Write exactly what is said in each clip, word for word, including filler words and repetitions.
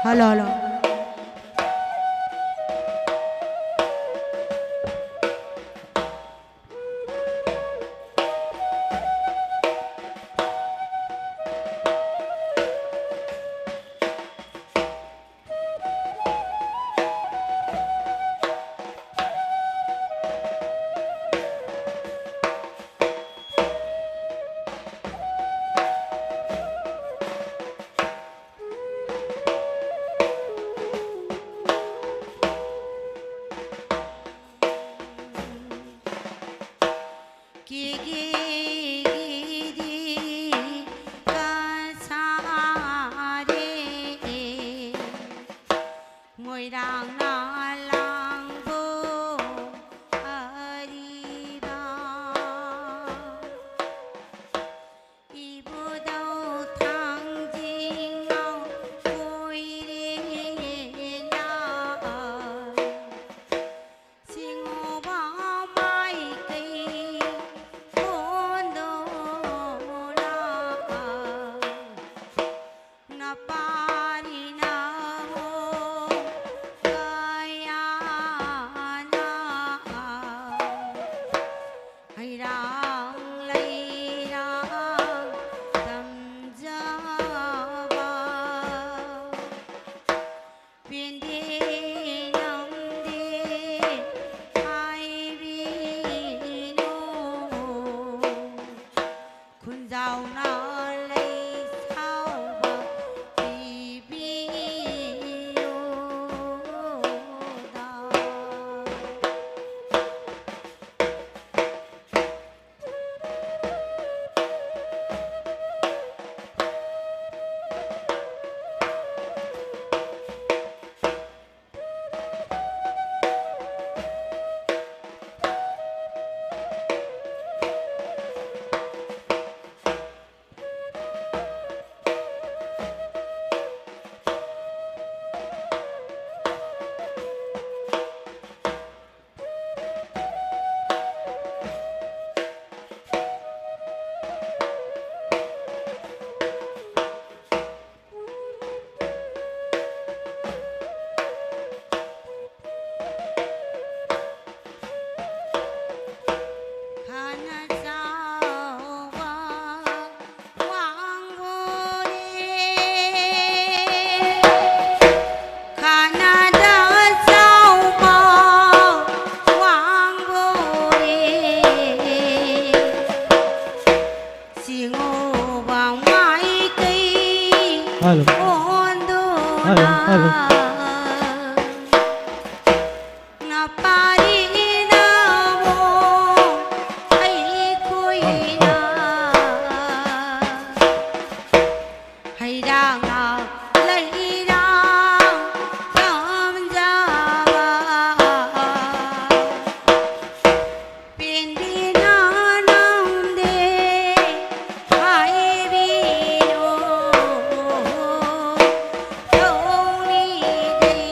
Hello, hello. ꯀꯦꯒꯦꯒꯤꯗꯤ ꯀꯁꯥꯔꯦ, ꯃꯣꯏꯔꯥꯡꯅ ꯂꯥꯡꯕꯣ ꯑꯔꯤꯕ꯫ ꯏꯕꯨꯙꯧ ꯊꯥꯡꯖꯤꯡꯅ ꯀꯣꯏꯔꯦꯅ꯫ ꯁꯤꯡꯉꯣꯕ ꯃꯥꯏꯀꯩ ꯀꯣꯟꯗꯣꯔꯥ, ꯅꯄꯥꯔꯤꯅ ꯍꯣ ꯀꯌꯥꯅ ꯍꯩꯔꯥꯡ ꯂꯩꯔꯥꯡ ꯇꯝꯖꯕ꯫ ꯄꯦꯟꯗꯦ ꯅꯝꯗꯦ ꯍꯥꯏꯕꯤꯅꯨ, ꯈꯨꯟꯖꯥꯎꯅ ꯂꯩ ꯁꯥꯎꯕ ꯄꯤꯕꯤꯌꯨꯗ꯫ ꯍꯜꯂꯣ꯫ ꯑꯣꯟꯗꯨꯅ ꯍꯜꯂꯣ, ꯍꯜꯂꯣ꯫ ꯅꯄꯥꯔꯤꯅ ꯑꯃꯨꯛ ꯑꯩꯈꯣꯏꯅ ꯍꯩꯔꯥꯡꯅ ꯂꯩꯔꯥꯡ ꯇꯝꯖꯕ ꯄꯦꯟꯕꯤꯅ ꯅꯝꯗꯦ ꯍꯥꯏꯕꯤꯅꯣ꯫ ꯊꯧꯅꯤꯗꯩ,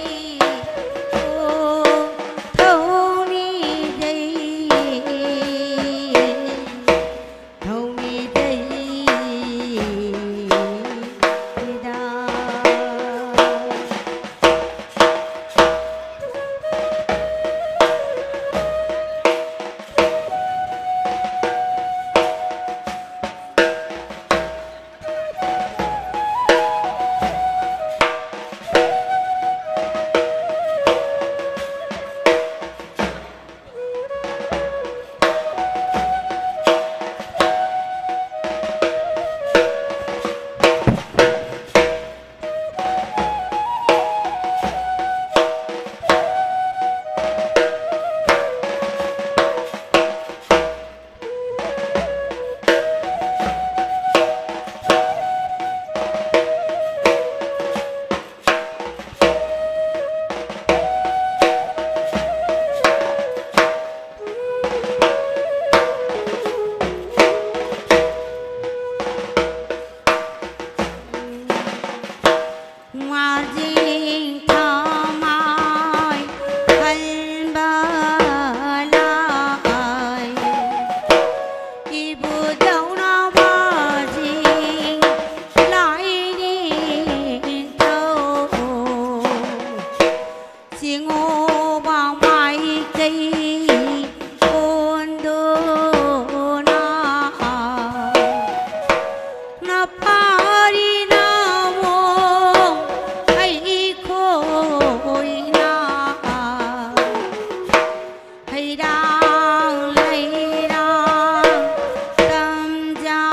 ꯑꯣ, ꯊꯧꯅꯤꯗꯩ꯫ ꯊꯧꯃꯤꯗꯩꯗ꯫ ꯃꯥꯔꯖꯤꯡ ꯊꯃꯥꯏ ꯍꯟꯕ ꯂꯥꯏ, ꯏꯕꯨꯙꯧꯅ ꯃꯥꯔꯖꯤꯡ ꯂꯥꯏ ꯅꯤꯡꯊꯧ꯫ ꯆꯤꯡꯉꯨꯕ ꯃꯥꯏꯀꯩ ꯑꯣꯟꯗꯨꯅ ꯅꯄꯥꯔꯤꯅ ꯑꯃꯨꯛ ꯑꯩꯈꯣꯏꯅ ꯍꯩꯔꯥꯡ ꯂꯩꯔꯥꯡ ꯇꯝꯖꯕ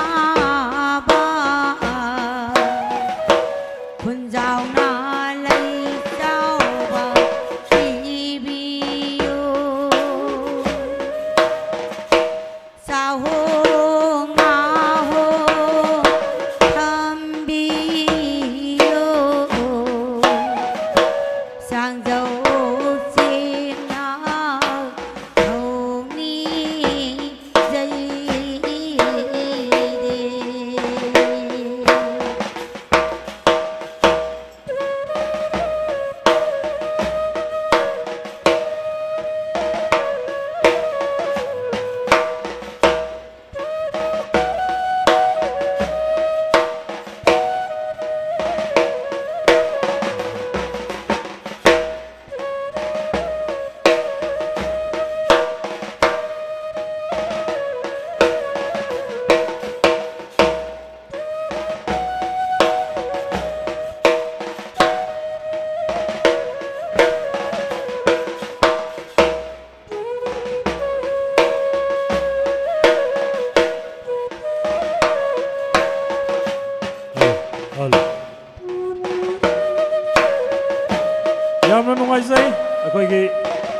ꯑꯩꯈꯣꯏꯒꯤ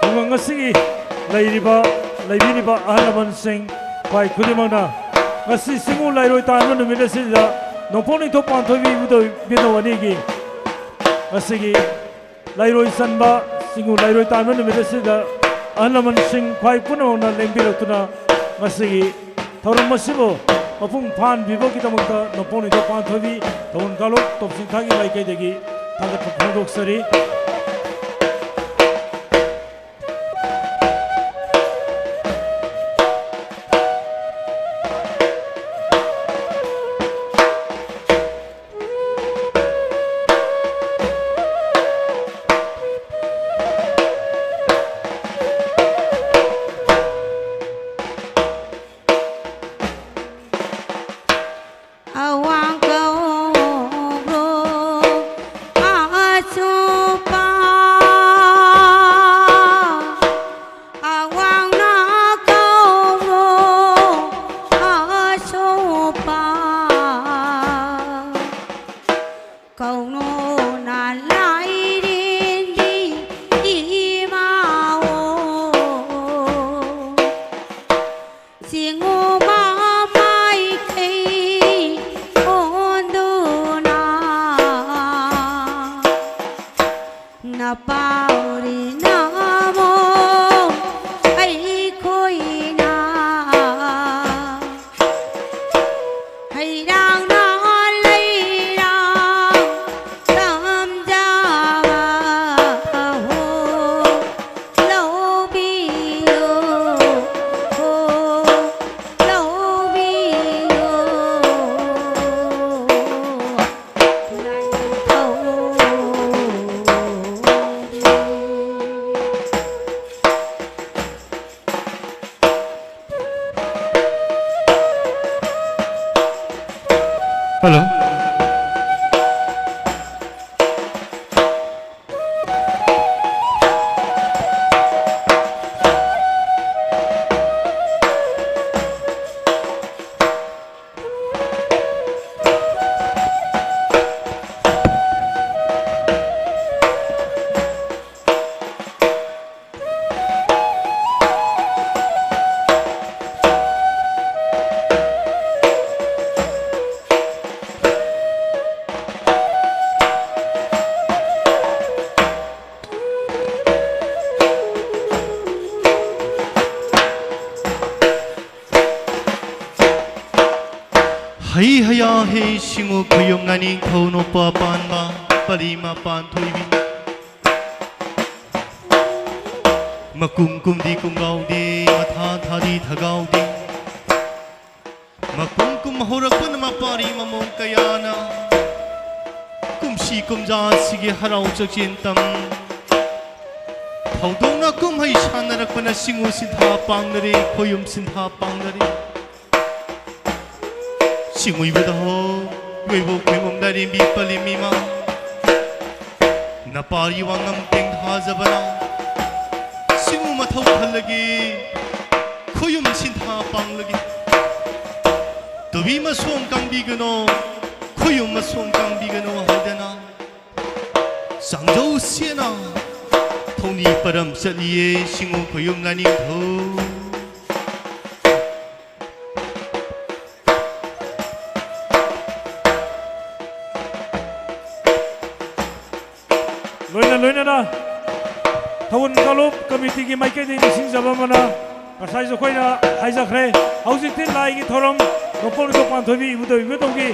ꯈꯨꯡꯒꯪ ꯑꯁꯤꯒꯤ ꯂꯩꯔꯤꯕ, ꯂꯩꯕꯤꯔꯤꯕ ꯑꯍꯜ ꯂꯃꯟꯁꯤꯡ, ꯈ꯭ꯋꯥꯏ ꯈꯨꯗꯤꯡꯃꯛꯅ ꯉꯁꯤ ꯆꯤꯡꯉꯨ ꯂꯩꯔꯣꯏ ꯇꯥꯟꯕ ꯅꯨꯃꯤꯠ ꯑꯁꯤꯗ ꯅꯣꯡꯄꯣꯛ ꯅꯤꯡꯊꯧ ꯄꯥꯟꯊꯣꯏꯕꯤ ꯏꯕꯨꯙꯧ ꯏꯕꯦꯟꯅꯧ ꯑꯅꯤꯒꯤ ꯉꯁꯤꯒꯤ ꯂꯩꯔꯣꯏ ꯆꯟꯕ, ꯆꯤꯡꯉꯨ ꯂꯩꯔꯣꯏ ꯇꯥꯟꯕ ꯅꯨꯃꯤꯠ ꯑꯁꯤꯗ ꯑꯍꯜ ꯂꯃꯟꯁꯤꯡ ꯈ꯭ꯋꯥꯏ ꯄꯨꯝꯅꯃꯛꯅ ꯂꯦꯡꯕꯤꯔꯛꯇꯨꯅ ꯉꯁꯤꯒꯤ ꯊꯧꯔꯝ ꯑꯁꯤꯕꯨ ꯃꯄꯨꯡ ꯐꯥꯍꯟꯕꯤꯕꯒꯤꯗꯃꯛꯇ ꯅꯣꯡꯄꯣꯛ ꯅꯤꯡꯊꯧ ꯄꯥꯟꯊꯣꯏꯕꯤ ꯊꯧꯒꯜ ꯀꯥꯡꯂꯨꯞ ꯇꯣꯞꯆꯤꯡꯊꯥꯒꯤ ꯃꯥꯏꯀꯩꯗꯒꯤ ꯊꯥꯒꯠꯄ ꯐꯣꯡꯗꯣꯛꯆꯔꯤ꯫ ꯑꯋꯥꯡ ꯀꯧꯕ꯭ꯔꯣ ꯑꯆꯧꯕ? ꯑꯋꯥꯡꯅ ꯀꯧꯕ꯭ꯔꯣ ꯑꯆꯧꯕ? ꯀꯧꯅꯣꯅ ꯂꯥꯏꯔꯦꯟꯒꯤ ꯏꯃꯥꯑꯣ, ꯆꯤꯡꯉꯨ ꯃꯃꯥꯏꯀꯩ ꯑꯣꯟꯗꯨꯅ ꯅꯄꯥꯎꯔꯤ ꯅꯃꯣ ꯑꯩꯈꯣꯏꯅ ꯍꯩꯔꯥꯡꯅ ꯂꯩꯔꯥꯡ ꯇꯝꯖꯕ ꯍꯣ ꯂꯧꯕꯤꯌꯣ, ꯍꯣ ꯂꯧꯕꯤꯌꯣ꯫ Hello. ꯌꯥꯍꯦ ꯁꯤꯡꯉꯨ ꯈꯨꯌꯨꯝ ꯂꯥꯏꯅꯤꯡꯊꯧ ꯅꯨꯄꯥ ꯄꯥꯟꯕ ꯄꯔꯤ ꯃꯄꯥꯟ ꯊꯣꯏꯕꯤ꯫ ꯃꯀꯨꯝ ꯀꯨꯝꯗꯤ ꯀꯨꯝꯒꯥꯎꯗꯦ, ꯃꯊꯥ ꯊꯥꯗꯤ ꯊꯒꯥꯎꯗꯦ꯫ ꯃꯀꯨꯝ ꯀꯨꯝ ꯍꯧꯔꯛꯄꯅ ꯃꯄꯥꯔꯤ ꯃꯃꯣꯡ ꯀꯌꯥꯅ ꯀꯨꯝꯁꯤ ꯀꯨꯝꯖꯥ ꯑꯁꯤꯒꯤ ꯍꯔꯥꯎ ꯆꯛꯆꯦꯟ ꯇꯝ ꯊꯧꯗꯣꯛꯅ ꯀꯨꯝꯍꯩ ꯁꯥꯟꯅꯔꯛꯄꯅ ꯁꯤꯡꯉꯨ ꯁꯤꯟꯊꯥ ꯄꯥꯡꯅꯔꯦ, ꯈꯣꯌꯨꯝ ꯁꯤꯟꯊꯥ ꯄꯥꯡꯅꯔꯦ꯫ ꯁꯤꯡꯎꯏꯕꯗ ꯍꯣ, ꯂꯣꯏꯕꯧ ꯈꯣꯏꯃꯝ ꯂꯥꯏꯔꯦꯝꯕꯤ ꯄꯂꯦꯝ ꯏꯃꯥ꯫ ꯅꯄꯥꯔꯤ ꯋꯥꯉꯝ ꯇꯦꯡꯊꯥꯖꯕꯅ ꯁꯤꯡꯎ ꯃꯊꯧ ꯈꯜꯂꯒꯦ, ꯈꯣꯌꯨꯝ ꯁꯤꯟꯊꯥ ꯄꯥꯡꯂꯒꯦ꯫ ꯇꯨꯕꯤ ꯃꯁꯣꯡ ꯀꯥꯡꯕꯤꯒꯅꯣ, ꯈꯣꯌꯨꯝ ꯃꯁꯣꯡ ꯀꯥꯡꯕꯤꯒꯅꯣ ꯍꯥꯏꯗꯅ ꯆꯥꯡꯖꯧ ꯁꯦꯅ ꯊꯧꯅꯤ ꯄꯔꯝ ꯆꯠꯂꯤꯌꯦ ꯁꯤꯡꯎ ꯈꯣꯌꯨꯝ ꯂꯥꯏꯅꯤꯡꯊꯧ꯫ ꯂꯣꯏꯅ ꯂꯣꯏꯅꯅ ꯊꯧꯒꯜ ꯀꯥꯡꯂꯨꯞ ꯀꯃꯤꯇꯤꯒꯤ ꯃꯥꯏꯀꯩꯗꯒꯤ ꯅꯤꯡꯁꯤꯡꯖꯕ ꯑꯃꯅ, ꯉꯁꯥꯏꯁꯨ ꯑꯩꯈꯣꯏꯅ ꯍꯥꯏꯖꯈ꯭ꯔꯦ, ꯍꯧꯖꯤꯛꯇꯤ ꯂꯥꯏꯒꯤ ꯊꯧꯔꯝ, ꯅꯣꯡꯄꯣꯛ ꯅꯤꯡꯊꯧ ꯄꯥꯟꯊꯣꯏꯕꯤ ꯏꯕꯨꯙꯧ ꯏꯕꯦꯟꯗꯧꯒꯤ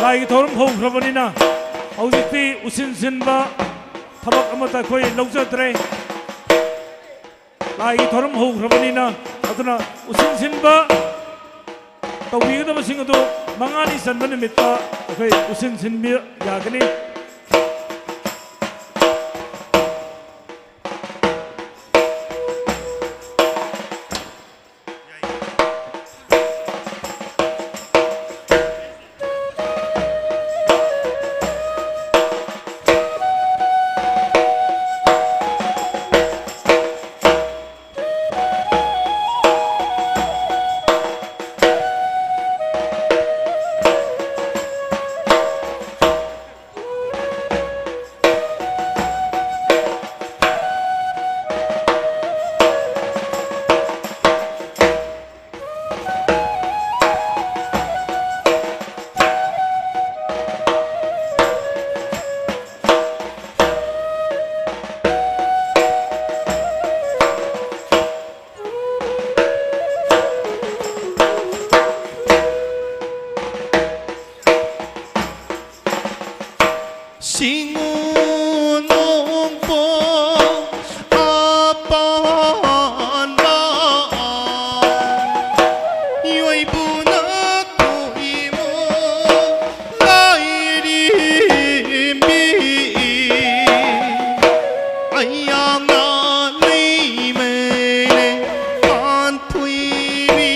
ꯂꯥꯏꯒꯤ ꯊꯧꯔꯝ ꯍꯧꯈ꯭ꯔꯕꯅꯤꯅ, ꯍꯧꯖꯤꯛꯇꯤ ꯎꯁꯤꯟ ꯁꯤꯟꯕ ꯊꯕꯛ ꯑꯃꯠꯇ ꯑꯩꯈꯣꯏ ꯂꯧꯖꯗ꯭ꯔꯦ꯫ ꯂꯥꯏꯒꯤ ꯊꯧꯔꯝ ꯍꯧꯈ꯭ꯔꯕꯅꯤꯅ, ꯑꯗꯨꯅ ꯎꯁꯤꯟ ꯁꯤꯟꯕ ꯇꯧꯕꯤꯒꯗꯕꯁꯤꯡ ꯑꯗꯨ ꯃꯉꯥꯅꯤ ꯆꯟꯕ ꯅꯨꯃꯤꯠꯇ ꯑꯩꯈꯣꯏ ꯎꯁꯤꯟ ꯁꯤꯟꯕ ꯌꯥꯒꯅꯤ꯫ ꯆꯤꯡꯉꯨ ꯅꯣꯡꯄꯣꯛ ꯑꯄꯥꯟꯕ, ꯌꯣꯏꯕꯨꯅ ꯀꯣꯏꯃꯣ ꯂꯥꯏꯔꯦꯝꯕꯤ, ꯑꯌꯥꯡꯅ ꯂꯩꯃꯔꯦ ꯄꯥꯟꯊꯣꯏꯕꯤ꯫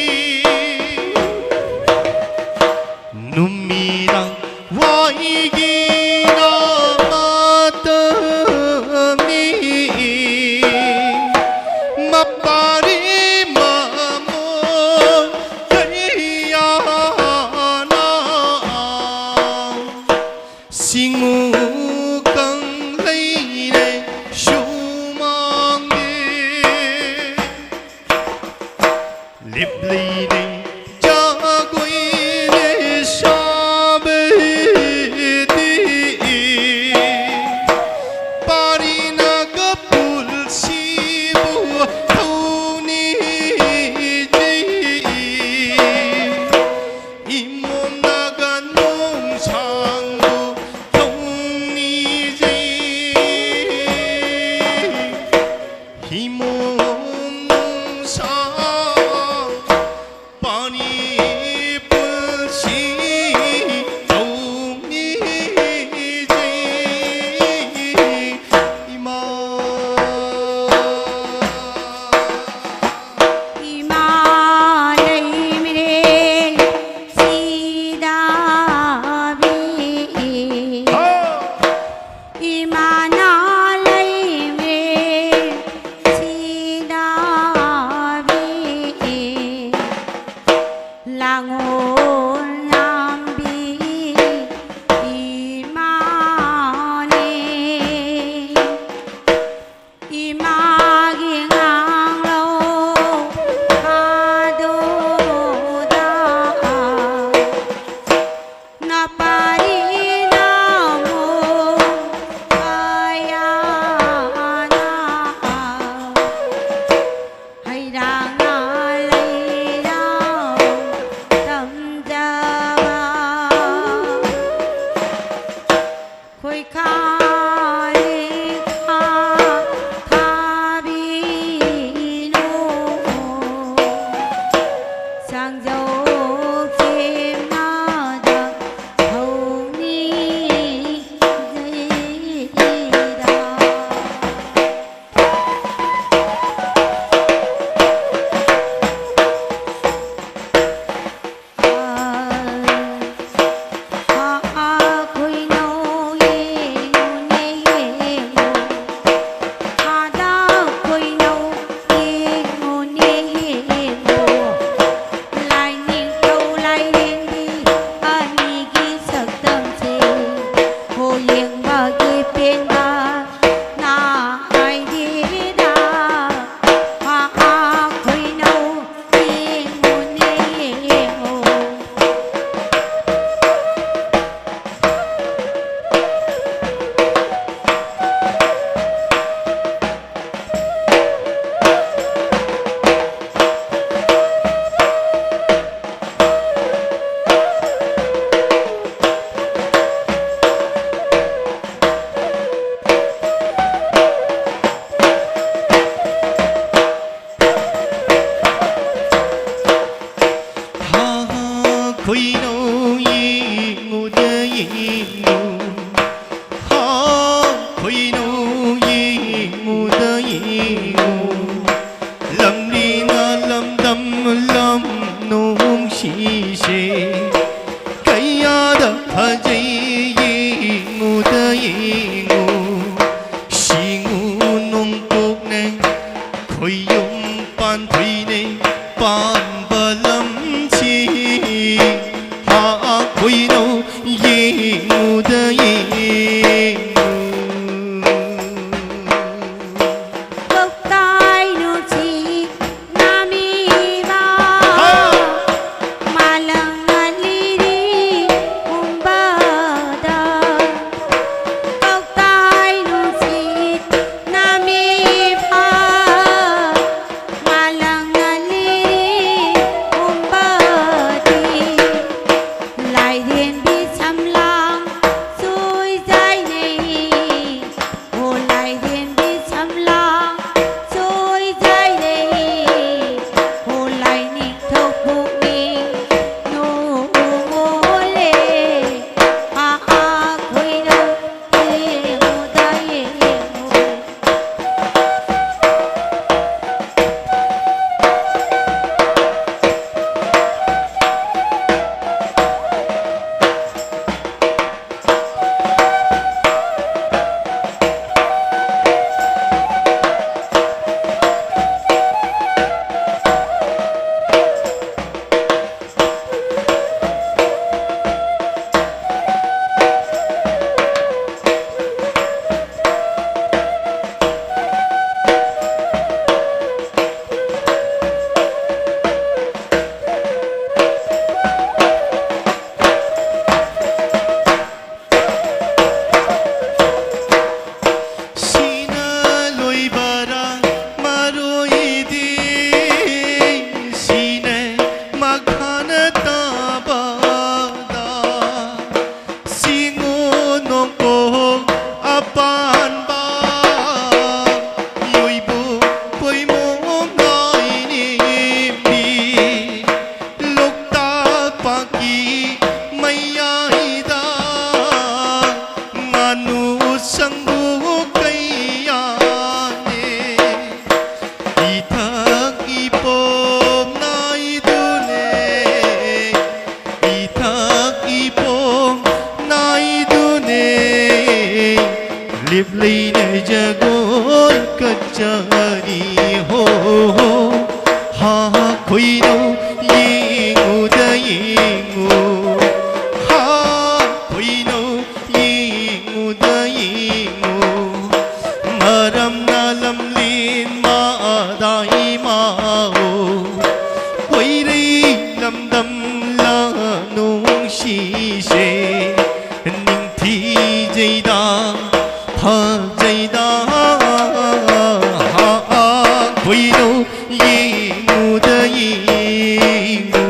ꯅꯨꯃꯤꯗꯥꯡ ꯋꯥꯏꯒꯤꯅ ꯃꯇꯝꯅꯤ, ꯃꯄꯥꯔꯤ ꯃꯃꯣꯟ ꯀꯌꯥꯅ, ꯁꯤꯡꯉꯨ ꯀꯪꯂꯩꯅꯦ ꯁꯨꯃꯥꯡꯒꯤ꯫ ꯂꯤꯞꯂꯤꯅꯤ ꯖꯒꯣꯏꯅꯤ ꯁꯥꯕꯗꯤ, ꯄꯥꯔꯤꯅꯒ ꯄꯨꯜꯁꯤꯕꯨ ꯊꯧꯅꯤꯖꯩ, ꯏꯃꯣꯝꯅꯒ ꯅꯣꯡꯁꯥꯡꯕꯨ ꯊꯧꯅꯤꯖꯩ꯫ ꯍꯤꯃꯣꯝ ꯅꯨꯡꯁꯥ ꯄꯥꯅꯤ ꯄꯨꯟꯁꯤ ꯇꯧꯅꯤꯖꯩ꯫ ꯏꯃꯥ꯫ ꯏꯃꯥ ꯂꯩꯃꯔꯦꯜ ꯁꯤꯗꯥꯕꯤ꯫ ꯍꯥ! ꯏꯃꯥꯅ ꯂꯩꯃꯔꯦꯜ ꯁꯤꯗꯥꯕꯤ, ꯂꯥꯡꯑꯣꯜ ꯂꯝꯕꯤ ꯏꯃꯥꯅꯦ꯫ ꯏꯃꯥꯒꯤ ꯉꯥꯡꯂꯧ ꯊꯥꯗꯣꯛꯑꯗ ꯅꯄꯥꯔꯤꯅ ꯑꯃꯨꯛ ꯀꯌꯥꯅ ꯍꯩꯔꯥꯡꯅ ꯂꯩꯔꯥꯎ ꯇꯝꯖꯕ꯫ ꯈꯣꯏꯈꯥ ꯌꯦꯡꯉꯨ, ꯍꯥ, ꯈꯣꯏꯅꯧ ꯌꯦꯡꯉꯨꯗ ꯌꯦꯡꯉꯨ, ꯂꯝꯂꯤꯅ ꯂꯝꯗꯝ ꯂꯝ ꯅꯨꯡꯁꯤꯁꯦ ꯀꯌꯥꯗ ꯐꯖꯩ ꯌꯦꯡꯉꯨꯗ ꯌꯦꯡꯉꯨ, ꯁꯤꯡꯉꯨ ꯅꯣꯡꯄꯣꯛꯅꯦ ꯈꯣꯏꯌꯨꯝ ꯄꯥꯟꯊꯣꯏꯅꯦ ꯄꯥꯟꯕ ꯂꯝꯁꯤ, ꯍꯥ, ꯈꯣꯏꯅꯧ ꯌꯦꯡꯉꯨꯗ ꯌꯦꯡꯉꯨ꯫ ꯀꯧꯇꯥꯏ ꯅꯨꯡꯁꯤ ꯅꯥꯃꯤꯕ ꯍꯥ! ꯃꯥꯂꯪ ꯑꯂꯤꯔꯤ ꯀꯨꯝꯕ ꯂꯦꯞ ꯂꯩꯅ ꯖꯒꯣꯏ ꯀꯠꯆꯔꯤ ꯍꯣ꯫ ꯍꯥ, ꯈꯣꯏꯅꯧ ꯌꯦꯡꯉꯨꯗ ꯌꯦꯡꯉꯨ꯫ ꯍꯥ, ꯈꯣꯏꯅꯧ ꯌꯦꯡꯉꯨꯗ ꯌꯦꯡꯉꯨ꯫ ꯃꯔꯝꯅ ꯂꯝꯂꯦꯟ ꯃꯗꯥꯏ ꯃꯥꯑꯣ꯫ ꯀꯣꯏꯔꯩ ꯂꯝꯗꯝ ꯂꯅꯨꯡꯁꯤꯁꯦ꯫ ꯅꯤꯡꯊꯤꯖꯩꯗ, ꯐꯖꯩꯗ, ꯈꯣꯏꯅꯧ ꯌꯦꯡꯉꯨꯗ ꯌꯦꯡꯉꯨ꯫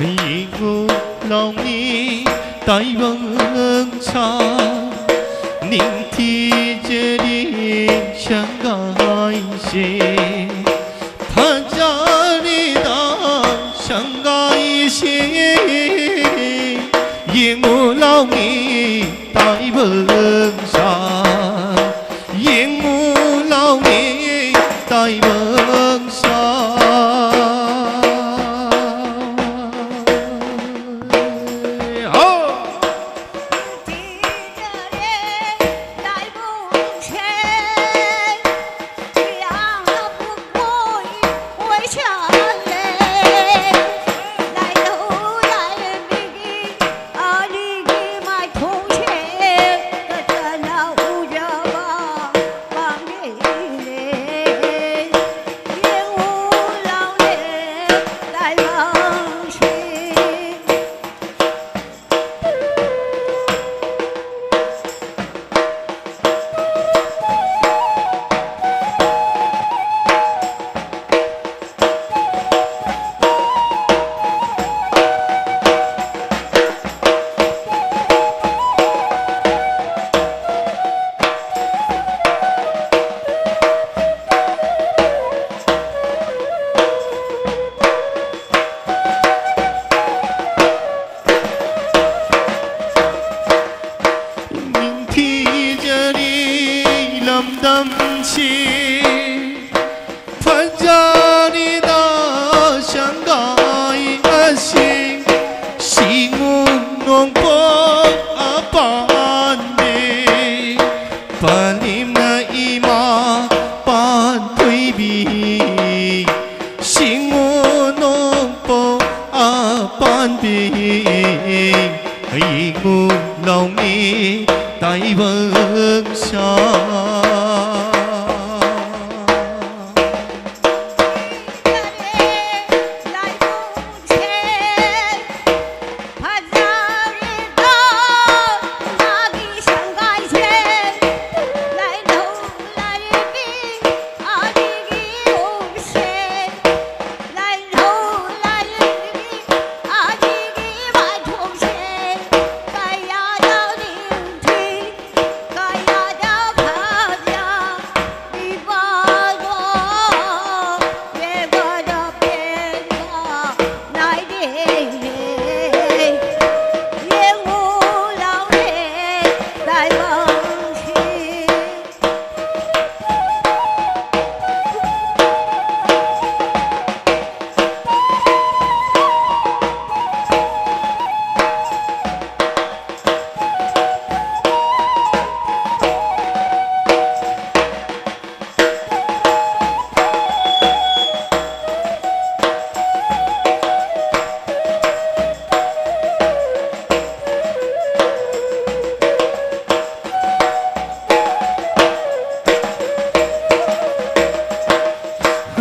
ꯌꯦꯡꯉꯨ ꯂꯥꯎꯅꯦ ꯇꯥꯏꯕꯪ ꯁꯥ, ꯅꯤꯡꯊꯤꯖꯔꯤ ꯁꯪꯒꯥꯏꯁꯦ꯫ ꯐꯖꯔꯦꯗ ꯁꯪꯒꯥꯏꯁꯦ꯫ ꯌꯦꯡꯉꯨ ꯂꯥꯎꯅꯦ ꯇꯥꯏꯕꯪ ꯁꯥ, ꯌꯦꯡꯉꯨ ꯂꯥꯎꯅꯦ ꯇꯥꯏꯕꯪ ꯁꯥ꯫ ꯁꯤꯡꯉꯣ ꯅꯣꯡꯄꯣꯛ ꯑꯄꯥꯟꯕꯤ, ꯌꯦꯡꯉꯨ ꯂꯥꯎꯅꯦ ꯇꯥꯏꯕꯪ ꯁꯥ꯫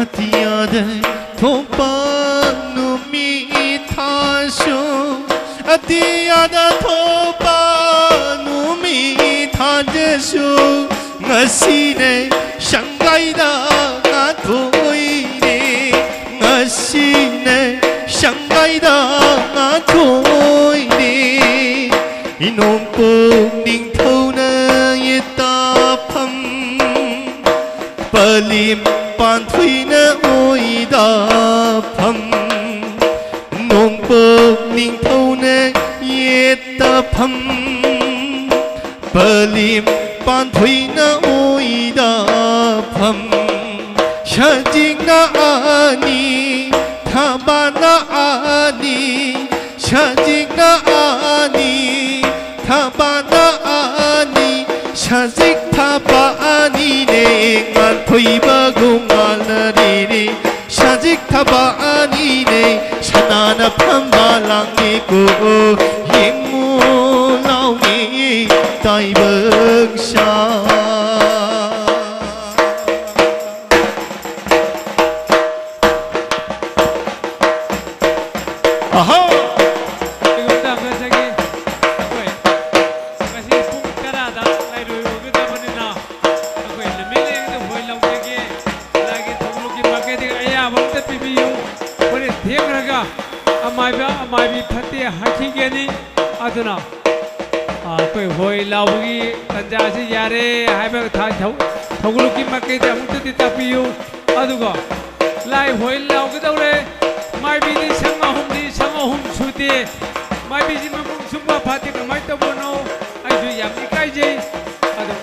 ꯑꯇꯤꯌꯥꯗ ꯊꯣꯛꯄ ꯅꯨꯃꯤꯠ ꯊꯥꯁꯨ, ꯑꯇꯤꯌꯥꯗ ꯊꯣꯛꯄ ꯅꯨꯃꯤꯠ ꯊꯥꯗꯁꯨ, ꯉꯁꯤꯅꯦ ꯁꯪꯒꯥꯏꯗ ꯉꯥꯟꯊꯣꯛꯏꯅꯦ, ꯉꯁꯤꯅꯦ ꯁꯪꯒꯥꯏꯗ ꯉꯥꯟꯊꯣꯛꯏꯅꯦ꯫ ꯅꯣꯡꯄꯣꯛ ꯅꯤꯡꯊꯧꯅ ꯌꯦꯠꯇꯐꯝ, ꯄꯂꯤꯝ ꯄꯥꯟꯊꯣꯏꯅ ꯑꯣꯏꯗꯐꯝ, ꯅꯣꯡꯄꯣꯛ ꯅꯤꯡꯊꯧꯅ ꯌꯦꯠꯇꯐꯝ, ꯄꯂꯤꯝ ꯄꯥꯟꯊꯣꯏꯅ ꯑꯣꯏꯗꯐꯝ꯫ ꯁꯖꯤꯛꯅ ꯑꯅꯤ, ꯊꯝꯕꯥꯜꯅ ꯑꯅꯤ, ꯁꯖꯤꯛꯅ ꯑꯅꯤ, ꯊꯝꯕꯥꯜꯅ ꯑꯅꯤ, ꯁꯖꯤꯛ ꯊꯝꯕꯥꯜ ꯑꯅꯤꯅꯦ ꯉꯥꯟ ꯊꯣꯏꯕꯒꯨꯝ ꯉꯥꯜꯅꯔꯤꯅꯤ, ꯁꯖꯤꯛ ꯊꯕꯥꯛ ꯑꯅꯤꯅꯦ, ꯁꯅꯥꯅ ꯐꯝꯕ ꯂꯥꯡꯅꯤꯀꯣ, ꯌꯦꯡꯉꯨ ꯂꯥꯎꯅꯤ ꯇꯥꯏꯕꯪ ꯁꯥ꯫ ꯑꯍꯥ! ꯀꯩꯒꯨꯝꯕ ꯉꯁꯥꯏꯒꯤ ꯑꯩꯈꯣꯏ ꯉꯁꯤ ꯄꯨꯡ ꯇꯔꯥꯗ ꯂꯩꯔꯣꯏ ꯑꯣꯏꯒꯗꯕꯅꯤꯅ, ꯑꯩꯈꯣꯏ ꯅꯨꯃꯤꯠ ꯂꯩꯔꯤꯗ ꯍꯣꯏ ꯂꯧꯖꯒꯦ꯫ ꯂꯥꯏꯒꯤ ꯊꯧꯒꯜꯒꯤ ꯃꯥꯏꯀꯩꯗꯒꯤ ꯑꯌꯥꯕ ꯑꯝꯇ ꯄꯤꯕꯤꯌꯨ꯫ ꯍꯣꯔꯦꯟ ꯊꯦꯡꯈ꯭ꯔꯒ ꯑꯃꯥꯏꯕ ꯑꯃꯥꯏꯕꯤ ꯐꯠꯇꯦ ꯍꯥꯏꯈꯤꯒꯅꯤ꯫ ꯑꯗꯨꯅ, ꯑ, ꯑꯩꯈꯣꯏ ꯍꯣꯏ ꯂꯥꯎꯕꯒꯤ ꯇꯟꯖꯥꯁꯤ ꯌꯥꯔꯦ ꯍꯥꯏꯕ ꯊ-, ꯊꯧ-, ꯊꯧꯒꯜꯒꯤ ꯃꯥꯏꯀꯩꯗ ꯑꯃꯨꯛꯇꯗꯤ ꯇꯥꯛꯄꯤꯌꯨ꯫ ꯑꯗꯨꯒ ꯂꯥꯏ ꯍꯣꯏ ꯂꯥꯎꯒꯗꯧꯔꯦ꯫ ꯃꯥꯏꯕꯤꯗꯤ ꯁꯪ ꯑꯍꯨꯝꯅꯤ, ꯁꯪ ꯑꯍꯨꯝ ꯁꯨꯗꯦ꯫ ꯃꯥꯏꯕꯤꯁꯤ ꯃꯕꯨꯡ ꯁꯨꯡꯐ ꯐꯠꯇꯦ, ꯀꯃꯥꯏꯅ ꯇꯧꯕꯅꯣ? ꯑꯩꯁꯨ ꯌꯥꯝ ꯏꯀꯥꯏꯖꯩ꯫ ꯑꯗꯣ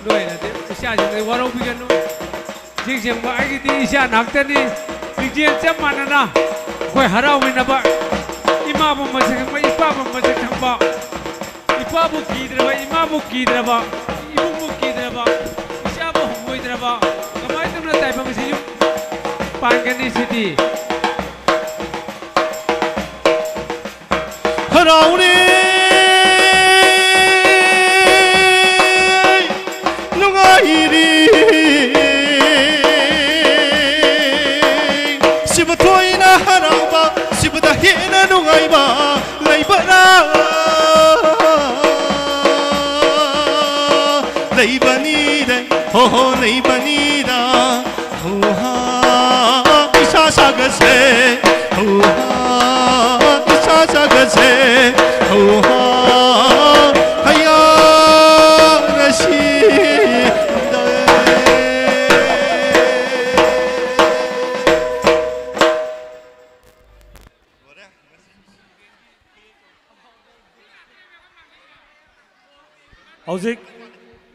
ꯂꯣꯏꯔꯗꯤ ꯏꯆꯥꯁꯤꯡꯗ ꯋꯥꯔꯧꯕꯤꯒꯅꯨ꯫ ꯆꯤꯡꯖꯦꯡꯕ ꯑꯩꯒꯤꯗꯤ ꯏꯆꯥ ꯉꯥꯛꯇꯅꯤ꯫ ꯆꯤꯡꯖꯦꯡ ꯆꯞ ꯃꯥꯟꯅꯅ ꯑꯩꯈꯣꯏ ꯍꯔꯥꯎꯃꯤꯟꯅꯕ, ꯏꯃꯥꯕꯨ ꯃꯁꯛ ꯈꯪꯕ, ꯏꯄꯥꯕꯨ ꯃꯁꯛ ꯈꯪꯕ, ꯏꯄꯥꯕꯨ ꯀꯤꯗ꯭ꯔꯕ, ꯏꯃꯥꯕꯨ ꯀꯤꯗ꯭ꯔꯕ, ꯏꯕꯨꯡꯕꯨ ꯀꯤꯗ꯭ꯔꯕ, ꯏꯆꯥꯕꯨ ꯍꯪꯒꯣꯏꯗ꯭ꯔꯕ, ꯀꯃꯥꯏꯅ ꯇꯧꯅ ꯇꯥꯏꯕꯪ ꯑꯁꯤ ꯌꯨꯝ ꯄꯥꯟꯒꯅꯤ ꯁꯤꯗꯤ? ꯍꯔꯥꯎꯔꯦ, ꯅꯨꯡꯉꯥꯏꯔꯤ, ꯁꯤꯕꯨ ꯊꯣꯏꯅ ꯍꯔꯥꯎꯕ, ꯁꯤꯕꯨꯗ ꯍꯦꯟꯅ ꯅꯨꯡꯉꯥꯏꯕ ꯂꯩꯕꯔꯥ? ꯂꯩꯕꯅꯤꯗ, ꯍꯣ ꯍꯣ, ꯂꯩꯕꯅꯤꯗ꯫ ꯍꯧꯍꯥ, ꯏꯁꯥ ꯁꯥꯒꯠꯁꯦ꯫ ꯍꯧꯍꯥ, ꯏꯁꯥ ꯁꯥꯒꯠꯁꯦ꯫ ꯍꯧꯍꯥ, ꯍꯌꯥ ꯉꯁꯤ꯫ ꯍꯧꯖꯤꯛ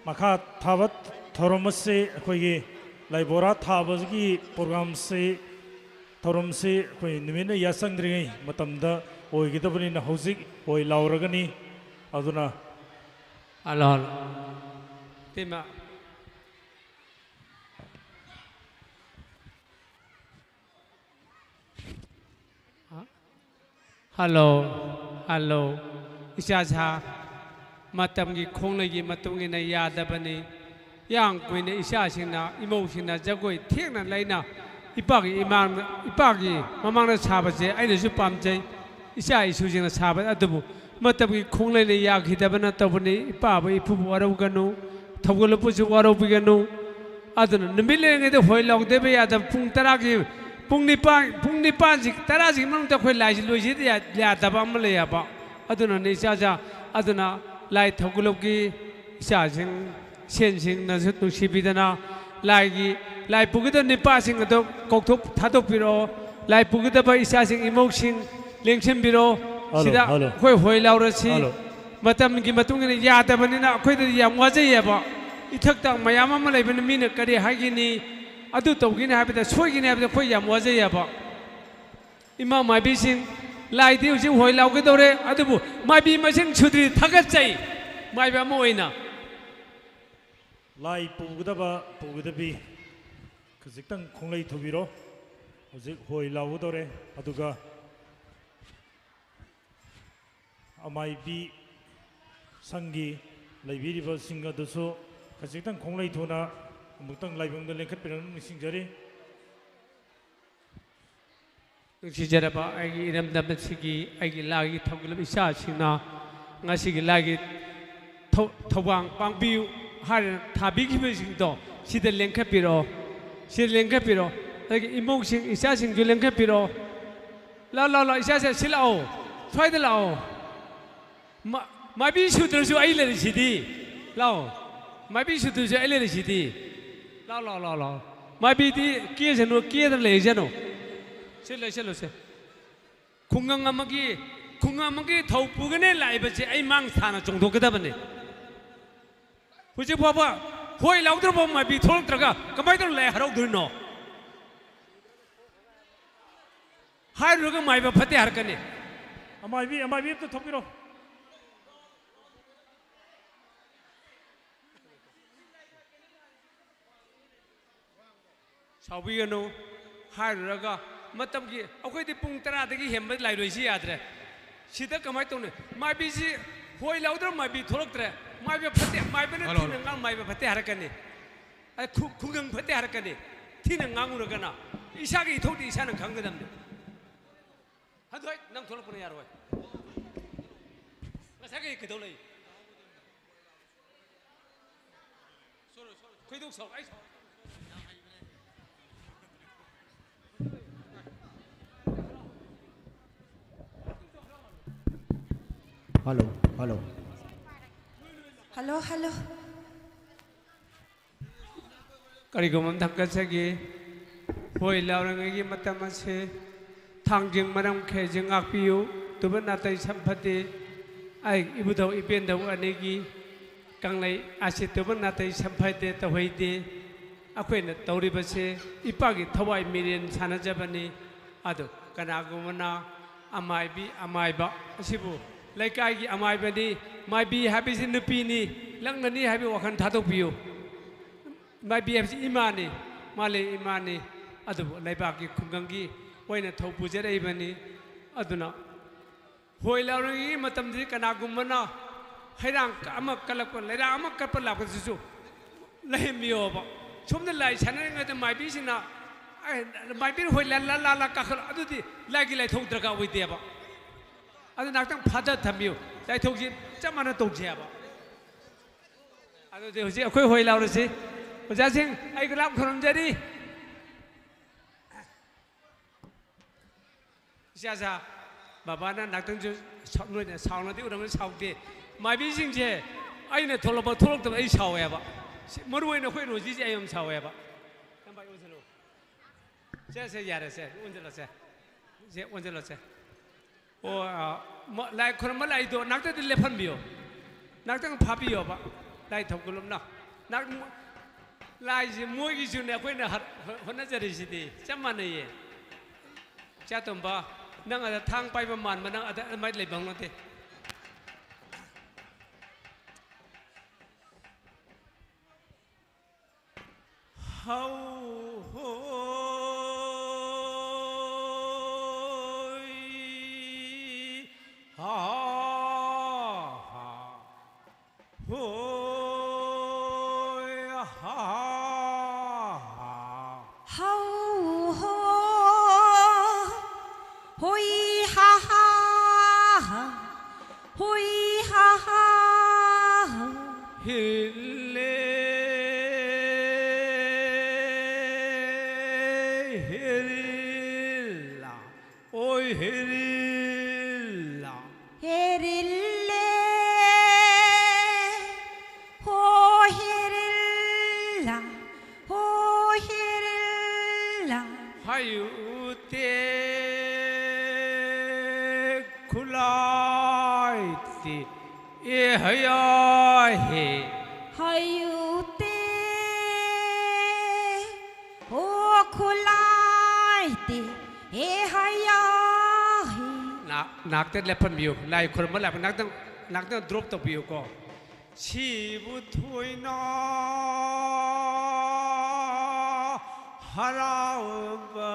ꯃꯈꯥ ꯊꯥꯕ ꯊꯧꯔꯝ ꯑꯁꯤ ꯑꯩꯈꯣꯏꯒꯤ ꯂꯥꯏ ꯕꯣꯔꯥ ꯊꯥꯕꯒꯤ ꯄ꯭ꯔꯣꯒ꯭ꯔꯥꯝꯁꯤ, ꯊꯧꯔꯝꯁꯤ ꯑꯩꯈꯣꯏ ꯅꯨꯃꯤꯠꯅ ꯌꯥꯆꯪꯗ꯭ꯔꯤꯉꯩ ꯃꯇꯝꯗ ꯑꯣꯏꯒꯗꯕꯅꯤꯅ ꯍꯧꯖꯤꯛ ꯑꯣꯏ ꯂꯥꯎꯔꯒꯅꯤ꯫ ꯑꯗꯨꯅ ꯍꯜꯂꯣ, ꯍꯜꯂꯣ꯫ ꯏꯇꯩꯃ, ꯍꯜꯂꯣ, ꯍꯜꯂꯣ꯫ ꯏꯆꯥꯁꯥ, ꯃꯇꯝꯒꯤ ꯈꯣꯡꯂꯩꯒꯤ ꯃꯇꯨꯡ ꯏꯟꯅ ꯌꯥꯗꯕꯅꯤ꯫ ꯌꯥꯝ ꯀꯨꯏꯅ ꯏꯆꯥꯁꯤꯡꯅ, ꯏꯃꯧꯁꯤꯡꯅ ꯖꯒꯣꯏ ꯊꯦꯡꯅ ꯂꯩꯅ ꯏꯄꯥꯒꯤ ꯏꯃꯥꯡꯗ, ꯏꯄꯥꯒꯤ ꯃꯃꯥꯡꯗ ꯁꯥꯕꯁꯦ ꯑꯩꯅꯁꯨ ꯄꯥꯝꯖꯩ, ꯏꯆꯥ ꯏꯁꯨꯁꯤꯡꯅ ꯁꯥꯕ꯫ ꯑꯗꯨꯕꯨ ꯃꯇꯝꯒꯤ ꯈꯣꯡꯂꯩꯅ ꯌꯥꯈꯤꯗꯕꯅ ꯇꯧꯕꯅꯤ꯫ ꯏꯄꯥꯕꯨ ꯏꯄꯨꯕꯨ ꯋꯥꯔꯧꯒꯅꯨ, ꯊꯧꯒꯜꯂꯨꯕꯁꯨ ꯋꯥꯔꯧꯕꯤꯒꯅꯨ꯫ ꯑꯗꯨꯅ ꯅꯨꯃꯤꯠ ꯂꯩꯔꯤꯉꯩꯗ ꯍꯣꯏ ꯂꯥꯎꯗꯕ ꯌꯥꯗꯕ꯫ ꯄꯨꯡ ꯇꯔꯥꯒꯤ, ꯄꯨꯡ ꯅꯤꯄꯥꯟ, ꯄꯨꯡ ꯅꯤꯄꯥꯟꯁꯤ, ꯇꯔꯥꯁꯤꯒꯤ ꯃꯅꯨꯡꯗ ꯑꯩꯈꯣꯏ ꯂꯥꯏꯁꯤ ꯂꯣꯏꯁꯤꯗ ꯌꯥ-, ꯌꯥꯗꯕ ꯑꯃ ꯂꯩꯌꯦꯕ꯫ ꯑꯗꯨꯅꯅꯦ ꯏꯆꯥꯆꯥ, ꯑꯗꯨꯅ ꯂꯥꯏ ꯊꯧꯒꯜꯂꯨꯞꯀꯤ ꯏꯆꯥꯁꯤꯡ, ꯁꯦꯟꯁꯤꯡꯅꯁꯨ ꯅꯨꯡꯁꯤꯕꯤꯗꯅ ꯂꯥꯏꯒꯤ, ꯂꯥꯏ ꯄꯨꯒꯗꯕ ꯅꯤꯄꯥꯁꯤꯡ ꯑꯗꯨ ꯀꯧꯊꯣꯛ, ꯊꯥꯗꯣꯛꯄꯤꯔꯛꯑꯣ꯫ ꯂꯥꯏ ꯄꯨꯒꯗꯕ ꯏꯆꯥꯁꯤꯡ, ꯏꯃꯧꯁꯤꯡ ꯂꯦꯡꯁꯤꯟꯕꯤꯔꯣ꯫ ꯍꯜꯂꯣ, ꯁꯤꯗ ꯍꯜꯂꯣ꯫ ꯑꯩꯈꯣꯏ ꯍꯣꯏ ꯂꯥꯎꯔꯁꯤ꯫ ꯍꯜꯂꯣ꯫ ꯃꯇꯝꯒꯤ ꯃꯇꯨꯡ ꯏꯟꯅ ꯌꯥꯗꯕꯅꯤꯅ ꯑꯩꯈꯣꯏꯗꯗꯤ ꯌꯥꯝ ꯋꯥꯖꯩꯌꯦꯕ꯫ ꯏꯊꯛꯇ ꯃꯌꯥꯝ ꯑꯃ ꯂꯩꯕꯅ ꯃꯤꯅ ꯀꯔꯤ ꯍꯥꯏꯒꯅꯤ, ꯑꯗꯨ ꯇꯧꯒꯅꯤ ꯍꯥꯏꯕꯗ, ꯁꯣꯏꯒꯅꯤ ꯍꯥꯏꯕꯗ ꯑꯩꯈꯣꯏ ꯌꯥꯝ ꯋꯥꯖꯩꯌꯦꯕ꯫ ꯏꯃꯥ ꯃꯥꯏꯕꯤꯁꯤꯡ, ꯂꯥꯏꯗꯤ ꯍꯧꯖꯤꯛ ꯍꯣꯏ ꯂꯥꯎꯒꯗꯧꯔꯦ, ꯑꯗꯨꯕꯨ ꯃꯥꯏꯕꯤ ꯃꯁꯤꯡ ꯁꯨꯗ꯭ꯔꯤ꯫ ꯊꯥꯒꯠꯆꯩ꯫ ꯃꯥꯏꯕ ꯑꯃ ꯑꯣꯏꯅ꯫ ꯂꯥꯏ ꯄꯨꯒꯗꯕ, ꯄꯨꯒꯗꯕꯤ ꯈꯖꯤꯛꯇꯪ ꯈꯣꯡꯂꯩ ꯊꯨꯕꯤꯔꯣ꯫ ꯍꯧꯖꯤꯛ ꯍꯣꯏ ꯂꯥꯎꯒꯗꯧꯔꯦ꯫ ꯑꯗꯨꯒ ꯑꯃꯥꯏꯕꯤ ꯁꯪꯒꯤ ꯂꯩꯕꯤꯔꯤꯕꯁꯤꯡ ꯑꯗꯨꯁꯨ ꯈꯖꯤꯛꯇꯪ ꯈꯣꯡꯂꯩ ꯊꯨꯅ ꯑꯃꯨꯛꯇꯪ ꯂꯥꯏꯕꯨꯡꯗ ꯂꯦꯡꯈꯠꯄꯤꯔꯛꯅꯕ ꯅꯤꯡꯁꯤꯡꯖꯔꯤ꯫ ꯅꯨꯡꯁꯤꯖꯔꯕ ꯑꯩꯒꯤ ꯏꯔꯝꯗꯝ ꯑꯁꯤꯒꯤ, ꯑꯩꯒꯤ ꯂꯥꯏꯒꯤ ꯊꯧꯒꯜꯂꯕ ꯏꯆꯥꯁꯤꯡꯅ ꯉꯁꯤꯒꯤ ꯂꯥꯏꯒꯤ ꯊꯧ-, ꯊꯧꯕꯥꯡ ꯄꯥꯡꯕꯤꯌꯨ ꯍꯥꯏꯅ ꯊꯥꯕꯤꯈꯤꯕꯁꯤꯡꯗꯣ ꯁꯤꯗ ꯂꯦꯡꯈꯠꯄꯤꯔꯛꯑꯣ, ꯁꯤꯗ ꯂꯦꯡꯈꯠꯄꯤꯔꯛꯑꯣ꯫ ꯑꯗꯒꯤ ꯏꯃꯧꯁꯤꯡ, ꯏꯆꯥꯁꯤꯡꯁꯨ ꯂꯦꯡꯈꯠꯄꯤꯔꯛꯑꯣ꯫ ꯂꯥꯛꯑꯣ, ꯂꯥꯛꯑꯣ, ꯂꯥꯛꯑꯣ, ꯏꯆꯥꯁꯦ ꯁꯤ ꯂꯥꯛꯑꯣ, ꯁ꯭ꯋꯥꯏꯗ ꯂꯥꯛꯑꯣ꯫ ꯃꯥ-, ꯃꯥꯏꯕꯤ ꯁꯨꯗ꯭ꯔꯁꯨ ꯑꯩ ꯂꯩꯔꯤꯁꯤꯗꯤ꯫ ꯂꯥꯛꯑꯣ꯫ ꯃꯥꯏꯕꯤ ꯁꯨꯗ꯭ꯔꯁꯨ ꯑꯩ ꯂꯩꯔꯤꯁꯤꯗꯤ꯫ ꯂꯥꯛꯑꯣ, ꯂꯥꯛꯑꯣ, ꯂꯥꯛꯑꯣ, ꯂꯥꯛꯑꯣ꯫ ꯃꯥꯏꯕꯤꯗꯤ ꯀꯦꯁꯅꯨ, ꯀꯦꯗꯅ ꯂꯩꯖꯅꯨ꯫ ꯁꯤ ꯂꯩꯁꯜꯂꯨꯁꯦ꯫ ꯈꯨꯡꯒꯪ ꯑꯃꯒꯤ, ꯈꯨꯡꯒꯪ ꯑꯃꯒꯤ ꯊꯧ ꯄꯨꯒꯅꯦ ꯂꯥꯛꯏꯕꯁꯦ ꯑꯩ ꯃꯥꯡ ꯊꯥꯅ ꯆꯣꯡꯊꯣꯛꯀꯗꯕꯅꯦ꯫ ꯍꯧꯖꯤꯛ ꯐꯥꯎꯕ ꯍꯣꯏ ꯂꯥꯎꯗ꯭ꯔꯕ ꯃꯥꯏꯕꯤ ꯊꯣꯛꯂꯛꯇ꯭ꯔꯒ ꯀꯃꯥꯏꯅ ꯇꯧꯅ ꯂꯥꯏ ꯍꯔꯥꯎꯗꯣꯏꯅꯣ? ꯍꯥꯏꯔꯨꯔꯒ ꯃꯥꯏꯕ ꯐꯠꯇꯦ ꯍꯥꯏꯔꯛꯀꯅꯤ꯫ ꯑꯃꯥꯏꯕꯤ, ꯑꯃꯥꯏꯕꯤ ꯑꯝꯇ ꯊꯣꯛꯄꯤꯔꯣ꯫ ꯁꯥꯎꯕꯤꯒꯅꯨ꯫ ꯍꯥꯏꯔꯨꯔꯒ ꯃꯇꯝꯒꯤ ꯑꯩꯈꯣꯏꯗꯤ ꯄꯨꯡ ꯇꯔꯥꯗꯒꯤ ꯍꯦꯟꯕ ꯂꯥꯏꯔꯣꯏꯁꯤ ꯌꯥꯗ꯭ꯔꯦ꯫ ꯁꯤꯗ ꯀꯃꯥꯏꯅ ꯇꯧꯅꯤ? ꯃꯥꯏꯕꯤꯁꯤ ꯍꯣꯏ ꯂꯥꯎꯗ꯭ꯔꯥ ꯃꯥꯏꯕꯤ ꯊꯣꯛꯂꯛꯇ꯭ꯔꯦ꯫ ꯃꯥꯏꯕ ꯐꯠꯇꯦ, ꯃꯥꯏꯕꯅ ꯍꯜꯂꯣ, ꯊꯤꯅ ꯍꯜꯂꯣ꯫ ꯉꯥꯡ ꯃꯥꯏꯕ ꯐꯠꯇꯦ ꯍꯥꯏꯔꯛꯀꯅꯤ꯫ ꯑꯩ ꯈꯨ-, ꯈꯨꯡꯒꯪ ꯐꯠꯇꯦ ꯍꯥꯏꯔꯛꯀꯅꯤ꯫ ꯊꯤꯅ ꯉꯥꯡꯉꯨꯔꯒꯅ ꯏꯁꯥꯒꯤ ꯏꯊꯧꯗꯤ ꯏꯁꯥꯅ ꯈꯪꯒꯗꯕꯅꯤ꯫ ꯍꯟꯗꯣꯏ, ꯅꯪ ꯊꯣꯛꯂꯛꯄꯅ ꯌꯥꯔꯣꯏ꯫ ꯉꯁꯥꯏꯒꯤ ꯀꯩꯗꯧ ꯂꯩ? ꯈꯣꯏꯗꯧ ꯁꯥꯎ-, ꯑꯩ ꯁꯥꯎ-, ꯍꯜꯂꯣ, ꯍꯜꯂꯣ꯫ ꯍꯜꯂꯣ, ꯍꯜꯂꯣ꯫ ꯀꯔꯤꯒꯨꯝꯕ ꯑꯃ ꯊꯝꯒꯠꯆꯒꯦ꯫ ꯍꯣꯏ ꯂꯥꯎꯔꯤꯉꯩꯒꯤ ꯃꯇꯝ ꯑꯁꯤ ꯊꯥꯡꯖꯤꯡ ꯃꯔꯝ ꯈꯦꯖꯤꯡ ꯉꯥꯛꯄꯤꯌꯨ꯫ ꯇꯨꯕ ꯅꯥꯇꯩ ꯁꯝꯐꯠꯇꯦ꯫ ꯑꯩ ꯏꯕꯨꯙꯧ ꯏꯄꯦꯟꯙꯧ ꯑꯅꯤꯒꯤ ꯀꯪꯂꯩ ꯑꯁꯤ ꯇꯨꯕ ꯅꯥꯇꯩ ꯁꯝꯐꯠꯇꯦ ꯇꯧꯍꯩꯗꯦ꯫ ꯑꯩꯈꯣꯏꯅ ꯇꯧꯔꯤꯕꯁꯦ ꯏꯄꯥꯒꯤ ꯊꯋꯥꯏ ꯃꯤꯔꯦꯟ ꯁꯥꯟꯅꯖꯕꯅꯤ꯫ ꯑꯗꯨ ꯀꯅꯥꯒꯨꯝꯕꯅ ꯑꯃꯥꯏꯕꯤ, ꯑꯃꯥꯏꯕ ꯑꯁꯤꯕꯨ ꯂꯩꯀꯥꯏꯒꯤ ꯑꯃꯥꯏꯕꯅꯤ, ꯃꯥꯏꯕꯤ ꯍꯥꯏꯕꯁꯤ ꯅꯨꯄꯤꯅꯤ, ꯂꯛꯅꯅꯤ ꯍꯥꯏꯕ ꯋꯥꯈꯜ ꯊꯥꯗꯣꯛꯄꯤꯌꯨ꯫ ꯃꯥꯏꯕꯤ ꯍꯥꯏꯕꯁꯤ ꯏꯃꯥꯅꯤ, ꯃꯥꯂꯦꯝ ꯏꯃꯥꯅꯤ꯫ ꯑꯗꯨꯕꯨ ꯂꯩꯕꯥꯛꯀꯤ ꯈꯨꯡꯒꯪꯒꯤ ꯑꯣꯏꯅ ꯊꯧ ꯄꯨꯖꯔꯛꯏꯕꯅꯤ꯫ ꯑꯗꯨꯅ ꯍꯣꯏ ꯂꯥꯎꯔꯤꯉꯩꯒꯤ ꯃꯇꯝꯗꯗꯤ ꯀꯅꯥꯒꯨꯝꯕꯅ ꯍꯩꯔꯥꯡ ꯑꯃ ꯀꯠꯂꯛꯄ, ꯂꯩꯔꯥꯡ ꯑꯃ ꯀꯠꯄ ꯂꯥꯛꯄꯗꯁꯨ ꯂꯩꯍꯟꯕꯤꯌꯣꯕ꯫ ꯁꯣꯝꯗ ꯂꯥꯏ ꯁꯥꯟꯅꯔꯤꯉꯩꯗ ꯃꯥꯏꯕꯤꯁꯤꯅ, "ꯑꯦ, ꯃꯥꯏꯕꯤꯅ ꯍꯣꯏ ꯂꯥ, ꯂꯥ, ꯂꯥ, ꯂꯥ ꯀꯥꯈꯠꯂꯣ"꯫ ꯑꯗꯨꯗꯤ ꯂꯥꯏꯒꯤ ꯂꯥꯏꯊꯧ ꯗꯔꯀꯥꯔ ꯑꯣꯏꯗꯦꯕ꯫ ꯑꯗꯨ ꯉꯥꯛꯇꯪ ꯐꯥꯗ ꯊꯝꯕꯤꯌꯨ꯫ ꯂꯥꯏꯊꯧꯁꯤ ꯆꯞ ꯃꯥꯟꯅ ꯇꯧꯁꯦꯕ꯫ ꯑꯗꯨꯗꯤ ꯍꯧꯖꯤꯛ ꯑꯩꯈꯣꯏ ꯍꯣꯏ ꯂꯥꯎꯔꯁꯤ꯫ ꯑꯣꯖꯥꯁꯤꯡ, ꯑꯩ ꯂꯥꯞ ꯈꯨꯔꯨꯝꯖꯔꯤ꯫ ꯏꯆꯥꯁꯥ, ꯕꯕꯥꯅ ꯉꯥꯛꯇꯪꯁꯨ ꯁꯥꯎ-, ꯅꯣꯏꯅ ꯁꯥꯎꯅꯗꯤ ꯎꯔꯝꯒꯅꯤ, ꯁꯥꯎꯗꯦ꯫ ꯃꯥꯏꯕꯤꯁꯤꯡꯁꯦ ꯑꯩꯅ ꯊꯣꯛꯂꯛꯄ ꯊꯣꯛꯂꯛꯇꯕ ꯑꯩ ꯁꯥꯎꯋꯦꯕ꯫ ꯁꯤ, ꯃꯔꯨ ꯑꯣꯏꯅ ꯑꯩꯈꯣꯏ ꯔꯣꯖꯤꯁꯦ ꯑꯩ ꯌꯥꯝ ꯁꯥꯎꯋꯦꯕ꯫ ꯏꯌꯥꯝꯕ, ꯑꯩ ꯑꯣꯟꯁꯤꯜꯂꯨ꯫ ꯁꯦ, ꯁꯦ, ꯌꯥꯔꯦ, ꯁꯦ, ꯑꯣꯟꯁꯤꯜꯂꯣ, ꯁꯦ꯫ ꯁꯦ, ꯑꯣꯟꯁꯤꯜꯂꯣ, ꯁꯦ꯫ ꯑꯣ, ꯑ, ꯃ-, ꯂꯥꯏ ꯈꯨꯔꯨꯝꯕ ꯂꯥꯛꯏꯗꯣ ꯉꯥꯛꯇꯗꯤ ꯂꯦꯞꯍꯟꯕꯤꯌꯣ꯫ ꯉꯥꯛꯇꯪ ꯐꯥꯕꯤꯌꯣꯕ꯫ ꯂꯥꯏ ꯊꯧꯒꯜꯂꯨꯝꯅ꯫ ꯉꯥꯛ-, ꯂꯥꯏꯁꯦ ꯃꯣꯏꯒꯤꯁꯨꯅꯦ ꯑꯩꯈꯣꯏꯅ ꯍ-, ꯍ-, ꯍꯣꯠꯅꯖꯔꯤꯁꯤꯗꯤ꯫ ꯆꯞ ꯃꯥꯟꯅꯩꯌꯦ꯫ ꯏꯆꯥꯇꯣꯝꯕ, ꯅꯪ ꯑꯗ ꯊꯥꯡ ꯄꯥꯏꯕ ꯃꯥꯟꯕ, ꯅꯪ ꯑꯗ ꯑꯗꯨꯃꯥꯏꯅ ꯂꯩꯐꯝ ꯅꯠꯇꯦ꯫ ꯍꯧ ꯍꯣ꯫ ꯍꯦꯔꯤꯜꯂꯥ, ꯑꯣꯏ ꯍꯦꯔꯤꯜꯂꯥ꯫ ꯍꯦꯔꯤꯜꯂꯦ, ꯍꯣ ꯍꯦꯔꯤꯜꯂꯥ, ꯍꯣ ꯍꯦꯔꯤꯜꯂꯥ꯫ ꯍꯥꯏꯌꯨ ꯇꯦ ꯈꯨꯂꯥꯏ ꯇꯦ ꯑꯦ ꯍꯌꯥ ꯍꯦ꯫ ꯍꯥꯏꯌꯨ ꯇꯦ, ꯍꯣ ꯈꯨꯂꯥꯏ ꯇꯦ ꯑꯦ ꯍꯌꯥ ꯍꯦ꯫ ꯅꯥ-, ꯉꯥꯛꯇ ꯂꯦꯞꯍꯟꯕꯤꯌꯨ꯫ ꯂꯥꯏ ꯈꯨꯔꯨꯝꯕ ꯂꯥꯛꯄ ꯉꯥꯛꯇꯪ, ꯉꯥꯛꯇꯪ drop ꯇꯧꯕꯤꯌꯨꯀꯣ꯫ ꯁꯤꯕꯨ ꯊꯣꯏꯅ ꯍꯔꯥꯎꯕ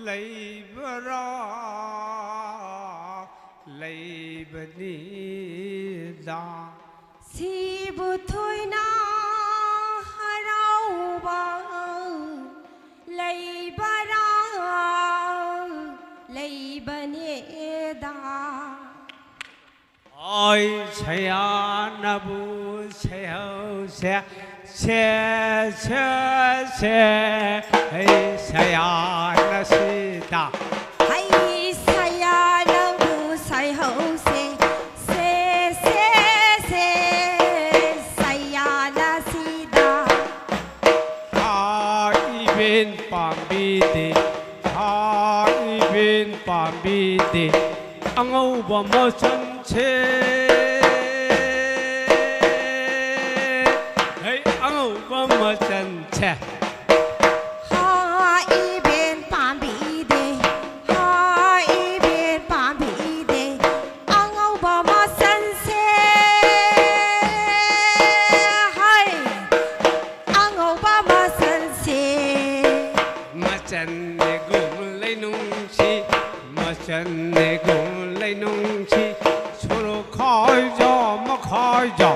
ꯂꯩꯕꯔꯥ, ꯂꯩꯕꯅꯤꯗ꯫ ꯁꯤꯕꯨ ꯊꯣꯏꯅ ꯍꯔꯥꯎꯕ ꯂꯩꯕꯔꯥ, ꯂꯩꯕꯅꯦꯗ꯫ ꯑꯩ ꯁꯌꯥꯅꯕꯨ ꯁꯩꯍꯧꯁꯦ, ꯁꯦ, ꯁꯦ, ꯁꯦ, ꯑꯩ ꯁꯌꯥꯅ ꯁꯤꯗ꯫ ꯑꯩ ꯁꯌꯥꯅꯕꯨ ꯁꯩꯍꯧꯁꯦ, ꯁꯦ, ꯁꯦ, ꯁꯦ, ꯁꯌꯥꯅ ꯁꯤꯗ꯫ ꯍꯥ ꯏꯕꯦꯟ ꯄꯥꯝꯕꯤꯗꯦ, ꯍꯥ ꯏꯕꯦꯟ ꯄꯥꯝꯕꯤꯗꯦ, ꯑꯉꯧꯕ ꯃꯆꯟꯁꯦ꯫ ꯍꯩ, ꯑꯉꯧꯕ ꯃꯆꯟꯁꯦ꯫ ꯍꯥ ꯏꯕꯦꯟ ꯄꯥꯝꯕꯤꯗꯦ, ꯍꯥ ꯏꯕꯦꯟ ꯄꯥꯝꯕꯤꯗꯦ, ꯑꯉꯧꯕ ꯃꯆꯟꯁꯦ꯫ ꯍꯥꯏ, ꯑꯉꯧꯕ ꯃꯆꯟꯁꯦ꯫ ꯃꯆꯟꯅꯦꯒꯨꯝ ꯂꯩꯅꯨꯡꯁꯤ, ꯃꯆꯟꯅꯦꯒꯨꯝ ꯂꯩꯅꯨꯡꯁꯤ, ꯁꯣꯔꯣꯛ ꯈꯥꯏꯖ ꯃꯈꯥꯏꯖ,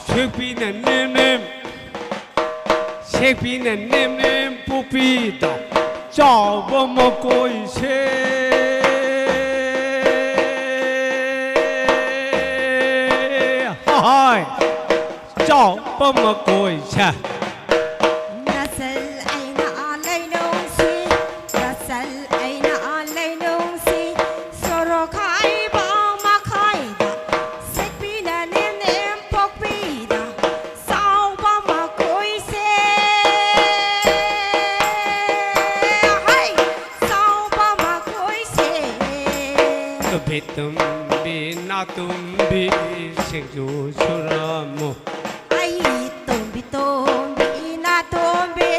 ꯁꯦꯛꯄꯤꯅ ꯅꯦꯝ ꯅꯦꯝ, ꯁꯦꯛꯄꯤꯅ ꯅꯦꯝ ꯅꯦꯝ ꯄꯣꯛꯄꯤꯗ, ꯆꯥꯎꯕ ꯃꯀꯣꯏꯁꯦ꯫ ꯍꯥꯏ, ꯆꯥꯎꯕ ꯃꯀꯣꯏꯁꯦ꯫ ꯅꯆꯜ ꯇꯨꯝꯕꯤ ꯅꯥꯇꯨꯝꯕꯤ ꯁꯤꯡꯖꯨ ꯁꯨꯔꯝꯃꯨ꯫ ꯑꯩ ꯇꯣꯝꯕꯤ ꯇꯣꯝꯕꯤ ꯅꯥꯇꯣꯝꯕꯤ,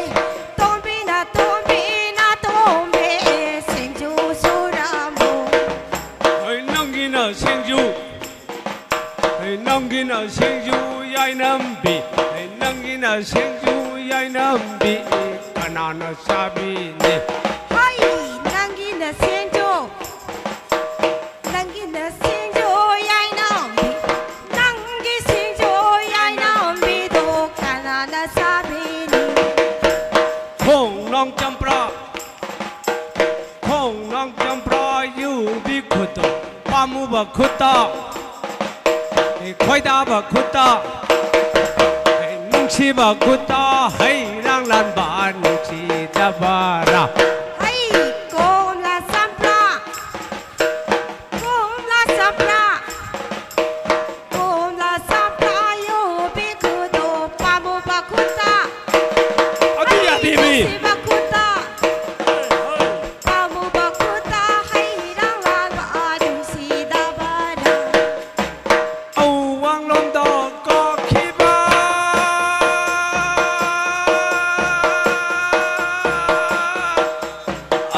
ꯇꯣꯝꯕꯤ ꯅꯥꯇꯣꯝꯕꯤ ꯅꯥꯇꯣꯝꯕꯤ ꯁꯤꯡꯖꯨ ꯁꯨꯔꯝꯃꯨ꯫ ꯍꯣꯏ ꯅꯪꯒꯤꯅ ꯁꯤꯡꯖꯨ, ꯍꯣꯏ ꯅꯪꯒꯤꯅ ꯁꯤꯡꯖꯨ ꯌꯥꯏꯅꯝꯕꯤ, ꯍꯣꯏ ꯅꯪꯒꯤꯅ ꯁꯤꯡꯖꯨ ꯌꯥꯏꯅꯝꯕꯤ ꯀꯅꯥꯅ ꯆꯥꯕꯤꯅꯤ? ꯍꯩ ꯅꯪꯒꯤꯅ ꯁꯤꯡꯖꯨ, ꯅꯪꯒꯤꯅ ꯁꯤꯡꯖꯨ ꯌꯥꯏꯅꯝꯕꯤ, ꯅꯪꯒꯤ ꯁꯤꯡꯖꯨ ꯌꯥꯏꯅꯝꯕꯤꯗꯣ ꯀꯅꯥꯅ ꯆꯥꯕꯤꯅꯤ? ꯈꯣꯡꯅꯥꯡ ꯆꯝꯄ꯭ꯔꯥ, ꯈꯣꯡꯅꯥꯡ ꯆꯝꯄ꯭ꯔꯥ ꯌꯨꯕꯤ ꯈꯨꯠꯇꯣ, ꯄꯥꯝꯃꯨꯕ ꯈꯨꯠꯇ, ꯈꯣꯏꯗꯥꯕ ꯈꯨꯠꯇ, ꯅꯨꯡꯁꯤꯕ ꯈꯨꯠꯇ ꯍꯩꯔꯥꯡ ꯂꯥꯟꯕ ꯅꯨꯡꯁꯤꯗꯕꯔꯥ? ꯍꯩ ꯀꯣꯝꯂꯥ ꯆꯝꯄ꯭ꯔꯥ, ꯀꯣꯝꯂꯥ ꯆꯝꯄ꯭ꯔꯥ, ꯀꯣꯝꯂꯥ ꯆꯝꯄ꯭ꯔꯥ ꯌꯨꯕꯤ ꯈꯨꯠꯇꯣ ꯄꯥꯝꯃꯨꯕ ꯈꯨꯠꯇ, ꯑꯗꯨ ꯌꯥꯗꯦꯃꯤ꯫ ꯅꯨꯡꯁꯤꯕ ꯈꯨꯠꯇ, ꯄꯥꯝꯃꯨꯕ ꯈꯨꯠꯇ ꯍꯩꯔꯥꯡ ꯂꯥꯟꯕ ꯅꯨꯡꯁꯤꯗꯕꯔꯥ? ꯑꯋꯥꯡꯂꯣꯝꯗ ꯀꯥꯈꯤꯕ,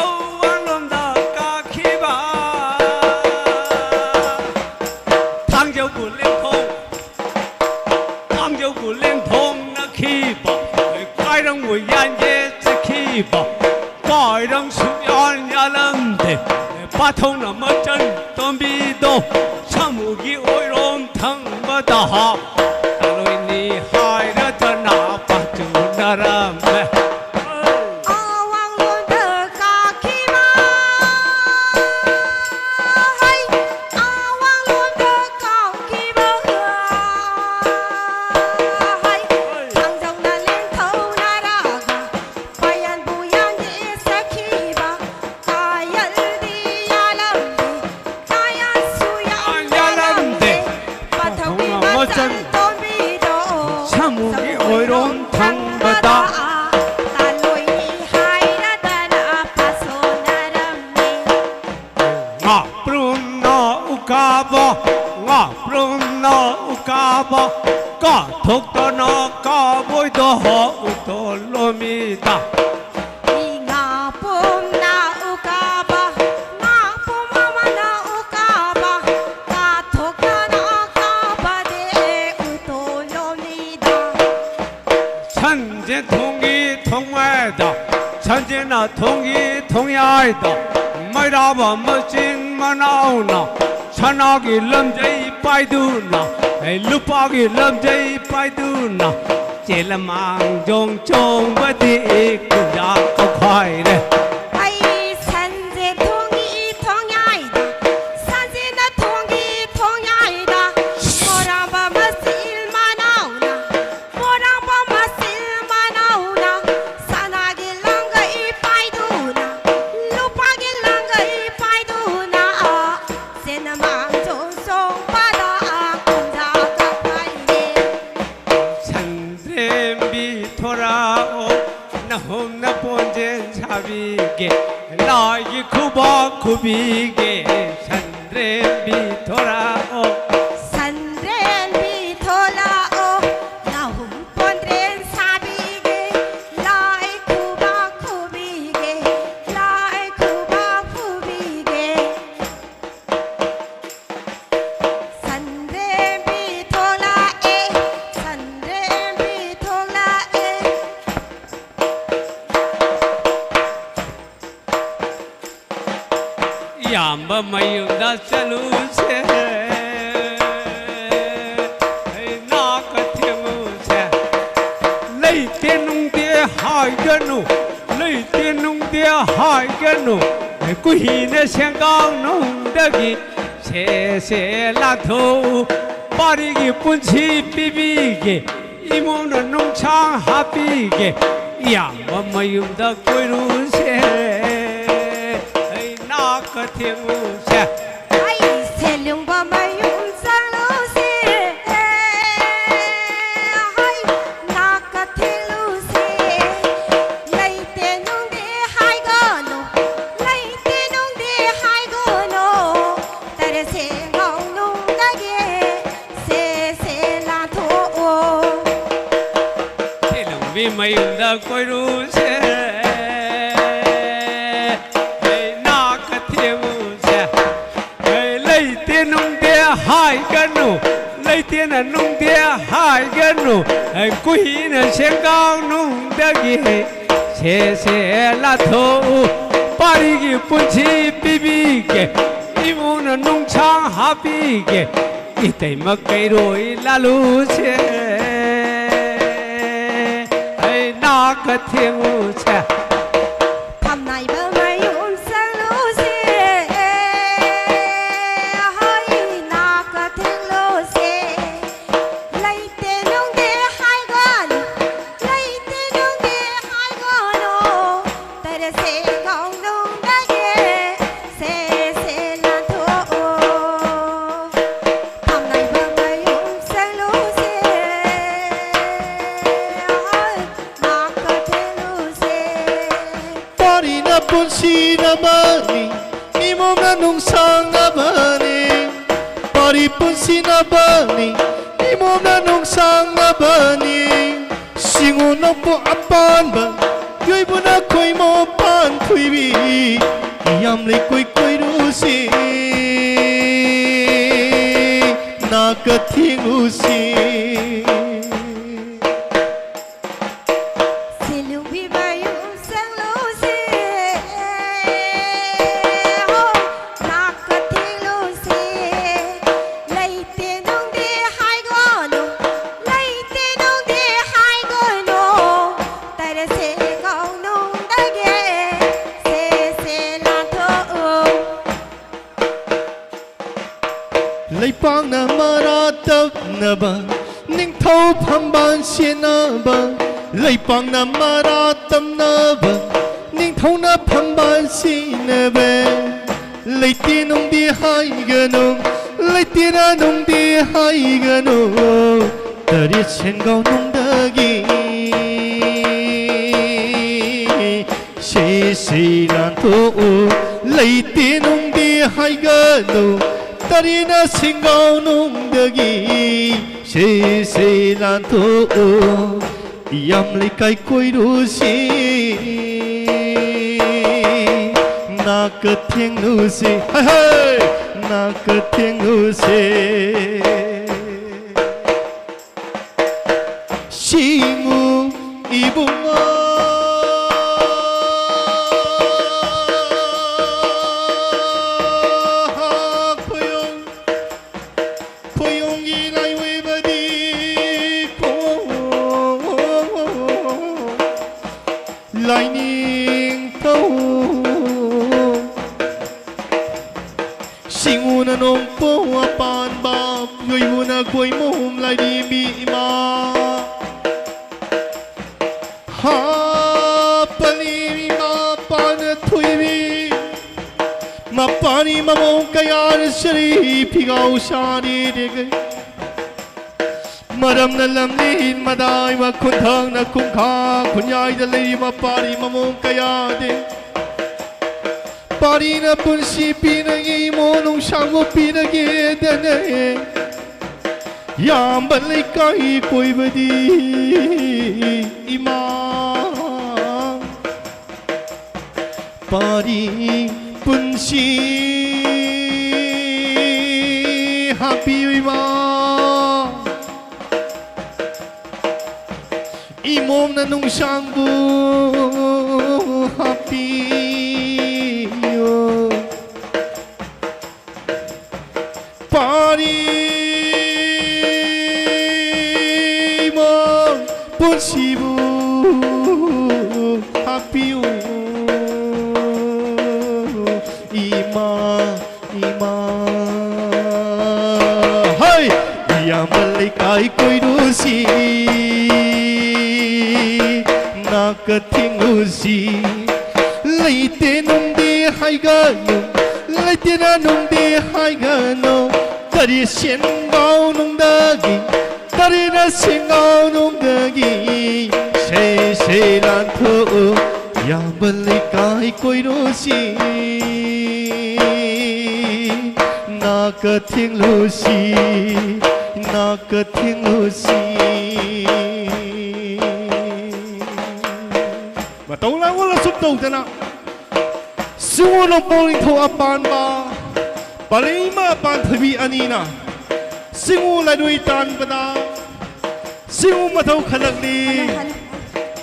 ꯑꯋꯥꯡꯂꯣꯝꯗ ꯀꯥꯈꯤꯕ ꯊꯥꯡꯖꯧꯕꯨ ꯂꯦꯡꯊꯣꯡ, ꯊꯥꯡꯖꯧꯕꯨ ꯂꯦꯡꯊꯣꯡꯅꯈꯤꯕ, ꯀꯥꯏꯔꯪꯕꯨ ꯌꯥꯟꯒꯦ ꯆꯠꯈꯤꯕ, ꯀꯥꯏꯔꯪ ꯁꯨꯛꯌꯥꯟ ꯌꯥꯜꯂꯝꯗꯦ꯫ ꯄꯥꯊꯧꯅ ꯃꯆꯟ ꯇꯣꯝꯕꯤꯗꯣ ꯁꯥꯃꯨꯒꯤ ꯑꯣꯏꯔꯣꯝ ꯊꯪꯕꯗ ꯇꯥꯂꯣꯏꯅꯤ ꯍꯥꯏꯔꯗꯅ ꯄꯥꯊꯨꯅꯔꯝꯃꯦ꯫ ꯑꯋꯥꯡꯂꯣꯝꯗ ꯀꯥꯈꯤꯕ, ꯍꯩ, ꯑꯋꯥꯡꯂꯣꯝꯗ ꯀꯥꯈꯤꯕ, ꯍꯩ, ꯊꯥꯡꯖꯧꯅ ꯂꯦꯡꯊꯧꯅꯔꯒ ꯄꯥꯌꯜꯕꯨ ꯌꯥꯟꯒꯦ ꯆꯠꯈꯤꯕ, ꯄꯥꯌꯜꯗꯤ ꯌꯥꯜꯂꯝꯗꯦ, ꯄꯥꯌꯜꯁꯨ ꯌꯥꯜꯂꯝꯗꯦ, ꯄꯥꯊꯧꯒꯤ ꯃꯆꯟ ꯀꯥꯊꯣꯛꯇꯅ ꯀꯥꯕꯣꯏꯗ ꯎꯊꯣꯛꯂꯣꯃꯤꯗ꯫ ꯏ ꯉꯥꯄꯨꯝꯅ ꯎꯀꯥꯕ, ꯉꯥꯄꯨꯝ ꯑꯃꯅ ꯎꯀꯥꯕ, ꯀꯥꯊꯣꯛꯇꯅ ꯀꯥꯕꯗꯤ ꯎꯊꯣꯛꯂꯣꯃꯤꯗ꯫ ꯁꯟꯖꯦꯟ ꯊꯣꯡꯒꯤ ꯊꯣꯡꯃꯥꯏꯗ, ꯁꯟꯖꯦꯟꯅ ꯊꯣꯡꯒꯤ ꯊꯣꯡꯌꯥꯏꯗ, ꯃꯩꯔꯥꯕ ꯃꯆꯤꯟ ꯃꯅꯥꯎꯅ ꯁꯅꯥꯒꯤ ꯂꯝꯖꯩ ꯄꯥꯏꯗꯨꯅ, ꯑꯩ ꯂꯨꯄꯥꯒꯤ ꯂꯝꯖꯩ ꯄꯥꯏꯗꯨꯅ, ꯆꯦꯂꯃꯥꯡꯖꯣꯡ ꯆꯣꯡꯕꯗꯤ ꯀꯨꯟꯖꯥ ꯀꯧꯈꯥꯏꯔꯦ꯫ ꯑꯩ ꯁꯟꯖꯦꯟ ꯊꯣꯡꯒꯤ ꯊꯣꯡꯌꯥꯏꯗ, ꯁꯟꯖꯦꯟꯅ ꯊꯣꯡꯒꯤ ꯊꯣꯡꯌꯥꯏꯗ, ꯃꯣꯔꯥꯝꯕ ꯃꯆꯤꯟ ꯃꯅꯥꯎꯅ, ꯃꯣꯔꯥꯝꯕ ꯃꯆꯤꯟ ꯃꯅꯥꯎꯅ ꯁꯅꯥꯒꯤ ꯂꯪꯒꯩ ꯄꯥꯏꯗꯨꯅ, ꯂꯨꯄꯥꯒꯤ ꯂꯪꯒꯩ ꯄꯥꯏꯗꯨꯅ, ꯆꯦꯂꯃꯥꯡꯖꯣꯡ ꯆꯣꯡꯕꯗ ꯀꯨꯟꯖꯥ ꯀꯧꯈꯥꯏꯔꯦ꯫ ꯁꯟꯗ꯭ꯔꯦꯝꯕꯤ ꯊꯣꯔꯛꯑꯣ, ꯅꯍꯨꯝ ꯅꯄꯣꯟꯖꯦꯟ ꯁꯥꯕꯤꯒꯦ, ꯂꯥꯏꯒꯤ ꯈꯨꯕꯥꯛ ꯈꯨꯕꯤꯒꯦ꯫ ꯁꯟꯗ꯭ꯔꯦꯝꯕꯤ ꯊꯣꯔꯛꯑꯣ꯫ ꯁꯟꯗ꯭ꯔꯦꯝꯕꯤ ꯊꯣꯛꯂꯛꯑꯣ, ꯅꯍꯨꯝ ꯄꯣꯟꯗ꯭ꯔꯦꯟ ꯁꯥꯕꯤꯒꯦ, ꯂꯥꯏ ꯈꯨꯕꯥꯛ ꯈꯨꯕꯤꯒꯦ, ꯂꯥꯏ ꯈꯨꯕꯥꯛ ꯈꯨꯕꯤꯒꯦ꯫ ꯁꯟꯗ꯭ꯔꯦꯝꯕꯤ ꯊꯣꯛꯂꯛꯑꯦ, ꯁꯟꯗ꯭ꯔꯦꯝꯕꯤ ꯊꯣꯛꯂꯛꯑꯦ꯫ ꯏꯌꯥꯝꯕ ꯃꯌꯨꯝꯗ ꯆꯠꯂꯨꯁꯦ, ꯑꯩ ꯅꯥꯀ ꯊꯦꯡꯉꯨꯁꯦ꯫ ꯂꯩꯇꯦ ꯅꯨꯡꯗꯦ ꯍꯥꯏꯒꯅꯨ, ꯂꯩꯇꯦ ꯅꯨꯡꯗꯦ ꯍꯥꯏꯒꯅꯨ꯫ ꯀꯨꯍꯤꯅ ꯁꯦꯡꯒꯥꯡ ꯅꯨꯡꯗꯒꯤ ꯁꯦ ꯁꯦ ꯂꯥꯊꯣꯛꯎ꯫ ꯄꯥꯔꯤꯒꯤ ꯄꯨꯟꯁꯤ ꯄꯤꯕꯤꯒꯦ, ꯏꯃꯨꯡꯅ ꯅꯨꯡꯁꯥꯡ ꯍꯥꯞꯄꯤꯒꯦ, ꯏꯌꯥꯝꯕ ꯃꯌꯨꯝꯗ ꯀꯣꯏꯔꯨꯁꯦ, ꯑꯩ ꯅꯥꯀ ꯊꯦꯡꯉꯨꯁꯦ꯫ ꯑꯩ ꯁꯦꯂꯨꯡꯕ ꯃꯌꯨꯝ ꯆꯠꯂꯨꯁꯦ, ꯑꯩ ꯅꯥꯀ ꯊꯦꯡꯂꯨꯁꯦ꯫ ꯂꯩꯇꯦ ꯅꯨꯡꯗꯦ ꯍꯥꯏꯒꯅꯨ, ꯂꯩꯇꯦ ꯅꯨꯡꯗꯦ ꯍꯥꯏꯒꯅꯨ꯫ ꯇꯔꯦꯠ ꯁꯦꯡꯒꯥꯎ ꯅꯨꯡꯗꯒꯤ ꯁꯦ ꯁꯦ ꯏꯅ ꯁꯦꯡꯒꯥꯎ ꯅꯨꯡꯗꯒꯤ ꯁꯦ ꯁꯦ ꯂꯥꯊꯣꯛꯎ꯫ ꯄꯥꯔꯤꯒꯤ ꯄꯨꯟꯁꯤ ꯄꯤꯕꯤꯒꯦ, ꯏꯃꯨꯡꯅ ꯅꯨꯡꯁꯥꯡ ꯍꯥꯞꯄꯤꯒꯦ, ꯏꯇꯩꯃ ꯀꯩꯔꯣꯏ ꯂꯥꯂꯨꯁꯦ꯫ ꯑꯩ ꯅꯥꯀ ꯊꯦꯡꯉꯨꯁꯦ꯫ ꯐꯝꯅꯥꯏꯕ ꯃꯌꯨꯝ ꯆꯪꯂꯨꯁꯦ꯫ ꯍꯣꯏ ꯅꯥꯀ ꯊꯦꯡꯂꯨꯁꯦ꯫ ꯂꯩꯇꯦ ꯅꯨꯡꯗꯦ ꯍꯥꯏꯒꯅꯨ, ꯂꯩꯇꯦ ꯅꯨꯡꯗꯦ ꯍꯥꯏꯒꯅꯨ, ꯇꯔꯁꯦ ꯈꯣꯡꯅꯨꯡꯗꯒꯤ ꯁꯦ ꯁꯦ ꯂꯥꯟꯊꯣꯛꯑꯣ꯫ ꯐꯝꯅꯥꯏꯕ ꯃꯌꯨꯝ ꯆꯪꯂꯨꯁꯦ, ꯍꯣꯏ ꯅꯥꯀ ꯊꯦꯡꯂꯨꯁꯦ꯫ ꯄꯥꯔꯤꯅ ꯄꯨꯟꯁꯤꯅꯕꯅꯤ, ꯏꯃꯣꯝꯅ ꯅꯨꯡꯁꯥꯡꯅꯕꯅꯤ꯫ ꯄꯥꯔꯤ ꯄꯨꯟꯁꯤꯅꯕꯅꯤ, ꯏꯃꯣꯝꯅ ꯅꯨꯡꯁꯥꯡꯅꯕꯅꯤ꯫ ꯁꯤꯡꯉꯣ ꯅꯣꯛꯄꯣ ꯑꯄꯥꯟꯕ, ꯌꯣꯏꯕꯨꯅ ꯈꯣꯏꯃꯣ ꯄꯥꯟ ꯊꯨꯏꯕꯤ꯫ ꯌꯥꯝ ꯂꯩꯀꯣꯏ ꯀꯣꯏꯔꯨꯁꯤ, ꯅꯥꯀ ꯊꯦꯡꯂꯨꯁꯤ꯫ ꯁꯤꯂꯨꯕꯤ ꯃꯌꯨꯝ ꯆꯪꯂꯨꯁꯦ, ꯍꯣ, ꯅꯥꯀ ꯊꯦꯡꯂꯨꯁꯦ꯫ ꯂꯩꯇꯦ ꯅꯨꯡꯗꯦ ꯍꯥꯏꯒꯅꯨ, ꯂꯩꯇꯦ ꯅꯨꯡꯗꯦ ꯍꯥꯏꯒꯅꯨ, ꯇꯔꯁꯦ ꯈꯣꯡꯅꯨꯡꯗꯒꯤ ꯁꯦ ꯁꯦ ꯂꯥꯟꯊꯣꯛꯎ꯫ ꯂꯩꯄꯥꯛꯅ ꯃꯔꯥ ꯇꯞꯅꯕ, ꯅꯤꯡꯊꯧ ꯐꯝꯕꯥꯜ ꯁꯦꯠꯅꯕ꯫ ꯂꯩꯄꯥꯛꯅ ꯃꯔꯥ ꯇꯞꯅꯕ, ꯅꯤꯡꯊꯧꯅ ꯐꯝꯕꯥꯜ ꯁꯦꯠꯅꯕ꯫ ꯂꯩꯇꯦ ꯅꯨꯡꯗꯤ ꯍꯥꯏꯒꯅꯨ, ꯂꯩꯇꯦꯅ ꯅꯨꯡꯗꯤ ꯍꯥꯏꯒꯅꯨ꯫ ꯇꯔꯦꯠ ꯁꯦꯟꯒꯥꯎ ꯅꯨꯡꯗꯒꯤ ꯁꯤ ꯁꯤ ꯂꯥꯟꯊꯣꯛꯎ, ꯂꯩꯇꯦ ꯅꯨꯡꯗꯤ ꯍꯥꯏꯒꯅꯨ꯫ ꯇꯔꯤꯅ ꯁꯤꯡꯒꯥꯎ ꯅꯨꯡꯗꯒꯤ ꯁꯤ ꯁꯤ ꯂꯥꯟꯊꯣꯛꯎ꯫ ꯌꯥꯝ ꯂꯩꯀꯥꯏ ꯀꯣꯏꯔꯨꯁꯤ, ꯅꯥꯀ ꯊꯦꯡꯂꯨꯁꯤ, ꯍꯩ ꯍꯩ, ꯅꯥꯀ ꯊꯦꯡꯂꯨꯁꯤ꯫ ꯁꯤ ꯅꯤꯡꯊꯧ꯫ ꯁꯤꯡꯎꯅ ꯅꯣꯡꯄꯣꯛ ꯑꯄꯥꯟꯕ, ꯌꯣꯏꯕꯨꯅ ꯈꯣꯏꯃꯣꯝ ꯂꯥꯏꯔꯦꯝꯕꯤ ꯏꯃꯥ꯫ ꯍꯥꯞꯄꯅꯤ ꯏꯃꯥ ꯄꯥꯟ ꯊꯣꯏꯕꯤ, ꯃꯄꯥꯅꯤ ꯃꯃꯣꯡ ꯀꯌꯥꯅ ꯁꯔꯤ ꯐꯤꯒꯥꯎ ꯁꯥꯅꯤꯗꯦꯒꯩ꯫ ꯃꯔꯝꯅ ꯂꯝꯂꯤ ꯃꯗꯥꯏ ꯃꯈꯨꯟꯊꯪꯅ ꯈꯨꯟꯈꯥ ꯈꯨꯟꯌꯥꯏꯗ ꯂꯩꯔꯤꯕ ꯄꯥꯔꯤ ꯃꯃꯣꯡ ꯀꯌꯥꯗꯤ ꯄꯥꯔꯤꯅ ꯄꯨꯟꯁꯤ ꯄꯤꯔꯒꯦ, ꯏꯃꯣ ꯅꯨꯡꯁꯥꯡꯕꯨ ꯄꯤꯔꯒꯦꯗꯅ ꯌꯥꯝꯕ ꯂꯩꯀꯥꯏ ꯀꯣꯏꯕꯗꯤ ꯏꯃꯥ ꯄꯥꯔꯤ ꯄꯨꯟꯁꯤ ꯍꯥꯞꯄꯤꯌꯨ ꯏꯃꯥ꯫ ꯏꯃꯣꯝꯅ ꯅꯨꯡꯁꯥꯡꯕꯨ ꯍꯥꯞꯄꯤꯌꯨ꯫ ꯄꯥꯔꯤ ꯏꯃꯣꯝ ꯄꯨꯟꯁꯤꯕꯨ ꯍꯥꯞꯄꯤꯌꯨ꯫ ꯏꯃꯥ ꯏꯃꯥ ꯍꯩ! ꯏꯌꯥꯝꯕ ꯂꯩꯀꯥꯏ ꯀꯣꯏꯔꯨꯁꯤ, ꯅꯥꯀ ꯊꯤꯡꯂꯨꯁꯤ꯫ ꯂꯩꯇꯦ ꯅꯨꯡꯗꯤ ꯍꯥꯏꯒꯅꯨ, ꯂꯩꯇꯦꯅ ꯅꯨꯡꯗꯤ ꯍꯥꯏꯒꯅꯨ꯫ ꯀꯔꯤ ꯁꯦꯟꯒꯥꯎ ꯅꯨꯡꯗꯒꯤ ꯇꯔꯦꯅ ꯁꯤꯡꯉꯥꯎꯅꯨꯡꯗꯒꯤ ꯁꯦ ꯁꯦ ꯂꯥꯟꯊꯣꯛꯎ, ꯌꯥꯝꯕ ꯂꯩꯀꯥꯏ ꯀꯣꯏꯔꯨꯁꯤ, ꯅꯥꯀ ꯊꯦꯡꯂꯨꯁꯤ, ꯅꯥꯀ ꯊꯦꯡꯂꯨꯁꯤ꯫ ꯃꯇꯧ ꯂꯥꯡꯑꯣꯜ ꯑꯁꯨꯝ ꯇꯧꯗꯅ ꯁꯤꯡꯎ ꯅꯣꯡꯄꯣꯛ ꯅꯤꯡꯊꯧ ꯑꯄꯥꯟꯕ, ꯄꯥꯂꯩꯃ ꯄꯥꯟꯊꯣꯏꯕꯤ ꯑꯅꯤꯅ ꯁꯤꯡꯎ ꯂꯥꯏꯔꯨꯏ ꯇꯥꯟꯕꯗ ꯁꯤꯡꯎ ꯃꯊꯧ ꯈꯜꯂꯛꯂꯤ,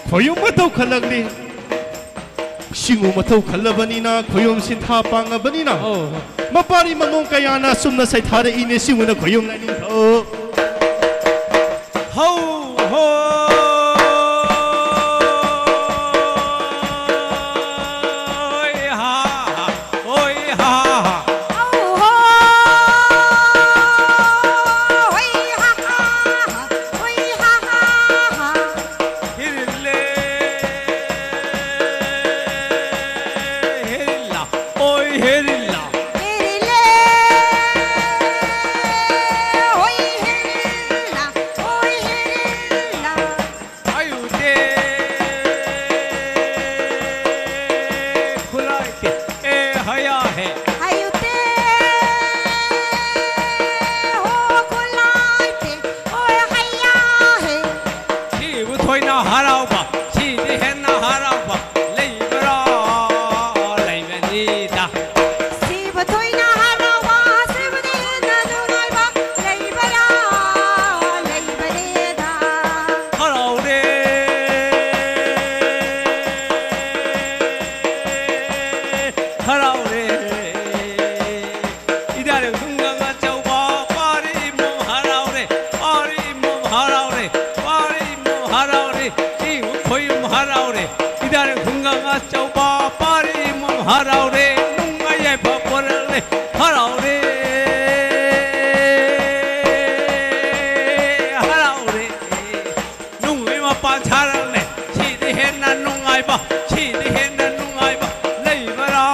ꯈꯣꯌꯨꯝ ꯃꯊꯧ ꯈꯜꯂꯛꯂꯤ꯫ ꯁꯤꯡꯎ ꯃꯊꯧ ꯈꯜꯂꯕꯅꯤꯅ ꯈꯣꯌꯨꯝ ꯁꯤꯟꯊꯥ ꯄꯥꯡꯉꯕꯅꯤꯅ ꯑꯧ꯫ ꯃꯄꯥꯔꯤ ꯃꯃꯣꯡ ꯀꯌꯥꯅ ꯑꯁꯨꯝꯅ ꯁꯩꯊꯥꯔꯛꯏꯅꯦ ꯁꯤꯡꯎꯅ ꯈꯣꯌꯨꯝ ꯂꯥꯏꯅꯤꯡꯊꯧ꯫ ꯍꯧ ꯍꯣ꯫ ꯍꯦꯔꯤꯜꯂꯥ꯫ ꯍꯦꯔꯤꯜꯂꯦ꯫ ꯍꯣꯏ ꯍꯦꯔꯤꯜꯂꯥ꯫ ꯍꯣꯏ ꯍꯦꯔꯤꯜꯂꯥ꯫ ꯍꯥꯏꯌꯨꯗꯦ꯫ ꯈꯨꯂꯥꯏꯇꯦ꯫ ꯑꯦ ꯍꯌꯥ ꯍꯦ꯫ ꯍꯥꯏꯌꯨꯗꯦ꯫ ꯍꯣ ꯈꯨꯂꯥꯏꯇꯦ꯫ ꯍꯣꯏ ꯍꯌꯥ ꯍꯦ꯫ ꯁꯤꯕꯨ ꯊꯣꯏꯅ ꯍꯔꯥꯎꯕ, ꯁꯤꯗꯤ ꯍꯦꯟꯅ ꯍꯔꯥꯎꯕ ꯂꯩꯕ꯭ꯔꯥ? ꯂꯩꯕꯅꯤꯗ꯫ ꯁꯤꯕꯨ ꯊꯣꯏꯅ ꯍꯔꯥꯎꯕ, ꯁꯤꯕꯨꯗꯤ ꯍꯦꯟꯅ ꯅꯨꯡꯉꯥꯏꯕ ꯂꯩꯕ꯭ꯔꯥ? ꯂꯩꯕꯅꯤꯗ꯫ ꯍꯔꯥꯎꯔꯦ, ꯍꯔꯥꯎꯔꯦ꯫ ꯏꯗꯥꯔꯦ ꯈꯨꯡꯒꯪ ꯑꯆꯧꯕ ꯄꯥꯔꯤ ꯏꯃꯨꯡ ꯍꯔꯥꯎꯔꯦ, ꯄꯥꯔꯤ ꯏꯃꯨꯡ ꯍꯔꯥꯎꯔꯦ, ꯄꯥꯔꯤ ꯏꯃꯨꯡ ꯍꯔꯥꯎꯔꯦ, ꯏꯃꯨꯡ ꯈꯣꯏ ꯏꯃꯨꯡ ꯍꯔꯥꯎꯔꯦ꯫ ꯏꯗꯥꯔꯦ ꯈꯨꯡꯒꯪ ꯑꯆꯧꯕ ꯄꯥꯔꯤ ꯏꯃꯨꯡ ꯍꯔꯥꯎꯔꯦ, ꯅꯨꯡꯉꯥꯏ ꯌꯥꯏꯐ ꯄꯣꯔꯛꯂꯦ, ꯍꯔꯥꯎꯔꯦ, ꯍꯔꯥꯎꯔꯦ꯫ ꯅꯨꯡꯒꯤ ꯃꯄꯥꯟ ꯁꯥꯔꯛꯂꯦ, ꯁꯤꯗꯤ ꯍꯦꯟꯅ ꯅꯨꯡꯉꯥꯏꯕ, ꯁꯤꯗꯤ ꯍꯦꯟꯅ ꯅꯨꯡꯉꯥꯏꯕ ꯂꯩꯕ꯭ꯔꯥ?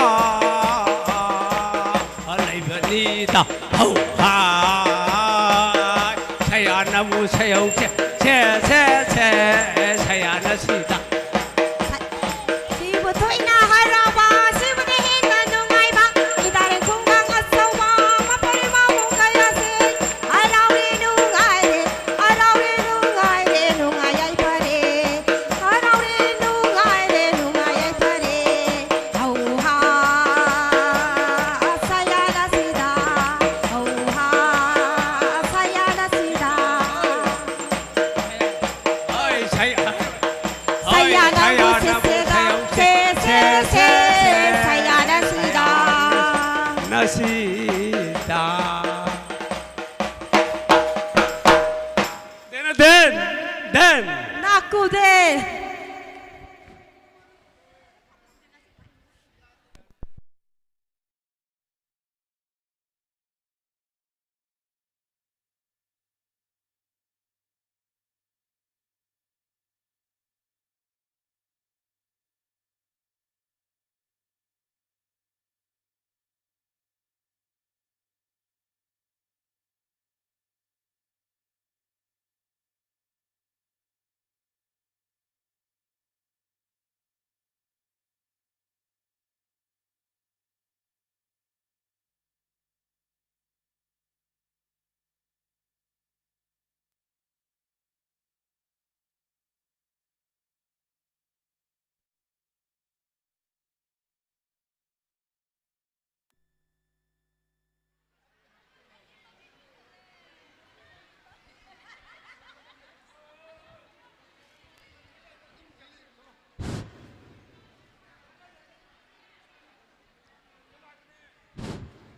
ꯂꯩꯕꯅꯤꯗ꯫ ꯍꯧ ꯍꯥꯏ ꯁꯌꯥꯅꯕꯨ ꯁꯌꯧꯁꯦ, ꯁꯦ ꯁꯦ ꯁꯦ ꯁꯌꯥꯅ ꯁꯤꯗ꯫ ꯁꯤꯕꯨ ꯊꯣꯏꯅ ꯍꯔꯥꯎꯕ, ꯁꯤꯕꯨꯗꯤ ꯍꯦꯟꯅ ꯅꯨꯡꯉꯥꯏꯕ꯫ ꯏꯗꯥꯔꯦ ꯈꯨꯡꯒꯪ ꯑꯆꯧꯕ ꯃꯄꯨꯔꯤ ꯃꯄꯨꯡ ꯀꯌꯥꯁꯦ ꯍꯔꯥꯎꯔꯦ ꯅꯨꯡꯉꯥꯏꯔꯦ, ꯍꯔꯥꯎꯔꯦ ꯅꯨꯡꯉꯥꯏꯔꯦ, ꯅꯨꯡꯉꯥꯏ ꯌꯥꯏꯐꯔꯦ꯫ ꯍꯔꯥꯎꯔꯦ ꯅꯨꯡꯉꯥꯏꯔꯦ, ꯅꯨꯡꯉꯥꯏ ꯌꯥꯏꯐꯔꯦ꯫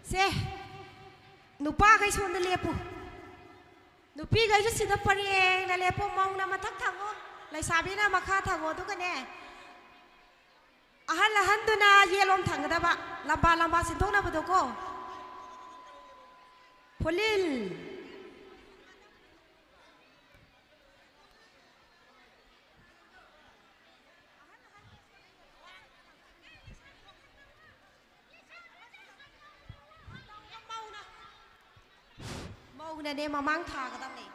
ꯁꯦ, ꯅꯨꯄꯥꯈꯩ ꯁꯣꯝꯗ ꯂꯦꯞꯄꯨ꯫ ꯅꯨꯄꯤꯈꯩꯁꯨ ꯁꯤꯗ ꯄꯔꯦꯡꯅ ꯂꯦꯞꯄꯣ꯫ ꯃꯧꯅ ꯃꯊꯛ ꯊꯪꯉꯣ, ꯂꯩꯁꯥꯕꯤꯅ ꯃꯈꯥ ꯊꯪꯉꯣ꯫ ꯑꯗꯨꯒꯅꯦ, ꯑꯍꯜ ꯑꯍꯟꯗꯨꯅ ꯌꯦꯠꯂꯣꯝ ꯊꯪꯒꯗꯕ, ꯂꯝꯕꯥ ꯂꯝꯕꯥ ꯁꯤꯟꯊꯣꯛꯅꯕꯗꯣꯀꯣ꯫ ꯐꯨꯂꯤꯜ꯫ ꯃꯧꯅꯅꯦ ꯃꯃꯥꯡ ꯊꯥꯒꯗꯕꯅꯦ꯫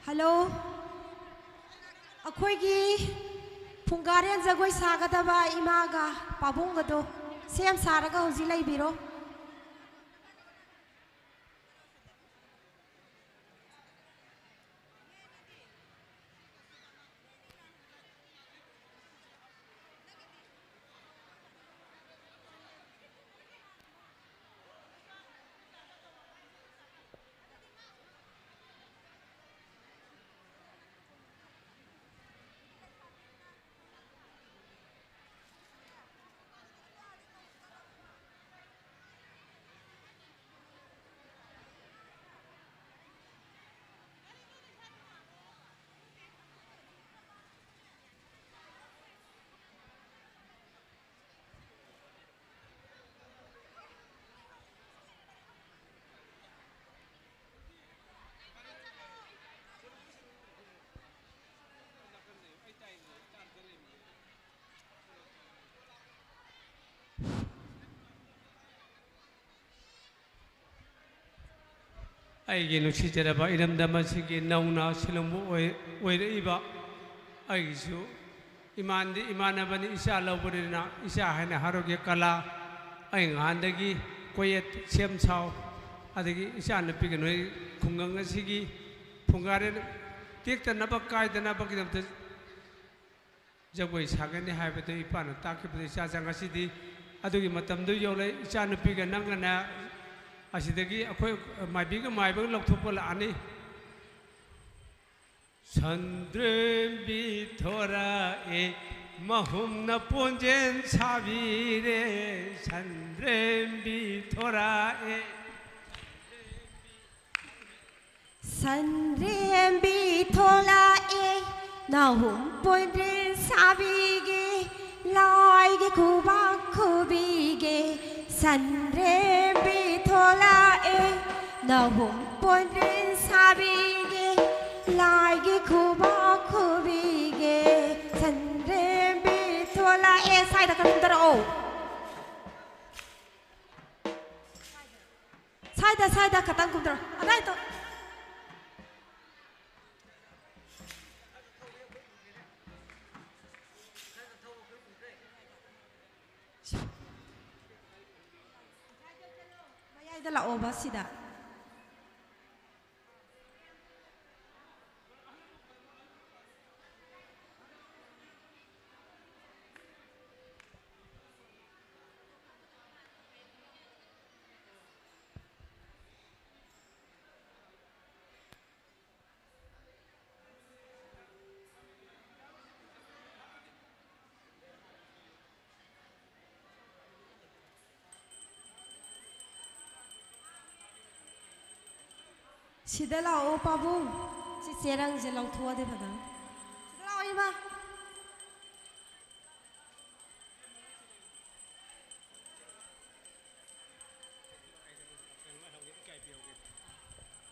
ꯍꯜꯂꯣ, ꯑꯩꯈꯣꯏꯒꯤ ꯐꯨꯡꯒꯥꯔꯦꯟ ꯖꯒꯣꯏ ꯁꯥꯒꯗꯕ ꯏꯃꯥꯒ ꯄꯥꯕꯨꯡꯒꯗꯣ ꯁꯦꯝ ꯁꯥꯔꯒ ꯍꯧꯖꯤꯛ ꯂꯩꯕꯤꯔꯣ꯫ ꯑꯩꯒꯤ ꯅꯨꯡꯁꯤꯖꯔꯕ ꯏꯔꯝꯗꯝ ꯑꯁꯤꯒꯤ ꯅꯧꯅ ꯁꯤꯂꯣꯡꯕꯨ ꯑꯣꯏ-, ꯑꯣꯏꯔꯛꯏꯕ ꯑꯩꯒꯤꯁꯨ ꯏꯃꯥꯟꯗꯤ ꯏꯃꯥꯟꯅꯕꯅꯤ, ꯏꯆꯥ ꯂꯧꯕꯅꯤꯅ ꯏꯆꯥ ꯍꯥꯏꯅ ꯍꯔꯥꯎꯒꯦ ꯀꯂꯥ꯫ ꯑꯩ ꯉꯍꯥꯟꯗꯒꯤ ꯀꯣꯌꯦꯠ ꯁꯦꯝ ꯁꯥꯎ, ꯑꯗꯒꯤ ꯏꯆꯥ ꯅꯨꯄꯤꯒ ꯅꯣꯏ ꯈꯨꯡꯒꯪ ꯑꯁꯤꯒꯤ ꯐꯨꯡꯒꯥꯔꯦꯟ ꯇꯦꯛꯇꯅꯕ ꯀꯥꯏꯗꯅꯕꯒꯤꯗꯃꯛꯇ ꯖꯒꯣꯏ ꯁꯥꯒꯅꯤ ꯍꯥꯏꯕꯗꯨ ꯏꯄꯥꯅ ꯇꯥꯛꯈꯤꯕꯗꯨ ꯏꯆꯥ ꯆꯪ ꯉꯁꯤꯗꯤ ꯑꯗꯨꯒꯤ ꯃꯇꯝꯗꯨ ꯌꯧꯔꯦ꯫ ꯏꯆꯥ ꯅꯨꯄꯤꯒ ꯅꯪꯒꯅ ꯑꯁꯤꯗꯒꯤ ꯑꯩꯈꯣꯏ ꯃꯥꯏꯕꯤꯒ ꯃꯥꯏꯕꯒ ꯂꯧꯊꯣꯛꯄ ꯂꯥꯛꯑꯅꯤ꯫ ꯁꯟꯗ꯭ꯔꯦꯝꯕꯤ ꯊꯣꯔꯛꯑꯦ, ꯃꯍꯨꯝꯅ ꯄꯣꯟꯖꯦꯟ ꯁꯥꯕꯤꯔꯦ, ꯁꯟꯗ꯭ꯔꯦꯝꯕꯤ ꯊꯣꯔꯛꯑꯦ꯫ ꯁꯟꯗ꯭ꯔꯦꯝꯕꯤ ꯊꯣꯛꯂꯛꯑꯦ, ꯅꯍꯨꯝ ꯄꯣꯟꯗ꯭ꯔꯦꯟ ꯁꯥꯕꯤꯒꯦ, ꯂꯥꯏꯒꯤ ꯈꯨꯕꯥꯛ ꯈꯨꯕꯤꯒꯦ꯫ ꯁꯟꯗ꯭ꯔꯦꯝꯕꯤ ꯊꯣꯛꯂꯛꯑꯦ, ꯅꯍꯨꯝ ꯄꯣꯟꯗ꯭ꯔꯦꯟ ꯁꯥꯕꯤꯒꯦ, ꯂꯥꯏꯒꯤ ꯈꯨꯕꯥꯛ ꯈꯨꯕꯤꯒꯦ꯫ ꯁꯟꯗ꯭ꯔꯦꯝꯕꯤ ꯊꯣꯛꯂꯛꯑꯦ꯫ ꯁ꯭ꯋꯥꯏꯗ ꯈꯔ ꯀꯨꯝꯊꯔꯛꯑꯣ꯫ ꯁ꯭ꯋꯥꯏꯗ, ꯁ꯭ꯋꯥꯏꯗ ꯈꯇꯪ ꯀꯨꯝꯊꯔꯣ꯫ ꯑꯗꯥꯏꯗꯣ꯫ ꯃꯌꯥꯏꯗ ꯂꯥꯛꯑꯣꯕ ꯁꯤꯗ꯫ ꯁꯤꯗ ꯂꯥꯛꯑꯣ ꯄꯥꯕꯨꯡ꯫ ꯁꯤ ꯆꯦꯔꯪꯁꯦ ꯂꯧꯊꯣꯛꯑꯗꯤ ꯐꯗꯧꯅꯤ꯫ ꯁꯤꯗ ꯂꯥꯛꯑꯣ ꯏꯃꯥ꯫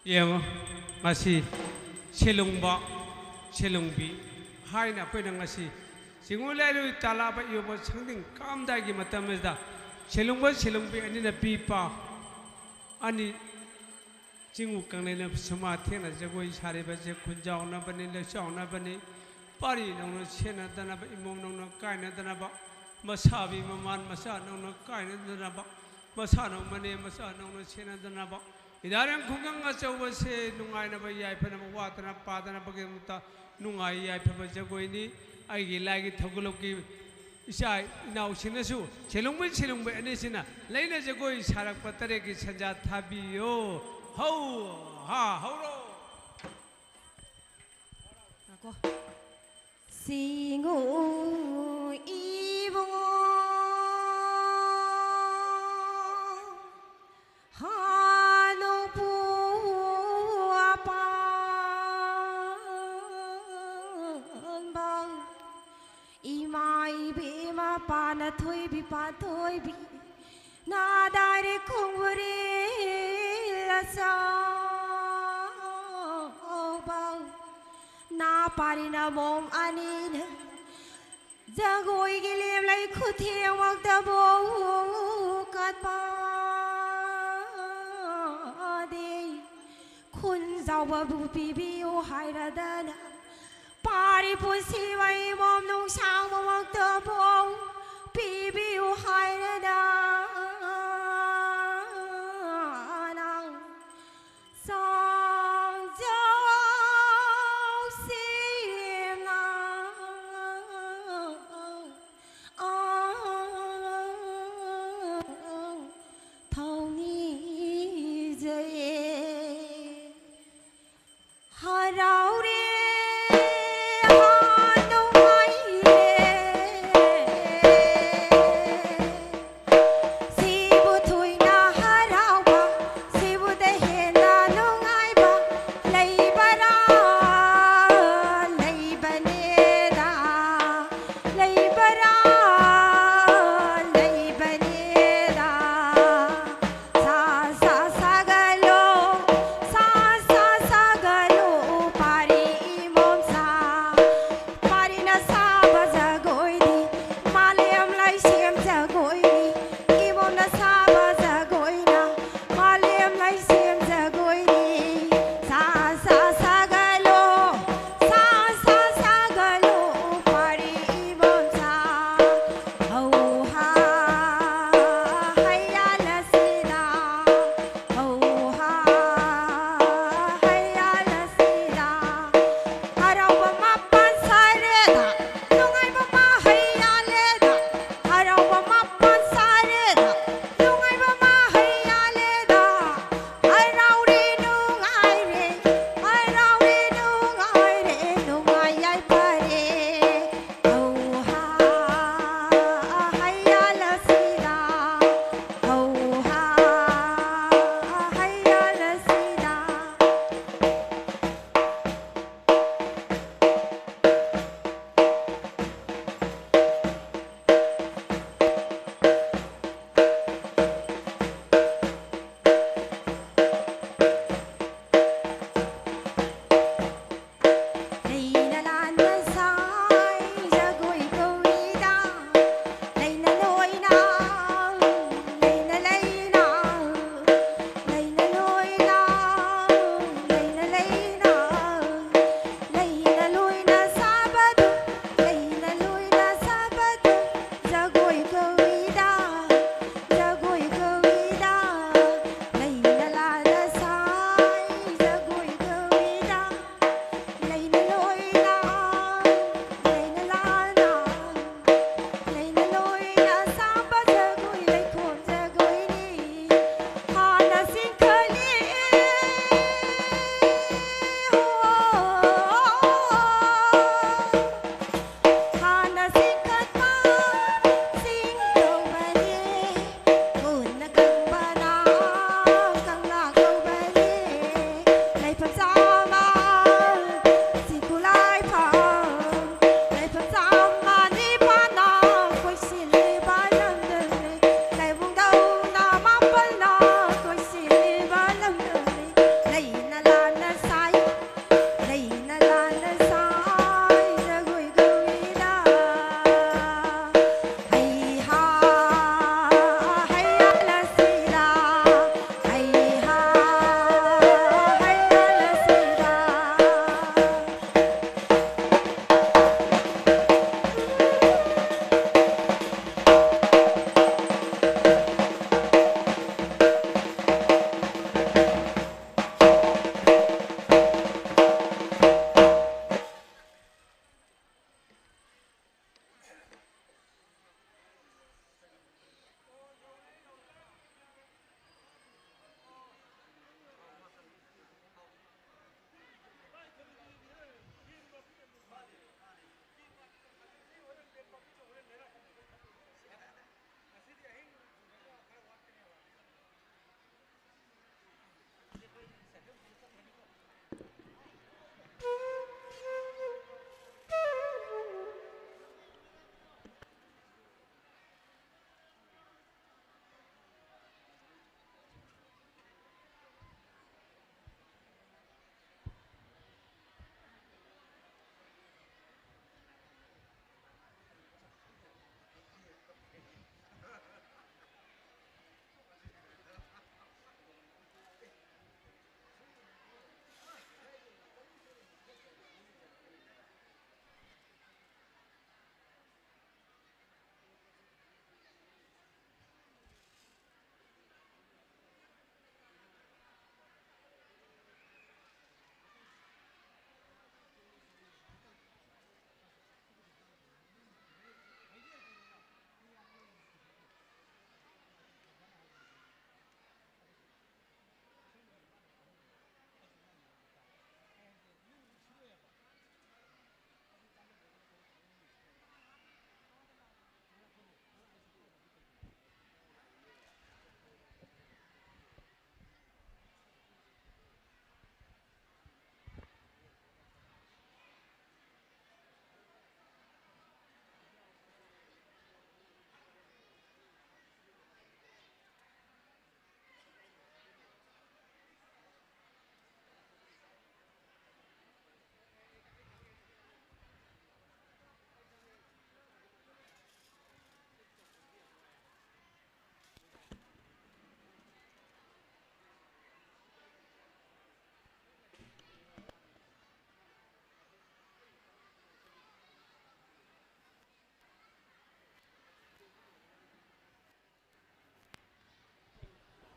ꯌꯦꯡꯉꯣ, ꯉꯁꯤ ꯁꯦꯂꯨꯡꯕ, ꯁꯦꯂꯨꯡꯕꯤ ꯍꯥꯏꯅ ꯑꯩꯈꯣꯏꯅ ꯉꯁꯤ ꯆꯤꯡꯉꯨ ꯂꯩꯔꯨ ꯇꯥꯂꯥꯕ ꯌꯧꯕ ꯁꯪꯗꯤꯡ ꯀꯥꯝꯗꯥꯏꯒꯤ ꯃꯇꯝ ꯑꯁꯤꯗ ꯁꯦꯂꯨꯡꯕ, ꯁꯦꯂꯨꯡꯕꯤ ꯑꯅꯤꯅ ꯄꯤ ꯄꯥ ꯑꯅꯤ ꯆꯤꯡꯎ ꯀꯪꯂꯩꯅ ꯁꯨꯃꯥꯡ ꯊꯦꯛꯅ ꯖꯒꯣꯏ ꯁꯥꯔꯤꯕꯁꯦ ꯈꯨꯟꯖꯥꯎꯅꯕꯅꯤ, ꯂꯩꯆꯥꯎꯅꯕꯅꯤ꯫ ꯄꯥꯔꯤ ꯅꯧꯅ ꯁꯦꯟꯅꯗꯅꯕ, ꯏꯃꯣꯝ ꯅꯧꯅ ꯀꯥꯏꯅꯗꯅꯕ, ꯃꯁꯥꯕꯤ ꯃꯃꯥꯟ ꯃꯆꯥ ꯅꯧꯅ ꯀꯥꯏꯅꯗꯅꯕ, ꯃꯁꯥ ꯅꯧ ꯃꯅꯦ ꯃꯆꯥ ꯅꯧꯅ ꯁꯦꯟꯅꯗꯅꯕ, ꯏꯔꯥꯔꯦꯡ ꯈꯨꯡꯒꯪ ꯑꯆꯧꯕꯁꯦ ꯅꯨꯡꯉꯥꯏꯅꯕ, ꯌꯥꯏꯐꯅꯕ, ꯋꯥꯗꯅ ꯄꯥꯗꯅꯕꯒꯤꯗꯃꯛꯇ ꯅꯨꯡꯉꯥꯏ ꯌꯥꯏꯐꯕ ꯖꯒꯣꯏꯅꯤ꯫ ꯑꯩꯒꯤ ꯂꯥꯏꯒꯤ ꯊꯧꯒꯜꯂꯣꯟꯒꯤ ꯏꯆꯥ ꯏꯅꯥꯎꯁꯤꯡꯅꯁꯨ ꯁꯦꯂꯨꯡꯕꯩ ꯁꯦꯂꯨꯡꯕꯩ ꯑꯅꯤꯁꯤꯅ ꯂꯩꯅ ꯖꯒꯣꯏ ꯁꯥꯔꯛꯄ ꯇꯔꯦꯠꯀꯤ ꯁꯦꯟꯖꯥ ꯊꯥꯕꯤꯌꯣ꯫ ꯍꯧ ꯍꯥ ꯍꯧꯔꯣ꯫ ꯉꯥꯏꯈꯣ꯫ ꯁꯤꯡꯉꯨ ꯏꯕꯨꯡꯉꯣ, ꯍꯥꯅꯨꯄꯨ ꯑꯄꯥꯟꯕ, ꯏꯃꯥ ꯏꯕꯦꯝꯃ ꯄꯥꯅ ꯊꯣꯏꯕꯤ ꯄꯥꯊꯣꯏꯕꯤ, ꯅꯥꯗꯥꯏꯔꯦ ꯈꯣꯡꯕꯨꯔꯦꯜ ꯑꯆꯧꯕ꯫ ꯅꯥ ꯄꯥꯔꯤ ꯅꯃꯣꯝ ꯑꯅꯤꯅ ꯖꯒꯣꯏꯒꯤ ꯂꯦꯝꯂꯩ ꯈꯨꯊꯦꯡꯃꯛꯇꯕꯨ ꯀꯠꯄꯗꯤ ꯈꯨꯟꯖꯥꯎꯕꯕꯨ ꯄꯤꯕꯤꯌꯨ ꯍꯥꯏꯔꯗꯅ, ꯄꯥꯔꯤ ꯄꯨꯟꯁꯤꯕ ꯏꯃꯣꯝ ꯅꯨꯡꯁꯥꯡꯕꯃꯛꯇꯕꯨ ꯄꯤꯕꯤꯌꯨ ꯍꯥꯏꯔꯗꯅ꯫ ꯆꯥꯡꯖꯥꯎꯁꯤꯡꯅ ꯊꯧꯅꯤꯖꯩ꯫ ꯍꯔꯥꯎꯔꯦ ꯍꯥ ꯅꯨꯡꯉꯥꯏ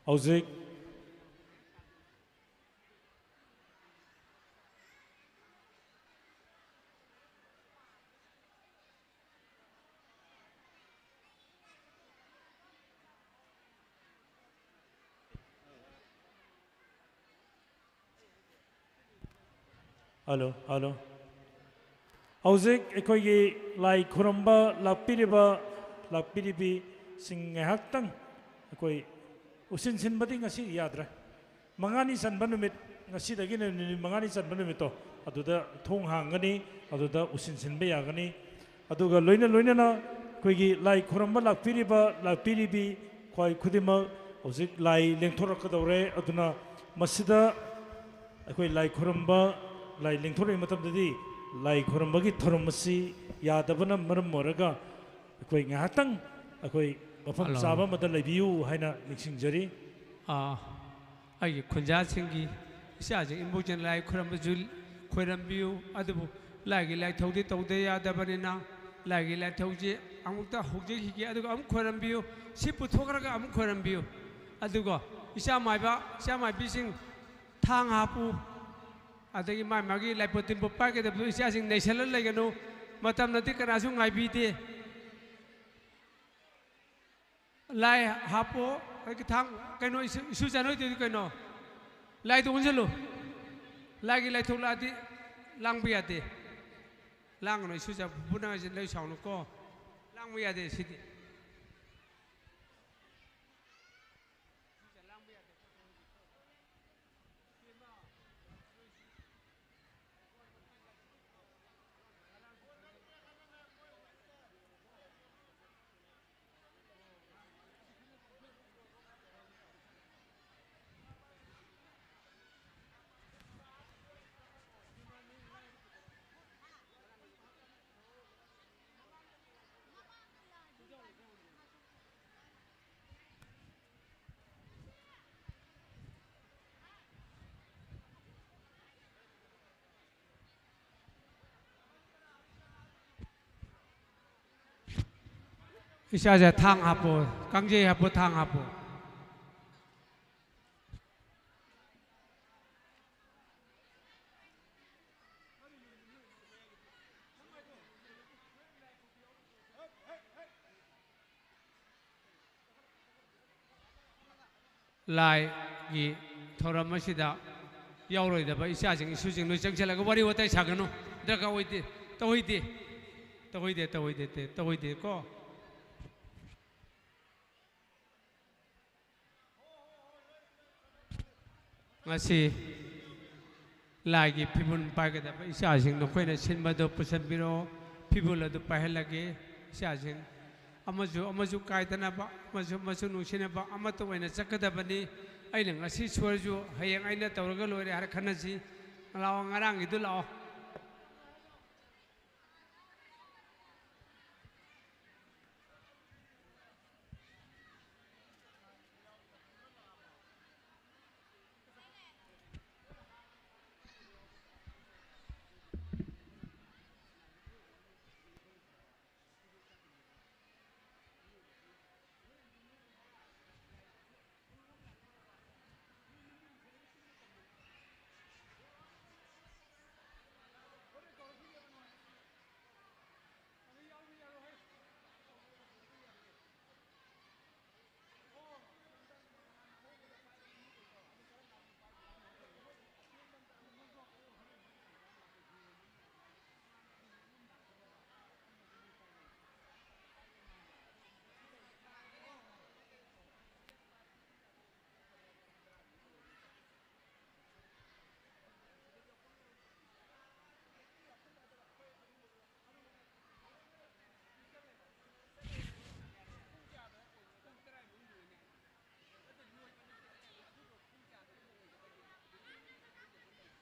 ꯍꯧꯖꯤꯛ ꯍꯜꯂꯣ, ꯍꯜꯂꯣ꯫ ꯍꯧꯖꯤꯛ ꯑꯩꯈꯣꯏꯒꯤ ꯂꯥꯏ ꯈꯨꯔꯨꯝꯕ ꯂꯥꯛꯄꯤꯔꯤꯕ, ꯂꯥꯛꯄꯤꯔꯤꯕꯤꯁꯤꯡ ꯉꯥꯏꯍꯥꯛꯇꯪ ꯑꯩꯈꯣꯏ ꯎꯁꯤꯟ ꯁꯤꯟꯕꯗꯤ ꯉꯁꯤ ꯌꯥꯗ꯭ꯔꯦ꯫ ꯃꯉꯥꯅꯤ ꯆꯟꯕ ꯅꯨꯃꯤꯠ, ꯉꯁꯤꯗꯒꯤꯅ ꯅꯨꯃꯤꯠ ꯃꯉꯥꯅꯤ ꯆꯟꯕ ꯅꯨꯃꯤꯠꯇꯣ, ꯑꯗꯨꯗ ꯊꯣꯡ ꯍꯥꯡꯒꯅꯤ, ꯑꯗꯨꯗ ꯎꯁꯤꯟ ꯁꯤꯟꯕ ꯌꯥꯒꯅꯤ꯫ ꯑꯗꯨꯒ ꯂꯣꯏꯅ ꯂꯣꯏꯅꯅ ꯑꯩꯈꯣꯏꯒꯤ ꯂꯥꯏ ꯈꯨꯔꯨꯝꯕ ꯂꯥꯛꯄꯤꯔꯤꯕ, ꯂꯥꯛꯄꯤꯔꯤꯕꯤ ꯈ꯭ꯋꯥꯏ ꯈꯨꯗꯤꯡꯃꯛ ꯍꯧꯖꯤꯛ ꯂꯥꯏ ꯂꯦꯡꯊꯣꯔꯛꯀꯗꯧꯔꯦ꯫ ꯑꯗꯨꯅ ꯃꯁꯤꯗ ꯑꯩꯈꯣꯏ ꯂꯥꯏ ꯈꯨꯔꯨꯝꯕ, ꯂꯥꯏ ꯂꯦꯡꯊꯣꯔꯛꯏ ꯃꯇꯝꯗꯗꯤ ꯂꯥꯏ ꯈꯨꯔꯨꯝꯕꯒꯤ ꯊꯧꯔꯝ ꯑꯁꯤ ꯌꯥꯗꯕꯅ ꯃꯔꯝ ꯑꯣꯏꯔꯒ ꯑꯩꯈꯣꯏ ꯉꯥꯏꯍꯥꯛꯇꯪ ꯑꯩꯈꯣꯏ ꯃꯐꯝ ꯍꯜꯂꯣ꯫ ꯆꯥꯕ ꯑꯃꯗ ꯂꯩꯕꯤꯌꯨ ꯍꯥꯏꯅ ꯅꯤꯡꯁꯤꯡꯖꯔꯤ꯫ ꯑꯥ, ꯑꯩꯒꯤ ꯈꯨꯟꯖꯥꯁꯤꯡꯒꯤ ꯏꯆꯥꯁꯤꯡ ꯏꯕꯣꯛꯁꯤꯡ ꯂꯥꯏ ꯈꯨꯔꯨꯝꯕꯁꯨ ꯈꯣꯏꯔꯝꯕꯤꯌꯨ꯫ ꯑꯗꯨꯕꯨ ꯂꯥꯏꯒꯤ ꯂꯥꯏꯊꯧꯗꯤ ꯇꯧꯗ ꯌꯥꯗꯕꯅꯤꯅ ꯂꯥꯏꯒꯤ ꯂꯥꯏꯊꯧꯁꯤ ꯑꯃꯨꯛꯇ ꯍꯧꯖꯈꯤꯒꯦ, ꯑꯗꯨꯒ ꯑꯃꯨꯛ ꯈꯣꯏꯔꯝꯕꯤꯌꯨ꯫ ꯁꯤ ꯄꯨꯊꯣꯛꯈ꯭ꯔꯒ ꯑꯃꯨꯛ ꯈꯣꯏꯔꯝꯕꯤꯌꯨ꯫ ꯑꯗꯨꯒ ꯏꯆꯥ ꯃꯥꯏꯕ, ꯏꯆꯥ ꯃꯥꯏꯕꯤꯁꯤꯡ ꯊꯥꯡ ꯍꯥꯞꯄꯨ꯫ ꯑꯗꯒꯤ ꯃꯥ ꯃꯥꯒꯤ ꯂꯥꯏꯄꯣꯠ ꯇꯤꯟꯄꯣꯠ ꯄꯥꯏꯒꯗꯕꯗꯨ ꯏꯆꯥꯁꯤꯡ ꯅꯩꯁꯜꯂ ꯂꯩꯒꯅꯨ꯫ ꯃꯇꯝꯅꯗꯤ ꯀꯅꯥꯁꯨ ꯉꯥꯏꯕꯤꯗꯦ꯫ ꯂꯥꯏ ꯍꯥꯞꯄꯣ, ꯑꯗꯒꯤ ꯊꯥꯡ, ꯀꯩꯅꯣ, ꯏꯁꯨ, ꯏꯁꯨ ꯆꯥꯅꯣꯏꯗꯣꯏꯗꯤ ꯀꯩꯅꯣ? ꯂꯥꯏꯗ ꯑꯣꯟꯁꯤꯜꯂꯨ꯫ ꯂꯥꯏꯒꯤ ꯂꯥꯏꯊꯣꯛ ꯂꯥꯛꯑꯗꯤ ꯂꯥꯡꯕ ꯌꯥꯗꯦ꯫ ꯂꯥꯡꯒꯅꯨ, ꯏꯁꯨ ꯆꯥ ꯐꯨꯅꯉꯥꯏꯁꯦ ꯂꯣꯏ ꯁꯥꯎꯅꯨꯀꯣ꯫ ꯂꯥꯡꯕ ꯌꯥꯗꯦ ꯁꯤꯗꯤ꯫ ꯏꯆꯥꯁꯦ ꯊꯥꯡ ꯍꯥꯞꯄꯣ, ꯀꯥꯡꯖꯩ ꯍꯥꯞꯄꯣ, ꯊꯥꯡ ꯍꯥꯞꯄꯣ꯫ ꯂꯥꯏꯒꯤ ꯊꯧꯔꯝ ꯑꯁꯤꯗ ꯌꯥꯎꯔꯣꯏꯗꯕ ꯏꯆꯥꯁꯤꯡ ꯏꯁꯨꯁꯤꯡ ꯂꯣꯏ ꯆꯪꯁꯤꯜꯂꯒ ꯋꯥꯔꯤ ꯋꯥꯇꯥꯏ ꯁꯥꯒꯅꯨ꯫ ꯗꯔꯀꯥꯔ ꯑꯣꯏꯗꯦ꯫ ꯇꯧꯍꯩꯗꯦ꯫ ꯇꯧꯍꯩꯗꯦ, ꯇꯧꯍꯩꯗꯦ, ꯇꯦ-, ꯇꯧꯍꯩꯗꯦꯀꯣ꯫ ꯉꯁꯤ ꯂꯥꯏꯒꯤ ꯐꯤꯕꯨꯜ ꯄꯥꯏꯒꯗꯕ ꯏꯆꯥꯁꯤꯡ ꯅꯈꯣꯏꯅ ꯁꯤꯟꯕꯗꯨ ꯄꯨꯁꯟꯕꯤꯔꯛꯑꯣ꯫ ꯐꯤꯕꯨꯜ ꯑꯗꯨ ꯄꯥꯏꯍꯜꯂꯒꯦ꯫ ꯏꯆꯥꯁꯤꯡ ꯑꯃꯁꯨ ꯑꯃꯁꯨ ꯀꯥꯏꯗꯅꯕ, ꯑꯃꯁꯨ ꯑꯃꯁꯨ ꯅꯨꯡꯁꯤꯅꯕ ꯑꯃꯠꯇ ꯑꯣꯏꯅ ꯆꯠꯀꯗꯕꯅꯤ꯫ ꯑꯩꯅ ꯉꯁꯤ ꯁꯣꯏꯔꯁꯨ ꯍꯌꯦꯡ ꯑꯩꯅ ꯇꯧꯔꯒ ꯂꯣꯏꯔꯦ ꯍꯥꯏꯔ ꯈꯟꯅꯁꯤ꯫ ꯂꯥꯛꯑꯣ, ꯉꯔꯥꯡꯒꯤꯗꯨ ꯂꯥꯛꯑꯣ꯫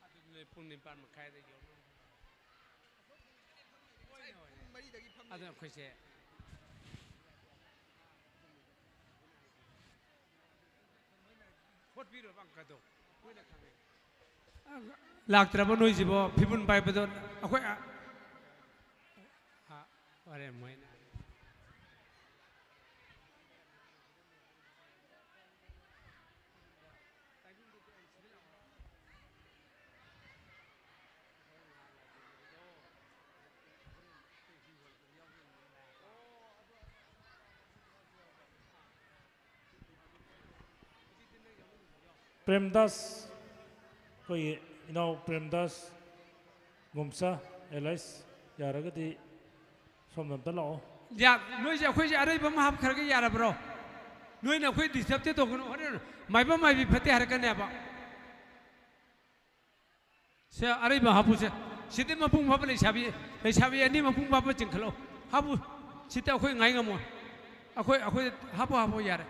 ꯑꯗꯨꯗꯤ ꯅꯣꯏ ꯄꯨꯡ ꯅꯤꯄꯥꯟ ꯃꯈꯥꯏꯗ ꯌꯧꯅꯕ꯫ ꯉꯁꯥꯏ ꯄꯨꯡ ꯃꯔꯤꯗꯒꯤ ꯐꯝꯃꯤ꯫ ꯑꯗꯨꯅ ꯑꯩꯈꯣꯏꯁꯦ ꯍꯣꯠꯄꯤꯔꯣꯕ ꯑꯪꯀꯗꯣ꯫ ꯃꯣꯏꯅ ꯈꯪꯉꯦ꯫ ꯂꯥꯛꯇ꯭ꯔꯕ ꯅꯣꯏꯁꯤꯕꯣ? ꯐꯤꯕꯨꯟ ꯄꯥꯏꯕꯗꯣ ꯑꯩꯈꯣꯏ, ꯑ, ꯑ, ꯍꯣꯔꯦꯟ ꯃꯣꯏꯅ꯫ ꯄ꯭ꯔꯦꯝꯗꯥꯁ, ꯑꯩꯈꯣꯏꯒꯤ ꯏꯅꯥꯎ ꯄ꯭ꯔꯦꯝꯗꯥꯁ ꯒꯣꯝꯆꯥ, ꯑꯦꯂꯥꯏꯁ, ꯌꯥꯔꯒꯗꯤ ꯁꯣꯝꯗ ꯑꯝꯇ ꯂꯥꯛꯑꯣ꯫ ꯌꯥ, ꯅꯣꯏꯁꯦ ꯑꯩꯈꯣꯏꯁꯦ ꯑꯔꯩꯕ ꯑꯃ ꯍꯥꯞꯈ꯭ꯔꯒ ꯌꯥꯔꯕ꯭ꯔꯣ? ꯅꯣꯏꯅ ꯑꯩꯈꯣꯏ ꯗꯤꯁꯇꯔꯕꯇꯤ ꯇꯧꯒꯅꯨ, ꯍꯣꯔꯦꯟ ꯃꯥꯏꯕ ꯃꯥꯏꯕꯤ ꯐꯠꯇꯦ ꯍꯥꯏꯔꯛꯀꯅꯦꯕ꯫ ꯁꯦ, ꯑꯔꯩꯕ ꯍꯥꯞꯄꯨꯁꯦ꯫ ꯁꯤꯗꯤ ꯃꯄꯨꯡ ꯐꯥꯕ ꯂꯩꯁꯥꯕꯤ, ꯂꯩꯁꯥꯕꯤ ꯑꯅꯤ ꯃꯄꯨꯡ ꯐꯥꯕ ꯆꯤꯡꯈꯠꯂꯣ꯫ ꯍꯥꯞꯄꯨ꯫ ꯁꯤꯗ ꯑꯩꯈꯣꯏ ꯉꯥꯏ ꯉꯝꯃꯣꯏ꯫ ꯑꯩꯈꯣꯏ, ꯑꯩꯈꯣꯏ ꯍꯥꯞꯄꯨ, ꯍꯥꯞꯄꯨ, ꯌꯥꯔꯦ꯫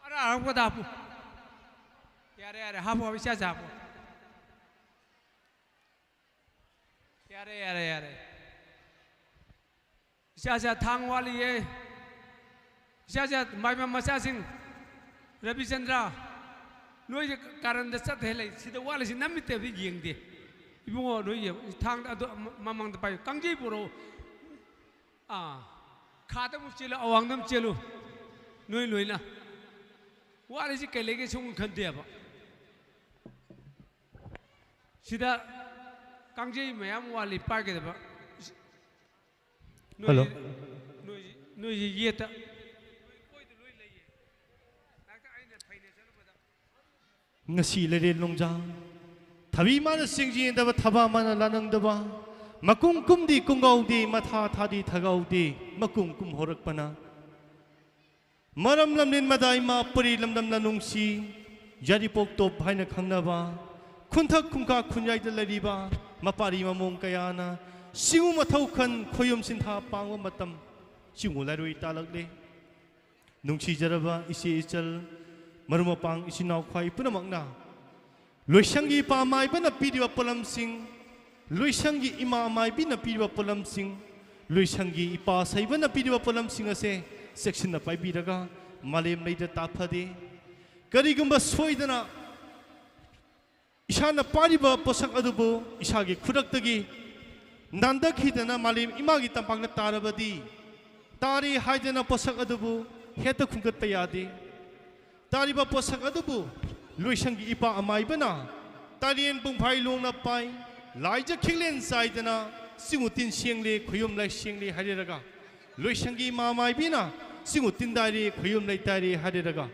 ꯑꯔꯥ ꯑꯔꯥꯛꯄꯗ ꯍꯥꯞꯄꯨ꯫ ꯌꯥꯔꯦ, ꯌꯥꯔꯦ, ꯍꯥꯞꯄꯨ, ꯍꯥꯞꯄꯨ, ꯏꯆꯥꯁꯦ ꯍꯥꯞꯄꯨ꯫ ꯌꯥꯔꯦ, ꯌꯥꯔꯦ, ꯌꯥꯔꯦ꯫ ꯏꯆꯥꯁꯦ ꯊꯥꯡ ꯋꯥꯠꯂꯤꯌꯦ꯫ ꯏꯆꯥꯁꯦ ꯃꯥꯏꯕ ꯃꯆꯥꯁꯤꯡ, ꯔꯕꯤꯆꯟꯗ꯭ꯔ, ꯅꯣꯏꯁꯦ ꯀꯥꯔꯟꯗ ꯆꯠꯇꯦ ꯂꯩ꯫ ꯁꯤꯗ ꯋꯥꯠꯂꯤꯁꯤ ꯅꯝꯃꯤꯠꯇꯦꯕꯗꯤ ꯌꯦꯡꯗꯦ꯫ ꯏꯕꯨꯡꯉꯣ, ꯅꯣꯏ ꯌꯦꯡ-, ꯊꯥꯡꯗ ꯑꯗꯨ ꯃ-, ꯃꯃꯥꯡꯗ ꯄꯥꯏꯌꯨ꯫ ꯀꯥꯡꯖꯩ ꯄꯨꯔꯛꯑꯣ꯫ ꯑꯥ, ꯈꯥꯗ ꯑꯃꯨꯛ ꯆꯦꯜꯂꯨ, ꯑꯋꯥꯡꯗ ꯑꯃꯨꯛ ꯆꯦꯜꯂꯨ꯫ ꯅꯣꯏ ꯂꯣꯏꯅ꯫ ꯋꯥꯠꯂꯤꯁꯤ ꯀꯩ ꯂꯩꯒꯦ ꯁꯨꯝ ꯈꯟꯗꯦꯕ꯫ ꯁꯤꯗ ꯀꯥꯡꯖꯩ ꯃꯌꯥꯝ ꯋꯥꯠꯂꯤ ꯄꯥꯏꯒꯗꯕ꯫ ꯅꯣꯏ, Hello. ꯅꯣꯏ, ꯅꯣꯏꯁꯤ ꯌꯦꯠꯇ꯫ ꯉꯁꯤ ꯂꯩꯔꯦꯜ ꯅꯣꯡꯖꯥ, ꯊꯕꯤ ꯃꯥꯅ ꯆꯤꯡꯖꯦꯟꯗꯕ, ꯊꯕꯥ ꯃꯥꯅ ꯂꯥꯅꯪꯗꯕ, ꯃꯀꯨꯝ ꯀꯨꯝꯗꯤ ꯀꯨꯡꯒꯥꯎꯗꯤ, ꯃꯊꯥ ꯊꯥꯗꯤ ꯊꯒꯥꯎꯗꯤ, ꯃꯀꯨꯝ ꯀꯨꯝ ꯍꯧꯔꯛꯄꯅ꯫ ꯃꯔꯝ ꯂꯝꯅꯤꯟ ꯃꯗꯥꯏꯃ ꯄꯨꯔꯤ ꯂꯝꯗꯝꯅ ꯅꯨꯡꯁꯤ, ꯌꯥꯔꯤꯄꯣꯛ ꯇꯣꯞ ꯍꯥꯏꯅ ꯈꯪꯅꯕ, ꯈꯨꯟꯊꯛ ꯈꯨꯟꯀꯥ ꯈꯨꯟꯌꯥꯏꯗ ꯂꯩꯔꯤꯕ ꯃꯄꯥꯔꯤ ꯃꯃꯣꯡ ꯀꯌꯥꯅ ꯆꯤꯡꯉꯨ ꯃꯊꯧ ꯈꯟ ꯈꯣꯌꯨꯝ ꯁꯤꯟꯊꯥ ꯄꯥꯡꯕ ꯃꯇꯝ, ꯆꯤꯡꯉꯨ ꯂꯥꯏꯔꯣꯏ ꯇꯥꯂꯛꯂꯦ꯫ ꯅꯨꯡꯁꯤꯖꯔꯕ ꯏꯆꯦ ꯏꯆꯜ, ꯃꯔꯨꯞ ꯃꯄꯥꯡ ꯏꯆꯤꯟ ꯏꯅꯥꯎ ꯈ꯭ꯋꯥꯏ ꯄꯨꯝꯅꯃꯛꯅ ꯂꯣꯏꯁꯪꯒꯤ ꯏꯄꯥ ꯃꯥꯏꯕꯅ ꯄꯤꯔꯤꯕ ꯄꯣꯠꯂꯝꯁꯤꯡ, ꯂꯣꯏꯁꯪꯒꯤ ꯏꯃꯥ ꯃꯥꯏꯕꯤꯅ ꯄꯤꯔꯤꯕ ꯄꯣꯠꯂꯝꯁꯤꯡ, ꯂꯣꯏꯁꯪꯒꯤ ꯏꯄꯥ ꯁꯩꯕꯅ ꯄꯤꯔꯤꯕ ꯄꯣꯠꯂꯝꯁꯤꯡ ꯑꯁꯦ ꯆꯦꯛꯁꯤꯟꯅ ꯄꯥꯏꯕꯤꯔꯒ ꯃꯥꯂꯦꯝ ꯂꯩꯗ ꯇꯥꯐꯗꯦ꯫ ꯀꯔꯤꯒꯨꯝꯕ ꯁꯣꯏꯗꯅ ꯏꯁꯥꯅ ꯄꯥꯏꯔꯤꯕ ꯄꯣꯠꯁꯛ ꯑꯗꯨꯕꯨ ꯏꯁꯥꯒꯤ ꯈꯨꯗꯛꯇꯒꯤ ꯅꯥꯟꯊꯈꯤꯗꯅ ꯃꯥꯂꯦꯝ ꯏꯃꯥꯒꯤ ꯇꯝꯄꯥꯛꯇ ꯇꯥꯔꯕꯗꯤ, ꯇꯥꯔꯦ ꯍꯥꯏꯗꯅ ꯄꯣꯠꯁꯛ ꯑꯗꯨꯕꯨ ꯍꯦꯛꯇ ꯈꯨꯝꯒꯠꯄ ꯌꯥꯗꯦ꯫ ꯇꯥꯔꯤꯕ ꯄꯣꯠꯁꯛ ꯑꯗꯨꯕꯨ ꯂꯣꯏꯁꯪꯒꯤ ꯏꯄꯥ ꯑꯃꯥꯏꯕꯅ ꯇꯥꯔꯦꯟ ꯄꯨꯡꯐꯥꯏ ꯂꯣꯡꯅ ꯄꯥꯏ, ꯂꯥꯏꯖ ꯈꯤꯛꯂꯦꯟ ꯆꯥꯏꯗꯅ ꯆꯤꯡꯉꯨ ꯇꯤꯟ ꯁꯦꯡꯂꯦ, ꯈꯨꯌꯨꯝ ꯂꯥꯏ ꯁꯦꯡꯂꯦ ꯍꯥꯏꯔꯦꯔꯒ, ꯂꯣꯏꯁꯪꯒꯤ ꯏꯃꯥ ꯃꯥꯏꯕꯤꯅ ꯆꯤꯡꯉꯨ ꯇꯤꯟ ꯇꯥꯏꯔꯦ, ꯈꯨꯌꯨꯝ ꯂꯩ ꯇꯥꯏꯔꯦ ꯍꯥꯏꯔꯦꯔꯒ,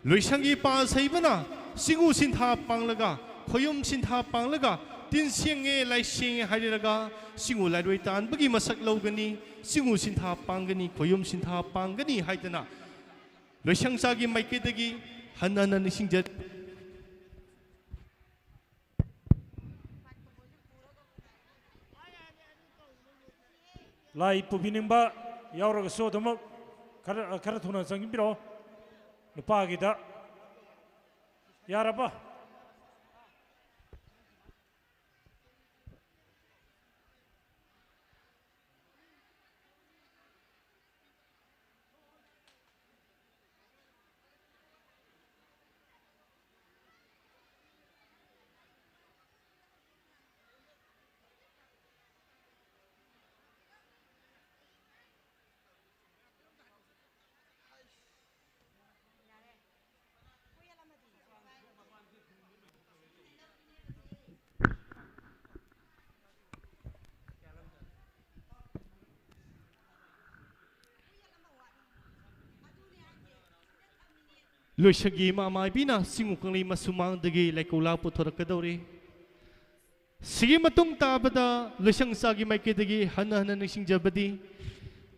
ꯂꯣꯏꯁꯪꯒꯤ ꯄꯥꯁ ꯍꯩꯕꯅ ꯁꯤꯡꯎ ꯁꯤꯟꯊꯥ ꯄꯥꯡꯂꯒ, ꯈꯣꯌꯨꯝ ꯁꯤꯟꯊꯥ ꯄꯥꯡꯂꯒ, ꯇꯤꯟ ꯁꯦꯡꯉꯦ, ꯂꯥꯏ ꯁꯦꯡꯉꯦ ꯍꯥꯏꯔꯒ ꯁꯤꯡꯎ ꯂꯥꯏꯔꯣꯏ ꯇꯥꯟꯕꯒꯤ ꯃꯁꯛ ꯂꯧꯒꯅꯤ꯫ ꯁꯤꯡꯎ ꯁꯤꯟꯊꯥ ꯄꯥꯡꯒꯅꯤ, ꯈꯣꯌꯨꯝ ꯁꯤꯟꯊꯥ ꯄꯥꯡꯒꯅꯤ ꯍꯥꯏꯗꯅ ꯂꯣꯏꯁꯪ ꯆꯥꯒꯤ ꯃꯥꯏꯀꯩꯗꯒꯤ ꯍꯟꯅ ꯍꯟꯅ ꯅꯤꯡꯁꯤꯡꯖꯔꯤ꯫ ꯂꯥꯏ ꯄꯨꯕꯤꯅꯤꯡꯕ ꯌꯥꯎꯔꯒꯁꯨ ꯑꯗꯨꯃꯛ ꯈꯔ, ꯈꯔ ꯊꯨꯅ ꯆꯪꯕꯤꯔꯛꯑꯣ꯫ ꯅꯨꯄꯥꯒꯤꯗ ꯌꯥꯔꯕ? ꯂꯣꯏꯁꯪꯒꯤ ꯏꯃꯥ ꯃꯥꯏꯕꯤꯅ ꯆꯤꯡꯉꯨ ꯀꯪꯂꯩ ꯃꯁꯨꯃꯥꯡꯗꯒꯤ ꯂꯩꯀꯧꯂꯥ ꯄꯨꯊꯣꯔꯛꯀꯗꯧꯔꯤ꯫ ꯁꯤꯒꯤ ꯃꯇꯨꯡ ꯇꯥꯕꯗ ꯂꯣꯏꯁꯪ ꯆꯥꯒꯤ ꯃꯥꯏꯀꯩꯗꯒꯤ ꯍꯟꯅ ꯍꯟꯅ ꯅꯤꯡꯁꯤꯡꯖꯕꯗꯤ,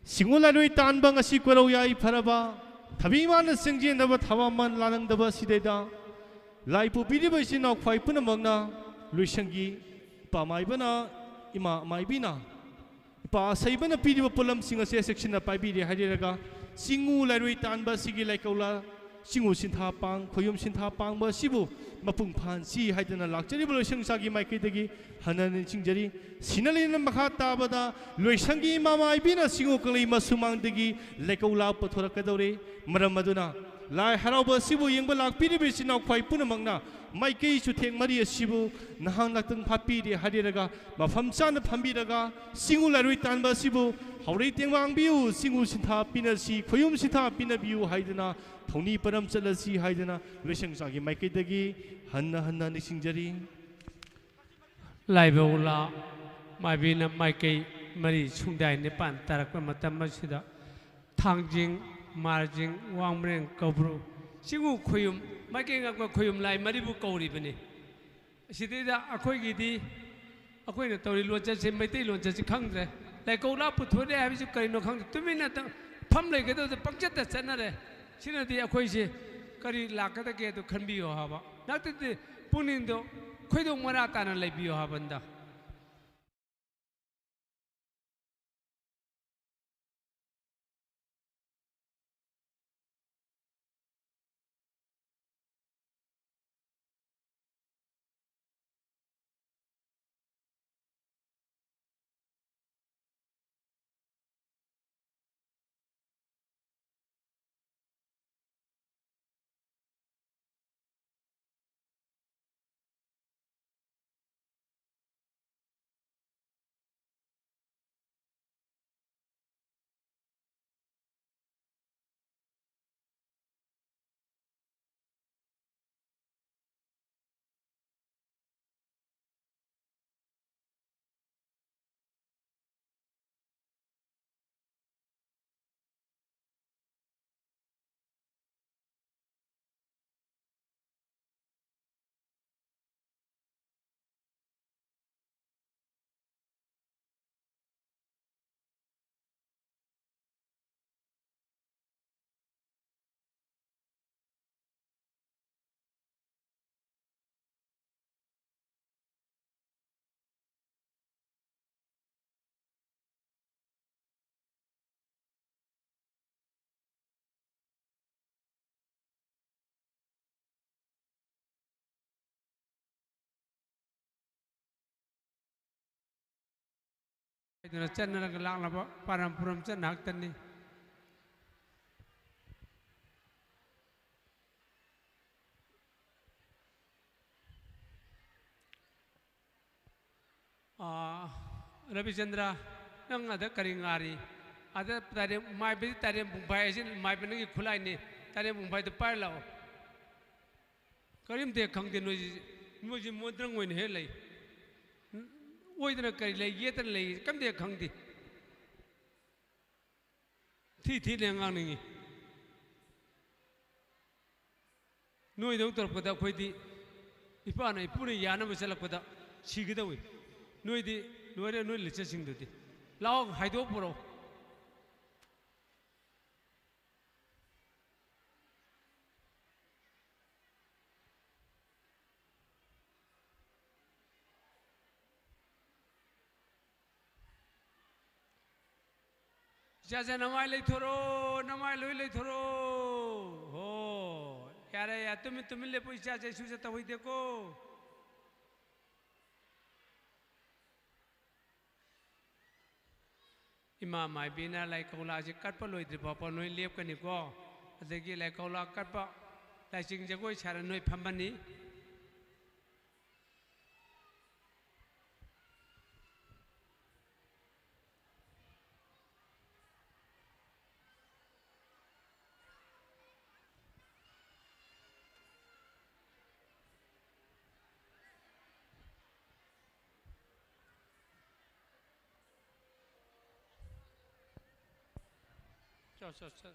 ꯁꯤꯡꯉꯨ ꯂꯥꯏꯔꯣꯏ ꯇꯥꯟꯕ ꯉꯁꯤ ꯀꯣꯏꯔꯧ ꯌꯥꯏꯐꯔꯕ ꯊꯕꯤ ꯏꯃꯥꯅ ꯆꯤꯡꯖꯦꯟꯅꯕ ꯊꯋꯥꯃꯟ ꯂꯥꯂꯪꯗꯕ ꯁꯤꯗꯩꯗ ꯂꯥꯏ ꯄꯨꯕꯤꯔꯤꯕ ꯏꯆꯤꯟ ꯏꯅꯥꯎ ꯈ꯭ꯋꯥꯏ ꯄꯨꯝꯅꯃꯛꯅ ꯂꯣꯏꯁꯪꯒꯤ ꯏꯄꯥ ꯃꯥꯏꯕꯅ, ꯏꯃꯥ ꯃꯥꯏꯕꯤꯅ, ꯏꯄꯥ ꯑꯁꯩꯕꯅ ꯄꯤꯔꯤꯕ ꯄꯣꯠꯂꯝꯁꯤꯡ ꯑꯁꯦ ꯆꯦꯛꯁꯤꯟꯅ ꯄꯥꯏꯕꯤꯔꯦ ꯍꯥꯏꯖꯔꯒ, ꯆꯤꯡꯉꯨ ꯂꯥꯏꯔꯣꯏ ꯇꯥꯟꯕ ꯑꯁꯤꯒꯤ ꯂꯥꯏꯀꯧꯂꯥ, ꯆꯤꯡꯉꯨ ꯁꯤꯟꯊꯥ ꯄꯥꯡ, ꯈꯣꯌꯨꯝ ꯁꯤꯟꯊꯥ ꯄꯥꯡꯕ ꯑꯁꯤꯕꯨ ꯃꯄꯨꯡ ꯐꯥꯍꯟꯁꯤ ꯍꯥꯏꯗꯅ ꯂꯥꯛꯆꯔꯤꯕ ꯂꯣꯏꯁꯪ ꯆꯥꯒꯤ ꯃꯥꯏꯀꯩꯗꯒꯤ ꯍꯟꯅ ꯅꯤꯡꯁꯤꯡꯖꯔꯤ꯫ ꯁꯤꯅ ꯂꯩꯅ ꯃꯈꯥ ꯇꯥꯕꯗ ꯂꯣꯏꯁꯪꯒꯤ ꯏꯃꯥ ꯃꯥꯏꯕꯤꯅ ꯆꯤꯡꯉꯨ ꯀꯪꯂꯩ ꯃꯁꯨꯃꯥꯡꯗꯒꯤ ꯂꯥꯏꯀꯧꯂꯥ ꯄꯨꯊꯣꯔꯛꯀꯗꯧꯔꯦ꯫ ꯃꯔꯝ ꯑꯗꯨꯅ ꯂꯥꯏ ꯍꯔꯥꯎꯕ ꯑꯁꯤꯕꯨ ꯌꯦꯡꯕ ꯂꯥꯛꯄꯤꯔꯤꯕ ꯏꯆꯤꯟ ꯏꯅꯥꯎ ꯈ꯭ꯋꯥꯏ ꯄꯨꯝꯅꯃꯛꯅ ꯃꯥꯏꯀꯩ ꯆꯨꯊꯦꯛ ꯃꯔꯤ ꯑꯁꯤꯕꯨ ꯅꯍꯥꯛ ꯉꯥꯛꯇꯪ ꯐꯥꯠꯄꯤꯔꯦ ꯍꯥꯏꯔꯦꯔꯒ, ꯃꯐꯝ ꯆꯥꯅ ꯐꯝꯕꯤꯔꯒ ꯆꯤꯡꯉꯨ ꯂꯥꯏꯔꯣꯏ ꯇꯥꯟꯕ ꯑꯁꯤꯕꯨ ꯍꯧꯔꯩ ꯇꯦꯡꯕꯥꯡꯕꯤꯌꯨ, ꯆꯤꯡꯉꯨ ꯁꯤꯟꯊꯥ ꯄꯤꯅꯁꯤ, ꯈꯣꯌꯨꯝ ꯁꯤꯟꯊꯥ ꯄꯤꯅꯕꯤꯌꯨ ꯍꯥꯏꯗꯅ, ꯊꯧꯅꯤ ꯄꯔꯝ ꯆꯠꯂꯁꯤ ꯍꯥꯏꯗꯅ ꯂꯣꯏꯁꯪ ꯆꯥꯒꯤ ꯃꯥꯏꯀꯩꯗꯒꯤ ꯍꯟꯅ ꯍꯟꯅ ꯅꯤꯡꯁꯤꯡꯖꯔꯤ꯫ ꯂꯥꯏꯕꯧꯂꯥ ꯃꯥꯏꯕꯤꯅ ꯃꯥꯏꯀꯩ ꯃꯔꯤ ꯁꯨꯡꯗꯥꯏ ꯅꯤꯄꯥꯟ ꯇꯥꯔꯛꯄ ꯃꯇꯝ ꯑꯁꯤꯗ ꯊꯥꯡꯖꯤꯡ, ꯃꯥꯔꯖꯤꯡ, ꯋꯥꯡꯕ꯭ꯔꯦꯡ, ꯀꯧꯕ꯭ꯔꯨ, ꯆꯤꯡꯉꯨ ꯈꯣꯌꯨꯝ, ꯃꯥꯏꯀꯩ ꯉꯥꯛꯄ ꯈꯣꯌꯨꯝ ꯂꯥꯏ ꯃꯔꯤꯕꯨ ꯀꯧꯔꯤꯕꯅꯤ꯫ ꯑꯁꯤꯗꯩꯗ ꯑꯩꯈꯣꯏꯒꯤꯗꯤ, ꯑꯩꯈꯣꯏꯅ ꯇꯧꯔꯤ ꯂꯣꯟꯆꯠꯁꯦ ꯃꯩꯇꯩ ꯂꯣꯟꯆꯠꯁꯦ ꯈꯪꯗ꯭ꯔꯦ꯫ ꯂꯥꯏꯀꯧꯂꯥ ꯄꯨꯊꯣꯔꯛꯑꯦ ꯍꯥꯏꯕꯁꯤ ꯀꯔꯤꯅꯣ ꯈꯪꯗꯦ, ꯇꯨꯃꯤꯟꯅ ꯇ-, ꯐꯝ ꯂꯩꯒꯗꯕꯗ ꯄꯪꯆꯠꯇ ꯆꯠꯅꯔꯦ꯫ ꯁꯤꯅꯗꯤ ꯑꯩꯈꯣꯏꯁꯦ ꯀꯔꯤ ꯂꯥꯛꯀꯗꯒꯦ ꯑꯗꯨ ꯈꯟꯕꯤꯌꯣ ꯍꯥꯏꯕ꯫ ꯅꯠꯇꯗꯤ ꯄꯨꯛꯅꯤꯡꯗꯣ ꯈꯣꯏꯗꯧ ꯃꯔꯥ ꯇꯥꯅ ꯂꯩꯕꯤꯌꯣ ꯍꯥꯏꯕꯅꯤꯗ꯫ ꯍꯥꯏꯗꯨꯅ ꯆꯠꯅꯔꯒ ꯂꯥꯛꯂꯕ ꯄꯥꯔꯝ ꯄꯨꯔꯝ ꯆꯠꯅ ꯉꯥꯛꯇꯅꯤ꯫ ꯑꯥ, ꯔꯕꯤꯆꯟꯗ꯭ꯔ, ꯅꯪ ꯑꯗ ꯀꯔꯤ ꯉꯥꯔꯤ? ꯑꯗ ꯇꯥꯏꯔꯦꯟ, ꯃꯥꯏꯕꯗꯤ ꯇꯥꯏꯔꯦꯟ ꯄꯨꯡꯐꯥꯏ ꯍꯥꯏꯁꯤ ꯃꯥꯏꯕ ꯅꯪꯒꯤ ꯈꯨꯠꯂꯥꯏꯅꯤ꯫ ꯇꯥꯏꯔꯦꯟ ꯄꯨꯡꯐꯥꯏꯗꯨ ꯄꯥꯏꯔ ꯂꯥꯛꯑꯣ꯫ ꯀꯔꯤꯝꯇ ꯍꯦꯛ ꯈꯪꯗꯦ ꯅꯣꯏꯁꯤ꯫ ꯃꯣꯏꯁꯤ ꯃꯣꯟꯗ꯭ꯔꯪ ꯑꯣꯏꯅ ꯍꯦꯛ ꯂꯩ꯫ ꯑꯣꯏꯗꯅ ꯀꯔꯤ ꯂꯩ, ꯌꯦꯠꯇꯅ ꯂꯩ, ꯀꯔꯤꯝꯇ ꯍꯦꯛ ꯈꯪꯗꯦ꯫ ꯊꯤ ꯊꯤꯅ ꯉꯥꯡꯅꯤꯡꯉꯤ꯫ ꯅꯣꯏꯗꯧ ꯇꯧꯔꯛꯄꯗ ꯑꯩꯈꯣꯏꯗꯤ ꯏꯄꯥꯅ ꯏꯄꯨꯅ ꯌꯥꯅꯕ ꯆꯠꯂꯛꯄꯗ ꯁꯤꯒꯗꯧꯏ꯫ ꯅꯣꯏꯗꯤ ꯂꯣꯏꯔꯦ, ꯅꯣꯏ ꯂꯤꯆꯠꯁꯤꯡꯗꯨꯗꯤ꯫ ꯂꯥꯛꯑꯣ, ꯍꯥꯏꯗꯣꯛꯑ ꯄꯨꯔꯛꯑꯣ꯫ ꯏꯆꯥꯁꯦ, ꯅꯃꯥꯏ ꯂꯩꯊꯣꯔꯛꯑꯣ, ꯅꯃꯥꯏ ꯂꯣꯏ ꯂꯩꯊꯣꯔꯛꯑꯣ꯫ ꯍꯣ, ꯌꯥꯔꯦ, ꯌꯥꯔꯦ, ꯇꯨꯃꯤꯟ, ꯇꯨꯃꯤꯟ ꯂꯦꯞꯄꯨ, ꯏꯆꯥꯁꯦ, ꯁꯨꯁꯦ ꯇꯧꯍꯩꯗꯦꯀꯣ꯫ ꯏꯃꯥ ꯃꯥꯏꯕꯤꯅ ꯂꯥꯏ ꯀꯧꯂꯥꯁꯦ ꯀꯠꯄ ꯂꯣꯏꯗ꯭ꯔꯤ ꯐꯥꯎꯕ ꯅꯣꯏ ꯂꯦꯞꯀꯅꯤꯀꯣ꯫ ꯑꯗꯒꯤ ꯂꯥꯏ ꯀꯧꯂꯥ ꯀꯠꯄ, ꯂꯥꯏꯆꯤꯡ ꯖꯒꯣꯏ ꯁꯥꯔ ꯅꯣꯏ ꯐꯝꯃꯅꯤ꯫ ꯆꯣ, ꯆꯣ, ꯆꯣ꯫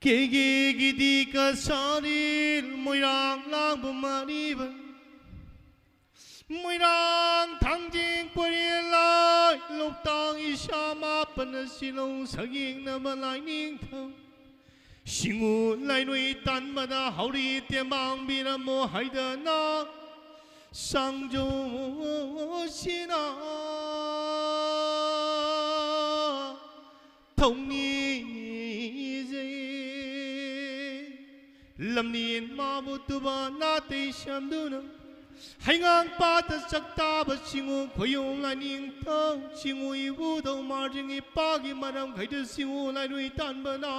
ꯀꯦꯒꯦꯒꯤꯗꯤ ꯀꯁꯥꯔꯤꯜ ꯃꯣꯏꯔꯥꯡ ꯂꯥꯡꯕ ꯃꯥꯔꯤꯕ, ꯃꯣꯏꯔꯥꯡ ꯊꯥꯡꯖꯤꯡ ꯄꯨꯔꯦꯜ ꯂꯥꯏ ꯂꯣꯛꯇꯥꯛ ꯏꯁꯥ ꯃꯥꯄꯟꯅ ꯁꯤꯂꯧ ꯁꯌꯦꯡꯅꯕ ꯂꯥꯏꯅꯤꯡꯊꯧ ꯁꯤꯡꯉꯨ ꯂꯥꯏꯔꯨꯏ ꯇꯥꯟꯕꯗ ꯍꯧꯔꯤ ꯇꯦꯡꯕꯥꯡꯕꯤꯔꯝꯃꯣ ꯍꯥꯏꯗꯅ ꯁꯥꯡꯖꯧꯁꯤꯅ ꯊꯧꯅꯤꯖꯩ꯫ ꯂꯝꯅꯦꯟ ꯃꯥꯕꯨ ꯇꯨꯕ ꯅꯥꯇꯩ ꯁꯦꯝꯗꯨꯅ ꯍꯩꯉꯥꯡ ꯄꯥꯠꯇ ꯆꯥꯛꯇꯥꯕ ꯆꯤꯡꯉꯨ ꯈꯣꯏꯌꯨꯝ ꯂꯥꯏꯅꯤꯡꯊꯧ ꯆꯤꯡꯉꯨ ꯏꯕꯨꯙꯧ ꯃꯥꯔꯖꯤꯡ ꯏꯄꯥꯒꯤ ꯃꯔꯝꯈꯩꯗ ꯆꯤꯡꯉꯨ ꯂꯥꯏꯔꯨꯏ ꯇꯥꯟꯕꯅ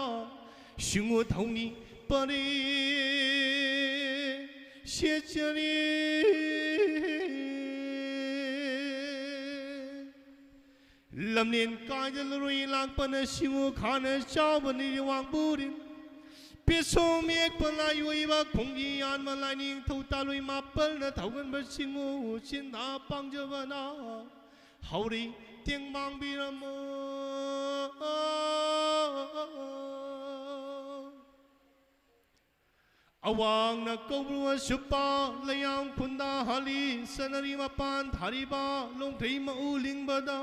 ꯁꯤꯡꯉꯨ ꯊꯧꯅꯤ ꯄꯔꯦ ꯁꯦꯠꯆꯔꯤ꯫ ꯂꯝꯂꯦꯟ ꯀꯥꯏꯗ ꯂꯨꯔꯣꯏ ꯂꯥꯛꯄꯅ ꯁꯤꯡꯉꯨ ꯈꯥꯅ ꯆꯥꯎꯕꯅꯤ ꯋꯥꯡꯕꯨꯔꯤꯟ꯫ ꯄꯦꯁꯣꯝ ꯌꯦꯛꯄ ꯂꯥꯏꯑꯣꯏꯕ ꯈꯣꯡꯒꯤ ꯌꯥꯟꯕ ꯂꯥꯏꯅꯤꯡꯊꯧ ꯇꯥꯂꯣꯏ ꯃꯥꯄꯜꯅ ꯊꯧꯒꯟꯕ ꯁꯤꯡꯉꯨ ꯆꯤꯟꯗꯥ ꯄꯥꯡꯖꯕꯅ ꯍꯧꯔꯤ ꯇꯦꯡꯕꯥꯡꯕꯤꯔꯝꯃꯣ꯫ ꯑꯋꯥꯡꯅ ꯀꯧꯕ꯭ꯔꯨ ꯁꯨꯞꯄ ꯂꯩꯌꯥꯝ ꯈꯨꯟꯗꯥ ꯍꯥꯂꯤ ꯁꯅꯔꯤ ꯃꯄꯥꯟ ꯊꯥꯔꯤꯕ ꯂꯣꯡꯊꯩ ꯃꯎ ꯂꯤꯡꯕꯗ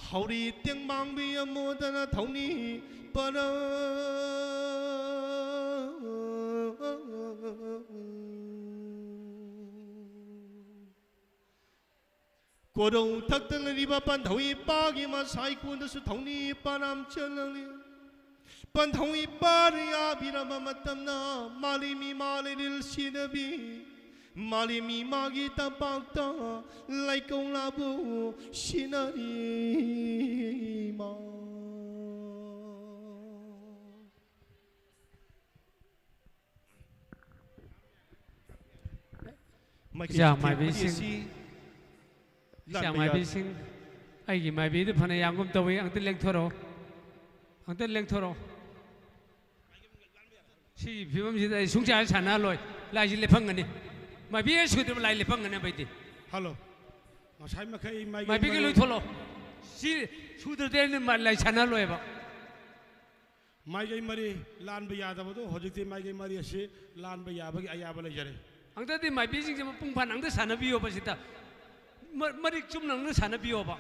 ꯍꯧꯔꯤ ꯇꯦꯡꯕꯥꯡꯕꯤ ꯑꯃꯣꯗꯅ ꯊꯧꯅꯤ ꯄꯔ꯫ ꯀꯣꯔꯧ ꯊꯛꯇ ꯂꯩꯔꯤꯕ ꯄꯟꯊꯧ ꯏꯄꯥꯒꯤ ꯃꯁꯥꯏ ꯀꯣꯟꯗꯁꯨ ꯊꯧꯅꯤ ꯄꯥꯔꯥꯝ ꯆꯦꯜꯂꯛꯂꯤ꯫ ꯄꯟꯊꯧ ꯏꯄꯥꯅ ꯌꯥꯕꯤꯔꯕ ꯃꯇꯝꯗ ꯃꯥꯂꯦꯝ ꯏꯃꯥ ꯂꯩꯔꯤꯜ ꯁꯤꯗꯕꯤ, ꯃꯥꯂꯦꯝ ꯏꯃꯥꯒꯤ ꯇꯝꯄꯥꯛꯇ ꯂꯩꯀꯧ ꯂꯥꯕꯨ ꯁꯤꯅꯔꯤꯃ꯫ ꯃꯥꯏꯀꯩ ꯏꯆꯥ ꯃꯥꯏꯕꯤꯁꯤꯡ, ꯑꯁꯤ ꯏꯆꯥ ꯂꯥꯟꯕ ꯌꯥ- ꯃꯥꯏꯕꯤꯁꯤꯡ, ꯑꯩꯒꯤ ꯃꯥꯏꯕꯤꯗꯨ ꯐꯅ ꯌꯥꯝꯒꯨꯝ ꯇꯧꯏ, ꯑꯝꯇ ꯂꯦꯡꯊꯣꯔꯛꯑꯣ, ꯑꯝꯇ ꯂꯦꯡꯊꯣꯔꯛꯑꯣ꯫ ꯁꯤꯒꯤ ꯐꯤꯕꯝꯁꯤꯗ ꯑꯩ ꯁꯨꯡꯁꯥ ꯁꯥꯟꯅꯍꯜꯂꯣꯏ, ꯂꯥꯏꯁꯤ ꯂꯦꯞꯍꯟꯒꯅꯤ, ꯃꯥꯏꯕꯤ ꯍꯦꯛ ꯁꯨꯗ꯭ꯔꯕ ꯂꯥꯏ ꯂꯦꯞꯍꯟꯒꯅꯦꯕ ꯑꯩꯗꯤ꯫ ꯍꯜꯂꯣ, ꯉꯁꯥꯏ ꯃꯈꯩ ꯃꯥꯏꯀꯩ ꯃꯥꯏꯕꯤꯒꯤ ꯃꯔꯤ- ꯂꯣꯏ ꯊꯣꯛꯂꯛꯑꯣ, ꯁꯤ ꯁꯨꯗ꯭ꯔꯗꯤ ꯑꯩꯅ ꯃꯥ-, ꯂꯥꯏ ꯁꯥꯟꯅꯍꯜꯂꯣꯏꯕ꯫ ꯃꯥꯏꯀꯩ ꯃꯔꯤ ꯂꯥꯟꯕ ꯌꯥꯗꯕꯗꯣ ꯍꯧꯖꯤꯛꯇꯤ ꯃꯥꯏꯀꯩ ꯃꯔꯤ ꯑꯁꯤ ꯂꯥꯟꯕ ꯌꯥꯕꯒꯤ ꯑꯌꯥꯕ ꯂꯩꯖꯔꯦ꯫ ꯍꯟꯗꯛꯇꯤ ꯃꯥꯏꯕꯤꯁꯤꯡꯁꯦ ꯃꯄꯨꯡ ꯐꯥꯅ ꯑꯝꯇ ꯁꯥꯟꯅꯕꯤꯌꯣꯕ ꯁꯤꯗ꯫ ꯃ-, ꯃꯔꯤꯛ ꯆꯨꯝꯅ ꯑꯝꯇ ꯁꯥꯟꯅꯕꯤꯌꯣꯕ꯫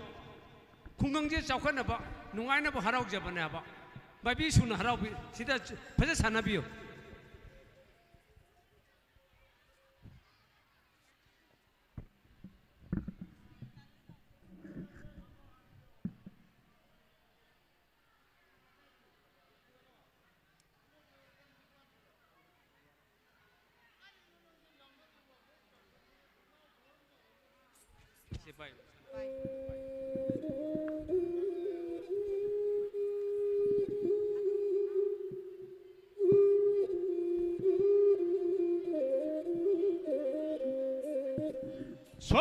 ꯈꯨꯡꯒꯪꯁꯦ ꯆꯥꯎꯈꯠꯅꯕ, ꯅꯨꯡꯉꯥꯏꯅꯕ ꯍꯔꯥꯎꯖꯕꯅꯦ ꯍꯥꯏꯕ꯫ ꯃꯥꯏꯕꯤ ꯁꯨꯅ ꯍꯔꯥꯎꯕꯤ-, ꯁꯤꯗ ꯐꯖ ꯁꯥꯟꯅꯕꯤꯌꯨ꯫ ꯁꯣ!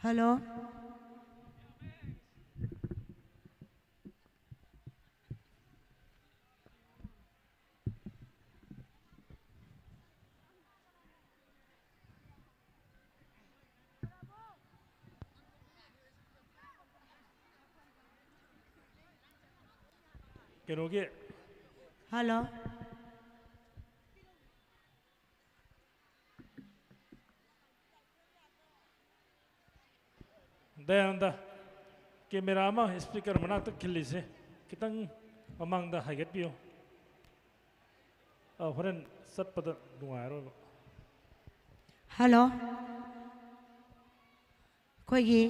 ꯍꯜꯂꯣ꯫ ꯀꯩꯅꯣꯒꯤ ꯍꯜꯂꯣ꯫ ꯗꯌꯥꯅꯟꯗ, ꯀꯦꯃꯦꯔꯥ ꯑꯃ ꯏꯁꯄꯤꯀꯔ ꯃꯅꯥꯛꯇ ꯈꯤꯜꯂꯤꯁꯦ ꯈꯤꯇꯪ ꯃꯃꯥꯡꯗ ꯍꯥꯏꯒꯠꯄꯤꯌꯨ꯫ ꯑ, ꯍꯣꯔꯦꯟ ꯆꯠꯄꯗ ꯅꯨꯡꯉꯥꯏꯔꯣꯏꯕ꯫ ꯍꯜꯂꯣ꯫ ꯑꯩꯈꯣꯏꯒꯤ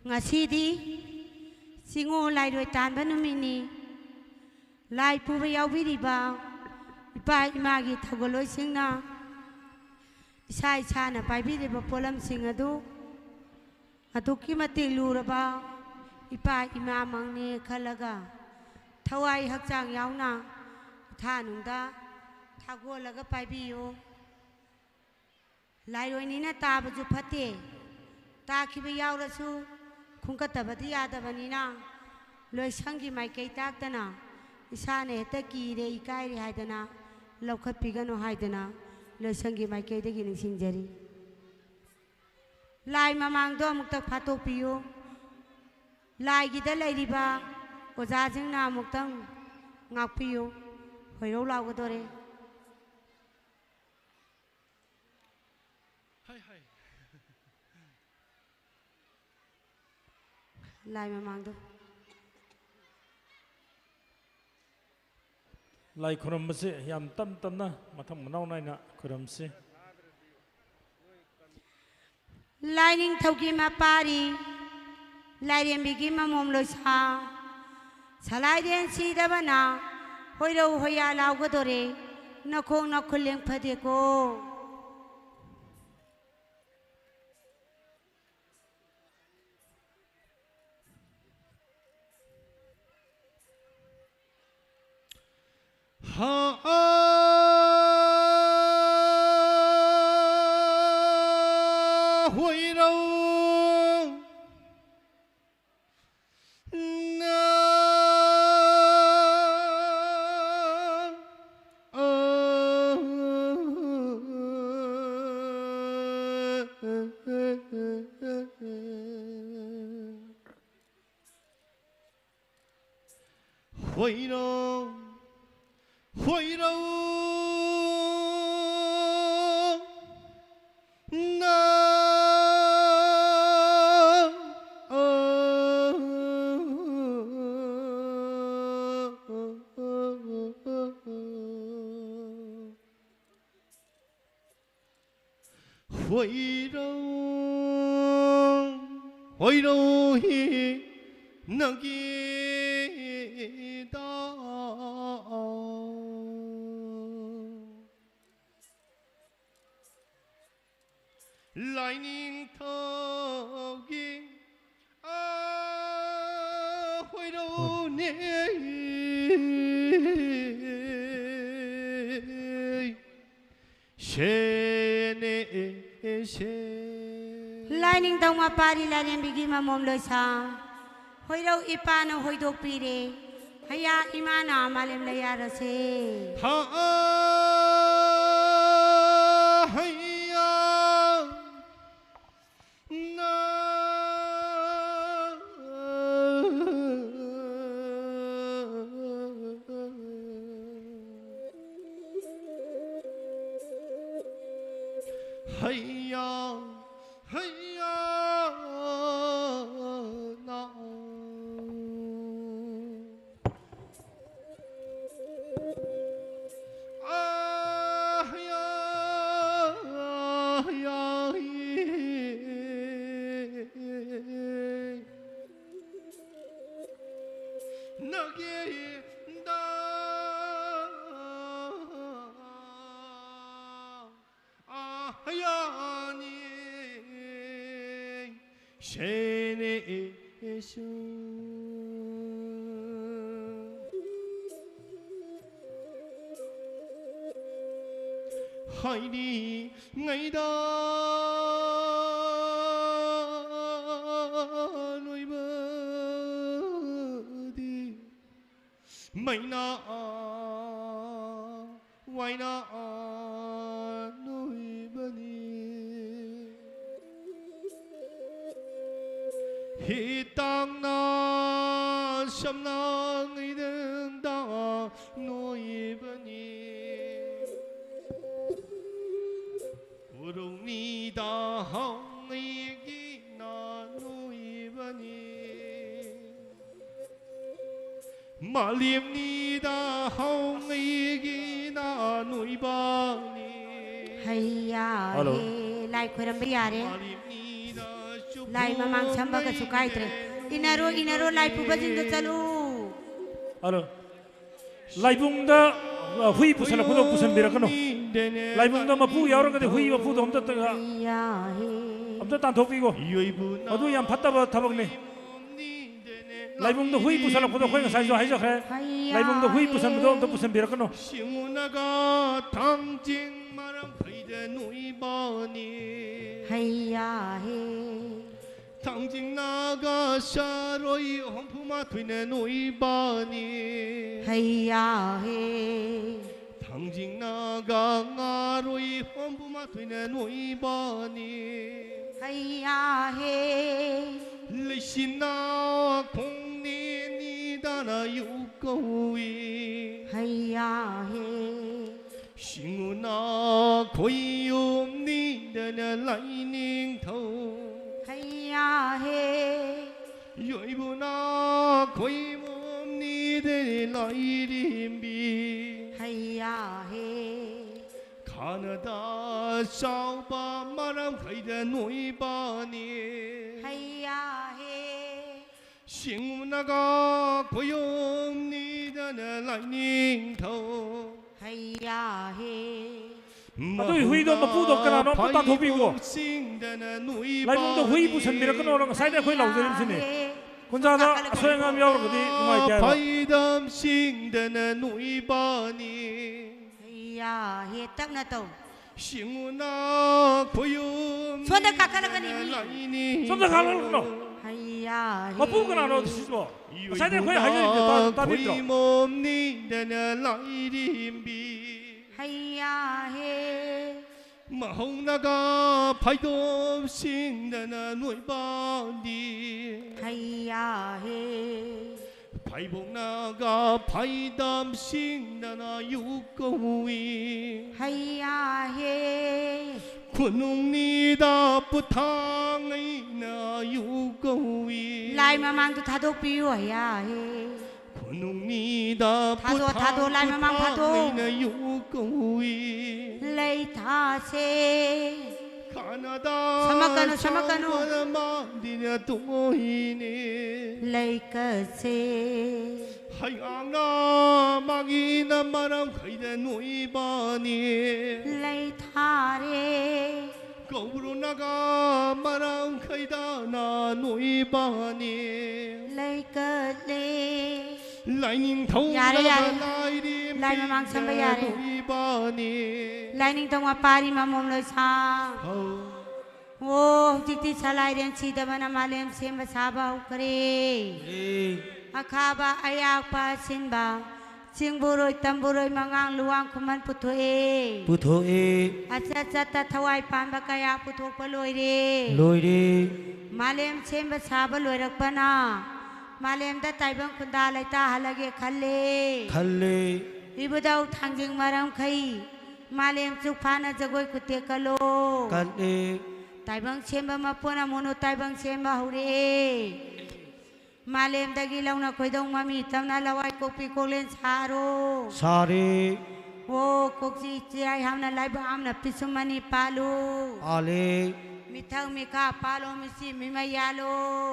ꯉꯁꯤꯗꯤ ꯆꯤꯡꯉꯨ ꯂꯥꯏꯔꯣꯏ ꯇꯥꯟꯕ ꯅꯨꯃꯤꯠꯅꯤ꯫ ꯂꯥꯏ ꯄꯨꯕ ꯌꯥꯎꯕꯤꯔꯤꯕ ꯏꯄꯥ ꯏꯃꯥꯒꯤ ꯊꯧꯒꯜꯂꯣꯏꯁꯤꯡꯅ ꯏꯁꯥ ꯏꯁꯥꯅ ꯄꯥꯏꯕꯤꯔꯤꯕ ꯄꯣꯠꯂꯝꯁꯤꯡ ꯑꯗꯨ ꯑꯗꯨꯛꯀꯤ ꯃꯇꯤꯛ ꯂꯨꯔꯕ ꯏꯄꯥ ꯏꯃꯥꯃꯛꯅꯦ ꯈꯜꯂꯒ ꯊꯋꯥꯏ ꯍꯛꯆꯥꯡ ꯌꯥꯎꯅ ꯏꯊꯥꯅꯨꯡꯗ ꯊꯥꯒꯣꯜꯂꯒ ꯄꯥꯏꯕꯤꯌꯨ꯫ ꯂꯥꯏꯔꯣꯏꯅꯤꯅ ꯇꯥꯕꯁꯨ ꯐꯠꯇꯦ꯫ ꯇꯥꯈꯤꯕ ꯌꯥꯎꯔꯁꯨ ꯈꯣꯝꯒꯠꯇꯕꯗꯤ ꯌꯥꯗꯕꯅꯤꯅ ꯂꯣꯏꯁꯪꯒꯤ ꯃꯥꯏꯀꯩ ꯇꯥꯛꯇꯅ ꯏꯁꯥꯅ ꯍꯦꯛꯇ ꯀꯤꯔꯦ, ꯏꯀꯥꯏꯔꯦ ꯍꯥꯏꯗꯅ ꯂꯧꯈꯠꯄꯤꯒꯅꯨ ꯍꯥꯏꯗꯅ ꯂꯣꯏꯁꯪꯒꯤ ꯃꯥꯏꯀꯩꯗꯒꯤ ꯅꯤꯡꯁꯤꯡꯖꯔꯤ꯫ ꯂꯥꯏ ꯃꯃꯥꯡꯗꯣ ꯑꯃꯨꯛꯇ ꯐꯥꯠꯇꯣꯛꯄꯤꯌꯨ꯫ ꯂꯥꯏꯒꯤꯗ ꯂꯩꯔꯤꯕ ꯑꯣꯖꯥꯁꯤꯡꯅ ꯑꯃꯨꯛꯇꯪ ꯉꯥꯛꯄꯤꯌꯨ꯫ ꯍꯣꯏꯔꯧ ꯂꯥꯎꯒꯗꯣꯔꯦ꯫ ꯍꯥꯏ, ꯍꯥꯏ꯫ ꯂꯥꯏ ꯃꯃꯥꯡꯗꯣ꯫ ꯂꯥꯏ ꯈꯨꯔꯨꯝꯕꯁꯤ ꯌꯥꯝ ꯇꯞ ꯇꯞꯅ ꯃꯊꯪ ꯃꯅꯥꯎ ꯅꯥꯏꯅ ꯈꯨꯔꯨꯝꯁꯤ꯫ ꯂꯥꯏꯅꯤꯡꯊꯧꯒꯤ ꯃꯄꯥꯔꯤ, ꯂꯥꯏꯔꯦꯝꯕꯤꯒꯤ ꯃꯃꯣꯝ ꯂꯣꯏꯁꯥ, ꯁꯂꯥꯏꯔꯦꯟ ꯁꯤꯗꯕꯅ ꯍꯣꯏꯔꯧ ꯍꯣꯌꯥ ꯂꯥꯎꯒꯗꯣꯔꯦ, ꯅꯈꯣꯡ ꯅꯈꯨꯠ ꯂꯦꯡ ꯐꯗꯦꯀꯣ꯫ ꯍꯥ, ꯑꯥ, ꯍꯣꯏꯔꯧ꯫ ꯍꯣꯏꯔꯣ, ꯍꯣꯏꯔꯣ, ꯅ꯫ ꯍꯣꯏꯔꯣ, ꯍꯣꯏꯔꯣ ꯍꯤ ꯅꯪꯒꯤꯗ꯫ ꯂꯥꯏꯅꯤꯡꯊꯧꯒꯤ ꯑꯥ, ꯍꯣꯏꯔꯧꯅꯦ꯫ ꯁꯦꯅꯦ, ꯁꯦ꯫ ꯂꯥꯏꯅꯤꯡꯊꯧ ꯃꯄꯥꯔꯤ ꯂꯥꯏꯔꯦꯝꯕꯤꯒꯤ ꯃꯃꯣꯝ ꯂꯣꯏꯁꯥ ꯍꯣꯏꯔꯧ ꯏꯄꯥꯅ ꯍꯣꯏꯗꯣꯛꯄꯤꯔꯦ꯫ ꯍꯌꯥ ꯏꯃꯥꯅ ꯃꯥꯂꯦꯝ ꯂꯩꯌꯥꯔꯁꯦ꯫ ꯍꯥ, ꯍꯩꯌꯥ꯫ ꯅ꯫ ꯍꯩꯌꯥ, ꯍꯩꯌꯥ, ꯅ꯫ ꯁꯦꯅꯦꯁꯨ꯫ ꯍꯥꯏꯔꯤꯉꯩꯗ ꯂꯣꯏꯕꯗꯤ ꯃꯩꯅꯥ ꯋꯥꯏꯅꯥ ꯅꯣꯏꯕꯅꯤ꯫ ꯍꯤꯇꯥꯡꯅ ꯁꯝꯅꯥꯉꯩꯗ ꯅꯣꯏꯕꯅꯤ꯫ ꯎꯔꯧꯅꯤꯗ ꯍꯧꯉꯩꯒꯤ ꯅꯥ ꯅꯣꯏꯕꯅꯤ꯫ ꯃꯥꯂꯦꯝꯅꯤꯗ ꯍꯧꯉꯩꯒꯤ ꯅꯥ ꯅꯣꯏꯕꯅꯤ꯫ ꯍꯩꯌꯥ ꯍꯜꯂꯣ꯫ ꯍꯦ, ꯂꯥꯏ ꯈꯣꯏꯔꯝꯕ ꯌꯥꯔꯦ꯫ ꯃꯥꯂꯦꯝꯅꯤꯗ ꯂꯥꯏ ꯃꯃꯥꯡ ꯁꯝꯕ ꯀꯩꯁꯨ ꯀꯥꯏꯗ꯭ꯔꯦ꯫ ꯏꯟꯅꯔꯣ, ꯏꯟꯅꯔꯣ, ꯂꯥꯏ ꯄꯨꯕꯁꯤꯡꯗꯣ ꯆꯠꯂꯨ꯫ ꯍꯜꯂꯣ꯫ ꯂꯥꯏꯕꯨꯡꯗ, ꯑ, ꯍꯨꯏ ꯄꯨꯁꯜꯂꯛꯄꯗꯣ ꯄꯨꯁꯟꯕꯤꯔꯛꯀꯅꯨ꯫ ꯂꯥꯏꯕꯨꯡꯗ ꯃꯄꯨ ꯌꯥꯎꯔꯒꯗꯤ ꯍꯨꯏ ꯃꯄꯨꯗꯣ ꯑꯝꯇ, ꯑ, ꯑꯝꯇ ꯇꯥꯟꯊꯣꯛꯄꯤꯈꯣ꯫ ꯃꯗꯨ ꯌꯥꯝ ꯐꯠꯇꯕ ꯊꯕꯛꯅꯤ꯫ ꯂꯥꯏꯕꯨꯡꯗ ꯍꯨꯏ ꯄꯨꯁꯜꯂꯛꯄꯗꯣ ꯑꯩꯈꯣꯏ ꯉꯁꯥꯏꯁꯨ ꯍꯥꯏꯖꯈ꯭ꯔꯦ꯫ ꯂꯥꯏꯕꯨꯡꯗ ꯍꯨꯏ ꯄꯨꯁꯟꯕꯗꯣ ꯑꯝꯇ ꯄꯨꯁꯟꯕꯤꯔꯛꯀꯅꯨ꯫ ꯁꯤꯡꯉꯨꯅꯒ ꯊꯥꯡꯖꯤꯡ ꯃꯔꯝ ꯐꯩꯗ ꯅꯣꯏꯕꯅꯤ꯫ ꯍꯩꯌꯥ ꯍꯦ꯫ ꯊꯥꯡꯖꯤꯡ ꯅꯥꯒ ꯁꯥꯔꯣꯏ ꯍꯨꯝꯐꯨ ꯃꯥꯊꯣꯏꯅ ꯅꯣꯏꯕꯅꯤ꯫ ꯍꯩꯌꯥ ꯍꯦ꯫ ꯊꯥꯡꯖꯤꯡ ꯅꯥꯒ ꯉꯥꯔꯣꯏ ꯍꯨꯝꯐꯨ ꯃꯥꯊꯣꯏꯅ ꯅꯣꯏꯕꯅꯤ꯫ ꯍꯩꯌꯥ ꯍꯦ꯫ ꯂꯩꯁꯤꯅꯥ ꯈꯣꯡꯅꯦꯅꯤꯗꯅ ꯌꯨ ꯀꯧꯏ꯫ ꯍꯩꯌꯥ ꯍꯦ꯫ ꯁꯤꯡꯉꯨꯅ ꯈꯣꯏꯌꯨꯝꯅꯤꯗꯅ ꯂꯥꯏꯅꯤꯡꯊꯧ꯫ ꯍꯩꯌꯥ ꯍꯦ꯫ ꯌꯣꯏꯕꯨꯅ ꯈꯣꯏꯃꯣꯝꯅꯤꯗꯅ ꯂꯥꯏꯔꯦꯝꯕꯤ꯫ ꯍꯩꯌꯥ ꯍꯦ꯫ ꯈꯥꯅꯗ ꯆꯥꯎꯕ ꯃꯔꯝ ꯈꯩꯗ ꯅꯣꯏꯕꯅꯤ꯫ ꯍꯩꯌꯥ ꯍꯦ꯫ ꯁꯤꯡꯉꯨꯅꯒ ꯈꯣꯏꯌꯨꯝꯅꯤꯗꯅ ꯂꯥꯏꯅꯤꯡꯊꯧ꯫ ꯍꯩꯌꯥ ꯍꯦ꯫ ꯑꯗꯨꯏ ꯍꯨꯏꯗꯣ ꯃꯄꯨꯗꯣ ꯀꯅꯥꯅꯣ ꯑꯝꯇ ꯇꯥꯟꯊꯣꯛꯄꯤꯈꯣ꯫ ꯁꯤꯡꯗꯅ ꯅꯣꯏꯕꯅꯤ꯫ ꯂꯥꯏꯕꯨꯡꯗꯣ ꯍꯨꯏ ꯄꯨꯁꯟꯕꯤꯔꯛꯀꯅꯣꯅ ꯉꯁꯥꯏꯗꯩ ꯑꯩꯈꯣꯏ ꯂꯥꯎꯖꯔꯤꯕꯁꯤꯅꯤ꯫ ꯍꯩꯌꯥ ꯍꯦ꯫ ꯀꯨꯟꯖꯥꯗ ꯁꯣꯝ ꯅꯥꯀꯜꯂꯒ ꯑꯁꯣꯏ ꯑꯉꯥꯝ ꯌꯥꯎꯔꯒꯗꯤ ꯅꯨꯡꯉꯥꯏꯇꯦ ꯍꯥꯏꯕ꯫ ꯐꯩꯗꯝ ꯁꯤꯡꯗꯅ ꯅꯣꯏꯕꯅꯤ꯫ ꯍꯩꯌꯥ ꯍꯦ, ꯇꯞꯅ ꯇꯧ꯫ ꯁꯤꯡꯉꯨꯅ ꯈꯣꯏꯌꯨꯝ ꯁꯣꯝꯗ ꯀꯥꯈꯠꯂꯒꯅꯤ, ꯃꯤ꯫ ꯂꯥꯏꯅꯤꯡ ꯁꯣꯝꯗ ꯀꯥꯈꯠꯂꯛꯀꯅꯣ꯫ ꯍꯩꯌꯥ ꯍꯦ꯫ ꯃꯄꯨ ꯀꯅꯥꯅꯣ ꯁꯤꯕꯣ? ꯉꯁꯥꯏꯗꯩ ꯑꯩꯈꯣꯏ ꯍꯥꯏꯖꯔꯤꯕꯗꯣ ꯇꯥ-, ꯇꯥꯕꯤꯗ꯭ꯔꯣ? ꯈꯣꯏꯃꯣꯝꯅꯤꯗꯅ ꯂꯥꯏꯔꯦꯝꯕꯤ꯫ ꯍꯩꯌꯥ ꯍꯦ꯫ ꯃꯍꯧꯅꯒ ꯐꯩꯗꯣꯝ ꯁꯤꯡꯗꯅ ꯅꯣꯏꯕꯥꯟꯗꯤ꯫ ꯍꯩꯌꯥ ꯍꯦ꯫ ꯍꯩꯕꯣꯡꯅꯒ ꯐꯩꯗꯝ ꯁꯤꯡꯗꯅ ꯌꯨ ꯀꯧꯏ꯫ ꯍꯩꯌꯥ ꯍꯦ꯫ ꯈꯨꯅꯨꯡꯅꯤꯗ ꯄꯨꯊꯥꯡ ꯑꯩꯅ ꯌꯨ ꯀꯧꯏ꯫ ꯂꯥꯏ ꯃꯃꯥꯡꯗ ꯊꯥꯗꯣꯛꯄꯤꯌꯨ ꯍꯩꯌꯥ ꯍꯦ꯫ ꯈꯨꯅꯨꯡꯅꯤꯗ ꯊꯥꯗꯣꯛ, ꯊꯥꯗꯣꯛ, ꯂꯥꯏ ꯃꯃꯥꯡ ꯊꯥꯗꯣꯛ꯫ ꯑꯩꯅ ꯌꯨ ꯀꯧꯏ꯫ ꯂꯩꯊꯥꯁꯦ꯫ ꯀꯥꯟꯅꯗ ꯁꯃꯛꯀꯅꯨ, ꯁꯃꯛꯀꯅꯨ꯫ ꯆꯥꯎꯕꯅ ꯃꯥꯡꯗꯤꯅ ꯇꯣꯏꯅꯦ꯫ ꯂꯩꯀꯠꯁꯦ꯫ ꯍꯩꯉꯥꯡꯅ ꯃꯥꯒꯤꯅ ꯃꯔꯝ ꯈꯩꯗ ꯅꯣꯏꯕꯅꯤ꯫ ꯂꯩꯊꯥꯔꯦ꯫ ꯀꯧꯕ꯭ꯔꯨꯅꯒ ꯃꯔꯝ ꯈꯩꯗꯅ ꯅꯣꯏꯕꯅꯤ꯫ ꯂꯩꯀꯠꯂꯦ꯫ ꯂꯥꯏꯅꯤꯡꯊꯧ ꯌꯥꯔꯦ, ꯌꯥꯔꯦ꯫ ꯂꯥꯏꯔꯦꯝ ꯂꯥꯏ ꯃꯃꯥꯡ ꯁꯝꯕ ꯌꯥꯔꯦ꯫ ꯅꯣꯏꯕꯅꯤ꯫ ꯂꯥꯏꯅꯤꯡꯊꯧ ꯃꯄꯥꯔꯤ ꯃꯃꯣꯝ ꯂꯣꯏꯁꯥꯡ꯫ ꯍꯧ꯫ ꯑꯣ, ꯍꯧꯖꯤꯛꯇꯤ ꯁꯂꯥꯏꯔꯦꯟ ꯁꯤꯗꯕꯅ ꯃꯥꯂꯦꯝ ꯁꯦꯝꯕ ꯁꯥꯕ ꯍꯧꯈ꯭ꯔꯦ꯫ ꯑꯦ꯫ ꯑꯈꯥꯕ ꯑꯌꯥꯛꯄ ꯑꯁꯤꯟꯕ ꯆꯤꯡꯕꯨꯔꯣꯏ ꯇꯝꯕꯨꯔꯣꯏ ꯃꯉꯥꯡ ꯂꯨꯋꯥꯡ ꯈꯨꯃꯟ ꯄꯨꯊꯣꯛꯑꯦ꯫ ꯄꯨꯊꯣꯛꯑꯦ꯫ ꯑꯆꯠ ꯆꯠꯇ ꯊꯋꯥꯏ ꯄꯥꯟꯕ ꯀꯌꯥ ꯄꯨꯊꯣꯛꯄ ꯂꯣꯏꯔꯦ꯫ ꯂꯣꯏꯔꯦ꯫ ꯃꯥꯂꯦꯝ ꯁꯦꯝꯕ ꯁꯥꯕ ꯂꯣꯏꯔꯛꯄꯅ ꯃꯥꯂꯦꯝꯗ ꯇꯥꯏꯕꯪ ꯈꯨꯟꯗꯥ ꯂꯩꯇꯥꯍꯜꯂꯒꯦ ꯈꯜꯂꯦ꯫ ꯈꯜꯂꯦ꯫ ꯏꯕꯨꯙꯧ ꯊꯥꯡꯖꯤꯡ ꯃꯔꯝꯈꯩ ꯃꯥꯂꯦꯝ ꯆꯨꯛ ꯐꯥꯅ ꯖꯒꯣꯏ ꯈꯨꯠꯇꯦꯛ ꯀꯜꯂꯣ꯫ ꯀꯜꯂꯦ꯫ ꯇꯥꯏꯕꯪ ꯁꯦꯝꯕ ꯃꯄꯨꯅ ꯃꯣꯅꯣ ꯇꯥꯏꯕꯪ ꯁꯦꯝꯕ ꯍꯧꯔꯛꯑꯦ꯫ ꯃꯥꯂꯦꯝꯗꯒꯤ ꯂꯧꯅ ꯈꯣꯏꯗꯧ ꯃꯃꯤ ꯇꯝꯅ ꯂꯋꯥꯏ ꯀꯣꯛꯄꯤ ꯀꯣꯛꯂꯦꯟ ꯁꯥꯔꯣ꯫ ꯁꯥꯔꯦ꯫ ꯑꯣ ꯀꯣꯛꯆꯤ ꯆꯤꯌꯥꯏ ꯍꯥꯝꯅ ꯂꯥꯏꯕꯛ ꯍꯥꯝꯅ ꯄꯤꯁꯨꯝ ꯑꯅꯤ ꯄꯥꯜꯂꯨ꯫ ꯄꯥꯜꯂꯦ꯫ ꯃꯤꯊꯛ ꯃꯤꯈꯥ ꯄꯥꯜꯂꯣ ꯃꯤꯆꯤ ꯃꯤꯃꯩ ꯌꯥꯜꯂꯣ꯫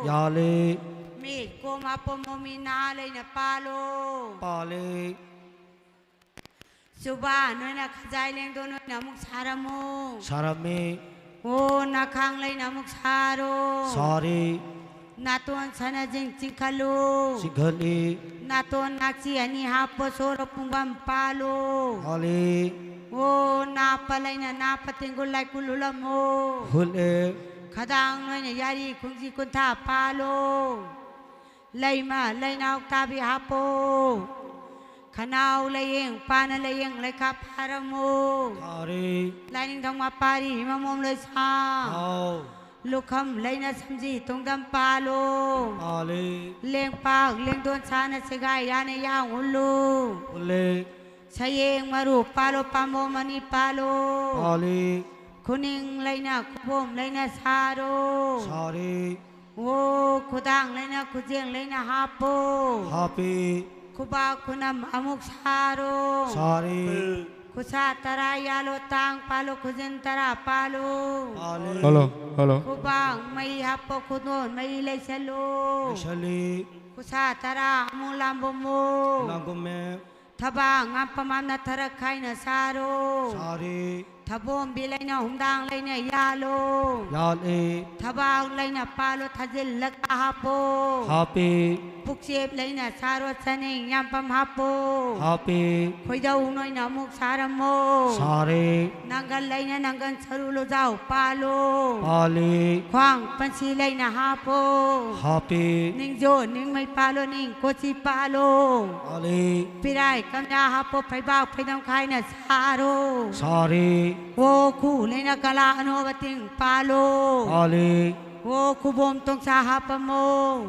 ꯌꯥꯜꯂꯦ꯫ ꯃꯤ ꯀꯣꯝ ꯑꯄꯣꯝꯕ ꯃꯤ ꯅꯍꯥ ꯂꯩꯅ ꯄꯥꯜꯂꯣ꯫ ꯄꯥꯜꯂꯦ꯫ ꯆꯨꯕꯥ ꯅꯣꯏꯅ ꯈꯖꯥꯏ ꯂꯦꯡꯗꯣ ꯅꯣꯏꯅ ꯑꯃꯨꯛ ꯁꯥꯔꯝꯃꯨ꯫ ꯁꯥꯔꯝꯃꯤ꯫ ꯑꯣ ꯅꯥꯈꯥꯡ ꯂꯩꯅ ꯑꯃꯨꯛ ꯁꯥꯔꯣ꯫ ꯁꯥꯔꯤ꯫ ꯅꯥꯇꯣꯟ ꯁꯅꯖꯤꯡ ꯆꯤꯡꯈꯠꯂꯨ꯫ ꯆꯤꯡꯈꯠꯂꯤ꯫ ꯅꯥꯇꯣꯟ ꯅꯥꯛꯆꯤ ꯑꯅꯤ ꯍꯥꯞꯄꯣ ꯁꯣꯔ ꯄꯨꯡꯕꯝ ꯄꯥꯜꯂꯨ꯫ ꯄꯥꯜꯂꯤ꯫ ꯑꯣ ꯅꯥꯞꯄ ꯂꯩꯅ ꯅꯥꯞꯄ ꯇꯦꯡꯒꯨꯜ ꯂꯥꯏꯀꯨꯜ ꯍꯨꯜꯂꯝꯃꯨ꯫ ꯍꯨꯜꯂꯦ꯫ ꯈꯗꯥꯡ ꯅꯣꯏꯅ ꯌꯥꯔꯤ ꯈꯨꯡꯖꯤ ꯀꯨꯟꯊꯥ ꯄꯥꯜꯂꯨ꯫ ꯂꯩꯃ ꯂꯩꯅꯥꯎ ꯇꯥꯕꯤ ꯍꯥꯞꯄꯣ꯫ ꯈꯅꯥꯎ ꯂꯥꯏꯌꯦꯡ ꯄꯥꯅ ꯂꯥꯏꯌꯦꯡ ꯂꯩꯈꯥ ꯐꯥꯔꯝꯃꯨ꯫ ꯐꯥꯔꯦ꯫ ꯂꯥꯏꯅꯤꯡꯊꯧ ꯃꯄꯥꯔꯤ ꯃꯃꯣꯝ ꯂꯣꯏꯁꯥꯡ꯫ ꯍꯥꯎ꯫ ꯂꯨꯈꯝ ꯂꯩꯅ ꯁꯝꯖꯤ ꯇꯨꯡꯗꯝ ꯄꯥꯜꯂꯨ꯫ ꯄꯥꯜꯂꯤ꯫ ꯂꯦꯡꯄꯥꯛ ꯂꯦꯡꯗꯣꯟ ꯁꯥꯅ ꯁꯦꯒꯥꯏ ꯌꯥꯅ ꯌꯥꯡ ꯎꯠꯂꯨ꯫ ꯎꯠꯂꯤ꯫ ꯁꯌꯦꯡ ꯃꯔꯨ ꯄꯥꯜꯂꯨ, ꯄꯥꯝꯕꯣꯝ ꯑꯅꯤ ꯄꯥꯜꯂꯨ꯫ ꯄꯥꯜꯂꯤ꯫ ꯈꯨꯅꯤꯡ ꯂꯩꯅ ꯈꯨꯕꯣꯝ ꯂꯩꯅ ꯁꯥꯔꯣ꯫ ꯁꯥꯔꯤ꯫ ꯑꯣ, ꯈꯨꯗꯥꯡ ꯂꯩꯅ ꯈꯨꯖꯦꯡ ꯂꯩꯅ ꯍꯥꯞꯄꯣ꯫ ꯍꯥꯞꯄꯤ꯫ ꯈꯨꯕꯥꯛ ꯈꯨꯅꯝ ꯑꯃꯨꯛ ꯁꯥꯔꯣ꯫ ꯁꯥꯔꯤ꯫ ꯈꯨꯠꯁꯥ ꯇꯔꯥ ꯌꯥꯜꯂꯣ, ꯇꯥꯡ ꯄꯥꯜꯂꯣ, ꯈꯨꯖꯤꯟ ꯇꯔꯥ ꯄꯥꯜꯂꯣ꯫ ꯄꯥꯜꯂꯤ꯫ Hello, hello. ꯈꯨꯕꯥꯛ ꯃꯩ ꯍꯥꯞꯄꯣ, ꯈꯨꯗꯣꯟ ꯃꯩ ꯂꯩꯁꯜꯂꯣ꯫ ꯂꯩꯁꯜꯂꯤ꯫ ꯈꯨꯠꯁꯥ ꯇꯔꯥ ꯑꯃꯨꯛ ꯂꯥꯝꯕꯨꯝꯃꯣ꯫ ꯂꯥꯝꯕꯨꯝꯃꯦ꯫ ꯊꯕꯥꯛ ꯉꯥꯝꯄ ꯃꯥꯝꯅ ꯊꯔꯛ ꯈꯥꯏꯅ ꯁꯥꯔꯣ꯫ ꯁꯥꯔꯤ꯫ ꯊꯕꯣꯝꯕꯤ ꯂꯩꯅ ꯍꯨꯝꯗꯥꯡ ꯂꯩꯅ ꯌꯥꯜꯂꯣ꯫ ꯌꯥꯜꯂꯤ꯫ ꯊꯕꯥꯛ ꯂꯩꯅ ꯄꯥꯜꯂꯣ, ꯊꯥꯖꯤꯜꯂꯒ ꯍꯥꯞꯄꯣ꯫ ꯍꯥꯞꯄꯤ꯫ ꯄꯨꯛꯆꯦꯞ ꯂꯩꯅ ꯁꯥꯔꯣ, ꯆꯅꯤꯡ ꯌꯥꯝꯄꯝ ꯍꯥꯞꯄꯣ꯫ ꯍꯥꯞꯄꯤ꯫ ꯈꯣꯏꯗꯧ ꯅꯣꯏꯅ ꯑꯃꯨꯛ ꯁꯥꯔꯝꯃꯣ꯫ ꯁꯥꯔꯤ꯫ ꯅꯪꯒꯜ ꯂꯩꯅ ꯅꯪꯒꯜ ꯁꯔꯨ ꯂꯨꯖꯥꯎ ꯄꯥꯜꯂꯣ꯫ ꯄꯥꯜꯂꯤ꯫ ꯈ꯭ꯋꯥꯡ ꯄꯟꯁꯤ ꯂꯩꯅ ꯍꯥꯞꯄꯣ꯫ ꯍꯥꯞꯄꯤ꯫ ꯅꯤꯡꯖꯣ ꯅꯤꯡꯃꯩ ꯄꯥꯜꯂꯣ, ꯅꯤꯡ ꯀꯣꯆꯤ ꯄꯥꯜꯂꯣ꯫ ꯄꯥꯜꯂꯤ꯫ ꯄꯤꯔꯥꯏ ꯀꯝꯌꯥ ꯍꯥꯞꯄꯣ, ꯐꯩꯕꯥꯛ ꯐꯩꯗꯝ ꯈꯥꯏꯅ ꯁꯥꯔꯣ꯫ ꯁꯥꯔꯤ꯫ ꯑꯣ ꯈꯨ ꯂꯩꯅ ꯀꯂꯥ ꯑꯅꯣꯕ ꯇꯤꯡ ꯄꯥꯜꯂꯣ꯫ ꯄꯥꯜꯂꯤ꯫ ꯑꯣ ꯈꯨꯕꯣꯝ ꯇꯣꯡꯁꯥ ꯍꯥꯞꯄꯝꯃꯣ꯫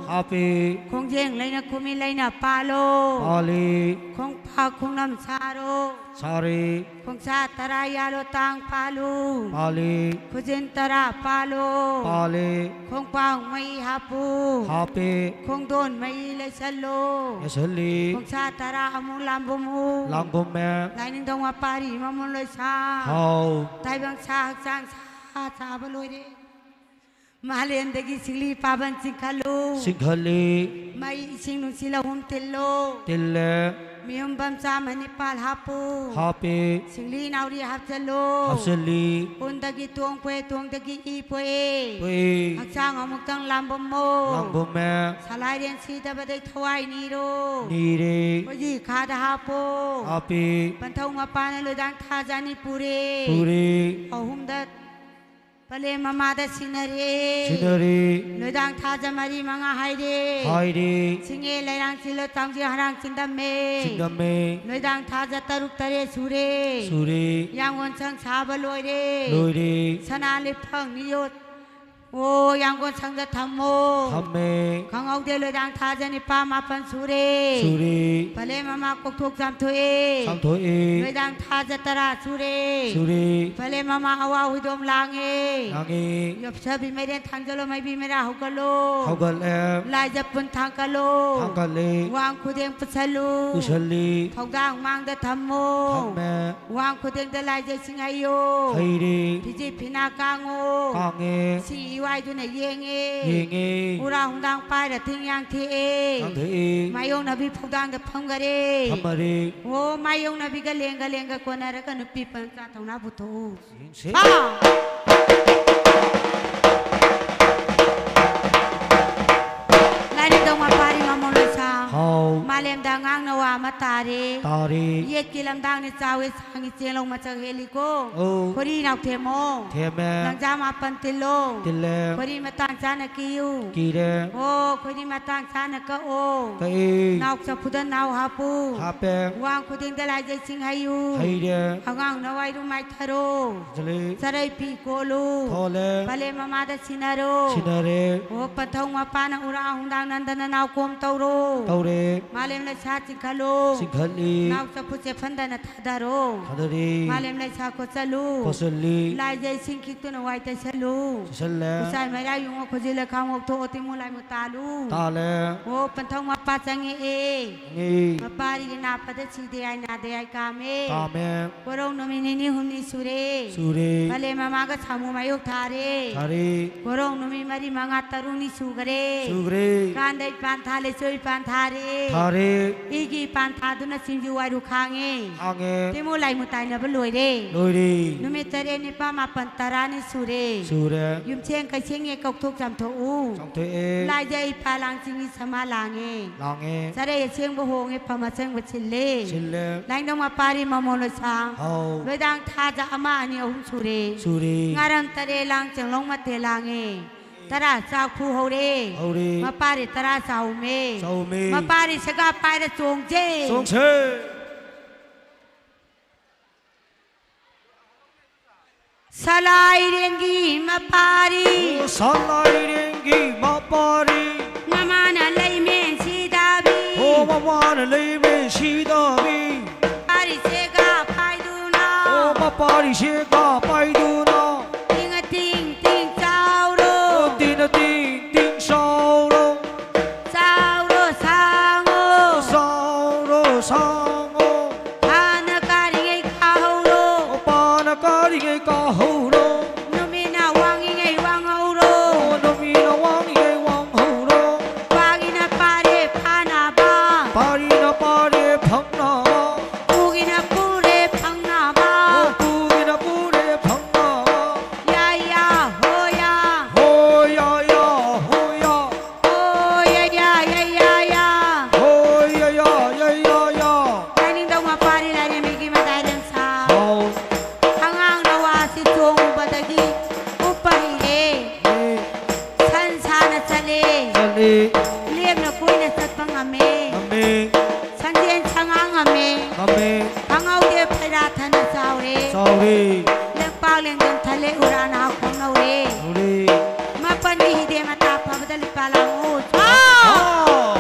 ꯍꯥꯞꯄꯤ꯫ ꯈꯣꯡꯖꯦꯡ ꯂꯩꯅ ꯈꯨꯃꯤ ꯂꯩꯅ ꯄꯥꯜꯂꯣ꯫ ꯄꯥꯜꯂꯤ꯫ ꯈꯣꯡꯄꯥꯛ ꯈꯣꯡꯅꯝ ꯁꯥꯔꯣ꯫ ꯁꯥꯔꯤ꯫ ꯈꯣꯡꯁꯥ ꯇꯔꯥ ꯌꯥꯜꯂꯣ, ꯇꯥꯡ ꯄꯥꯜꯂꯨ꯫ ꯄꯥꯜꯂꯤ꯫ ꯈꯨꯖꯤꯟ ꯇꯔꯥ ꯄꯥꯜꯂꯣ꯫ ꯄꯥꯜꯂꯤ꯫ ꯈꯣꯡꯄꯥꯛ ꯃꯩ ꯍꯥꯞꯄꯨ꯫ ꯍꯥꯞꯄꯤ꯫ ꯈꯣꯡꯗꯣꯟ ꯃꯩ ꯂꯩꯁꯜꯂꯣ꯫ ꯂꯩꯁꯜꯂꯤ꯫ ꯈꯣꯡꯁꯥ ꯇꯔꯥ ꯑꯃꯨꯛ ꯂꯥꯝꯕꯨꯝꯃꯨ꯫ ꯂꯥꯝꯕꯨꯝꯃꯦ꯫ ꯂꯥꯏꯅꯤꯡꯊꯧ ꯃꯄꯥꯔꯤ ꯃꯃꯣꯟ ꯂꯣꯏꯁꯥ꯫ ꯍꯥꯎ꯫ ꯇꯥꯏꯕꯪ ꯁꯥ ꯍꯛꯆꯥꯡ ꯁꯥ ꯆꯥꯕ ꯂꯣꯏꯔꯦ꯫ ꯃꯥꯂꯦꯝꯗꯒꯤ ꯁꯤꯡꯂꯤ ꯄꯥꯕꯟ ꯆꯤꯡꯈꯠꯂꯨ꯫ ꯆꯤꯡꯈꯠꯂꯤ꯫ ꯃꯩ ꯏꯁꯤꯡ ꯅꯨꯡꯁꯤ ꯂꯧꯍꯨꯝ ꯇꯤꯜꯂꯨ꯫ ꯇꯤꯜꯂꯦ꯫ ꯃꯤꯍꯨꯝꯕꯝ ꯆꯥꯝꯃ ꯅꯤꯄꯥꯜ ꯍꯥꯞꯄꯨ꯫ ꯍꯥꯞꯄꯤ꯫ ꯁꯤꯡꯂꯤ ꯅꯥꯎꯔꯤ ꯍꯥꯞꯆꯜꯂꯨ꯫ ꯍꯥꯞꯆꯜꯂꯤ꯫ ꯎꯟꯗꯒꯤ ꯇꯣꯡ ꯄꯣꯛꯑꯦ, ꯇꯣꯡꯗꯒꯤ ꯏ ꯄꯣꯛꯑꯦ꯫ ꯄꯣꯛꯏ꯫ ꯍꯛꯆꯥꯡ ꯑꯃꯨꯛꯇꯪ ꯂꯥꯝꯕꯝꯃꯣ꯫ ꯂꯥꯝꯕꯝꯃꯦ꯫ ꯁꯂꯥꯏꯔꯦꯟ ꯁꯤꯗꯕꯗꯩ ꯊꯋꯥꯏ ꯅꯤꯔꯣ꯫ ꯅꯤꯔꯦ꯫ ꯈꯣꯏꯖꯤ ꯈꯥꯗ ꯍꯥꯞꯄꯣ꯫ ꯍꯥꯞꯄꯤ꯫ ꯄꯟꯊꯧ ꯃꯄꯥꯅ ꯂꯣꯏꯗꯥꯡ ꯊꯥꯖ ꯑꯅꯤ ꯄꯨꯔꯦ꯫ ꯄꯨꯔꯦ꯫ ꯑꯍꯨꯝꯗ ꯄꯂꯦꯝ ꯃꯃꯥꯗ ꯁꯤꯟꯅꯔꯦ꯫ ꯁꯤꯟꯅꯔꯦ꯫ ꯂꯣꯏꯗꯥꯡ ꯊꯥꯖ ꯃꯔꯤ ꯃꯉꯥ ꯍꯥꯏꯔꯦ꯫ ꯍꯥꯏꯔꯦ꯫ ꯁꯤꯡꯉꯦ ꯂꯩꯔꯥꯡ ꯆꯤꯜꯂꯣ ꯇꯥꯡꯖꯤꯡ ꯍꯔꯥꯡ ꯆꯤꯟꯗꯝꯃꯦ꯫ ꯆꯤꯟꯗꯝꯃꯦ꯫ ꯂꯣꯏꯗꯥꯡ ꯊꯥꯖ ꯇꯔꯨꯛ ꯇꯔꯦꯠ ꯁꯨꯔꯦ꯫ ꯁꯨꯔꯦ꯫ ꯌꯥꯡꯒꯣꯟ ꯁꯪ ꯁꯥꯕ ꯂꯣꯏꯔꯦ꯫ ꯂꯣꯏꯔꯦ꯫ ꯁꯅꯥ ꯂꯤꯛꯐꯪ ꯅꯤꯌꯣꯠ ꯑꯣ, ꯌꯥꯡꯒꯣꯟ ꯁꯪꯗ ꯊꯝꯃꯣ꯫ ꯊꯝꯃꯦ꯫ ꯈꯪꯍꯧꯗꯦ, ꯂꯣꯏꯗꯥꯡ ꯊꯥꯖ ꯅꯤꯄꯥ ꯃꯥꯄꯟ ꯁꯨꯔꯦ꯫ ꯁꯨꯔꯦ꯫ ꯐꯂꯦ ꯃꯃꯥ ꯀꯣꯛꯊꯣꯛ ꯆꯥꯝꯊꯣꯛꯑꯦ꯫ ꯆꯥꯝꯊꯣꯛꯑꯦ꯫ ꯂꯣꯏꯗꯥꯡ ꯊꯥꯖ ꯇꯔꯥ ꯁꯨꯔꯦ꯫ ꯁꯨꯔꯦ꯫ ꯐꯂꯦ ꯃꯃꯥ ꯑꯋꯥ ꯍꯨꯏꯗꯣꯝ ꯂꯥꯡꯉꯦ꯫ ꯂꯥꯡꯉꯦ꯫ ꯌꯣꯞꯁꯕꯤ ꯃꯩꯔꯦꯟ ꯊꯥꯡꯖꯜꯂꯣ, ꯃꯩꯕꯤ ꯃꯩꯔꯥ ꯍꯧꯒꯠꯂꯣ꯫ ꯍꯧꯒꯠꯂꯦ꯫ ꯂꯥꯏꯖ ꯄꯨꯟ ꯊꯥꯡꯀꯠꯂꯣ꯫ ꯊꯥꯡꯀꯠꯂꯦ꯫ ꯋꯥꯡ ꯈꯨꯗꯦꯡ ꯄꯨꯁꯜꯂꯨ꯫ ꯄꯨꯁꯜꯂꯤ꯫ ꯊꯧꯗꯥꯡ ꯃꯥꯡꯗ ꯊꯝꯃꯣ꯫ ꯊꯝꯃꯦ꯫ ꯋꯥꯡ ꯈꯨꯗꯦꯡꯗ ꯂꯥꯏꯖ ꯏꯁꯤꯡ ꯍꯩꯌꯣ꯫ ꯍꯩꯔꯦ꯫ ꯐꯤꯖꯤ ꯐꯤꯅꯥ ꯀꯥꯡꯉꯣ꯫ ꯀꯥꯡꯉꯦ꯫ ꯁꯤ ꯏꯋꯥꯏꯗꯨꯅ ꯌꯦꯡꯉꯦ꯫ ꯌꯦꯡꯉꯦ꯫ ꯎꯔꯥ ꯍꯨꯝꯗꯥꯡ ꯄꯥꯏꯔ ꯊꯤꯡ ꯌꯥꯡꯊꯦꯛꯑꯦ꯫ ꯌꯥꯡꯊꯦꯛꯑꯦ꯫ ꯃꯥꯌꯣꯛꯅꯕꯤ ꯐꯧꯗꯥꯡꯗ ꯐꯝꯒꯔꯦ꯫ ꯐꯝꯃꯔꯦ꯫ ꯑꯣ, ꯃꯥꯌꯣꯛꯅꯕꯤꯒ ꯂꯦꯡꯒ ꯂꯦꯡꯒ ꯀꯣꯟꯅꯔꯒ ꯅꯨꯄꯤ ꯄꯟꯆꯥ ꯊꯧꯅꯥ ꯄꯨꯊꯣꯛꯎ꯫ ꯌꯦꯡꯁꯦ꯫ ꯍꯥ! ꯂꯥꯏꯅꯤꯡꯊꯧ ꯃꯄꯥꯔꯤ ꯃꯃꯣꯟ ꯂꯣꯏꯁꯥ꯫ ꯍꯥꯎ꯫ ꯃꯥꯂꯦꯝꯗ ꯑꯉꯥꯡ ꯅꯋꯥ ꯑꯃ ꯇꯥꯔꯦ꯫ ꯇꯥꯔꯦ꯫ ꯌꯦꯠꯀꯤ ꯂꯝꯗꯥꯡꯅꯤ ꯆꯥꯎꯋꯦ, ꯁꯥꯡꯉꯤ ꯆꯦꯡꯂꯧ ꯃꯆꯪ ꯍꯦꯜꯂꯤꯀꯣ꯫ ꯑꯧ꯫ ꯈꯣꯔꯤ ꯅꯥꯎꯊꯦꯝꯃꯣ꯫ ꯊꯦꯝꯃꯦ꯫ ꯂꯪꯖꯥ ꯃꯥꯄꯟ ꯇꯤꯜꯂꯣ꯫ ꯇꯤꯜꯂꯦ꯫ ꯈꯣꯔꯤ ꯃꯇꯥꯡ ꯆꯥꯅ ꯀꯤꯌꯨ꯫ ꯀꯤꯔꯦ꯫ ꯑꯣ, ꯈꯣꯔꯤ ꯃꯇꯥꯡ ꯆꯥꯅ ꯀꯛꯑꯣ꯫ ꯀꯛꯏ꯫ ꯅꯥꯎ ꯆꯐꯨꯗ ꯅꯥꯎ ꯍꯥꯞꯄꯨ꯫ ꯍꯥꯞꯄꯦ꯫ ꯋꯥꯡ ꯈꯨꯗꯤꯡꯗ ꯂꯥꯏꯖꯩ ꯏꯁꯤꯡ ꯍꯩꯌꯨ꯫ ꯍꯩꯔꯦ꯫ ꯑꯉꯥꯡ ꯅꯋꯥꯏꯔꯨ ꯃꯥꯏꯊꯔꯣ꯫ ꯆꯠꯂꯤ꯫ ꯆꯔꯩ ꯐꯤ ꯀꯣꯜꯂꯨ꯫ ꯊꯣꯜꯂꯦ꯫ ꯄꯂꯦꯝ ꯃꯃꯥꯗ ꯁꯤꯟꯅꯔꯣ꯫ ꯁꯤꯟꯅꯔꯦ꯫ ꯑꯣ, ꯄꯟꯊꯧ ꯃꯄꯥꯅ ꯎꯔꯥ ꯍꯨꯝꯗꯥꯡ ꯅꯟꯗꯅ ꯅꯥꯎꯀꯣꯝ ꯇꯧꯔꯣ꯫ ꯇꯧꯔꯦ꯫ ꯃꯥꯂꯦꯝ ꯂꯩꯁꯥ ꯆꯤꯡꯈꯠꯂꯨ꯫ ꯆꯤꯡꯈꯠꯂꯤ꯫ ꯅꯥꯎ ꯆꯐꯨ ꯆꯦꯐꯟꯗꯅ ꯊꯥꯗꯔꯣ꯫ ꯊꯥꯗꯔꯤ꯫ ꯃꯥꯂꯦꯝ ꯂꯩꯁꯥ ꯀꯣꯠꯆꯜꯂꯨ꯫ ꯀꯣꯠꯆꯜꯂꯤ꯫ ꯂꯥꯏꯖ ꯏꯁꯤꯡ ꯈꯤꯛꯇꯨꯅ ꯋꯥꯏ ꯇꯩꯁꯜꯂꯨ꯫ ꯇꯩꯁꯜꯂꯦ꯫ ꯎꯆꯥꯏ ꯃꯩꯔꯥ ꯌꯨꯡꯉꯣ ꯈꯨꯖꯤꯜꯂ ꯈꯥꯡꯉꯣꯛ ꯊꯣꯛꯑꯣ ꯇꯤꯃꯨ ꯂꯥꯏꯃꯨ ꯇꯥꯜꯂꯨ꯫ ꯇꯥꯜꯂꯦ꯫ ꯑꯣ, ꯄꯟꯊꯧ ꯃꯄꯥ ꯆꯪꯉꯛꯑꯦ꯫ ꯆꯪꯉꯛꯏ꯫ ꯃꯄꯥꯔꯤꯒꯤ ꯅꯥꯄꯗ ꯁꯤꯗꯦ ꯍꯥꯏ ꯅꯥꯗꯦ ꯍꯥꯏ ꯀꯥꯝꯃꯦ꯫ ꯀꯥꯝꯃꯦ꯫ ꯀꯣꯔꯧ ꯅꯨꯃꯤꯠ ꯅꯤꯅꯤ ꯍꯨꯝꯅꯤ ꯁꯨꯔꯦ꯫ ꯁꯨꯔꯦ꯫ ꯄꯂꯦꯝ ꯃꯃꯥꯒ ꯁꯥꯃꯨ ꯃꯥꯌꯣꯛ ꯊꯥꯔꯦ꯫ ꯊꯥꯔꯦ꯫ ꯀꯣꯔꯧ ꯅꯨꯃꯤꯠ ꯃꯔꯤ ꯃꯉꯥ ꯇꯔꯨꯛꯅꯤ ꯁꯨꯈꯔꯦ꯫ ꯁꯨꯈ꯭ꯔꯦ꯫ ꯀꯥꯟꯗꯩ ꯄꯥꯟ ꯊꯥ ꯂꯩꯆꯣꯏ ꯄꯥꯟ ꯊꯥꯔꯦ꯫ ꯊꯥꯔꯦ꯫ ꯏꯒꯤ ꯄꯥꯟ ꯊꯥꯗꯨꯅ ꯁꯤꯡꯖꯨ ꯋꯥꯏꯔꯨ ꯈꯥꯡꯉꯦ꯫ ꯈꯥꯡꯉꯦ꯫ ꯇꯤꯃꯨ ꯂꯥꯏꯃꯨ ꯇꯥꯏꯅꯕ ꯂꯣꯏꯔꯦ꯫ ꯂꯣꯏꯔꯦ꯫ ꯅꯨꯃꯤꯠ ꯇꯔꯦꯠ ꯅꯤꯄꯥꯜ ꯃꯥꯄꯜ ꯇꯔꯥꯅꯤ ꯁꯨꯔꯦ꯫ ꯁꯨꯔꯦ꯫ ꯌꯨꯝꯁꯦꯡ ꯀꯩꯁꯦꯡꯉꯦ ꯀꯧꯊꯣꯛ ꯆꯥꯝꯊꯣꯛꯎ꯫ ꯆꯥꯝꯊꯣꯛꯑꯦ꯫ ꯂꯥꯏꯖ ꯏꯄꯥ ꯂꯥꯡ ꯆꯤꯡꯉꯤ ꯁꯃꯥ ꯂꯥꯡꯉꯦ꯫ ꯂꯥꯡꯉꯦ꯫ ꯆꯔꯩ ꯑꯁꯦꯡꯕ ꯍꯣꯡꯉꯦ ꯐꯝ ꯑꯁꯦꯡꯕ ꯁꯤꯜꯂꯦ꯫ ꯁꯤꯜꯂꯦ꯫ ꯂꯥꯏꯅꯤꯡꯊꯧ ꯃꯄꯥꯔꯤ ꯃꯃꯣꯟ ꯂꯣꯏꯁꯥ꯫ ꯍꯥꯎ꯫ ꯂꯣꯏꯗꯥꯡ ꯊꯥꯖ ꯑꯃ ꯑꯅꯤ ꯑꯍꯨꯝ ꯁꯨꯔꯦ꯫ ꯁꯨꯔꯦ꯫ ꯉꯥꯔꯝ ꯇꯔꯦꯠ ꯂꯥꯡ ꯆꯦꯡꯂꯧ ꯃꯇꯦ ꯂꯥꯡꯉꯦ꯫ ꯇꯔꯥ ꯆꯥꯛ ꯐꯨ ꯍꯧꯔꯦ꯫ ꯍꯧꯔꯦ꯫ ꯃꯄꯥꯔꯤ ꯇꯔꯥ ꯆꯥꯎꯃꯦ꯫ ꯆꯥꯎꯃꯦ꯫ ꯃꯄꯥꯔꯤ ꯁꯦꯒꯥ ꯄꯥꯏꯔ ꯆꯣꯡꯖꯦ꯫ ꯆꯣꯡꯁꯦ꯫ ꯁꯂꯥꯏꯔꯦꯟꯒꯤ ꯃꯄꯥꯔꯤ꯫ ꯑꯣ, ꯁꯂꯥꯏꯔꯦꯟꯒꯤ ꯃꯄꯥꯔꯤ꯫ ꯃꯃꯥꯅ ꯂꯩꯃꯦꯟ ꯁꯤꯗꯥꯕꯤ꯫ ꯑꯣ, ꯃꯃꯥꯅ ꯂꯩꯃꯦꯟ ꯁꯤꯗꯥꯕꯤ꯫ ꯃꯄꯥꯔꯤꯁꯦꯒ ꯄꯥꯏꯗꯨꯅ꯫ ꯑꯣ, ꯃꯄꯥꯔꯤꯁꯦꯒ ꯄꯥꯏꯗꯨꯅ꯫ ꯇꯤꯡ ꯑꯇꯤꯡ ꯇꯤꯡ ꯆꯥꯎꯔꯣ꯫ ꯑꯣ, ꯇꯤꯡ ꯑꯇꯤꯡ ꯇꯤꯡ ꯆꯥꯎꯔꯣ꯫ ꯆꯥꯎꯔꯣ ꯁꯥꯡꯉꯣ꯫ ꯆꯥꯎꯔꯣ ꯁꯥꯡꯉꯣ꯫ ꯐꯥꯅ ꯀꯥꯔꯤꯉꯩ ꯀꯥꯍꯧꯔꯣ꯫ ꯄꯥꯅ ꯀꯥꯔꯤꯉꯩ ꯀꯥꯍꯧꯔꯣ꯫ ꯅꯨꯃꯤꯠꯅ ꯋꯥꯡꯉꯤꯉꯩ ꯋꯥꯡꯍꯧꯔꯣ꯫ ꯅꯨꯃꯤꯠꯅ ꯋꯥꯡꯉꯤꯉꯩ ꯋꯥꯡꯍꯧꯔꯣ꯫ ꯄꯥꯒꯤꯅ ꯄꯥꯔꯦ ꯐꯥꯅꯕ꯫ ꯄꯥꯔꯤꯅ ꯄꯥꯔꯦ ꯐꯪꯅꯕ꯫ ꯄꯨꯒꯤꯅ ꯄꯨꯔꯦ ꯐꯪꯅꯕ꯫ ꯄꯨꯒꯤꯅ ꯄꯨꯔꯦ ꯐꯪꯅꯕ꯫ ꯌꯥ ꯌꯥ ꯍꯣ ꯌꯥ꯫ ꯍꯣ ꯌꯥ ꯌꯥ ꯍꯣ ꯌꯥ꯫ ꯍꯣ ꯌꯥ ꯌꯥ ꯌꯥ ꯌꯥ ꯌꯥ꯫ ꯍꯣ ꯌꯥ ꯌꯥ ꯌꯥ ꯌꯥ ꯌꯥ꯫ ꯂꯥꯏꯅꯤꯡꯊꯧ ꯃꯄꯥꯔꯤ ꯂꯥꯏꯔꯦꯝꯕꯤꯒꯤ ꯃꯇꯥꯏ ꯂꯦꯝꯁꯥ꯫ ꯍꯥꯎ꯫ ꯑꯉꯥꯡꯅ ꯋꯥꯁꯤ ꯆꯣꯡꯉꯨꯕꯗꯒꯤ ꯎꯞꯄꯔꯤꯔꯦ꯫ ꯑꯦ꯫ ꯁꯟ ꯁꯥꯅ ꯆꯠꯂꯦ꯫ ꯆꯠꯂꯦ꯫ ꯂꯦꯝꯅ ꯀꯣꯏꯅ ꯆꯠꯄ ꯉꯝꯃꯦ꯫ ꯉꯝꯃꯦ꯫ ꯁꯟꯖꯦꯟ ꯁꯉꯥꯡ ꯉꯝꯃꯦ꯫ ꯉꯝꯃꯦ꯫ ꯈꯪꯍꯧꯗꯦ ꯐꯩꯔꯥ ꯊꯟꯅ ꯆꯥꯎꯔꯦ꯫ ꯆꯥꯎꯔꯦ꯫ ꯂꯦꯡꯄꯥꯛ ꯂꯦꯡꯖꯨꯝ ꯊꯜꯂꯦ ꯎꯔꯥ ꯅꯥꯎ ꯈꯣꯡꯅꯧꯔꯦ꯫ ꯎꯔꯦ꯫ ꯃꯥꯄꯟꯒꯤ ꯍꯤꯗꯦ ꯃꯇꯥ ꯐꯕꯗ ꯂꯤꯄꯥ ꯂꯥꯡꯉꯨ꯫ ꯑꯥ!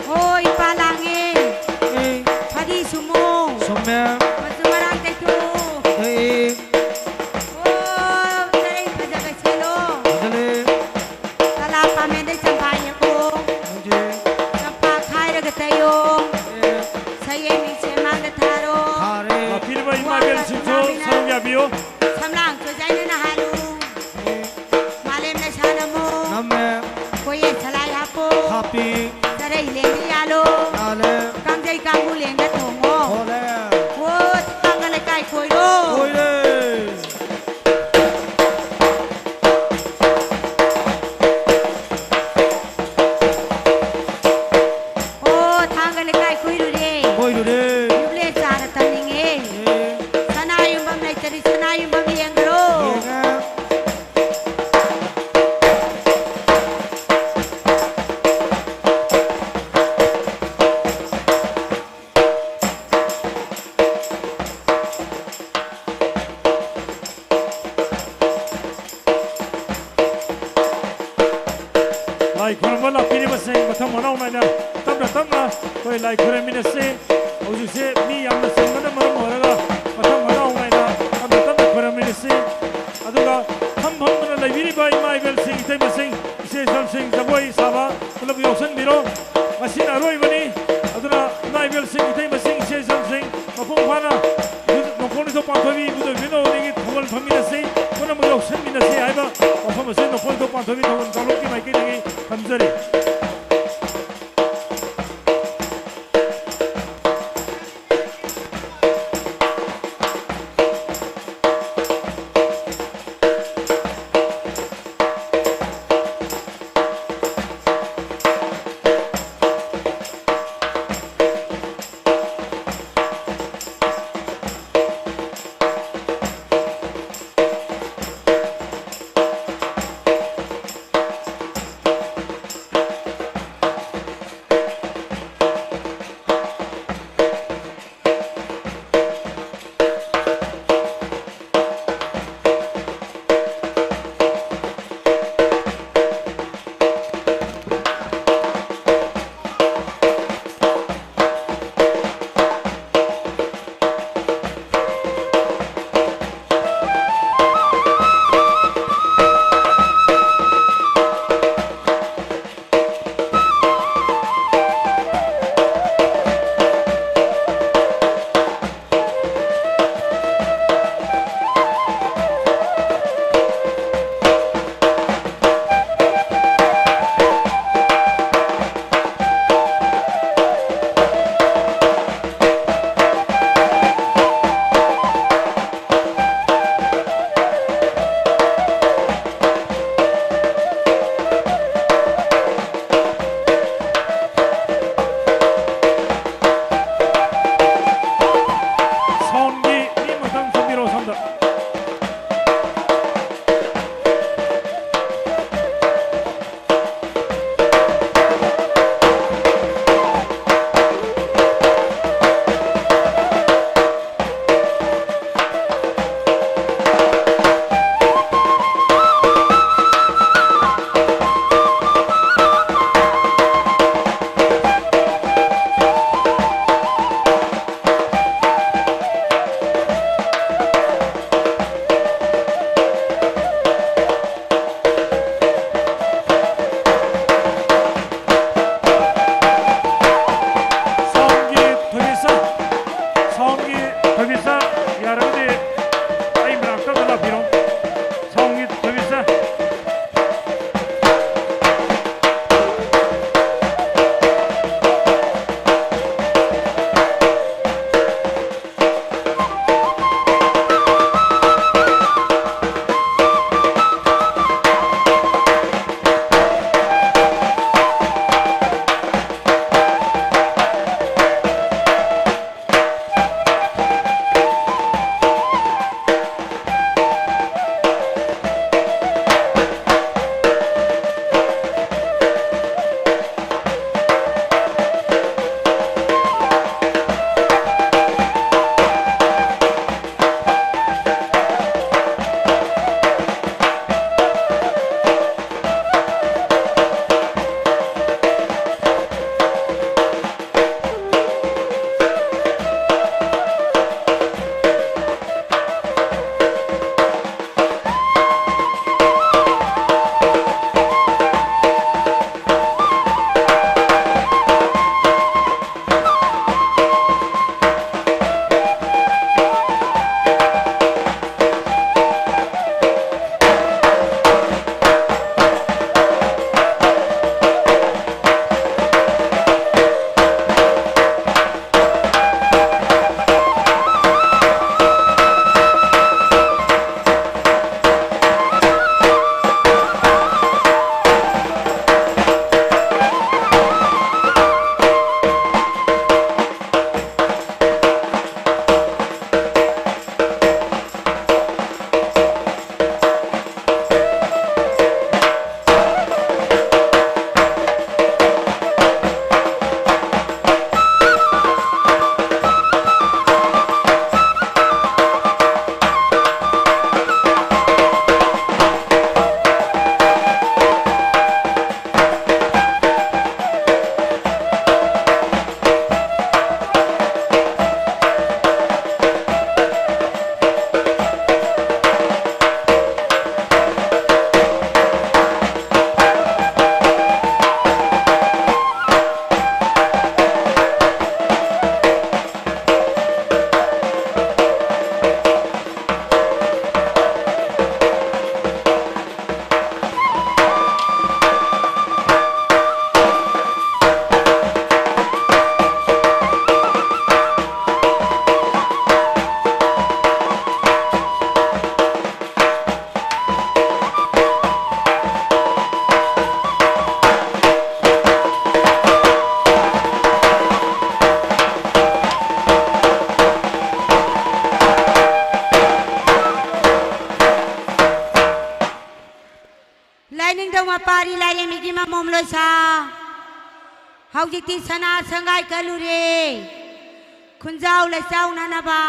ꯍꯣꯏ, ꯏꯄꯥ ꯂꯥꯡꯉꯦ꯫ ꯑꯦ꯫ ꯐꯗꯤ ꯁꯨꯝꯃꯣ꯫ ꯁꯨꯝꯃꯦ꯫ ꯃꯆꯨ ꯃꯔꯥꯡ ꯇꯩꯊꯣꯛꯑꯣ꯫ ꯇꯩ꯫ ꯑꯣ, ꯆꯔꯩ ꯐꯖꯕ ꯁꯦꯠꯂꯣ꯫ ꯐꯖꯂꯦ꯫ ꯀꯂꯥ ꯄꯥꯃꯦꯟꯗꯩ ꯆꯝꯄꯥ ꯍꯦꯛꯑꯣ꯫ ꯍꯧꯖꯤꯛ꯫ ꯆꯝꯄꯥ ꯈꯥꯏꯔꯒ ꯇꯩꯌꯣ꯫ ꯑꯦ꯫ ꯁꯌꯦꯡ ꯃꯤꯡꯁꯦꯜ ꯃꯥꯡꯗ ꯊꯥꯔꯣ꯫ ꯊꯥꯔꯦ꯫ ꯂꯥꯛꯄꯤꯔꯤꯕ ꯏꯃꯥ ꯏꯕꯦꯟꯁꯤꯡꯁꯨ ꯁꯔꯨꯛ ꯌꯥꯕꯤꯌꯨ꯫ ꯁꯝꯂꯥꯡ ꯆꯣꯏꯖꯥꯏꯅꯅ ꯍꯥꯜꯂꯨ꯫ ꯑꯦ꯫ ꯃꯥꯂꯦꯝ ꯂꯩꯁꯥ ꯅꯝꯃꯨ꯫ ꯅꯝꯃꯦ꯫ ꯀꯣꯌꯦꯠ ꯁꯂꯥꯏ ꯍꯥꯞꯄꯨ꯫ ꯍꯥꯞꯄꯤ꯫ ꯆꯔꯩ ꯂꯦꯡꯗ ꯌꯥꯜꯂꯨ꯫ ꯌꯥꯜꯂꯦ꯫ ꯀꯥꯡꯖꯩ ꯀꯥꯡꯕꯨ ꯂꯦꯡꯗ ꯊꯣꯡꯉꯣ꯫ ꯊꯣꯡꯉꯦ꯫ ꯑꯣ, ꯊꯥꯡꯒ ꯂꯩꯀꯥꯏ ꯀꯣꯏꯔꯣ꯫ ꯀꯣꯏꯔꯦ꯫ ꯑꯣ, ꯊꯥꯡꯒ ꯂꯩꯀꯥꯏ ꯀꯣꯏꯔꯨꯔꯦ꯫ ꯀꯣꯏꯔꯨꯔꯦ꯫ ꯅꯨꯞꯂꯦ ꯆꯥꯅ ꯇꯝꯅꯤꯡꯉꯦ꯫ ꯑꯦ꯫ ꯁꯅꯥ ꯌꯨꯝꯐꯝ ꯂꯩꯇ꯭ꯔꯗꯤ ꯁꯅꯥ ꯌꯨꯝꯐꯝ ꯌꯦꯡꯈ꯭ꯔꯣ꯫ ꯌꯦꯡꯉꯦ꯫ ꯂꯥꯏ ꯈꯨꯔꯨꯝꯕ ꯂꯥꯛꯄꯤꯔꯤꯕꯁꯤꯡ ꯃꯊꯪ ꯃꯅꯥꯎ ꯅꯥꯏꯅ ꯇꯞꯅ ꯇꯞꯅ ꯑꯩꯈꯣꯏ ꯂꯥꯏ ꯈꯨꯔꯨꯝꯃꯤꯟꯅꯁꯤ꯫ ꯍꯧꯖꯤꯛꯁꯦ ꯃꯤ ꯌꯥꯝꯅ ꯆꯤꯟꯕꯅ ꯃꯔꯝ ꯑꯣꯏꯔꯒ ꯃꯊꯪ ꯃꯅꯥꯎ ꯅꯥꯏꯅ ꯇꯞꯅ ꯇꯞꯅ ꯈꯨꯔꯨꯝꯃꯤꯟꯅꯁꯤ꯫ ꯑꯗꯨꯒ ꯐꯝ ꯐꯝꯗꯨꯅ ꯂꯩꯕꯤꯔꯤꯕ ꯏꯃꯥ ꯏꯕꯦꯜꯁꯤꯡ, ꯏꯇꯩꯃꯁꯤꯡ, ꯏꯆꯦ ꯏꯆꯜꯁꯤꯡ, ꯖꯒꯣꯏ ꯁꯥꯕ ꯄꯨꯂꯞ ꯌꯥꯎꯁꯟꯕꯤꯔꯣ꯫ ꯉꯁꯤꯅ ꯑꯔꯣꯏꯕꯅꯤ꯫ ꯑꯗꯨꯅ ꯏꯃꯥ ꯏꯕꯦꯜꯁꯤꯡ, ꯏꯇꯩꯃꯁꯤꯡ, ꯏꯆꯦ ꯏꯆꯜꯁꯤꯡ ꯃꯄꯨꯡ ꯐꯥꯅ ꯅꯣꯡꯄꯣꯛ ꯅꯤꯡꯊꯧ ꯄꯥꯟꯊꯣꯏꯕꯤ ꯏꯕꯨꯙꯧ ꯏꯕꯦꯟꯅꯧ ꯑꯅꯤꯒꯤ ꯊꯧꯒꯜ ꯐꯝꯃꯤꯟꯅꯁꯤ, ꯄꯨꯟꯅꯃꯛ ꯌꯥꯎꯁꯟꯃꯤꯟꯅꯁꯤ ꯍꯥꯏꯕ ꯋꯥꯐꯝ ꯑꯁꯤ ꯅꯣꯡꯄꯣꯛ ꯅꯤꯡꯊꯧ ꯄꯥꯟꯊꯣꯏꯕꯤ ꯊꯧꯒꯜ ꯀꯥꯡꯂꯨꯞꯀꯤ ꯃꯥꯏꯀꯩꯗꯒꯤ ꯊꯝꯖꯔꯤ꯫ ꯂꯥꯏꯔꯦꯝꯕꯤꯒꯤ ꯃꯃꯣꯝ ꯂꯣꯏꯁꯥ꯫ ꯍꯧꯖꯤꯛꯇꯤ ꯁꯅꯥ ꯁꯪꯒꯥꯏ ꯀꯜꯂꯨꯔꯦ꯫ ꯈꯨꯟꯖꯥꯎ ꯂꯩꯆꯥꯎꯅꯅꯕ,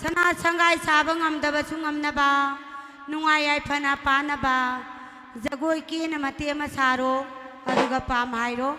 ꯁꯅꯥ ꯁꯪꯒꯥꯏ ꯁꯥꯕ ꯉꯝꯗꯕꯁꯨ ꯉꯝꯅꯕ, ꯅꯨꯡꯉꯥꯏ ꯌꯥꯏꯐꯅ ꯄꯥꯟꯅꯕ ꯖꯒꯣꯏ ꯀꯦꯅ ꯃꯇꯦꯛ ꯑꯃ ꯁꯥꯔꯣ, ꯑꯗꯨꯒ ꯄꯥꯝ ꯍꯥꯏꯔꯣ꯫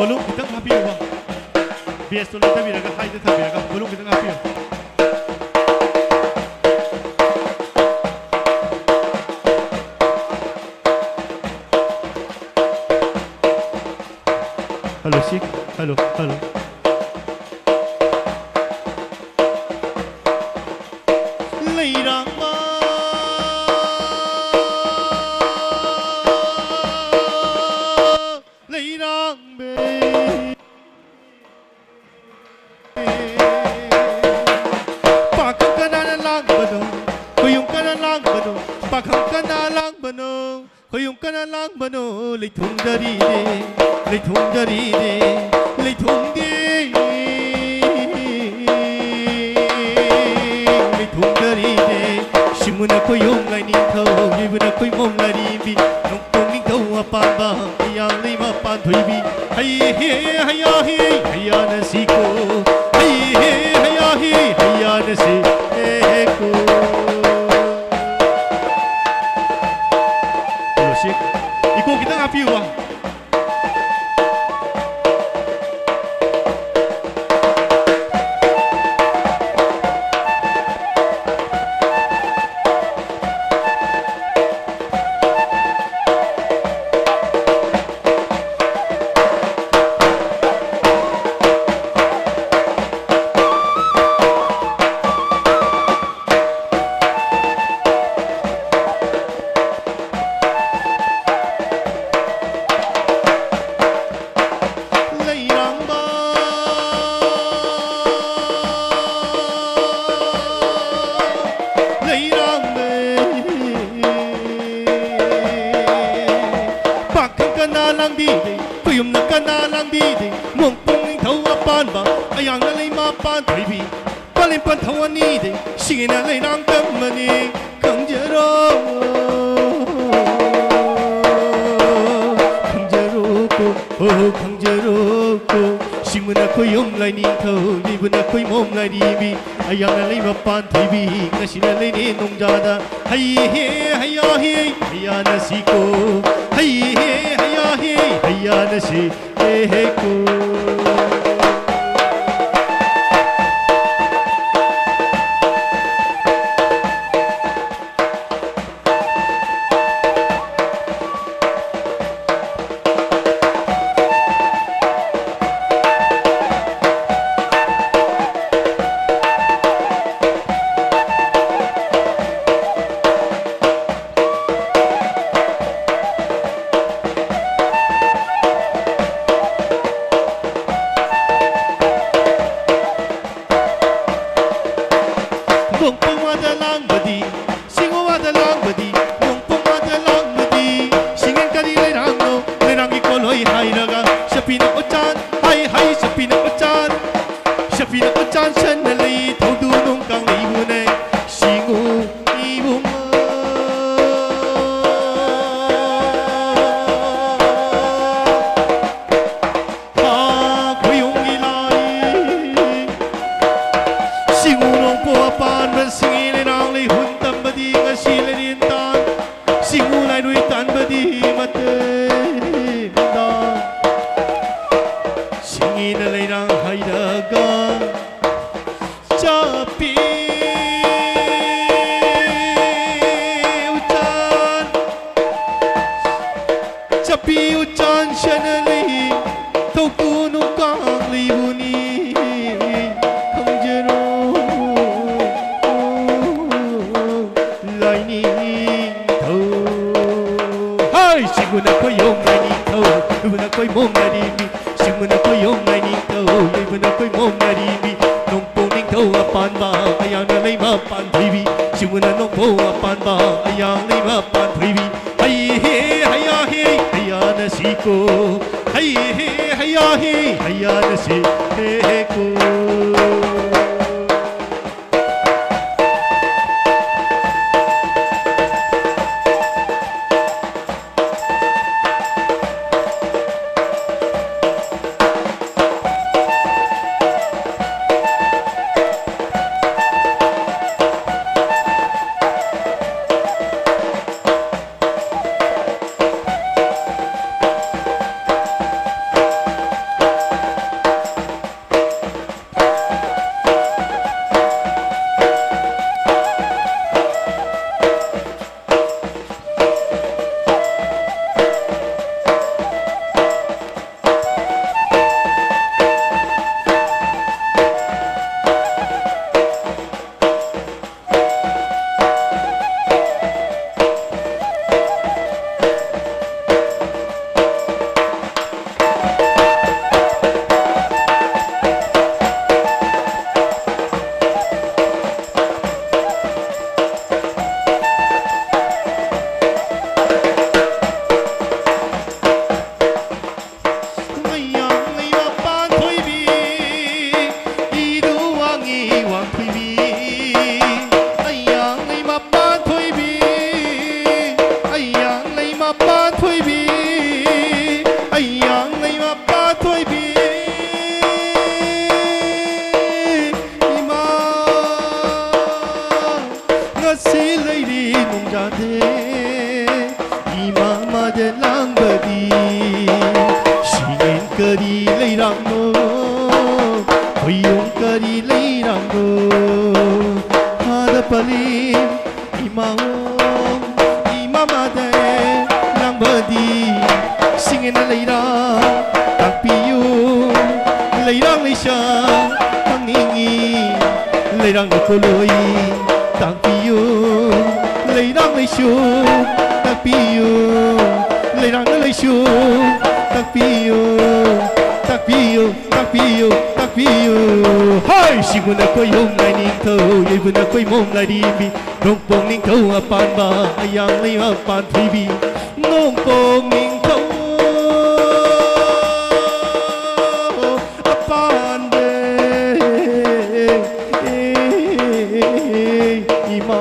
ꯚꯣꯂꯨꯝ ꯈꯤꯇꯪ ꯍꯥꯞꯄꯤꯌꯨꯕ꯫ ꯕꯦꯁꯇꯣ ꯂꯩꯊꯕꯤꯔꯒ, ꯍꯥꯏꯗ ꯊꯝꯕꯤꯔꯒ, ꯚꯣꯂꯨꯝ ꯈꯤꯇꯪ ꯍꯥꯞꯄꯤꯌꯨ꯫ ꯍꯜꯂꯣ, ꯁꯤ, ꯍꯜꯂꯣ, ꯍꯜꯂꯣ꯫ ꯂꯩꯔꯥꯡꯕ, ꯂꯩꯔꯥꯡꯕ꯫ ꯄꯥꯈꯪ ꯀꯅꯥꯅ ꯂꯥꯡꯕꯅꯣ? ꯈꯣꯏꯌꯨꯝ ꯀꯅꯥ ꯂꯥꯡꯕꯅꯣ? ꯄꯥꯈꯪ ꯀꯅꯥ ꯂꯥꯡꯕꯅꯣ? ꯈꯣꯏꯌꯨꯝ ꯀꯅꯥ ꯂꯥꯡꯕꯅꯣ? ꯂꯩꯊꯨꯡꯗꯔꯤꯅꯦ, ꯂꯩꯊꯨꯡꯗꯔꯤꯅꯦ, ꯂꯩꯊꯨꯡꯗꯦ꯫ ꯂꯩꯊꯨꯡꯗꯔꯤꯅꯦ꯫ ꯁꯤꯡꯉꯨꯅ ꯈꯣꯏꯌꯨꯝ ꯂꯥꯏꯅꯤꯡꯊꯧ, ꯌꯩꯕꯨꯅ ꯈꯣꯏꯃꯣꯝ ꯂꯥꯏꯔꯦꯝꯕꯤ, ꯅꯣꯡꯄꯣꯛ ꯅꯤꯡꯊꯧ ꯑꯄꯥꯝꯕ, ꯃꯌꯥꯡ ꯂꯩꯃ ꯄꯥꯟꯊꯣꯏꯕꯤ꯫ ꯍꯩ ꯍꯦ ꯍꯩꯌꯥ ꯍꯦ ꯍꯩꯌꯥꯅ ꯁꯤꯀꯣ꯫ ꯍꯩ ꯍꯦ ꯍꯩꯌꯥ ꯍꯦ ꯍꯩꯌꯥꯅ ꯁꯤ ꯍꯦ ꯀꯣ꯫ ꯀꯩꯅꯣꯁꯤ, ꯏꯀꯣ ꯈꯤꯇꯪ ꯍꯥꯞꯄꯤꯌꯨꯕ꯫ ꯂꯩꯔꯥꯡꯕ, ꯂꯩꯔꯥꯡꯕ꯫ ꯄꯥꯈꯪ ꯀꯅꯥ ꯂꯥꯡꯕꯤꯔꯤ? ꯈꯨꯌꯨꯝꯅ ꯀꯅꯥ ꯂꯥꯡꯕꯤꯔꯤ? ꯃꯣꯡꯄꯣꯡ ꯅꯤꯡꯊꯧ ꯑꯄꯥꯟꯕ, ꯑꯌꯥꯡꯅ ꯂꯩꯃ ꯄꯥꯟꯊꯣꯏꯕꯤ꯫ ꯄꯥꯂꯦꯝ ꯄꯟꯊꯧ ꯑꯅꯤꯗꯤ ꯁꯤꯒꯤꯅ ꯂꯩꯔꯥꯡ ꯇꯝꯕꯅꯤ꯫ ꯈꯪꯖꯔꯣ, ꯈꯪꯖꯔꯣꯀꯣ, ꯑꯣ ꯈꯪꯖꯔꯣꯀꯣ꯫ ꯁꯤꯡꯉꯨꯅ ꯈꯣꯏꯌꯨꯝ ꯂꯥꯏꯅꯤꯡꯊꯧ, ꯌꯩꯕꯨꯅ ꯈꯣꯏꯃꯣꯝ ꯂꯥꯏꯔꯦꯝꯕꯤ, ꯑꯌꯥꯅ ꯂꯩ ꯃꯄꯥꯟ ꯊꯣꯏꯕꯤ, ꯉꯁꯤꯅ ꯂꯩꯅꯦ ꯅꯣꯡꯖꯥꯗ꯫ ꯍꯩ ꯍꯦ ꯍꯩꯌꯥ ꯍꯦ, ꯍꯩꯌꯥꯅ ꯁꯤꯀꯣ꯫ ꯍꯩ ꯍꯦ ꯍꯩꯌꯥ ꯍꯦ, ꯍꯩꯌꯥꯅ ꯁꯤ꯫ ꯍꯦ ꯍꯦ ꯀꯣ꯫ ꯅꯣꯡꯄꯣꯛ ꯃꯥꯗ ꯂꯥꯡꯕꯗꯤ, ꯁꯤꯡꯉꯨ ꯃꯥꯗ ꯂꯥꯡꯕꯗꯤ, ꯅꯣꯡꯄꯣꯛ ꯃꯥꯗ ꯂꯥꯡꯕꯗꯤ, ꯁꯤꯡꯉꯦꯟ ꯀꯔꯤ ꯂꯩꯔꯥꯡꯅꯣ, ꯂꯩꯔꯥꯡꯒꯤ ꯀꯣꯜꯍꯣꯏ ꯍꯥꯏꯔꯒ, ꯁꯄꯤꯅ ꯎꯆꯥꯟ, ꯍꯥꯏ ꯍꯥꯏ ꯁꯄꯤꯅ ꯎꯆꯥꯟ, ꯁꯄꯤꯅ ꯎꯆꯥꯟ ꯁꯟꯅ ꯂꯩ, ꯊꯧꯗꯨ ꯅꯣꯡ ꯀꯥꯡꯂꯩꯕꯨꯅꯦ, ꯁꯤꯡꯉꯨ ꯏꯕꯨꯡꯉꯣ꯫ ꯍꯥ, ꯈꯣꯏꯌꯨꯝꯒꯤ ꯂꯥꯏ꯫ ꯁꯤꯡꯉꯨ ꯅꯣꯡꯄꯣꯛ ꯑꯄꯥꯟꯕ ꯁꯤꯡꯉꯤ ꯂꯩꯔꯥꯡ ꯂꯩꯍꯨꯟ ꯇꯝꯕꯗꯤ ꯉꯁꯤ ꯂꯩꯔꯦꯟ ꯇꯥꯟ꯫ ꯁꯤꯡꯉꯨ ꯂꯥꯏꯔꯨꯏ ꯇꯥꯟꯕꯗꯤ ꯃꯇꯩ ꯃꯟꯗꯥ꯫ ꯁꯤꯡꯉꯤꯅ ꯂꯩꯔꯥꯡ ꯍꯩꯔꯒ ꯆꯥꯄꯤ ꯎꯆꯥꯟ ꯆꯄꯤ ꯎꯆꯥꯟ ꯁꯅ ꯂꯩ, ꯊꯧꯀꯨ ꯅꯨꯡꯀꯥꯡ ꯂꯩꯕꯨꯅꯤ ꯈꯪꯖꯔꯣ꯫ ꯂꯥꯏꯅꯤꯡꯊꯧ꯫ ꯍꯥꯏ! ꯁꯤꯕꯨꯅ ꯈꯣꯏꯌꯣꯝ ꯂꯥꯏꯅꯤꯡꯊꯧ, ꯁꯤꯕꯨꯅ ꯈꯣꯏꯃꯣꯝ ꯂꯥꯏꯔꯤꯃꯤ, ꯁꯤꯕꯨꯅ ꯈꯣꯏꯌꯣꯝ ꯂꯥꯏꯅꯤꯡꯊꯧ, ꯁꯤꯕꯨꯅ ꯈꯣꯏꯃꯣꯝ ꯂꯥꯏꯔꯤꯃꯤ, ꯅꯣꯡꯄꯣꯛ ꯅꯤꯡꯊꯧ ꯑꯄꯥꯟꯕ, ꯑꯌꯥꯡꯅ ꯂꯩꯃ ꯄꯥꯟꯊꯣꯏꯕꯤ, ꯁꯤꯕꯨꯅ ꯅꯣꯡꯄꯣꯛ ꯑꯄꯥꯟꯕ, ꯑꯌꯥꯡ ꯂꯩꯃ ꯄꯥꯟꯊꯣꯏꯕꯤ, ꯍꯩ ꯍꯦ ꯍꯩꯌꯥ ꯍꯦ ꯍꯩꯌꯥꯅ ꯁꯤꯀꯣ꯫ ꯍꯩ ꯍꯦ ꯍꯩꯌꯥ ꯍꯦ ꯍꯩꯌꯥꯅ ꯁꯤ ꯍꯦ ꯍꯦ ꯀꯣ꯫ ꯗꯤ ꯁꯤꯡꯉꯦꯅ ꯂꯩꯔꯥꯡ ꯇꯥꯛꯄꯤꯌꯨ꯫ ꯂꯩꯔꯥꯡ ꯂꯩꯁꯥꯡ ꯈꯪꯅꯤꯡꯉꯤ꯫ ꯂꯩꯔꯥꯡꯅ ꯄꯣꯂꯣꯏ ꯇꯥꯛꯄꯤꯌꯨ꯫ ꯂꯩꯔꯥꯡ ꯂꯩꯁꯨ ꯇꯥꯛꯄꯤꯌꯨ꯫ ꯂꯩꯔꯥꯡꯅ ꯂꯩꯁꯨ ꯇꯥꯛꯄꯤꯌꯨ꯫ ꯇꯥꯛꯄꯤꯌꯨ, ꯇꯥꯛꯄꯤꯌꯨ, ꯇꯥꯛꯄꯤꯌꯨ꯫ ꯍꯥꯏ! ꯁꯤꯕꯨꯅ ꯀꯣꯏꯌꯣꯝ ꯂꯥꯏꯅꯤꯡꯊꯧ, ꯌꯩꯕꯨꯅ ꯀꯣꯏꯃꯣꯝ ꯂꯥꯏꯔꯤꯕꯤ, ꯅꯣꯡꯄꯣꯛ ꯅꯤꯡꯊꯧ ꯑꯄꯥꯟꯕ, ꯑꯌꯥꯡ ꯂꯩꯃ ꯄꯥꯟꯊꯣꯏꯕꯤ꯫ ꯅꯣꯡꯄꯣꯛ ꯅꯤꯡꯊꯧ ꯑꯄꯥꯟꯕ ꯏꯃꯥ꯫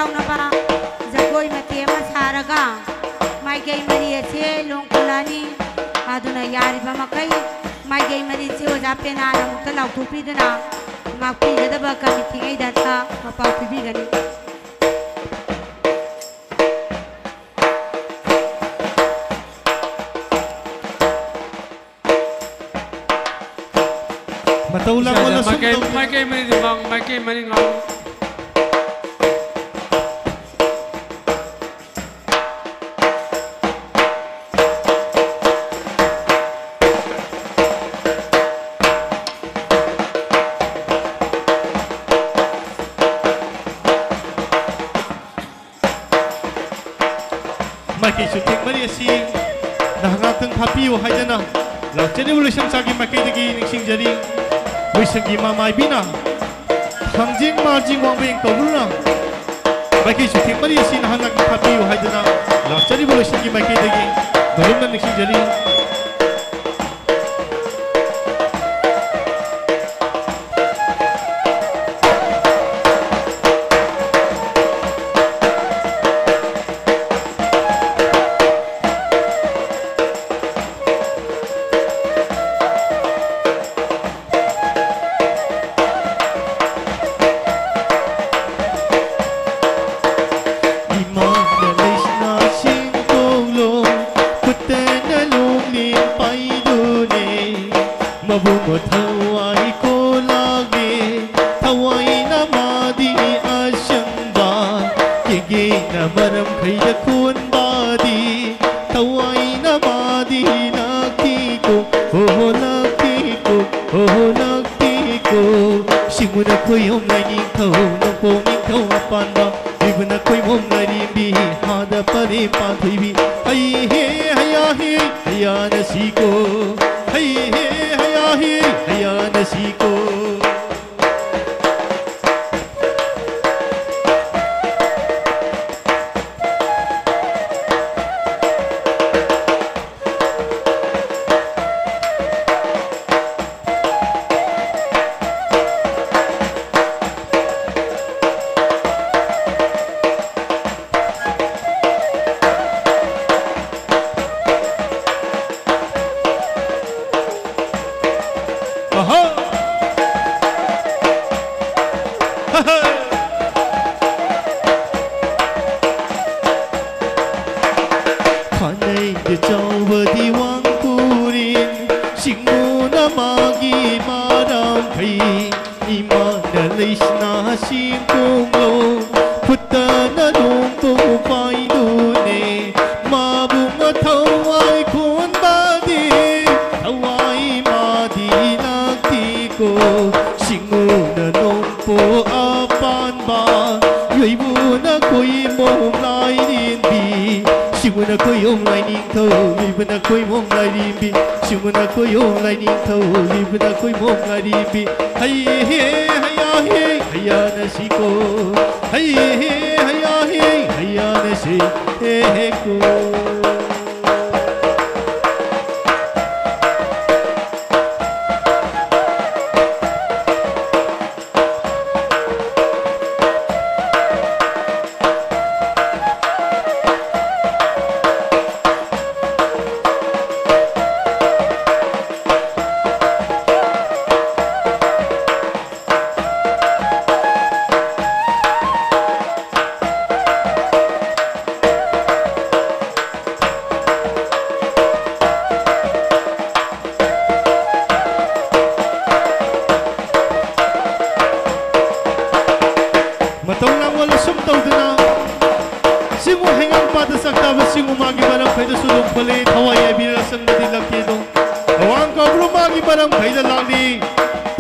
ꯌꯥꯎꯅꯕ ꯖꯒꯣꯏ ꯃꯇꯦꯛ ꯑꯃ ꯁꯥꯔꯒ ꯃꯥꯏꯀꯩ ꯃꯔꯤ ꯑꯁꯦ ꯂꯣꯡꯈꯠꯂꯛꯑꯅꯤ꯫ ꯑꯗꯨꯅ ꯌꯥꯔꯤꯕ ꯃꯈꯩ ꯃꯥꯏꯀꯩ ꯃꯔꯤꯁꯦ ꯑꯣꯖꯥ ꯄꯦꯅꯥꯅ ꯑꯃꯨꯛꯇ ꯂꯥꯎꯊꯣꯛꯄꯤꯗꯨꯅ ꯉꯥꯛꯄꯤꯒꯗꯕ ꯀꯃꯤꯇꯤꯉꯩꯗ ꯃꯄꯥꯎ ꯄꯤꯕꯤꯒꯅꯤ꯫ ꯃꯇꯧ ꯂꯥꯡꯑꯣꯜ ꯏꯁꯥꯗ ꯑꯁꯨꯝ ꯃꯥꯏꯀꯩ, ꯇꯧꯗꯨꯅ ꯃꯥꯏꯀꯩ ꯃꯔꯤꯗꯨ ꯃꯥꯡ-, ꯃꯥꯏꯀꯩ ꯃꯔꯤ ꯉꯥꯡ-, ꯃꯥꯏꯀꯩ ꯆꯨꯊꯦꯛ ꯃꯔꯤ ꯑꯁꯤ ꯅꯍꯥꯛ ꯉꯥꯛꯇꯪ ꯐꯥꯕꯤꯌꯨ ꯍꯥꯏꯗꯅ ꯂꯥꯛꯆꯔꯤꯕ ꯂꯣꯏꯁꯪ ꯆꯥꯒꯤ ꯃꯥꯏꯀꯩꯗꯒꯤ ꯅꯤꯡꯁꯤꯡꯖꯔꯤ꯫ ꯂꯣꯏꯁꯪꯒꯤ ꯃꯃꯥꯏꯕꯤꯅ ꯊꯥꯡꯖꯤꯡ ꯃꯥꯔꯖꯤꯡ ꯋꯥꯡꯕꯦꯡ ꯀꯧꯗꯨꯅ ꯃꯥꯏꯀꯩ ꯆꯨꯊꯦꯛ ꯃꯔꯤ ꯑꯁꯤ ꯅꯍꯥꯛ ꯉꯥꯛꯇꯪ ꯐꯥꯕꯤꯌꯨ ꯍꯥꯏꯗꯅ ꯂꯥꯛꯆꯔꯤꯕ ꯂꯣꯏꯁꯪꯒꯤ ꯃꯥꯏꯀꯩꯗꯒꯤ ꯅꯣꯂꯨꯛꯅ ꯅꯤꯡꯁꯤꯡꯖꯔꯤ꯫ ꯏꯃꯥꯅ ꯂꯩꯁꯅꯥꯁꯤꯡ ꯀꯣꯛꯂꯣ, ꯈꯨꯠꯇꯅ ꯂꯣꯡꯂꯦꯟ ꯄꯥꯏꯗꯨꯅꯦ꯫ ꯃꯕꯨꯡ ꯊꯋꯥꯏ ꯀꯣꯂꯥꯒꯦ, ꯊꯋꯥꯏꯅ ꯃꯥꯗꯤ ꯑꯁꯪꯕ, ꯀꯦꯒꯦꯅ ꯃꯔꯝꯈꯩꯗ ꯈꯣꯟꯕꯥꯗꯤ, ꯊꯋꯥꯏꯅ ꯃꯥꯗꯤ ꯂꯥꯛꯇꯦꯀꯣ, ꯍꯣ ꯍꯣ ꯂꯥꯛꯇꯦꯀꯣ, ꯍꯣ ꯍꯣ ꯂꯥꯛꯇꯦꯀꯣ꯫ ꯁꯤꯡꯉꯨꯅ ꯈꯣꯏꯌꯣꯝ ꯂꯥꯏꯅꯤꯡꯊꯧ, ꯅꯣꯡꯄꯣꯛ ꯅꯤꯡꯊꯧ ꯑꯄꯥꯟꯕ, ꯏꯕꯅ ꯈꯣꯏꯃꯣꯝ ꯂꯥꯏꯔꯦꯝꯕꯤ, ꯍꯥꯗ ꯄꯔꯦꯝ ꯄꯥꯟꯊꯣꯏꯕꯤ꯫ ꯍꯩ ꯍꯦ ꯍꯌꯥ ꯍꯦ, ꯍꯌꯥꯅ ꯁꯤꯀꯣ꯫ ꯍꯩ ꯍꯦ ꯍꯌꯥ ꯍꯦ, ꯍꯌꯥꯅ ꯁꯤꯀꯣ꯫ ꯀ꯭ꯔꯤꯁꯅ ꯁꯤꯡꯀꯨꯡꯂꯣ ꯐꯨꯠꯇꯅ ꯂꯣꯡꯇꯣ ꯄꯥꯏꯗꯨꯅꯦ꯫ ꯃꯥꯕꯨ ꯃꯊꯧꯋꯥꯏ ꯈꯣꯟꯕꯗꯤ ꯊꯋꯥꯏ ꯃꯥꯗꯤ ꯂꯥꯛꯇꯤꯀꯣ꯫ ꯁꯤꯡꯉꯨꯅ ꯅꯣꯡꯄꯣ ꯑꯄꯥꯟꯕ ꯌꯣꯏꯕꯨꯅ ꯀꯣꯏꯃꯣꯝ ꯂꯥꯏꯔꯦꯝꯕꯤ꯫ ꯁꯤꯡꯉꯨꯅ ꯀꯣꯏꯌꯣꯝ ꯂꯥꯏꯅꯤꯡꯊꯧ ꯌꯣꯏꯕꯨꯅ ꯀꯣꯏꯃꯣꯝ ꯂꯥꯏꯔꯦꯝꯕꯤ꯫ ꯁꯤꯡꯉꯨꯅ ꯀꯣꯏꯌꯣꯝ ꯂꯥꯏꯅꯤꯡꯊꯧ ꯌꯣꯏꯕꯨꯅ ꯀꯣꯏꯃꯣꯝ ꯂꯥꯏꯔꯦꯝꯕꯤ꯫ ꯍꯩ ꯍꯦ ꯍꯩꯌꯥ ꯍꯦ ꯍꯩꯌꯥꯅ ꯁꯤꯀꯣ꯫ ꯍꯩ ꯍꯦ ꯍꯩꯌꯥ ꯍꯦ ꯍꯩꯌꯥꯅ ꯁꯤ ꯍꯦ ꯍꯦ ꯀꯣ꯫ ꯃꯇꯧ ꯂꯥꯡꯑꯣꯜ ꯑꯁꯨꯝ ꯇꯧꯗꯨꯅ ꯆꯤꯡꯉꯨ ꯍꯩꯉꯥꯡꯄꯥꯠꯇ ꯆꯥꯛꯇꯥꯕ ꯆꯤꯡꯉꯨ ꯃꯥꯒꯤ ꯃꯔꯝꯈꯩꯗꯁꯨ ꯑꯗꯨꯝ ꯈꯣꯜꯂꯤ꯫ ꯊꯋꯥꯏ ꯌꯥꯏꯕꯤꯔ ꯆꯪꯕꯗꯤ ꯂꯥꯛꯇꯦꯗꯣ꯫ ꯑꯋꯥꯡ ꯀꯧꯕ꯭ꯔꯨ ꯃꯥꯒꯤ ꯃꯔꯝꯈꯩꯗ ꯂꯥꯛꯂꯤ꯫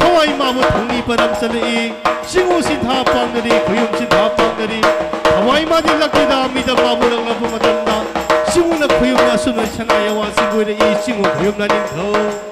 ꯊꯋꯥꯏ ꯃꯥꯕꯨ ꯊꯧꯅꯤ ꯄꯔꯝ ꯆꯠꯂꯛꯏ꯫ ꯆꯤꯡꯉꯨ ꯁꯤꯟꯊꯥ ꯄꯥꯡꯅꯔꯤ, ꯈꯨꯌꯨꯝ ꯁꯤꯟꯊꯥ ꯄꯥꯡꯅꯔꯤ꯫ ꯊꯋꯥꯏ ꯃꯥꯗꯤ ꯂꯥꯛꯇꯦꯗ ꯃꯤꯗ ꯃꯥꯕꯨ ꯂꯥꯛꯂꯛꯄ ꯃꯇꯝꯗ꯫ ꯆꯤꯡꯉꯨꯅ ꯈꯨꯌꯨꯝꯅ ꯑꯁꯨꯝꯅ ꯁꯅꯥ ꯌꯥꯋꯥ ꯆꯤꯡꯒꯣꯏꯔꯛꯏ꯫ ꯆꯤꯡꯉꯨ ꯈꯨꯌꯨꯝ ꯂꯥꯏꯅꯤꯡꯊꯧ꯫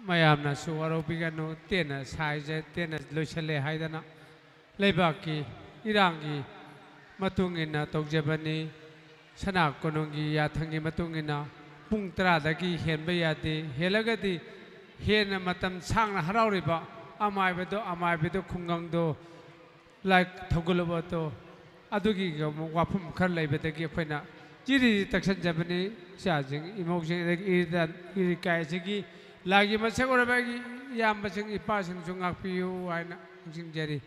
ꯃꯌꯥꯝꯅꯁꯨ ꯋꯥꯔꯧꯕꯤꯒꯅꯨ, ꯇꯦꯟꯅ ꯁꯥꯏꯖꯦ, ꯇꯦꯟꯅ ꯂꯣꯏꯁꯜꯂꯦ ꯍꯥꯏꯗꯅ꯫ ꯂꯩꯕꯥꯛꯀꯤ ꯏꯔꯥꯡꯒꯤ ꯃꯇꯨꯡ ꯏꯟꯅ ꯇꯧꯖꯕꯅꯤ꯫ ꯁꯅꯥ ꯀꯣꯅꯨꯡꯒꯤ ꯌꯥꯊꯪꯒꯤ ꯃꯇꯨꯡ ꯏꯟꯅ ꯄꯨꯡ ꯇꯔꯥꯗꯒꯤ ꯍꯦꯟꯕ ꯌꯥꯗꯦ꯫ ꯍꯦꯜꯂꯒꯗꯤ ꯍꯦꯟꯅ ꯃꯇꯝ ꯁꯥꯡꯅ ꯍꯔꯥꯎꯔꯤꯕ ꯑꯃꯥꯏꯕꯗꯣ, ꯑꯃꯥꯏꯕꯤꯗꯣ, ꯈꯨꯡꯒꯪꯗꯣ, ꯂꯥꯏ ꯊꯧꯒꯠꯂꯨꯕꯗꯣ, ꯑꯗꯨꯒꯤ ꯑꯃꯨꯛ ꯋꯥꯐꯝ ꯈꯔ ꯂꯩꯕꯗꯒꯤ ꯑꯩꯈꯣꯏꯅ ꯆꯤꯔꯤ ꯇꯛꯁꯟꯖꯕꯅꯤ꯫ ꯏꯆꯥꯁꯤꯡ, ꯏꯃꯧꯁꯤꯡ, ꯑꯗꯒꯤ ꯏꯔꯤꯗ-, ꯏꯔꯤꯀꯥꯏ ꯑꯁꯤꯒꯤ ꯂꯥꯏꯒꯤ ꯃꯁꯛ ꯑꯣꯏꯔꯕ ꯑꯩꯒꯤ ꯏꯌꯥꯝꯕꯁꯤꯡ, ꯏꯄꯥꯁꯤꯡꯁꯨ ꯉꯥꯛꯄꯤꯌꯨ ꯍꯥꯏꯅ ꯅꯤꯡꯁꯤꯡꯖꯔꯤ꯫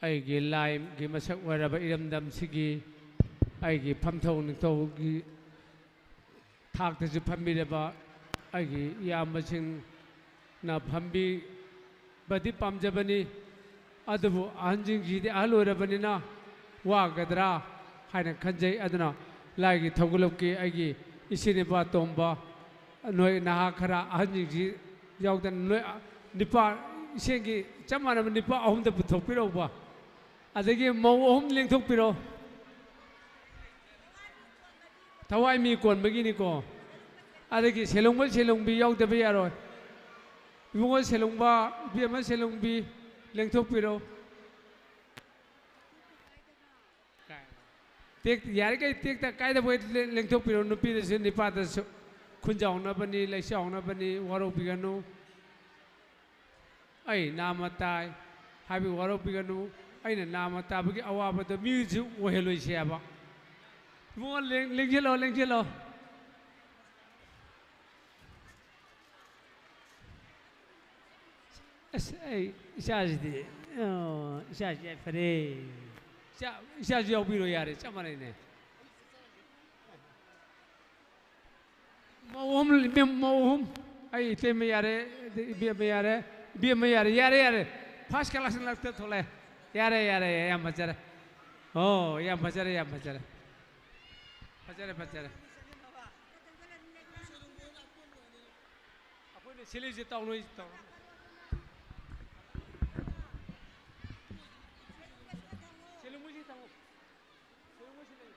ꯑꯩꯒꯤ ꯂꯥꯏꯒꯤ ꯃꯁꯛ ꯑꯣꯏꯔꯕ ꯏꯔꯝꯗꯝꯁꯤꯒꯤ ꯑꯩꯒꯤ ꯐꯝꯊꯧ ꯅꯤꯡꯊꯧꯒꯤ ꯊꯥꯛꯇꯁꯨ ꯐꯝꯕꯤꯔꯕ ꯑꯩꯒꯤ ꯏꯌꯥꯝꯕꯁꯤꯡꯅ ꯐꯝꯕꯤꯕꯗꯤ ꯄꯥꯝꯖꯕꯅꯤ꯫ ꯑꯗꯨꯕꯨ ꯑꯍꯟꯁꯤꯡꯁꯤꯗꯤ ꯑꯍꯜ ꯑꯣꯏꯔꯕꯅꯤꯅ ꯋꯥꯒꯗ꯭ꯔꯥ ꯍꯥꯏꯅ ꯈꯟꯖꯩ꯫ ꯑꯗꯨꯅ ꯂꯥꯏꯒꯤ ꯊꯧꯒꯜꯂꯨꯞꯀꯤ ꯑꯩꯒꯤ ꯏꯆꯦ ꯅꯨꯄꯥ ꯇꯣꯝꯕ, ꯅꯣꯏ ꯅꯍꯥ ꯈꯔ ꯑꯍꯟꯁꯤꯡꯁꯤ ꯌꯥꯎꯗꯅ ꯅꯣꯏ ꯅꯨꯄꯥ ꯏꯆꯦꯒꯤ ꯆꯞ ꯃꯥꯟꯅꯕ ꯅꯨꯄꯥ ꯑꯍꯨꯝꯗ ꯄꯨꯊꯣꯛꯄꯤꯔꯛꯎꯕ꯫ ꯑꯗꯒꯤ ꯃꯧ ꯑꯍꯨꯝ ꯂꯦꯡꯊꯣꯛꯄꯤꯔꯣ꯫ ꯊꯋꯥꯏ ꯃꯤ ꯀꯣꯟꯕꯒꯤꯅꯤꯀꯣ꯫ ꯑꯗꯒꯤ ꯁꯦꯂꯣꯡꯕ ꯁꯦꯂꯣꯡꯕꯤ ꯌꯥꯎꯗꯕ ꯌꯥꯔꯣꯏ꯫ ꯏꯕꯨꯡꯉꯣ ꯁꯦꯂꯣꯡꯕ, ꯏꯕꯦꯝꯃ ꯁꯦꯂꯣꯡꯕꯤ, ꯂꯦꯡꯊꯣꯛꯄꯤꯔꯣ꯫ ꯇꯦꯛ-, ꯌꯥꯔꯤꯈꯩ ꯇꯦꯛꯇ ꯀꯥꯏꯗꯕ ꯂꯦꯡ-, ꯂꯦꯡꯊꯣꯛꯄꯤꯔꯣ꯫ ꯅꯨꯄꯤꯗꯁꯨ ꯅꯨꯄꯥꯗꯁꯨ ꯈꯨꯟꯖꯥꯎꯅꯕꯅꯤ, ꯂꯩꯆꯥꯎꯅꯕꯅꯤ, ꯋꯥꯔꯧꯕꯤꯒꯅꯨ꯫ ꯑꯩ ꯅꯥꯝꯃ ꯇꯥꯏ ꯍꯥꯏꯕꯒꯤ ꯋꯥꯔꯧꯕꯤꯒꯅꯨ꯫ ꯑꯩꯅ ꯅꯥꯝꯃ ꯇꯥꯕꯒꯤ ꯑꯋꯥꯕꯗꯣ ꯃꯤꯁꯨ ꯑꯣꯏꯍꯜꯂꯣꯏꯁꯦ ꯍꯥꯏꯕ꯫ ꯏꯕꯨꯡꯉꯣ, ꯂꯦꯡ-, ꯂꯦꯡꯁꯤꯜꯂꯣ, ꯂꯦꯡꯁꯤꯜꯂꯣ꯫ ꯑꯁ, ꯑꯩ ꯏꯆꯥꯁꯤꯗꯤ, ꯑꯣ, ꯏꯆꯥꯁꯤ ꯌꯥꯏꯐꯔꯦ꯫ ꯏꯆꯥ, ꯏꯆꯥꯁꯨ ꯌꯥꯎꯕꯤꯔꯣ ꯌꯥꯔꯦ, ꯆꯞ ꯃꯥꯟꯅꯩꯅꯦ꯫ ꯃꯧ ꯑꯍꯨꯝ, ꯏꯕꯦꯝ-, ꯃꯧ ꯑꯍꯨꯝ꯫ ꯑꯩ ꯏꯇꯩꯃ ꯌꯥꯔꯦ, ꯏꯕꯦꯝꯃ ꯌꯥꯔꯦ, ꯏꯕꯦꯝꯃ ꯌꯥꯔꯦ, ꯌꯥꯔꯦ, ꯌꯥꯔꯦ꯫ First class ꯂꯥꯛꯇ ꯊꯣꯛꯂꯛꯑꯦ꯫ ꯌꯥꯔꯦ, ꯌꯥꯔꯦ, ꯌꯥꯝ ꯐꯖꯔꯦ꯫ ꯑꯣ, ꯌꯥꯝ ꯐꯖꯔꯦ, ꯌꯥꯝ ꯐꯖꯔꯦ꯫ ꯐꯖꯔꯦ, ꯐꯖꯔꯦ꯫ ꯑꯩꯈꯣꯏꯅ ꯁꯤꯜꯂꯤꯁꯦ ꯇꯧꯔꯣꯏ, ꯇꯧꯔꯣꯏ꯫ ꯁꯤꯜꯂꯨ, ꯃꯣꯏꯁꯤ ꯇꯧ꯫ ꯁꯤꯜꯂꯨ, ꯃꯣꯏꯁꯤ ꯂꯩ꯫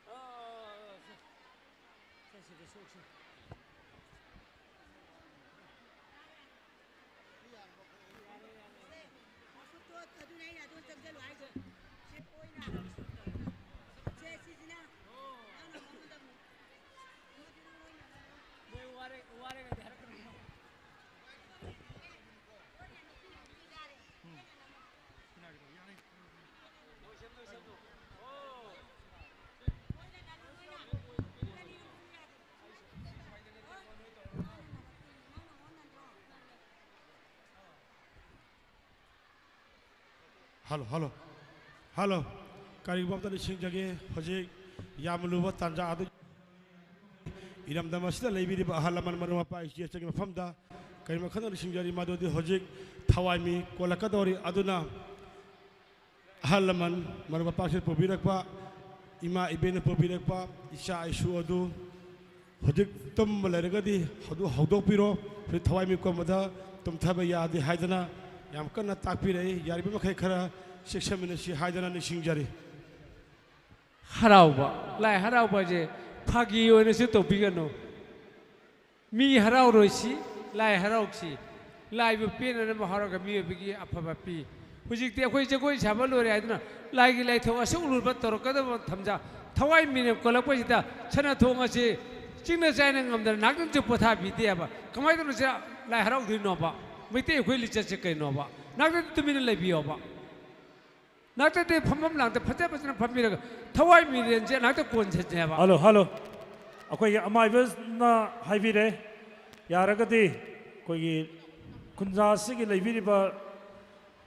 ꯑꯥ, ꯑꯥ, ꯑꯥ, ꯑꯥ, ꯁꯦ꯫ ꯁꯦ, ꯁꯤꯗ ꯁꯣꯛꯁꯤ꯫ ꯑꯗꯨꯅ ꯑꯩꯅ ꯑꯗꯨ ꯆꯪꯁꯜꯂꯨ ꯍꯥꯏꯁꯦ꯫ ꯁꯤ ꯑꯣꯏꯅ꯫ ꯁꯦ, ꯁꯤꯁꯤꯅ꯫ ꯅꯪꯅ ꯃꯉꯣꯟꯗ ꯑꯃꯨꯛ꯫ ꯃꯣꯏ ꯋꯥꯔꯦ, ꯋꯥꯔꯦꯒꯗꯤ ꯍꯥꯏꯔꯛꯀꯅꯨ꯫ ꯍꯜꯂꯣ, ꯍꯜꯂꯣ, ꯍꯜꯂꯣ꯫ ꯀꯔꯤꯒꯨꯝꯕ ꯑꯝꯇ ꯅꯤꯡꯁꯤꯡꯖꯒꯦ꯫ ꯍꯧꯖꯤꯛ ꯌꯥꯝꯅ ꯂꯨꯕ ꯇꯥꯟꯖꯥ ꯑꯗꯨ, ꯏꯔꯝꯗꯝ ꯑꯁꯤꯗ ꯂꯩꯕꯤꯔꯤꯕ ꯑꯍꯜ ꯂꯃꯟ, ꯃꯔꯨꯞ ꯃꯄꯥꯡ, ꯏꯆꯦ ꯏꯆꯟꯒꯤ ꯃꯐꯝꯗ ꯀꯔꯤꯒꯨꯝꯕ ꯈꯟꯅ ꯅꯤꯡꯁꯤꯡꯖꯔꯤ, ꯃꯗꯨꯗꯤ ꯍꯧꯖꯤꯛ ꯊꯋꯥꯏ ꯃꯤ ꯀꯣꯜꯂꯛꯀꯗꯧꯔꯤ꯫ ꯑꯗꯨꯅ ꯑꯍꯜ ꯂꯃꯟ, ꯃꯔꯨꯞ ꯃꯄꯥꯡꯁꯤꯡꯅ ꯄꯨꯕꯤꯔꯛꯄ, ꯏꯃꯥ ꯏꯕꯦꯟꯅ ꯄꯨꯕꯤꯔꯛꯄ ꯏꯆꯥ ꯏꯁꯨ ꯑꯗꯨ ꯍꯧꯖꯤꯛ ꯇꯨꯝꯕ ꯂꯩꯔꯒꯗꯤ ꯑꯗꯨ ꯍꯧꯗꯣꯛꯄꯤꯔꯣ꯫ ꯍꯧꯖꯤꯛ ꯊꯋꯥꯏ ꯃꯤꯀꯣꯝꯕꯗ ꯇꯨꯝꯊꯕ ꯌꯥꯗꯦ ꯍꯥꯏꯗꯅ ꯌꯥꯝ ꯀꯟꯅ ꯇꯥꯛꯄꯤꯔꯛꯏ꯫ ꯌꯥꯔꯤꯕ ꯃꯈꯩ ꯈꯔ ꯆꯦꯛꯁꯤꯟꯃꯤꯟꯅꯁꯤ ꯍꯥꯏꯗꯅ ꯅꯤꯡꯁꯤꯡꯖꯔꯤ꯫ ꯍꯔꯥꯎꯕ, ꯂꯥꯏ ꯍꯔꯥꯎꯕ ꯍꯥꯏꯁꯦ ꯐꯥꯒꯤ ꯑꯣꯏꯅꯁꯨ ꯇꯧꯕꯤꯒꯅꯨ꯫ ꯃꯤ ꯍꯔꯥꯎꯔꯣꯏꯁꯤ, ꯂꯥꯏ ꯍꯔꯥꯎꯁꯤ꯫ ꯂꯥꯏꯕꯨ ꯄꯦꯟꯅꯅꯕ ꯍꯔꯥꯎꯒ ꯃꯤꯑꯣꯏꯕꯒꯤ ꯑꯐꯕ ꯄꯤ꯫ ꯍꯧꯖꯤꯛꯇꯤ ꯑꯩꯈꯣꯏ ꯖꯒꯣꯏ ꯁꯥꯕ ꯂꯣꯏꯔꯦ ꯍꯥꯏꯗꯨꯅ ꯂꯥꯏꯒꯤ ꯂꯥꯏꯊꯧ ꯑꯁꯨꯛ ꯂꯨꯕ ꯇꯧꯔꯛꯀꯗꯕ ꯃꯇꯝꯗ ꯊꯋꯥꯏ ꯃꯤꯅ ꯀꯣꯜꯂꯛꯄꯁꯤꯗ ꯁꯅꯥ ꯊꯣꯡ ꯑꯁꯤ ꯆꯤꯡꯅ ꯆꯥꯏꯅ ꯉꯝꯗꯅ ꯉꯥꯛꯇꯪꯁꯨ ꯄꯣꯊꯥꯕꯤꯗꯦꯕ꯫ ꯀꯃꯥꯏꯅ ꯇꯧꯅ ꯁꯤꯗ ꯂꯥꯏ ꯍꯔꯥꯎꯗꯣꯏꯅꯣꯕ? ꯃꯩꯇꯩ ꯑꯩꯈꯣꯏ ꯂꯤꯆꯠꯁꯦ ꯀꯩꯅꯣꯕ? ꯉꯥꯛꯇꯪ ꯇꯨꯃꯤꯟꯅ ꯂꯩꯕꯤꯌꯣꯕ꯫ ꯅꯠꯇ꯭ꯔꯗꯤ ꯐꯝꯐꯝ ꯂꯥꯡꯗ ꯐꯖ ꯐꯖꯅ ꯐꯝꯕꯤꯔꯒ ꯊꯋꯥꯏ ꯃꯤꯔꯦꯟꯁꯦ ꯅꯍꯥꯛꯇ ꯀꯣꯟꯁꯤꯟꯁꯦꯕ꯫ ꯍꯜꯂꯣ, ꯍꯜꯂꯣ꯫ ꯑꯩꯈꯣꯏꯒꯤ ꯑꯃꯥꯏꯕꯅ ꯍꯥꯏꯕꯤꯔꯦ, ꯌꯥꯔꯒꯗꯤ ꯑꯩꯈꯣꯏꯒꯤ ꯈꯨꯟꯖꯥ ꯑꯁꯤꯒꯤ ꯂꯩꯕꯤꯔꯤꯕ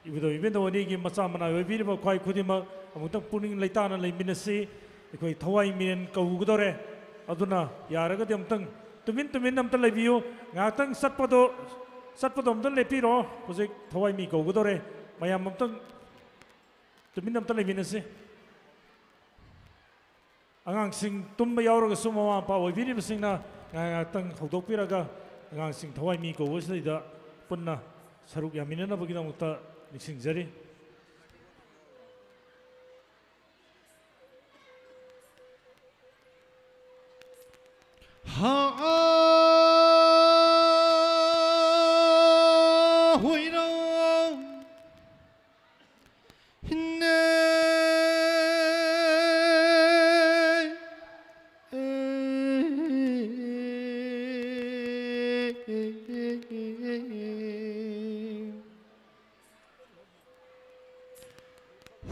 ꯏꯕꯨꯙꯧ ꯏꯕꯦꯟꯗꯧ ꯑꯅꯤꯒꯤ ꯃꯆꯥ ꯃꯅꯥꯏ ꯑꯣꯏꯕꯤꯔꯤꯕ ꯈ꯭ꯋꯥꯏ ꯈꯨꯗꯤꯡꯃꯛ ꯑꯃꯨꯛꯇꯪ ꯄꯨꯛꯅꯤꯡ ꯂꯩꯇꯥꯅ ꯂꯩꯃꯤꯟꯅꯁꯤ꯫ ꯑꯩꯈꯣꯏ ꯊꯋꯥꯏ ꯃꯤꯔꯦꯟ ꯀꯧꯒꯗꯧꯔꯦ꯫ ꯑꯗꯨꯅ ꯌꯥꯔꯒꯗꯤ ꯑꯝꯇꯪ ꯇꯨꯃꯤꯟ ꯇꯨꯃꯤꯟ ꯑꯝꯇ ꯂꯩꯕꯤꯌꯨ꯫ ꯉꯥꯏꯍꯥꯛꯇꯪ ꯆꯠꯄꯗꯣ, ꯆꯠꯄꯗꯣ ꯑꯝꯇ ꯂꯦꯞꯄꯤꯔꯣ꯫ ꯍꯧꯖꯤꯛ ꯊꯋꯥꯏ ꯃꯤ ꯀꯧꯒꯗꯧꯔꯦ꯫ ꯃꯌꯥꯝ ꯑꯝꯇꯪ ꯇꯨꯃꯤꯟ ꯑꯝꯇ ꯂꯩꯃꯤꯟꯅꯁꯤ꯫ ꯑꯉꯥꯡꯁꯤꯡ ꯇꯨꯝꯕ ꯌꯥꯎꯔꯒꯁꯨ ꯃꯃꯥ ꯃꯄꯥ ꯑꯣꯏꯕꯤꯔꯤꯕꯁꯤꯡꯅ ꯉꯥꯏꯍꯥꯛ ꯉꯥꯏꯍꯥꯛꯇꯪ ꯍꯧꯗꯣꯛꯄꯤꯔꯒ ꯑꯉꯥꯡꯁꯤꯡ ꯊꯋꯥꯏ ꯃꯤ ꯀꯧꯕꯁꯤꯗꯩꯗ ꯄꯨꯟꯅ ꯁꯔꯨꯛ ꯌꯥꯃꯤꯟꯅꯅꯕꯒꯤꯗꯃꯛꯇ ꯅꯤꯡꯁꯤꯡꯖꯔꯤ꯫ ꯍꯥ, ꯑꯥ, ꯍꯨꯏꯔꯣ꯫ ꯍꯤꯟꯅꯦ꯫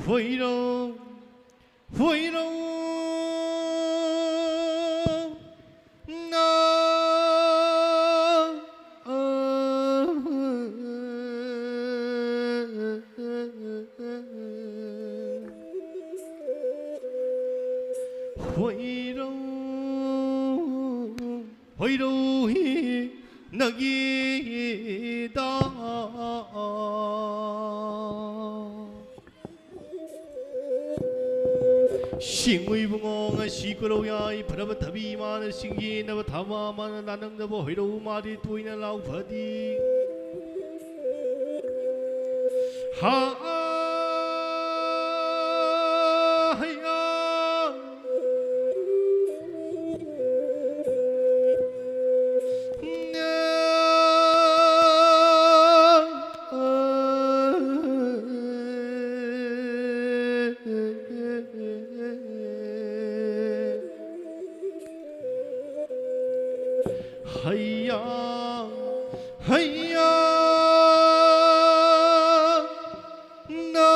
ꯍꯨꯏꯔꯣ, ꯍꯨꯏꯔꯣ, ꯅꯥ, ꯍꯨꯏꯔꯣ꯫ ꯍꯣꯏꯔꯧꯍꯤ ꯅꯒꯤꯗ꯫ ꯁꯤꯡꯎꯏꯕꯨꯡꯉꯣ ꯉꯁꯤ ꯀꯨꯔꯧ ꯌꯥꯏ ꯐꯔꯕ ꯊꯕꯤ ꯃꯥꯅ ꯁꯤꯡꯌꯦꯟꯅꯕ ꯊꯕ ꯃꯥꯅ ꯂꯥꯅꯝꯗꯕ ꯍꯣꯏꯔꯧ ꯃꯥꯗꯤ ꯇꯣꯏꯅ ꯂꯥꯎ ꯐꯗꯤ꯫ ꯍꯥ ꯍꯩꯌꯥ꯫ ꯍꯩꯌꯥ, ꯍꯩꯌꯥ, ꯅꯥ꯫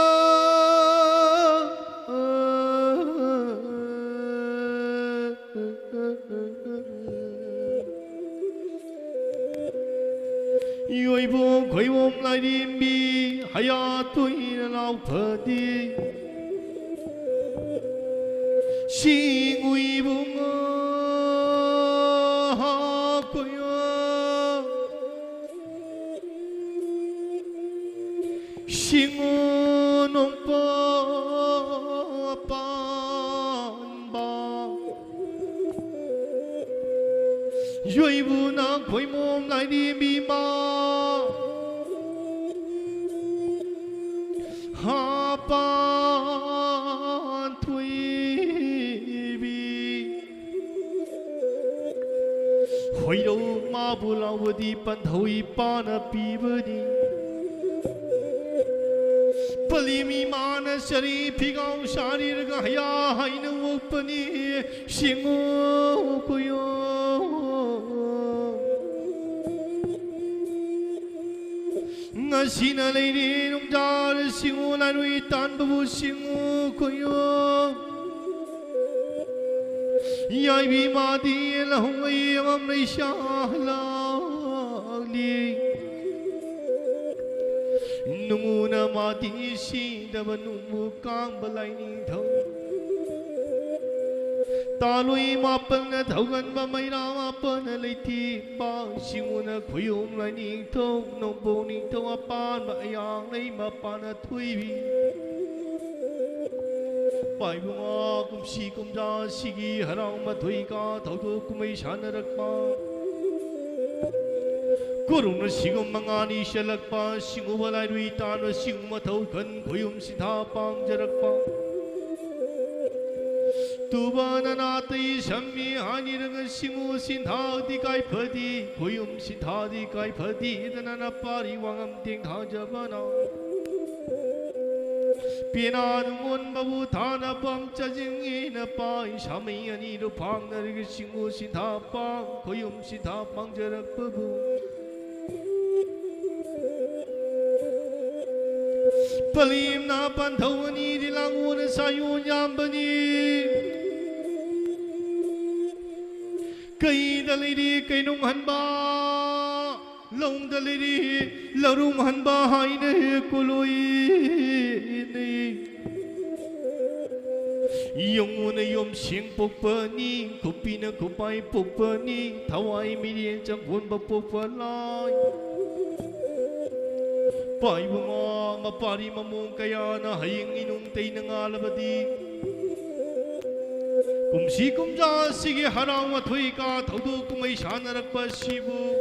ꯌꯣꯏꯕꯣꯡ ꯈꯣꯏꯕꯣꯡ ꯂꯥꯏꯔꯦꯝꯕꯤ ꯍꯌꯥ ꯇꯣꯏꯅ ꯂꯥꯎ ꯐꯗꯤ꯫ ꯁꯤꯡꯎ ꯏꯕꯨꯡꯉꯣ ꯀꯣꯌꯣ꯫ ꯁꯤꯡꯎ ꯅꯣꯡꯄꯣꯛ ꯄꯥꯟꯕ꯫ ꯌꯣꯏꯕꯨꯅ ꯈꯣꯏꯃꯣꯝ ꯂꯥꯏꯔꯦꯝꯕꯤ ꯃꯥ꯫ ꯍꯥꯄꯥꯟ ꯊꯣꯏꯕꯤ꯫ ꯍꯣꯏꯔꯧ ꯃꯥꯕꯨ ꯂꯥꯎꯕꯗꯤ ꯄꯟꯊꯧ ꯏꯄꯥꯅ ꯄꯤꯕꯅꯤ꯫ ꯄꯂꯤꯃꯤ ꯃꯥꯅ ꯆꯔꯤ ꯐꯤꯒꯥꯎ ꯁꯥꯔꯤꯔꯒ ꯍꯌꯥ ꯍꯥꯏꯅ ꯑꯣꯛꯄꯅꯤ꯫ ꯁꯤꯡꯉꯨ ꯀꯨꯌꯣ꯫ ꯉꯁꯤꯅ ꯂꯩꯔꯦ ꯅꯨꯡꯖꯥꯔ ꯁꯤꯡꯉꯨ ꯂꯥꯏꯔꯨꯏ ꯇꯥꯟꯕꯕꯨ ꯁꯤꯡꯉꯨ ꯀꯨꯌꯣ꯫ ꯌꯥꯏꯕꯤ ꯃꯥꯗꯤ ꯂꯍꯧꯉꯩ ꯑꯃꯝ ꯂꯩꯁꯥ ꯂꯥꯛꯂꯤ꯫ ꯅꯨꯡꯉꯨꯅ ꯃꯥꯗꯤ ꯁꯤꯗꯕ ꯅꯨꯡꯕꯨ ꯀꯥꯡꯕ ꯂꯥꯏꯅꯤꯡꯊꯧ꯫ ꯇꯥꯂꯣꯏ ꯃꯥꯄꯟꯅ ꯊꯧꯒꯟꯕ ꯃꯩꯔꯥ ꯃꯥꯄꯟꯅ ꯂꯩꯇꯦꯡꯕ ꯁꯤꯡꯉꯨꯅ ꯈꯨꯌꯨꯝ ꯂꯥꯏꯅꯤꯡꯊꯧ ꯅꯣꯡꯄꯣꯛ ꯅꯤꯡꯊꯧ ꯑꯄꯥꯟꯕ ꯑꯌꯥꯡꯂꯩ ꯃꯄꯥꯟꯅ ꯊꯣꯏꯕꯤ꯫ ꯄꯥꯏꯕꯨꯡꯉꯥ ꯀꯨꯝꯁꯤ ꯀꯨꯝꯖꯥ ꯁꯤꯒꯤ ꯍꯔꯥꯎ ꯃꯊꯣꯏ ꯀꯥ ꯊꯧꯗꯣꯛ ꯀꯨꯝꯍꯩ ꯁꯥꯟꯅꯔꯛꯄ꯫ ꯀꯣꯔꯧꯅ ꯁꯤꯒꯨꯝ ꯃꯉꯥꯅꯤ ꯆꯠꯂꯛꯄ ꯁꯤꯡꯉꯨꯕ ꯂꯥꯏꯔꯨꯏ ꯇꯥꯟꯕ ꯁꯤꯡꯉꯨ ꯃꯊꯧ ꯈꯟ ꯈꯣꯌꯨꯝ ꯁꯤꯟꯊꯥ ꯄꯥꯡꯖꯔꯛꯄ꯫ ꯇꯨꯕ ꯅꯅꯥꯇꯩ ꯁꯝꯃꯤ ꯍꯥꯏꯅꯤꯔꯒ ꯁꯤꯡꯉꯨ ꯁꯤꯟꯊꯥꯗꯤ ꯀꯥꯏꯐꯗꯤ ꯈꯣꯌꯨꯝ ꯁꯤꯟꯊꯥꯗꯤ ꯀꯥꯏꯐꯗꯤ ꯗꯅ ꯅꯄꯥꯔꯤ ꯋꯥꯉꯝ ꯇꯦꯡꯊꯥꯖꯕꯅ꯫ ꯄꯦꯅꯥ ꯅꯨꯡꯉꯣꯟꯕꯕꯨ ꯊꯥꯅꯐꯝ ꯆꯥꯖꯤꯡꯉꯦꯅ ꯄꯥꯏ ꯁꯥꯃꯩ ꯑꯅꯤꯗꯨ ꯐꯥꯡꯅꯔꯒ ꯁꯤꯡꯉꯨ ꯁꯤꯟꯊꯥ ꯄꯥꯡ ꯈꯣꯌꯨꯝ ꯁꯤꯟꯊꯥ ꯄꯥꯡꯖꯔꯛꯄꯕꯨ꯫ ꯄꯂꯦꯝꯅ ꯄꯥꯟꯊꯧ ꯑꯅꯤꯗꯤ ꯂꯥꯡꯉꯣꯅ ꯁꯥꯌꯣꯟ ꯌꯥꯝꯕꯅꯤ꯫ ꯀꯩꯗ ꯂꯩꯔꯤ ꯀꯩꯅꯨꯡ ꯍꯟꯕ, ꯂꯧꯗ ꯂꯩꯔꯤ ꯂꯧꯔꯨꯝ ꯍꯟꯕ ꯍꯥꯏꯅ ꯀꯣꯂꯣꯏꯅꯤ꯫ ꯌꯣꯡꯉꯨꯅ ꯌꯣꯝꯁꯦꯡ ꯄꯣꯛꯄꯅꯤ, ꯈꯨꯄꯤꯅ ꯈꯨꯄꯥꯏ ꯄꯣꯛꯄꯅꯤ, ꯊꯋꯥꯏ ꯃꯤꯔꯦꯟ ꯆꯪꯒꯣꯟꯕ ꯄꯣꯛꯄ ꯂꯥꯏ꯫ ꯄꯥꯏꯕꯨꯡꯉꯣ ꯃꯄꯥꯔꯤ ꯃꯃꯣꯡ ꯀꯌꯥꯅ ꯍꯌꯦꯡ ꯏꯅꯨꯡ ꯇꯩꯅ ꯉꯥꯜꯂꯕꯗꯤ, ꯀꯨꯝꯁꯤ ꯀꯨꯝꯖꯥ ꯑꯁꯤꯒꯤ ꯍꯔꯥꯎ ꯃꯊꯣꯏ ꯀꯥ ꯊꯧꯗꯣꯛ ꯀꯨꯝꯍꯩ ꯁꯥꯟꯅꯔꯛꯄ ꯑꯁꯤꯕꯨ,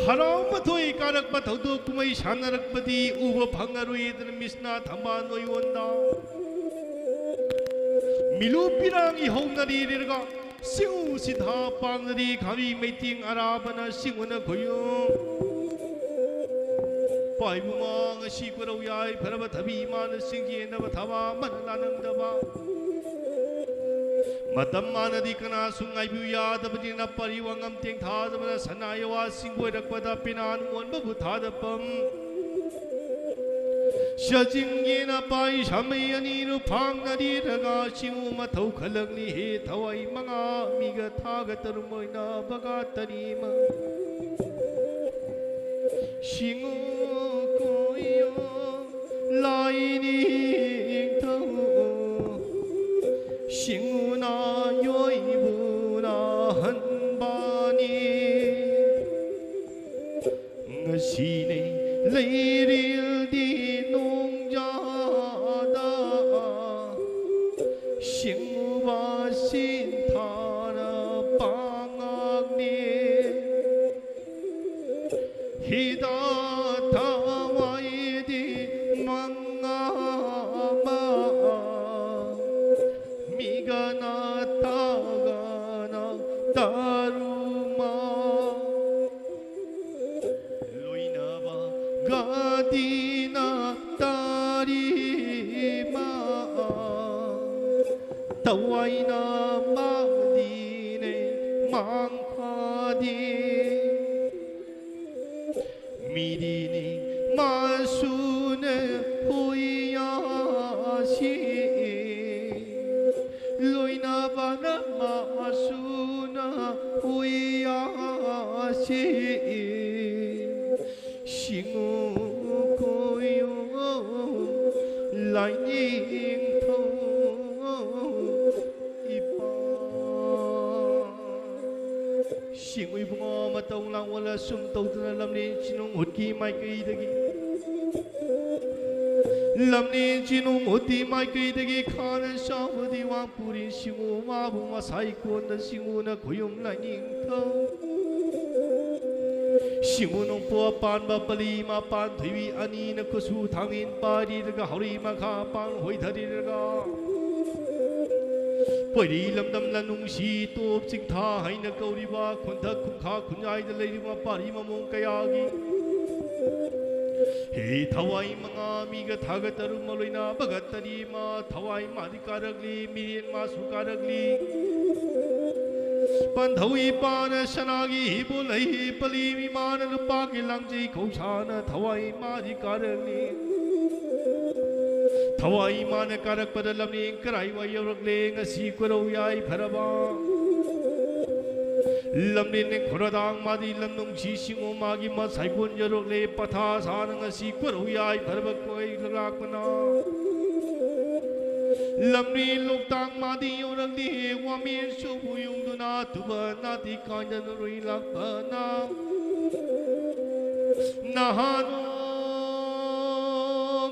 ꯍꯔꯥꯎ ꯃꯊꯣꯏ ꯀꯥꯔꯛꯄ ꯊꯧꯗꯣꯛ ꯀꯨꯝꯍꯩ ꯁꯥꯟꯅꯔꯛꯄꯗꯤ ꯎꯕ ꯐꯪꯉꯔꯣꯏꯗꯅ ꯃꯤꯁꯅꯥ ꯊꯝꯕꯥꯜ ꯅꯣꯏꯌꯣꯟꯗ ꯃꯤꯂꯨ ꯄꯤꯔꯥꯡ ꯏꯍꯧꯅꯔꯤꯔꯒ, ꯁꯤꯡꯎ ꯁꯤꯟꯊꯥ ꯄꯥꯡꯅꯔꯤ ꯈꯥꯕꯤ ꯃꯩꯇꯤꯡ ꯑꯔꯥꯕꯅ ꯁꯤꯡꯎꯅ ꯈꯣꯏꯌꯨ꯫ ꯄꯥꯏꯕꯨꯃꯥ ꯉꯁꯤ ꯀꯣꯏꯔꯧ ꯌꯥꯏ ꯐꯔꯕ ꯊꯕꯤ ꯏꯃꯥꯅ ꯁꯤꯡꯒꯦꯟꯗꯕ ꯊꯕ ꯑꯃꯅ ꯂꯥꯅꯪꯗꯕ꯫ ꯃꯇꯝ ꯃꯥꯅꯗꯤ ꯀꯅꯥꯁꯨ ꯉꯥꯏꯕꯤꯌꯨ ꯌꯥꯗꯕꯅꯤꯅ ꯄꯔꯤ ꯋꯥꯉꯝ ꯇꯦꯡ ꯊꯥꯗꯕꯅ ꯁꯅꯥ ꯌꯋꯥ ꯁꯤꯡꯒꯣꯏꯔꯛꯄꯗ ꯄꯦꯅꯥꯟ ꯑꯣꯟꯕꯕꯨ ꯊꯥꯗꯐꯝ꯫ ꯁꯖꯤꯡꯒꯦꯅ ꯄꯥꯏ ꯁꯥꯃꯩ ꯑꯅꯤꯔꯨ ꯐꯥꯡꯅꯔꯤꯔꯒ ꯁꯤꯡꯎ ꯃꯊꯧ ꯈꯜꯂꯛꯅꯤ ꯍꯦ ꯊꯋꯥꯏ ꯃꯉꯥ ꯃꯤꯒ ꯊꯥꯒ ꯇꯔꯨꯛ ꯑꯣꯏꯅ ꯕꯒꯥ ꯇꯅꯤꯃ꯫ ꯁꯤꯡꯎ ꯀꯣꯏꯌꯣ ꯂꯥꯏꯅꯤꯡꯊꯧ ꯁꯤꯡꯎꯅ ꯌꯣꯏꯕꯨꯅ ꯍꯟꯕꯅꯤ꯫ ꯉꯁꯤꯅꯦ ꯂꯩꯔꯤꯜꯗꯤ ꯅꯣꯡꯖꯥꯗ ꯁꯤꯡꯎꯕ ꯁꯤꯟꯊꯥꯅ ꯄꯥꯉꯥꯛꯅꯤ꯫ ꯍꯤꯗꯥꯛ ꯊꯋꯥꯏꯗꯤ ꯃꯉꯥ ꯑꯃ ꯃꯤꯒꯅ ꯇꯥꯒꯅ ꯇꯔꯨꯃ ꯂꯣꯏꯅꯕ ꯒꯥꯗꯤꯅ ꯇꯥꯔꯤꯃ ꯇꯋꯥꯏꯅ ꯃꯥꯗꯤꯅꯦ ꯃꯥꯡꯐꯥꯗꯤ꯫ ꯃꯤꯗꯤꯅꯤ ꯃꯥꯁꯨꯅ ꯍꯨꯏꯌꯥꯁꯤ ꯂꯣꯏꯅꯕꯅ ꯃꯥꯁꯨꯅ ꯍꯨꯏꯌꯥꯁꯤ ꯁꯤꯡꯎ ꯀꯣꯏꯌꯨ ꯂꯥꯏꯅꯤꯡꯊꯧ꯫ ꯑꯁꯨꯝ ꯇꯧꯗꯅ ꯂꯝꯂꯦꯟ ꯆꯤꯅꯨꯡ ꯍꯨꯠꯀꯤ ꯃꯥꯏꯀꯩꯗꯒꯤ, ꯂꯝꯂꯦꯟ ꯆꯤꯅꯨꯡ ꯍꯨꯠꯀꯤ ꯃꯥꯏꯀꯩꯗꯒꯤ ꯈꯥꯅ ꯆꯥꯎꯕ ꯗꯤꯋꯥꯡ ꯄꯨꯔꯤ ꯁꯤꯡꯉꯨ ꯃꯥꯕꯨ ꯃꯁꯥꯏ ꯀꯣꯟꯗ ꯁꯤꯡꯉꯨꯅ ꯈꯨꯌꯨꯝ ꯂꯥꯏꯅꯤꯡꯊꯧ꯫ ꯁꯤꯡꯉꯨ ꯅꯣꯡꯄꯣꯛ ꯄꯥꯟꯕ ꯄꯂꯤ ꯃꯄꯥꯟ ꯊꯣꯏꯕꯤ ꯑꯅꯤꯅ ꯈꯨꯠꯁꯨ ꯊꯥꯡꯃꯦꯟ ꯄꯥꯏꯔꯤꯔꯒ ꯍꯧꯔꯤ ꯃꯈꯥ ꯄꯥꯡ ꯍꯣꯏꯊꯔꯤꯔꯒ ꯄꯣꯏꯔꯤ ꯂꯝꯗꯝ ꯂꯅꯨꯡꯁꯤ ꯇꯣꯞ ꯆꯤꯡꯊꯥ ꯍꯥꯏꯅ ꯀꯧꯔꯤꯕ ꯈꯨꯟꯊꯛ ꯈꯨꯟꯈꯥ ꯈꯨꯟꯌꯥꯏꯗ ꯂꯩꯔꯤꯕ ꯄꯥꯔꯤ ꯃꯃꯣꯡ ꯀꯌꯥꯒꯤ ꯍꯦ ꯊꯋꯥꯏ ꯃꯉꯥ ꯃꯤꯒ ꯊꯥꯒꯠꯇꯔꯨ ꯃꯂꯣꯏꯅ ꯕꯒꯠꯇꯔꯤ ꯃꯥ ꯊꯋꯥꯏ ꯃꯥꯗꯤ ꯀꯥꯔꯛꯂꯤ, ꯃꯤꯔꯦꯟ ꯃꯥꯁꯨ ꯀꯥꯔꯛꯂꯤ꯫ ꯄꯟꯊꯧ ꯏꯄꯥꯅ ꯁꯅꯥꯒꯤ ꯍꯤꯕꯣ ꯂꯩ, ꯄꯂꯤ ꯏꯃꯥꯅ ꯂꯨꯄꯥꯒꯤ ꯂꯥꯡꯖꯩ ꯈꯧꯁꯥꯅ ꯊꯋꯥꯏ ꯃꯥꯗꯤ ꯀꯥꯔꯛꯂꯤ꯫ ꯊꯋꯥꯏ ꯏꯃꯥꯅ ꯀꯥꯔꯛꯄꯗ ꯂꯝꯂꯦꯟ ꯀꯔꯥꯏꯋꯥꯏ ꯌꯧꯔꯛꯂꯦ ꯉꯁꯤ ꯀꯣꯏꯔꯧ ꯌꯥꯏꯐꯔꯕ? ꯂꯝꯂꯦꯟ ꯈꯣꯔꯗꯥꯡ ꯃꯥꯗꯤ ꯂꯝ ꯅꯨꯡꯁꯤ ꯁꯤꯡꯉꯣ ꯃꯥꯒꯤ ꯃꯁꯥꯏꯀꯣꯟ ꯌꯧꯔꯛꯂꯦ ꯄꯊꯥ ꯁꯥꯅ ꯉꯁꯤ ꯀꯣꯏꯔꯧ ꯌꯥꯏꯐꯔꯕ ꯀꯣꯏꯔꯛꯂꯥꯛꯄꯅ꯫ ꯂꯝꯂꯦꯟ ꯂꯣꯛꯇꯥꯛ ꯃꯥꯗꯤ ꯌꯧꯔꯛꯂꯦ ꯋꯥꯃꯦꯟꯁꯨꯕꯨ ꯌꯨꯡꯗꯨꯅ ꯇꯨꯕ ꯅꯥꯗꯤ ꯀꯥꯏꯗꯅ ꯔꯨꯏ ꯂꯥꯛꯄꯅ꯫ ꯅꯍꯥꯅꯣ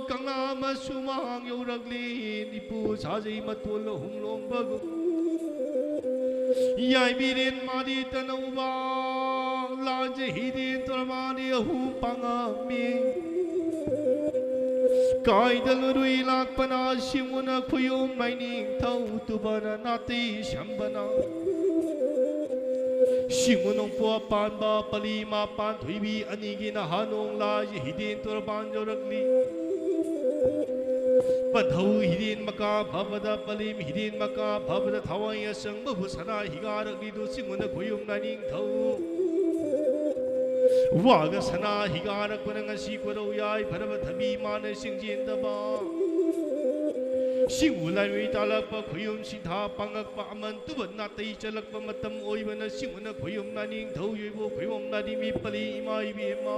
ꯀꯪꯂꯥ ꯃꯁꯨ ꯃꯍꯥꯛ ꯌꯧꯔꯛꯂꯤ ꯅꯤꯄꯨ ꯁꯥꯖꯩ ꯃꯇꯣꯜ ꯑꯍꯨꯝ ꯂꯣꯡꯕꯒꯨꯝ꯫ ꯌꯥꯏꯕꯤꯔꯦꯟ ꯃꯥꯗꯤ ꯇꯅꯧꯕ ꯂꯥꯟꯖꯩ ꯍꯤꯗꯦꯟ ꯇꯣꯔꯕꯥꯟꯗꯤ ꯑꯍꯨꯝ ꯄꯥꯡꯉꯝꯃꯤ꯫ ꯀꯥꯏꯗ ꯂꯨꯔꯨꯏ ꯂꯥꯛꯄꯅ ꯁꯤꯡꯉꯨꯅ ꯈꯨꯌꯨꯝ ꯃꯩꯅꯤꯡꯊꯧ ꯇꯨꯕꯅ ꯅꯥꯇꯩ ꯁꯝꯕꯅ꯫ ꯁꯤꯡꯉꯨ ꯅꯣꯡꯄꯣꯛ ꯄꯥꯟꯕ ꯄꯂꯤ ꯃꯄꯥꯟ ꯊꯣꯏꯕꯤ ꯑꯅꯤꯒꯤ ꯅꯍꯥ ꯅꯣꯡꯂꯥꯏ ꯍꯤꯗꯦꯟ ꯇꯣꯔꯕꯥꯟ ꯌꯧꯔꯛꯂꯤ꯫ ꯄꯟꯊꯧ ꯍꯤꯗꯦꯟ ꯃꯀꯥ ꯐꯕꯗ ꯄꯂꯤꯝ ꯍꯤꯗꯦꯟ ꯃꯀꯥ ꯐꯕꯗ ꯊꯋꯥꯏ ꯑꯁꯪꯕꯕꯨ ꯁꯅꯥ ꯍꯤꯒꯥꯔꯛꯂꯤꯗꯨ ꯁꯤꯡꯉꯨꯅ ꯈꯨꯌꯨꯝ ꯂꯥꯏꯅꯤꯡꯊꯧ꯫ ꯋꯥꯒ ꯁꯅꯥ ꯍꯤꯒꯥꯔꯛꯄꯅ ꯉꯁꯤ ꯀꯣꯏꯔꯧ ꯌꯥꯏꯐꯔꯕ ꯊꯕꯤ ꯃꯥꯅ ꯁꯤꯡꯖꯦꯟꯗꯕ꯫ ꯁꯤꯡꯎ ꯂꯥꯏꯃꯩ ꯇꯥꯜꯂꯛꯄ ꯈꯨꯌꯨꯝ ꯁꯤꯟꯊꯥ ꯄꯥꯡꯉꯛꯄ ꯑꯃꯟ ꯇꯨꯕ ꯅꯥꯇꯩ ꯆꯠꯂꯛꯄ ꯃꯇꯝ ꯑꯣꯏꯕꯅ ꯁꯤꯡꯎꯅ ꯈꯨꯌꯨꯝ ꯂꯥꯏꯅꯤꯡꯊꯧ ꯌꯣꯏꯕꯣ ꯈꯨꯌꯨꯝ ꯂꯥꯏꯅꯤꯡ ꯃꯤ ꯄꯂꯤ ꯏꯃꯥ ꯏꯕꯦꯝꯃ꯫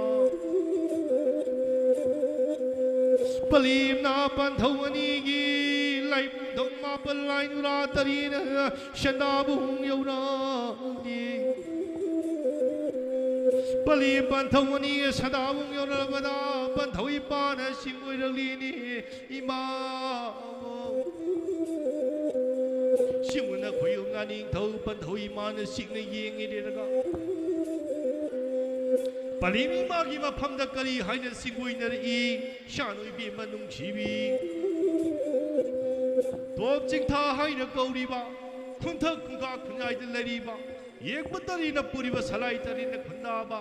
ꯄꯂꯤ ꯏꯃꯥ ꯄꯟꯊꯧ ꯑꯅꯤꯒꯤ ꯂꯥꯏꯕꯨꯡꯊꯧ ꯃꯥꯄꯜ ꯂꯥꯏ ꯅꯨꯔꯥ ꯇꯔꯦꯠꯅ ꯁꯦꯟꯗꯥꯕꯨꯡ ꯌꯧꯔꯛꯂꯤ꯫ ꯄꯂꯤ ꯄꯟꯊꯧ ꯑꯅꯤ ꯁꯗꯥꯕꯨꯡ ꯌꯧꯔꯕꯗ ꯄꯟꯊꯧ ꯏꯄꯥꯅ ꯁꯤꯡ ꯑꯣꯏꯔꯛꯂꯤꯅꯤ꯫ ꯏꯃꯥ ꯁꯤꯡꯎꯅ ꯈꯣꯏꯌꯨꯝ ꯉꯥꯅꯤꯡꯊꯧ ꯄꯟꯊꯧ ꯏꯃꯥꯅ ꯁꯤꯡꯅ ꯌꯦꯡꯉꯤꯔꯒ ꯄꯂꯤ ꯏꯃꯥꯒꯤ ꯃꯐꯝꯗ ꯀꯔꯤ ꯍꯥꯏꯅ ꯁꯤꯡꯒꯣꯏꯅꯔꯛꯏ? ꯏꯁꯥꯅ ꯏꯕꯦꯝꯃ ꯅꯨꯡꯁꯤꯕꯤ꯫ ꯇꯣꯞ ꯆꯤꯡꯊꯥ ꯍꯥꯏꯅ ꯀꯧꯔꯤꯕ ꯈꯨꯟꯊꯛ ꯈꯨꯟꯒꯥ ꯈꯨꯟꯌꯥꯏꯗ ꯂꯩꯔꯤꯕ ꯌꯦꯛꯄ ꯇꯔꯤꯅ ꯄꯨꯔꯤꯕ ꯁꯂꯥꯏ ꯇꯔꯤꯅ ꯈꯨꯟꯗꯥꯕ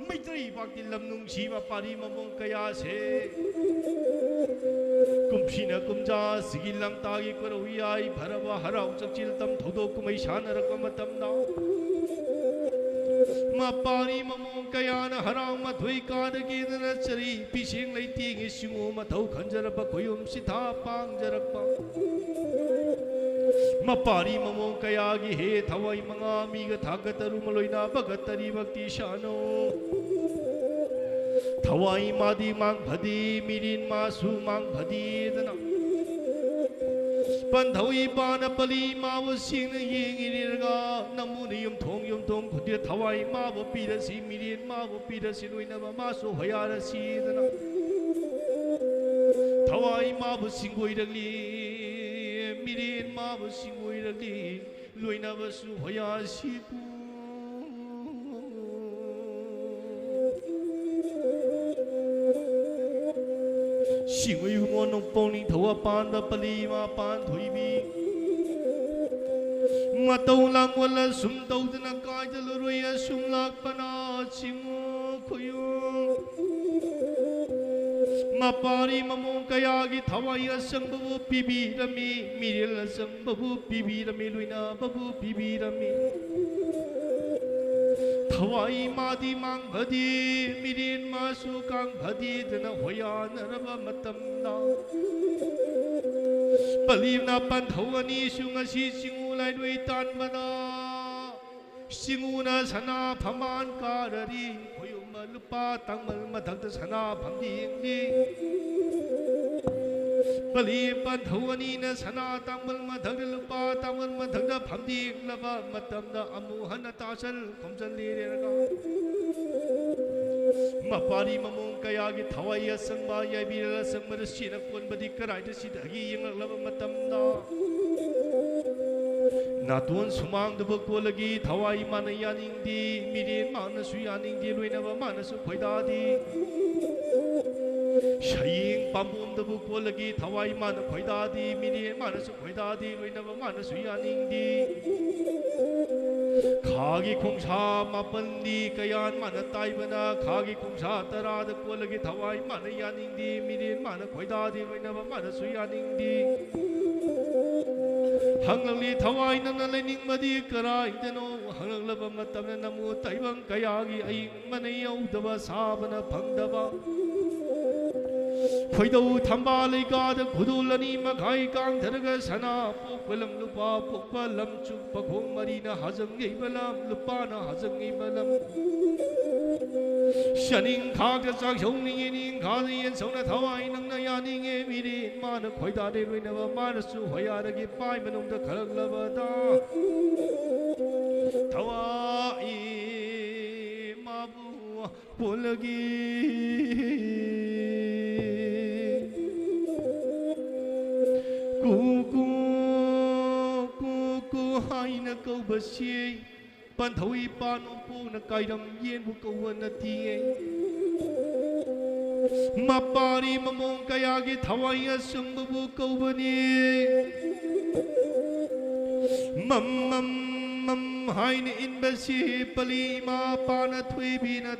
ꯃꯩꯇꯩ ꯄꯥꯛꯇꯤ ꯂꯝ ꯅꯨꯡꯁꯤꯕ ꯄꯥꯔꯤ ꯃꯃꯣꯡ ꯀꯌꯥꯁꯦ ꯀꯨꯝꯁꯤꯅ ꯀꯨꯝꯖꯥ ꯁꯤꯒꯤ ꯂꯝꯇꯥꯒꯤ ꯀꯣꯔꯧ ꯌꯥꯏ ꯐꯔꯕ ꯍꯔꯥꯎ ꯆꯛꯆꯤꯜ ꯇꯝ ꯊꯧꯗꯣꯛ ꯀꯨꯝꯍꯩ ꯁꯥꯟꯅꯔꯛꯄ ꯃꯇꯝꯗ ꯃꯄꯥꯔꯤ ꯃꯃꯣꯡ ꯀꯌꯥꯅ ꯍꯔꯥꯎ ꯃꯊꯣꯏ ꯀꯥꯗꯒꯦꯗꯅ ꯆꯔꯤ ꯄꯤꯁꯦꯡ ꯂꯩꯇꯦꯡꯒꯤ ꯁꯤꯡꯉꯨ ꯃꯊꯧ ꯈꯟꯖꯔꯛꯄ ꯈꯣꯏꯌꯨꯝ ꯁꯤꯊꯥ ꯄꯥꯡꯖꯔꯛꯄ ꯃꯄꯥꯔꯤ ꯃꯃꯣꯡ ꯀꯌꯥꯒꯤ ꯍꯦ ꯊꯋꯥꯏ ꯃꯉꯥ ꯃꯤꯒ ꯊꯥꯒꯠꯇꯔꯨ ꯃꯂꯣꯏꯅ ꯐꯒꯠꯇꯔꯤ ꯚꯛꯇꯤ ꯁꯥꯅꯧ꯫ ꯊꯋꯥꯏ ꯃꯥꯗꯤ ꯃꯥꯡ ꯐꯗꯤ ꯃꯤꯔꯤꯟ ꯃꯥꯁꯨ ꯃꯥꯡ ꯐꯗꯤꯗꯅ ꯄꯟꯊꯧ ꯏꯄꯥꯅ ꯄꯂꯤ ꯃꯥꯕꯨ ꯁꯤꯡꯅ ꯌꯦꯡꯉꯤꯔꯒ ꯅꯃꯨꯅ ꯌꯨꯝꯊꯣꯡ ꯌꯨꯝꯊꯣꯡ ꯈꯨꯗꯤꯡ ꯊꯋꯥꯏ ꯃꯥꯕꯨ ꯄꯤꯔꯁꯤ ꯃꯤꯔꯤꯟ ꯃꯥꯕꯨ ꯄꯤꯔꯁꯤ ꯂꯣꯏꯅꯕ ꯃꯥꯁꯨ ꯍꯣꯌꯥꯔꯁꯤꯗꯅ ꯊꯋꯥꯏ ꯃꯥꯕꯨ ꯁꯤꯡꯒꯣꯏꯔꯛꯂꯤ ꯃꯤꯔꯤꯟ ꯃꯥꯕꯨ ꯁꯤꯡꯒꯣꯏꯔꯛꯂꯤ ꯂꯣꯏꯅꯕꯁꯨ ꯍꯣꯌꯥꯁꯤꯕꯨ ꯁꯤꯡꯉꯨ ꯏꯕꯨꯡꯉꯣ ꯅꯣꯡꯄꯣꯛ ꯅꯤꯡꯊꯧ ꯑꯄꯥꯟꯕ ꯄꯂꯤ ꯃꯄꯥꯟ ꯊꯣꯏꯕꯤ ꯃꯇꯧ ꯂꯥꯡꯒꯣꯜ ꯑꯁꯨꯝ ꯇꯧꯗꯅ ꯀꯥꯏꯗ ꯂꯣꯏꯔꯣꯏ ꯑꯁꯨꯝ ꯂꯥꯛꯄꯅ ꯁꯤꯡꯉꯨ ꯈꯨꯌꯨ ꯃꯄꯥꯔꯤ ꯃꯃꯣꯡ ꯀꯌꯥꯒꯤ ꯊꯋꯥꯏ ꯑꯆꯪꯕꯕꯨ ꯄꯤꯕꯤꯔꯝꯃꯤ ꯃꯤꯔꯦꯜ ꯑꯆꯪꯕꯕꯨ ꯄꯤꯕꯤꯔꯝꯃꯤ ꯂꯣꯏꯅꯕꯕꯨ ꯄꯤꯕꯤꯔꯝꯃꯤ ꯊꯋꯥꯏ ꯃꯥꯗꯤ ꯃꯥꯡ ꯐꯗꯤ ꯃꯤꯔꯦꯟ ꯃꯥꯁꯨ ꯀꯥꯡ ꯐꯗꯤꯗꯅ ꯍꯣꯌꯥꯅꯔꯕ ꯃꯇꯝꯗ ꯄꯂꯤꯅ ꯄꯟꯊꯧ ꯑꯅꯤꯁꯨ ꯉꯁꯤ ꯆꯤꯡꯉꯨ ꯂꯥꯏꯔꯣꯏ ꯇꯥꯟꯕꯗ ꯁꯤꯡꯎꯅ ꯁꯅꯥ ꯐꯝꯕꯥꯟ ꯀꯥꯔꯔꯤ ꯈꯣꯌꯨꯝꯕ ꯂꯨꯄꯥ ꯇꯥꯡꯃꯜ ꯃꯊꯛꯇ ꯁꯅꯥ ꯐꯝꯗꯤ ꯌꯦꯡꯂꯤ ꯄꯂꯤ ꯄꯟꯊꯧ ꯑꯅꯤꯅ ꯁꯅꯥ ꯇꯥꯡꯃꯜ ꯃꯊꯛꯇ ꯂꯨꯄꯥ ꯇꯥꯡꯃꯜ ꯃꯊꯛꯇ ꯐꯝꯗꯤ ꯌꯦꯡꯂꯕ ꯃꯇꯝꯗ ꯑꯃꯨꯛ ꯍꯟꯅ ꯇꯥꯁꯜ ꯈꯣꯝꯖꯜꯂꯤꯔꯦꯔꯒ ꯃꯄꯥꯔꯤ ꯃꯃꯣꯡ ꯀꯌꯥꯒꯤ ꯊꯋꯥꯏ ꯑꯁꯪꯕ, ꯌꯥꯏꯕꯤꯔꯦꯜ ꯑꯁꯪꯕꯗ ꯁꯤꯅ ꯀꯣꯟꯕꯗꯤ ꯀꯔꯥꯏꯗ ꯁꯤꯗꯒꯦ ꯌꯦꯡꯂꯛꯂꯕ ꯃꯇꯝꯗ, ꯅꯥꯇꯣꯟ ꯁꯨꯃꯥꯡꯗꯕꯨ ꯀꯣꯜꯂꯒꯤ ꯊꯋꯥꯏ ꯃꯥꯅ ꯌꯥꯅꯤꯡꯗꯦ, ꯃꯤꯔꯦꯟ ꯃꯥꯅꯁꯨ ꯌꯥꯅꯤꯡꯗꯦ, ꯂꯣꯏꯅꯕ ꯃꯥꯅꯁꯨ ꯈꯣꯏꯗꯥꯗꯦ꯫ ꯁꯌꯦꯡ ꯄꯥꯝꯕꯣꯝꯗꯕꯨ ꯀꯣꯜꯂꯒꯤ ꯊꯋꯥꯏ ꯃꯥꯅ ꯈꯣꯏꯗꯥꯗꯦ, ꯃꯤꯔꯦꯟ ꯃꯥꯅꯁꯨ ꯈꯣꯏꯗꯥꯗꯦ, ꯂꯣꯏꯅꯕ ꯃꯥꯅꯁꯨ ꯌꯥꯅꯤꯡꯗꯦ꯫ ꯈꯥꯒꯤ ꯈꯣꯡꯁꯥ ꯃꯥꯄꯟꯗꯤ ꯀꯌꯥꯟ ꯃꯥꯅ ꯇꯥꯏꯕꯅ, ꯈꯥꯒꯤ ꯈꯣꯡꯁꯥ ꯇꯔꯥꯗ ꯀꯣꯜꯂꯒꯤ ꯊꯋꯥꯏ ꯃꯥꯅ ꯌꯥꯅꯤꯡꯗꯦ, ꯃꯤꯔꯦꯟ ꯃꯥꯅ ꯈꯣꯏꯗꯥꯗꯦ, ꯂꯣꯏꯅꯕ ꯃꯥꯅꯁꯨ ꯌꯥꯅꯤꯡꯗꯦ꯫ ꯍꯪꯂꯛꯂꯤ ꯊꯋꯥꯏ ꯅꯪꯅ ꯂꯩꯅꯤꯡꯕꯗꯤ ꯀꯔꯥꯏꯗꯅꯣ? ꯍꯪꯂꯛꯂꯕ ꯃꯇꯝꯗ ꯅꯃꯨ ꯇꯥꯏꯕꯪ ꯀꯌꯥꯒꯤ ꯑꯏꯪ ꯃꯅꯩ ꯌꯧꯗꯕ ꯁꯥꯕꯅ ꯐꯪꯗꯕ꯫ ꯈꯣꯏꯗꯧ ꯊꯝꯕꯥꯜ ꯂꯩꯀꯥꯗ ꯈꯨꯗꯣꯜ ꯑꯅꯤ ꯃꯈꯥꯏ ꯀꯥꯡꯊꯔꯒ ꯁꯅꯥ ꯄꯣꯛꯄ ꯂꯝ, ꯂꯨꯄꯥ ꯄꯣꯛꯄ ꯂꯝ, ꯆꯨꯞꯄ ꯈꯣꯡ ꯃꯔꯤꯅ ꯍꯥꯖꯪꯉꯤꯕ ꯂꯝ, ꯂꯨꯄꯥꯅ ꯍꯥꯖꯪꯉꯤꯕ ꯂꯝ꯫ ꯆꯥꯅꯤꯡ ꯈꯥꯛꯇ ꯆꯥꯛ ꯁꯧꯅꯤꯡꯉꯤ, ꯅꯤꯡ ꯈꯥꯗ ꯌꯦꯟ ꯁꯧꯅ ꯊꯋꯥꯏ ꯅꯪꯅ ꯌꯥꯅꯤꯡꯉꯦ꯫ ꯃꯤꯔꯦꯟ ꯃꯥꯅ ꯈꯣꯏꯗꯥꯗꯦ, ꯂꯣꯏꯅꯕ ꯃꯥꯅꯁꯨ ꯍꯣꯌꯥꯔꯒꯤ ꯄꯥꯏ ꯃꯅꯨꯡꯗ ꯈꯜꯂꯛꯂꯕꯗ ꯊꯋꯥꯏ ꯃꯥꯕꯨ ꯄꯣꯜꯂꯒꯦ꯫ ꯀꯨ ꯀꯨ ꯀꯨ ꯀꯨ ꯍꯥꯏꯅ ꯀꯧꯕꯁꯤ ꯄꯥꯟꯊꯧꯏ ꯄꯥꯟ ꯅꯣꯡꯄꯣꯛꯅ ꯀꯥꯏꯔꯝ ꯌꯦꯟꯕꯨ ꯀꯧꯕ ꯅꯠꯇꯤꯌꯦ꯫ ꯃꯄꯥꯔꯤ ꯃꯃꯣꯡ ꯀꯌꯥꯒꯤ ꯊꯋꯥꯏ ꯑꯁꯨꯡꯕꯕꯨ ꯀꯧꯕꯅꯤ꯫ ꯃꯝ ꯃꯝ ꯃꯝ ꯍꯥꯏꯅ ꯏꯟꯕꯁꯤ ꯄꯂꯤ ꯏꯃꯥ ꯄꯥꯅ ꯊꯣꯏꯕꯤꯅ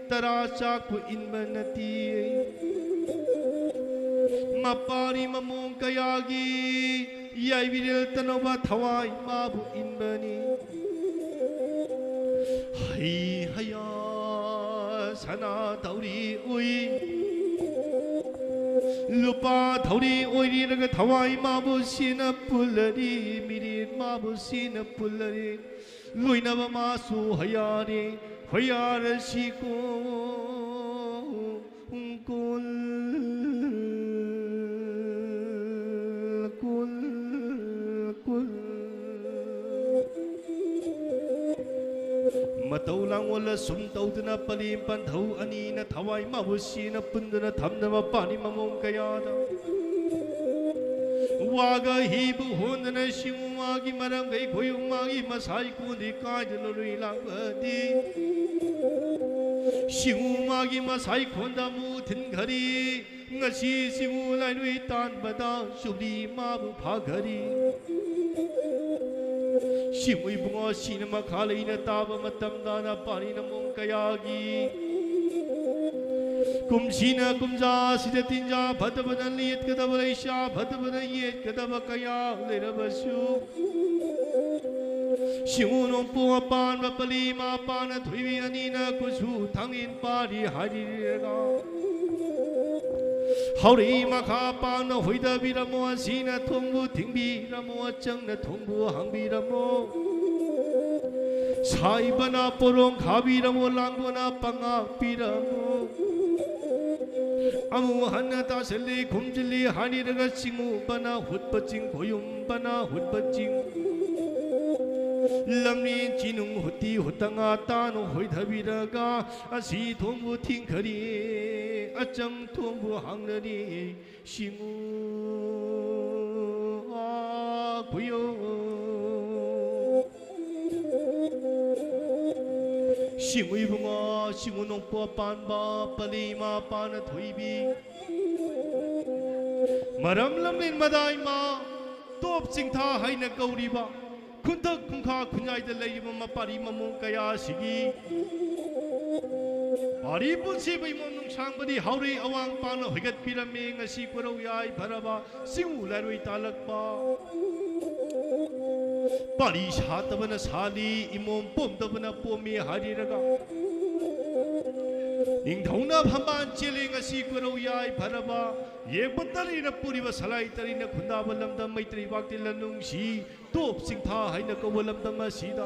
ꯇꯔꯥ ꯆꯥꯛꯄꯨ ꯏꯟꯕ ꯅꯠꯇꯤꯌꯦ꯫ ꯃꯄꯥꯔꯤ ꯃꯃꯣꯡ ꯀꯌꯥꯒꯤ ꯌꯥꯏꯕꯤꯔꯦꯜ ꯇꯅꯧꯕ ꯊꯋꯥꯏ ꯃꯥꯕꯨ ꯏꯟꯕꯅꯤ꯫ ꯍꯩ ꯍꯌꯥ ꯁꯅꯥ ꯊꯧꯔꯤ ꯎꯏ꯫ ꯂꯨꯄꯥ ꯊꯧꯔꯤ ꯑꯣꯏꯔꯤꯔꯒ ꯊꯋꯥꯏ ꯃꯥꯕꯨ ꯁꯤꯅ ꯄꯨꯜꯂꯔꯤ, ꯃꯤꯔꯦꯟ ꯃꯥꯕꯨ ꯁꯤꯅ ꯄꯨꯜꯂꯔꯤ꯫ ꯂꯣꯏꯅꯕ ꯃꯥꯁꯨ ꯍꯌꯥꯔꯤ, ꯍꯌꯥꯔꯁꯤꯀꯣ꯫ ꯀꯨꯜ ꯀꯨꯜ ꯀꯨꯜ꯫ ꯃꯇꯧ ꯂꯥꯡꯑꯣꯜ ꯑꯁꯨꯝ ꯇꯧꯗꯨꯅ ꯄꯂꯦꯝ ꯄꯟꯊꯧ ꯑꯅꯤꯅ ꯊꯋꯥꯏ ꯃꯥꯕꯨ ꯁꯤꯅ ꯄꯨꯟꯗꯨꯅ ꯊꯝꯅꯕ ꯄꯥꯅꯤ ꯃꯃꯣꯡ ꯀꯌꯥꯗ꯫ ꯋꯥꯒ ꯍꯤꯕꯨ ꯍꯣꯟꯗꯅ ꯁꯤꯡꯎ ꯃꯥꯒꯤ ꯃꯔꯝꯈꯩ ꯈꯣꯏꯌꯨꯝ ꯃꯥꯒꯤ ꯃꯁꯥꯏ ꯀꯣꯟꯗꯤ ꯀꯥꯏꯗ ꯂꯣꯏ ꯂꯥꯛꯄꯗꯤ꯫ ꯁꯤꯡꯎ ꯃꯥꯒꯤ ꯃꯁꯥꯏ ꯈꯣꯟꯗ ꯑꯃꯨꯛ ꯊꯤꯟꯈꯔꯤ꯫ ꯉꯁꯤ ꯁꯤꯡꯎ ꯂꯥꯏꯔꯨꯏ ꯇꯥꯟꯕꯗ ꯆꯨꯞꯂꯤ ꯃꯥꯕꯨ ꯐꯥꯈꯔꯤ꯫ ꯁꯤꯡꯎ ꯏꯕꯨꯡꯉꯣ ꯁꯤꯅ ꯃꯈꯥ ꯂꯩꯅ ꯇꯥꯕ ꯃꯇꯝꯗ ꯅꯄꯥꯅꯤ ꯅꯃꯣꯡ ꯀꯌꯥꯒꯤ ꯀꯨꯝꯁꯤꯅ ꯀꯨꯝꯖꯥ ꯑꯁꯤꯗ ꯇꯤꯟꯖꯥ ꯐꯠꯇꯕꯅ ꯂꯦꯠꯀꯗꯕ ꯂꯩꯁꯥ ꯐꯠꯇꯕꯅ ꯌꯦꯠꯀꯗꯕ ꯀꯌꯥ ꯂꯩꯔꯕꯁꯨ ꯁꯤꯡꯎ ꯅꯣꯡꯄꯣꯛ ꯑꯄꯥꯟꯕ ꯄꯂꯤ ꯃꯄꯥꯟꯅ ꯊꯣꯏꯕꯤ ꯑꯅꯤꯅ ꯀꯨꯁꯨ ꯊꯥꯡꯖꯤꯟ ꯄꯥꯔꯤ ꯍꯥꯏꯔꯤꯔꯒ ꯍꯧꯔꯛꯏ ꯃꯈꯥ ꯄꯥꯡꯅ ꯍꯣꯏꯗꯕꯤꯔꯝꯃꯣ, ꯑꯁꯤꯅ ꯊꯣꯡꯕꯨ ꯊꯤꯡꯕꯤꯔꯝꯃꯣ, ꯑꯆꯪꯅ ꯊꯣꯡꯕꯨ ꯍꯥꯡꯕꯤꯔꯝꯃꯣ꯫ ꯁꯥꯏꯕꯅ ꯄꯣꯔꯣꯡ ꯈꯥꯕꯤꯔꯝꯃꯣ, ꯂꯥꯡꯕꯅ ꯄꯉꯥꯛ ꯄꯤꯔꯝꯃꯣ꯫ ꯑꯃꯨꯛ ꯍꯟꯅ ꯇꯥꯁꯤꯜꯂꯤ ꯈꯨꯝꯖꯤꯜꯂꯤ ꯍꯥꯏꯅꯤꯔꯒ ꯆꯤꯡꯉꯨꯕꯅ ꯍꯨꯠꯄ ꯆꯤꯡ ꯈꯣꯌꯨꯝꯕꯅ ꯍꯨꯠꯄ ꯆꯤꯡ꯫ ꯂꯝꯂꯦꯟ ꯆꯤꯅꯨꯡ ꯍꯨꯠꯇꯤ ꯍꯨꯠꯇ ꯉꯥ ꯇꯥꯅ ꯍꯣꯏꯊꯕꯤꯔꯒ ꯑꯁꯤ ꯊꯣꯡꯕꯨ ꯊꯤꯡꯈꯔꯤ, ꯑꯆꯪ ꯊꯣꯡꯕꯨ ꯍꯥꯡꯅꯔꯤ꯫ ꯁꯤꯡꯉꯨ ꯈꯨꯌꯨ꯫ ꯁꯤꯡꯉꯨ ꯏꯕꯨꯡꯉꯣ, ꯁꯤꯡꯉꯨ ꯅꯣꯡꯄꯣꯛ ꯄꯥꯟꯕ, ꯄꯂꯤ ꯃꯄꯥꯟꯅ ꯊꯣꯏꯕꯤ꯫ ꯃꯔꯝ ꯂꯝꯂꯦꯟ ꯃꯗꯥꯏꯃ, ꯇꯣꯞ ꯆꯤꯡꯊꯥ ꯍꯥꯏꯅ ꯀꯧꯔꯤꯕ ꯈꯨꯟꯊꯛ ꯈꯨꯟꯈꯥ ꯈꯨꯟꯌꯥꯏꯗ ꯂꯩꯔꯤꯕ ꯃꯄꯥꯔꯤ ꯃꯃꯣꯡ ꯀꯌꯥ ꯑꯁꯤꯒꯤ ꯄꯥꯔꯤ ꯄꯨꯟꯁꯤꯕ ꯏꯃꯣꯝ ꯅꯨꯡꯁꯥꯡꯕꯗꯤ ꯍꯧꯔꯛꯏ ꯑꯋꯥꯡ ꯄꯥꯡꯅ ꯍꯣꯏꯒꯠꯄꯤꯔꯝꯃꯤ꯫ ꯉꯁꯤ ꯀꯣꯏꯔꯧ ꯌꯥꯏ ꯐꯔꯕ ꯆꯤꯡꯎ ꯂꯥꯏꯔꯣꯏ ꯇꯥꯜꯂꯛꯄ ꯄꯥꯔꯤ ꯁꯥꯠꯇꯕꯅ ꯁꯥꯠꯂꯤ, ꯏꯃꯣꯝ ꯄꯣꯝꯗꯕꯅ ꯄꯣꯝꯃꯤ ꯍꯥꯏꯔꯤꯔꯒ ꯅꯤꯡꯊꯧꯅ ꯐꯝꯕꯥꯜ ꯆꯦꯜꯂꯤ꯫ ꯉꯁꯤ ꯀꯣꯏꯔꯧ ꯌꯥꯏ ꯐꯔꯕ ꯌꯦꯡꯕ ꯇꯔꯤꯅ ꯄꯨꯔꯤꯕ ꯁꯂꯥꯏ ꯇꯔꯤꯅ ꯈꯨꯟꯗꯥꯕ ꯂꯝꯗꯝ ꯃꯩꯇꯩ ꯂꯩꯕꯥꯛꯇꯤ ꯂꯝꯅꯨꯡꯁꯤ ꯇꯣꯞ ꯆꯤꯡꯊꯥ ꯍꯥꯏꯅ ꯀꯧꯕ ꯂꯝꯗꯝ ꯑꯁꯤꯗ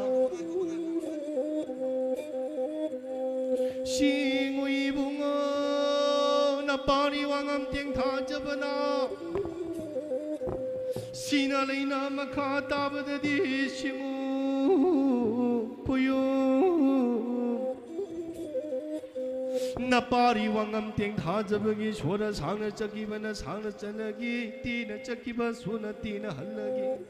ꯁꯤꯡꯉꯨ ꯏꯕꯨꯡꯉꯣ ꯅꯄꯥꯅꯤ ꯋꯥꯉꯝ ꯇꯦꯡꯊꯥꯖꯕꯅ ꯁꯤꯅ ꯂꯩꯅ ꯃꯈꯥ ꯇꯥꯕꯗꯗꯤ ꯁꯤꯡꯉꯨ ꯈꯨꯌꯨ꯫ ꯅꯄꯥꯔꯤ ꯋꯥꯉꯝ ꯇꯦꯡ ꯊꯥꯖꯕꯒꯤ ꯁꯣꯔ ꯁꯥꯡꯅ ꯆꯠꯈꯤꯕꯅ ꯁꯥꯡꯅ ꯆꯠꯂꯒꯤ, ꯇꯦꯟꯅ ꯆꯠꯈꯤꯕ ꯁꯣꯔꯅ ꯇꯦꯟꯅ ꯍꯜꯂꯒꯤ꯫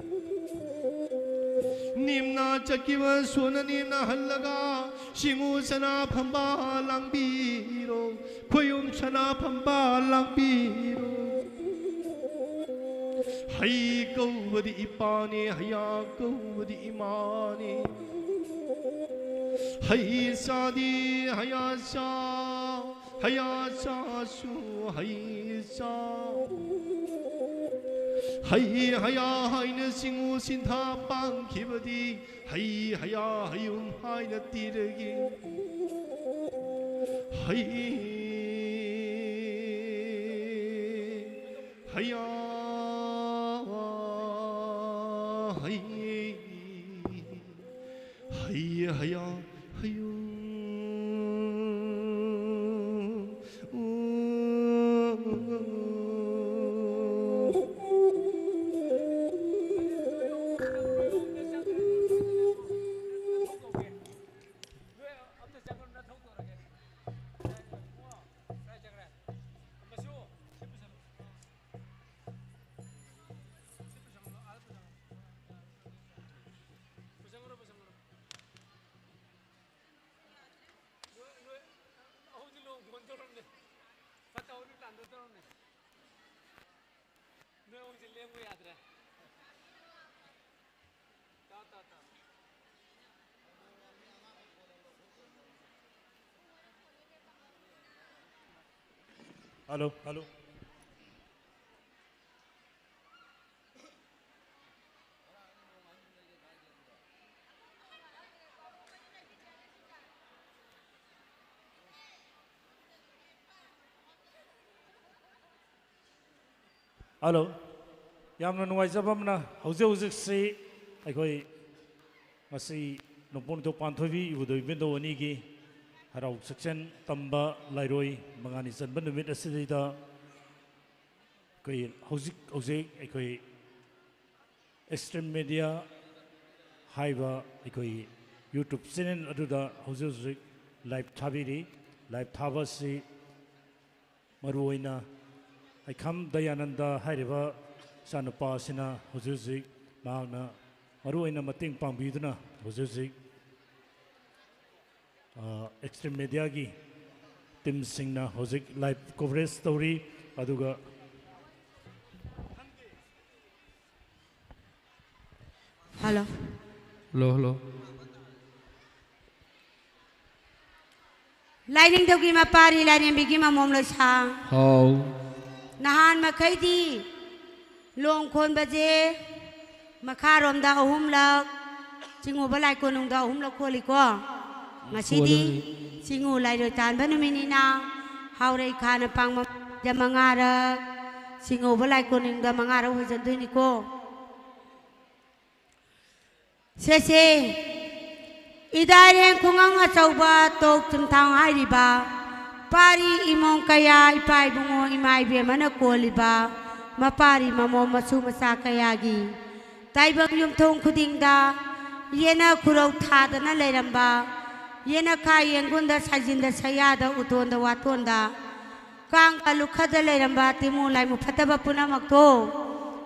ꯅꯦꯝꯅ ꯆꯠꯈꯤꯕ ꯁꯣꯔꯅ ꯅꯦꯝꯅ ꯍꯜꯂꯒ, ꯁꯤꯡꯉꯨ ꯁꯅꯥ ꯐꯝꯕꯥꯜ ꯂꯥꯡꯕꯤꯔꯣ, ꯈꯣꯌꯨꯝ ꯁꯅꯥ ꯐꯝꯕꯥꯜ ꯂꯥꯡꯕꯤꯔꯣ꯫ ꯍꯩ ꯀꯧꯕꯗꯤ ꯏꯄꯥꯅꯤ, ꯍꯩꯌꯥ ꯀꯧꯕꯗꯤ ꯏꯃꯥꯅꯤ꯫ ꯍꯩ ꯆꯥꯗꯤ ꯍꯩꯌꯥ ꯆꯥ, ꯍꯩꯌꯥ ꯆꯥꯁꯨ ꯍꯩ ꯆꯥ꯫ ꯍꯩ ꯍꯩꯌꯥ ꯍꯥꯏꯅ ꯁꯤꯡꯉꯨ ꯁꯤꯟꯊꯥ ꯄꯥꯡꯈꯤꯕꯗꯤ, ꯍꯩ ꯍꯩꯌꯥ ꯍꯩꯌꯨꯝ ꯍꯥꯏꯅ ꯇꯤꯔꯒꯤ꯫ ꯍꯩ ꯍꯩꯌꯥ ꯍꯩ꯫ ꯍꯩ ꯍꯩꯌꯥ ꯍꯩꯌꯨ꯫ ꯅꯣꯏ ꯑꯍꯨꯝꯁꯦ ꯂꯦꯡꯕ ꯌꯥꯗ꯭ꯔꯦ꯫ ꯇꯥ, ꯇꯥ, ꯇꯥ꯫ Hello, hello. Hello. ꯌꯥꯝꯅ ꯅꯨꯡꯉꯥꯏꯖꯕ ꯑꯃꯅ, ꯍꯧꯖꯤꯛ ꯍꯧꯖꯤꯛꯁꯤ ꯑꯩꯈꯣꯏ ꯉꯁꯤ ꯅꯣꯡꯄꯣꯛ ꯅꯤꯡꯊꯧ ꯄꯥꯟꯊꯣꯏꯕꯤ ꯏꯕꯨꯙꯧ ꯏꯕꯦꯟꯗꯧ ꯑꯅꯤꯒꯤ ꯍꯔꯥꯎ ꯁꯛꯆꯦꯟ ꯇꯝꯕ ꯂꯥꯏꯔꯣꯏ ꯃꯉꯥꯅꯤ ꯆꯟꯕ ꯅꯨꯃꯤꯠ ꯑꯁꯤꯗꯩꯗ ꯑꯩꯈꯣꯏ ꯍꯧꯖꯤꯛ ꯍꯧꯖꯤꯛ ꯑꯩꯈꯣꯏ Extreme Media ꯍꯥꯏꯕ ꯑꯩꯈꯣꯏ YouTube channel ꯑꯗꯨꯗ ꯍꯧꯖꯤꯛ ꯍꯧꯖꯤꯛ live ꯊꯥꯕꯤꯔꯤ꯫ ꯂꯥꯏꯞ ꯊꯥꯕ ꯑꯁꯤ ꯃꯔꯨꯑꯣꯏꯅ ꯍꯩꯈꯥꯝ ꯗꯌꯥꯅꯟꯗ ꯍꯥꯏꯔꯤꯕ ꯏꯆꯥꯅꯨꯄꯥ ꯑꯁꯤꯅ ꯍꯧꯖꯤꯛ ꯍꯧꯖꯤꯛ ꯃꯍꯥꯛꯅ ꯃꯔꯨꯑꯣꯏꯅ ꯃꯇꯦꯡ ꯄꯥꯡꯕꯤꯗꯨꯅ ꯍꯧꯖꯤꯛ ꯍꯧꯖꯤꯛ, ꯑ, ꯑꯦꯛꯁꯇ꯭ꯔꯤꯝ ꯃꯦꯗꯤꯌꯥꯒꯤ ꯇꯤꯝꯁꯤꯡꯅ ꯍꯧꯖꯤꯛ ꯂꯥꯏꯚ ꯀꯣꯚꯔꯦꯖ ꯇꯧꯔꯤ꯫ ꯑꯗꯨꯒ ꯍꯜꯂꯣ꯫ ꯍꯜꯂꯣ, ꯍꯜꯂꯣ꯫ ꯂꯥꯏꯅꯤꯡꯊꯧꯒꯤ ꯃꯄꯥꯔꯤ ꯂꯥꯏꯔꯦꯝꯕꯤꯒꯤ ꯃꯃꯣꯝ ꯂꯣꯏꯁꯥꯡ꯫ ꯍꯥꯎ꯫ ꯅꯍꯥꯟ ꯃꯈꯩꯗꯤ ꯂꯣꯡ ꯈꯣꯟꯕꯁꯦ ꯃꯈꯥꯔꯣꯝꯗ ꯑꯍꯨꯝꯂꯛ, ꯆꯤꯡꯉꯨꯕ ꯂꯥꯏꯀꯣꯅꯨꯡꯗ ꯑꯍꯨꯝꯂꯛ ꯈꯣꯜꯂꯤꯀꯣ꯫ ꯉꯁꯤꯗꯤ ꯈꯣꯜꯂꯤ꯫ ꯆꯤꯡꯉꯨ ꯂꯥꯏꯔꯣꯏ ꯇꯥꯟꯕ ꯅꯨꯃꯤꯠꯅꯤꯅ ꯍꯥꯎꯔꯩ ꯈꯥꯅ ꯄꯥꯡꯕ ꯃꯉꯥꯔꯛ, ꯆꯤꯡꯉꯨꯕ ꯂꯥꯏꯀꯣꯅꯨꯡꯗ ꯃꯉꯥꯔꯛ ꯍꯣꯏꯖꯟꯗꯣꯏꯅꯤꯀꯣ꯫ ꯁꯦꯁꯦ, ꯏꯗꯥꯏꯔꯦꯡ ꯈꯨꯡꯒꯪ ꯑꯆꯧꯕ ꯇꯣꯛ ꯆꯨꯝꯊꯥꯡ ꯍꯥꯏꯔꯤꯕ ꯄꯥꯔꯤ ꯏꯃꯣꯡ ꯀꯌꯥ, ꯏꯄꯥ ꯏꯕꯨꯡꯉꯣ ꯏꯃꯥ ꯏꯕꯦꯝꯃꯅ ꯀꯣꯜꯂꯤꯕ ꯃꯄꯥꯔꯤ ꯃꯃꯣꯝ ꯃꯁꯨ ꯃꯆꯥ ꯀꯌꯥꯒꯤ ꯇꯥꯏꯕꯪ ꯌꯨꯝꯊꯣꯡ ꯈꯨꯗꯤꯡꯗ ꯌꯦꯅ ꯈꯨꯔꯧ ꯊꯥꯗꯅ ꯂꯩꯔꯝꯕ, ꯌꯦꯅꯈꯥ ꯌꯦꯡꯒꯣꯟꯗ ꯁꯥꯏꯖꯤꯟꯗ ꯁꯌꯥꯗ ꯎꯇꯣꯟꯗ ꯋꯥꯇꯣꯟꯗ ꯀꯥꯡ ꯀꯥꯂꯨꯈꯗ ꯂꯩꯔꯝꯕ ꯇꯤꯃꯨ ꯂꯥꯏꯃꯨ ꯐꯠꯇꯕ ꯄꯨꯝꯅꯃꯛꯇꯣ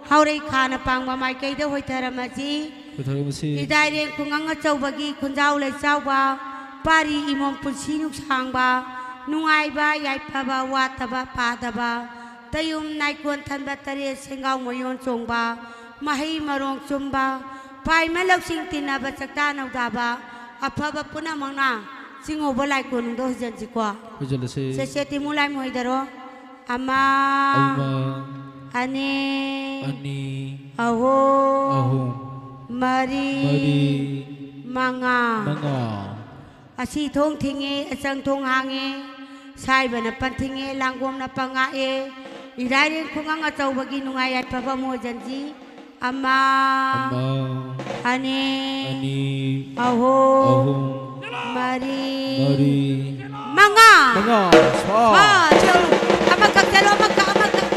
ꯍꯥꯎꯔꯩ ꯈꯥꯅ ꯄꯥꯡꯕ ꯃꯥꯏꯀꯩꯗ ꯍꯣꯏꯊꯔꯝꯃꯁꯤ꯫ ꯄꯨꯊꯔꯝꯃꯁꯤ꯫ ꯏꯗꯥꯏꯔꯦꯡ ꯈꯨꯡꯒꯪ ꯑꯆꯧꯕꯒꯤ ꯈꯨꯟꯖꯥꯎ ꯂꯩꯆꯥꯎꯕ, ꯄꯥꯔꯤ ꯏꯃꯣꯝ ꯄꯨꯟꯁꯤ ꯅꯨꯡꯁꯥꯡꯕ, ꯅꯨꯡꯉꯥꯏꯕ ꯌꯥꯏꯐꯕ ꯋꯥꯠꯇꯕ ꯄꯥꯗꯕ, ꯇꯌꯨꯝ ꯅꯥꯏꯀꯣꯟ ꯊꯟꯕ ꯇꯔꯦꯠ ꯁꯦꯡꯒꯥꯎ ꯃꯌꯣꯟ ꯆꯣꯡꯕ, ꯃꯍꯩ ꯃꯔꯣꯡ ꯆꯨꯝꯕ, ꯄꯥꯏꯃ ꯂꯧꯁꯤꯡ ꯇꯤꯟꯅꯕ ꯆꯥꯛꯇꯥ ꯅꯧꯗꯥꯕ, ꯑꯐꯕ ꯄꯨꯝꯅꯃꯛꯅ ꯆꯤꯡꯉꯨꯕ ꯂꯥꯏꯀꯣꯅꯨꯡꯗ ꯍꯣꯏꯖꯟꯁꯤꯀꯣ꯫ ꯍꯣꯏꯖꯜꯂꯁꯤ꯫ ꯁꯦꯁꯦ ꯇꯤꯃꯨ ꯂꯥꯏꯃꯨ ꯍꯣꯏꯗꯔꯣ꯫ ꯑꯃ, ꯑꯃ, ꯑꯅꯤ, ꯑꯅꯤ, ꯑꯍꯨꯝ, ꯑꯍꯨꯝ, ꯃꯔꯤ, ꯃꯔꯤ, ꯃꯉꯥ꯫ ꯃꯉꯥ꯫ ꯑꯁꯤ ꯊꯣꯡ ꯊꯤꯡꯉꯦ, ꯑꯆꯪ ꯊꯣꯡ ꯍꯥꯡꯉꯦ, ꯁꯥꯏꯕꯅ ꯄꯟ ꯊꯤꯡꯉꯦ, ꯂꯥꯡꯒꯣꯡꯅ ꯄꯪ ꯉꯥꯛꯑꯦ꯫ ꯏꯔꯥꯏꯔꯦꯟ ꯈꯨꯡꯒꯪ ꯑꯆꯧꯕꯒꯤ ꯅꯨꯡꯉꯥꯏ ꯌꯥꯏꯐꯕ ꯑꯃ ꯑꯣꯏꯖꯟꯁꯤ꯫ ꯑꯃ, ꯑꯃ, ꯑꯅꯤ, ꯑꯅꯤ, ꯑꯍꯨꯝ, ꯑꯍꯨꯝ, ꯃꯔꯤ, ꯃꯔꯤ, ꯃꯉꯥ꯫ ꯃꯉꯥ꯫ ꯁ꯭ꯋꯥ꯫ ꯁ꯭ꯋꯥ, ꯁ꯭ꯋꯥ꯫ ꯑꯃꯈꯛ ꯆꯠꯂꯣ, ꯑꯃꯈꯛ, ꯑꯃꯈꯛ,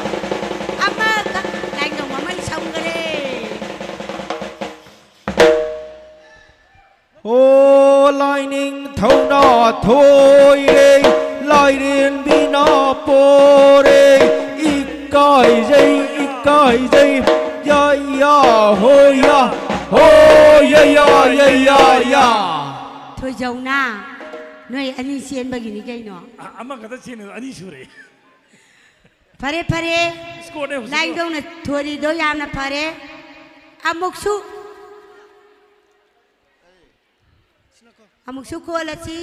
ꯑꯃꯈꯛ꯫ ꯂꯥꯏꯅꯤꯡꯊꯧ ꯃꯃꯩ ꯁꯝꯈꯔꯦ꯫ ꯑꯣ ꯂꯥꯏꯅꯤꯡꯊꯧꯅ ꯊꯣꯏꯔꯦ꯫ ꯏꯀꯥꯏꯖꯩ, ꯏꯀꯥꯏꯖꯩ, ꯌꯥ, ꯌꯥ, ꯍꯣ, ꯌꯥ, ꯍꯣ, ꯌꯥ, ꯌꯥ, ꯌꯥ, ꯌꯥ, ꯌꯥ꯫ ꯊꯣꯏꯖꯧꯅ ꯅꯣꯏ ꯑꯅꯤ ꯆꯦꯟꯕꯒꯤꯅꯤ ꯀꯩꯅꯣ꯫ ꯑ-, ꯑꯃꯈꯛꯇ ꯆꯦꯟꯕꯗꯣ ꯑꯅꯤ ꯁꯨꯔꯦ꯫ ꯐꯔꯦ, ꯐꯔꯦ꯫ Scoreꯅꯦ ꯍꯧꯖꯤꯛꯀꯤ꯫ ꯂꯥꯏꯅꯤꯡꯊꯧꯅ ꯊꯣꯔꯤꯗꯣ ꯌꯥꯝꯅ ꯐꯔꯦ꯫ ꯑꯃꯨꯛꯁꯨ, ꯑꯃꯨꯛꯁꯨ ꯀꯣꯜꯂꯁꯤ꯫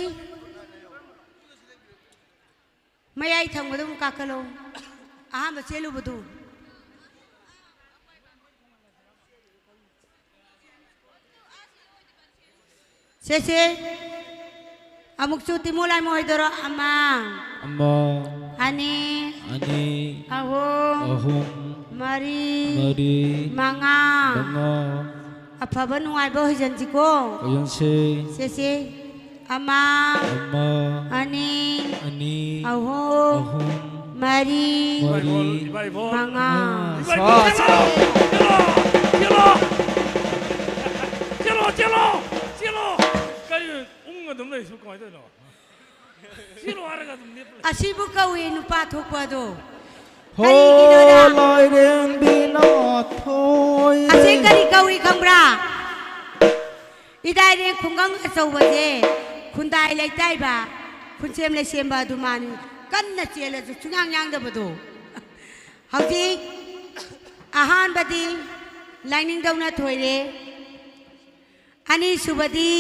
ꯃꯌꯥꯏ ꯊꯪꯕꯗ ꯑꯃꯨꯛ ꯀꯥꯈꯠꯂꯣ꯫ ꯑꯍꯥꯟꯕ ꯆꯦꯜꯂꯨꯕꯗꯨ꯫ ꯁꯦ, ꯁꯦ꯫ ꯑꯃꯨꯛꯁꯨ ꯇꯤꯃꯣ ꯂꯥꯏꯃꯣ ꯍꯣꯏꯗꯔꯣ? ꯑꯃ꯫ ꯑꯃ꯫ ꯑꯅꯤ꯫ ꯑꯅꯤ꯫ ꯑꯍꯨꯝ꯫ ꯑꯍꯨꯝ꯫ ꯃꯔꯤ꯫ ꯃꯔꯤ꯫ ꯃꯉꯥ꯫ ꯃꯉꯥ꯫ ꯑꯐꯕ ꯅꯨꯡꯉꯥꯏꯕ ꯍꯣꯏꯖꯟꯁꯤꯀꯣ꯫ ꯍꯣꯏꯖꯟꯁꯦ꯫ ꯁꯦ, ꯁꯦ꯫ ꯑꯃ, ꯑꯃ, ꯑꯅꯤ, ꯑꯅꯤ, ꯑꯍꯨꯝ, ꯑꯍꯨꯝ, ꯃꯔꯤ, ꯃꯔꯤ, ꯏꯕꯥꯏ ꯕꯣꯜ, ꯃꯉꯥ꯫ ꯏꯕꯥꯏ ꯕꯣꯜ, ꯁꯥ, ꯆꯦꯜꯂꯣ! ꯁꯥ꯫ ꯆꯦꯜꯂꯣ! ꯆꯦꯜꯂꯣ! ꯆꯦꯜꯂꯣ! ꯆꯦꯜꯂꯣ! ꯆꯦꯜꯂꯣ! ꯀꯔꯤ ꯎꯪ ꯑꯗꯨꯝ ꯂꯩꯁꯤꯕꯨ ꯀꯃꯥꯏꯅ ꯇꯧꯔꯤꯅꯣ? ꯆꯦꯜꯂꯣ ꯍꯥꯏꯔꯒ ꯑꯗꯨꯝ ꯂꯦꯞꯄ ꯂꯩ꯫ ꯑꯁꯤꯕꯨ ꯀꯧꯏ ꯅꯨꯄꯥ ꯊꯣꯛꯄ ꯑꯗꯣ꯫ ꯍꯣ, ꯀꯔꯤꯒꯤꯅꯣꯗ? ꯂꯥꯏꯔꯦꯝꯕꯤ ꯅꯥꯊꯣꯏ꯫ ꯑꯁꯤ ꯀꯔꯤ ꯀꯧꯏ ꯈꯪꯕ꯭ꯔꯥ? ꯏꯗꯥꯏꯔꯦꯡ ꯈꯨꯡꯒꯪ ꯑꯆꯧꯕꯁꯦ ꯈꯨꯟꯗꯥꯏ ꯂꯩꯇꯥꯏꯕ, ꯈꯨꯟꯁꯦꯝ ꯂꯩꯁꯦꯝꯕ ꯑꯗꯨ ꯃꯥꯅꯤ꯫ ꯀꯟꯅ ꯆꯦꯜꯂꯁꯨ ꯁꯨꯡꯌꯥꯡ ꯌꯥꯡꯗꯕꯗꯣ꯫ ꯍꯧꯖꯤꯛ ꯑꯍꯥꯟꯕꯗꯤ ꯂꯥꯏꯅꯤꯡꯊꯧꯅ ꯊꯣꯏꯔꯦ꯫ ꯑꯅꯤꯁꯨꯕꯗꯤ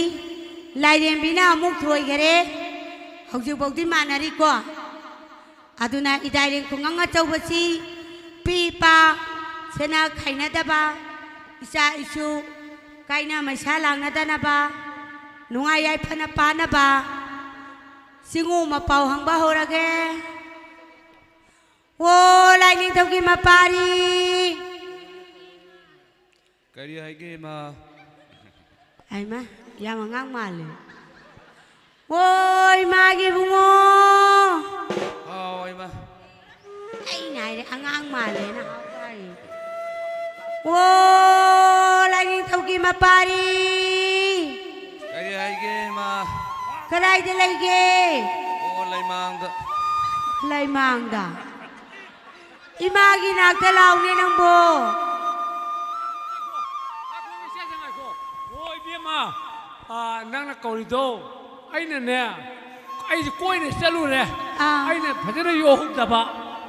ꯂꯥꯏꯔꯦꯝꯕꯤꯅ ꯑꯃꯨꯛ ꯊꯣꯏꯈꯔꯦ꯫ ꯍꯧꯖꯤꯛꯐꯥꯎꯗꯤ ꯃꯥꯟꯅꯔꯤꯀꯣ꯫ ꯑꯗꯨꯅ ꯏꯗꯥꯏꯔꯦꯡ ꯈꯨꯡꯒꯪ ꯑꯆꯧꯕꯁꯤ ꯄꯤ ꯄꯥ ꯁꯦꯟꯅ ꯈꯥꯏꯅꯗꯕ, ꯏꯆꯥ ꯏꯁꯨ ꯀꯥꯏꯅ ꯃꯩꯁꯥ ꯂꯥꯡꯅꯗꯅꯕ, ꯅꯨꯡꯉꯥꯏ ꯌꯥꯏꯐꯅ ꯄꯥꯟꯅꯕ ꯆꯤꯡꯉꯨ ꯃꯄꯥꯎ ꯍꯪꯕ ꯍꯧꯔꯒꯦ꯫ ꯑꯣ ꯂꯥꯏꯅꯤꯡꯊꯧꯒꯤ ꯃꯄꯥꯔꯤ꯫ ꯀꯔꯤ ꯍꯥꯏꯒꯦ, ꯏꯃꯥ? ꯍꯩꯃꯥ, ꯌꯥꯝ ꯑꯉꯥꯡ ꯃꯥꯜꯂꯦ꯫ ꯑꯣ, ꯏꯃꯥꯒꯤ ꯏꯕꯨꯡꯉꯣ꯫ ꯍꯥꯎ, ꯏꯃꯥ꯫ ꯑꯩꯅ ꯍꯥꯏꯔꯦ, ꯑꯉꯥꯡ ꯃꯥꯜꯂꯦꯅ ꯍꯥꯏ꯫ ꯑꯣ, ꯂꯥꯏꯅꯤꯡꯊꯧꯒꯤ ꯃꯄꯥꯔꯤ꯫ ꯀꯔꯤ ꯍꯥꯏꯒꯦ, ꯏꯃꯥ? ꯀꯗꯥꯏꯗ ꯂꯩꯒꯦ? ꯑꯣ, ꯂꯩꯃꯥꯡꯗ꯫ ꯂꯩꯃꯥꯡꯗ꯫ ꯏꯃꯥꯒꯤ ꯅꯥꯛꯇ ꯂꯥꯎꯅꯦ ꯅꯪꯕꯣ꯫ ꯍꯣ, ꯏꯕꯦꯝꯃ, ꯑꯥ, ꯅꯪꯅ ꯀꯧꯔꯤꯗꯣ ꯑꯩꯅꯅꯦ, ꯑꯩꯁꯦ ꯀꯣꯏꯅ ꯆꯠꯂꯨꯔꯦ꯫ ꯑꯥ꯫ ꯑꯩꯅ ꯐꯖꯅ ꯌꯣꯛꯍꯧꯗꯕ꯫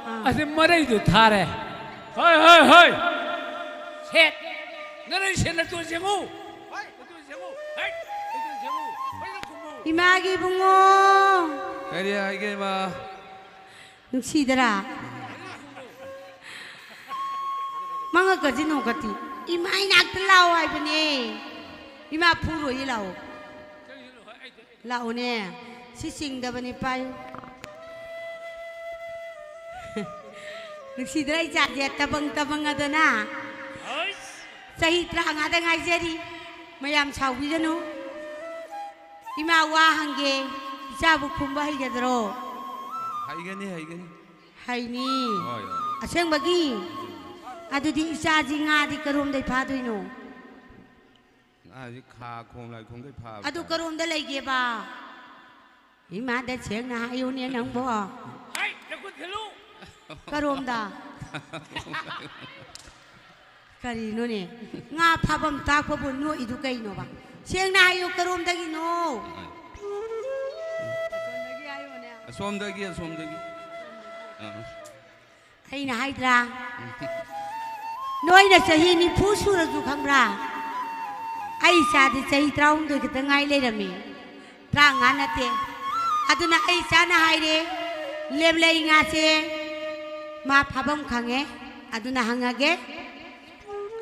ꯑꯥ꯫ ꯑꯁꯤ ꯃꯔꯩꯗꯣ ꯊꯥꯔꯦ꯫ ꯍꯣꯏ, ꯍꯣꯏ, ꯍꯣꯏ꯫ ꯁꯦꯠ꯫ ꯅꯔꯩ ꯁꯦꯠ ꯅꯇꯣꯟ ꯁꯦꯡꯉꯨ꯫ ꯍꯣꯏ, ꯅꯇꯣꯟ ꯁꯦꯡꯉꯨ꯫ ꯍꯣꯏ, ꯅꯇꯣꯟ ꯁꯦꯡꯉꯨ꯫ ꯐꯖꯅ ꯈꯨꯝꯃꯨ꯫ ꯏꯃꯥꯒꯤ ꯏꯕꯨꯡꯉꯣ꯫ ꯀꯔꯤ ꯍꯥꯏꯒꯦ, ꯏꯃꯥ? ꯅꯨꯡꯁꯤꯗꯔꯥ? ꯃꯉꯛꯀꯁꯤ ꯅꯣꯡꯈꯠꯇꯤ꯫ ꯏꯃꯥ ꯏꯅꯥꯛꯇ ꯂꯥꯛꯑꯣ ꯍꯥꯏꯕꯅꯦ꯫ ꯏꯃꯥ ꯐꯨꯔꯣꯏꯌꯦ, ꯂꯥꯛꯑꯣ꯫ ꯂꯥꯛꯑꯣꯅꯦ꯫ ꯁꯤ ꯆꯤꯡꯗꯕꯅꯤ, ꯄꯥꯏꯌꯨ꯫ ꯅꯨꯡꯁꯤꯗ꯭ꯔꯥ ꯏꯆꯥꯁꯦ? ꯇꯕꯪ ꯇꯕꯪ ꯑꯗꯨꯅ꯫ ꯆꯍꯤ ꯇꯔꯥꯃꯉꯥꯗ ꯉꯥꯏꯖꯔꯤ꯫ ꯃꯌꯥꯝ ꯁꯥꯎꯕꯤꯒꯅꯨ꯫ ꯏꯃꯥ, ꯋꯥ ꯍꯪꯒꯦ, ꯏꯆꯥꯕꯨ ꯈꯨꯝꯕ ꯍꯩꯒꯗ꯭ꯔꯣ? ꯍꯩꯒꯅꯤ, ꯍꯩꯒꯅꯤ꯫ ꯍꯩꯅꯤ꯫ ꯍꯣꯏ, ꯍꯣꯏ꯫ ꯑꯁꯦꯡꯕꯒꯤ? ꯑꯗꯨꯗꯤ ꯏꯆꯥꯁꯤ ꯉꯥꯗꯤ ꯀꯔꯣꯝꯗꯩ ꯐꯥꯗꯣꯏꯅꯣ? ꯉꯥꯁꯤ ꯈꯥ ꯈꯣꯡ ꯂꯥꯏꯈꯣꯡꯗꯩ ꯐꯥꯕ ꯑꯗꯨ ꯇꯥꯔꯦ꯫ ꯀꯔꯣꯝꯗ ꯂꯩꯒꯦꯕ? ꯏꯃꯥꯗ ꯁꯦꯡꯅ ꯍꯥꯏꯌꯨꯅꯦ ꯅꯪꯕꯣ꯫ ꯍꯥꯏ, ꯅꯈꯨꯠ ꯊꯤꯜꯂꯨ꯫ ꯀꯔꯣꯝꯗ? ꯀꯔꯤꯅꯣꯅꯦ? ꯉꯥ ꯐꯥꯐꯝ ꯇꯥꯛꯄꯕꯨ ꯅꯣꯛꯏꯗꯨ ꯀꯩꯅꯣꯕ? ꯁꯦꯡꯅ ꯍꯥꯏꯌꯨ, ꯀꯔꯣꯝꯗꯒꯤꯅꯣ? ꯑꯁꯣꯝꯗꯒꯤ ꯍꯥꯏꯌꯨꯅꯦ꯫ ꯑꯁꯣꯝꯗꯒꯤ, ꯑꯁꯣꯝꯗꯒꯤ꯫ ꯑꯥ꯫ ꯑꯩꯅ ꯍꯥꯏꯗ꯭ꯔꯥ? ꯅꯣꯏꯅ ꯆꯍꯤ ꯅꯤꯐꯨ ꯁꯨꯔꯁꯨ ꯈꯪꯕ꯭ꯔꯥ? ꯑꯩ ꯏꯆꯥꯗꯤ ꯆꯍꯤ ꯇꯔꯥꯍꯨꯝꯗꯣꯏ ꯈꯛꯇ ꯉꯥꯏ ꯂꯩꯔꯝꯃꯤ꯫ ꯇꯔꯥꯃꯉꯥ ꯅꯠꯇꯦ꯫ ꯑꯗꯨꯅ ꯑꯩ ꯏꯆꯥꯅ ꯍꯥꯏꯔꯦ, ꯂꯦꯕꯂꯩ ꯉꯥꯁꯦ ꯃꯥ ꯐꯥꯐꯝ ꯈꯪꯉꯦ꯫ ꯑꯗꯨꯅ ꯍꯪꯉꯒꯦ꯫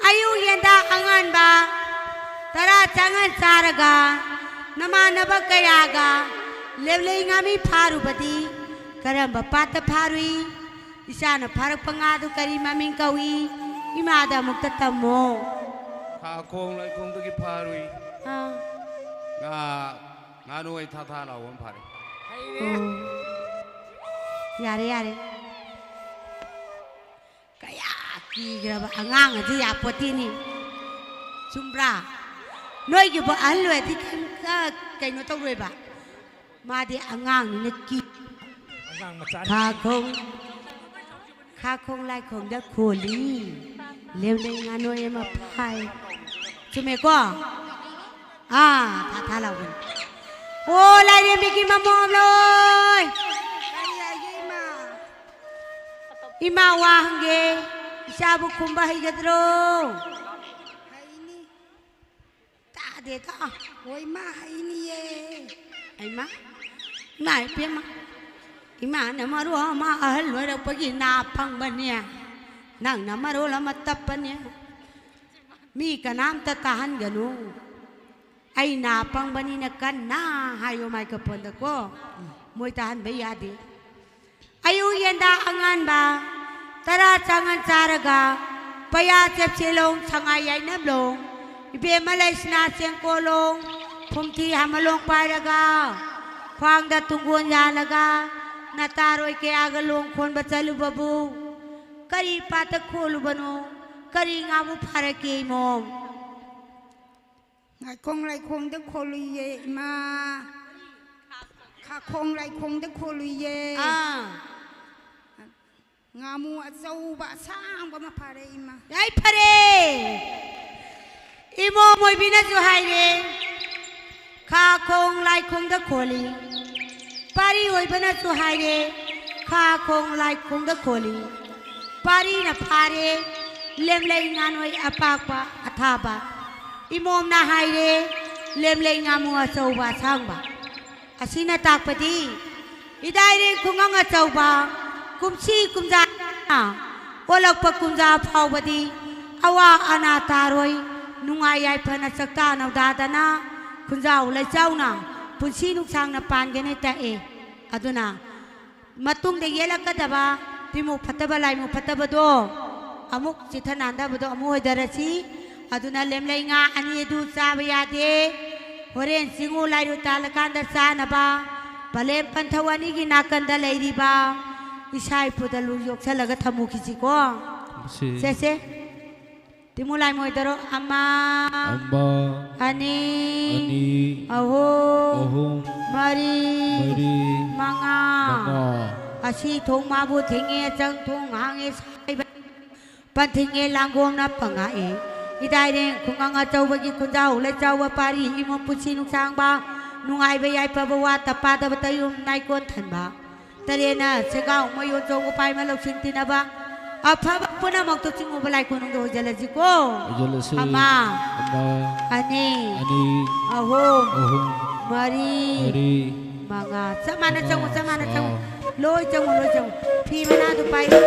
ꯑꯌꯨꯛ ꯌꯦꯟꯗꯥ ꯑꯉꯥꯟꯕ ꯇꯔꯥ ꯆꯥꯉꯟ ꯆꯥꯔꯒ ꯅꯃꯥꯟꯅꯕ ꯀꯌꯥꯒ ꯂꯦꯕꯂꯩ ꯉꯥꯃꯤ ꯐꯥꯔꯨꯕꯗꯤ ꯀꯔꯝꯕ ꯄꯥꯠꯇ ꯐꯥꯔꯨꯏ? ꯏꯆꯥꯅ ꯐꯥꯔꯛꯄ ꯉꯥꯗꯨ ꯀꯔꯤ ꯃꯃꯤꯡ ꯀꯧꯏ? ꯏꯃꯥꯗ ꯑꯃꯨꯛꯇ ꯇꯝꯃꯣ꯫ ꯈꯥꯈꯣꯡ ꯂꯩꯈꯣꯡꯗꯒꯤ ꯐꯥꯔꯨꯏ꯫ ꯑꯥ꯫ ꯉꯥ, ꯉꯥꯅꯨ ꯑꯩ ꯊꯥ ꯊꯥ ꯂꯥꯎꯕ ꯑꯃ ꯐꯥꯔꯦ꯫ ꯑꯣ꯫ ꯌꯥꯔꯦ, ꯌꯥꯔꯦ꯫ ꯀꯌꯥ ꯀꯤꯈ꯭ꯔꯕ ꯑꯉꯥꯡ ꯑꯗꯨ ꯌꯥꯄꯣꯠꯇꯦꯅꯤ꯫ ꯆꯨꯝꯕ꯭ꯔꯥ? ꯅꯣꯏꯒꯤꯕꯨ ꯑꯍꯜ ꯑꯣꯏꯔꯗꯤ ꯀꯩꯝꯇ ꯀꯩꯅꯣ ꯇꯧꯔꯣꯏꯕ꯫ ꯃꯥꯗꯤ ꯑꯉꯥꯡꯅꯤꯅ ꯀꯤ꯫ ꯑꯉꯥꯡ ꯃꯆꯥꯅꯤ꯫ ꯈꯥꯈꯣꯡ꯫ ꯈꯥꯈꯣꯡ ꯂꯥꯏꯈꯣꯡꯗ ꯈꯣꯜꯂꯤ, ꯂꯦꯝꯂꯩ ꯉꯥꯅꯣꯏ ꯑꯃ ꯐꯥꯏ꯫ ꯆꯨꯝꯃꯦꯀꯣ? ꯑꯥ, ꯊꯥ ꯊꯥ ꯂꯥꯎꯕꯅꯤ꯫ ꯑꯣ, ꯂꯥꯏꯔꯦꯝꯕꯤꯒꯤ ꯃꯃꯣꯝꯂꯣꯏ꯫ ꯀꯔꯤ ꯍꯥꯏꯒꯦ, ꯏꯃꯥ? ꯏꯃꯥ, ꯋꯥ ꯍꯪꯒꯦ꯫ ꯏꯆꯥꯕꯨ ꯈꯨꯝꯕ ꯍꯩꯒꯗ꯭ꯔꯣ? ꯍꯩꯅꯤ꯫ ꯇꯥꯗꯦꯗ꯫ ꯍꯣꯏ, ꯏꯃꯥ, ꯍꯩꯅꯤꯌꯦ꯫ ꯍꯩꯃꯥ, ꯏꯃꯥ ꯏꯄꯦꯝꯃ, ꯏꯃꯥꯅ ꯃꯔꯣꯟ ꯑꯃ ꯑꯍꯜ ꯑꯣꯏꯔꯛꯄꯒꯤ ꯅꯥ ꯄꯪꯕꯅꯦ, ꯅꯪꯅ ꯃꯔꯣꯜ ꯑꯃ ꯇꯞꯄꯅꯦ꯫ ꯃꯤ ꯀꯅꯥꯝꯇ ꯇꯥꯍꯟꯒꯅꯨ꯫ ꯑꯩ ꯅꯥ ꯄꯪꯕꯅꯤꯅ ꯀꯟꯅ ꯍꯥꯏꯌꯣ ꯃꯥꯏꯀ꯭ꯔꯣꯐꯣꯟꯗꯀꯣ꯫ ꯃꯣꯏ ꯇꯥꯍꯟꯕ ꯌꯥꯗꯦ꯫ ꯑꯌꯨꯛ ꯌꯦꯟꯗꯥ ꯑꯉꯥꯟꯕ, ꯇꯔꯥ ꯆꯥꯉꯟ ꯆꯥꯔꯒ, ꯄꯌꯥ ꯆꯦꯞꯁꯦꯂꯣꯡ, ꯁꯉꯥꯏ ꯌꯥꯏꯅꯕꯂꯣꯡ, ꯏꯕꯦꯝꯃ ꯂꯩꯁꯅꯥ ꯆꯦꯡꯀꯣꯂꯣꯡ, ꯐꯨꯝꯊꯤ ꯍꯥꯃꯂꯣꯡ ꯄꯥꯏꯔꯒ, ꯈ꯭ꯋꯥꯡꯗ ꯇꯨꯡꯒꯣꯟ ꯌꯥꯜꯂꯒ, ꯅꯇꯥꯔꯣꯏ ꯀꯌꯥꯒ ꯂꯣꯡ ꯈꯣꯟꯕ ꯆꯠꯂꯨꯕꯕꯨ ꯀꯔꯤ ꯄꯥꯠꯇ ꯈꯣꯜꯂꯨꯕꯅꯣ? ꯀꯔꯤ ꯉꯥꯕꯨ ꯐꯥꯔꯛꯀꯦ ꯏꯃꯣꯝ? ꯉꯥꯏꯈꯣꯡ ꯂꯥꯏꯈꯣꯡꯗ ꯈꯣꯜꯂꯨꯏꯌꯦ, ꯏꯃꯥ꯫ ꯈꯥꯈꯣꯡ ꯂꯥꯏꯈꯣꯡꯗ ꯈꯣꯜꯂꯨꯏꯌꯦ꯫ ꯑꯥ꯫ ꯉꯥꯃꯨ ꯑꯆꯧꯕ ꯑꯁꯥꯡꯕ ꯑꯃ ꯐꯥꯔꯦ, ꯏꯃꯥ꯫ ꯌꯥꯏ, ꯐꯔꯦ꯫ ꯏꯃꯣꯝ ꯑꯣꯏꯕꯤꯅꯁꯨ ꯍꯥꯏꯔꯦ, ꯈꯥꯈꯣꯡ ꯂꯥꯏꯈꯣꯡꯗ ꯈꯣꯜꯂꯤ꯫ ꯄꯥꯔꯤ ꯑꯣꯏꯕꯅꯁꯨ ꯍꯥꯏꯔꯦ, ꯈꯥꯈꯣꯡ ꯂꯥꯏꯈꯣꯡꯗ ꯈꯣꯜꯂꯤ꯫ ꯄꯥꯔꯤꯅ ꯐꯥꯔꯦ, ꯂꯦꯝꯂꯩ ꯉꯥꯅꯣꯏ ꯑꯄꯥꯛꯄ ꯑꯊꯥꯕ꯫ ꯏꯃꯣꯝꯅ ꯍꯥꯏꯔꯦ, ꯂꯦꯝꯂꯩ ꯉꯥꯃꯨ ꯑꯆꯧꯕ ꯑꯁꯥꯡꯕ꯫ ꯑꯁꯤꯅ ꯇꯥꯛꯄꯗꯤ, ꯏꯗꯥꯏꯔꯦꯡ ꯈꯨꯡꯒꯪ ꯑꯆꯧꯕ, ꯀꯨꯝꯁꯤ ꯀꯨꯝꯖꯥ ꯑꯣꯜꯂꯛꯄ ꯀꯨꯝꯖꯥ ꯐꯥꯎꯕꯗꯤ ꯑꯋꯥ ꯑꯅꯥ ꯇꯥꯔꯣꯏ, ꯅꯨꯡꯉꯥꯏ ꯌꯥꯏꯐꯅ ꯆꯥꯛꯇꯥ ꯅꯧꯗꯥꯗꯅ ꯈꯨꯟꯖꯥꯎ ꯂꯩꯆꯥꯎꯅ ꯄꯨꯟꯁꯤ ꯅꯨꯡꯁꯥꯡꯅ ꯄꯥꯟꯒꯅꯤ ꯇꯥꯛꯑꯦ꯫ ꯑꯗꯨꯅ ꯃꯇꯨꯡꯗ ꯌꯦꯜꯂꯛꯀꯗꯕ ꯇꯤꯃꯨ ꯐꯠꯇꯕ ꯂꯥꯏꯃꯨ ꯐꯠꯇꯕꯗꯣ ꯑꯃꯨꯛ ꯆꯤꯊ ꯅꯥꯟꯗꯕꯗꯣ ꯑꯃꯨꯛ ꯑꯣꯏꯗꯔꯁꯤ꯫ ꯑꯗꯨꯅ ꯂꯦꯝꯂꯩ ꯉꯥ ꯑꯅꯤ ꯑꯗꯨ ꯆꯥꯕ ꯌꯥꯗꯦ꯫ ꯍꯣꯔꯦꯟ ꯆꯤꯡꯉꯨ ꯂꯥꯏꯔꯨ ꯇꯥꯜꯂꯀꯥꯟꯗ ꯆꯥꯅꯕ ꯄꯂꯦꯝ ꯄꯟꯊꯧ ꯑꯅꯤꯒꯤ ꯅꯥꯀꯟꯗ ꯂꯩꯔꯤꯕ ꯏꯁꯥ ꯏꯄꯨꯗ ꯂꯨ ꯌꯣꯛꯁꯜꯂꯒ ꯊꯝꯃꯨꯈꯤꯁꯤꯀꯣ꯫ ꯃꯁꯤ ꯁꯦ, ꯁꯦ꯫ ꯇꯤꯃꯨ ꯂꯥꯏꯃꯣꯏꯗꯔꯣ? ꯑꯃ, ꯑꯃ, ꯑꯅꯤ, ꯑꯅꯤ, ꯑꯍꯨꯝ, ꯑꯍꯨꯝ, ꯃꯔꯤ, ꯃꯔꯤ, ꯃꯉꯥ꯫ ꯃꯉꯥ꯫ ꯑꯁꯤ ꯊꯣꯡ ꯃꯥꯕꯨ ꯊꯤꯡꯉꯦ, ꯑꯆꯪ ꯊꯣꯡ ꯍꯥꯡꯉꯦ ꯁꯥꯏꯕ꯫ ꯄꯟꯊꯤꯡꯉꯦ ꯂꯥꯡꯒꯣꯡꯅ ꯄꯉꯥꯛꯑꯦ꯫ ꯏꯗꯥꯏꯔꯦꯡ ꯈꯨꯡꯒꯪ ꯑꯆꯧꯕꯒꯤ ꯈꯨꯟꯖꯥꯎ ꯂꯩꯆꯥꯎꯕ ꯄꯥꯔꯤ ꯏꯃꯨꯡ ꯄꯨꯟꯁꯤ ꯅꯨꯡꯁꯥꯡꯕ ꯅꯨꯡꯉꯥꯏꯕ ꯌꯥꯏꯐꯕ ꯋꯥꯠꯇ ꯄꯥꯗꯕ ꯇꯌꯨꯝ ꯅꯥꯏꯀꯣꯟ ꯊꯟꯕ ꯇꯔꯦꯠꯅ ꯁꯦꯒꯥꯎ ꯃꯌꯣꯟ ꯆꯣꯡꯕ ꯄꯥꯏꯃ ꯂꯧꯁꯤꯟ ꯇꯤꯟꯅꯕ ꯑꯐꯕ ꯄꯨꯝꯅꯃꯛꯇꯨ ꯆꯤꯡꯉꯨꯕ ꯂꯥꯏ ꯈꯨꯅꯨꯡꯗ ꯍꯣꯏꯖꯜꯂꯁꯤꯀꯣ꯫ ꯍꯣꯏꯖꯜꯂꯁꯤ꯫ ꯑꯃ, ꯑꯃ, ꯑꯅꯤ, ꯑꯅꯤ, ꯑꯍꯨꯝ, ꯑꯍꯨꯝ, ꯃꯔꯤ, ꯃꯔꯤ, ꯃꯉꯥ꯫ ꯆꯞ ꯃꯥꯟꯅ ꯆꯪꯉꯨ, ꯃꯉꯥ꯫ ꯆꯞ ꯃꯥꯟꯅ ꯆꯪꯉꯨ꯫ ꯑꯥ꯫ ꯂꯣꯏ ꯆꯪꯉꯨ, ꯂꯣꯏ ꯆꯪꯉꯨ꯫ ꯐꯤ ꯃꯅꯥꯗꯨ ꯄꯥꯏꯌꯨ꯫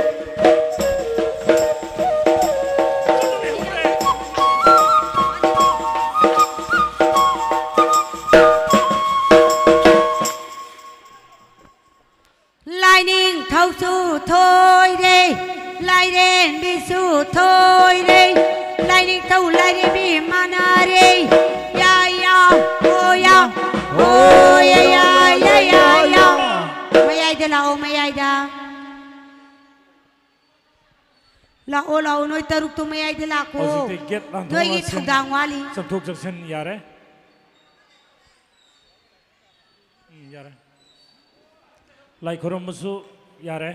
ꯂꯥꯏꯅꯤꯡꯊꯧꯁꯨ ꯊꯣꯏꯔꯦ, ꯂꯥꯏꯔꯦꯝꯕꯤꯁꯨ ꯊꯣꯏꯔꯦ, ꯂꯥꯏꯅꯤꯡꯊꯧ ꯂꯥꯏꯔꯦꯝꯕꯤ ꯃꯥꯟꯅꯔꯦ꯫ ꯌꯥ, ꯌꯥ, ꯍꯣ, ꯌꯥ, ꯍꯣ, ꯌꯥ, ꯌꯥ, ꯌꯥ, ꯌꯥ, ꯌꯥ꯫ ꯃꯌꯥꯏꯗ ꯂꯥꯛꯑꯣ, ꯃꯌꯥꯏꯗ꯫ ꯂꯥꯛꯑꯣ, ꯂꯥꯛꯑꯣ, ꯅꯣꯏ ꯇꯔꯨꯛꯇꯣ ꯃꯌꯥꯏꯗ ꯂꯥꯛꯈꯣ꯫ ꯍꯧꯖꯤꯛꯇꯤ ꯒꯦꯠ ꯂꯥꯟꯊꯣꯛꯑꯒ ꯅꯣꯏꯒꯤ ꯁꯦꯝ-, ꯊꯧꯗꯥꯡ ꯋꯥꯠꯂꯤ꯫ ꯆꯪꯊꯣꯛ ꯆꯪꯁꯤꯟ ꯌꯥꯔꯦ꯫ ꯎꯝ, ꯌꯥꯔꯦ꯫ ꯂꯥꯏ ꯈꯨꯔꯨꯝꯕꯁꯨ ꯌꯥꯔꯦ꯫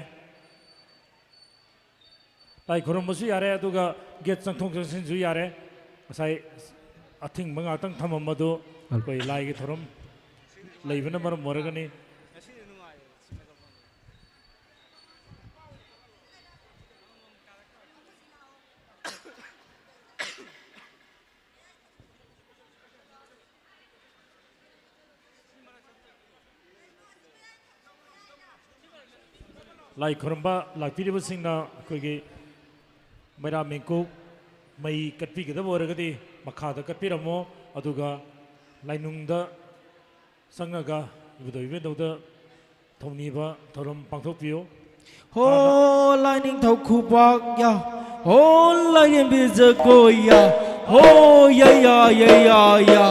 ꯂꯥꯏ ꯈꯨꯔꯨꯝꯕꯁꯨ ꯌꯥꯔꯦ, ꯑꯗꯨꯒ ꯒꯦꯠ ꯆꯪꯊꯣꯛ ꯆꯪꯁꯤꯟꯁꯨ ꯌꯥꯔꯦ꯫ ꯉꯁꯥꯏ ꯑꯊꯤꯡꯕ ꯉꯥꯛꯇꯪ ꯊꯝꯃꯝꯕꯗꯨ ꯑꯩꯈꯣꯏ ꯂꯥꯏꯒꯤ ꯊꯧꯔꯝ ꯂꯩꯕꯅ ꯃꯔꯝ ꯑꯣꯏꯔꯒꯅꯤ꯫ ꯂꯥꯏ ꯈꯨꯔꯨꯝꯕ ꯂꯥꯛꯄꯤꯔꯤꯕꯁꯤꯡꯅ ꯑꯩꯈꯣꯏꯒꯤ ꯃꯩꯔꯥ ꯃꯤꯡꯀꯨꯞ ꯃꯩ ꯀꯠꯄꯤꯒꯗꯕ ꯑꯣꯏꯔꯒꯗꯤ ꯃꯈꯥꯗ ꯀꯠꯄꯤꯔꯝꯃꯣ, ꯑꯗꯨꯒ ꯂꯥꯏꯅꯨꯡꯗ ꯆꯪꯉꯒ ꯏꯕꯨꯙꯧ ꯏꯕꯦꯟꯗꯧꯗ ꯊꯧꯅꯤꯕ ꯊꯧꯔꯝ ꯄꯥꯡꯊꯣꯛꯄꯤꯌꯨ꯫ ꯍꯣ ꯍꯥꯟꯅ ꯂꯥꯏꯅꯤꯡꯊꯧ ꯈꯨꯕꯥꯛ ꯌꯥ, ꯍꯣ ꯂꯥꯏꯔꯦꯝꯕꯤ ꯖꯒꯣꯏ ꯌꯥ, ꯍꯣ ꯌꯥ ꯌꯥ ꯌꯥ ꯌꯥ ꯌꯥ꯫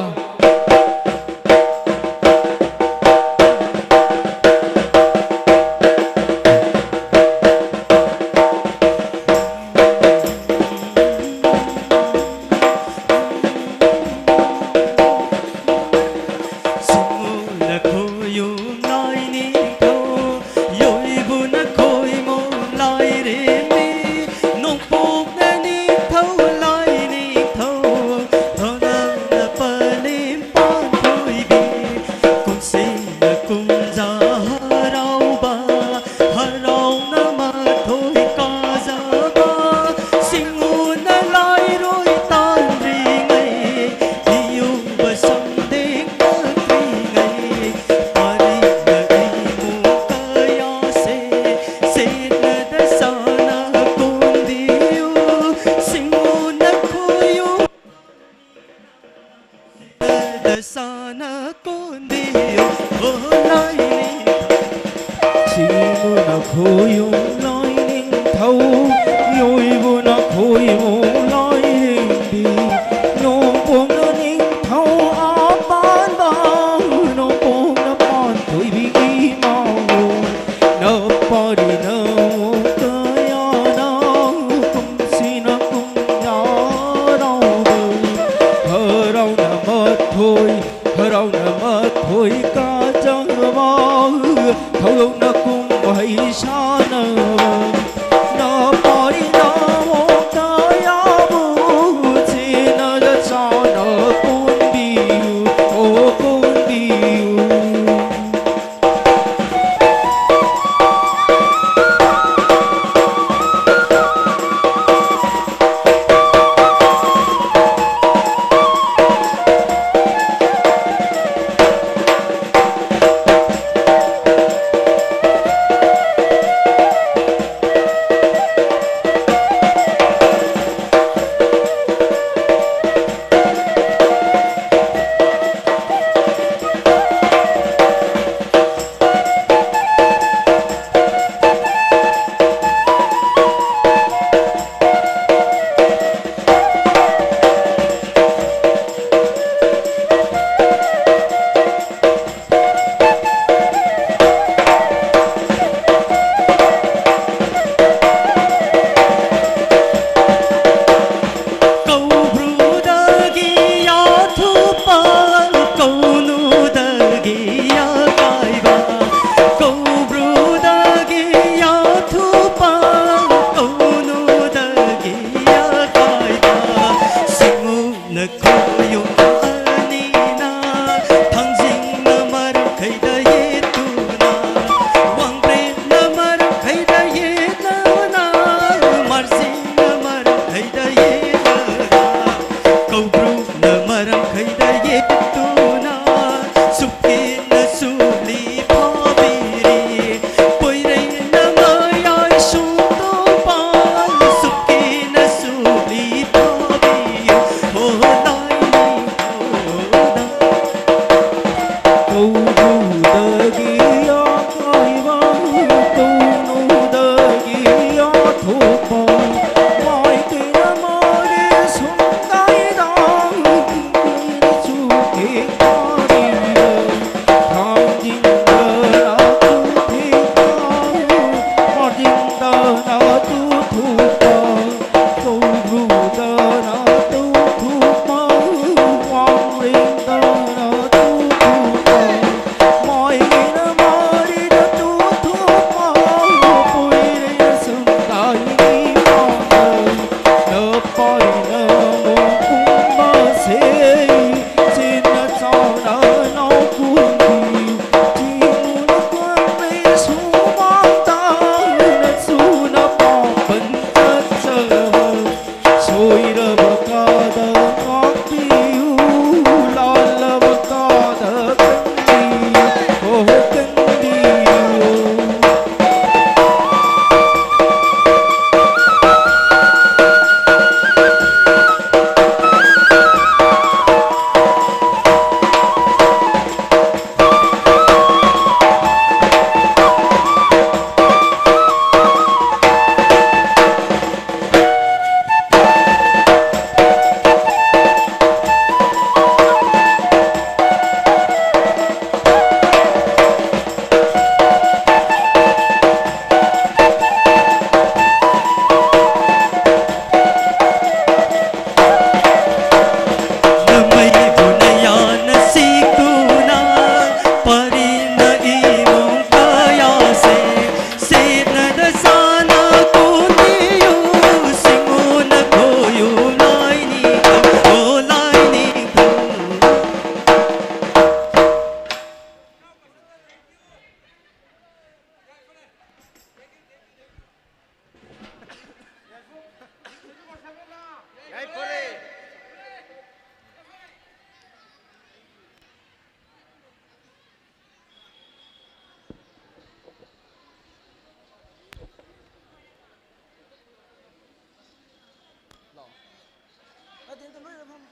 ꯅꯣꯏ ꯐꯝ-,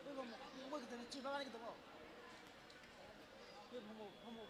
ꯅꯣꯏ ꯐꯝꯃꯣ꯫ ꯃꯣꯏ ꯈꯛꯇꯅꯤ, ꯆꯦ ꯃꯉꯥꯅꯤ ꯈꯛꯇꯪ ꯂꯥꯛꯑꯣ꯫ ꯅꯣꯏ ꯐꯝꯃꯣ, ꯐꯝꯃꯣ꯫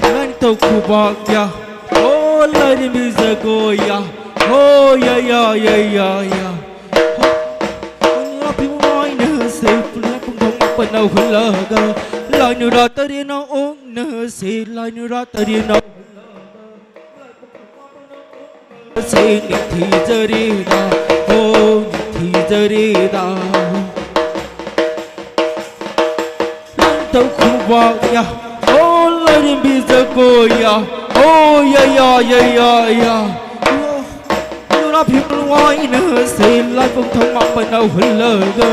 ꯂꯥꯏꯅꯤꯡꯊꯧ ꯈꯨꯕꯥꯛ ꯌꯥ, ꯑꯣ ꯂꯥꯏꯔꯦꯝꯕꯤ ꯖꯒꯣꯏ ꯌꯥ, ꯍꯣ ꯌꯥ ꯌꯥ ꯌꯥ ꯌꯥ ꯌꯥ꯫ ꯍꯣ, ꯂꯥꯏꯅꯤꯡꯊꯧ ꯃꯥꯏꯅꯁꯦ, ꯂꯥꯏ ꯄꯨꯡꯊꯣꯡ ꯃꯥꯄꯟꯅ ꯍꯨꯜꯂꯒ, ꯂꯥꯏ ꯅꯨꯔꯥ ꯇꯔꯦꯠꯅ ꯑꯣꯛꯅꯁꯦ, ꯂꯥꯏ ꯅꯨꯔꯥ ꯇꯔꯦꯠꯅ ꯁꯦ ꯅꯤꯡꯊꯤꯖꯔꯦꯗ, ꯍꯣ ꯅꯤꯡꯊꯤꯖꯔꯦꯗ꯫ ꯂꯥꯏꯅꯤꯡꯊꯧ ꯈꯨꯕꯥꯛ ꯌꯥ, ꯍꯣ ꯂꯥꯏꯔꯦꯝꯕꯤ ꯖꯒꯣꯏ ꯌꯥ, ꯍꯣ ꯌꯥ ꯌꯥ ꯌꯥ ꯌꯥ ꯌꯥ꯫ ꯅꯨꯔꯥ ꯐꯤꯃꯜ ꯋꯥꯏꯅꯁꯦ, ꯂꯥꯏ ꯄꯨꯡꯊꯣꯡ ꯃꯥꯄꯟꯅ ꯍꯨꯜꯂꯒ,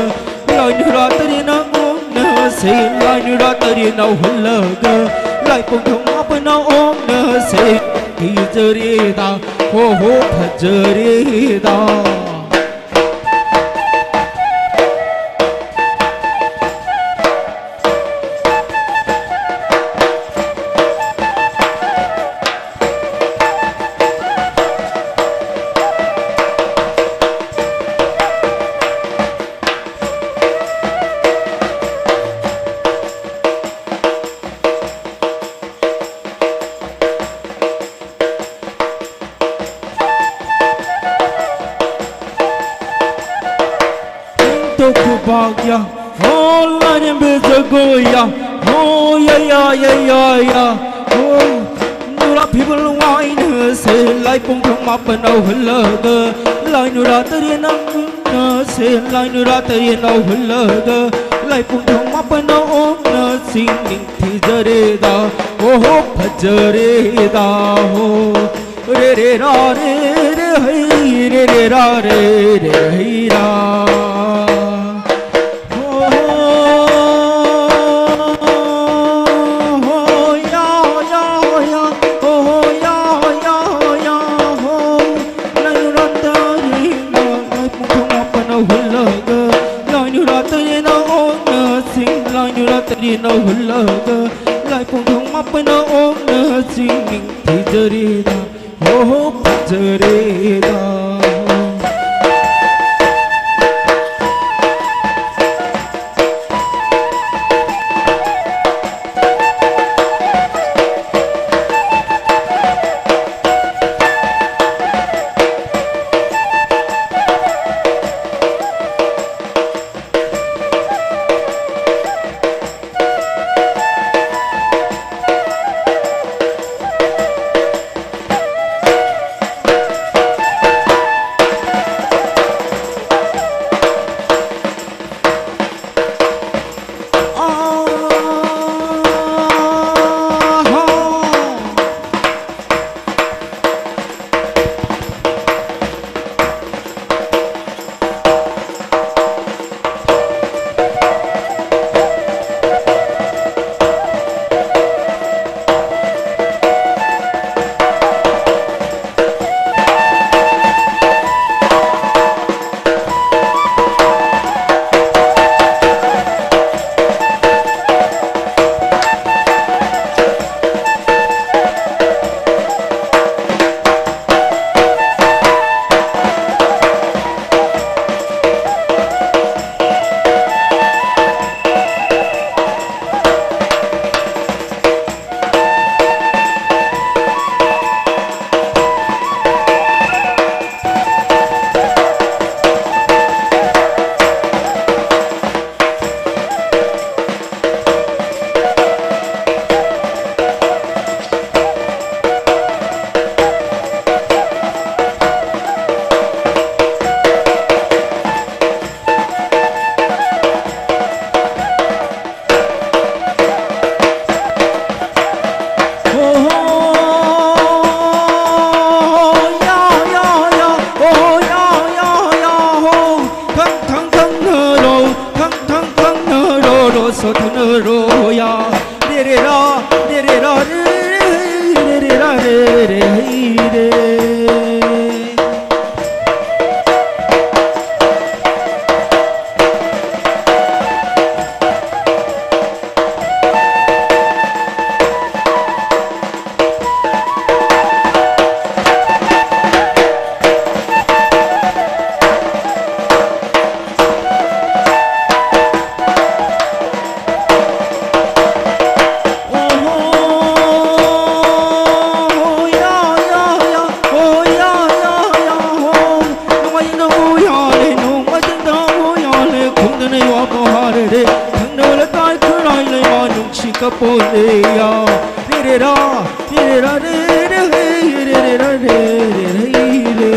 ꯂꯥꯏ ꯅꯨꯔꯥ ꯇꯔꯦꯠꯅ ꯑꯣꯛꯅꯁꯦ, ꯂꯥꯏ ꯅꯨꯔꯥ ꯇꯔꯦꯠꯅ ꯍꯨꯜꯂꯒ, ꯂꯥꯏ ꯄꯨꯡꯊꯣꯡ ꯃꯥꯄꯟꯅ ꯑꯣꯛꯅꯁꯦ꯫ ꯐꯖꯔꯦꯗ, ꯍꯣ ꯍꯣ ꯐꯖꯔꯦꯗ꯫ ꯇꯣ ꯈꯨꯕꯥꯛ ꯌꯥ, ꯍꯣ ꯂꯥꯏꯔꯦꯝꯕꯤ ꯖꯒꯣꯏ ꯌꯥ, ꯍꯣ ꯌꯥ ꯌꯥ ꯌꯥ ꯌꯥ ꯌꯥ, ꯍꯣ ꯅꯨꯔꯥ ꯐꯤꯃꯜ ꯋꯥꯏꯅꯁꯦ, ꯂꯥꯏ ꯄꯨꯡꯊꯣꯡ ꯃꯥꯄꯟꯅ ꯍꯨꯜꯂꯒ, ꯂꯥꯏ ꯅꯨꯔꯥ ꯇꯔꯦꯠꯅ ꯑꯣꯛꯅꯁꯦ, ꯂꯥꯏ ꯅꯨꯔꯥ ꯇꯔꯦꯠꯅ ꯍꯨꯜꯂꯒ, ꯂꯥꯏ ꯄꯨꯡꯊꯣꯡ ꯃꯥꯄꯟꯅ ꯑꯣꯛꯅꯁꯤ꯫ ꯅꯤꯡꯊꯤꯖꯔꯦꯗ, ꯍꯣ ꯍꯣ ꯐꯖꯔꯦꯗ ꯍꯣ꯫ ꯔꯦ ꯔꯦ ꯔꯥ ꯔꯦ ꯔꯦ ꯍꯩ ꯔꯦ ꯔꯦ ꯔꯥ ꯔꯦ ꯔꯦ ꯍꯩ ꯔꯥ꯫ ꯍꯣ ꯍꯣ ꯍꯣ ꯌꯥ ꯌꯥ ꯌꯥ ꯍꯣ ꯍꯣ ꯌꯥ ꯌꯥ ꯌꯥ ꯍꯣ꯫ ꯂꯥꯏ ꯅꯨꯔꯥ ꯇꯔꯦꯠꯅ ꯂꯥꯏ ꯄꯨꯡꯊꯣꯡ ꯃꯥꯄꯟꯅ ꯍꯨꯜꯂꯒ ꯂꯥꯏ ꯅꯨꯔꯥ ꯇꯔꯦꯠꯅ ꯑꯣꯛꯅꯁꯤ꯫ ꯂꯥꯏ ꯅꯨꯔꯥ ꯇꯔꯦꯠꯅ ꯍꯨꯜꯂꯒ ꯂꯥꯏ ꯄꯨꯡꯊꯣꯡ ꯃꯥꯄꯟꯅ ꯑꯣꯛꯅꯁꯤ꯫ ꯅꯤꯡꯊꯤꯖꯔꯦꯗ ꯍꯣ ꯍꯣ ꯐꯖꯔꯦꯗ꯫ ꯊꯛꯅꯔꯣꯌꯥ꯫ ꯔꯦ ꯔꯦ ꯔꯥ, ꯔꯦ ꯔꯦ ꯔꯥ, ꯔꯦ ꯔꯦ ꯔꯦ ꯔꯦ ꯔꯥ, ꯔꯦ ꯔꯦ ꯍꯩ ꯔꯦ꯫ ꯊꯪꯅꯕ ꯂꯩꯀꯥꯏ ꯈꯨꯔꯥꯏ ꯂꯩꯃ ꯅꯨꯡꯁꯤ ꯀꯞꯄꯣꯅꯦꯌꯥ꯫ ꯔꯦ ꯔꯦ ꯔꯥ, ꯔꯦ ꯔꯦ ꯔꯥ, ꯔꯦ ꯔꯦ ꯍꯦ, ꯔꯦ ꯔꯦ ꯔꯥ, ꯔꯦ ꯔꯦ ꯍꯦ ꯔꯦ꯫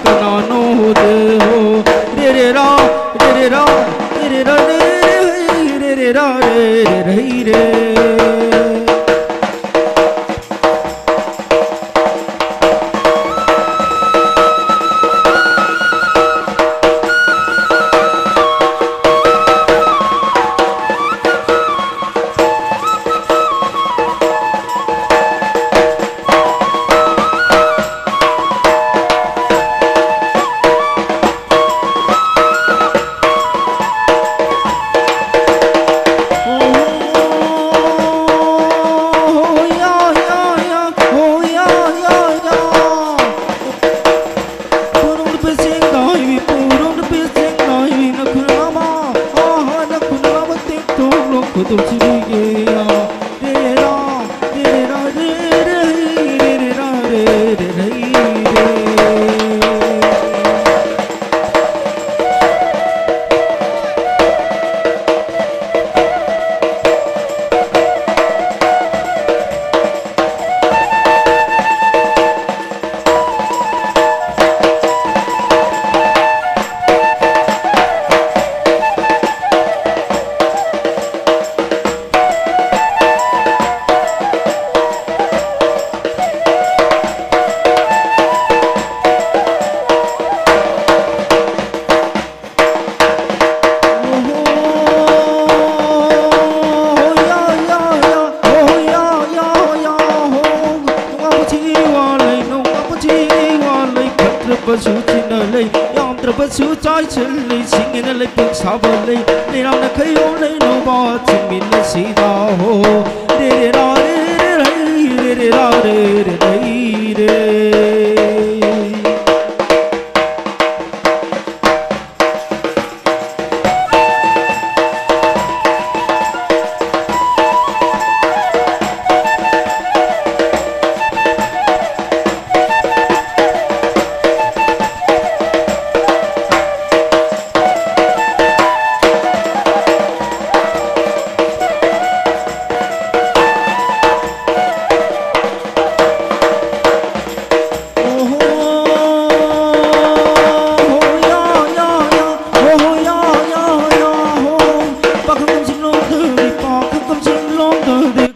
ꯀꯅꯥꯅꯣ ꯍꯣꯗꯦ ꯍꯣ꯫ ꯔꯦ ꯔꯦ ꯔꯥ, ꯔꯦ ꯔꯦ ꯔꯥ, ꯔꯦ ꯔꯦ ꯔꯥ, ꯔꯦ ꯔꯦ ꯔꯥ, ꯔꯦ ꯔꯦ ꯔꯥ, ꯔꯦ ꯔꯦ ꯔꯥ, ꯔꯦ ꯔꯦ ꯍꯩ ꯔꯦ꯫ ꯐꯠꯇ꯭ꯔꯕꯁꯨ ꯆꯤꯟꯅ ꯂꯩ, ꯌꯥꯝꯗ꯭ꯔꯕꯁꯨ ꯆꯥꯏꯁꯤꯜꯂꯤ, ꯁꯤꯡꯉꯦꯅ ꯂꯩꯄꯨꯡ ꯁꯥꯕ ꯂꯩ, ꯂꯩꯔꯥꯡꯅ ꯈꯩꯌꯣꯝ ꯂꯩꯅꯧꯕ, ꯆꯤꯡꯃꯤꯟꯅꯁꯤꯗ ꯍꯣ, ꯔꯦ ꯔꯦ ꯔꯥ ꯔꯦ ꯔꯦ ꯔꯩ, ꯔꯦ ꯔꯦ ꯔꯥ ꯔꯦ ꯔꯦ ꯔꯩ ꯔꯦ꯫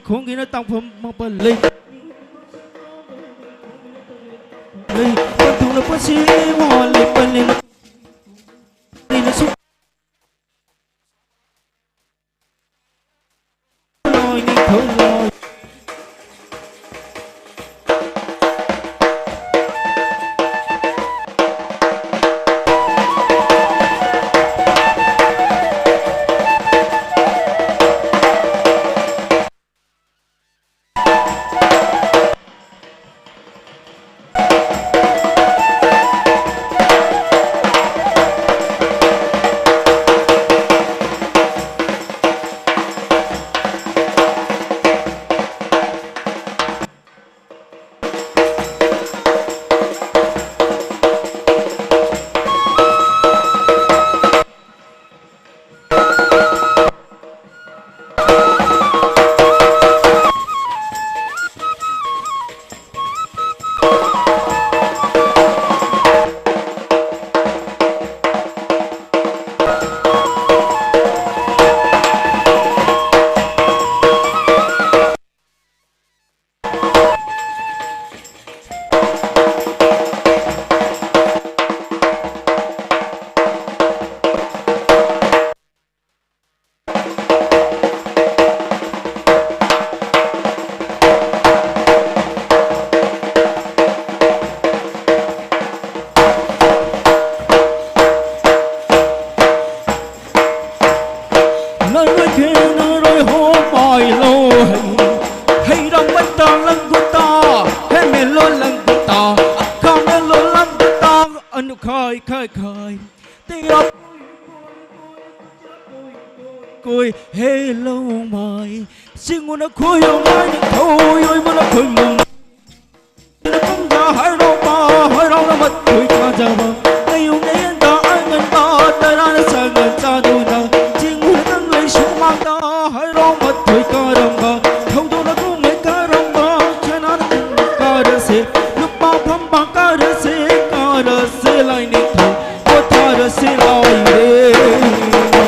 ꯈꯣꯡꯒꯤꯅ ꯇꯥꯡꯐꯝ ꯃꯥꯄꯜ ꯂꯩ꯫ ꯂꯩ, ꯄꯟꯊꯨꯡꯅ ꯄꯨꯟꯁꯤ ꯋꯥ ꯂꯩ, ꯄꯜꯂꯦꯅ꯫ ꯅꯪ ꯂꯣꯏ ꯈꯦꯅꯔꯣꯏ ꯍꯣ ꯃꯥꯏ ꯂꯣ ꯍꯩ꯫ ꯍꯩꯔꯝ ꯃꯇꯥ ꯂꯪꯒꯨꯇꯥ, ꯍꯦ ꯃꯦꯂꯣ ꯂꯪꯒꯨꯇꯥ, ꯑꯈꯥ ꯃꯦꯂꯣ ꯂꯪꯒꯨꯇꯥ, ꯑꯅꯨ ꯈꯥꯏ ꯈꯥꯏ ꯈꯥꯏ꯫ ꯇꯤꯌꯥ ꯀꯣꯏ ꯍꯦ ꯂꯣ ꯃꯥꯏ꯫ ꯆꯤꯡꯉꯨꯅ ꯈꯣꯏ ꯌꯣ ꯃꯥꯏ ꯅꯤꯡꯊꯧ ꯌꯣꯏꯕꯅ ꯈꯣꯏ ꯃꯨꯡ꯫ ꯀꯨꯝꯖꯥ ꯍꯔꯥꯎꯕ, ꯍꯔꯥꯎꯅ ꯃꯊꯣꯏ ꯀꯥꯖꯕ, ꯅꯌꯨꯝ ꯅꯌꯦꯟꯗ ꯑꯉꯟꯕ, ꯇꯔꯥꯅ ꯁꯪꯒ ꯆꯥꯗꯨꯅ, ꯆꯤꯡ ꯎꯔꯒ ꯂꯩꯁꯨ ꯃꯥꯡꯗ, ꯍꯔꯥꯎ ꯃꯊꯣꯏ ꯀꯥꯔꯝꯕ, ꯊꯧꯗꯣꯛꯅ ꯀꯨꯝꯍꯩ ꯀꯥꯔꯝꯕ, ꯈꯦꯅꯥꯅ ꯀꯥꯔꯁꯦ, ꯂꯨꯄꯥ ꯐꯝꯕ ꯀꯥꯔꯁꯦ, ꯀꯥꯔꯁꯦ ꯂꯥꯏꯅꯤꯡꯊꯧ, ꯄꯣꯊꯥꯔꯁꯦ ꯂꯥꯏꯔꯦꯝꯕ꯫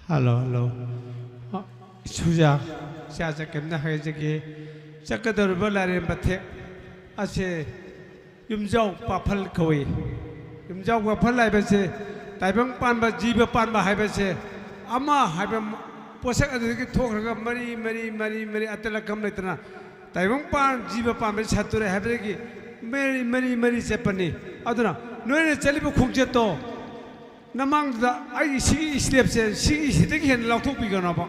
Hello, hello. ꯑ, ꯁꯨꯖꯥ, ꯏꯆꯥ ꯆꯠꯀꯅꯤꯅ ꯍꯥꯏꯖꯒꯦ꯫ ꯆꯠꯀꯗꯧꯔꯤꯕ ꯂꯥꯏꯔꯦꯝꯕ ꯊꯦꯛ ꯑꯁꯦ ꯌꯨꯝꯖꯥꯎ ꯄꯥꯐꯜ ꯀꯧꯏ꯫ ꯌꯨꯝꯖꯥꯎ ꯄꯥꯐꯜ ꯍꯥꯏꯕꯁꯦ ꯇꯥꯏꯕꯪ ꯄꯥꯟꯕ, ꯖꯤꯕ ꯄꯥꯟꯕ ꯍꯥꯏꯕꯁꯦ ꯑꯃ ꯍꯥꯏꯕ ꯄꯣꯠꯁꯛ ꯑꯗꯨꯗꯒꯤ ꯊꯣꯛꯈ꯭ꯔꯒ ꯃꯔꯤ, ꯃꯔꯤ, ꯃꯔꯤ, ꯃꯔꯤ ꯑꯇꯂꯛꯀꯝ ꯂꯩꯇꯅ ꯇꯥꯏꯕꯪ ꯄꯥꯟ, ꯖꯤꯕ ꯄꯥꯟꯕꯁꯦ ꯁꯠꯇꯣꯔꯦ ꯍꯥꯏꯕꯗꯒꯤ ꯃꯔꯤ, ꯃꯔꯤ, ꯃꯔꯤ ꯆꯠꯄꯅꯤ꯫ ꯑꯗꯨꯅ ꯅꯣꯏꯅ ꯆꯠꯂꯤꯕ ꯈꯣꯡꯆꯠꯇꯣ ꯅꯃꯥꯡꯗꯨꯗ ꯑꯩꯒꯤ ꯁꯤꯒꯤ ꯏꯁꯇꯦꯞꯁꯦ, ꯁꯤꯒꯤ, ꯁꯤꯗꯒꯤ ꯍꯦꯟꯅ ꯂꯥꯎꯊꯣꯛꯄꯤꯒꯅꯣꯕ꯫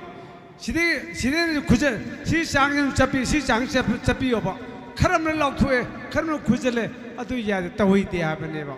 ꯁꯤꯗꯒꯤ, ꯁꯤꯗꯒꯤ ꯈꯨꯖ-, ꯁꯤ ꯆꯥꯡꯁꯤ ꯑꯗꯨꯝ ꯆꯠꯄꯤ, ꯁꯤ ꯆꯥꯡꯁꯤ ꯆꯠꯄ-, ꯆꯠꯄꯤꯌꯣꯕ꯫ ꯈꯔ ꯑꯃꯅ ꯂꯥꯎꯊꯣꯛꯑꯦ, ꯈꯔ ꯑꯃꯅ ꯈꯨꯖꯜꯂꯦ, ꯑꯗꯨ ꯌꯥꯗꯦ, ꯇꯧꯍꯩꯗꯦ ꯍꯥꯏꯕꯅꯦꯕ꯫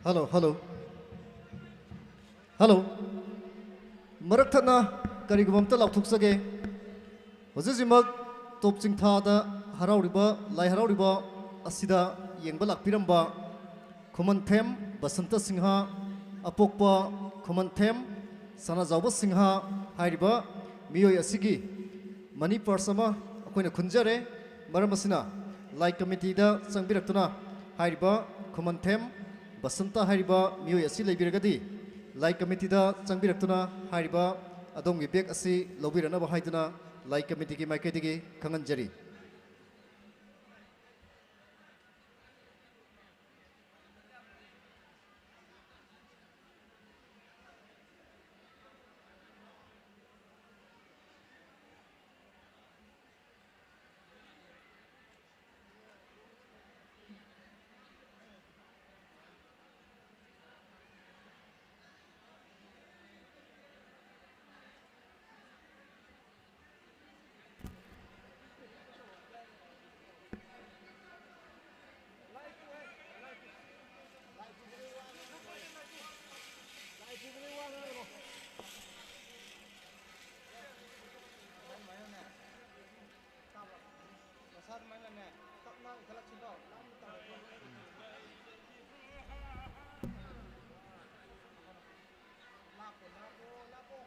ꯍꯜꯂꯣ, ꯍꯜꯂꯣ꯫ ꯍꯜꯂꯣ꯫ ꯃꯔꯛ ꯊꯠꯅ ꯀꯔꯤꯒꯨꯝꯕ ꯑꯝꯇ ꯂꯥꯎꯊꯣꯛꯆꯒꯦ꯫ ꯍꯧꯖꯤꯛ ꯍꯧꯖꯤꯛꯃꯛ ꯇꯣꯞ ꯆꯤꯡꯊꯥꯗ ꯍꯔꯥꯎꯔꯤꯕ, ꯂꯥꯏ ꯍꯔꯥꯎꯔꯤꯕ ꯑꯁꯤꯗ ꯌꯦꯡꯕ ꯂꯥꯛꯄꯤꯔꯝꯕ ꯈꯨꯃꯟꯊꯦꯝ ꯕꯁꯟꯇ ꯁꯤꯡꯍ, ꯑꯄꯣꯛꯄ ꯈꯨꯃꯟꯊꯦꯝ ꯁꯅꯥꯖꯥꯎꯕ ꯁꯤꯡꯍ ꯍꯥꯏꯔꯤꯕ ꯃꯤꯑꯣꯏ ꯑꯁꯤꯒꯤ ꯃꯅꯤ ꯄꯔꯁ ꯑꯃ ꯑꯩꯈꯣꯏꯅ ꯈꯨꯟꯖꯔꯦ꯫ ꯃꯔꯝ ꯑꯁꯤꯅ ꯂꯥꯏ ꯀꯃꯤꯇꯤꯗ ꯆꯪꯕꯤꯔꯛꯇꯨꯅ ꯍꯥꯏꯔꯤꯕ ꯈꯨꯃꯟꯊꯦꯝ ꯕꯁꯟꯇ ꯍꯥꯏꯔꯤꯕ ꯃꯤꯑꯣꯏ ꯑꯁꯤ ꯂꯩꯕꯤꯔꯒꯗꯤ ꯂꯥꯏ ꯀꯃꯤꯇꯤꯗ ꯆꯪꯕꯤꯔꯛꯇꯨꯅ ꯍꯥꯏꯔꯤꯕ ꯑꯗꯣꯝꯒꯤ ꯕꯦꯒ ꯑꯁꯤ ꯂꯧꯕꯤꯔꯛꯅꯕ ꯍꯥꯏꯗꯨꯅ ꯂꯥꯏ ꯀꯃꯤꯇꯤꯒꯤ ꯃꯥꯏꯀꯩꯗꯒꯤ ꯈꯪꯍꯟꯖꯔꯤ꯫ ꯃꯁꯥ ꯑꯗꯨꯃꯥꯏꯅꯅꯦ, ꯇꯞꯅ ꯏꯟꯈꯠꯂꯛꯁꯤꯀꯣ, ꯂꯥꯞꯅ ꯇꯧꯔꯒ꯫ ꯂꯥꯞꯄꯣ, ꯂꯥꯞꯄꯣ, ꯂꯥꯞꯄꯣ꯫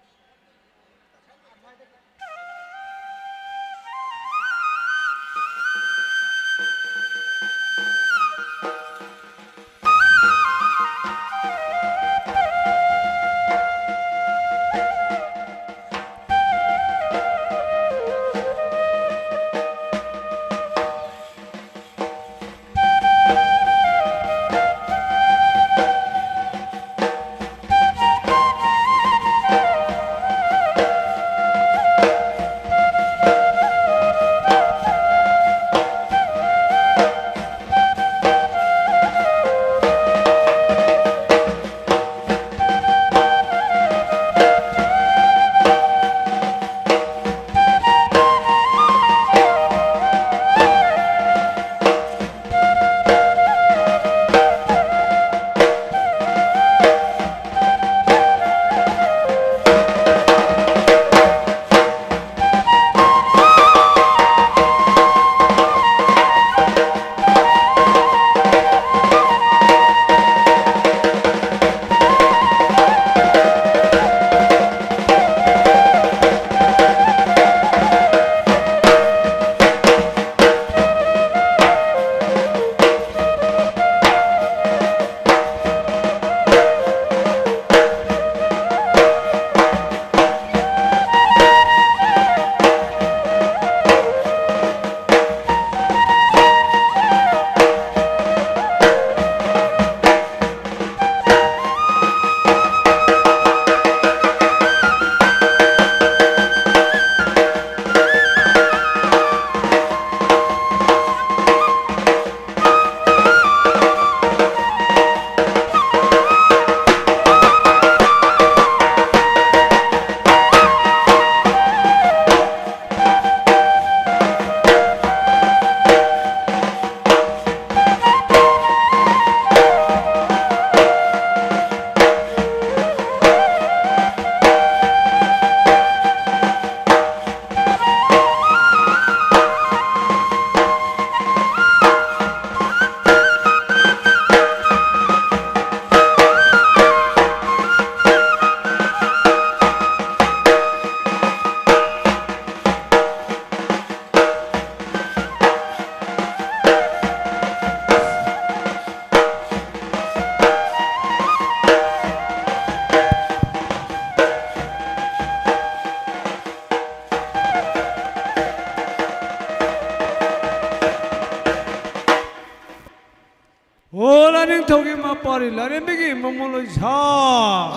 ꯂꯥꯏꯅꯤꯡꯊꯧꯒꯤ ꯃꯄꯥꯔꯤ ꯂꯥꯏꯔꯦꯝꯕꯤꯒꯤ ꯃꯃꯣꯟ ꯂꯣꯏꯁꯥ꯫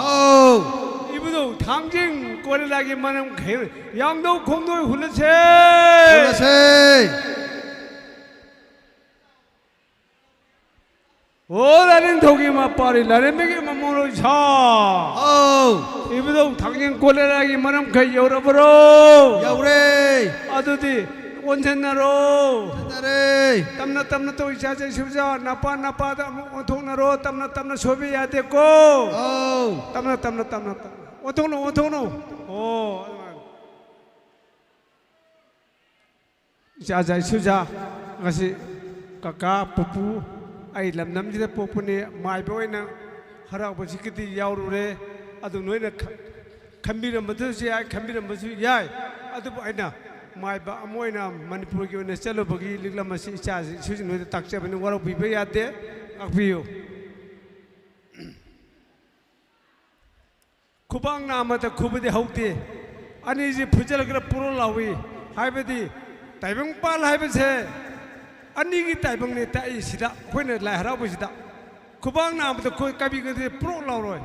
ꯑꯧ꯫ ꯏꯕꯨꯙꯧ ꯊꯥꯡꯖꯤꯡ ꯀꯣꯔꯦꯂꯥꯒꯤ ꯃꯔꯝ ꯈꯩ ꯌꯥꯡꯗꯧ ꯈꯣꯡꯗꯣꯏ ꯍꯨꯜꯂꯁꯦ꯫ ꯍꯨꯜꯂꯁꯦ꯫ ꯑꯣ ꯂꯥꯏꯅꯤꯡꯊꯧꯒꯤ ꯃꯄꯥꯔꯤ ꯂꯥꯏꯔꯦꯝꯕꯤꯒꯤ ꯃꯃꯣꯟ ꯂꯣꯏꯁꯥ꯫ ꯑꯧ꯫ ꯏꯕꯨꯙꯧ ꯊꯥꯡꯖꯤꯡ ꯀꯣꯔꯦꯂꯥꯒꯤ ꯃꯔꯝ ꯈꯩ ꯌꯧꯔꯕ꯭ꯔꯣ? ꯌꯧꯔꯦ꯫ ꯑꯗꯨꯗꯤ ꯑꯣꯟꯁꯤꯟꯅꯔꯣ꯫ ꯇꯥꯔꯦ꯫ ꯇꯞꯅ ꯇꯞꯅ ꯇꯧ, ꯏꯆꯥ ꯆꯩꯁꯨꯖꯥ, ꯅꯄꯥ ꯅꯄꯥꯗ ꯑꯃꯨꯛ ꯑꯣꯟꯊꯣꯛꯅꯔꯣ, ꯇꯞꯅ ꯇꯞꯅ ꯁꯣꯏꯕ ꯌꯥꯗꯦꯀꯣ꯫ ꯑꯧ꯫ ꯇꯞꯅ ꯇꯞꯅ ꯇꯞꯅ ꯇꯞꯅ ꯑꯣꯟꯊꯣꯛꯅꯧ, ꯑꯣꯟꯊꯣꯛꯅꯧ꯫ ꯑꯣ, ꯑꯗꯨꯃꯥꯏꯅ꯫ ꯏꯆꯥ ꯆꯩꯁꯨꯖꯥ, ꯉꯁꯤ ꯀꯀꯥ ꯄꯨꯄꯨ ꯑꯩ ꯂꯝꯗꯝꯁꯤꯗ ꯄꯣꯛꯄꯅꯤ, ꯃꯥꯏꯕ ꯑꯣꯏꯅ ꯍꯔꯥꯎꯕꯁꯤꯒꯤꯗꯤ ꯌꯥꯎꯔꯨꯔꯦ꯫ ꯑꯗꯨ ꯅꯣꯏꯅ ꯈ-, ꯈꯟꯕꯤꯔꯝꯕꯗꯁꯨ ꯌꯥꯏ, ꯈꯟꯕꯤꯔꯝꯕꯁꯨ ꯌꯥꯏ꯫ ꯑꯗꯨꯕꯨ ꯑꯩꯅ ꯃꯥꯏꯕ ꯑꯃ ꯑꯣꯏꯅ ꯃꯅꯤꯄꯨꯔꯒꯤ ꯑꯣꯏꯅ ꯆꯠꯂꯨꯕꯒꯤ ꯂꯤꯛꯂꯝ ꯑꯁꯤ ꯏꯆꯥꯁꯤꯡ ꯏꯁꯨꯁꯤꯡ ꯅꯣꯏꯗ ꯇꯥꯛꯆꯕꯅꯤ, ꯋꯥꯔꯧꯕꯤꯕ ꯌꯥꯗꯦ, ꯉꯥꯛꯄꯤꯌꯨ꯫ ꯈꯨꯕꯥꯛ ꯅꯥꯝꯃꯗ ꯈꯨꯕꯗꯤ ꯍꯧꯗꯦ, ꯑꯅꯤꯁꯤ ꯐꯨꯖꯜꯂꯒ ꯄꯨꯔꯣ ꯂꯥꯎꯏ꯫ ꯍꯥꯏꯕꯗꯤ ꯇꯥꯏꯕꯪꯄꯥꯟ ꯍꯥꯏꯕꯁꯦ ꯑꯅꯤꯒꯤ ꯇꯥꯏꯕꯪꯅꯤ ꯇꯥꯛꯏꯁꯤꯗ, ꯑꯩꯈꯣꯏꯅ ꯂꯥꯏ ꯍꯔꯥꯎꯕꯁꯤꯗ ꯈꯨꯕꯥꯛ ꯅꯥꯝꯃꯗ ꯈꯨ-, ꯀꯕꯤ ꯀꯕꯤ ꯄꯨꯔꯣ ꯂꯥꯎꯔꯣꯏ꯫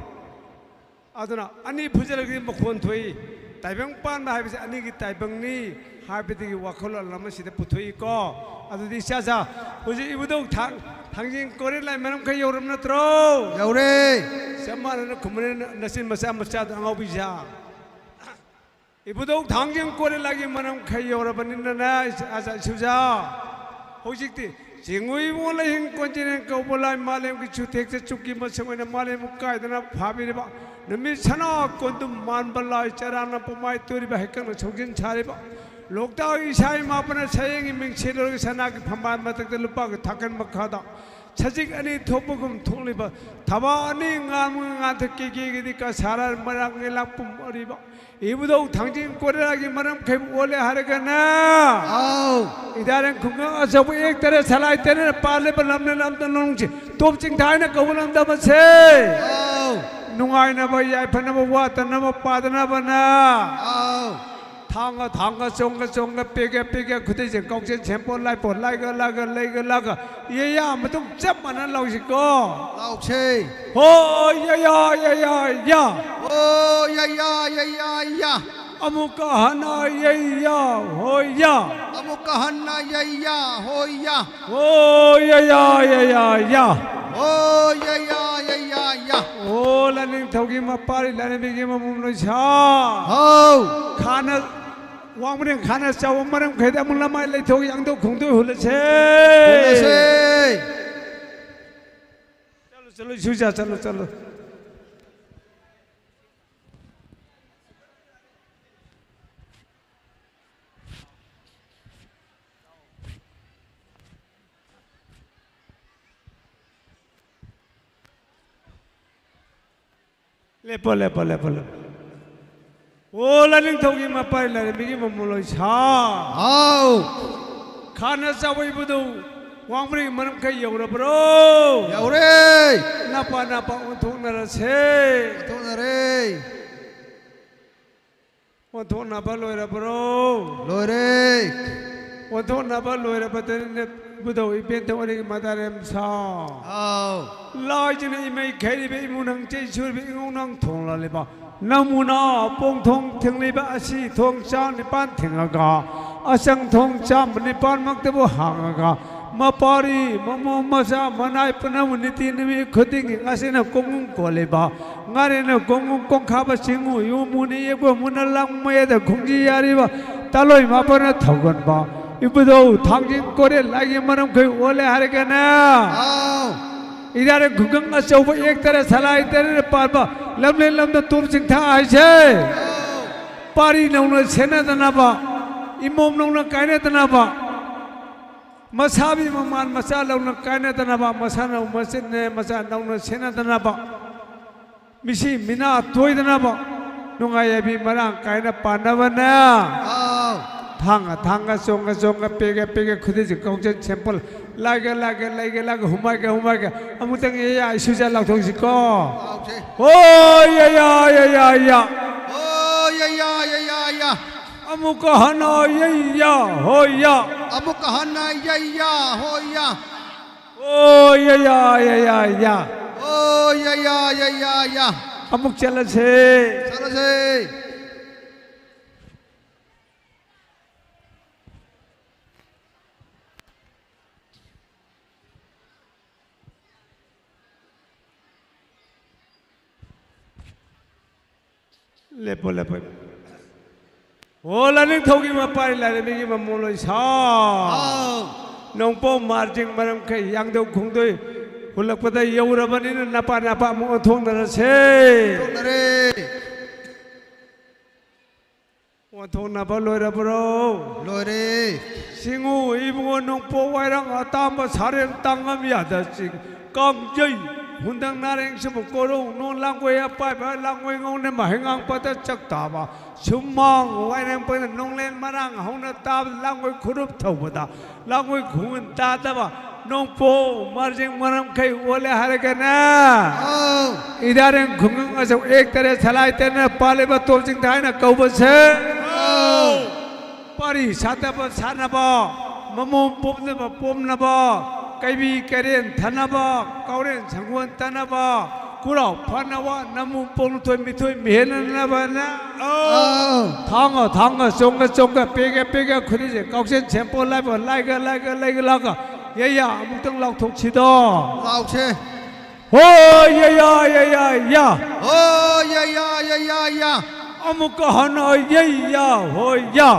ꯑꯗꯨꯅ ꯑꯅꯤ ꯐꯨꯖꯜꯂꯒꯗꯤ ꯃꯈꯣꯟ ꯊꯣꯛꯏ꯫ ꯇꯥꯏꯕꯪ ꯄꯥꯟꯕ ꯍꯥꯏꯕꯁꯤ ꯑꯅꯤꯒꯤ ꯇꯥꯏꯕꯪꯅꯤ ꯍꯥꯏꯕꯗꯒꯤ ꯋꯥꯈꯜꯂꯣꯟ ꯑꯃ ꯁꯤꯗ ꯄꯨꯊꯣꯛꯏꯀꯣ꯫ ꯑꯗꯨꯗꯤ ꯏꯆꯥ ꯏꯆꯥ, ꯍꯧꯖꯤꯛ ꯏꯕꯨꯙꯧ ꯊꯥꯡ-, ꯊꯥꯡꯖꯤꯡ ꯀꯣꯔꯦꯂꯥꯏ ꯃꯔꯝ ꯈꯔ ꯌꯧꯔꯕ ꯅꯠꯇ꯭ꯔꯣ? ꯌꯧꯔꯦ꯫ ꯆꯞ ꯃꯥꯟꯅꯅ ꯈꯨꯝꯕꯅꯤꯅ ꯅꯆꯤꯟ ꯃꯆꯥ ꯃꯆꯥꯗꯣ ꯑꯉꯥꯎꯕꯤ ꯏꯆꯥ꯫ ꯏꯕꯨꯙꯧ ꯊꯥꯡꯖꯤꯡ ꯀꯣꯔꯦꯂꯥꯒꯤ ꯃꯔꯝ ꯈꯔ ꯌꯧꯔꯕꯅꯤꯅꯅꯦ, ꯑꯆꯥ ꯏꯁꯨꯖꯥ꯫ ꯍꯧꯖꯤꯛꯇꯤ ꯆꯤꯡꯉꯨꯏꯕꯨ ꯂꯩꯍꯤꯡ ꯀꯣꯟꯖꯦꯅꯦꯟ ꯀꯧꯕ ꯂꯥꯏ ꯃꯥꯂꯦꯝꯒꯤ ꯆꯨꯊꯦꯛꯇ ꯆꯨꯞꯀꯤ ꯃꯁꯛ ꯑꯣꯏꯅ ꯃꯥꯂꯦꯝꯕꯨ ꯀꯥꯏꯗꯅ ꯐꯥꯕꯤꯔꯤꯕ ꯅꯨꯃꯤꯠ ꯁꯅꯥ ꯀꯣꯟꯗꯨꯝ ꯃꯥꯟꯕ ꯂꯥꯏ ꯆꯔꯥꯅ ꯄꯨꯃꯥꯏ ꯇꯨꯔꯤꯕ ꯍꯩꯀꯪꯅ ꯁꯧꯖꯤꯟ ꯁꯥꯔꯤꯕ ꯂꯣꯛꯇꯥꯛ ꯏꯁꯥ ꯏꯃꯥꯄꯅ ꯁꯌꯦꯡꯒꯤ ꯃꯤꯡꯁꯦꯜ ꯑꯣꯏꯔꯒ ꯁꯅꯥꯒꯤ ꯐꯝꯕꯥꯜ ꯃꯊꯛꯇ ꯂꯨꯄꯥꯒꯤ ꯊꯥꯀꯟ ꯃꯈꯥꯗ ꯁꯖꯤꯛ ꯑꯅꯤ ꯊꯣꯛꯄꯒꯨꯝ ꯊꯣꯛꯂꯤꯕ ꯊꯕꯥ ꯑꯅꯤ ꯉꯥꯟꯕ ꯉꯥꯟꯊ ꯀꯦꯒꯦꯒꯤꯗꯤ ꯀꯁꯥꯔ ꯃꯔꯥꯡ ꯂꯩꯂꯥꯛ ꯄꯨꯝ ꯑꯔꯤꯕ ꯏꯕꯨꯙꯧ ꯊꯥꯡꯖꯤꯡ ꯀꯣꯔꯦꯂꯥꯒꯤ ꯃꯔꯝ ꯈꯩꯕꯨ ꯑꯣꯜꯂꯦ ꯍꯥꯏꯔꯒꯅ꯫ ꯑꯥꯎ꯫ ꯏꯗꯥꯔꯦꯟ ꯈꯨꯡꯒꯪ ꯑꯆꯧꯕ ꯑꯦꯛ ꯇꯔꯦꯠ ꯁꯂꯥꯏ ꯇꯔꯦꯠꯅ ꯄꯥꯜꯂꯤꯕ ꯂꯝꯅ ꯂꯝꯗꯝ ꯅꯣꯡꯁꯤ ꯇꯣꯞ ꯆꯤꯡꯊꯥꯏꯅ ꯀꯧꯕ ꯂꯝꯗꯝ ꯑꯁꯦ꯫ ꯑꯥꯎ꯫ ꯅꯨꯡꯉꯥꯏꯅꯕ, ꯌꯥꯏꯐꯅꯕ, ꯋꯥꯠꯇꯅꯕ, ꯄꯥꯗꯅꯕꯅ꯫ ꯑꯥꯎ꯫ ꯊꯥꯡꯒ ꯊꯥꯡꯒ, ꯆꯣꯡꯒ ꯆꯣꯡꯒ, ꯄꯦꯒ ꯄꯦꯒ, ꯈꯨꯗꯩꯁꯦ ꯀꯥꯎꯖꯦꯟ ꯁꯦꯝꯄꯣꯠ ꯂꯥꯏꯄꯣꯠ, ꯂꯥꯏꯒ ꯂꯥꯏꯒ, ꯂꯩꯒ ꯂꯥꯒ, ꯌꯦꯌꯥ ꯃꯇꯨꯡ ꯆꯞ ꯃꯥꯟꯅ ꯂꯥꯎꯁꯤꯀꯣ꯫ ꯂꯥꯎꯁꯦ꯫ ꯍꯣ, ꯌꯦꯌꯥ, ꯌꯦꯌꯥ, ꯌꯥ꯫ ꯍꯣ, ꯌꯦꯌꯥ, ꯌꯦꯌꯥ, ꯌꯥ꯫ ꯑꯃꯨꯛꯀ ꯍꯟꯅ ꯌꯦꯌꯥ, ꯍꯣ, ꯌꯥ꯫ ꯑꯃꯨꯛꯀ ꯍꯟꯅ ꯌꯦꯌꯥ, ꯍꯣ, ꯌꯥ꯫ ꯍꯣ, ꯌꯦꯌꯥ, ꯌꯦꯌꯥ, ꯌꯥ꯫ ꯍꯣ, ꯌꯦꯌꯥ, ꯌꯦꯌꯥ, ꯌꯥ꯫ ꯍꯣ, ꯂꯥꯏꯅꯤꯡꯊꯧꯒꯤ ꯃꯄꯥꯔꯤ ꯂꯥꯏꯔꯦꯝꯕꯤꯒꯤ ꯃꯃꯨꯝ ꯂꯣꯏꯁꯥ꯫ ꯍꯥꯎ꯫ ꯈꯥꯅ ꯋꯥꯡꯕꯅꯦ ꯈꯥꯅ ꯆꯥꯎꯕ ꯃꯔꯝ ꯈꯩꯗ ꯑꯃꯨꯛ ꯂꯃꯥꯏ ꯂꯩꯊꯣꯛ ꯌꯥꯡꯗꯧ ꯈꯣꯡꯗꯣꯏ ꯍꯨꯜꯂꯁꯦ꯫ ꯍꯨꯜꯂꯁꯦ꯫ ꯆꯠꯂꯨ, ꯆꯠꯂꯨ, ꯏꯁꯨꯖꯥ, ꯆꯠꯂꯨ, ꯆꯠꯂꯨ꯫ ꯂꯦꯞꯄꯣ, ꯂꯦꯞꯄꯣ, ꯂꯦꯞꯄꯣ, ꯂꯦꯞꯄꯣ꯫ ꯑꯣ, ꯂꯥꯏꯅꯤꯡꯊꯧꯒꯤ ꯃꯄꯥꯔꯤ ꯂꯥꯏꯔꯦꯝꯕꯤꯒꯤ ꯃꯃꯨ ꯂꯣꯏꯁꯥ꯫ ꯍꯥꯎ꯫ ꯈꯥꯅ ꯆꯥꯎꯕ ꯏꯕꯨꯙꯧ ꯋꯥꯡꯕ꯭ꯔꯩ ꯃꯔꯝꯈꯩ ꯌꯧꯔꯕ꯭ꯔꯣ? ꯌꯧꯔꯦ꯫ ꯅꯄꯥ ꯅꯄꯥ ꯑꯣꯟꯊꯣꯛꯅꯔꯁꯦ꯫ ꯑꯣꯟꯊꯣꯛꯅꯔꯦ꯫ ꯑꯣꯟꯊꯣꯛꯅꯕ ꯂꯣꯏꯔꯕ꯭ꯔꯣ? ꯂꯣꯏꯔꯦ꯫ ꯑꯣꯟꯊꯣꯛꯅꯕ ꯂꯣꯏꯔꯕꯗꯅꯤꯅ ꯏꯕꯨꯙꯧ ꯏꯄꯦꯟ ꯊꯧ ꯑꯅꯤꯒꯤ ꯃꯗꯥꯔꯦꯝ ꯁꯥ꯫ ꯑꯥꯎ꯫ ꯂꯥꯏꯖꯅ ꯏꯃꯩ ꯈꯩꯔꯤꯕ ꯏꯃꯨ ꯅꯪ ꯆꯩ ꯁꯨꯔꯤꯕ ꯏꯉꯧ ꯅꯪ ꯊꯣꯡ ꯂꯥꯜꯂꯤꯕ ꯅꯃꯨꯅ ꯄꯣꯡ ꯊꯣꯡ ꯊꯤꯡꯂꯤꯕ ꯑꯁꯤ ꯊꯣꯡ ꯆꯥꯝ ꯅꯤꯄꯥꯟ ꯊꯤꯡꯉꯒ ꯑꯆꯪ ꯊꯣꯡ ꯆꯥꯝ ꯅꯤꯄꯥꯟꯃꯛꯇꯕꯨ ꯍꯥꯡꯉꯒ ꯃꯄꯥꯔꯤ ꯃꯃꯧ ꯃꯆꯥ ꯃꯅꯥꯏ ꯄꯨꯝꯅꯃꯛ ꯅꯤꯇꯤ ꯅꯨꯃꯤꯠ ꯈꯨꯗꯤꯡꯒꯤ ꯉꯁꯤꯅ ꯀꯣꯡꯒꯨꯝ ꯀꯣꯜꯂꯤꯕ ꯉꯥꯔꯦꯟꯅ ꯀꯣꯡꯒꯨꯝ ꯀꯣꯡꯈꯥꯕ ꯆꯤꯡꯉꯨ ꯌꯨꯝꯃꯨꯅ ꯌꯦꯛꯄ ꯃꯨꯅ ꯂꯥꯡ ꯃꯌꯥꯏꯗ ꯈꯣꯡꯖꯤ ꯌꯥꯔꯤꯕ ꯇꯥꯂꯣꯏ ꯃꯥꯄꯟꯅ ꯊꯧꯒꯟꯕ ꯏꯕꯨꯙꯧ ꯊꯥꯡꯖꯤꯡ ꯀꯣꯔꯦꯜ ꯂꯥꯏꯒꯤ ꯃꯔꯝꯈꯩ ꯑꯣꯜꯂꯦ ꯍꯥꯏꯔꯒꯅꯦ꯫ ꯑꯥꯎ꯫ ꯏꯔꯥꯏ ꯈꯨꯡꯒꯪ ꯑꯆꯧꯕ ꯑꯦꯛꯇꯔ ꯁꯂꯥꯏ ꯇꯔꯦꯠ ꯄꯥꯟꯕ ꯂꯝꯂꯦꯟ ꯂꯝꯗ ꯇꯣꯞ ꯆꯤꯡꯊꯥ ꯍꯥꯏꯁꯦ꯫ ꯄꯥꯔꯤ ꯅꯧꯅ ꯁꯦꯟꯅꯗꯅꯕ, ꯏꯃꯣꯝ ꯅꯧꯅ ꯀꯥꯏꯅꯗꯅꯕ, ꯃꯁꯥꯕꯤ ꯃꯃꯥꯟ ꯃꯆꯥ ꯂꯧꯅ ꯀꯥꯏꯅꯗꯅꯕ, ꯃꯁꯥ ꯅꯧ ꯃꯆꯤꯟꯅꯦ ꯃꯆꯥ ꯅꯧꯅ ꯁꯦꯟꯅꯗꯅꯕ, ꯃꯤꯁꯤ ꯃꯤꯅꯥ ꯇꯣꯏꯗꯅꯕ, ꯅꯨꯡꯉꯥꯏ ꯌꯥꯏꯕꯤ ꯃꯔꯥꯡ ꯀꯥꯏꯅ ꯄꯥꯟꯅꯕꯅꯦ꯫ ꯑꯥꯎ꯫ ꯊꯥꯡꯒ ꯊꯥꯡꯒ, ꯆꯣꯡꯒ ꯆꯣꯡꯒ, ꯄꯦꯒ ꯄꯦꯒ, ꯈꯨꯗꯩꯁꯦ ꯀꯥꯎꯖꯦꯟ ꯁꯦꯝꯄꯜ, ꯂꯥꯏꯒ ꯂꯥꯏꯒ, ꯂꯩꯒ ꯂꯥꯏꯒ, ꯍꯨꯃꯥꯏꯒ ꯍꯨꯃꯥꯏꯒ, ꯑꯃꯨꯛꯇꯪ ꯌꯦꯌꯥ ꯏꯁꯨꯖꯥ ꯂꯥꯎꯊꯣꯛꯁꯤꯀꯣ꯫ ꯂꯥꯎꯁꯦ꯫ ꯍꯣ ꯌꯦꯌꯥ ꯌꯦꯌꯥ ꯌꯥ꯫ ꯍꯣ ꯌꯦꯌꯥ ꯌꯦꯌꯥ ꯌꯥ꯫ ꯑꯃꯨꯛꯀ ꯍꯟꯅ ꯌꯩꯌꯥ ꯍꯣꯏꯌꯥ꯫ ꯑꯃꯨꯛꯀ ꯍꯟꯅ ꯌꯩꯌꯥ ꯍꯣꯏꯌꯥ꯫ ꯑꯣ ꯌꯩꯌꯥ ꯌꯩꯌꯥ ꯌꯥ꯫ ꯑꯣ ꯌꯩꯌꯥ ꯌꯩꯌꯥ ꯌꯥ꯫ ꯑꯃꯨꯛ ꯆꯠꯂꯁꯦ꯫ ꯆꯠꯂꯁꯦ꯫ ꯂꯦꯞꯄꯣ, ꯂꯦꯞꯄꯣ꯫ ꯑꯣ, ꯂꯥꯏꯅꯤꯡꯊꯧꯒꯤ ꯃꯄꯥꯔꯤ ꯂꯥꯏꯔꯦꯝꯕꯤꯒꯤ ꯃꯃꯣꯟ ꯂꯣꯏꯁꯥ꯫ ꯑꯥꯎ꯫ ꯅꯣꯡꯄꯣꯛ ꯃꯥꯔꯖꯤꯡ ꯃꯔꯝꯈꯩ ꯌꯥꯡꯗꯧ ꯈꯣꯡꯗꯣꯏ ꯍꯨꯜꯂꯛꯄꯗ ꯌꯧꯔꯕꯅꯤꯅ ꯅꯄꯥ ꯅꯄꯥ ꯑꯃꯨꯛ ꯑꯣꯟꯊꯣꯛꯅꯔꯁꯦ꯫ ꯑꯣꯟꯊꯣꯛꯅꯔꯦ꯫ ꯑꯣꯟꯊꯣꯛꯅꯕ ꯂꯣꯏꯔꯕ꯭ꯔꯣ? ꯂꯣꯏꯔꯦ꯫ ꯁꯤꯡꯉꯨ ꯏꯕꯨꯡꯉꯣ ꯅꯣꯡꯄꯣꯛ ꯋꯥꯏꯔꯪ ꯑꯇꯥꯝꯕ ꯁꯥꯔꯦꯡ ꯇꯥꯡꯉꯝ ꯌꯥꯗ ꯆꯤꯡ ꯀꯥꯡꯖꯩ ꯍꯨꯟꯗꯪ ꯅꯥꯔꯦꯡ ꯁꯤꯕꯨ ꯀꯣꯔꯧ ꯅꯣꯡ ꯂꯥꯡꯒꯣꯏ ꯑꯄꯥꯏꯕ ꯂꯥꯡꯒꯣꯏ ꯉꯧꯅꯦꯝꯕ ꯍꯩꯉꯥꯡ ꯄꯥꯗ ꯆꯥꯛ ꯇꯥꯕ ꯁꯨꯃꯥꯡ ꯋꯥꯏꯔꯦꯝ ꯄꯥꯏꯅ ꯅꯣꯡꯂꯦꯟ ꯃꯔꯥꯡ ꯍꯧꯅ ꯇꯥꯕ ꯂꯥꯡꯒꯣꯏ ꯈꯨꯔꯨꯞ ꯊꯧꯕꯗ ꯂꯥꯡꯒꯣꯏ ꯈꯨꯡꯒꯪ ꯇꯥꯗꯕ ꯅꯣꯡꯄꯣꯛ ꯃꯥꯔꯖꯤꯡ ꯃꯔꯝꯈꯩ ꯑꯣꯜꯂꯦ ꯍꯥꯏꯔꯒꯅꯦ꯫ ꯑꯧ꯫ ꯏꯗꯥꯔꯦꯡ ꯈꯨꯡꯒꯪ ꯑꯆꯧ ꯑꯦꯛ ꯇꯔꯦꯠ ꯁꯂꯥꯏ ꯇꯔꯦꯠꯅ ꯄꯥꯜꯂꯤꯕ ꯇꯣꯞ ꯆꯤꯡꯊꯥ ꯍꯥꯏꯅ ꯀꯧꯕꯁꯦ꯫ ꯑꯧ꯫ ꯄꯥꯔꯤ ꯁꯥꯗꯕ ꯁꯥꯟꯅꯕ, ꯃꯃꯣꯝ ꯄꯣꯝꯗꯕ ꯄꯣꯝꯅꯕ, ꯀꯩꯕꯤ ꯀꯩꯔꯦꯟ ꯊꯅꯕ, ꯀꯥꯎꯔꯦꯟ ꯁꯪꯒꯣꯟ ꯇꯅꯕ, ꯈꯨꯔꯥꯎ ꯐꯅꯕ, ꯅꯃꯨ ꯄꯣꯡꯊꯣꯏ ꯃꯤꯊꯣꯏ ꯃꯤꯍꯦꯟꯅꯅꯕꯅ꯫ ꯑꯧ꯫ ꯊꯥꯡꯒ ꯊꯥꯡꯒ ꯆꯣꯡꯒ ꯆꯣꯡꯒ ꯄꯦꯒ ꯄꯦꯒ ꯈꯨꯅꯤꯁꯦ ꯀꯥꯎꯁꯦꯟ ꯁꯦꯝꯄꯣ ꯂꯥꯏꯕ ꯂꯥꯏꯒ ꯂꯥꯏꯒ ꯂꯩꯒ ꯂꯥꯛꯒ ꯌꯩꯌꯥ ꯑꯃꯨꯛꯇꯪ ꯂꯥꯎꯊꯣꯛꯁꯤꯗꯣ꯫ ꯂꯥꯎꯁꯦ꯫ ꯍꯣꯏ ꯌꯩꯌꯥ ꯌꯩꯌꯥ ꯌꯥ꯫ ꯍꯣꯏ ꯌꯩꯌꯥ ꯌꯩꯌꯥ ꯌꯥ꯫ ꯑꯃꯨꯛꯀ ꯍꯟꯅ ꯌꯩꯌꯥ ꯍꯣꯏ ꯌꯥ꯫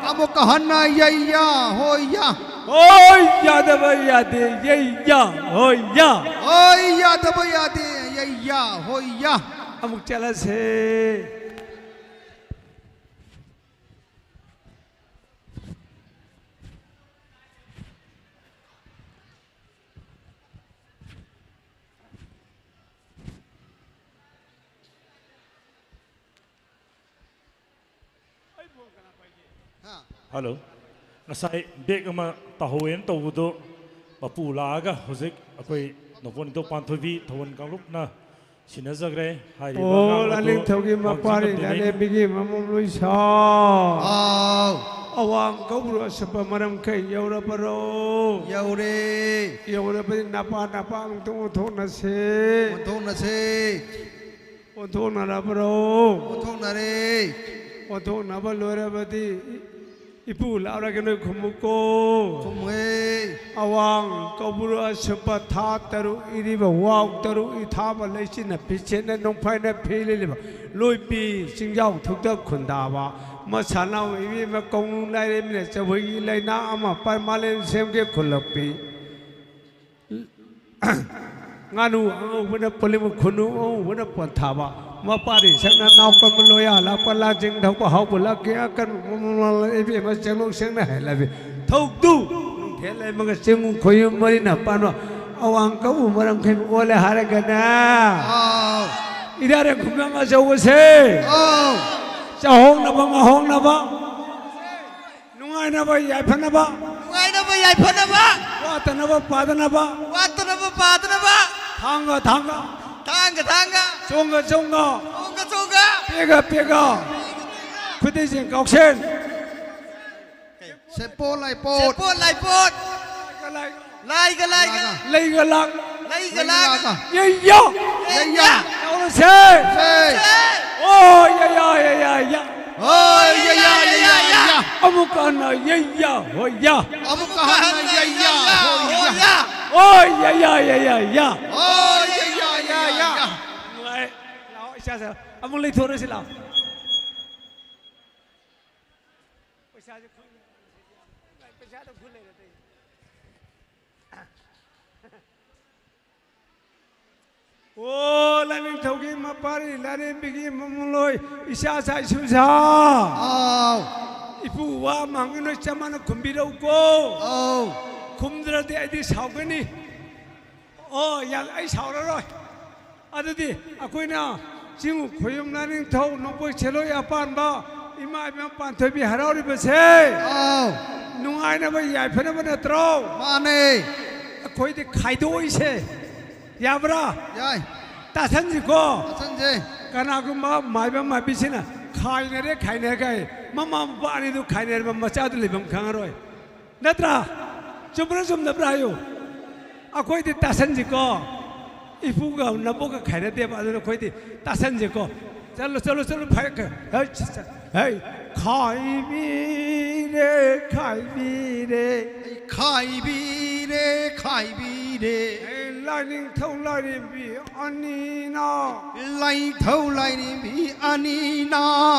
ꯑꯃꯨꯛꯀ ꯍꯟꯅ ꯌꯩꯌꯥ ꯍꯣꯏ ꯌꯥ꯫ ꯍꯣꯏ ꯌꯥꯗꯕ ꯌꯥꯗꯦ ꯌꯩꯌꯥ ꯍꯣꯏ ꯌꯥ꯫ ꯍꯣꯏ ꯌꯥꯗꯕ ꯌꯥꯗꯦ ꯌꯩꯌꯥ ꯍꯣꯏ ꯌꯥ꯫ ꯑꯃꯨꯛ ꯆꯠꯂꯁꯦ꯫ ꯍꯜꯂꯣ꯫ ꯉꯁꯥꯏ ꯕꯦꯛ ꯑꯃ ꯇꯥꯍꯧꯋꯦꯅ ꯇꯧꯕꯗꯣ ꯃꯄꯨ ꯂꯥꯛꯑꯒ ꯍꯧꯖꯤꯛ ꯑꯩꯈꯣꯏ ꯅꯣꯡꯄꯣꯛ ꯅꯤꯡꯊꯧ ꯄꯥꯟꯊꯣꯏꯕꯤ ꯊꯧꯒꯜ ꯀꯥꯡꯂꯨꯞꯅ ꯁꯤꯟꯅꯖꯈ꯭ꯔꯦ꯫ ꯍꯥꯏꯔꯤꯕ ꯑꯣ, ꯑꯉꯥꯡ ꯑꯗꯨ ꯂꯥꯂꯤꯡꯊꯧꯒꯤ ꯃꯄꯥꯔꯤ ꯋꯥꯡꯖꯤꯡ ꯂꯝꯗꯤꯅꯤ꯫ ꯂꯥꯏꯔꯦꯝꯕꯤꯒꯤ ꯃꯃꯣꯝ ꯂꯣꯏꯁꯥ꯫ ꯑꯥꯎ꯫ ꯑꯋꯥꯡ ꯀꯧꯕ꯭ꯔꯨ ꯑꯁꯨꯞꯄ ꯃꯔꯝ ꯀꯩ ꯌꯧꯔꯕꯔꯣ? ꯌꯧꯔꯦ꯫ ꯌꯧꯔꯕꯗꯤ ꯅꯄꯥ ꯅꯄꯥ ꯑꯃꯨꯛꯇ ꯑꯣꯟꯊꯣꯛꯅꯁꯦ꯫ ꯑꯣꯟꯊꯣꯛꯅꯁꯦ꯫ ꯑꯣꯟꯊꯣꯛꯅꯔꯕ꯭ꯔꯣ? ꯑꯣꯟꯊꯣꯛꯅꯔꯦ꯫ ꯑꯣꯟꯊꯣꯛꯅꯕ ꯂꯣꯏꯔꯕꯗꯤ ꯏꯄꯨ ꯂꯥꯛꯂꯒ ꯅꯣꯏ ꯈꯨꯝꯃꯨꯀꯣ꯫ ꯈꯨꯝꯃꯨꯍꯦ꯫ ꯑꯋꯥꯡ ꯀꯧꯕ꯭ꯔꯨ ꯑꯁꯨꯞꯄ ꯊꯥ ꯇꯔꯨꯛ ꯏꯔꯤꯕ ꯋꯥꯎ ꯇꯔꯨꯛ ꯏꯊꯥꯕ ꯂꯩꯆꯤꯟꯅ ꯐꯤꯁꯦꯠꯅ ꯅꯣꯡꯐꯥꯏꯅ ꯐꯤꯂꯤꯂꯤꯕ ꯂꯣꯏꯄꯤ ꯆꯤꯡꯖꯥꯎ ꯊꯨꯛꯇ ꯈꯨꯟꯗꯥꯕ ꯃꯁꯥꯅꯧ ꯏꯕꯦꯝꯃ ꯀꯧꯅꯨꯡ ꯂꯥꯏꯔꯦꯝꯅ ꯆꯍꯨꯏꯒꯤ ꯂꯩꯅꯥ ꯑꯃ ꯄꯔ ꯃꯥꯂꯦꯝ ꯁꯦꯝꯒꯦ ꯈꯨꯜꯂꯛꯄꯤ꯫ ꯉꯥꯅꯨ ꯑꯉꯧꯕꯅ ꯄꯨꯂꯤꯃꯨ ꯈꯨꯅꯨ ꯑꯉꯧꯕꯅ ꯄꯣꯟꯊꯥꯕ꯫ ꯃꯄꯥꯔꯤ ꯁꯛꯅ ꯅꯥꯎ ꯀꯝꯕ ꯂꯣꯌꯥ ꯂꯥꯛꯄ ꯂꯥꯟꯖꯤꯡ ꯊꯧꯕ ꯍꯥꯎꯕ ꯂꯥꯛꯀꯤ ꯑꯀꯟ ꯏꯕꯦꯝꯃ ꯆꯦꯡꯂꯧ ꯁꯦꯡꯅ ꯍꯩꯂꯕꯤ꯫ ꯊꯧꯗꯨ ꯅꯨꯡꯊꯦꯜ ꯂꯩꯃꯒ ꯆꯤꯡ ꯈꯣꯏꯌꯨꯝ ꯃꯔꯤꯅ ꯄꯥꯟꯕ꯫ ꯑꯋꯥꯡ ꯀꯧꯕ꯭ꯔꯨ ꯃꯔꯝ ꯈꯩ ꯑꯣꯜꯂꯦ ꯍꯥꯏꯔꯒꯅꯦ꯫ ꯑꯥꯎ꯫ ꯏꯔꯥꯔꯦ ꯈꯨꯃꯪ ꯑꯆꯧꯕꯁꯦ꯫ ꯑꯥꯎ꯫ ꯆꯥꯍꯣꯡꯅꯕ ꯉꯥꯍꯣꯡꯅꯕ꯫ ꯅꯨꯡꯉꯥꯏꯅꯕ ꯌꯥꯏꯐꯅꯕ꯫ ꯅꯨꯡꯉꯥꯏꯅꯕ ꯌꯥꯏꯐꯅꯕ꯫ ꯋꯥꯠꯇꯅꯕ ꯄꯥꯗꯅꯕ꯫ ꯋꯥꯠꯇꯅꯕ ꯄꯥꯗꯅꯕ꯫ ꯊꯥꯡꯒ ꯊꯥꯡꯒ꯫ ꯊꯥꯡꯒ ꯊꯥꯡꯒ꯫ ꯆꯣꯡꯒ ꯆꯣꯡꯒ꯫ ꯆꯣꯡꯒ ꯆꯣꯡꯒ꯫ ꯄꯦꯒ ꯄꯦꯒ꯫ ꯈꯨꯗꯩꯁꯤꯡ ꯀꯥꯎꯁꯦꯟ꯫ ꯁꯦꯄꯣꯠ ꯂꯥꯏꯄꯣꯠ꯫ ꯁꯦꯄꯣꯠ ꯂꯥꯏꯄꯣꯠ꯫ ꯂꯥꯏꯒ ꯂꯥꯏꯒ꯫ ꯂꯩꯒ ꯂꯥꯛ꯫ ꯂꯩꯒ ꯂꯥꯛ꯫ ꯌꯩꯌꯥ꯫ ꯌꯩꯌꯥ꯫ ꯌꯥꯎꯔꯁꯦ꯫ ꯁꯦ꯫ ꯑꯣ ꯌꯩꯌꯥ ꯌꯩꯌꯥ ꯌꯥ꯫ ꯑꯣ ꯌꯩꯌꯥ ꯌꯩꯌꯥ ꯌꯥ꯫ ꯑꯃꯨꯛꯀ ꯍꯟꯅ ꯌꯩꯌꯥ ꯍꯣꯏꯌꯥ꯫ ꯑꯃꯨꯛꯀ ꯍꯟꯅ ꯌꯩꯌꯥ ꯍꯣꯏꯌꯥ꯫ ꯑꯣ ꯌꯩꯌꯥ ꯌꯩꯌꯥ ꯌꯥ꯫ ꯑꯣ ꯌꯩꯌꯥ ꯌꯩꯌꯥ ꯌꯥ꯫ ꯅꯨꯡꯉꯥꯏ꯫ ꯂꯥꯛꯑꯣ ꯏꯆꯥꯁꯦ꯫ ꯑꯃꯨꯛ ꯂꯩꯊꯣꯛꯔꯁꯤ ꯂꯥꯛꯑꯣ꯫ ꯄꯩꯁꯥꯁꯦ ꯈꯨ-, ꯄꯩꯁꯥꯗꯣ ꯈꯨ ꯂꯩꯔꯦ ꯑꯇꯩ꯫ ꯑꯣ, ꯂꯥꯏꯅꯤꯡꯊꯧꯒꯤ ꯃꯄꯥꯔꯤ, ꯂꯥꯏꯔꯦꯝꯕꯤꯒꯤ ꯃꯃꯨꯡꯂꯣꯏ, ꯏꯆꯥ ꯆꯥ ꯏꯁꯨ ꯁꯥ꯫ ꯑꯥꯎ꯫ ꯏꯄꯨ ꯋꯥ ꯑꯃ ꯍꯪꯉꯤ, ꯅꯣꯏ ꯆꯞ ꯃꯥꯟꯅ ꯈꯨꯝꯕꯤꯔꯛꯎꯀꯣ꯫ ꯑꯥꯎ꯫ ꯈꯨꯝꯗ꯭ꯔꯗꯤ ꯑꯩꯗꯤ ꯁꯥꯎꯒꯅꯤ꯫ ꯑꯣ, ꯌꯥ-, ꯑꯩ ꯁꯥꯎꯔꯔꯣꯏ꯫ ꯑꯗꯨꯗꯤ ꯑꯩꯈꯣꯏꯅ ꯆꯤꯡ ꯈꯣꯌꯨꯝ ꯂꯥꯏꯅꯤꯡꯊꯧ ꯅꯣꯡꯄꯣꯛ ꯁꯦꯜꯍꯣꯏ ꯑꯄꯥꯟꯕ ꯏꯃꯥ ꯏꯕꯦꯝ ꯄꯥꯟꯊꯣꯏꯕꯤ ꯍꯔꯥꯎꯔꯤꯕꯁꯦ ꯑꯥꯎ꯫ ꯅꯨꯡꯉꯥꯏꯅꯕ ꯌꯥꯏꯐꯅꯕ ꯅꯠꯇ꯭ꯔꯣ? ꯃꯥꯅꯦ꯫ ꯑꯩꯈꯣꯏꯗꯤ ꯈꯥꯏꯗꯣꯛꯏꯁꯦ꯫ ꯌꯥꯕ꯭ꯔꯥ? ꯌꯥꯏ꯫ ꯇꯥꯁꯟꯁꯤꯀꯣ꯫ ꯇꯥꯁꯟꯁꯦ꯫ ꯀꯅꯥꯒꯨꯝꯕ ꯃꯥꯏꯕ ꯃꯥꯏꯕꯤꯁꯤꯅ ꯈꯥꯏꯅꯔꯦ, ꯈꯥꯏꯅꯔꯒ ꯃꯃꯥ ꯃꯄꯥ ꯑꯅꯤꯗꯨ ꯈꯥꯏꯅꯔꯕ ꯃꯆꯥꯗꯨ ꯂꯩꯐꯝ ꯈꯪꯉꯔꯣꯏ꯫ ꯅꯠꯇ꯭ꯔꯥ? ꯆꯨꯝꯕ꯭ꯔꯥ ꯆꯨꯝꯗꯕ꯭ꯔꯥ ꯍꯥꯏꯌꯨ꯫ ꯑꯩꯈꯣꯏꯗꯤ ꯇꯥꯁꯟꯁꯤꯀꯣ꯫ ꯏꯄꯨꯒ ꯅꯕꯣꯛꯀ ꯈꯥꯏꯅꯗꯦꯕ, ꯑꯗꯨꯅ ꯑꯩꯈꯣꯏꯗꯤ ꯇꯥꯁꯟꯁꯤꯀꯣ꯫ ꯆꯠꯂꯣ, ꯆꯠꯂꯣ, ꯆꯠꯂꯣ, ꯐꯔꯦ, ꯍꯩ, ꯆꯠ-, ꯆꯠ-, ꯍꯩ, ꯈꯥꯏꯕꯤꯔꯦ, ꯈꯥꯏꯕꯤꯔꯦ꯫ ꯈꯥꯏꯕꯤꯔꯦ, ꯈꯥꯏꯕꯤꯔꯦ꯫ ꯍꯩ, ꯂꯥꯏꯅꯤꯡꯊꯧ ꯂꯥꯏꯔꯦꯝꯕꯤ ꯑꯅꯤꯅ꯫ ꯂꯥꯏꯅꯤꯡꯊꯧ ꯂꯥꯏꯔꯦꯝꯕꯤ ꯑꯅꯤꯅ꯫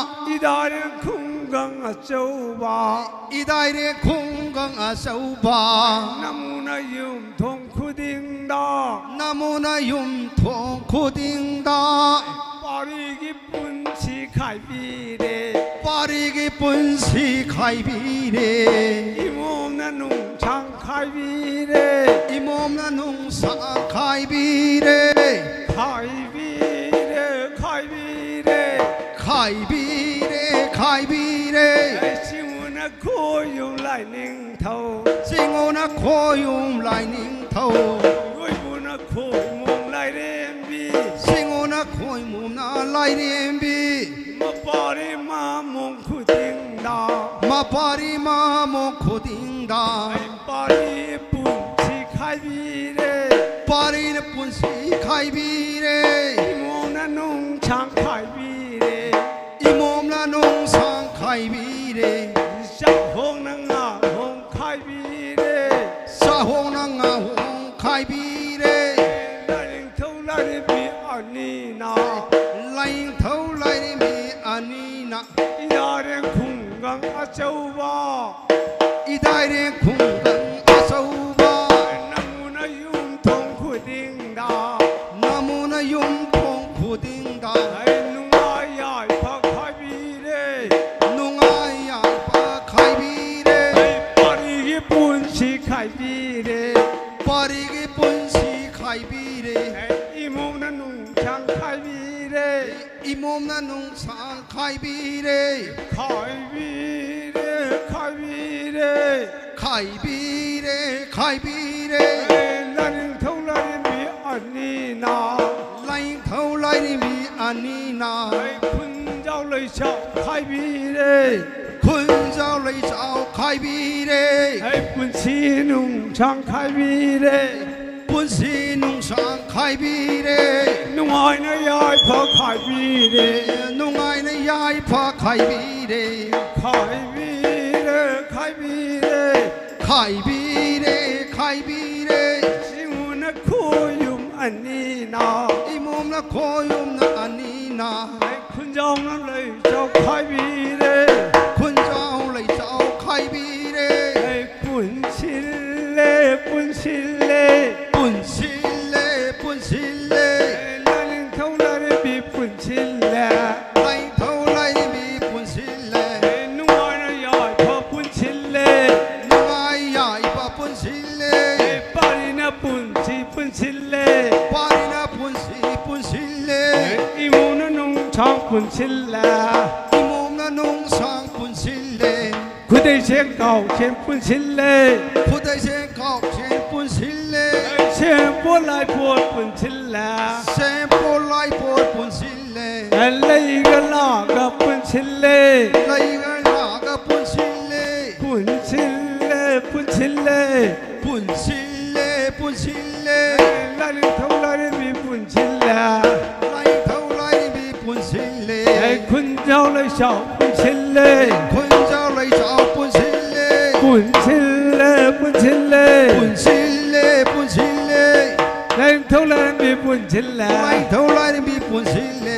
ꯏꯗꯥꯏꯔꯦ ꯈꯨꯡꯒꯪ ꯑꯆꯧꯕ꯫ ꯏꯗꯥꯏꯔꯦ ꯈꯨꯡꯒꯪ ꯑꯆꯧꯕ꯫ ꯅꯃꯨꯅ ꯌꯨꯝꯊꯣꯡ ꯈꯨꯗꯤꯡꯗ꯫ ꯅꯃꯨꯅ ꯌꯨꯝꯊꯣꯡ ꯈꯨꯗꯤꯡꯗ꯫ ꯄꯥꯔꯤꯒꯤ ꯄꯨꯟꯁꯤ ꯈꯥꯏꯕꯤꯔꯦ꯫ ꯄꯥꯔꯤꯒꯤ ꯄꯨꯟꯁꯤ ꯈꯥꯏꯕꯤꯔꯦ꯫ ꯏꯃꯣꯝꯅ ꯅꯨꯡꯁꯥꯡ ꯈꯥꯏꯕꯤꯔꯦ꯫ ꯏꯃꯣꯝꯅ ꯅꯨꯡꯁꯥꯡ ꯈꯥꯏꯕꯤꯔꯦ꯫ ꯈꯥꯏꯕꯤꯔꯦ, ꯈꯥꯏꯕꯤꯔꯦ꯫ ꯈꯥꯏꯕꯤꯔꯦ, ꯈꯥꯏꯕꯤꯔꯦ꯫ ꯁꯤꯡꯉꯨꯅ ꯈꯣꯌꯨꯝ ꯂꯥꯏꯅꯤꯡꯊꯧ꯫ ꯁꯤꯡꯉꯨꯅ ꯈꯣꯌꯨꯝ ꯂꯥꯏꯅꯤꯡꯊꯧ꯫ ꯂꯣꯏꯕꯨꯅ ꯈꯣꯏꯃꯣꯝ ꯂꯥꯏꯔꯦꯝꯕꯤ꯫ ꯁꯤꯡꯉꯨꯅ ꯈꯣꯏꯃꯣꯝꯅ ꯂꯥꯏꯔꯦꯝꯕꯤ꯫ ꯃꯄꯥꯔꯤ ꯃꯃꯣꯡ ꯈꯨꯗꯤꯡꯗ꯫ ꯃꯄꯥꯔꯤ ꯃꯃꯣꯡ ꯈꯨꯗꯤꯡꯗ꯫ ꯄꯥꯔꯤ ꯄꯨꯟꯁꯤ ꯈꯥꯏꯕꯤꯔꯦ꯫ ꯄꯥꯔꯤꯅ ꯄꯨꯟꯁꯤ ꯈꯥꯏꯕꯤꯔꯦ꯫ ꯏꯃꯣꯝꯅ ꯅꯨꯡꯁꯥꯡ ꯈꯥꯏꯕꯤꯔꯦ꯫ ꯏꯃꯣꯝꯅ ꯅꯨꯡꯁꯥꯡ ꯈꯥꯏꯕꯤꯔꯦ꯫ ꯆꯥꯛꯍꯣꯡꯅ ꯉꯥꯍꯣꯡ ꯈꯥꯏꯕꯤꯔꯦ꯫ ꯆꯥꯍꯣꯡꯅ ꯉꯥꯍꯣꯡ ꯈꯥꯏꯕꯤꯔꯦ꯫ ꯂꯥꯏꯅꯤꯡꯊꯧ ꯂꯥꯏꯔꯦꯝꯕꯤ ꯑꯅꯤꯅ꯫ ꯂꯥꯏꯅꯤꯡꯊꯧ ꯂꯥꯏꯔꯦꯝꯕꯤ ꯑꯅꯤꯅ꯫ ꯏꯗꯥꯏꯔꯦ ꯈꯨꯡꯒꯪ ꯑꯆꯧꯕ꯫ ꯏꯗꯥꯏꯔꯦ ꯈꯨꯡꯒꯪ ꯑꯆꯧꯕ꯫ ꯅꯃꯨꯅ ꯌꯨꯝꯊꯣꯡ ꯈꯨꯗꯤꯡꯗ꯫ ꯅꯃꯨꯅ ꯌꯨꯝꯊꯣꯡ ꯈꯨꯗꯤꯡꯗ꯫ ꯍꯩ ꯅꯨꯡꯉꯥꯏ ꯌꯥꯏꯐ ꯈꯥꯏꯕꯤꯔꯦ꯫ ꯅꯨꯡꯉꯥꯏ ꯌꯥꯏꯐ ꯈꯥꯏꯕꯤꯔꯦ꯫ ꯍꯩ ꯄꯥꯔꯤꯒꯤ ꯄꯨꯟꯁꯤ ꯈꯥꯏꯕꯤꯔꯦ꯫ ꯄꯥꯔꯤꯒꯤ ꯄꯨꯟꯁꯤ ꯈꯥꯏꯕꯤꯔꯦ꯫ ꯍꯩ ꯏꯃꯣꯝꯅ ꯅꯨꯡꯁꯥꯡ ꯈꯥꯏꯕꯤꯔꯦ꯫ ꯏꯃꯣꯝꯅ ꯅꯨꯡꯁꯥꯡ ꯈꯥꯏꯕꯤꯔꯦ꯫ ꯈꯥꯏꯕꯤꯔꯦ, ꯈꯥꯏꯕꯤꯔꯦ꯫ ꯈꯥꯏꯕꯤꯔꯦ, ꯈꯥꯏꯕꯤꯔꯦ꯫ ꯂꯥꯏꯅꯤꯡꯊꯧ ꯂꯥꯏꯔꯦꯝꯕꯤ ꯑꯅꯤꯅ꯫ ꯂꯥꯏꯅꯤꯡ ꯑꯅꯤꯅ꯫ ꯑꯩ ꯈꯨꯟꯖꯥꯎ ꯂꯩꯆꯥꯎ ꯈꯥꯏꯕꯤꯔꯦ꯫ ꯈꯨꯟꯖꯥꯎ ꯂꯩꯆꯥꯎ ꯈꯥꯏꯕꯤꯔꯦ꯫ ꯑꯩ ꯄꯨꯟꯁꯤ ꯅꯨꯡꯁꯥꯡ ꯈꯥꯏꯕꯤꯔꯦ꯫ ꯄꯨꯟꯁꯤ ꯅꯨꯡꯁꯥꯡ ꯈꯥꯏꯕꯤꯔꯦ꯫ ꯅꯨꯡꯉꯥꯏꯅ ꯌꯥꯏꯐ ꯈꯥꯏꯕꯤꯔꯦ꯫ ꯅꯨꯡꯉꯥꯏꯅ ꯌꯥꯏꯐ ꯈꯥꯏꯕꯤꯔꯦ꯫ ꯈꯥꯏꯕꯤꯔꯦ, ꯈꯥꯏꯕꯤꯔꯦ꯫ ꯈꯥꯏꯕꯤꯔꯦ, ꯈꯥꯏꯕꯤꯔꯦ꯫ ꯏꯃꯨꯡꯅ ꯈꯣꯌꯨꯝ ꯑꯅꯤꯅ꯫ ꯏꯃꯨꯡꯅ ꯈꯣꯌꯨꯝꯅ ꯑꯅꯤꯅ꯫ ꯑꯩ ꯈꯨꯟꯖꯥꯎꯅ ꯂꯩꯆꯥꯎ ꯈꯥꯏꯕꯤꯔꯦ꯫ ꯈꯨꯟꯖꯥꯎ ꯂꯩꯆꯥꯎ ꯈꯥꯏꯕꯤꯔꯦ꯫ ꯑꯩ ꯄꯨꯟꯁꯤꯜꯂꯦ, ꯄꯨꯟꯁꯤꯜꯂꯦ꯫ ꯄꯨꯟꯁꯤꯜꯂꯦ, ꯄꯨꯟꯁꯤꯜꯂꯦ꯫ ꯑꯩ ꯂꯥꯏꯅꯤꯡꯊꯧ ꯂꯥꯏꯔꯦꯝꯕꯤ ꯄꯨꯟꯁꯤꯜꯂꯦ꯫ ꯂꯥꯏꯅꯤꯡꯊꯧ ꯂꯥꯏꯔꯦꯝꯕꯤ ꯄꯨꯟꯁꯤꯜꯂꯦ꯫ ꯑꯩ ꯅꯨꯡꯉꯥꯏꯅ ꯌꯥꯏꯐ ꯄꯨꯟꯁꯤꯜꯂꯦ꯫ ꯅꯨꯡꯉꯥꯏ ꯌꯥꯏꯐ ꯄꯨꯟꯁꯤꯜꯂꯦ꯫ ꯑꯩ ꯄꯥꯔꯤꯅ ꯄꯨꯟꯁꯤ ꯄꯨꯟꯁꯤꯜꯂꯦ꯫ ꯄꯥꯔꯤꯅ ꯄꯨꯟꯁꯤ ꯄꯨꯟꯁꯤꯜꯂꯦ꯫ ꯑꯩ ꯏꯃꯨꯡꯅ ꯅꯨꯡꯁꯥꯡ ꯄꯨꯟꯁꯤꯜꯂꯦ꯫ ꯏꯃꯨꯡꯅ ꯅꯨꯡꯁꯥꯡ ꯄꯨꯟꯁꯤꯜꯂꯦ꯫ ꯈꯨꯗꯩꯁꯦ ꯀꯥꯎꯁꯦ ꯄꯨꯟꯁꯤꯜꯂꯦ꯫ ꯈꯨꯗꯩꯁꯦ ꯀꯥꯎꯁꯦ ꯄꯨꯟꯁꯤꯜꯂꯦ꯫ ꯁꯦꯝꯄꯣꯠ ꯂꯥꯏꯄꯣꯠ ꯄꯨꯟꯁꯤꯜꯂꯦ꯫ ꯁꯦꯝꯄꯣꯠ ꯂꯥꯏꯄꯣꯠ ꯄꯨꯟꯁꯤꯜꯂꯦ꯫ ꯂꯩꯒ ꯂꯥꯒ ꯄꯨꯟꯁꯤꯜꯂꯦ꯫ ꯂꯩꯒ ꯂꯥꯒ ꯄꯨꯟꯁꯤꯜꯂꯦ꯫ ꯄꯨꯟꯁꯤꯜꯂꯦ, ꯄꯨꯟꯁꯤꯜꯂꯦ꯫ ꯄꯨꯟꯁꯤꯜꯂꯦ, ꯄꯨꯟꯁꯤꯜꯂꯦ꯫ ꯂꯥꯏꯅꯤꯡꯊꯧ ꯂꯥꯏꯔꯦꯝꯕꯤ ꯄꯨꯟꯁꯤꯜꯂꯦ꯫ ꯂꯥꯏꯅꯤꯡꯊꯧ ꯂꯥꯏꯔꯦꯝꯕꯤ ꯄꯨꯟꯁꯤꯜꯂꯦ꯫ ꯑꯩ ꯈꯨꯟꯖꯥꯎ ꯂꯩꯆꯥꯎ ꯄꯨꯟꯁꯤꯜꯂꯦ꯫ ꯈꯨꯟꯖꯥꯎ ꯂꯩꯆꯥꯎ ꯄꯨꯟꯁꯤꯜꯂꯦ꯫ ꯄꯨꯟꯁꯤꯜꯂꯦ, ꯄꯨꯟꯁꯤꯜꯂꯦ꯫ ꯄꯨꯟꯁꯤꯜꯂꯦ, ꯄꯨꯟꯁꯤꯜꯂꯦ꯫ ꯂꯥꯏꯅꯤꯡꯊꯧ ꯂꯥꯏꯔꯦꯝꯕꯤ ꯄꯨꯟꯁꯤꯜꯂꯦ꯫ ꯂꯥꯏꯅꯤꯡꯊꯧ ꯂꯥꯏꯔꯦꯝꯕꯤ ꯄꯨꯟꯁꯤꯜꯂꯦ꯫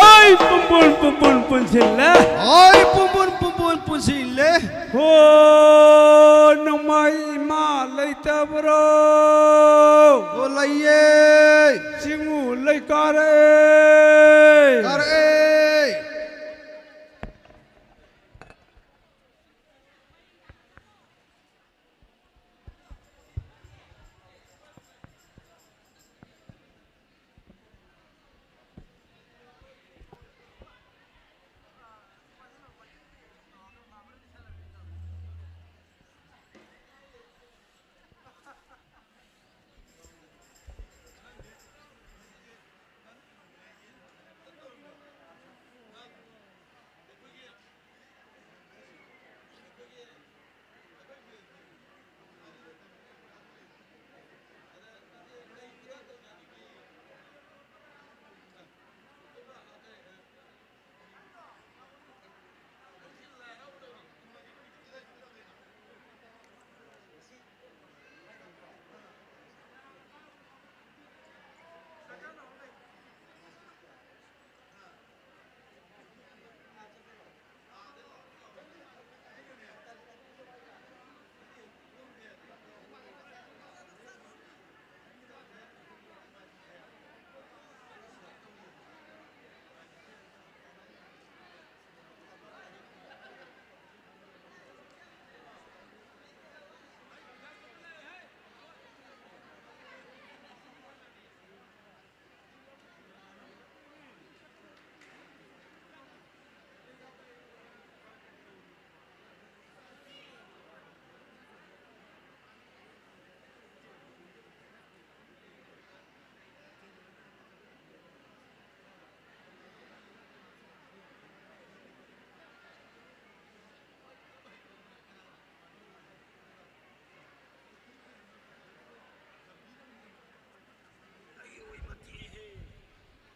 ꯑꯩ ꯄꯨꯝꯕꯨꯟ ꯄꯨꯝꯕꯨꯟ ꯄꯨꯟꯁꯤꯜꯂꯦ꯫ ꯑꯩ ꯄꯨꯝꯕꯨꯟ ꯄꯨꯝꯕꯨꯟ ꯄꯨꯟꯁꯤꯜꯂꯦ꯫ ꯍꯣ, ꯅꯣꯡꯃꯥꯏ ꯏꯃꯥ ꯂꯩꯇꯕ꯭ꯔꯣ? ꯑꯣ, ꯂꯩꯌꯦ꯫ ꯆꯤꯡꯉꯨ ꯂꯩ ꯀꯥꯔꯛꯑꯦ꯫ ꯀꯥꯔꯛꯑꯦ꯫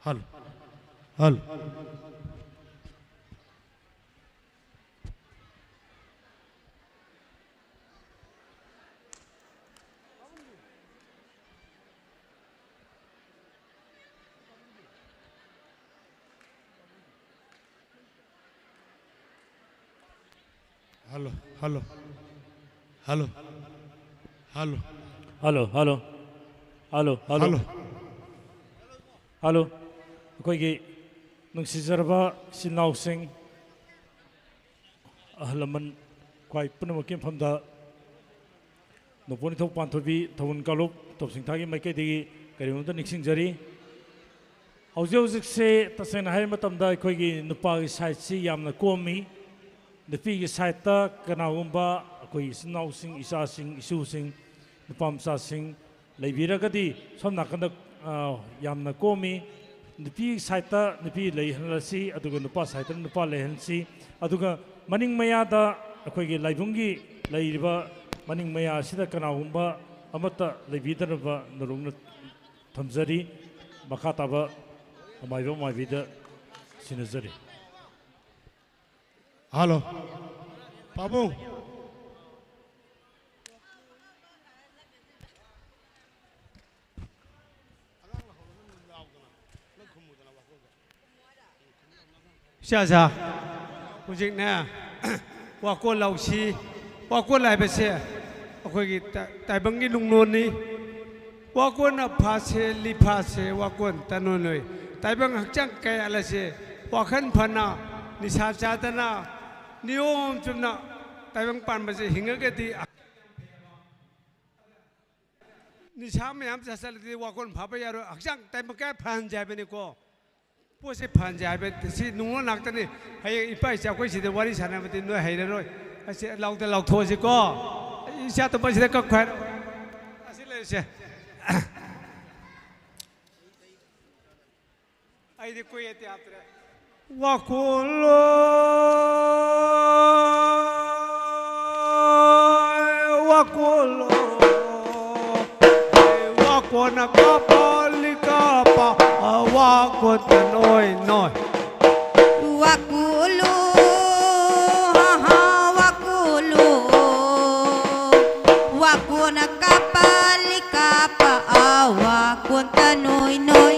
ꯍꯜꯂꯣ꯫ ꯍꯜꯂꯣ꯫ ꯍꯜꯂꯣ, ꯍꯜꯂꯣ꯫ ꯍꯜꯂꯣ꯫ ꯍꯜꯂꯣ꯫ ꯍꯜꯂꯣ, ꯍꯜꯂꯣ꯫ ꯍꯜꯂꯣ, ꯍꯜꯂꯣ꯫ ꯍꯜꯂꯣ꯫ ꯍꯜꯂꯣ꯫ ꯑꯩꯈꯣꯏꯒꯤ ꯅꯨꯡꯁꯤꯖꯔꯕ ꯏꯆꯤꯜ ꯏꯅꯥꯎꯁꯤꯡ, ꯑꯍꯜ ꯂꯃꯟ, ꯈ꯭ꯋꯥꯏ ꯄꯨꯝꯅꯃꯛꯀꯤ ꯃꯐꯝꯗ ꯅꯣꯡꯄꯣꯛ ꯅꯤꯡꯊꯧ ꯄꯥꯟꯊꯣꯏꯕꯤ ꯊꯧꯒꯜ ꯀꯥꯡꯂꯨꯞ ꯇꯣꯞꯁꯤꯡꯊꯥꯒꯤ ꯃꯥꯏꯀꯩꯗꯒꯤ ꯀꯔꯤꯒꯨꯝꯕ ꯅꯤꯡꯁꯤꯡꯖꯔꯤ꯫ ꯍꯧꯖꯤꯛ ꯍꯧꯖꯤꯛꯁꯦ ꯇꯁꯦꯡꯅ ꯍꯥꯏꯕ ꯃꯇꯝꯗ ꯑꯩꯈꯣꯏꯒꯤ ꯅꯨꯄꯥꯒꯤ ꯁꯥꯏꯠꯁꯤ ꯌꯥꯝꯅ ꯀꯣꯝꯃꯤ, ꯅꯨꯄꯤꯒꯤ ꯁꯥꯏꯠꯇ ꯀꯅꯥꯒꯨꯝꯕ ꯑꯩꯈꯣꯏ ꯏꯆꯤꯟ ꯏꯅꯥꯎꯁꯤꯡ, ꯏꯆꯥꯁꯤꯡ, ꯏꯁꯨꯁꯤꯡ, ꯅꯨꯄꯥ ꯃꯆꯥꯁꯤꯡ ꯂꯩꯕꯤꯔꯒꯗꯤ ꯁꯣꯝ ꯅꯥꯀꯟꯗ, ꯑ, ꯌꯥꯝꯅ ꯀꯣꯝꯃꯤ꯫ ꯅꯨꯄꯤ ꯁꯥꯏꯠꯇ ꯅꯨꯄꯤ ꯂꯩꯍꯜꯂꯁꯤ, ꯑꯗꯨꯒ ꯅꯨꯄꯥ ꯁꯥꯏꯠꯇ ꯅꯨꯄꯥ ꯂꯩꯍꯜꯂꯁꯤ꯫ ꯑꯗꯨꯒ ꯃꯅꯤꯡ ꯃꯌꯥꯗ ꯑꯩꯈꯣꯏꯒꯤ ꯂꯥꯏꯕꯨꯡꯒꯤ ꯂꯩꯔꯤꯕ ꯃꯅꯤꯡ ꯃꯌꯥ ꯑꯁꯤꯗ ꯀꯅꯥꯒꯨꯝꯕ ꯑꯃꯠꯇ ꯂꯩꯕꯤꯗꯅꯕ ꯅꯔꯨꯛꯅ ꯊꯝꯖꯔꯤ꯫ ꯃꯈꯥ ꯇꯥꯕ ꯑꯃꯥꯏꯕ ꯑꯃꯥꯏꯕꯤꯗ ꯁꯤꯟꯅꯖꯔꯤ꯫ ꯍꯜꯂꯣ꯫ ꯄꯥꯕꯨꯡ꯫ ꯏꯆꯥ ꯏꯆꯥ, ꯍꯧꯖꯤꯛꯅꯦ, ꯋꯥꯀꯣꯜ ꯂꯧꯁꯤ꯫ ꯋꯥꯀꯣꯜ ꯍꯥꯏꯕꯁꯦ ꯑꯩꯈꯣꯏꯒꯤ ꯇꯥ-, ꯇꯥꯏꯕꯪꯒꯤ ꯂꯨꯡꯂꯣꯟꯅꯤ꯫ ꯋꯥꯀꯣꯟꯅ ꯐꯥꯁꯦ, ꯂꯤ ꯐꯥꯁꯦ, ꯋꯥꯀꯣꯟ ꯇꯅꯣꯏ ꯅꯣꯏ꯫ ꯇꯥꯏꯕꯪ ꯍꯛꯆꯥꯡ ꯀꯌꯥꯠꯂꯁꯦ, ꯋꯥꯈꯜ ꯐꯅ, ꯅꯤꯁꯥ ꯆꯥꯗꯅ, ꯅꯤꯌꯣꯝ ꯆꯨꯝꯅ ꯇꯥꯏꯕꯪ ꯄꯥꯟꯕꯁꯦ ꯍꯤꯡꯉꯒꯗꯤ, ꯅꯤꯁꯥ ꯃꯌꯥꯝ ꯆꯥꯁꯤꯜꯂꯗꯤ ꯋꯥꯈꯜ ꯐꯕ ꯌꯥꯔꯣꯏ꯫ ꯍꯛꯆꯥꯡ ꯇꯥꯏꯕꯪ ꯀꯌꯥꯠ ꯐꯍꯟꯁꯦ ꯍꯥꯏꯕꯅꯤꯀꯣ꯫ ꯄꯣꯠꯁꯦ ꯐꯍꯟꯁꯦ ꯍꯥꯏꯕ, ꯁꯤ ꯅꯨꯡꯉꯣꯟ ꯉꯥꯛꯇꯅꯤ꯫ ꯍꯌꯦꯡ ꯏꯄꯥ ꯏꯆꯥ ꯑꯩꯈꯣꯏ ꯁꯤꯗ ꯋꯥꯔꯤ ꯁꯥꯟꯅꯕꯗꯤ ꯅꯣꯏ ꯍꯩꯔꯔꯣꯏ꯫ ꯑꯁꯤ ꯂꯥꯎꯗ ꯂꯥꯎꯊꯣꯛꯑꯁꯤꯀꯣ꯫ ꯏꯆꯥ ꯇꯨꯝꯕꯁꯤꯗ ꯀꯛꯈꯣ ꯍꯥꯏꯔꯣ꯫ ꯑꯁꯤ ꯂꯩꯔꯤꯁꯦ꯫ ꯑꯩꯗꯤ ꯀꯨꯏꯔꯦ ꯇꯤ ꯍꯥꯞꯇ꯭ꯔꯦ꯫ ꯋꯥꯀꯣꯜꯂꯣ, ꯋꯥꯀꯣꯜꯂꯣ, ꯋꯥꯀꯣꯟꯅ ꯀꯥꯞꯄ ꯂꯤꯀꯥꯄꯥ, ꯋꯥ ꯀꯣꯟꯇ ꯅꯣꯏ ꯅꯣꯏ꯫ ꯋꯥꯀꯨꯂꯨ, ꯍꯥ, ꯍꯥ, ꯋꯥꯀꯨꯂꯨ꯫ ꯋꯥꯀꯨꯅ ꯀꯥꯄꯂꯤ ꯀꯥꯄ ꯑꯋꯥ ꯀꯣꯟꯇ ꯅꯣꯏ ꯅꯣꯏ꯫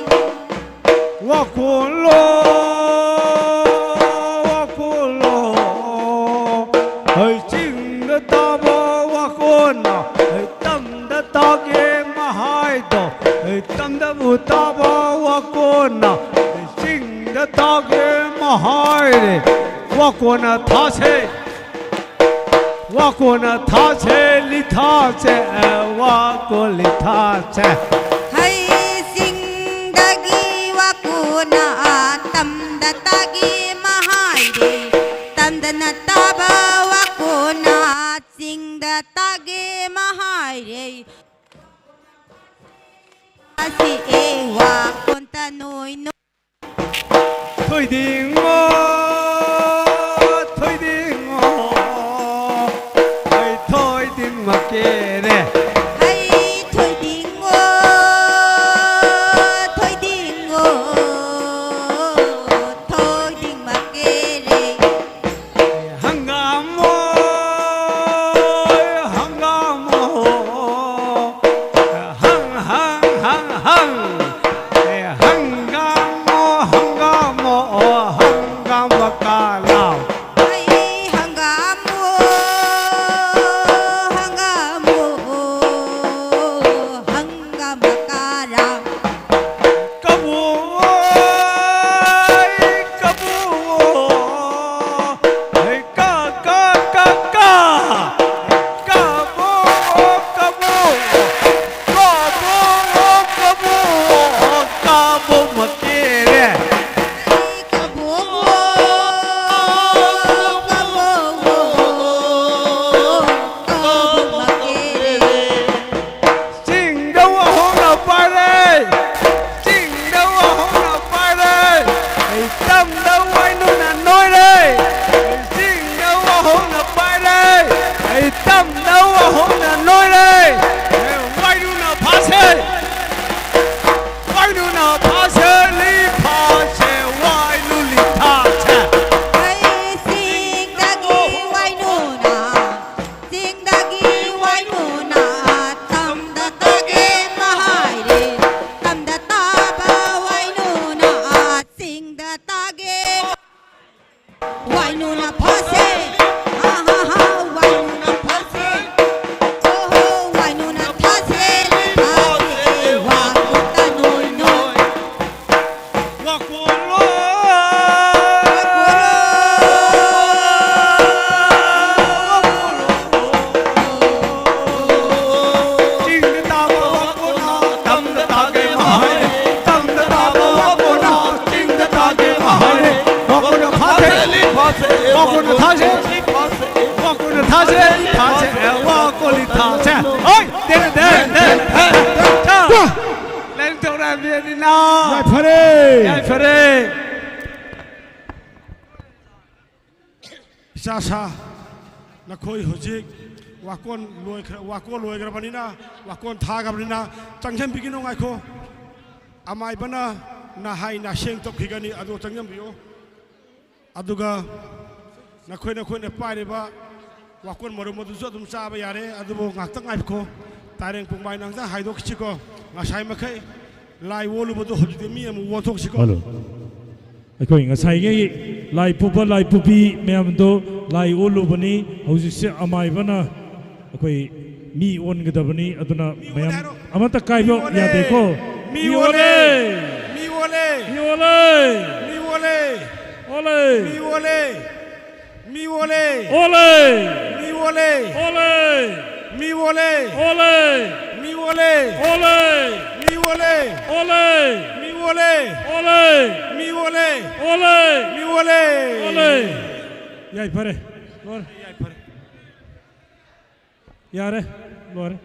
ꯋꯥꯀꯨꯂꯨ, ꯋꯥꯀꯨꯂꯨ꯫ ꯍꯩ ꯆꯤꯡꯗ ꯇꯥꯕ ꯋꯥꯀꯣꯟꯅ, ꯍꯩ ꯇꯝꯗ ꯇꯥꯒꯦ ꯃꯍꯥꯏꯗꯣ, ꯍꯩ ꯇꯝꯗꯕꯨ ꯇꯥꯕ ꯋꯥꯀꯣꯟꯅ, ꯍꯩ ꯆꯤꯡꯗ ꯇꯥꯒꯦ ꯃꯍꯥꯏꯔꯦ꯫ ꯋꯥꯀꯣꯟꯅ ꯊꯥꯁꯦ, ꯋꯥꯀꯣꯟꯅ ꯊꯥꯁꯦ, ꯂꯤꯊꯥꯁꯦ, ꯋꯥꯀꯣꯟ ꯂꯤꯊꯥꯁꯦ꯫ ꯍꯩꯁꯤꯡꯗꯒꯤ ꯋꯥꯀꯣꯟꯅ ꯇꯝꯗ ꯇꯥꯒꯦ ꯃꯍꯥꯏꯔꯦ, ꯇꯝꯗꯅ ꯇꯥꯕ ꯋꯥꯀꯣꯟꯅ ꯆꯤꯡꯗ ꯇꯥꯒꯦ ꯃꯍꯥꯏꯔꯦ꯫ ꯑꯁꯤ ꯑꯦ ꯋꯥꯀꯣꯟꯇ ꯅꯣꯏ ꯅꯣꯏ꯫ ꯊꯣꯏꯗꯤꯡꯉꯣ, ꯊꯣꯏꯗꯤꯡꯉꯣ, ꯑꯩ ꯊꯣꯏꯗꯤꯡ ꯃꯀꯦꯔꯦ꯫ ꯍꯩ ꯊꯣꯏꯗꯤꯡꯉꯣ, ꯊꯣꯏꯗꯤꯡꯉꯣ, ꯊꯣꯏꯗꯤꯡ ꯃꯀꯦꯔꯦ꯫ ꯍꯪꯒꯥꯝ ꯍꯪꯒꯥꯝ ꯍꯪ ꯍꯪ ꯍꯪ ꯍꯪ꯫ ꯑꯦ ꯍꯪꯒꯥꯝ ꯍꯪꯒꯥꯝ ꯍꯪꯒꯥꯝ꯫ ꯊꯥꯁꯦ, ꯑꯦ, ꯋꯥ ꯀꯣꯂꯤ ꯊꯥꯁꯦ꯫ ꯍꯣꯏ, ꯇꯦꯔꯦ, ꯇꯦꯔꯦ, ꯇꯦꯔꯦ, ꯇꯦꯔꯦ, ꯇꯦꯔꯦ꯫ ꯋꯥ! ꯂꯥꯏꯔꯤꯛ ꯇꯧꯔꯛꯑꯕꯅꯤꯅ꯫ ꯌꯥꯏꯐꯔꯦ꯫ ꯌꯥꯏꯐꯔꯦ꯫ ꯏꯆꯥ ꯁꯥ, ꯅꯈꯣꯏ ꯍꯧꯖꯤꯛ ꯋꯥꯀꯣꯟ ꯂꯣꯏꯈ꯭ꯔ-, ꯋꯥꯀꯣꯟ ꯂꯣꯏꯈ꯭ꯔꯕꯅꯤꯅ, ꯋꯥꯀꯣꯟ ꯊꯥꯈ꯭ꯔꯕꯅꯤꯅ, ꯆꯪꯁꯤꯟꯕꯤꯒꯅꯨ, ꯉꯥꯏꯈꯣ꯫ ꯑꯃꯥꯏꯕꯅ ꯅꯍꯥꯏ ꯅꯁꯦꯡ ꯇꯧꯈꯤꯒꯅꯤ, ꯑꯗꯨ ꯆꯪꯁꯤꯟꯕꯤꯌꯨ꯫ ꯑꯗꯨꯒ ꯅꯈꯣꯏ, ꯅꯈꯣꯏꯅ ꯄꯥꯏꯔꯤꯕ ꯋꯥꯀꯣꯟ ꯃꯔꯨꯝ ꯑꯗꯨꯁꯨ ꯑꯗꯨꯝ ꯆꯥꯕ ꯌꯥꯔꯦ, ꯑꯗꯨꯕꯨ ꯉꯥꯛꯇꯪ ꯉꯥꯏꯈꯣ꯫ ꯇꯥꯔꯦꯡ ꯄꯨꯡꯕꯥꯏ ꯅꯪꯇ ꯍꯥꯏꯗꯣꯛꯈꯤꯁꯤꯀꯣ꯫ ꯉꯁꯥꯏ ꯃꯈꯩ ꯂꯥꯏ ꯑꯣꯜꯂꯨꯕꯗꯣ ꯍꯧꯖꯤꯛꯇꯤ ꯃꯤ ꯑꯃꯨꯛ ꯑꯣꯟꯊꯣꯛꯁꯤꯀꯣ꯫ ꯍꯜꯂꯣ꯫ ꯑꯩꯈꯣꯏ ꯉꯁꯥꯏꯒꯤ ꯂꯥꯏ ꯄꯨꯕ, ꯂꯥꯏ ꯄꯨꯕꯤ ꯃꯌꯥꯝꯗꯣ ꯂꯥꯏ ꯑꯣꯜꯂꯨꯕꯅꯤ꯫ ꯍꯧꯖꯤꯛꯁꯦ ꯑꯃꯥꯏꯕꯅ ꯑꯩꯈꯣꯏ ꯃꯤ ꯑꯣꯟꯒꯗꯕꯅꯤ꯫ ꯑꯗꯨꯅ ꯃꯤ ꯑꯣꯜꯂꯦ ꯃꯌꯥꯝ ꯍꯥꯏꯔꯣ꯫ ꯑꯃꯠꯇ ꯀꯥꯏꯕ ꯃꯤ ꯑꯣꯜꯂꯦ꯫ ꯌꯥꯗꯦꯀꯣ꯫ ꯃꯤ ꯃꯤ ꯑꯣꯜꯂꯦ꯫ ꯑꯣꯜꯂꯦ꯫ ꯃꯤ ꯑꯣꯜꯂꯦ꯫ ꯃꯤ ꯑꯣꯜꯂꯦ꯫ ꯃꯤ ꯑꯣꯜꯂꯦ꯫ ꯑꯣꯜꯂꯦ꯫ ꯃꯤ ꯑꯣꯜꯂꯦ꯫ ꯃꯤ ꯑꯣꯜꯂꯦ꯫ ꯑꯣꯜꯂꯦ꯫ ꯃꯤ ꯑꯣꯜꯂꯦ꯫ ꯑꯣꯜꯂꯦ꯫ ꯃꯤ ꯑꯣꯜꯂꯦ꯫ ꯑꯣꯜꯂꯦ꯫ ꯃꯤ ꯑꯣꯜꯂꯦ꯫ ꯑꯣꯜꯂꯦ꯫ ꯃꯤ ꯑꯣꯜꯂꯦ꯫ ꯑꯣꯜꯂꯦ꯫ ꯃꯤ ꯑꯣꯜꯂꯦ꯫ ꯑꯣꯜꯂꯦ꯫ ꯃꯤ ꯑꯣꯜꯂꯦ꯫ ꯑꯣꯜꯂꯦ꯫ ꯃꯤ ꯑꯣꯜꯂꯦ꯫ ꯑꯣꯜꯂꯦ꯫ ꯌꯥꯏꯐꯔꯦ꯫ ꯂꯣꯏꯔꯦ꯫ ꯌꯥꯏꯐꯔꯦ꯫ ꯌꯥꯔꯦ꯫ ꯂꯣꯏꯔꯦ꯫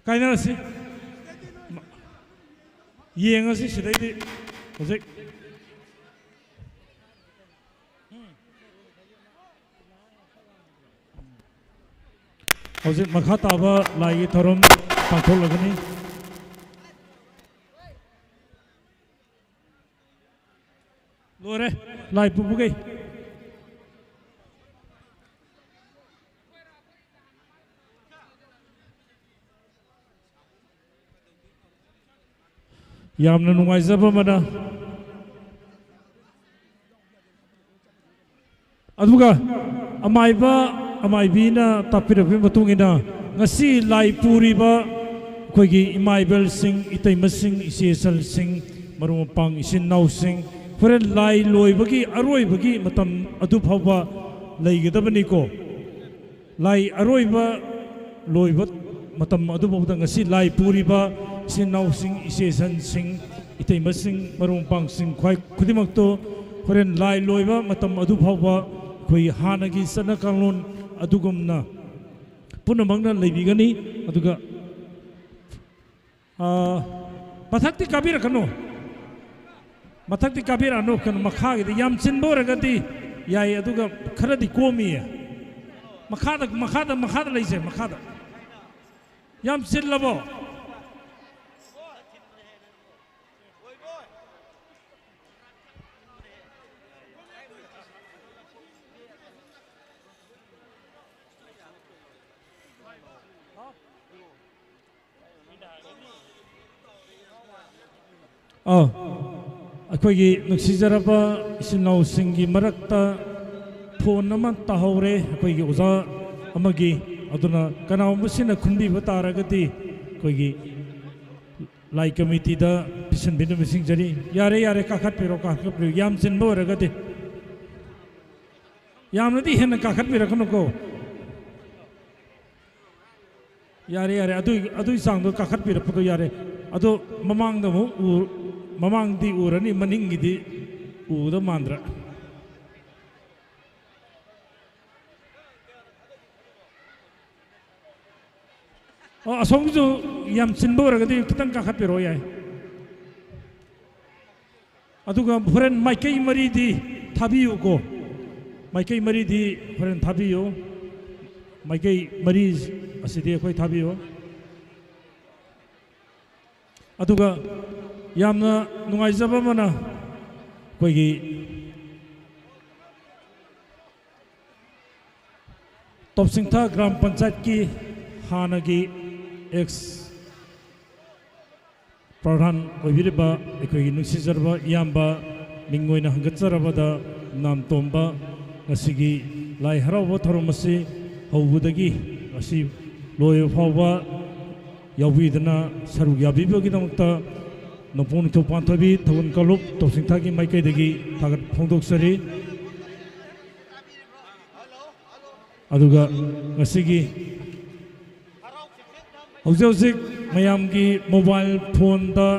ꯀꯥꯏꯅꯔꯁꯤ꯫ ꯌꯦꯡꯉꯁꯤ ꯁꯤꯗꯩꯗꯤ꯫ ꯍꯧꯖꯤꯛ ꯍꯧꯖꯤꯛ ꯃꯈꯥ ꯇꯥꯕ ꯂꯥꯏꯒꯤ ꯊꯧꯔꯝ ꯄꯥꯡꯊꯣꯛꯂꯒꯅꯤ꯫ ꯂꯣꯏꯔꯦ꯫ ꯂꯥꯏ ꯄꯨꯕꯈꯩ꯫ ꯌꯥꯝꯅ ꯅꯨꯡꯉꯥꯏꯖꯕ ꯑꯃꯅ, ꯑꯗꯨꯒ ꯑꯃꯥꯏꯕ ꯑꯃꯥꯏꯕꯤꯅ ꯇꯥꯛꯄꯤꯔꯛꯄꯒꯤ ꯃꯇꯨꯡ ꯏꯟꯅ, ꯉꯁꯤ ꯂꯥꯏ ꯄꯨꯔꯤꯕ ꯑꯩꯈꯣꯏꯒꯤ ꯏꯃꯥ ꯏꯕꯦꯜꯁꯤꯡ, ꯏꯇꯩꯃꯁꯤꯡ, ꯏꯆꯦ ꯏꯆꯜꯁꯤꯡ, ꯃꯔꯨꯞ ꯃꯄꯥꯡ ꯏꯆꯤꯟ ꯏꯅꯥꯎꯁꯤꯡ, ꯍꯣꯔꯦꯟ ꯂꯥꯏ ꯂꯣꯏꯕꯒꯤ ꯑꯔꯣꯏꯕꯒꯤ ꯃꯇꯝ ꯑꯗꯨ ꯐꯥꯎꯕ ꯂꯩꯒꯗꯕꯅꯤꯀꯣ꯫ ꯂꯥꯏ ꯑꯔꯣꯏꯕ ꯂꯣꯏꯕ ꯃꯇꯝ ꯑꯗꯨꯐꯥꯎꯗ ꯉꯁꯤ ꯂꯥꯏ ꯄꯨꯔꯤꯕ ꯏꯆꯤꯟ ꯏꯅꯥꯎꯁꯤꯡ, ꯏꯆꯦ ꯏꯆꯟꯁꯤꯡ, ꯏꯇꯩꯃꯁꯤꯡ, ꯃꯔꯨꯞ ꯃꯄꯥꯡꯁꯤꯡ ꯈ꯭ꯋꯥꯏ ꯈꯨꯗꯤꯡꯃꯛꯇꯣ ꯍꯣꯔꯦꯟ ꯂꯥꯏ ꯂꯣꯏꯕ ꯃꯇꯝ ꯑꯗꯨ ꯐꯥꯎꯕ ꯑꯩꯈꯣꯏ ꯍꯥꯟꯅꯒꯤ ꯆꯠꯅ ꯀꯥꯡꯂꯣꯟ ꯑꯗꯨꯒꯨꯝꯅ ꯄꯨꯝꯅꯃꯛꯅ ꯂꯩꯕꯤꯒꯅꯤ꯫ ꯑꯗꯨꯒ, ꯑ, ꯃꯊꯛꯇꯤ ꯀꯥꯕꯤꯔꯛꯀꯅꯨ, ꯃꯊꯛꯇꯤ ꯀꯥꯕꯤꯔꯛꯑꯅꯨ꯫ ꯀꯩꯅꯣ, ꯃꯈꯥꯒꯤꯗꯤ ꯌꯥꯝ ꯆꯤꯟꯕ ꯑꯣꯏꯔꯒꯗꯤ ꯌꯥꯏ, ꯑꯗꯨꯒ ꯈꯔꯗꯤ ꯀꯣꯝꯃꯤꯌꯦ꯫ ꯃꯈꯥꯗ, ꯃꯈꯥꯗ, ꯃꯈꯥꯗ ꯂꯩꯁꯦ, ꯃꯈꯥꯗ꯫ ꯌꯥꯝ ꯆꯤꯜꯂꯕꯣ? ꯑꯥ, ꯑꯩꯈꯣꯏꯒꯤ ꯅꯨꯡꯁꯤꯖꯔꯕ ꯏꯆꯤꯟ ꯏꯅꯥꯎꯁꯤꯡꯒꯤ ꯃꯔꯛꯇ ꯐꯣꯟ ꯑꯃ ꯇꯥꯍꯧꯔꯦ ꯑꯩꯈꯣꯏꯒꯤ ꯑꯣꯖꯥ ꯑꯃꯒꯤ꯫ ꯑꯗꯨꯅ ꯀꯅꯥꯒꯨꯝꯕ ꯁꯤꯅ ꯈꯨꯟꯕꯤꯕ ꯇꯥꯔꯒꯗꯤ ꯑꯩꯈꯣꯏꯒꯤ ꯂꯥꯏ ꯀꯃꯤꯇꯤꯗ ꯄꯤꯁꯤꯟꯕꯤꯅꯕ ꯅꯤꯡꯁꯤꯡꯖꯔꯤ꯫ ꯌꯥꯔꯦ, ꯌꯥꯔꯦ, ꯀꯥꯈꯠꯄꯤꯔꯣ, ꯀꯥꯈꯠꯄꯤꯔꯣ꯫ ꯌꯥꯝ ꯆꯤꯟꯕ ꯑꯣꯏꯔꯒꯗꯤ, ꯌꯥꯝꯅꯗꯤ ꯍꯦꯟꯅ ꯀꯥꯈꯠꯄꯤꯔꯛꯀꯅꯨꯀꯣ꯫ ꯌꯥꯔꯦ, ꯌꯥꯔꯦ, ꯑꯗꯨꯏ, ꯑꯗꯨꯏ ꯆꯥꯡꯗꯣ ꯀꯥꯈꯠꯄꯤꯔꯛꯄꯗꯣ ꯌꯥꯔꯦ꯫ ꯑꯗꯣ ꯃꯃꯥꯡꯗ ꯑꯃꯨꯛ ꯎ-, ꯃꯃꯥꯡꯗꯤ ꯎꯔꯅꯤ, ꯃꯅꯤꯡꯒꯤꯗꯤ ꯎꯗꯧ ꯃꯥꯟꯗ꯭ꯔꯦ꯫ ꯑꯣ, ꯑꯁꯣꯝꯒꯤꯁꯨ ꯌꯥꯝ ꯆꯤꯟꯕ ꯑꯣꯏꯔꯒꯗꯤ ꯈꯤꯇꯪ ꯀꯥꯈꯠꯄꯤꯔꯛꯑꯣ, ꯌꯥꯏ꯫ ꯑꯗꯨꯒ ꯍꯣꯔꯦꯟ ꯃꯥꯏꯀꯩ ꯃꯔꯤꯗꯤ ꯊꯥꯕꯤꯌꯨꯀꯣ꯫ ꯃꯥꯏꯀꯩ ꯃꯔꯤꯗꯤ ꯍꯣꯔꯦꯟ ꯊꯥꯕꯤꯌꯨ꯫ ꯃꯥꯏꯀꯩ ꯃꯔꯤ ꯑꯁꯤꯗꯤ ꯑꯩꯈꯣꯏ ꯊꯥꯕꯤꯌꯨ꯫ ꯑꯗꯨꯒ ꯌꯥꯝꯅ ꯅꯨꯡꯉꯥꯏꯖꯕ ꯑꯃꯅ, ꯑꯩꯈꯣꯏꯒꯤ ꯇꯣꯞꯁꯤꯡꯊꯥ ꯒ꯭ꯔꯥꯝ ꯄꯟꯆꯥꯌꯠꯀꯤ ꯍꯥꯟꯅꯒꯤ ꯑꯦꯛꯁ ꯄ꯭ꯔꯙꯥꯟ ꯑꯣꯏꯕꯤꯔꯤꯕ ꯑꯩꯈꯣꯏꯒꯤ ꯅꯨꯡꯁꯤꯖꯔꯕ ꯏꯌꯥꯝꯕ, ꯃꯤꯡ ꯑꯣꯏꯅ ꯍꯪꯒꯠꯆꯔꯕꯗ ꯅꯥꯝꯇꯣꯝꯕ, ꯉꯁꯤꯒꯤ ꯂꯥꯏ ꯍꯔꯥꯎꯕ ꯊꯧꯔꯝ ꯑꯁꯤ ꯍꯧꯕꯗꯒꯤ ꯉꯁꯤ ꯂꯣꯏꯕ ꯐꯥꯎꯕ ꯌꯥꯎꯕꯤꯗꯨꯅ ꯁꯔꯨꯛ ꯌꯥꯕꯤꯕꯒꯤꯗꯃꯛꯇ ꯅꯣꯡꯄꯣꯛ ꯅꯤꯡꯊꯧ ꯄꯥꯟꯊꯣꯏꯕꯤ ꯊꯧꯒꯜ ꯀꯥꯡꯂꯨꯞ ꯇꯣꯞꯁꯤꯡꯊꯥꯒꯤ ꯃꯥꯏꯀꯩꯗꯒꯤ ꯊꯥꯒꯠ ꯐꯣꯡꯗꯣꯛꯆꯔꯤ꯫ ꯑꯗꯨꯒ ꯉꯁꯤꯒꯤ ꯍꯧꯖꯤꯛ ꯍꯧꯖꯤꯛ ꯃꯌꯥꯝꯒꯤ ꯃꯣꯕꯥꯏꯜ ꯐꯣꯟꯗ,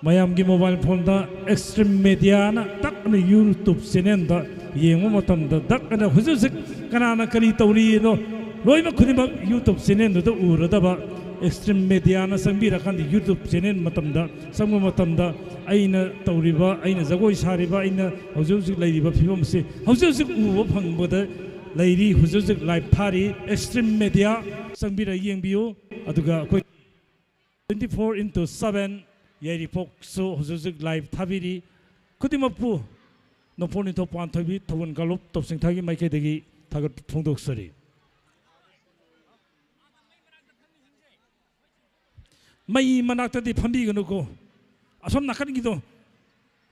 ꯃꯌꯥꯝꯒꯤ ꯃꯣꯕꯥꯏꯜ ꯐꯣꯟꯗ ꯑꯦꯛꯁꯇ꯭ꯔꯤꯝ ꯃꯦꯗꯤꯌꯥꯅ ꯇꯛꯅ YouTube ꯆꯦꯅꯦꯜꯗ ꯌꯦꯡꯕ ꯃꯇꯝꯗ ꯗꯛ ꯑꯅ ꯍꯧꯖꯤꯛ ꯍꯧꯖꯤꯛ ꯀꯅꯥꯅ ꯀꯔꯤ ꯇꯧꯔꯤꯅꯣ ꯂꯣꯏꯅꯃꯛ ꯈꯨꯗꯤꯡꯃꯛ YouTube channelꯗꯨꯗ ꯎꯔꯗꯕ꯫ Extreme Mediaꯅ ꯆꯪꯕꯤꯔꯀꯥꯟꯗ YouTube channel ꯃꯇꯝꯗ ꯆꯪꯕ ꯃꯇꯝꯗ ꯑꯩꯅ ꯇꯧꯔꯤꯕ, ꯑꯩꯅ ꯖꯒꯣꯏ ꯁꯥꯔꯤꯕ, ꯑꯩꯅ ꯍꯧꯖꯤꯛ ꯍꯧꯖꯤꯛ ꯂꯩꯔꯤꯕ ꯐꯤꯕꯝꯁꯤ ꯍꯧꯖꯤꯛ ꯍꯧꯖꯤꯛ ꯎꯕ ꯐꯪꯕꯗ ꯂꯩꯔꯤ꯫ ꯍꯧꯖꯤꯛ ꯍꯧꯖꯤꯛ live ꯊꯥꯔꯤ꯫ Extreme Media ꯆꯪꯕꯤꯔ ꯌꯦꯡꯕꯤꯌꯨ꯫ ꯑꯗꯨꯒ ꯑꯩꯈꯣꯏ twenty four into seven ꯌꯥꯏꯔꯤꯄꯣꯛꯁꯨ ꯍꯧꯖꯤꯛ ꯍꯧꯖꯤꯛ live ꯊꯥꯕꯤꯔꯤ꯫ ꯈꯨꯗꯤꯡꯃꯛꯄꯨ ꯅꯣꯡꯄꯣꯛ ꯅꯤꯡꯊꯧ ꯄꯥꯟꯊꯣꯏꯕꯤ ꯊꯧꯒꯜ ꯀꯥꯡꯂꯨꯞ ꯇꯣꯞꯁꯤꯡꯊꯥꯒꯤ ꯃꯥꯏꯀꯩꯗꯒꯤ ꯊꯥꯒꯠ ꯐꯣꯡꯗꯣꯛꯆꯔꯤ꯫ ꯃꯩ ꯃꯅꯥꯛꯇꯗꯤ ꯐꯝꯕꯤꯒꯅꯨꯀꯣ꯫ ꯑꯁꯣꯝ ꯅꯥꯀꯟꯒꯤꯗꯣ,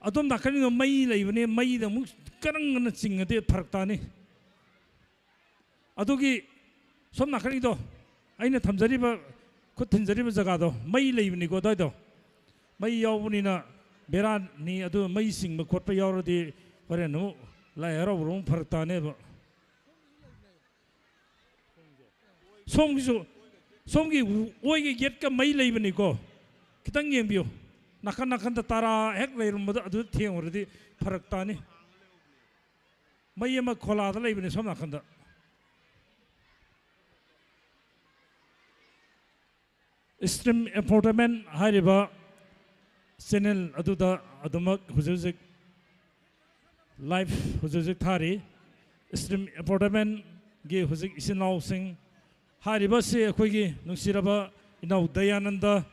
ꯑꯗꯣꯝ ꯅꯥꯀꯟꯒꯤꯗꯣ ꯃꯩ ꯂꯩꯕꯅꯦ, ꯃꯩꯗ ꯑꯃꯨꯛ ꯀꯔꯪ ꯑꯅ ꯆꯤꯡꯉꯗꯤ ꯐꯔꯛ ꯇꯥꯅꯤ꯫ ꯑꯗꯨꯒꯤ ꯁꯣꯝ ꯅꯥꯀꯟꯒꯤꯗꯣ, ꯑꯩꯅ ꯊꯝꯖꯔꯤꯕ, ꯈꯨꯠ ꯊꯤꯟꯖꯔꯤꯕ ꯖꯒꯥꯗꯣ ꯃꯩ ꯂꯩꯕꯅꯤꯀꯣ ꯑꯗꯨꯋꯥꯏꯗꯣ꯫ ꯃꯩ ꯌꯥꯎꯕꯅꯤꯅ ꯕꯦꯔꯥꯅꯤ꯫ ꯑꯗꯨ ꯃꯩ ꯆꯤꯡꯕ ꯈꯣꯠꯄ ꯌꯥꯎꯔꯗꯤ ꯍꯣꯔꯦꯟ ꯑꯃꯨꯛ ꯂꯥꯏ ꯍꯔꯥꯎꯕꯗ ꯑꯃꯨꯛ ꯐꯔꯛ ꯇꯥꯅꯦꯕ꯫ ꯁꯣꯝꯒꯤꯁꯨ, ꯁꯣꯝꯒꯤ ꯑꯣꯏꯒꯤ ꯒꯦꯠꯀ ꯃꯩ ꯂꯩꯕꯅꯤꯀꯣ꯫ ꯈꯤꯇꯪ ꯌꯦꯡꯕꯤꯌꯨ꯫ ꯅꯥꯀꯟ ꯅꯥꯀꯟꯗ ꯇꯔꯥ ꯍꯦꯛ ꯂꯩꯔꯝꯕꯗ ꯑꯗꯨꯗ ꯊꯦꯡꯉꯨꯔꯗꯤ ꯐꯔꯛ ꯇꯥꯅꯤ꯫ ꯃꯩ ꯑꯃ ꯈꯣꯂꯥꯗ ꯂꯩꯕꯅꯤ ꯁꯣꯝ ꯅꯥꯀꯟꯗ꯫ Extreme Entertainment ꯍꯥꯏꯔꯤꯕ channel ꯑꯗꯨꯗ ꯑꯗꯨꯃꯛ ꯍꯧꯖꯤꯛ ꯍꯧꯖꯤꯛ live ꯍꯧꯖꯤꯛ ꯍꯧꯖꯤꯛ ꯊꯥꯔꯤ꯫ Extreme Entertainmentꯒꯤ ꯍꯧꯖꯤꯛ ꯏꯆꯤꯟ ꯏꯅꯥꯎꯁꯤꯡ ꯍꯥꯏꯔꯤꯕꯁꯤ ꯑꯩꯈꯣꯏꯒꯤ ꯅꯨꯡꯁꯤꯔꯕ ꯏꯅꯥꯎ ꯗꯌꯥꯅꯟꯗ,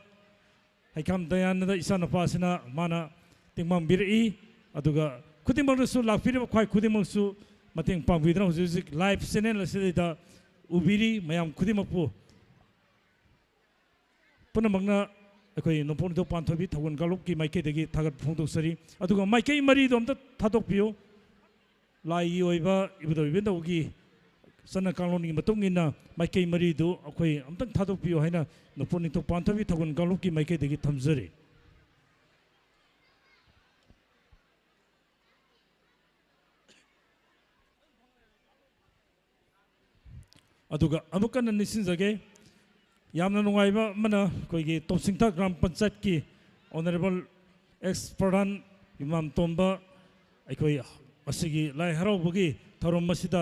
ꯍꯩꯈꯥꯝ ꯗꯌꯥꯅꯟꯗ ꯏꯆꯥꯅꯨꯄꯥꯁꯤꯅ ꯃꯥꯅ ꯇꯦꯡꯕꯥꯡꯕꯤꯔꯛꯏ꯫ ꯑꯗꯨꯒ ꯈꯨꯗꯤꯡꯃꯛꯇꯁꯨ ꯂꯥꯛꯄꯤꯔꯤꯕ ꯈ꯭ꯋꯥꯏ ꯈꯨꯗꯤꯡꯃꯛꯁꯨ ꯃꯇꯦꯡ ꯄꯥꯡꯕꯤꯗꯨꯅ ꯍꯧꯖꯤꯛ ꯍꯧꯖꯤꯛ live channel ꯑꯁꯤꯗꯩꯗ ꯎꯕꯤꯔꯤ꯫ ꯃꯌꯥꯝ ꯈꯨꯗꯤꯡꯃꯛꯄꯨ ꯄꯨꯝꯅꯃꯛꯅ ꯑꯩꯈꯣꯏ ꯅꯣꯡꯄꯣꯛ ꯅꯤꯡꯊꯧ ꯄꯥꯟꯊꯣꯏꯕꯤ ꯊꯧꯒꯜ ꯀꯥꯡꯂꯨꯞꯀꯤ ꯃꯥꯏꯀꯩꯗꯒꯤ ꯊꯥꯒꯠꯄ ꯐꯣꯡꯗꯣꯛꯆꯔꯤ꯫ ꯑꯗꯨꯒ ꯃꯥꯏꯀꯩ ꯃꯔꯤꯗꯣ ꯑꯝꯇ ꯊꯥꯗꯣꯛꯄꯤꯌꯨ꯫ ꯂꯥꯏꯒꯤ ꯑꯣꯏꯕ ꯏꯕꯨꯙꯧ ꯏꯕꯦꯟꯗꯧꯒꯤ ꯆꯠꯅ ꯀꯥꯡꯂꯣꯟꯒꯤ ꯃꯇꯨꯡ ꯏꯟꯅ ꯃꯥꯏꯀꯩ ꯃꯔꯤꯗꯨ ꯑꯩꯈꯣꯏ ꯑꯝꯇꯪ ꯊꯥꯗꯣꯛꯄꯤꯌꯨ ꯍꯥꯏꯅ ꯅꯣꯡꯄꯣꯛ ꯅꯤꯡꯊꯧ ꯄꯥꯟꯊꯣꯏꯕꯤ ꯊꯧꯒꯜ ꯀꯥꯡꯂꯨꯞꯀꯤ ꯃꯥꯏꯀꯩꯗꯒꯤ ꯊꯝꯖꯔꯤ꯫ ꯑꯗꯨꯒ ꯑꯃꯨꯛ ꯀꯟꯅ ꯅꯤꯡꯁꯤꯡꯖꯒꯦ, ꯌꯥꯝꯅ ꯅꯨꯡꯉꯥꯏꯕ ꯑꯃꯅ ꯑꯩꯈꯣꯏꯒꯤ ꯇꯣꯞꯁꯤꯡꯊꯥ ꯒ꯭ꯔꯥꯝ ꯄꯟꯆꯥꯌꯠꯀꯤ Honourable ex Pradhan ꯏꯃꯥꯝ ꯇꯣꯝꯕ ꯑꯩꯈꯣꯏ ꯃꯁꯤꯒꯤ ꯂꯥꯏ ꯍꯔꯥꯎꯕꯒꯤ ꯊꯧꯔꯝ ꯑꯁꯤꯗ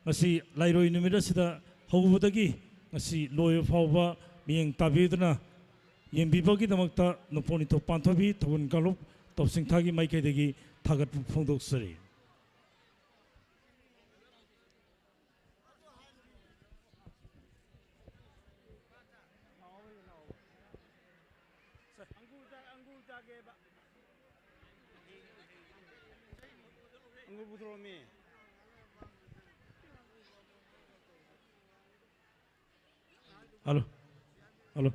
ꯉꯁꯤ ꯂꯥꯏꯔꯣꯏ ꯅꯨꯃꯤꯠ ꯑꯁꯤꯗ ꯍꯧꯕꯗꯒꯤ ꯉꯁꯤ ꯂꯣꯏꯕ ꯐꯥꯎꯕ ꯃꯤꯠꯌꯦꯡ ꯇꯥꯕꯤꯗꯨꯅ ꯌꯦꯡꯕꯤꯕꯒꯤꯗꯃꯛꯇ ꯅꯣꯡꯄꯣꯛ ꯅꯤꯡꯊꯧ ꯄꯥꯟꯊꯣꯏꯕꯤ ꯊꯧꯒꯜ ꯀꯥꯡꯂꯨꯞ ꯇꯧꯁꯤꯡꯊꯥꯒꯤ ꯃꯥꯏꯀꯩꯗꯒꯤ ꯊꯥꯒꯠꯄ ꯐꯣꯡꯗꯣꯛꯆꯔꯤ꯫ ꯑꯪꯒꯨꯔ ꯄꯨꯊꯣꯔꯛꯑꯣꯃꯤ꯫ ꯍꯜꯂꯣ꯫ ꯍꯜꯂꯣ꯫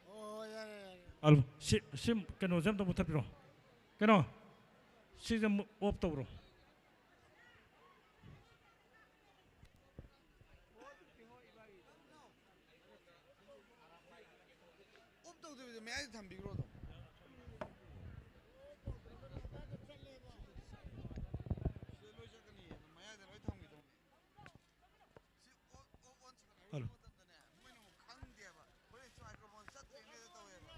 ꯑꯣ, ꯌꯥꯔꯦ, ꯌꯥꯔꯦ꯫ ꯍꯜꯂꯣ꯫ ꯁꯤ, ꯁꯤ ꯀꯩꯅꯣꯁꯦ ꯑꯝꯇ ꯃꯨꯊꯠꯄꯤꯔꯣ꯫ ꯀꯩꯅꯣ? ꯁꯤꯁꯦ ꯑꯃꯨꯛ off ꯇꯧꯔꯣ꯫ Off ꯇꯧꯗꯕꯤꯗ ꯃꯌꯥꯏꯗ ꯊꯝꯕꯤꯈ꯭ꯔꯣ ꯑꯗꯨꯝ꯫ ꯁꯤꯗ ꯂꯣꯏ ꯆꯠꯀꯅꯤꯌꯦ, ꯑꯗꯨꯝ ꯃꯌꯥꯏꯗ ꯂꯣꯏ ꯊꯝꯈꯤꯗꯧꯅꯦ꯫ ꯁꯤ off, off on ꯁꯥꯟꯅꯕ ꯍꯜꯂꯣ꯫ ꯃꯇꯝꯗꯅꯦ, ꯃꯣꯏꯅ ꯑꯃꯨꯛ ꯈꯪꯗꯦꯕ꯫ ꯍꯣꯔꯦꯟ ꯁꯤ microphone ꯆꯠꯇ꯭ꯔꯤꯉꯩꯗ ꯇꯧꯋꯦꯕ꯫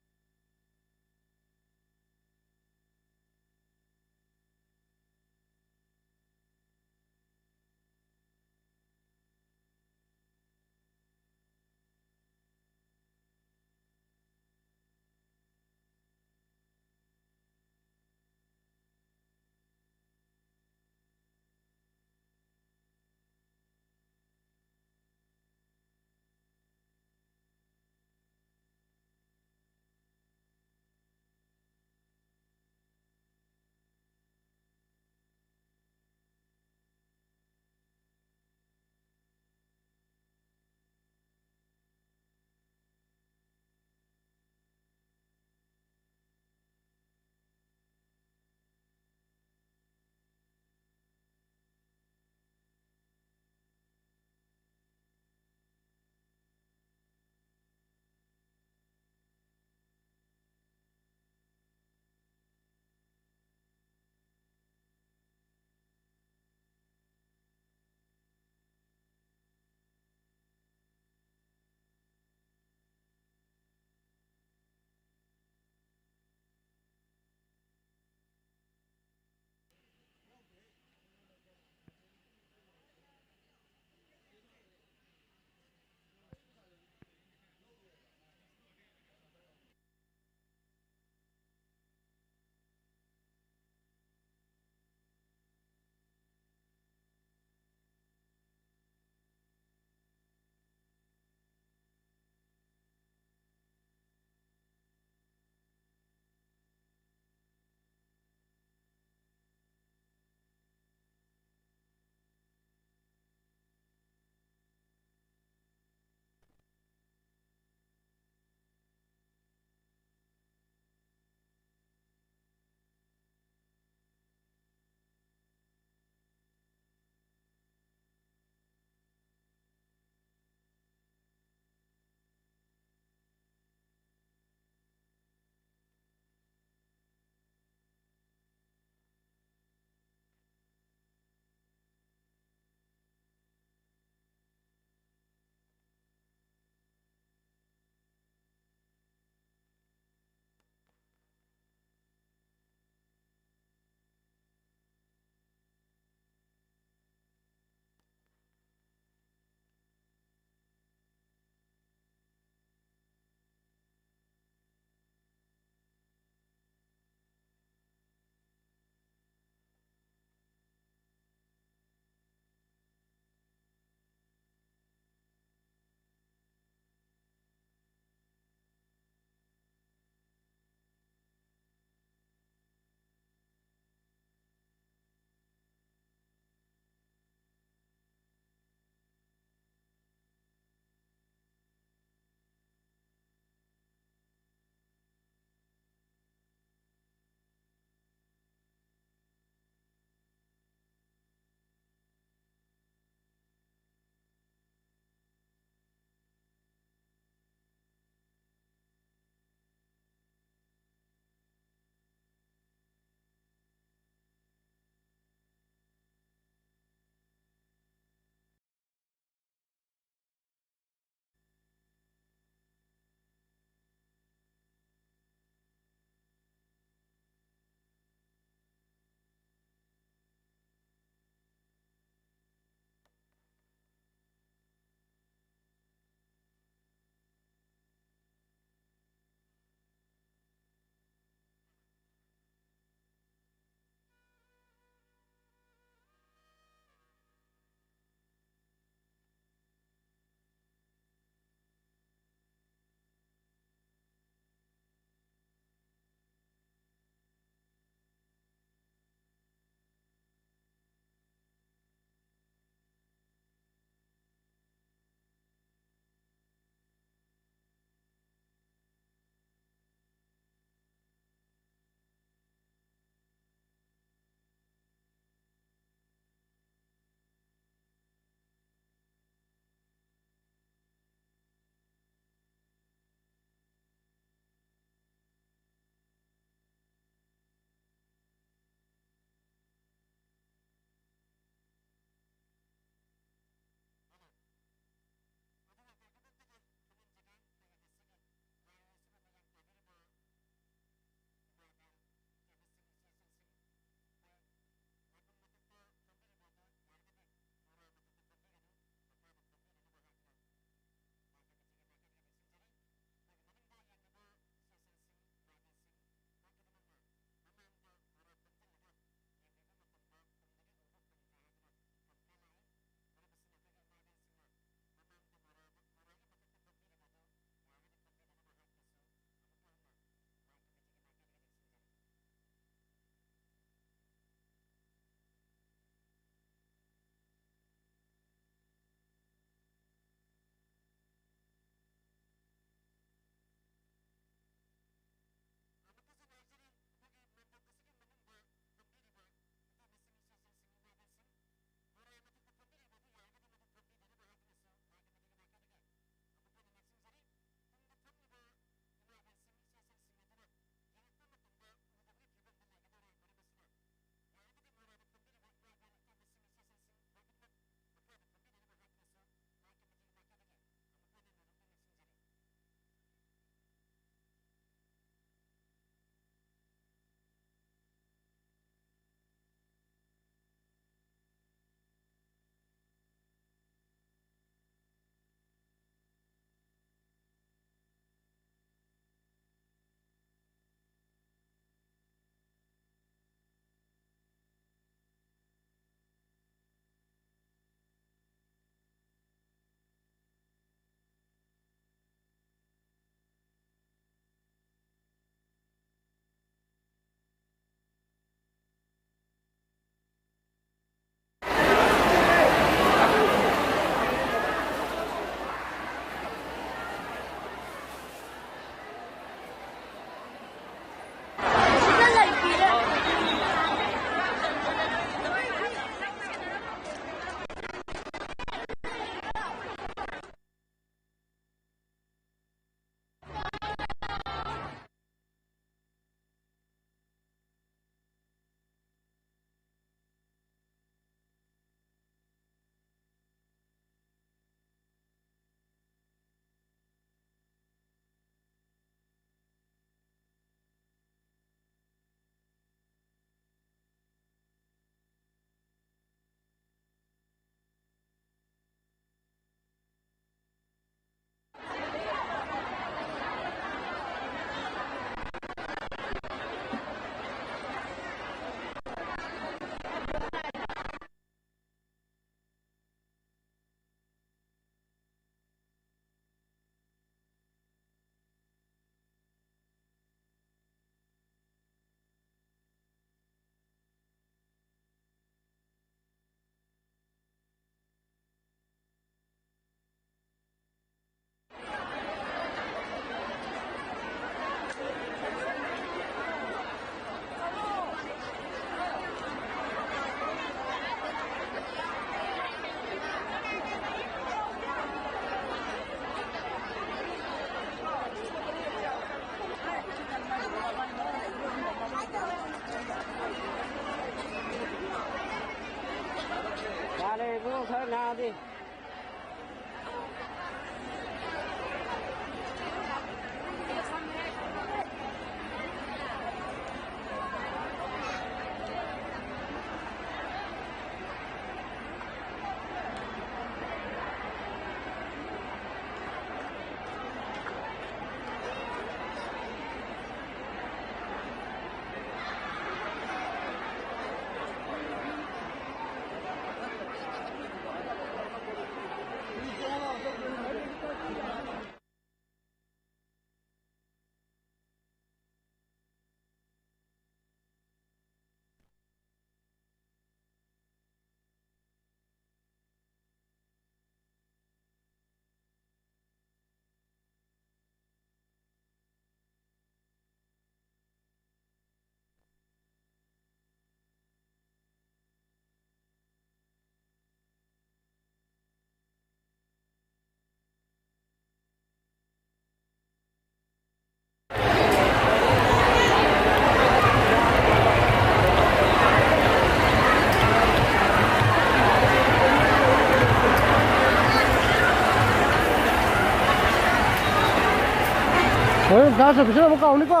ꯍꯣꯔꯦꯟ ꯆꯥꯔꯖ ꯇꯧꯕꯁꯤꯅ ꯑꯃꯨꯛ ꯀꯥꯎꯅꯤꯀꯣ꯫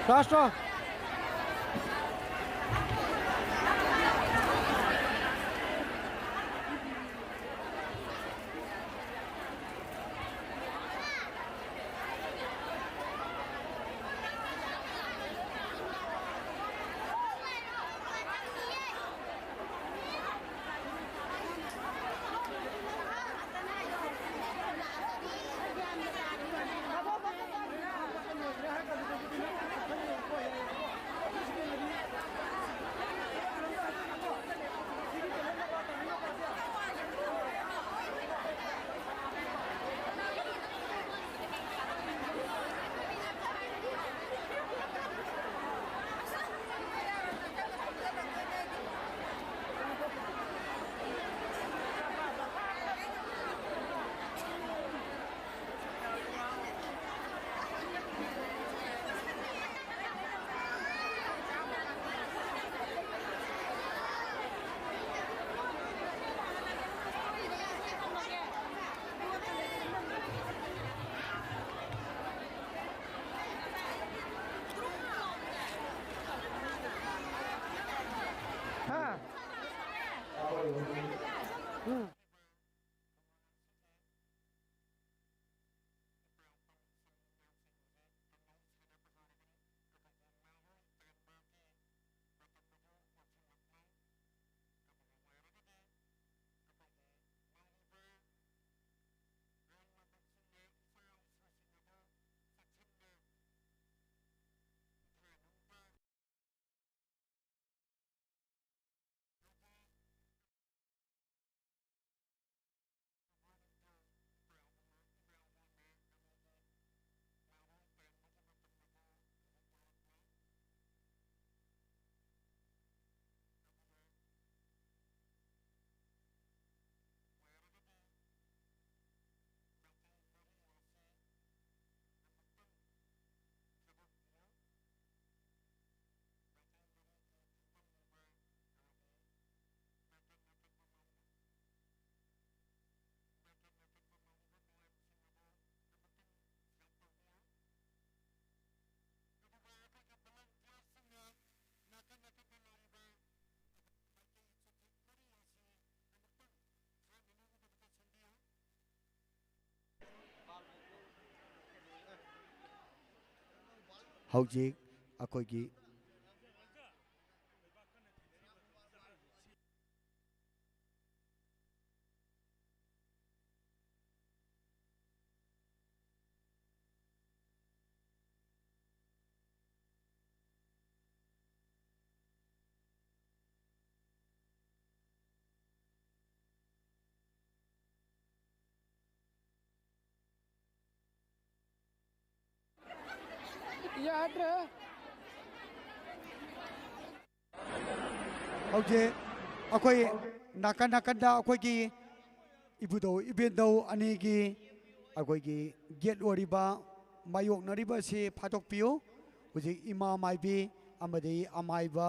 ꯆꯥꯔꯖꯇꯣ꯫ ꯍꯧꯖꯤꯛ ꯑꯩꯈꯣꯏꯒꯤ ꯌꯥꯗ꯭ꯔꯦ꯫ ꯍꯧꯖꯤꯛ ꯑꯩꯈꯣꯏ ꯅꯥꯀꯟ ꯅꯥꯀꯟꯗ ꯑꯩꯈꯣꯏꯒꯤ ꯏꯕꯨꯙꯧ ꯏꯕꯦꯟꯙꯧ ꯑꯅꯤꯒꯤ ꯑꯩꯈꯣꯏꯒꯤ ꯒꯦꯠ ꯑꯣꯏꯔꯤꯕ ꯃꯥꯌꯣꯛꯅꯔꯤꯕ ꯑꯁꯤ ꯐꯥꯗꯣꯛꯄꯤꯌꯨ꯫ ꯍꯧꯖꯤꯛ ꯏꯃꯥ ꯃꯥꯏꯕꯤ ꯑꯃꯗꯤ ꯑꯃꯥꯏꯕ,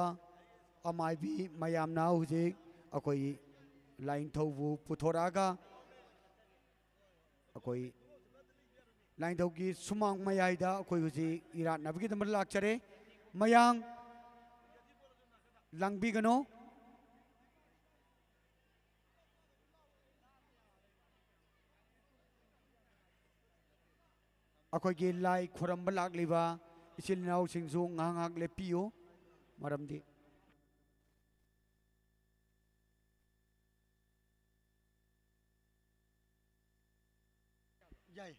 ꯑꯃꯥꯏꯕꯤ ꯃꯌꯥꯝꯅ ꯍꯧꯖꯤꯛ ꯑꯩꯈꯣꯏ ꯂꯥꯏꯅꯤꯡꯊꯧꯕꯨ ꯄꯨꯊꯣꯔꯛꯑꯒ ꯑꯩꯈꯣꯏ ꯂꯥꯏꯅꯤꯡꯊꯧꯒꯤ ꯁꯨꯃꯥꯡ ꯃꯌꯥꯏꯗ ꯑꯩꯈꯣꯏ ꯍꯧꯖꯤꯛ ꯏꯔꯥꯠꯅꯕꯒꯤꯗꯃꯛ ꯂꯥꯛꯆꯔꯦ꯫ ꯃꯌꯥꯝ ꯂꯥꯡꯕꯤꯒꯅꯨ꯫ ꯑꯩꯈꯣꯏꯒꯤ ꯂꯥꯏ ꯈꯨꯔꯝꯕ ꯂꯥꯛꯂꯤꯕ ꯏꯆꯤꯜ ꯏꯅꯥꯎꯁꯤꯡꯁꯨ ꯉꯥꯏꯍꯥꯛ ꯉꯥꯏꯍꯥꯛ ꯂꯦꯞꯄꯤꯌꯨ꯫ ꯃꯔꯝꯗꯤ ꯌꯥꯏ꯫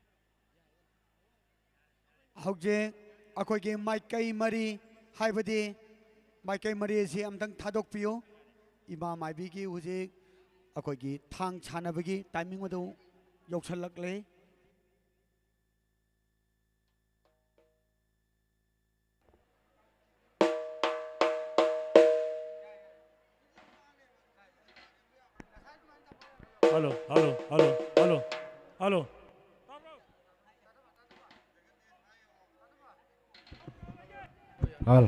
ꯍꯧꯖꯤꯛ ꯑꯩꯈꯣꯏꯒꯤ ꯃꯥꯏꯀꯩ ꯃꯔꯤ, ꯍꯥꯏꯕꯗꯤ ꯃꯥꯏꯀꯩ ꯃꯔꯤ ꯑꯁꯤ ꯑꯝꯇꯪ ꯊꯥꯗꯣꯛꯄꯤꯌꯨ꯫ ꯏꯃꯥ ꯃꯥꯏꯕꯤꯒꯤ ꯍꯧꯖꯤꯛ ꯑꯩꯈꯣꯏꯒꯤ ꯊꯥꯡ ꯁꯥꯟꯅꯕꯒꯤ ꯇꯥꯏꯃꯤꯡ ꯑꯗꯨ ꯌꯧꯁꯜꯂꯛꯂꯦ꯫ ꯍꯜꯂꯣ, ꯍꯜꯂꯣ, ꯍꯜꯂꯣ, ꯍꯜꯂꯣ, ꯍꯜꯂꯣ꯫ ꯍꯜꯂꯣ꯫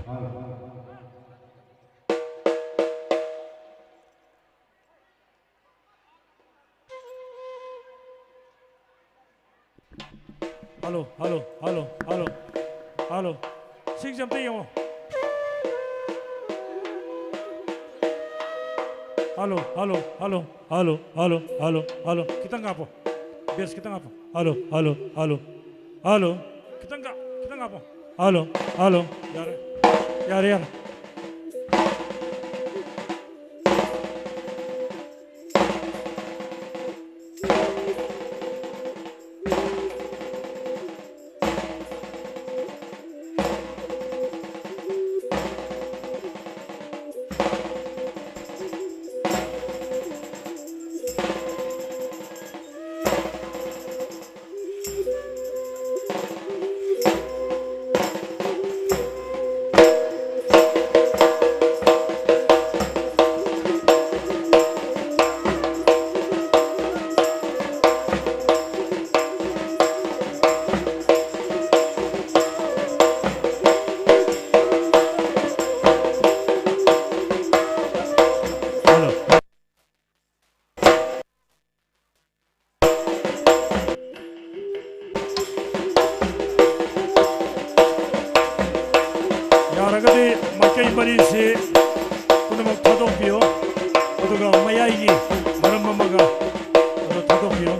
ꯍꯜꯂꯣ, ꯍꯜꯂꯣ, ꯍꯜꯂꯣ, ꯍꯜꯂꯣ, ꯍꯜꯂꯣ꯫ ꯁꯤꯒꯤꯁꯦ ꯑꯝꯇ ꯌꯦꯡꯉꯣ꯫ ꯍꯜꯂꯣ, ꯍꯜꯂꯣ, ꯍꯜꯂꯣ, ꯍꯜꯂꯣ, ꯍꯜꯂꯣ, ꯍꯜꯂꯣ, ꯍꯜꯂꯣ꯫ ꯈꯤꯇꯪ ꯍꯥꯞꯄꯣ꯫ ꯕꯦꯁ ꯈꯤꯇꯪ ꯍꯥꯞꯄꯣ꯫ ꯍꯜꯂꯣ, ꯍꯜꯂꯣ, ꯍꯜꯂꯣ, ꯍꯜꯂꯣ꯫ ꯈꯤꯇꯪ ꯀ-, ꯈꯤꯇꯪ ꯍꯥꯞꯄꯣ꯫ ꯍꯜꯂꯣ, ꯍꯜꯂꯣ꯫ ꯌꯥꯔꯦ, ꯌꯥꯔꯦ, ꯌꯥꯔꯦ꯫ ꯍꯜꯂꯣ꯫ ꯌꯥꯔꯒꯗꯤ ꯃꯥꯏꯀꯩ ꯃꯔꯤꯁꯤ ꯄꯨꯝꯅꯃꯛ ꯊꯥꯗꯣꯛꯄꯤꯌꯨ, ꯑꯗꯨꯒ ꯃꯌꯥꯏꯒꯤ ꯃꯔꯝ ꯑꯃꯒ ꯑꯗꯨ ꯊꯥꯗꯣꯛꯄꯤꯌꯨ꯫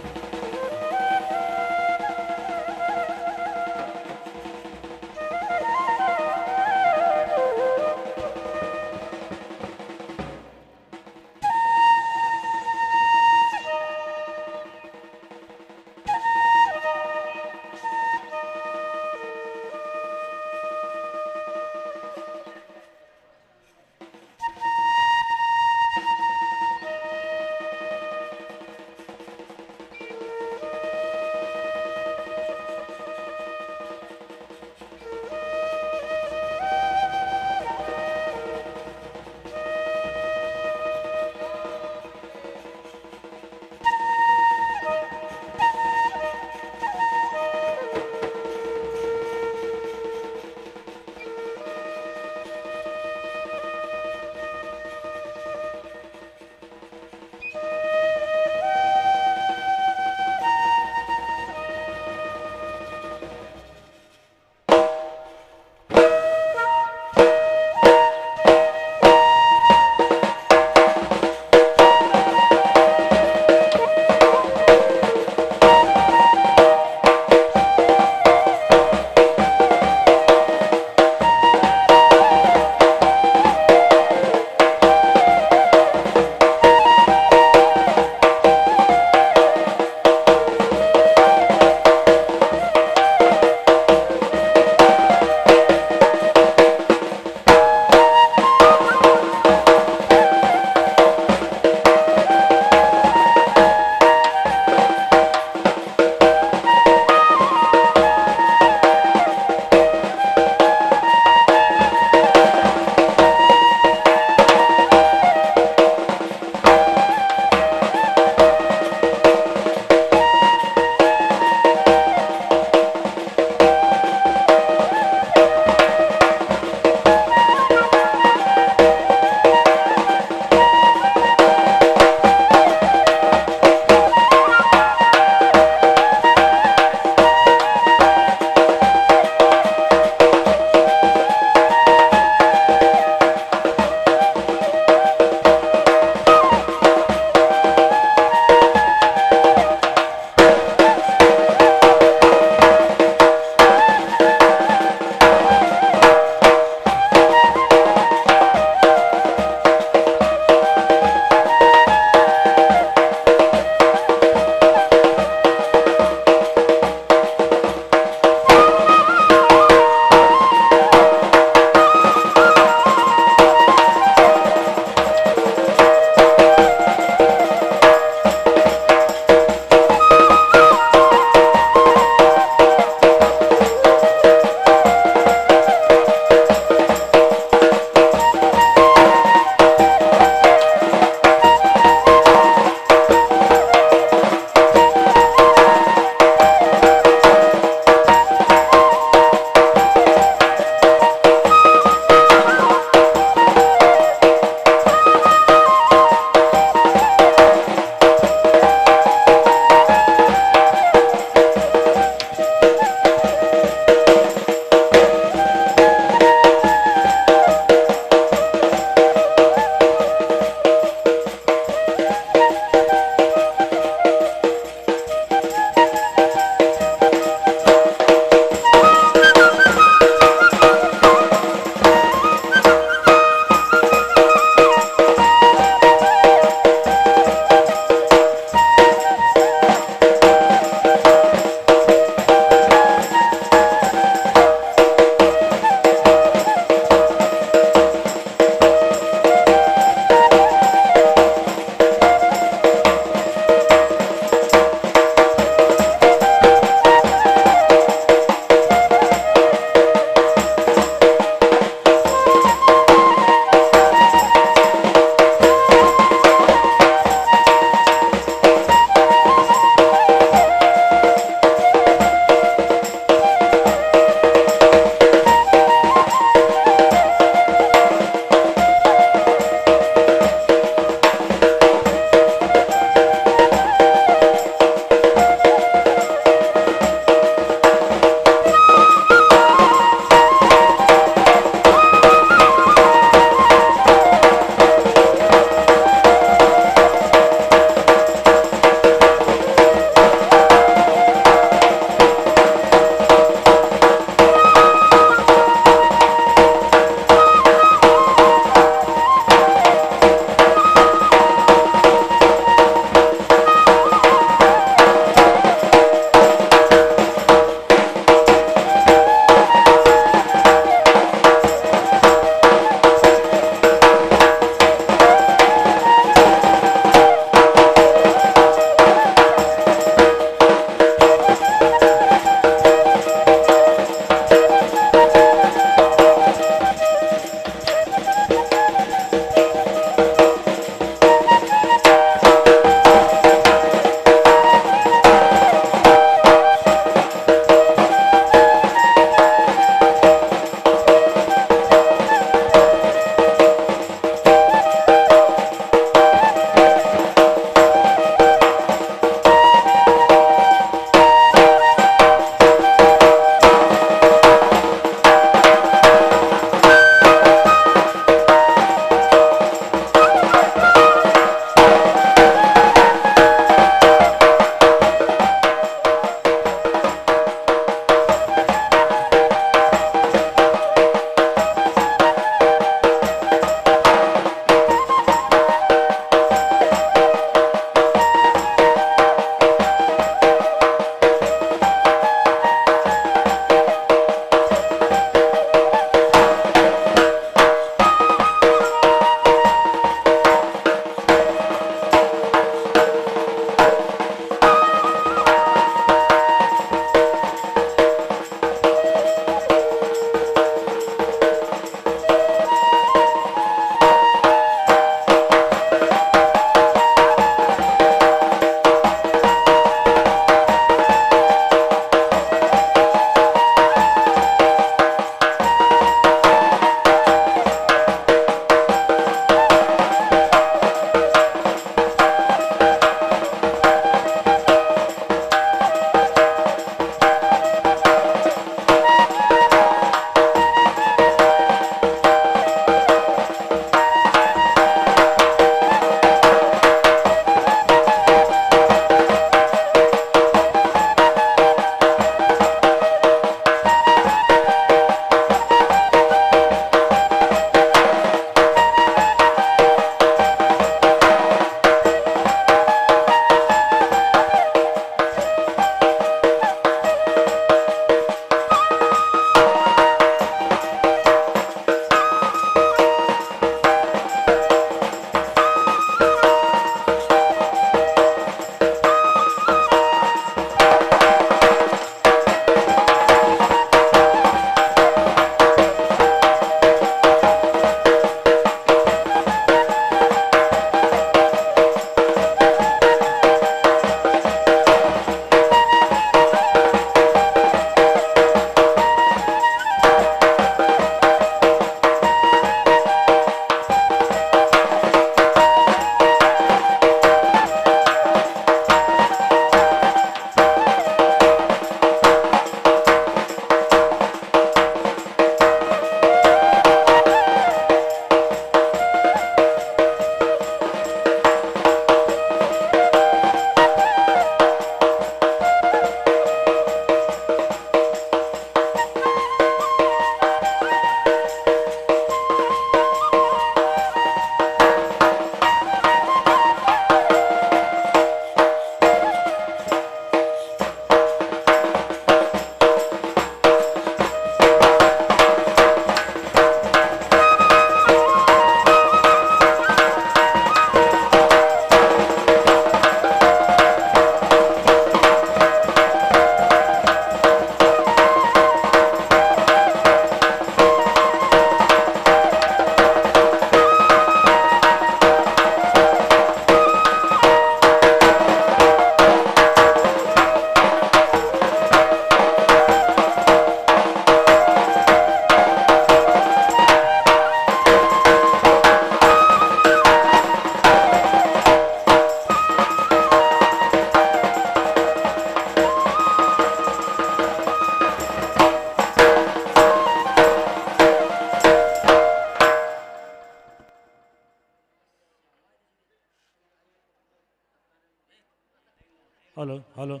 Hello, hello.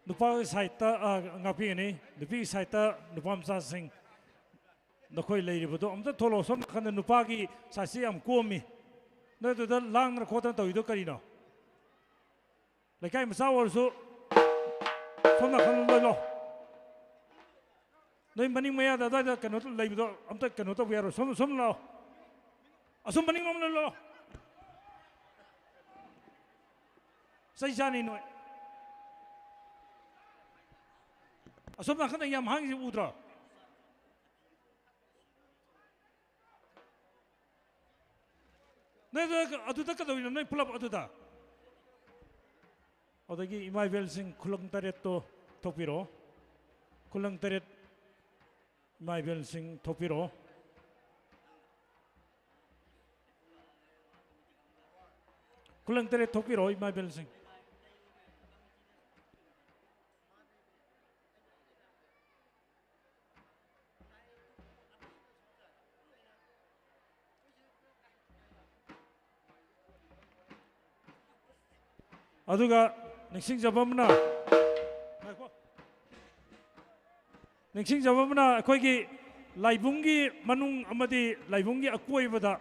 ꯅꯨꯄꯥꯒꯤ ꯁꯥꯏꯠꯇ, ꯑ, ꯉꯥꯛꯄꯤꯒꯅꯤ꯫ ꯅꯨꯄꯤꯒꯤ ꯁꯥꯏꯠꯇ ꯅꯨꯄꯥ ꯃꯆꯥꯁꯤꯡ, ꯅꯈꯣꯏ ꯂꯩꯔꯤꯕꯗꯣ ꯑꯝꯇ ꯊꯣꯛꯂꯛꯑꯣ꯫ ꯁꯣꯝ ꯅꯥꯀꯟꯗ ꯅꯨꯄꯥꯒꯤ ꯁꯥꯏꯠꯁꯤ ꯌꯥꯝ ꯀꯣꯝꯃꯤ꯫ ꯅꯣꯏ ꯑꯗꯨꯗ ꯂꯥꯡꯗꯅ ꯈꯣꯠꯇꯅ ꯇꯧꯔꯤꯗꯣ ꯀꯔꯤꯅꯣ? ꯂꯩꯀꯥꯏ ꯃꯆꯥ ꯑꯣꯏꯔꯁꯨ ꯁꯣꯝ ꯅꯥꯀꯟ ꯂꯣꯏ ꯂꯥꯛꯑꯣ꯫ ꯅꯣꯏ ꯃꯅꯤꯡ ꯃꯌꯥꯗ ꯑꯗꯨꯋꯥꯏꯗ ꯀꯩꯅꯣ ꯂꯩꯕꯗꯣ ꯑꯝꯇ ꯀꯩꯅꯣ ꯇꯧꯕ ꯌꯥꯔꯣꯏ꯫ ꯁꯣꯝ, ꯁꯣꯝ ꯂꯥꯛꯑꯣ꯫ ꯑꯁꯣꯝ ꯃꯅꯤꯡꯂꯣꯝꯗ ꯂꯥꯛꯑꯣ꯫ ꯆꯩ ꯆꯥꯅꯤ ꯅꯣꯏ꯫ ꯑꯁꯣꯝ ꯅꯥꯀꯟꯗ ꯌꯥꯝ ꯍꯥꯡꯉꯤꯁꯤ ꯎꯗ꯭ꯔꯣ? ꯅꯣꯏ ꯑꯗꯨ, ꯑꯗꯨꯗ ꯀꯩꯗꯧꯔꯤꯅꯣ? ꯅꯣꯏ ꯄꯨꯂꯞ ꯑꯗꯨꯗ꯫ ꯑꯗꯒꯤ ꯏꯃꯥ ꯏꯕꯦꯜꯁꯤꯡ ꯈꯨꯂꯪ ꯇꯔꯦꯠꯇꯣ ꯊꯣꯛꯄꯤꯔꯛꯑꯣ꯫ ꯈꯨꯂꯪ ꯇꯔꯦꯠ, ꯏꯃꯥ ꯏꯕꯦꯜꯁꯤꯡ ꯊꯣꯛꯄꯤꯔꯛꯑꯣ꯫ ꯈꯨꯂꯪ ꯇꯔꯦꯠ ꯊꯣꯛꯄꯤꯔꯛꯑꯣ, ꯏꯃꯥ ꯏꯕꯦꯜꯁꯤꯡ꯫ ꯑꯗꯨꯒ ꯅꯤꯡꯁꯤꯡꯖꯕ ꯑꯃꯅ, ꯉꯥꯏꯈꯣ꯫ ꯅꯤꯡꯁꯤꯡꯖꯕ ꯑꯃꯅ, ꯑꯩꯈꯣꯏꯒꯤ ꯂꯥꯏꯕꯨꯡꯒꯤ ꯃꯅꯨꯡ ꯑꯃꯗꯤ ꯂꯥꯏꯕꯨꯡꯒꯤ ꯑꯀꯣꯏꯕꯗ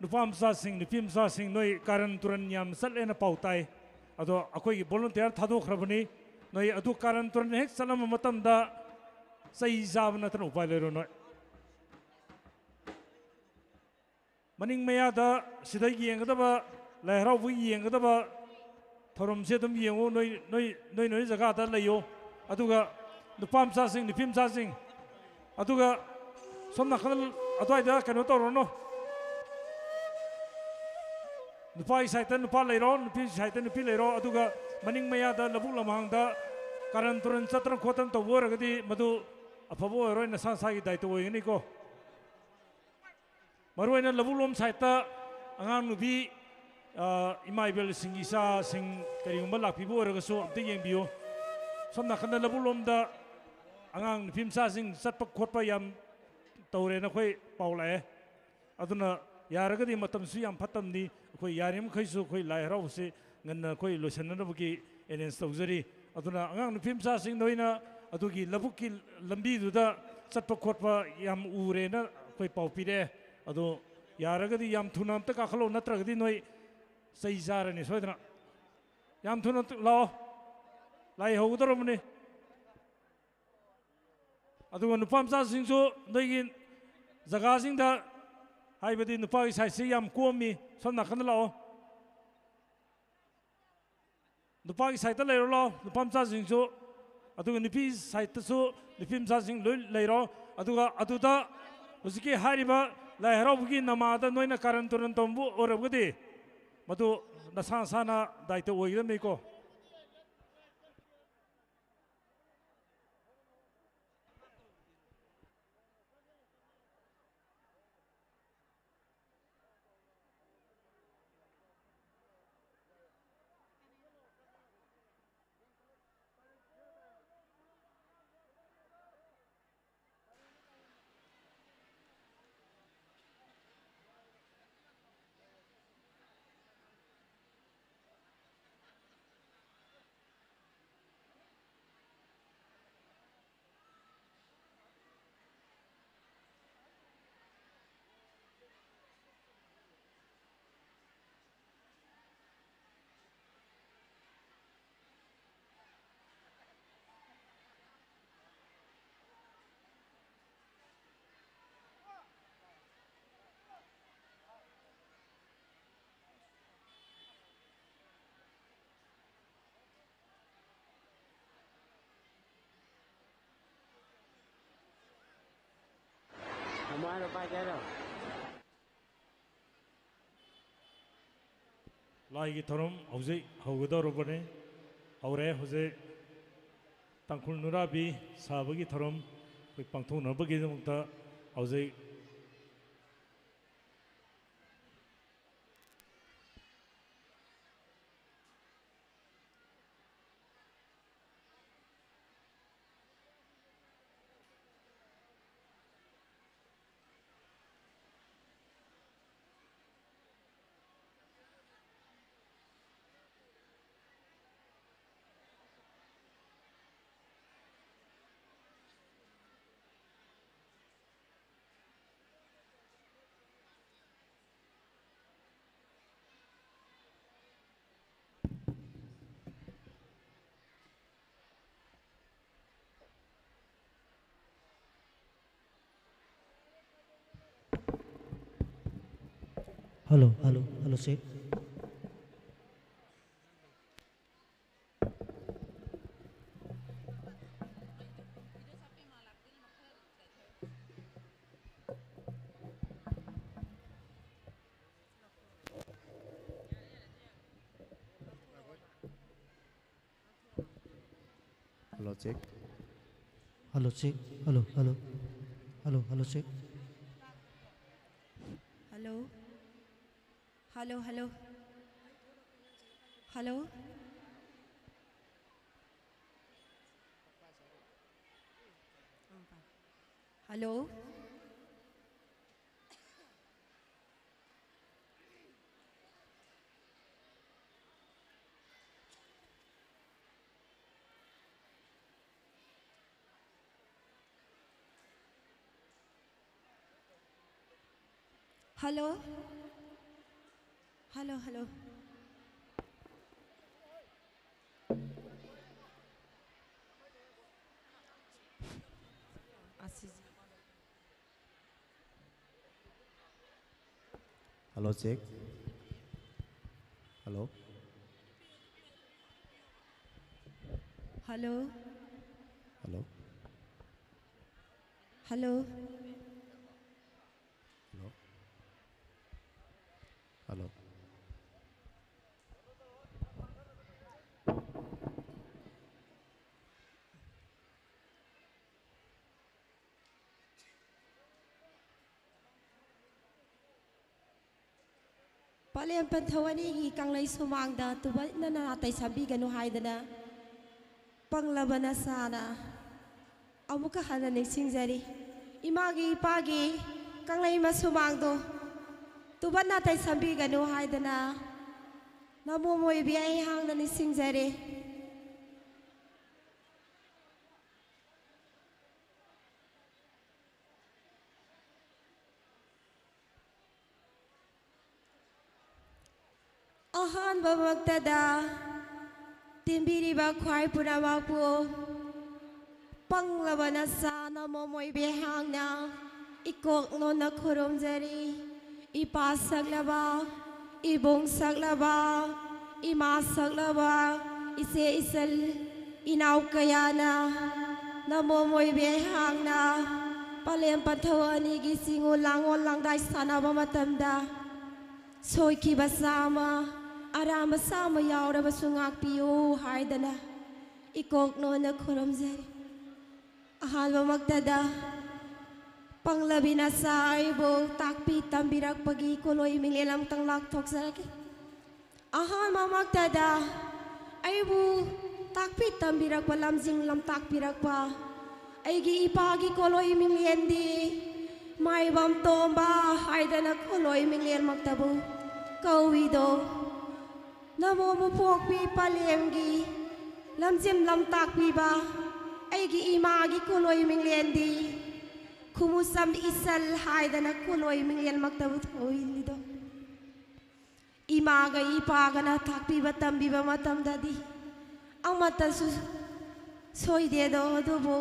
ꯅꯨꯄꯥ ꯃꯆꯥꯁꯤꯡ, ꯅꯨꯄꯤ ꯃꯆꯥꯁꯤꯡ ꯅꯣꯏ ꯀꯥꯔꯟ ꯇꯨꯔꯟ ꯌꯥꯝ ꯆꯠꯂꯦꯅ ꯄꯥꯎ ꯇꯥꯏ꯫ ꯑꯗꯣ ꯑꯩꯈꯣꯏꯒꯤ ꯚꯣꯂꯨꯟꯇꯤꯌꯥꯔ ꯊꯥꯗꯣꯛꯈ꯭ꯔꯕꯅꯤ꯫ ꯅꯣꯏ ꯑꯗꯨ ꯀꯥꯔꯟ ꯇꯨꯔꯟ ꯍꯦꯛ ꯆꯠꯂꯝꯕ ꯃꯇꯝꯗ ꯆꯩ ꯆꯥꯕ ꯅꯠꯇꯅ ꯎꯄꯥꯏ ꯂꯩꯔꯣꯏ ꯅꯣꯏ꯫ ꯃꯅꯤꯡ ꯃꯌꯥꯗ ꯁꯤꯗ ꯌꯦꯡꯒꯗꯕ, ꯂꯥꯏ ꯍꯔꯥꯎꯕ ꯌꯦꯡꯒꯗꯕ ꯊꯧꯔꯝꯁꯦ ꯑꯗꯨꯝ ꯌꯦꯡꯉꯨ, ꯅꯣꯏ, ꯅꯣꯏ, ꯅꯣꯏ, ꯅꯣꯏ ꯖꯒꯥꯗ ꯂꯩꯌꯨ꯫ ꯑꯗꯨꯒ ꯅꯨꯄꯥ ꯃꯆꯥꯁꯤꯡ, ꯅꯨꯄꯤ ꯃꯆꯥꯁꯤꯡ, ꯑꯗꯨꯒ ꯁꯣꯝ ꯅꯥꯀꯟ ꯑꯗꯨꯋꯥꯏꯗ ꯀꯩꯅꯣ ꯇꯧꯔꯨꯔꯅꯨ꯫ ꯅꯨꯄꯥꯒꯤ ꯁꯥꯏꯠꯇ ꯅꯨꯄꯥ ꯂꯩꯔꯣ, ꯅꯨꯄꯤꯒꯤ ꯁꯥꯏꯠꯇ ꯅꯨꯄꯤ ꯂꯩꯔꯣ, ꯑꯗꯨꯒ ꯃꯅꯤꯡ ꯃꯌꯥꯗ ꯂꯧꯕꯨꯛ ꯂꯝꯍꯥꯡꯗ ꯀꯥꯔꯟ ꯇꯨꯔꯟ ꯆꯠꯇꯅ ꯈꯣꯠꯇꯅ ꯇꯧꯕ ꯑꯣꯏꯔꯒꯗꯤ ꯃꯗꯨ ꯑꯐꯕ ꯑꯣꯏꯔꯣꯏ, ꯅꯁꯥ ꯅꯁꯥꯒꯤ ꯗꯥꯏꯇ ꯑꯣꯏꯒꯅꯤꯀꯣ꯫ ꯃꯔꯨꯑꯣꯏꯅ ꯂꯧꯕꯨꯛ ꯂꯣꯝ ꯁꯥꯏꯠꯇ ꯑꯉꯥꯡ ꯅꯨꯄꯤ, ꯑ, ꯏꯃꯥ ꯏꯕꯦꯜꯁꯤꯡꯒꯤ ꯏꯆꯥꯁꯤꯡ ꯀꯔꯤꯒꯨꯝꯕ ꯂꯥꯛꯄꯤꯕ ꯑꯣꯏꯔꯒꯁꯨ ꯑꯝꯇ ꯌꯦꯡꯕꯤꯌꯨ꯫ ꯁꯣꯝ ꯅꯥꯀꯟꯗ ꯂꯧꯕꯨꯛ ꯂꯣꯝꯗ ꯑꯉꯥꯡ ꯅꯨꯄꯤ ꯃꯆꯥꯁꯤꯡ ꯆꯠꯄ ꯈꯣꯠꯄ ꯌꯥꯝ ꯇꯧꯔꯦꯅ ꯑꯩꯈꯣꯏ ꯄꯥꯎ ꯂꯥꯛꯑꯦ꯫ ꯑꯗꯨꯅ ꯌꯥꯔꯒꯗꯤ ꯃꯇꯝꯁꯨ ꯌꯥꯝ ꯐꯠꯇꯕꯅꯤ, ꯑꯩꯈꯣꯏ ꯌꯥꯔꯤꯃꯈꯩꯁꯨ ꯑꯩꯈꯣꯏ ꯂꯥꯏ ꯍꯔꯥꯎꯕꯁꯤ ꯉꯟꯅ ꯑꯩꯈꯣꯏ ꯂꯣꯏꯁꯤꯟꯅꯅꯕꯒꯤ ꯑꯦꯔꯦꯟꯖ ꯇꯧꯖꯔꯤ꯫ ꯑꯗꯨꯅ ꯑꯉꯥꯡ ꯅꯨꯄꯤ ꯃꯆꯥꯁꯤꯡ ꯅꯣꯏꯅ ꯑꯗꯨꯒꯤ ꯂꯧꯕꯨꯛꯀꯤ ꯂꯝꯕꯤꯗꯨꯗ ꯆꯠꯄ ꯈꯣꯠꯄ ꯌꯥꯝ ꯎꯔꯦꯅ ꯑꯩꯈꯣꯏ ꯄꯥꯎ ꯄꯤꯔꯛꯑꯦ꯫ ꯑꯗꯣ ꯌꯥꯔꯒꯗꯤ ꯌꯥꯝ ꯊꯨꯅ ꯑꯝꯇ ꯀꯥꯈꯠꯂꯛꯑꯣ, ꯅꯠꯇ꯭ꯔꯒꯗꯤ ꯅꯣꯏ ꯆꯩ ꯆꯥꯔꯅꯤ ꯁꯣꯏꯗꯅ꯫ ꯌꯥꯝ ꯊꯨꯅ ꯂꯥꯛꯑꯣ, ꯂꯥꯏ ꯍꯧꯒꯗꯧꯔꯕꯅꯤ꯫ ꯑꯗꯨꯒ ꯅꯨꯄꯥ ꯃꯆꯥꯁꯤꯡꯁꯨ ꯅꯣꯏꯒꯤ ꯖꯒꯥꯁꯤꯡꯗ, ꯍꯥꯏꯕꯗꯤ ꯅꯨꯄꯥꯒꯤ ꯁꯥꯏꯠꯁꯤ ꯌꯥꯝ ꯀꯣꯝꯃꯤ, ꯁꯣꯝ ꯅꯥꯀꯟꯗ ꯂꯥꯛꯑꯣ꯫ ꯅꯨꯄꯥꯒꯤ ꯁꯥꯏꯠꯇ ꯂꯩꯔꯣ ꯂꯥꯛꯑꯣ, ꯅꯨꯄꯥ ꯃꯆꯥꯁꯤꯡꯁꯨ, ꯑꯗꯨꯒ ꯅꯨꯄꯤ ꯁꯥꯏꯠꯇꯁꯨ ꯅꯨꯄꯤ ꯃꯆꯥꯁꯤꯡ ꯂꯣꯏ ꯂꯩꯔꯣ꯫ ꯑꯗꯨꯒ ꯑꯗꯨꯗ ꯍꯧꯖꯤꯛꯀꯤ ꯍꯥꯏꯔꯤꯕ ꯂꯥꯏ ꯍꯔꯥꯎꯕꯒꯤ ꯅꯃꯥꯗ ꯅꯣꯏꯅ ꯀꯥꯔꯟ ꯇꯨꯔꯟ ꯇꯧꯕ ꯑꯣꯏꯔꯒꯗꯤ, ꯃꯗꯨ ꯅꯁꯥ ꯅꯁꯥꯅ ꯗꯥꯏꯇ ꯑꯣꯏꯒꯗꯕꯅꯤꯀꯣ꯫ ꯂꯥꯏꯒꯤ ꯊꯧꯔꯝ ꯍꯧꯖꯤꯛ ꯍꯧꯒꯗꯧꯔꯕꯅꯤ꯫ ꯍꯧꯔꯦ ꯍꯧꯖꯤꯛ꯫ ꯇꯥꯡꯈꯨꯜ ꯅꯨꯔꯥꯕꯤ ꯁꯥꯕꯒꯤ ꯊꯧꯔꯝ ꯑꯩꯈꯣꯏ ꯄꯥꯡꯊꯣꯛꯅꯕꯒꯤꯗꯃꯛꯇ ꯍꯧꯖꯤꯛ Hello, hello, hello, check. Hello, check. Hello, check. Hello, hello. Hello, hello, check. Hello. Hello, hello. Hello. Hello. Hello. Hello, hello. Hello, check. Hello. Hello. Hello. Hello. Hello. Hello. ꯄꯂꯦꯝ ꯄꯟꯊꯧ ꯑꯅꯤꯒꯤ ꯀꯪꯂꯩ ꯁꯨꯃꯥꯡꯗ ꯇꯨꯕꯠꯅ ꯅꯥꯇꯩ ꯁꯝꯕꯤꯒꯅꯨ ꯍꯥꯏꯗꯅ ꯄꯪꯂꯕ ꯅꯁꯥꯅ ꯑꯃꯨꯛꯀ ꯍꯟꯅ ꯅꯤꯡꯁꯤꯡꯖꯔꯤ꯫ ꯏꯃꯥꯒꯤ ꯏꯄꯥꯒꯤ ꯀꯪꯂꯩ ꯃꯁꯨꯃꯥꯡꯗꯣ ꯇꯨꯕꯠ ꯅꯥꯇꯩ ꯁꯝꯕꯤꯒꯅꯨ ꯍꯥꯏꯗꯅ ꯅꯃꯣꯝ ꯑꯣꯏꯕꯤ ꯑꯩꯍꯥꯛꯅ ꯅꯤꯡꯁꯤꯡꯖꯔꯤ꯫ ꯑꯍꯥꯟꯕꯃꯛꯇꯗ ꯇꯤꯟꯕꯤꯔꯤꯕ ꯈ꯭ꯋꯥꯏ ꯄꯨꯝꯅꯃꯛꯄꯨ ꯄꯪꯂꯕ ꯅꯆꯥ ꯅꯃꯣꯝ ꯑꯣꯏꯕꯤ ꯑꯩꯍꯥꯛꯅ ꯏꯀꯣꯛ ꯅꯣꯟꯅ ꯈꯨꯔꯨꯝꯖꯔꯤ꯫ ꯏꯄꯥ ꯁꯛꯂꯕ, ꯏꯕꯨꯡ ꯁꯛꯂꯕ, ꯏꯃꯥ ꯁꯛꯂꯕ, ꯏꯆꯦ ꯏꯆꯜ ꯏꯅꯥꯎ ꯀꯌꯥꯅ ꯅꯃꯣꯝ ꯑꯣꯏꯕꯤ ꯑꯩꯍꯥꯛꯅ ꯄꯂꯦꯝ ꯄꯟꯊꯧ ꯑꯅꯤꯒꯤ ꯆꯤꯡꯉꯨ ꯂꯥꯡꯉꯣꯜ ꯂꯥꯡꯗꯥꯏ ꯁꯥꯟꯅꯕ ꯃꯇꯝꯗ ꯁꯣꯏꯈꯤꯕ ꯆꯥꯝꯃ, ꯑꯔꯥꯟꯕ ꯆꯥꯝꯃ ꯌꯥꯎꯔꯕꯁꯨ ꯉꯥꯛꯄꯤꯌꯨ ꯍꯥꯏꯗꯅ ꯏꯀꯣꯛ ꯅꯣꯟꯅ ꯈꯨꯔꯨꯝꯖꯔꯤ꯫ ꯑꯍꯥꯟꯕꯃꯛꯇꯗ ꯄꯪꯂꯕꯤ ꯅꯆꯥ ꯑꯩꯕꯨ ꯇꯥꯛꯄꯤ ꯇꯝꯕꯤꯔꯛꯄꯒꯤ ꯀꯣꯂꯣꯏ ꯃꯤꯡꯂꯦꯟ ꯑꯃꯇꯪ ꯂꯥꯛꯊꯣꯛꯆꯔꯛꯀꯦ꯫ ꯑꯍꯥꯟꯕꯃꯛꯇꯗ ꯑꯩꯕꯨ ꯇꯥꯛꯄꯤ ꯇꯝꯕꯤꯔꯛꯄ, ꯂꯝꯖꯤꯡ ꯂꯝꯇꯥꯛꯄꯤꯔꯛꯄ ꯑꯩꯒꯤ ꯏꯄꯥꯒꯤ ꯀꯣꯂꯣꯏ ꯃꯤꯡꯂꯦꯟꯗꯤ ꯃꯥꯏꯕꯝ ꯇꯣꯝꯕ ꯍꯥꯏꯗꯅ ꯀꯣꯂꯣꯏ ꯃꯤꯡꯂꯦꯟꯃꯛꯇꯕꯨ ꯀꯧꯏꯗꯣ꯫ ꯅꯃꯣꯕꯨ ꯄꯣꯛꯄꯤ ꯄꯂꯦꯝꯒꯤ ꯂꯝꯖꯤꯡ ꯂꯝꯇꯥꯛꯄꯤꯕ ꯑꯩꯒꯤ ꯏꯃꯥꯒꯤ ꯀꯣꯂꯣꯏ ꯃꯤꯡꯂꯦꯟꯗꯤ ꯈꯨꯃꯨꯆꯝ ꯏꯆꯜ ꯍꯥꯏꯗꯅ ꯀꯣꯂꯣꯏ ꯃꯤꯡꯂꯦꯟꯃꯛꯇꯕꯨ ꯊꯧꯏꯜꯂꯤꯗꯣ꯫ ꯏꯃꯥꯒ ꯏꯄꯥꯒꯅ ꯇꯥꯛꯄꯤꯕ ꯇꯝꯕꯤꯕ ꯃꯇꯝꯗꯗꯤ ꯑꯃꯠꯇꯁꯨ ꯁꯣꯏꯗꯦꯗꯣ, ꯑꯗꯨꯕꯨ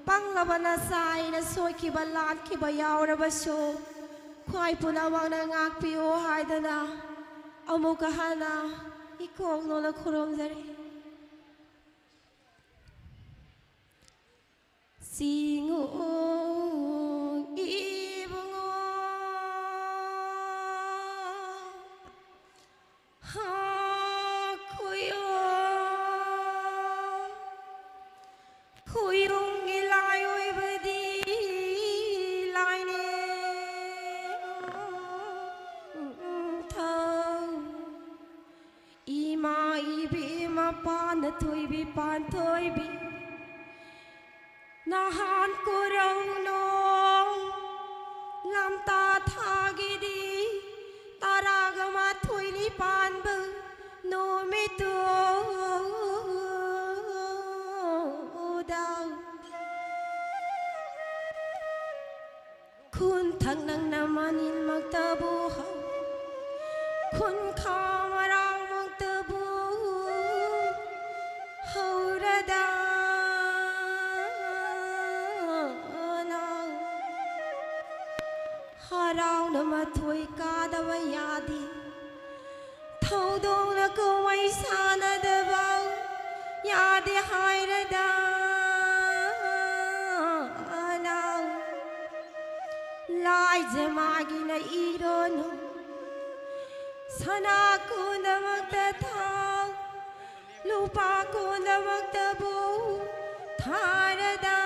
ꯄꯪꯂꯕ ꯅꯆꯥ ꯑꯩꯅ ꯁꯣꯏꯈꯤꯕ ꯂꯥꯟꯈꯤꯕ ꯌꯥꯎꯔꯕꯁꯨ ꯈ꯭ꯋꯥꯏ ꯄꯨꯝꯅꯃꯛꯅ ꯉꯥꯛꯄꯤꯌꯨ ꯍꯥꯏꯗꯅ ꯑꯃꯨꯛꯀ ꯍꯟꯅ ꯏꯀꯣꯛ ꯅꯣꯟꯅ ꯈꯨꯔꯨꯝꯖꯔꯤ꯫ ꯆꯤꯡꯉꯨ ꯏꯕꯨꯡꯉꯣ, ꯍꯥ, ꯈꯨꯌꯨꯝ, ꯈꯨꯌꯨꯝꯒꯤ ꯂꯥꯏ ꯑꯣꯏꯕꯗꯤ ꯂꯥꯏꯅꯤꯡꯊꯧ ꯏꯃꯥ ꯏꯕꯦꯝꯃ ꯄꯥꯟꯊꯣꯏꯕꯤ, ꯄꯥꯟꯊꯣꯏꯕꯤ, ꯅꯍꯥꯟ ꯀꯣꯔꯧꯅꯣ ꯂꯝꯇꯥ ꯊꯥꯒꯤꯗꯤ ꯇꯔꯥꯒ ꯃꯥꯊꯣꯏꯅꯤ ꯄꯥꯟꯕ ꯅꯨꯃꯤꯠꯇꯨꯗ ꯈꯨꯟ ꯊꯛꯅꯪꯅ ꯃꯅꯤꯜꯃꯛꯇꯕꯨ ꯍꯧ, ꯈꯨꯟꯈꯥ ꯃꯔꯥꯡꯃꯛꯇꯕꯨ ꯍꯧꯔꯗꯅ ꯍꯔꯥꯎꯅ ꯃꯊꯣꯏ ꯀꯥꯗꯕ ꯌꯥꯗꯦ꯫ ꯊꯧꯗꯣꯛꯅ ꯀꯨꯝꯍꯩ ꯁꯥꯟꯅꯗꯕ ꯌꯥꯗꯦ ꯍꯥꯏꯔꯗ ꯂꯥꯎ꯫ ꯂꯥꯏꯖ ꯃꯥꯒꯤꯅ ꯏꯔꯣꯅꯨ꯫ ꯁꯅꯥ ꯀꯣꯟꯗꯃꯛꯇ ꯊꯥꯎ꯫ ꯂꯨꯄꯥ ꯀꯣꯟꯗꯃꯛꯇꯕꯨ ꯊꯥꯔꯗ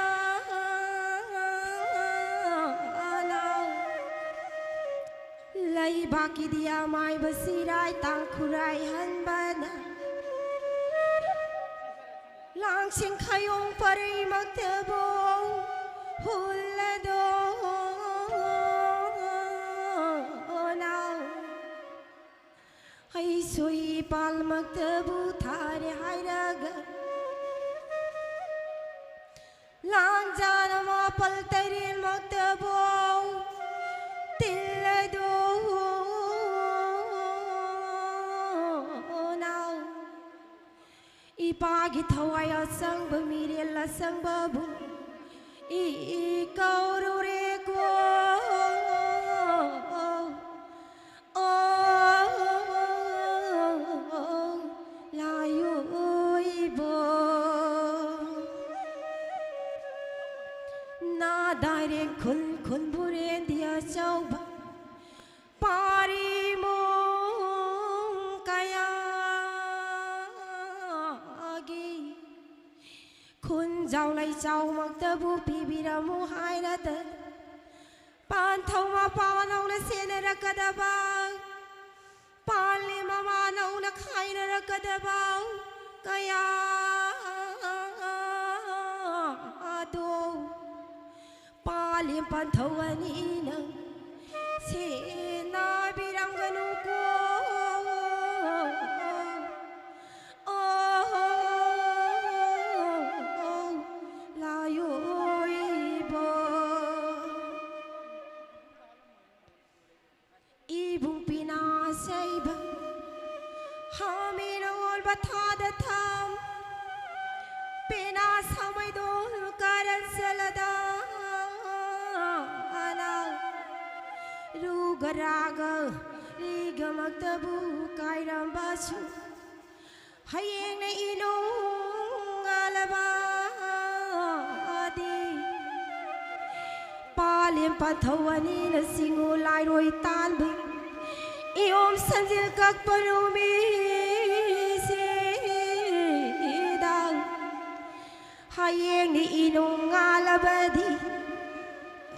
ꯂꯥꯎ꯫ ꯂꯩꯕꯥꯛꯀꯤꯗꯤ ꯑꯃꯥꯏꯕ ꯁꯤꯔꯥꯏ ꯇꯥꯡꯈꯨꯔꯥꯏ ꯍꯟꯕꯅ ꯂꯥꯡꯁꯤꯡ ꯈꯌꯣꯡ ꯄꯔꯩꯃꯛꯇꯕꯨ ꯍꯨꯜꯂꯗꯣ ꯂꯥꯎ꯫ ꯑꯩꯁꯨ ꯏꯄꯥꯜꯃꯛꯇꯕꯨ ꯊꯥꯔꯦ ꯍꯥꯏꯔꯒ ꯂꯥꯡꯖꯥꯅ ꯃꯥꯄꯜ ꯇꯔꯦꯠꯃꯛꯇꯕꯨ ꯇꯤꯜꯂꯗꯣ ꯅꯥꯎ꯫ ꯏꯄꯥꯒꯤ ꯊꯋꯥꯏ ꯑꯁꯪꯕ ꯃꯤꯔꯦꯜ ꯑꯁꯪꯕꯕꯨ ꯏ ꯀꯧꯔꯨꯔꯦꯀꯣ꯫ ꯑꯣ, ꯂꯥꯏꯑꯣꯏꯕ ꯅꯥꯗꯥꯏꯔꯦ ꯈꯨꯟ ꯈꯨꯟꯕꯨꯔꯦꯟꯗꯤ ꯑꯆꯧꯕ ꯄꯥꯔꯤꯃꯣꯡ ꯀꯌꯥꯒꯤ ꯈꯨꯟꯖꯥꯎ ꯂꯩꯆꯥꯎꯃꯛꯇꯕꯨ ꯄꯤꯕꯤꯔꯝꯃꯨ ꯍꯥꯏꯔꯗ ꯄꯥꯟꯊꯧ ꯃꯄꯥ ꯅꯧꯅ ꯁꯦꯟꯅꯔꯛꯀꯗꯕ, ꯄꯥꯜꯂꯤ ꯃꯃꯥ ꯅꯧꯅ ꯈꯥꯏꯅꯔꯛꯀꯗꯕ ꯀꯌꯥ ꯑꯗꯣ ꯄꯥꯜꯂꯤ ꯄꯥꯟꯊꯧ ꯑꯅꯤꯅ ꯁꯦꯟꯅꯕꯤꯔꯝꯒꯅꯨꯀꯣ꯫ ꯑꯣ, ꯂꯥꯏꯑꯣꯏꯕ ꯏꯕꯨꯡ ꯄꯤꯅꯥ ꯁꯩꯕ ꯍꯥꯃꯦꯅ ꯑꯣꯜꯕ ꯊꯥꯗ ꯊꯝ ꯄꯦꯅꯥ ꯁꯥꯃꯩꯗꯣ ꯀꯥꯔꯟ ꯆꯠꯂꯗ ꯑꯅꯥ ꯔꯨꯒ ꯔꯥꯒ ꯔꯤꯒꯃꯛꯇꯕꯨ ꯀꯥꯏꯔꯝꯕꯁꯨ, ꯍꯌꯦꯡꯅ ꯏꯅꯨꯡ ꯉꯥꯜꯂꯕꯗꯤ ꯄꯥꯂꯦꯝ ꯄꯟꯊꯧ ꯑꯅꯤꯅ ꯆꯤꯡꯉꯨ ꯂꯥꯏꯔꯣꯏ ꯇꯥꯟꯕ ꯏꯌꯣꯝ ꯁꯟꯖꯤꯜ ꯀꯛꯄ ꯅꯨꯃꯤꯠꯁꯤꯗ ꯍꯌꯦꯡꯅ ꯏꯅꯨꯡ ꯉꯥꯜꯂꯕꯗꯤ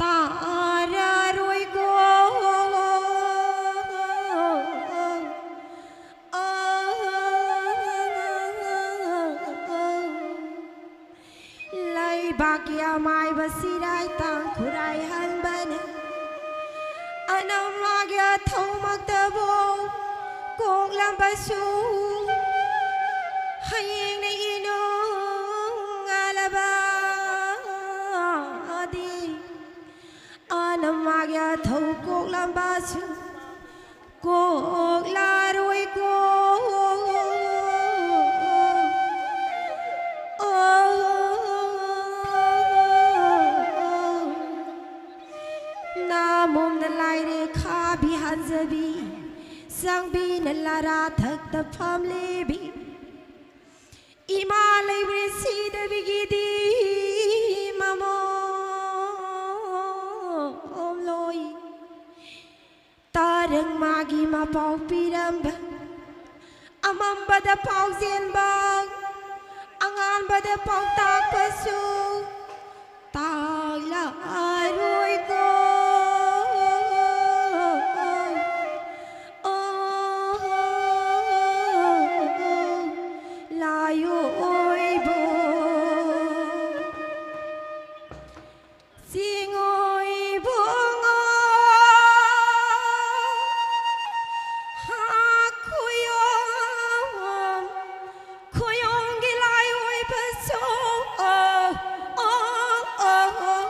ꯇꯥꯔꯔꯣꯏꯀꯣ꯫ ꯂꯩꯕꯥꯛꯀꯤ ꯑꯃꯥꯏꯕ ꯁꯤꯔꯥꯏ ꯇꯥꯡ ꯈꯨꯔꯥꯏ ꯍꯟꯕꯅ ꯑꯅꯝꯃꯥꯒꯤ ꯑꯊꯧꯃꯛꯇꯕꯨ ꯀꯣꯛꯂꯝꯕꯁꯨ, ꯍꯌꯦꯡꯅ ꯏꯅꯨꯡ ꯉꯥꯜꯂꯕꯗꯤ ꯑꯅꯝꯃꯥꯒꯤ ꯑꯊꯧ ꯀꯣꯛꯂꯝꯕꯁꯨ ꯀꯣꯛꯂꯔꯣꯏꯀꯣ꯫ ꯅꯥꯃꯣꯝꯅ ꯂꯥꯏꯔꯦ ꯈꯥꯕꯤ ꯍꯟꯖꯕꯤ, ꯆꯥꯡꯕꯤꯅ ꯂꯥꯔꯥ ꯊꯛꯇ ꯐꯝꯂꯤꯕꯤ, ꯏꯃꯥ ꯂꯩꯕ꯭ꯔꯦ ꯁꯤꯗꯕꯤꯒꯤꯗꯤ ꯃꯃꯣꯝꯂꯣꯏ꯫ ꯇꯥꯔꯪ ꯃꯥꯒꯤ ꯃꯄꯥꯎ ꯄꯤꯔꯝꯕ, ꯑꯃꯝꯕꯗ ꯄꯥꯎ ꯆꯦꯟꯕ, ꯑꯉꯥꯟꯕꯗ ꯄꯥꯎꯇꯥꯛꯄꯁꯨ ꯇꯥꯛꯂꯔꯣꯏꯀꯣ꯫ ꯂꯥꯏꯑꯣꯏꯕ ꯆꯤꯡꯑꯣꯏꯕꯨꯡꯉꯣ ꯍꯥ ꯈꯨꯌꯣꯝ, ꯈꯨꯌꯣꯝꯒꯤ ꯂꯥꯏꯑꯣꯏꯕꯁꯨ ꯑꯣ, ꯑꯣ, ꯑꯣ,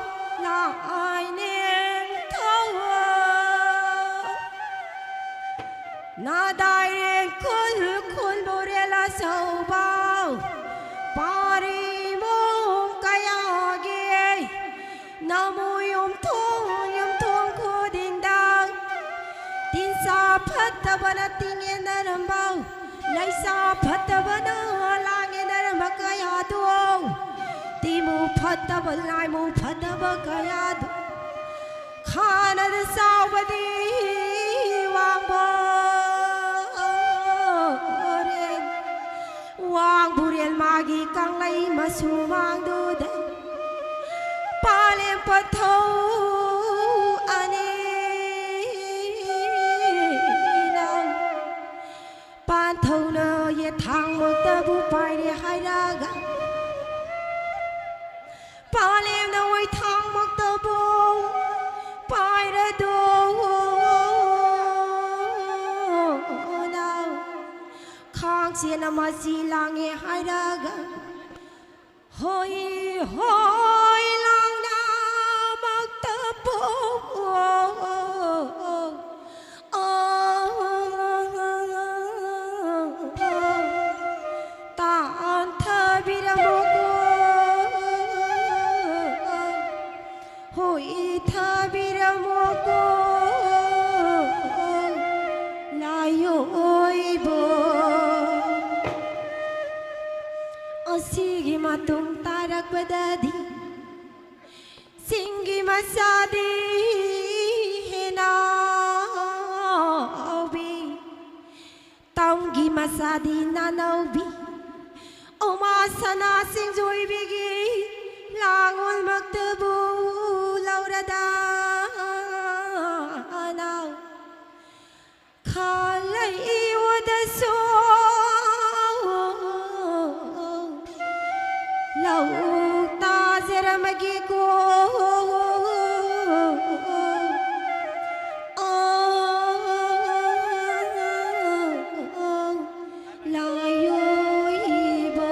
ꯂꯥꯏꯅꯦ꯫ ꯐꯠꯇꯕꯅ ꯇꯤꯡꯉꯦꯟꯅꯔꯝꯕ, ꯂꯩꯁꯥ ꯐꯠꯇꯕꯅ ꯂꯥꯡꯉꯦꯟꯅꯔꯝꯕ ꯀꯌꯥꯗꯣ, ꯇꯤꯃꯨ ꯐꯠꯇꯕ, ꯂꯥꯏꯃꯨ ꯐꯠꯇꯕ ꯀꯌꯥꯗꯣ, ꯈꯥꯅꯗ ꯆꯥꯎꯕꯗꯤ ꯋꯥꯡꯕꯣꯔꯦꯟ, ꯋꯥꯡꯕꯨꯔꯦꯟ ꯃꯥꯒꯤ ꯀꯪꯂꯩ ꯃꯁꯨ ꯃꯥꯡꯗꯨꯗ ꯄꯥꯂꯦꯝ ꯄꯊꯧ ꯑꯅꯤꯅ ꯄꯥꯟꯊꯧꯅ ꯌꯦꯊꯥꯡꯃꯛꯇꯕꯨ ꯄꯥꯏꯔꯦ ꯍꯥꯏꯔꯒ, ꯄꯥꯂꯦꯝꯅ ꯋꯥꯏꯊꯥꯡꯃꯛꯇꯕꯨ ꯄꯥꯏꯔꯗꯣꯅ ꯈꯥꯡꯆꯦꯟꯅ ꯃꯁꯤ ꯂꯥꯡꯉꯦ ꯍꯥꯏꯔꯒ, ꯍꯣꯏ ꯍꯣꯏ ꯂꯥꯡꯅꯃꯛꯇꯕꯨ ꯇꯥꯟꯊꯕꯤꯔꯝꯃꯨꯀꯣ, ꯍꯣꯏ ꯊꯥꯕꯤꯔꯝꯃꯨꯀꯣ ꯂꯥꯏꯑꯣꯏꯕꯣ꯫ ꯑꯁꯤꯒꯤ ꯃꯇꯨꯡ ꯇꯥꯔꯛꯄꯗꯗꯤ ꯆꯤꯡꯒꯤ ꯃꯆꯥꯗꯤ ꯍꯦꯟꯅ ꯍꯥꯎꯕꯤ, ꯇꯝꯒꯤ ꯃꯆꯥꯗꯤ ꯅꯥꯅꯧꯕꯤ, ꯎꯃꯥ ꯁꯅꯥ ꯁꯤꯡꯖꯣꯏꯕꯤꯒꯤ ꯂꯥꯡꯑꯣꯜꯃꯛꯇꯕꯨ ꯂꯧꯔꯗꯅ ꯈꯜꯂꯛꯏ ꯎꯗꯁꯨ ꯂꯧ ꯇꯥꯖꯔꯝꯃꯒꯦꯀꯣ꯫ ꯂꯥꯏꯑꯣꯏꯕ꯫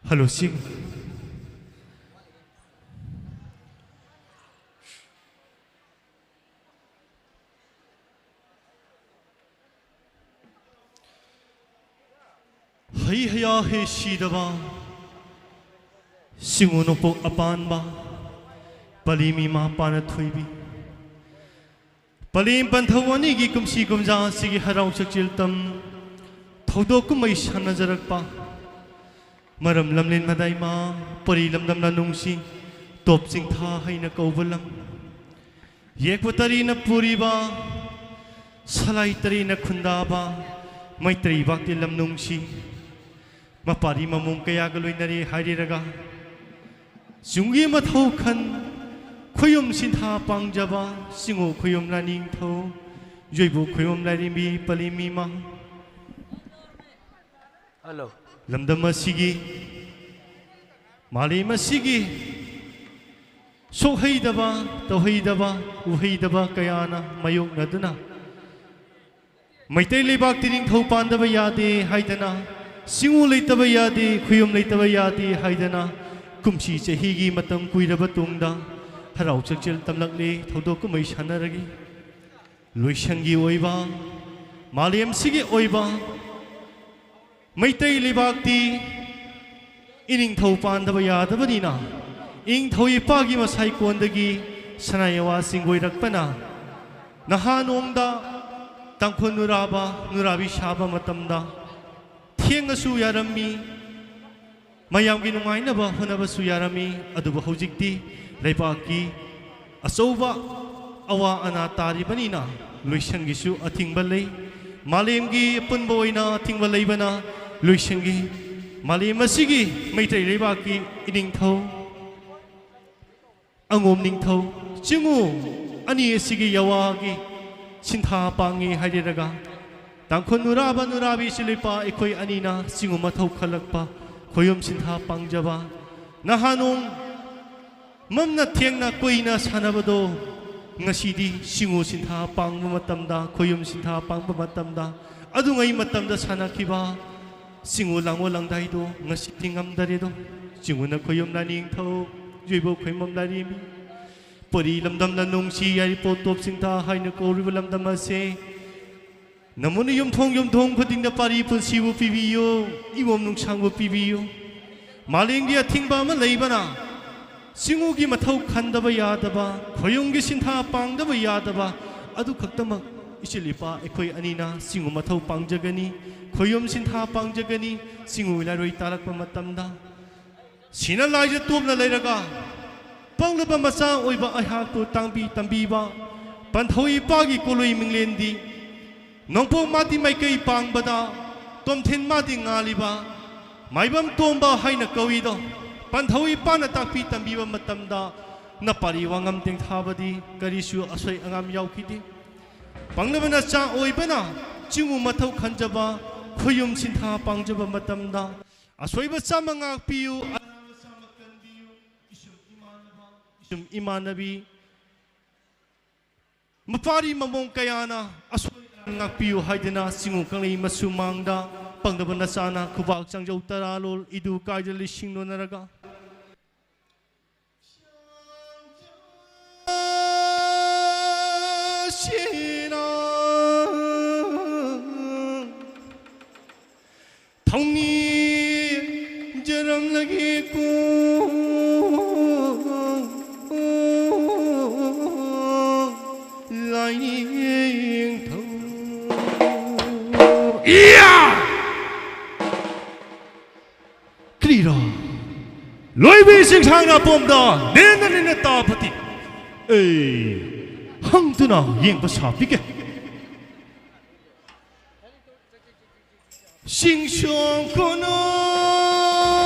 ꯍꯜꯂꯣ, ꯁꯤ꯫ ꯍꯩ ꯍꯌꯥ ꯍꯦ ꯁꯤꯗꯕ, ꯁꯤꯡꯉꯨ ꯅꯣꯡꯄꯣꯛ ꯑꯄꯥꯟꯕ, ꯄꯂꯤ ꯃꯤꯃꯥ ꯄꯥꯅ ꯊꯣꯏꯕꯤ꯫ ꯄꯂꯦꯝ ꯄꯟꯊꯧ ꯑꯅꯤꯒꯤ ꯀꯨꯝꯁꯤ ꯀꯨꯝꯖꯥ ꯑꯁꯤꯒꯤ ꯍꯔꯥꯎ ꯆꯛꯆꯦꯜ ꯇꯝ ꯊꯧꯗꯣꯛ ꯀꯨꯝꯍꯩ ꯁꯥꯟꯅꯖꯔꯛꯄ, ꯃꯔꯝ ꯂꯝꯂꯦꯟ ꯃꯗꯥꯏꯃ, ꯄꯔꯤ ꯂꯝꯗꯝ ꯂꯅꯨꯡꯁꯤ, ꯇꯣꯞ ꯆꯤꯡꯊꯥ ꯍꯩꯅ ꯀꯧꯕ ꯂꯝ, ꯌꯦꯛꯄ ꯇꯔꯤꯅ ꯄꯨꯔꯤꯕ, ꯁꯂꯥꯏ ꯇꯔꯤꯅ ꯈꯨꯟꯗꯥꯕ, ꯃꯩꯇꯩ ꯂꯩꯕꯥꯛꯇꯤ ꯂꯝꯅꯨꯡꯁꯤ, ꯃꯄꯥꯔꯤ ꯃꯃꯣꯡ ꯀꯌꯥꯒ ꯂꯣꯏꯅꯔꯤ ꯍꯥꯏꯔꯤꯔꯒ, ꯆꯨꯡꯒꯤ ꯃꯊꯧ ꯈꯟ, ꯈꯨꯌꯨꯝ ꯁꯤꯟꯊꯥ ꯄꯥꯡꯖꯕ, ꯁꯤꯡꯉꯨ ꯈꯨꯌꯨꯝ ꯂꯥꯏꯅꯤꯡꯊꯧ, ꯌꯣꯏꯕꯨ ꯈꯨꯌꯨꯝ ꯂꯥꯏꯔꯦꯝꯕꯤ ꯄꯂꯤ ꯃꯤꯃꯥ꯫ ꯍꯜꯂꯣ꯫ ꯂꯝꯗꯝ ꯑꯁꯤꯒꯤ, ꯃꯥꯂꯦꯝ ꯑꯁꯤꯒꯤ ꯁꯣꯛꯍꯩꯗꯕ, ꯇꯧꯍꯩꯗꯕ, ꯎꯍꯩꯗꯕ ꯀꯌꯥꯅ ꯃꯥꯌꯣꯛꯅꯗꯨꯅ, ꯃꯩꯇꯩ ꯂꯩꯕꯥꯛꯇꯤ ꯅꯤꯡꯊꯧ ꯄꯥꯟꯗꯕ ꯌꯥꯗꯦ ꯍꯥꯏꯗꯅ, ꯁꯤꯡꯉꯨ ꯂꯩꯇꯕ ꯌꯥꯗꯦ, ꯈꯨꯌꯨꯝ ꯂꯩꯇꯕ ꯌꯥꯗꯦ ꯍꯥꯏꯗꯅ, ꯀꯨꯝꯁꯤ ꯆꯍꯤꯒꯤ ꯃꯇꯝ ꯀꯨꯏꯔꯕ ꯇꯨꯡꯗ ꯍꯔꯥꯎ ꯆꯛꯆꯦꯜ ꯇꯝꯂꯛꯂꯤ, ꯊꯧꯗꯣꯛ ꯀꯨꯝꯍꯩ ꯁꯥꯟꯅꯔꯒꯤ꯫ ꯂꯣꯏꯁꯪꯒꯤ ꯑꯣꯏꯕ, ꯃꯥꯂꯦꯝꯁꯤꯒꯤ ꯑꯣꯏꯕ, ꯃꯩꯇꯩ ꯂꯩꯕꯥꯛꯇꯤ ꯏꯅꯤꯡꯊꯧ ꯄꯥꯟꯗꯕ ꯌꯥꯗꯕꯅꯤꯅ, ꯏꯅꯤꯡꯊꯧ ꯏꯄꯥꯒꯤ ꯃꯁꯥꯏꯀꯣꯟꯗꯒꯤ ꯁꯅꯥ ꯌꯥꯋꯥ ꯆꯤꯡꯒꯣꯏꯔꯛꯄꯅ ꯅꯍꯥ ꯅꯣꯡꯗ ꯇꯥꯡꯈꯨꯜ ꯅꯨꯔꯥꯕ ꯅꯨꯔꯥꯕꯤ ꯁꯥꯕ ꯃꯇꯝꯗ ꯊꯦꯡꯉꯁꯨ ꯌꯥꯔꯝꯃꯤ, ꯃꯌꯥꯝꯒꯤ ꯅꯨꯡꯉꯥꯏꯅꯕ ꯍꯣꯠꯅꯕꯁꯨ ꯌꯥꯔꯝꯃꯤ꯫ ꯑꯗꯨꯕꯨ ꯍꯧꯖꯤꯛꯇꯤ ꯂꯩꯕꯥꯛꯀꯤ ꯑꯆꯧꯕ ꯑꯋꯥ ꯑꯅꯥ ꯇꯥꯔꯤꯕꯅꯤꯅ ꯂꯣꯏꯁꯪꯒꯤꯁꯨ ꯑꯊꯤꯡꯕ ꯂꯩ꯫ ꯃꯥꯂꯦꯝꯒꯤ ꯑꯄꯨꯟꯕ ꯑꯣꯏꯅ ꯑꯊꯤꯡꯕ ꯂꯩꯕꯅ ꯂꯣꯏꯁꯪꯒꯤ, ꯃꯥꯂꯦꯝ ꯑꯁꯤꯒꯤ ꯃꯩꯇꯩ ꯂꯩꯕꯥꯛꯀꯤ ꯏꯅꯤꯡꯊꯧ, ꯑꯉꯣꯝ ꯅꯤꯡꯊꯧ, ꯆꯤꯡꯉꯨ ꯑꯅꯤ ꯑꯁꯤꯒꯤ ꯌꯥꯋꯥꯒꯤ ꯁꯤꯟꯊꯥ ꯄꯥꯡꯉꯤ ꯍꯥꯏꯔꯤꯔꯒ, ꯇꯥꯡꯈꯨꯜ ꯅꯨꯔꯥꯕ ꯅꯨꯔꯥꯕꯤ ꯏꯆꯤꯜ ꯏꯄꯥ ꯑꯩꯈꯣꯏ ꯑꯅꯤꯅ ꯆꯤꯡꯉꯨ ꯃꯊꯧ ꯈꯜꯂꯛꯄ, ꯈꯣꯌꯨꯝ ꯁꯤꯟꯊꯥ ꯄꯥꯡꯖꯕ, ꯅꯍꯥꯟ ꯅꯣꯡ ꯃꯝꯅ ꯊꯦꯡꯅ ꯀꯨꯏꯅ ꯁꯥꯟꯅꯕꯗꯣ ꯉꯁꯤꯗꯤ ꯁꯤꯡꯉꯨ ꯁꯤꯟꯊꯥ ꯄꯥꯡꯕ ꯃꯇꯝꯗ, ꯈꯣꯌꯨꯝ ꯁꯤꯟꯊꯥ ꯄꯥꯡꯕ ꯃꯇꯝꯗ, ꯑꯗꯨꯉꯩ ꯃꯇꯝꯗ ꯁꯥꯟꯅꯈꯤꯕ ꯆꯤꯡꯉꯨ ꯂꯥꯡꯉꯨ ꯂꯪꯗꯥꯏꯗꯣ ꯉꯁꯤꯗꯤ ꯉꯝꯗꯔꯦꯗꯣ꯫ ꯆꯤꯡꯉꯨꯅ ꯈꯣꯏꯌꯨꯝ ꯂꯥꯏꯅꯤꯡꯊꯧ, ꯌꯣꯏꯕꯧ ꯈꯣꯏꯃꯝ ꯂꯥꯏꯔꯦꯝꯕꯤ, ꯄꯔꯤ ꯂꯝꯗꯝꯅ ꯅꯨꯡꯁꯤ ꯌꯥꯏꯔꯤꯄꯣꯛ ꯇꯣꯞ ꯆꯤꯡꯊꯥ ꯍꯥꯏꯅ ꯀꯧꯔꯤꯕ ꯂꯝꯗꯝ ꯑꯁꯦ ꯅꯃꯨꯅ ꯌꯨꯝꯊꯣꯡ ꯌꯨꯝꯊꯣꯡ ꯈꯨꯗꯤꯡꯗ ꯄꯥꯔꯤ ꯄꯨꯟꯁꯤꯕꯨ ꯄꯤꯕꯤꯌꯨ, ꯏꯃꯣꯝ ꯅꯨꯡꯁꯥꯡꯕ ꯄꯤꯕꯤꯌꯨ꯫ ꯃꯥꯂꯦꯝꯒꯤ ꯑꯊꯤꯡꯕ ꯑꯃ ꯂꯩꯕꯅ ꯆꯤꯡꯉꯨꯒꯤ ꯃꯊꯧ ꯈꯟꯗꯕ ꯌꯥꯗꯕ, ꯈꯣꯌꯨꯝꯒꯤ ꯁꯤꯟꯊꯥ ꯄꯥꯡꯗꯕ ꯌꯥꯗꯕ꯫ ꯑꯗꯨ ꯈꯛꯇꯃꯛ ꯏꯆꯤꯜ ꯏꯄꯥ ꯑꯩꯈꯣꯏ ꯑꯅꯤꯅ ꯆꯤꯡꯉꯨ ꯃꯊꯧ ꯄꯥꯡꯖꯒꯅꯤ, ꯈꯣꯌꯨꯝ ꯁꯤꯟꯊꯥ ꯄꯥꯡꯖꯒꯅꯤ꯫ ꯆꯤꯡꯉꯨ ꯂꯥꯏꯔꯣꯏ ꯇꯥꯔꯛꯄ ꯃꯇꯝꯗ ꯁꯤꯅ ꯂꯥꯏꯖ ꯇꯣꯞꯅ ꯂꯩꯔꯒ ꯄꯪꯂꯕ ꯃꯆꯥ ꯑꯣꯏꯕ ꯑꯩꯍꯥꯛꯄꯨ ꯇꯥꯡꯕꯤ ꯇꯝꯕꯤꯕ ꯄꯟꯊꯧ ꯏꯄꯥꯒꯤ ꯀꯣꯂꯣꯏ ꯃꯤꯡꯂꯦꯟꯗꯤ ꯅꯣꯡꯄꯣꯛ ꯃꯥꯗꯤ ꯃꯥꯏꯀꯩ ꯄꯥꯡꯕꯗ, ꯇꯣꯝꯊꯤꯟ ꯃꯥꯗꯤ ꯉꯥꯜꯂꯤꯕ, ꯃꯥꯏꯕꯝ ꯇꯣꯝꯕ ꯍꯥꯏꯅ ꯀꯧꯏꯗꯣ꯫ ꯄꯟꯊꯧ ꯏꯄꯥꯅ ꯇꯥꯛꯄꯤ ꯇꯝꯕꯤꯕ ꯃꯇꯝꯗ ꯅꯄꯥꯔꯤ ꯋꯥꯉꯝ ꯇꯦꯡꯊꯥꯕꯗꯤ ꯀꯔꯤꯁꯨ ꯑꯁꯣꯏ ꯑꯉꯥꯝ ꯌꯥꯎꯈꯤꯗꯦ꯫ ꯄꯪꯂꯕ ꯅꯆꯥ ꯑꯣꯏꯕꯅ ꯆꯤꯡꯉꯨ ꯃꯊꯧ ꯈꯟꯖꯕ, ꯈꯨꯌꯨꯝ ꯁꯤꯟꯊꯥ ꯄꯥꯡꯖꯕ ꯃꯇꯝꯗ ꯑꯁꯣꯏꯕ ꯆꯥꯝꯃ ꯉꯥꯛꯄꯤꯌꯨ, ꯑꯔꯥꯟꯕ ꯆꯥꯝꯃ ꯀꯟꯕꯤꯌꯨ, ꯏꯁꯨꯝ ꯏꯃꯥꯟꯅꯕ, ꯏꯁꯨꯝ ꯏꯃꯥꯟꯅꯕꯤ, ꯃꯄꯥꯔꯤ ꯃꯃꯣꯡ ꯀꯌꯥꯅ ꯑꯁꯣꯏ ꯑꯔꯥꯟ ꯉꯥꯛꯄꯤꯌꯨ ꯍꯥꯏꯗꯨꯅ ꯆꯤꯡꯉꯨ ꯀꯪꯂꯩ ꯃꯁꯨ ꯃꯥꯡꯗ ꯄꯪꯗꯕ ꯅꯆꯥꯅ ꯈꯨꯕꯥꯛ ꯆꯥꯡꯖꯧ ꯇꯔꯥ ꯂꯣꯜ ꯏꯗꯨ ꯀꯥꯏꯗ ꯂꯤꯁꯤꯡ ꯂꯣꯟꯅꯔꯒ ꯁꯤꯅ ꯊꯧꯅꯤꯖꯔꯝꯂꯒꯦꯀꯣ ꯂꯥꯏꯅꯤꯡꯊꯧ꯫ ꯏꯌꯥ! ꯀ꯭ꯔꯤꯔꯥ? ꯂꯣꯏꯕꯤ ꯆꯤꯡꯁꯥꯡꯅ ꯄꯣꯝꯗ ꯅꯦꯟꯅ ꯅꯦꯟꯅ ꯇꯥꯕꯗꯤ ꯑꯩ ꯍꯪꯗꯨꯅ ꯌꯦꯡꯕ ꯁꯥꯕꯤꯒꯦ꯫ ꯁꯤꯡꯁꯣꯡ ꯈꯨꯅꯨ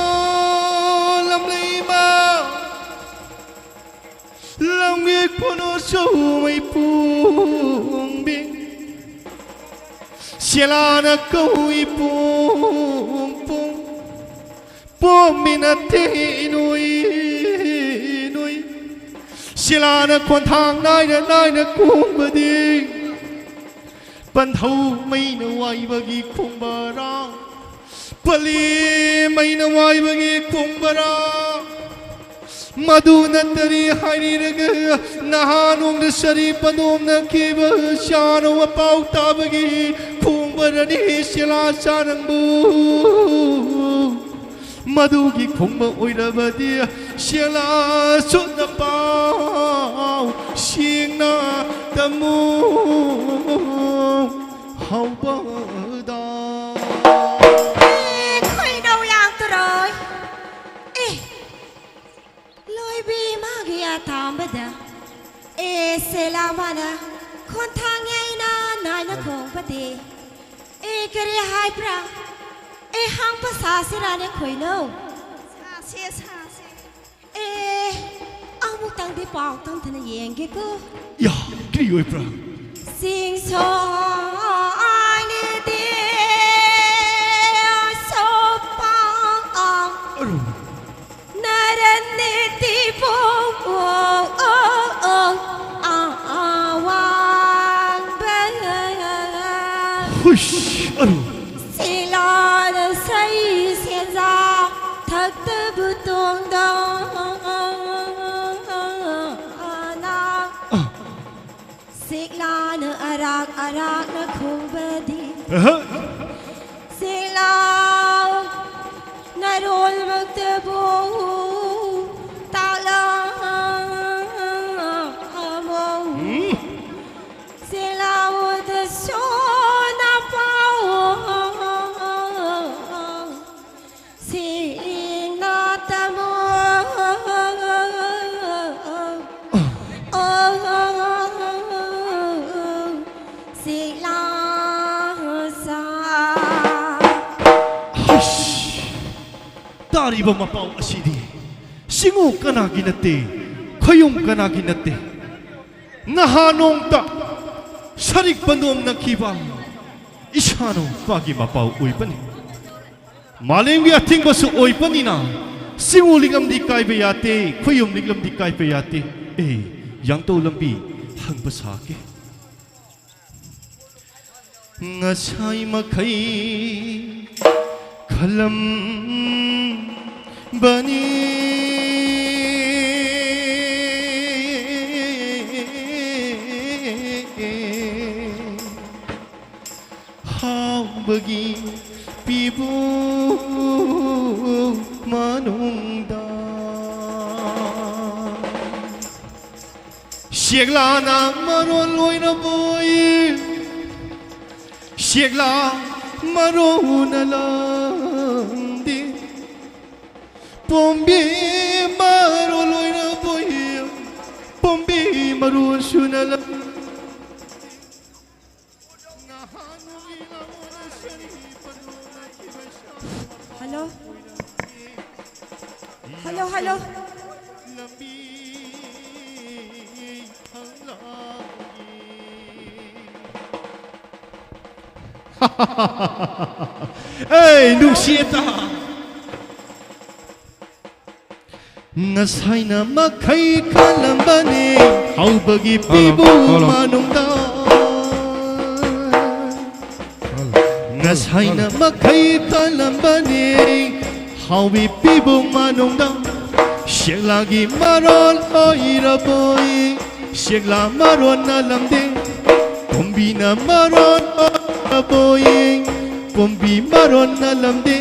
ꯂꯝꯂꯩꯃ, ꯂꯝꯒꯤ ꯈꯨꯅꯨ ꯆꯧꯃꯩ ꯄꯣꯡꯕꯤ, ꯁꯦꯂꯥꯅ ꯀꯧꯏ ꯄꯣꯡ ꯄꯣꯡ, ꯄꯣꯝꯃꯤ ꯅꯠꯇꯦ ꯏꯅꯣꯏ ꯏꯅꯣꯏ꯫ ꯁꯤꯂꯥꯅ ꯈꯣꯟꯊꯥꯡ ꯅꯥꯏꯅ ꯅꯥꯏꯅ ꯈꯣꯡꯕꯗꯤ ꯄꯟꯊꯧ ꯃꯩꯅ ꯋꯥꯏꯕꯒꯤ ꯈꯣꯡꯕꯔꯥꯡ꯫ ꯄꯂꯦꯝ ꯑꯩꯅ ꯋꯥꯏꯕꯒꯤ ꯈꯣꯡꯕꯔꯥ? ꯃꯗꯨ ꯅꯠꯇ꯭ꯔꯗꯤ ꯍꯥꯏꯔꯤꯔꯒ ꯅꯍꯥ ꯅꯣꯡꯗ ꯁꯔꯤ ꯄꯗꯣꯝꯅꯈꯤꯕ ꯆꯥꯅꯧ ꯑꯄꯥꯎ ꯇꯥꯕꯒꯤ ꯈꯣꯡꯕꯔꯅꯤ ꯁꯦꯂꯥ ꯆꯥ ꯅꯪꯕꯨ꯫ ꯃꯗꯨꯒꯤ ꯈꯣꯡꯕ ꯑꯣꯏꯔꯕꯗꯤ ꯁꯦꯂꯥꯁꯨ ꯅꯄꯥꯎ ꯁꯦꯡꯅ ꯇꯝꯃꯨ ꯍꯥꯎꯕꯗ꯫ ꯑꯦ, ꯈꯣꯏꯅꯧ ꯌꯥꯡ ꯇꯨꯔꯣꯏ꯫ ꯑꯦ, ꯂꯣꯏꯕꯤ ꯃꯥꯒꯤ ꯑꯇꯥꯝꯕꯗ꯫ ꯑꯦ, ꯁꯦꯂꯥ ꯃꯥꯅ ꯈꯣꯟꯊꯥꯡ ꯌꯩꯅ ꯅꯥꯏꯅ ꯈꯣꯡꯕꯗꯤ꯫ ꯑꯦ, ꯀꯔꯤ ꯍꯥꯏꯕ꯭ꯔꯥ? ꯑꯦ, ꯍꯪꯕ ꯁꯥꯁꯤꯔꯥꯅꯦ ꯈꯣꯏꯅꯧ? ꯁꯥꯁꯦ, ꯁꯥꯁꯦ꯫ ꯑꯦ, ꯑꯃꯨꯛꯇꯪꯗꯤ ꯄꯥꯎ ꯇꯝꯊꯅ ꯌꯦꯡꯒꯦꯀꯣ꯫ ꯌꯥ, ꯀꯔꯤ ꯑꯣꯏꯕ꯭ꯔꯥ? ꯆꯤꯡꯁꯣꯏꯅꯗꯤ ꯁꯣꯄꯥꯡ ꯑꯔꯨ꯫ ꯅꯔꯟꯅꯤꯇꯤ ꯄꯣꯡ ꯑꯣ ꯑꯣ ꯑꯣ ꯑꯥ ꯑꯥ ꯋꯥꯡꯕ꯫ ꯍꯨꯏꯁ, ꯑꯔꯨ꯫ ꯁꯤꯂꯥꯅ ꯁꯩ ꯁꯦꯟꯖꯥ ꯊꯛꯇꯕꯨ ꯇꯣꯡꯗ ꯑꯅꯥ꯫ ꯑꯥ꯫ ꯁꯤꯛꯂꯥꯅ ꯑꯔꯥꯛ ꯑꯔꯥꯛꯅ ꯈꯨꯕꯗꯤ꯫ ꯑꯍ꯫ ꯁꯤꯛꯂꯥꯎ ꯅꯔꯣꯜꯃꯛꯇꯕꯨ ꯇꯥꯛꯂꯝꯃꯣ꯫ ꯎꯝ꯫ ꯁꯤꯛꯂꯥꯎꯗ ꯁꯣꯟꯅ ꯄꯥꯎ ꯁꯦꯡꯅ ꯇꯝꯃꯨ꯫ ꯁꯤꯛꯂꯥ ꯁꯥ꯫ ꯍꯩꯁ! ꯇꯥꯔꯤꯕ ꯃꯄꯥꯎ ꯑꯁꯤꯗꯤ ꯁꯤꯡꯎ ꯀꯅꯥꯒꯤ ꯅꯠꯇꯦ, ꯈꯣꯌꯨꯝ ꯀꯅꯥꯒꯤ ꯅꯠꯇꯦ꯫ ꯅꯍꯥ ꯅꯣꯡꯇ ꯁꯔꯤꯛ ꯄꯟꯗꯣꯝꯅꯈꯤꯕ ꯏꯁꯥꯅꯧꯄꯥꯒꯤ ꯃꯄꯥꯎ ꯑꯣꯏꯕꯅꯤ꯫ ꯃꯥꯂꯦꯝꯒꯤ ꯑꯊꯤꯡꯕꯁꯨ ꯑꯣꯏꯕꯅꯤꯅ ꯁꯤꯡꯎ ꯂꯤꯛꯂꯝꯗꯤ ꯀꯥꯏꯕ ꯌꯥꯗꯦ, ꯈꯨꯌꯨꯝ ꯂꯤꯛꯂꯝꯗꯤ ꯀꯥꯏꯕ ꯌꯥꯗꯦ꯫ ꯑꯦ, ꯌꯥꯡꯇꯧ ꯂꯝꯕꯤ ꯍꯪꯕ ꯁꯥꯒꯦ꯫ ꯉꯁꯥꯏ ꯃꯈꯩ ꯈꯜꯂꯝꯕꯅꯤ꯫ ꯍꯥꯎꯕꯒꯤ ꯄꯤꯕꯨ ꯃꯅꯨꯡꯗ ꯁꯦꯛꯂꯥꯅ ꯃꯔꯣꯜ ꯂꯣꯏꯅꯕꯣꯏ, ꯁꯦꯛꯂꯥ ꯃꯔꯣꯅ ꯂꯝꯗꯤ, ꯄꯣꯝꯕꯤ ꯃꯔꯣ ꯂꯣꯏꯅꯕꯣꯏ, ꯄꯣꯝꯕꯤ ꯃꯔꯣꯁꯨꯅ ꯂꯝ꯫ ꯍꯜꯂꯣ꯫ ꯍꯜꯂꯣ, ꯍꯜꯂꯣ꯫ ꯑꯩ ꯅꯨꯡꯁꯤꯗ꯫ ꯉꯁꯥꯏꯅ ꯃꯈꯩ ꯈꯜꯂꯝꯕꯅꯤ ꯍꯧꯕꯒꯤ ꯄꯤꯕꯨ ꯃꯅꯨꯡꯗ꯫ ꯉꯁꯥꯏꯅ ꯃꯈꯩ ꯈꯜꯂꯝꯕꯅꯤ ꯍꯧꯕꯤ ꯄꯤꯕꯨ ꯃꯅꯨꯡꯗ꯫ ꯁꯦꯛꯂꯥꯒꯤ ꯃꯔꯣꯜ ꯑꯣꯏꯔꯕꯣꯏ꯫ ꯁꯦꯛꯂꯥ ꯃꯔꯣꯟ ꯅꯥꯂꯝꯗꯦ, ꯄꯣꯝꯕꯤꯅ ꯃꯔꯣꯟ ꯅꯥꯂꯕꯣꯌꯦ, ꯄꯣꯝꯕꯤ ꯃꯔꯣꯟ ꯅꯥꯂꯝꯗꯦ,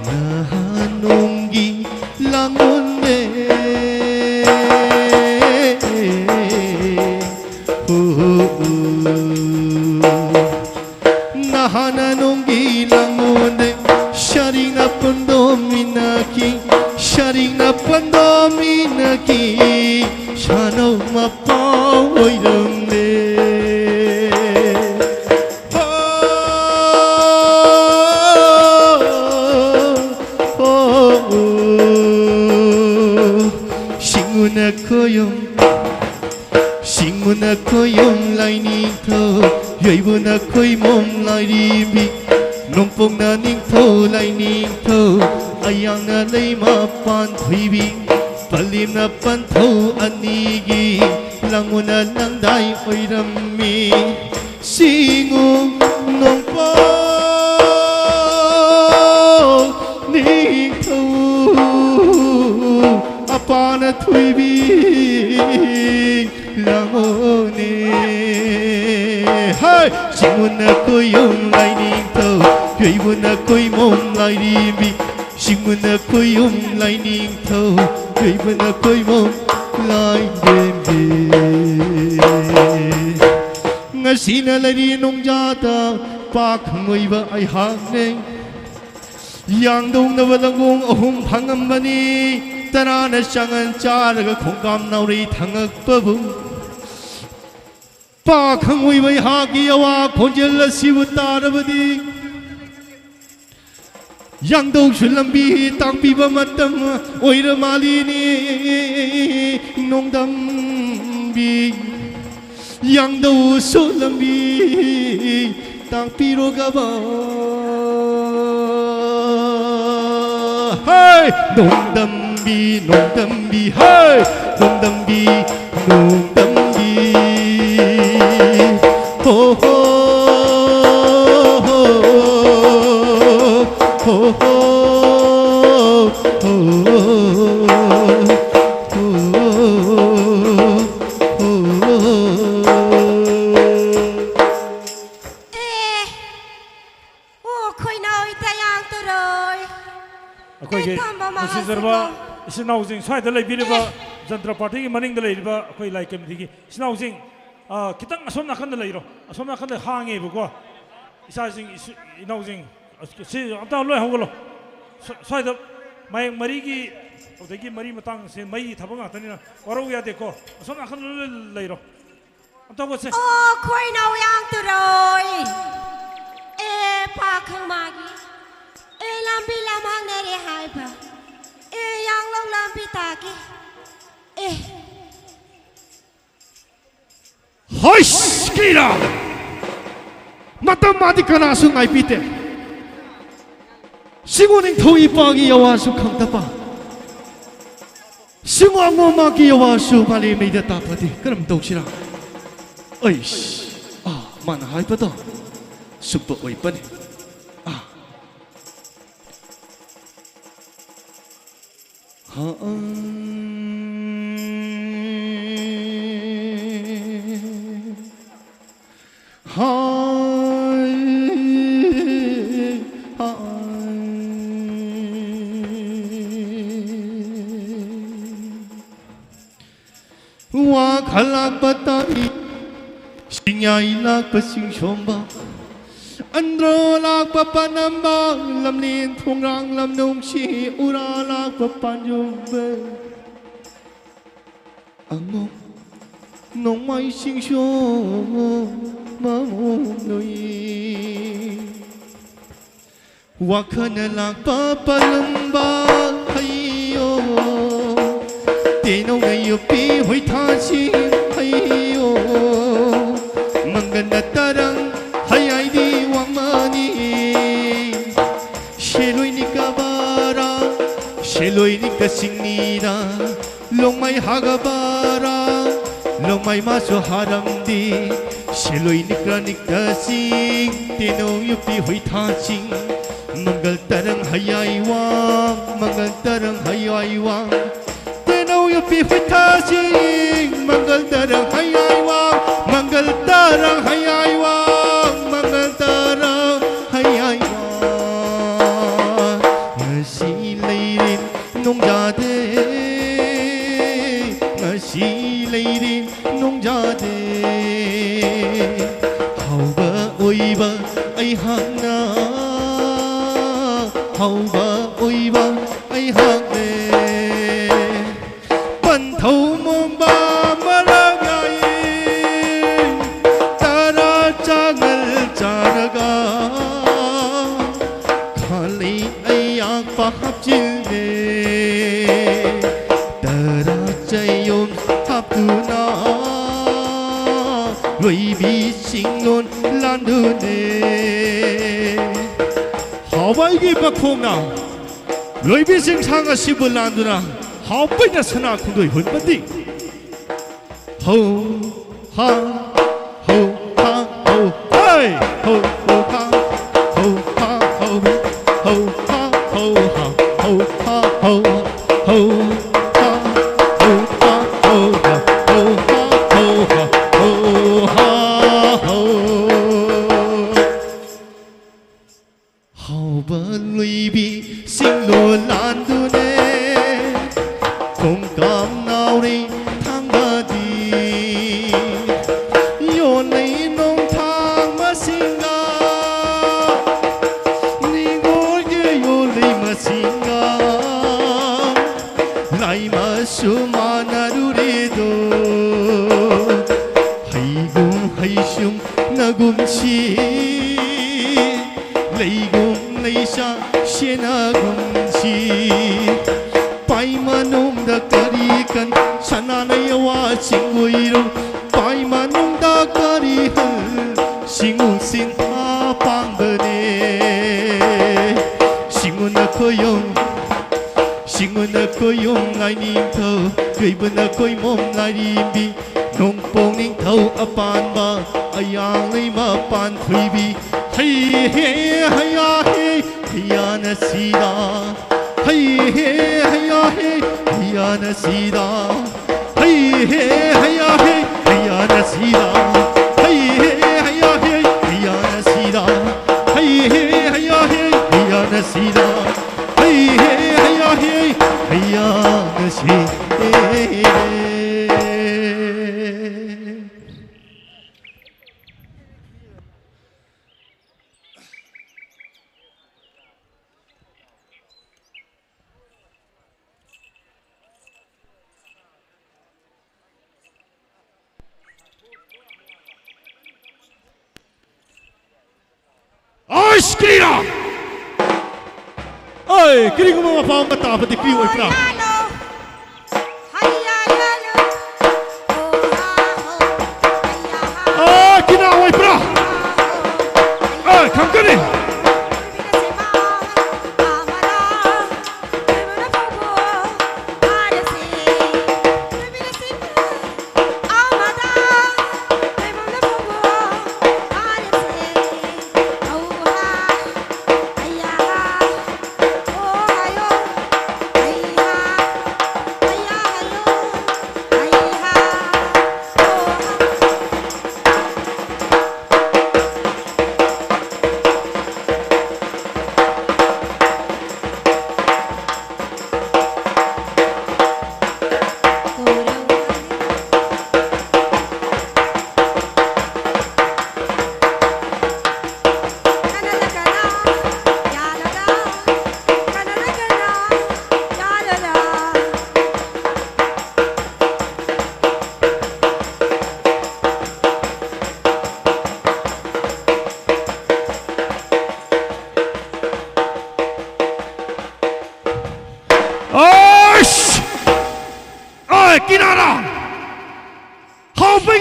ꯅꯍꯥꯟ ꯅꯣꯡꯒꯤ ꯂꯥꯡꯉꯣꯟꯗꯦ꯫ ꯎ, ꯎ, ꯎ꯫ ꯅꯍꯥꯟ ꯅꯣꯡꯒꯤ ꯂꯥꯡꯉꯣꯟꯗꯦ, ꯁꯥꯔꯤꯡꯅ ꯄꯟꯗꯣꯃꯤꯅꯀꯤ, ꯁꯥꯔꯤꯡꯅ ꯄꯟꯗꯣꯃꯤꯅꯀꯤ, ꯁꯥꯅꯧ ꯃꯄꯥ ꯑꯣꯏꯔꯝꯂꯦ꯫ ꯍꯣ, ꯍꯣ, ꯍꯣ, ꯁꯤꯡꯎꯅ ꯈꯣꯌꯨꯝ ꯁꯤꯡꯉꯨꯅ ꯈꯣꯌꯨꯝ ꯂꯥꯏꯅꯤꯡꯊꯧ, ꯌꯩꯕꯨꯅ ꯈꯣꯏꯃꯣꯝ ꯂꯥꯏꯔꯤꯕꯤ, ꯅꯣꯡꯄꯣꯛꯅ ꯅꯤꯡꯊꯧ ꯂꯥꯏꯅꯤꯡꯊꯧ, ꯑꯌꯥꯡꯅ ꯂꯩꯃ ꯄꯥꯟꯊꯣꯏꯕꯤ, ꯄꯂꯦꯝꯅ ꯄꯟꯊꯧ ꯑꯅꯤꯒꯤ, ꯂꯥꯡꯉꯨꯅ ꯂꯪꯗꯥꯏ ꯑꯣꯏꯔꯝꯃꯤ꯫ ꯁꯤꯡꯉꯨ ꯅꯣꯡꯄꯣꯛ ꯍꯩ! ꯁꯤꯡꯉꯨꯅ ꯈꯣꯏꯌꯨꯝ ꯂꯥꯏꯅꯤꯡꯊꯧ, ꯌꯩꯕꯨꯅ ꯈꯣꯏꯃꯣꯝ ꯂꯥꯏꯔꯦꯝꯕꯤ꯫ ꯁꯤꯡꯉꯨꯅ ꯈꯣꯏꯌꯨꯝ ꯂꯥꯏꯅꯤꯡꯊꯧ, ꯌꯩꯕꯨꯅ ꯈꯣꯏꯃꯣꯝ ꯂꯥꯏꯔꯦꯝꯕꯤ꯫ ꯉꯁꯤꯅ ꯂꯩꯔꯤ ꯅꯣꯡꯖꯥꯗ ꯄꯥꯈꯪ ꯑꯣꯏꯕ ꯑꯩꯍꯥꯛꯅꯦ꯫ ꯌꯥꯡꯗꯧꯅꯕ ꯂꯪꯒꯣꯡ ꯑꯍꯨꯝ ꯐꯪꯉꯝꯕꯅꯤ꯫ ꯇꯔꯥꯅ ꯆꯥꯡꯉꯟ ꯆꯥꯔꯒ ꯈꯣꯡꯀꯥꯝ ꯅꯥꯎꯔꯤ ꯊꯥꯡꯉꯛꯄꯕꯨ꯫ ꯄꯥꯈꯪ ꯑꯣꯏꯕ ꯑꯩꯍꯥꯛꯀꯤ ꯑꯋꯥ ꯈꯣꯟꯖꯦꯜ ꯑꯁꯤꯕꯨ ꯇꯥꯔꯕꯗꯤ, ꯌꯥꯡꯗꯧꯁꯨ ꯂꯝꯕꯤ ꯇꯥꯛꯄꯤꯕ ꯃꯇꯝ ꯑꯣꯏꯔ ꯃꯥꯜꯂꯤꯅꯤ꯫ ꯅꯣꯡꯗꯝꯕꯤ, ꯌꯥꯡꯗꯧꯁꯨ ꯂꯝꯕꯤ ꯇꯥꯛꯄꯤꯔꯣꯒꯕ꯫ ꯍꯩ! ꯅꯣꯡꯗꯝꯕꯤ, ꯅꯣꯡꯗꯝꯕꯤ, ꯍꯩ! ꯅꯣꯡꯗꯝꯕꯤ, ꯅꯣꯡꯗꯝꯕꯤ꯫ ꯍꯣ ꯍꯣ ꯍꯣ ꯍꯣ ꯍꯣ ꯍꯣ꯫ ꯑꯦ, ꯑꯣ, ꯈꯣꯏꯅꯥꯎ ꯏꯇꯥ ꯌꯥꯡꯇꯔꯣꯏ꯫ ꯑꯩꯈꯣꯏꯒꯤ ꯀꯩ ꯊꯝꯕ ꯃꯥ ꯅꯨꯡꯁꯤꯖꯔꯕ ꯍꯥꯏꯁꯤꯕꯣ? ꯏꯆꯤꯟ ꯏꯅꯥꯎꯁꯤꯡ, ꯁ꯭ꯋꯥꯏꯗ ꯂꯩꯕꯤꯔꯤꯕ ꯑꯦ꯫ ꯖꯟꯇ꯭ꯔ ꯄꯥꯔꯇꯤꯒꯤ ꯃꯅꯤꯡꯗ ꯂꯩꯔꯤꯕ ꯑꯩꯈꯣꯏ ꯂꯥꯏ ꯀꯃꯤꯇꯤꯒꯤ ꯏꯆꯤꯟ ꯏꯅꯥꯎꯁꯤꯡ, ꯑ, ꯈꯤꯇꯪ ꯑꯁꯣꯝ ꯅꯥꯀꯟꯗ ꯂꯩꯔꯣ, ꯑꯁꯣꯝ ꯅꯥꯀꯟꯗ ꯍꯥꯡꯉꯦꯕꯀꯣ꯫ ꯏꯆꯥꯁꯤꯡ, ꯏꯁꯨ-, ꯏꯅꯥꯎꯁꯤꯡ, ꯑꯁ, ꯁꯤ ꯑꯝꯇ ꯂꯣꯏ ꯍꯧꯒꯠꯂꯣ꯫ ꯁ꯭ꯋ-, ꯁ꯭ꯋꯥꯏꯗ ꯃꯌꯦꯛ ꯃꯔꯤꯒꯤ, ꯑꯗꯒꯤ ꯃꯔꯤ ꯃꯇꯥꯡꯁꯦ ꯃꯩꯒꯤ ꯊꯕꯛ ꯉꯥꯛꯇꯅꯤꯅ ꯋꯥꯔꯧ ꯌꯥꯗꯦꯀꯣ꯫ ꯑꯁꯣꯝ ꯅꯥꯀꯟꯗ ꯂꯣꯏ ꯂꯩꯔꯣ꯫ ꯑꯝꯇ ꯍꯧꯒꯠꯁꯦ꯫ ꯑꯣ, ꯈꯣꯏꯅꯥꯎ ꯌꯥꯡꯇꯔꯣꯏ꯫ ꯑꯦ, ꯄꯥꯈꯪ ꯃꯥꯒꯤ꯫ ꯑꯦ, ꯂꯝꯕꯤ ꯂꯝꯍꯥꯡꯅꯔꯦ ꯍꯥꯏꯕ꯫ ꯑꯦ, ꯌꯥꯡꯂꯧ ꯂꯝꯕꯤ ꯇꯥꯒꯦ꯫ ꯑꯦ꯫ ꯍꯩꯁ, ꯀꯤꯔꯥ! ꯃꯇꯝ ꯃꯥꯗꯤ ꯀꯅꯥꯁꯨ ꯉꯥꯏꯕꯤꯗꯦ꯫ ꯁꯤꯒꯨꯝ ꯅꯤꯡꯊꯧ ꯏꯄꯥꯒꯤ ꯌꯥꯋꯥꯁꯨ ꯈꯪꯗꯕ, ꯁꯤꯒꯨꯝ ꯑꯉꯣꯝ ꯃꯥꯒꯤ ꯌꯥꯋꯥꯁꯨ ꯃꯥꯂꯦꯝ ꯃꯩꯗ ꯇꯥꯕꯗꯤ ꯀꯔꯝ ꯇꯧꯁꯤꯔꯥ? ꯑꯩꯁ, ꯑꯥ, ꯃꯥꯅ ꯍꯥꯏꯕꯗꯣ ꯆꯨꯝꯕ ꯑꯣꯏꯕꯅꯤ꯫ ꯑꯥ꯫ ꯍꯥ, ꯑꯥ꯫ ꯍꯜꯂꯥꯛꯄ ꯇꯥꯕꯤ, ꯆꯤꯡꯌꯥꯏ ꯂꯥꯛꯄ ꯆꯤꯡꯁꯣꯝꯕ, ꯑꯟꯗ꯭ꯔꯣ ꯂꯥꯛꯄ ꯄꯥꯅꯝꯕ, ꯂꯝꯂꯦꯟ ꯊꯣꯡꯒ꯭ꯔꯥꯡ ꯂꯝ ꯅꯨꯡꯁꯤ, ꯎꯔꯥ ꯂꯥꯛꯄ ꯄꯥꯟꯖꯣꯝꯕ, ꯑꯃꯨꯛ ꯅꯣꯡꯃꯥꯏ ꯆꯤꯡꯁꯣꯝ ꯑꯃꯨꯛ ꯅꯨꯏ꯫ ꯋꯥꯈꯜꯅ ꯂꯥꯛꯄ ꯄꯥꯜꯂꯝꯕ ꯍꯩꯌꯣ, ꯇꯦꯅꯧꯅ ꯌꯣꯛꯄꯤ ꯍꯣꯏꯊꯥꯁꯤ ꯍꯩꯌꯣ, ꯃꯪꯒꯟꯗ ꯇꯔꯪ ꯍꯩꯌꯥꯏꯗꯤ ꯋꯥꯡꯃꯅꯤ, ꯁꯦꯂꯣꯏꯅꯤ ꯀꯕꯥꯔꯥ, ꯁꯦꯂꯣꯏꯅꯤ ꯀꯆꯤꯡꯅꯤꯔꯥ, ꯂꯣꯡꯃꯥꯏ ꯍꯥꯒꯕꯥꯔꯥ, ꯂꯣꯡꯃꯥꯏ ꯃꯥꯁꯨ ꯍꯥꯔꯝꯗꯤ, ꯁꯦꯂꯣꯏ ꯅꯤꯛꯔꯥ ꯅꯤꯛꯇ ꯆꯤꯡ, ꯇꯦꯅꯧ ꯌꯨꯄꯤ ꯍꯨꯏꯊꯥ ꯆꯤꯡ, ꯃꯪꯒꯜ ꯇꯔꯪ ꯍꯌꯥꯏ ꯋꯥꯡ, ꯃꯪꯒꯜ ꯇꯔꯪ ꯍꯌꯥꯏ ꯋꯥꯡ, ꯇꯦꯅꯧ ꯌꯨꯄꯤ ꯍꯨꯏꯊꯥ ꯆꯤꯡ, ꯃꯪꯒꯜ ꯇꯔꯪ ꯍꯌꯥꯏ ꯋꯥꯡ, ꯃꯪꯒꯜ ꯇꯔꯪ ꯍꯌꯥꯏ ꯋꯥꯡ, ꯃꯪꯒꯜ ꯇꯔꯪ ꯍꯌꯥꯏ ꯋꯥꯡ꯫ ꯉꯁꯤ ꯂꯩꯔꯦ ꯅꯣꯡꯖꯥꯗꯦ, ꯉꯁꯤ ꯂꯩꯔꯦ ꯅꯣꯡꯖꯥꯗꯦ꯫ ꯍꯧꯕ ꯑꯣꯏꯕ ꯑꯩꯍꯥꯛꯅ, ꯍꯧꯕ ꯑꯣꯏꯕ ꯑꯩꯍꯥꯛꯅꯦ꯫ ꯄꯟꯊꯧ ꯃꯣꯝꯕ ꯃꯔꯛ ꯌꯥꯏ, ꯇꯔꯥ ꯆꯥꯒꯜ ꯆꯥꯔꯒ ꯈꯥꯂꯩ ꯑꯩꯌꯥꯛꯄ ꯍꯥꯞꯆꯤꯜꯂꯦ꯫ ꯇꯔꯥ ꯆꯌꯣꯝ ꯍꯥꯞꯇꯨꯅ ꯂꯣꯏꯕꯤ ꯁꯤꯡꯂꯣꯟ ꯂꯥꯟꯗꯨꯅꯦ꯫ ꯍꯥꯎꯕ ꯑꯩꯒꯤ ꯃꯈꯣꯡꯅ ꯂꯣꯏꯕꯤ ꯆꯤꯡꯁꯥꯡ ꯑꯁꯤꯕꯨ ꯂꯥꯟꯗꯨꯅ ꯍꯥꯎꯕꯩꯅ ꯁꯅꯥ ꯈꯣꯡꯗꯣꯏ ꯍꯨꯟꯕꯗꯤ꯫ ꯍꯧ ꯍꯥ ꯍꯧ ꯍꯥ ꯍꯧ ꯍꯩ! ꯍꯧ ꯍꯧ ꯍꯥ ꯍꯧ ꯍꯥ ꯍꯧ ꯍꯧ ꯍꯥ ꯍꯧ ꯍꯥ ꯍꯧ ꯍꯧ ꯍꯥ ꯍꯧ ꯍꯥ ꯍꯧ ꯍꯥ ꯍꯧ ꯍꯥ ꯍꯧ ꯍꯥ ꯍꯧ꯫ ꯍꯥꯎꯕ ꯂꯣꯏꯕꯤ ꯁꯤꯡꯂꯣ ꯂꯥꯟꯗꯨꯅꯦ, ꯈꯣꯡꯀꯥꯝ ꯅꯥꯎꯔꯤ ꯊꯥꯡꯕꯗꯤ꯫ ꯄꯥꯏ ꯃꯅꯨꯡꯗ ꯀꯔꯤ ꯍꯜ? ꯁꯤꯡꯎ ꯁꯤꯟꯊꯥ ꯄꯥꯡꯕꯅꯦ꯫ ꯁꯤꯡꯎꯅ ꯈꯣꯏꯌꯨꯝ, ꯁꯤꯡꯎꯅ ꯈꯣꯏꯌꯨꯝ ꯂꯥꯏꯅꯤꯡꯊꯧ, ꯀꯩꯕꯨꯅ ꯈꯣꯏꯃꯣꯝ ꯂꯥꯏꯔꯦꯝꯕꯤ, ꯅꯣꯡꯄꯣꯛ ꯅꯤꯡꯊꯧ ꯑꯄꯥꯟꯕ, ꯑꯌꯥꯡ ꯂꯩꯃ ꯄꯥꯟꯊꯣꯏꯕꯤ꯫ ꯍꯩ ꯍꯦ ꯍꯩꯌꯥ ꯍꯦ, ꯍꯩꯌꯥꯅ ꯁꯤꯗ꯫ ꯍꯩ ꯍꯦ ꯍꯩꯌꯥ ꯍꯦ, ꯍꯩꯌꯥꯅ ꯁꯤꯗ꯫ ꯍꯩ ꯍꯦ ꯍꯩꯌꯥ ꯍꯦ, ꯍꯩꯌꯥꯅ ꯁꯤꯗ꯫ ꯍꯩ ꯍꯦ ꯍꯩꯌꯥ ꯍꯦ, ꯍꯩꯌꯥꯅ ꯁꯤꯗ꯫ ꯍꯩ ꯍꯦ ꯍꯩꯌꯥ ꯍꯦ, ꯍꯩꯌꯥꯅ ꯁꯤꯗ꯫ ꯍꯩ ꯍꯦ ꯍꯩꯌꯥ ꯍꯦ, ꯍꯩꯌꯥꯅ ꯁꯤꯗ꯫ ꯑꯩꯁ, ꯀꯔꯤꯔꯥ? ꯑꯩ, ꯀꯔꯤꯒꯨꯝꯕ ꯃꯄꯥ ꯑꯃ ꯇꯥꯕꯗꯤ ꯄꯤꯌꯨ ꯑꯣꯏꯕ꯭ꯔꯥ? ꯑꯥ, ꯀꯤꯅꯥ ꯑꯣꯏꯕ꯭ꯔꯥ? ꯑꯥ, ꯈꯪꯒꯅꯤ꯫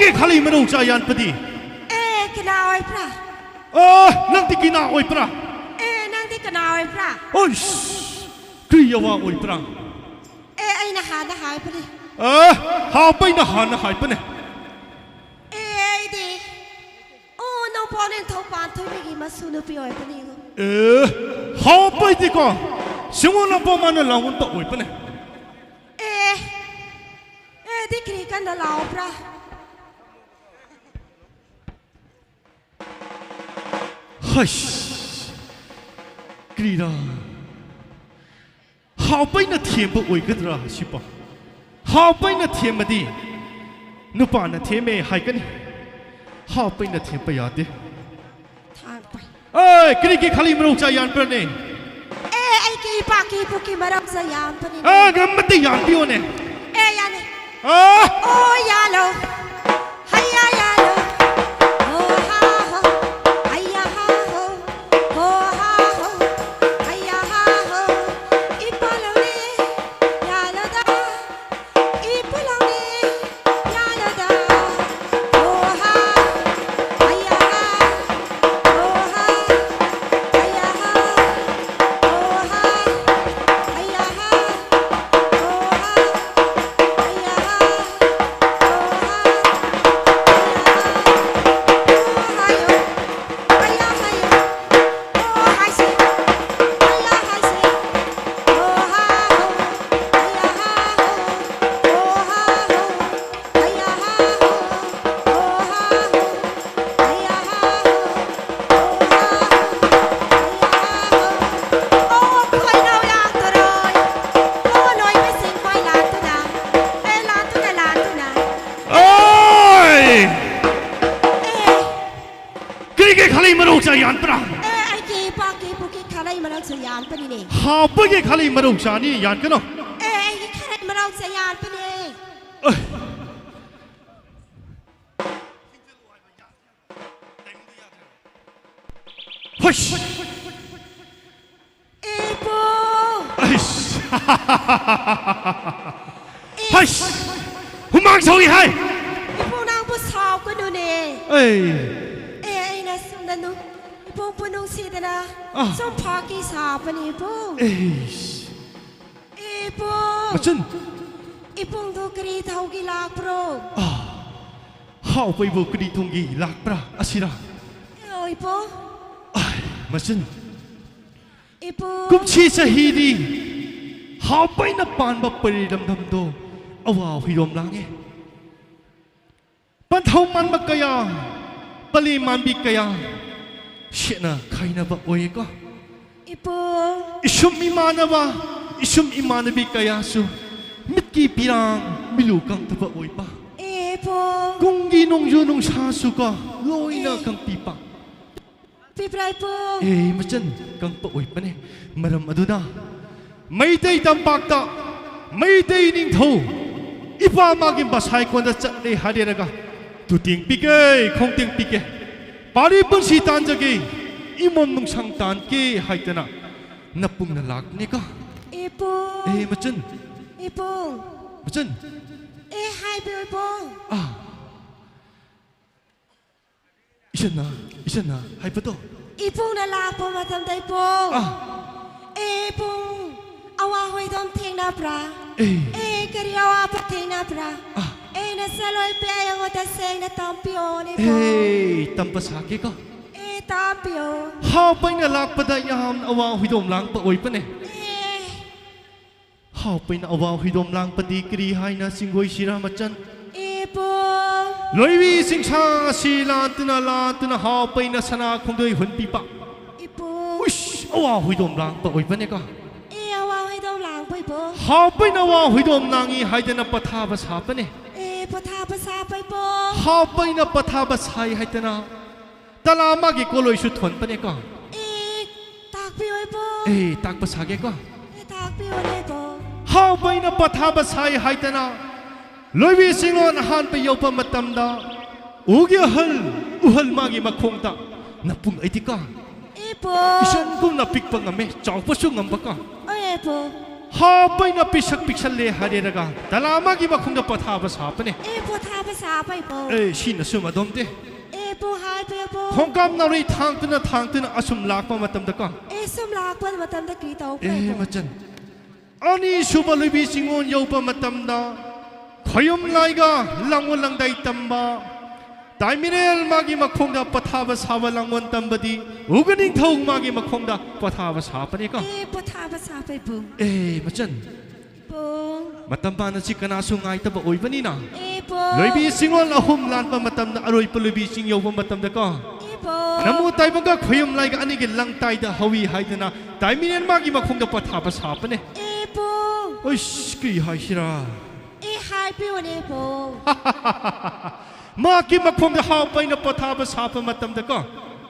ꯍꯥꯎꯄꯩꯒꯤ ꯈꯥꯂꯩ ꯃꯔꯧ ꯆꯥ ꯌꯥꯟꯄꯗꯤ꯫ ꯑꯦ, ꯀꯅꯥ ꯑꯣꯏꯕ꯭ꯔꯥ? ꯑ, ꯅꯪꯗꯤ ꯀꯅꯥ ꯑꯣꯏꯕ꯭ꯔꯥ? ꯑꯦ, ꯅꯪꯗꯤ ꯀꯅꯥ ꯑꯣꯏꯕ꯭ꯔꯥ? ꯑꯣꯏꯁ, ꯀ꯭ꯔꯤ ꯌꯥꯋꯥ ꯑꯣꯏꯕ꯭ꯔꯥ? ꯑꯦ, ꯑꯩꯅ ꯍꯥꯟꯅ ꯍꯥꯏꯕꯅꯦ꯫ ꯑ, ꯍꯥꯎꯄꯩꯅ ꯍꯥꯟꯅ ꯍꯥꯏꯕꯅꯦ꯫ ꯑꯦ, ꯑꯩꯗꯤ, ꯑꯣ, ꯅꯣꯡꯄꯣꯛ ꯅꯤꯡꯊꯧ ꯄꯥꯟꯊꯣꯏꯕꯤꯒꯤ ꯃꯁꯨ ꯅꯨꯄꯤ ꯑꯣꯏꯕꯅꯤ꯫ ꯑꯦ, ꯍꯥꯎꯄꯩꯗꯤꯀꯣ, ꯁꯤꯡꯉꯣ ꯅꯣꯡꯄꯣꯛ ꯃꯥꯅ ꯂꯥꯡꯉꯨꯟꯇ ꯑꯣꯏꯕꯅꯦ꯫ ꯑꯦ, ꯑꯦ, ꯗꯤ ꯀ꯭ꯔꯤ ꯀꯟꯅ ꯂꯥꯎꯕ꯭ꯔꯥ? ꯍꯩꯁ! ꯀ꯭ꯔꯤꯔꯥ? ꯍꯥꯎꯄꯩꯅ ꯊꯦꯝꯕ ꯑꯣꯏꯒꯗ꯭ꯔꯥ ꯁꯤꯕꯣ? ꯍꯥꯎꯄꯩꯅ ꯊꯦꯝꯃꯗꯤ ꯅꯨꯄꯥꯅ ꯊꯦꯝꯃꯦ ꯍꯥꯏꯒꯅꯤ꯫ ꯍꯥꯎꯄꯩꯅ ꯊꯦꯝꯕ ꯌꯥꯗꯦ꯫ ꯊꯥꯡꯄꯩ꯫ ꯑꯦ, ꯀꯔꯤꯒꯤ ꯈꯥꯂꯩ ꯃꯔꯧ ꯆꯥ ꯌꯥꯟꯕ꯭ꯔꯅꯦ? ꯑꯦ, ꯑꯩꯒꯤ ꯏꯄꯥꯛꯀꯤ ꯏꯄꯨꯒꯤ ꯃꯔꯧ ꯆꯥ ꯌꯥꯟꯕꯅꯤꯅꯦ꯫ ꯑꯦ, ꯉꯝꯃꯗꯤ ꯌꯥꯟꯕꯤꯌꯣꯅꯦ꯫ ꯑꯦ, ꯌꯥꯅꯤ꯫ ꯑ? ꯑꯣ, ꯌꯥꯂꯣ꯫ ꯍꯩꯌꯥ, ꯌꯥꯂꯣ꯫ ꯍꯣ, ꯍꯥ, ꯍꯣ꯫ ꯍꯩꯌꯥ, ꯍꯥ, ꯍꯣ꯫ ꯍꯣ, ꯍꯥ, ꯍꯣ꯫ ꯍꯩꯌꯥ, ꯍꯥ, ꯍꯣ꯫ ꯏꯄꯥꯂꯣꯅꯦ꯫ ꯌꯥꯂꯣꯗ꯫ ꯏꯄꯥꯂꯣꯅꯦ꯫ ꯌꯥꯂꯣꯗ꯫ ꯍꯣ, ꯍꯥ꯫ ꯍꯩꯌꯥ, ꯍꯥ꯫ ꯍꯣ, ꯍꯥ꯫ ꯍꯩꯌꯥ, ꯍꯥ꯫ ꯍꯣ, ꯍꯥ꯫ ꯍꯩꯌꯥ, ꯍꯥ꯫ ꯍꯣ, ꯍꯥ꯫ ꯑꯣ, ꯈꯣꯏꯅꯧ ꯂꯥꯡꯇꯔꯣꯏ꯫ ꯑꯣ, ꯂꯣꯏꯕꯁꯤꯡ ꯈꯣꯏ ꯂꯥꯟꯗꯨꯅ꯫ ꯑꯦ, ꯂꯥꯟꯗꯨꯅ, ꯂꯥꯟꯗꯨꯅ꯫ ꯑꯣꯏ! ꯑꯦ꯫ ꯀꯔꯤꯒꯤ ꯈꯥꯂꯩ ꯃꯔꯧ ꯆꯥ ꯌꯥꯟꯕ꯭ꯔꯥ? ꯑꯦ, ꯑꯩꯒꯤ ꯏꯄꯥꯒꯤ ꯏꯄꯨꯒꯤ ꯈꯥꯂꯩ ꯃꯔꯧ ꯆꯥ ꯌꯥꯟꯕꯅꯤꯅꯦ꯫ ꯍꯥꯎꯄꯒꯤ ꯈꯥꯂꯩ ꯃꯔꯧ ꯆꯥꯅꯤ ꯌꯥꯟꯒꯅꯨ꯫ ꯑꯦ, ꯑꯩꯒꯤ ꯈꯥꯂꯩ ꯃꯔꯧ ꯆꯥ ꯌꯥꯟꯕꯅꯦ꯫ ꯑꯩ꯫ ꯍꯩꯁ! ꯏꯄꯨ! ꯑꯩꯁ! ꯏ- ꯍꯩꯁ! ꯍꯨꯃꯥꯡ ꯁꯧꯏ ꯍꯥꯏ! ꯏꯄꯨ, ꯅꯪꯕꯨ ꯑꯩ ꯑꯦ, ꯑꯩꯅ ꯁꯣꯝꯗ ꯅꯨ-, ꯏꯄꯨꯡꯕꯨ ꯅꯨꯡꯁꯤꯗꯅ ꯑꯥ꯫ ꯁꯨꯝ ꯐꯥꯒꯤ ꯁꯥꯕꯅꯤ, ꯏꯄꯨꯡ꯫ ꯑꯩꯁ꯫ ꯏꯄꯨꯡ! ꯃꯆꯟ! ꯏꯄꯨꯡꯗꯨ ꯀꯔꯤ ꯇꯧꯒꯦ ꯂꯥꯛꯄ꯭ꯔꯣ? ꯑꯥ, ꯍꯥꯎꯕꯩꯕꯨ ꯀꯔꯤ ꯊꯣꯡꯒꯦ ꯂꯥꯛꯄ꯭ꯔꯥ ꯑꯁꯤꯔꯥ? ꯑꯣ, ꯏꯄꯨꯡ꯫ ꯑꯥꯏ, ꯃꯆꯟ! ꯏꯄꯨꯡ! ꯀꯨꯝꯁꯤ ꯆꯍꯤꯗꯤ ꯍꯥꯎꯕꯩꯅ ꯄꯥꯟꯕ ꯄꯔꯤꯔꯝꯗꯝꯗꯣ ꯑꯋꯥ ꯍꯨꯏꯔꯣꯝ ꯂꯥꯡꯉꯦ꯫ ꯄꯟꯊꯧ ꯃꯥꯟꯕ ꯀꯌꯥ, ꯄꯂꯤ ꯃꯥꯟꯕꯤ ꯀꯌꯥ ꯁꯦꯠꯅ ꯈꯥꯏꯅꯕ ꯑꯣꯏꯌꯦꯀꯣ꯫ ꯏꯄꯨ꯫ ꯏꯁꯨꯝ ꯏꯃꯥꯟꯅꯕ, ꯏꯁꯨꯝ ꯏꯃꯥꯟꯅꯕꯤ ꯀꯌꯥꯁꯨ ꯃꯤꯠꯀꯤ ꯄꯤꯔꯥꯡ ꯃꯤꯂꯨ ꯀꯪꯗꯕ ꯑꯣꯏꯕ꯫ ꯏꯄꯨ꯫ ꯀꯨꯡꯒꯤ ꯅꯣꯡꯖꯨ ꯅꯨꯡꯁꯥꯁꯨꯀꯣ ꯂꯣꯏꯅ ꯑꯦ꯫ ꯀꯪꯄꯤꯕ꯫ ꯄꯤꯕ꯭ꯔꯥ, ꯏꯄꯨ? ꯑꯦ, ꯃꯆꯟ, ꯀꯪꯄ ꯑꯣꯏꯕꯅꯦ꯫ ꯃꯔꯝ ꯑꯗꯨꯅ ꯃꯩꯇꯩ ꯇꯝꯄꯥꯛꯇ ꯃꯩꯇꯩ ꯅꯤꯡꯊꯧ ꯏꯄꯥ ꯃꯥꯒꯤ ꯃꯁꯥꯏꯀꯣꯟꯗ ꯆꯠꯂꯦ ꯍꯥꯏꯔꯦꯔꯒ, ꯇꯨꯇꯦꯡ ꯄꯤꯒꯦ, ꯈꯣꯡꯇꯦꯡ ꯄꯤꯒꯦ, ꯄꯥꯔꯤ ꯄꯨꯟꯁꯤ ꯇꯥꯟꯖꯒꯦ, ꯏꯃꯣꯝ ꯅꯨꯡꯁꯪ ꯇꯥꯟꯒꯦ ꯍꯥꯏꯗꯅ ꯅꯄꯨꯡꯅ ꯂꯥꯛꯄꯅꯦꯀꯣ꯫ ꯏꯄꯨ꯫ ꯑꯦ, ꯃꯆꯟ꯫ ꯏꯄꯨ꯫ ꯃꯆꯟ꯫ ꯑꯦ, ꯍꯥꯏꯕꯤꯌꯨ, ꯏꯄꯨ꯫ ꯑꯥ꯫ ꯏꯆꯟꯅ, ꯏꯆꯟꯅ ꯍꯥꯏꯕꯗꯣ꯫ ꯏꯄꯨꯡꯅ ꯂꯥꯛꯄ ꯃꯇꯝꯗ, ꯏꯄꯨꯡ꯫ ꯑꯥ꯫ ꯑꯦ, ꯏꯄꯨꯡ, ꯑꯋꯥ ꯍꯣꯏꯗꯣꯝ ꯊꯦꯡꯅꯕ꯭ꯔꯥ? ꯑꯦ꯫ ꯑꯦ, ꯀꯔꯤ ꯑꯋꯥꯕ ꯊꯦꯡꯅꯕ꯭ꯔꯥ? ꯑꯥ꯫ ꯑꯦ, ꯅꯆꯥꯂꯣꯏ ꯄꯦ ꯑꯩꯉꯣꯟꯗ ꯁꯦꯡꯅ ꯇꯝꯕꯤꯌꯣꯅꯦ, ꯏꯄꯨꯡ꯫ ꯑꯦ, ꯇꯝꯕ ꯁꯥꯒꯦꯀꯣ꯫ ꯑꯦ, ꯇꯝꯕꯤꯌꯣ꯫ ꯍꯥꯎꯕꯩꯅ ꯂꯥꯛꯄꯗ ꯌꯥꯝ ꯑꯋꯥ ꯍꯣꯏꯗꯣꯝ ꯂꯥꯡꯕ ꯑꯣꯏꯕꯅꯦ꯫ ꯑꯦ꯫ ꯍꯥꯎꯄꯩꯅ ꯑꯋꯥ ꯍꯨꯏꯗꯣꯝ ꯂꯥꯡꯄꯗꯤ ꯀꯔꯤ ꯍꯥꯏꯅ ꯆꯤꯡꯒꯣꯏꯁꯤꯔ ꯃꯆꯟ? ꯏꯄꯨ꯫ ꯂꯣꯏꯕꯤ ꯆꯤꯡꯁꯥ ꯑꯁꯤ ꯂꯥꯟꯇꯨꯅ ꯂꯥꯟꯇꯨꯅ ꯍꯥꯎꯄꯩꯅ ꯁꯅꯥ ꯈꯣꯡꯗꯣꯏ ꯍꯨꯟꯕꯤꯕ꯫ ꯏꯄꯨ꯫ ꯎꯏꯁ, ꯑꯋꯥ ꯍꯨꯏꯗꯣꯝ ꯂꯥꯡꯄ ꯑꯣꯏꯕꯅꯦꯀꯣ꯫ ꯑꯦ, ꯑꯋꯥ ꯍꯨꯏꯗꯣꯝ ꯂꯥꯡꯄ ꯏꯄꯨ꯫ ꯍꯥꯎꯄꯩꯅ ꯑꯋꯥ ꯍꯨꯏꯗꯣꯝ ꯂꯥꯡꯉꯤ ꯍꯥꯏꯗꯅ ꯄꯊꯥꯕ ꯁꯥꯄꯅꯦ꯫ ꯑꯦ, ꯄꯊꯥꯕ ꯁꯥꯄ ꯏꯄꯨ꯫ ꯍꯥꯎꯄꯩꯅ ꯄꯊꯥꯕ ꯁꯥꯏ ꯍꯥꯏꯗꯅ ꯇꯂꯥ ꯃꯥꯒꯤ ꯀꯣꯂꯣꯏꯁꯨ ꯊꯣꯟꯕꯅꯦꯀꯣ꯫ ꯑꯦ, ꯇꯥꯛꯄꯤꯌꯣ, ꯏꯕꯣ꯫ ꯑꯦ, ꯇꯥꯛꯄ ꯁꯥꯒꯦꯀꯣ꯫ ꯑꯦ, ꯇꯥꯛꯄꯤꯌꯣꯅꯦ, ꯏꯕꯣ꯫ ꯍꯥꯎꯕꯩꯅ ꯄꯊꯥꯕ ꯁꯥꯏ ꯍꯥꯏꯗꯅ ꯂꯣꯏꯕꯤ ꯆꯤꯡꯂꯣꯟ ꯑꯍꯥꯟꯕ ꯌꯧꯕ ꯃꯇꯝꯗ ꯎꯒꯤ ꯑꯍꯜ, ꯎꯍꯜ ꯃꯥꯒꯤ ꯃꯈꯣꯡꯗ ꯅꯄꯨꯡ ꯑꯩꯗꯤꯀꯣ꯫ ꯏꯕꯣ꯫ ꯏꯆꯟꯒꯨꯝꯅ ꯄꯤꯛꯄ ꯉꯝꯃꯦ, ꯆꯥꯎꯕꯁꯨ ꯉꯝꯕꯀꯣ꯫ ꯑꯣꯏ, ꯏꯕꯣ꯫ ꯍꯥꯎꯕꯩꯅ ꯄꯤꯁꯛ ꯄꯤꯛꯁꯜꯂꯦ ꯍꯥꯏꯔꯦꯔꯒ ꯇꯂꯥ ꯃꯥꯒꯤ ꯃꯈꯣꯡꯗ ꯄꯊꯥꯕ ꯁꯥꯕꯅꯦ꯫ ꯑꯦ, ꯄꯊꯥꯕ ꯁꯥꯕ, ꯏꯕꯣ꯫ ꯑꯦ, ꯁꯤꯅꯁꯨ ꯃꯗꯣꯝꯗꯦ꯫ ꯄꯦꯕꯣ꯫ ꯈꯣꯡꯀꯥꯞ ꯅꯥꯎꯔꯤ ꯊꯥꯡꯗꯨꯅ ꯊꯥꯡꯗꯨꯅ ꯑꯁꯨꯝ ꯂꯥꯛꯄ ꯃꯇꯝꯗꯀꯣ꯫ ꯑꯦ, ꯁꯨꯝ ꯂꯥꯛꯄ ꯃꯇꯝꯗ ꯀꯔꯤ ꯇꯧꯕ꯭ꯔꯥ, ꯑꯦ, ꯏꯕꯣ? ꯃꯆꯟ꯫ ꯑꯅꯤꯁꯨꯕ ꯂꯣꯏꯕꯤ ꯆꯤꯡꯉꯣꯜ ꯌꯧꯕ ꯃꯇꯝꯗ ꯈꯣꯌꯨꯝ ꯂꯥꯏꯒ ꯂꯥꯡꯒꯣꯜ ꯂꯪꯗꯥꯏ ꯇꯝꯕ ꯇꯥꯏꯃꯤꯔꯦꯜ ꯃꯥꯒꯤ ꯃꯈꯣꯡꯗ ꯄꯊꯥꯕ ꯁꯥꯕ ꯂꯥꯡꯒꯣꯜ ꯇꯝꯕꯗꯤ ꯎꯒ ꯅꯤꯡꯊꯧ ꯃꯥꯒꯤ ꯃꯈꯣꯡꯗ ꯄꯊꯥꯕ ꯁꯥꯕꯅꯦꯀꯣ꯫ ꯑꯦ, ꯄꯊꯥꯕ ꯁꯥꯕ ꯏꯕꯣ꯫ ꯑꯦ, ꯃꯆꯟ꯫ ꯏꯕꯣ꯫ ꯃꯇꯝ ꯄꯥꯟ ꯑꯁꯤ ꯀꯅꯥꯁꯨ ꯉꯥꯏꯇꯕ ꯑꯣꯏꯕꯅꯤꯅ, ꯏꯕꯣ꯫ ꯂꯣꯏꯕꯤ ꯆꯤꯡꯉꯣꯜ ꯑꯍꯨꯝ ꯂꯥꯟꯕ ꯃꯇꯝꯗ ꯑꯔꯣꯏꯕ ꯂꯣꯏꯕꯤ ꯆꯤꯡ ꯌꯧꯕ ꯃꯇꯝꯗꯀꯣ, ꯏꯕꯣ꯫ ꯅꯃꯨ ꯇꯥꯏꯕꯪꯒ ꯈꯣꯌꯨꯝ ꯂꯥꯏꯒ ꯑꯅꯤꯒꯤ ꯂꯪꯇꯥꯏꯗ ꯍꯧꯏ ꯍꯥꯏꯗꯅ ꯇꯥꯏꯃꯤꯔꯦꯟ ꯃꯥꯒꯤ ꯃꯈꯣꯡꯗ ꯄꯊꯥꯕ ꯁꯥꯕꯅꯦ꯫ ꯏꯕꯣ꯫ ꯑꯩꯁ, ꯀꯔꯤ ꯍꯥꯏꯁꯤꯔꯥ? ꯑꯦ, ꯍꯥꯏꯕꯤꯌꯨꯅꯦ, ꯏꯕꯣ꯫ ꯃꯍꯥꯛꯀꯤ ꯃꯈꯣꯡꯗ ꯍꯥꯎ ꯄꯩꯅ ꯄꯣꯊꯥꯕ ꯁꯥꯕ ꯃꯇꯝꯗꯀꯣ,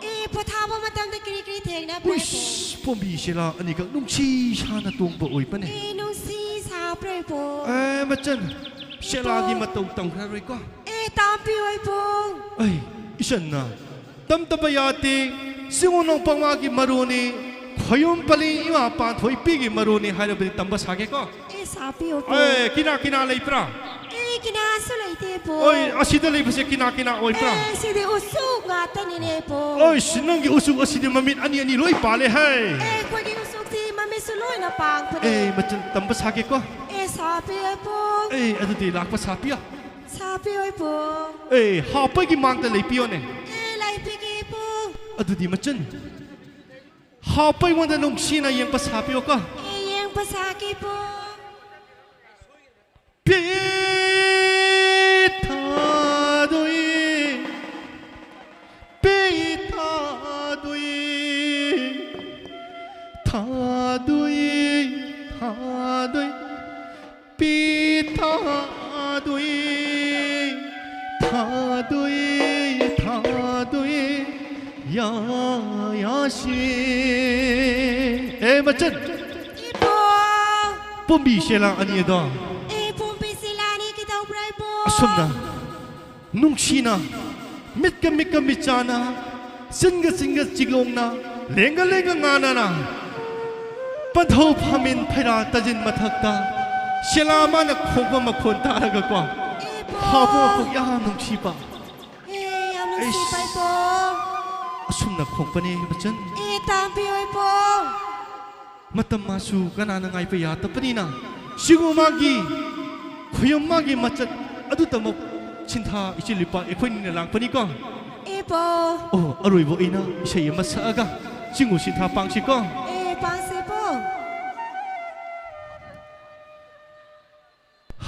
ꯑꯦ, ꯄꯣꯊꯥꯕ ꯃꯇꯝꯗ ꯀꯔꯤ ꯀꯔꯤ ꯊꯦꯡꯅꯕ꯭ꯔꯥ, ꯏꯕꯣ? ꯎꯏꯁ, ꯄꯣꯝꯕꯤ ꯁꯦꯂꯥ ꯑꯅꯤꯈꯛ ꯅꯨꯡꯁꯤ ꯁꯥꯅ ꯇꯣꯡꯕ ꯑꯣꯏꯕꯅꯦ꯫ ꯑꯦ, ꯅꯨꯡꯁꯤ ꯁꯥꯕ꯭ꯔꯥ, ꯏꯕꯣ? ꯑꯦ, ꯃꯆꯟ, ꯁꯦꯂꯥꯒꯤ ꯏꯕꯣ꯫ ꯃꯇꯧ ꯇꯝꯈ꯭ꯔꯔꯣꯏꯀꯣ꯫ ꯑꯦ, ꯇꯥꯛꯄꯤꯌꯣ, ꯏꯕꯣ꯫ ꯑꯩ, ꯏꯆꯟꯅ, ꯇꯝꯗꯕ ꯌꯥꯗꯦ꯫ ꯁꯤꯡꯉꯨ ꯅꯣꯡꯄꯣꯛ ꯃꯥꯒꯤ ꯃꯔꯨꯅꯤ꯫ ꯈꯣꯌꯨꯝ ꯄꯂꯤ ꯏꯃꯥ ꯄꯥꯟꯊꯣꯏ ꯄꯤꯒꯤ ꯃꯔꯨꯅꯤ ꯍꯥꯏꯔꯕꯗꯤ ꯇꯝꯕ ꯁꯥꯒꯦꯀꯣ꯫ ꯑꯦ, ꯁꯥꯕꯤꯌꯣ, ꯏꯕꯣ꯫ ꯑꯦ, ꯀꯤꯅꯥ, ꯀꯤꯅꯥ ꯂꯩꯕ꯭ꯔꯥ? ꯑꯦ, ꯀꯤꯅꯥꯁꯨ ꯂꯩꯇꯦ, ꯏꯕꯣ꯫ ꯑꯣꯏ, ꯑꯁꯤꯗ ꯂꯩꯕꯁꯦ ꯀꯤꯅꯥ, ꯀꯤꯅꯥ ꯑꯣꯏꯕ꯭ꯔꯥ? ꯑꯦ, ꯁꯤꯗꯤ ꯎꯆꯨꯛ ꯉꯥꯛꯇꯅꯤꯅꯦ, ꯏꯕꯣ꯫ ꯑꯣꯏ, ꯁꯤ ꯅꯪꯒꯤ ꯎꯆꯨꯛ ꯑꯁꯤꯗꯤ ꯃꯃꯤꯠ ꯑꯅꯤ ꯑꯅꯤ ꯂꯣꯏ ꯄꯥꯜꯂꯦ ꯍꯦ꯫ ꯑꯦ, ꯑꯩꯈꯣꯏꯒꯤ ꯎꯆꯨꯛꯁꯤ ꯃꯃꯤꯠꯁꯨ ꯂꯣꯏꯅ ꯄꯥꯡꯕꯅꯦ꯫ ꯑꯦ, ꯃꯆꯟ ꯇꯝꯕ ꯁꯥꯒꯦꯀꯣ꯫ ꯑꯦ, ꯁꯥꯕꯤꯌꯣ, ꯏꯕꯣ꯫ ꯑꯦ, ꯑꯗꯨꯗꯤ ꯂꯥꯛꯄ ꯁꯥꯕꯤꯌꯣ꯫ ꯁꯥꯕꯤꯌꯣ, ꯏꯕꯣ꯫ ꯑꯦ, ꯍꯥꯎꯄꯩꯒꯤ ꯃꯥꯡꯗ ꯂꯩꯄꯤꯌꯣꯅꯦ꯫ ꯑꯦ, ꯂꯩꯄꯤꯒꯦ, ꯏꯕꯣ꯫ ꯑꯗꯨꯗꯤ ꯃꯆꯟ, ꯍꯥꯎꯄꯩꯉꯣꯟꯗ ꯅꯨꯡꯁꯤꯅ ꯌꯦꯡꯕ ꯁꯥꯕꯤꯌꯣꯀꯣ꯫ ꯑꯦ, ꯌꯦꯡꯕ ꯁꯥꯒꯦ, ꯏꯕꯣ꯫ ꯄꯤꯊꯥꯗꯣꯏ, ꯄꯤꯊꯥꯗꯣꯏ, ꯊꯥꯗꯣꯏ, ꯊꯥꯗꯣꯏ, ꯄꯤꯊꯥꯗꯣꯏ, ꯊꯥꯗꯣꯏ, ꯊꯥꯗꯣꯏ, ꯌꯥ, ꯌꯥꯁꯤ꯫ ꯑꯦ, ꯃꯆꯟ꯫ ꯏꯕꯣ꯫ ꯄꯣꯝꯕꯤ ꯁꯦꯂꯥ ꯑꯅꯤ ꯑꯗꯣ꯫ ꯑꯦ, ꯄꯣꯝꯕꯤ ꯁꯦꯂꯥ ꯑꯅꯤ ꯀꯩꯗꯧꯕ꯭ꯔꯥ, ꯏꯕꯣ? ꯑꯁꯨꯝꯅ ꯅꯨꯡꯁꯤꯅ, ꯃꯤꯠꯀ ꯃꯤꯠꯀ ꯃꯤꯠꯆꯥꯅ, ꯆꯤꯟꯒ ꯆꯤꯟꯒ ꯆꯤꯛꯂꯣꯡꯅ, ꯂꯦꯡꯒ ꯂꯦꯡꯒ ꯉꯥꯅꯅ, ꯄꯟꯊꯧ ꯐꯥꯃꯤꯟ ꯐꯩꯔꯥ ꯇꯥꯖꯤꯟ ꯃꯊꯛꯇ, ꯁꯦꯂꯥ ꯃꯥꯅ ꯈꯣꯡꯕ ꯃꯈꯣꯟ ꯇꯥꯔꯒꯀꯣ, ꯏꯕꯣ꯫ ꯍꯥꯎꯕ ꯃꯈꯣꯟ ꯌꯥꯝ ꯅꯨꯡꯁꯤꯕ꯫ ꯑꯦ, ꯌꯥꯝ ꯁꯤꯄꯥꯏꯄꯣ꯫ ꯑꯁꯨꯝꯅ ꯈꯣꯡꯄꯅꯦ ꯃꯆꯟ꯫ ꯑꯦ, ꯇꯥꯕꯤꯌꯣꯏꯄꯣ꯫ ꯃꯇꯝ ꯃꯥꯁꯨ ꯀꯅꯥꯅ ꯉꯥꯏꯕ ꯌꯥꯗꯕꯅꯤꯅ, ꯁꯤꯒꯨꯝ ꯃꯥꯒꯤ ꯈꯨꯌꯨꯝ ꯃꯥꯒꯤ ꯃꯆꯠ ꯑꯗꯨꯗꯃꯛ ꯁꯤꯟꯊꯥ ꯏꯆꯦ ꯂꯨꯄꯥ ꯑꯩꯈꯣꯏꯅꯤꯅ ꯂꯥꯛꯄꯅꯤꯀꯣ꯫ ꯑꯦꯄꯣ꯫ ꯑꯣ, ꯑꯔꯣꯏꯕ ꯑꯣꯏꯅ ꯏꯁꯩ ꯑꯃ ꯁꯛꯑꯒ ꯆꯤꯡꯉꯨ ꯁꯤꯟꯊꯥ ꯄꯥꯡꯁꯤꯀꯣ꯫ ꯑꯦ, ꯄꯥꯡꯁꯤꯄꯣ꯫